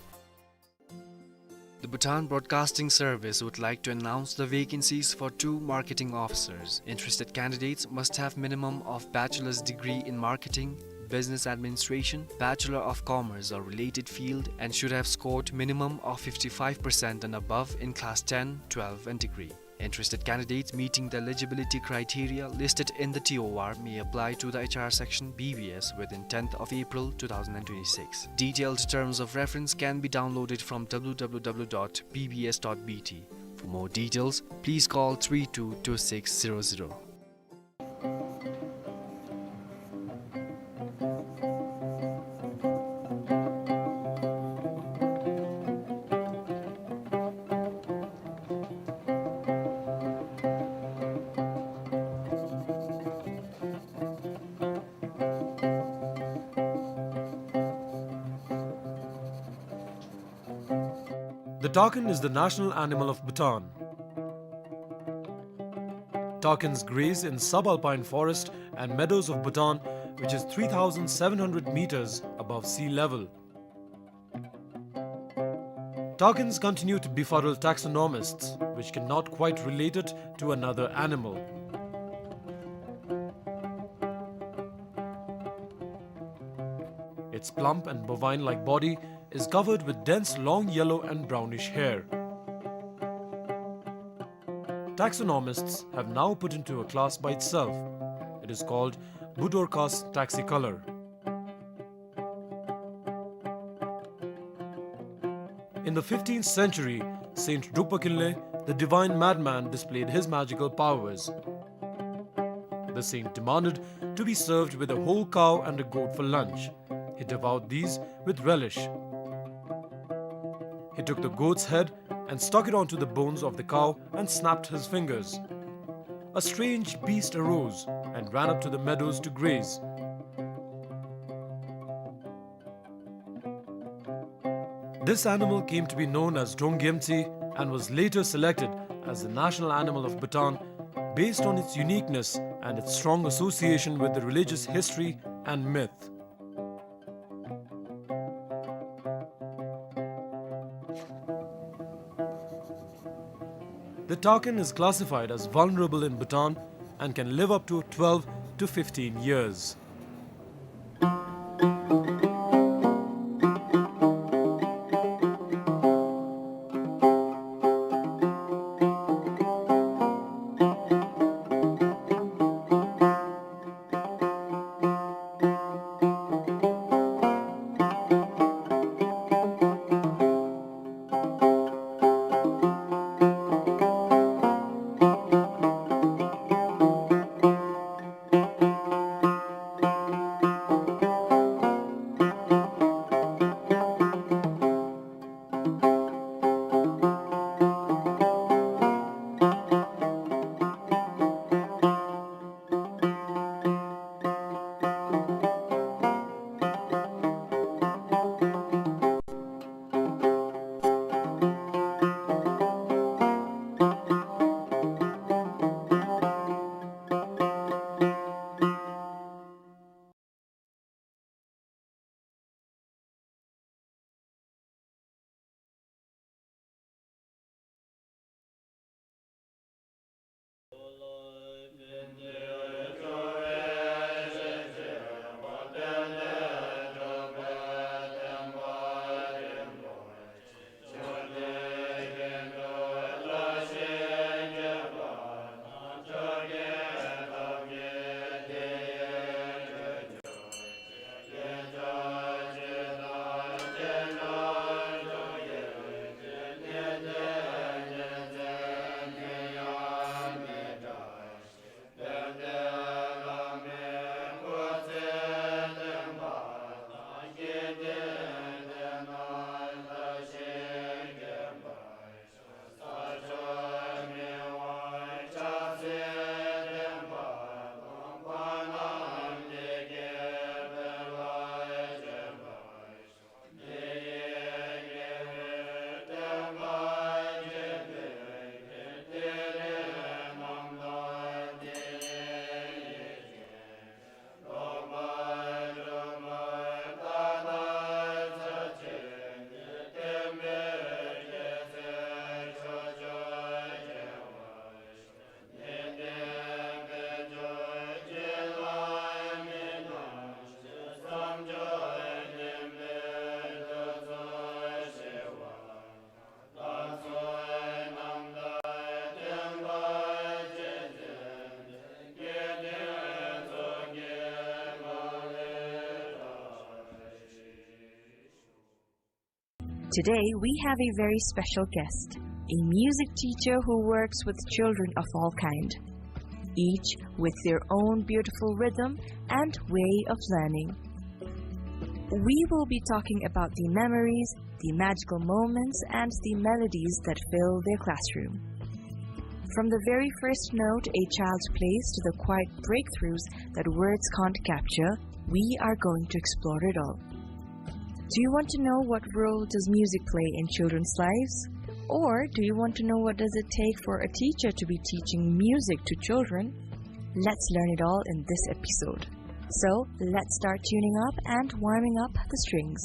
The Bhutan Broadcasting Service would like to announce the vacancies for two marketing officers. Interested candidates must have minimum of bachelor's degree in marketing, business administration, Bachelor of Commerce or related field, and should have scored minimum of fifty-five percent and above in class ten, twelve and degree. Interested candidates meeting the eligibility criteria listed in the T O R may apply to the H R section, B B S, within tenth of April two thousand and twenty-six. Detailed terms of reference can be downloaded from W W W dot B B S dot B T. For more details, please call three two two six zero zero. The takin is the national animal of Bhutan. Takins graze in subalpine forest and meadows of Bhutan, which is three thousand seven hundred meters above sea level. Takins continue to befuddle taxonomists, which cannot quite relate it to another animal. Its plump and bovine-like body is covered with dense long yellow and brownish hair. Taxonomists have now put into a class by itself. It is called Budorcas taxicolor. In the fifteenth century, Saint Drukpa Kinley, the divine madman, displayed his magical powers. The saint demanded to be served with a whole cow and a goat for lunch. He devoured these with relish. He took the goat's head and stuck it onto the bones of the cow and snapped his fingers. A strange beast arose and ran up to the meadows to graze. This animal came to be known as Drongyemtsi and was later selected as the national animal of Bhutan based on its uniqueness and its strong association with the religious history and myth. The takin is classified as vulnerable in Bhutan and can live up to twelve to fifteen years. Today, we have a very special guest, a music teacher who works with children of all kind, each with their own beautiful rhythm and way of learning. We will be talking about the memories, the magical moments, and the melodies that fill their classroom. From the very first note a child plays to the quiet breakthroughs that words can't capture, we are going to explore it all. Do you want to know what role does music play in children's lives? Or do you want to know what does it take for a teacher to be teaching music to children? Let's learn it all in this episode. So, let's start tuning up and warming up the strings.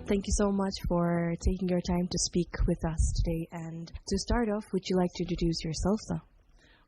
Thank you so much for taking your time to speak with us today. And to start off, would you like to introduce yourself, sir?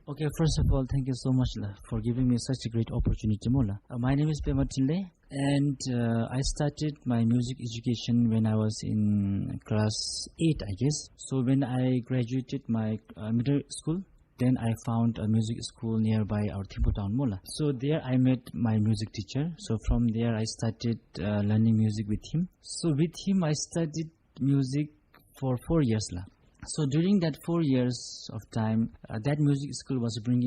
Okay, first of all, thank you so much, la, for giving me such a great opportunity, mo, la. Uh, my name is Pema Thinley, and, uh, I started my music education when I was in class eight, I guess. So when I graduated my, uh, middle school, then I found a music school nearby our Thimphu town, mo, la. So there I met my music teacher. So from there I started, uh, learning music with him. So with him I studied music for four years, la. So during that four years of time, uh, that music school was bringing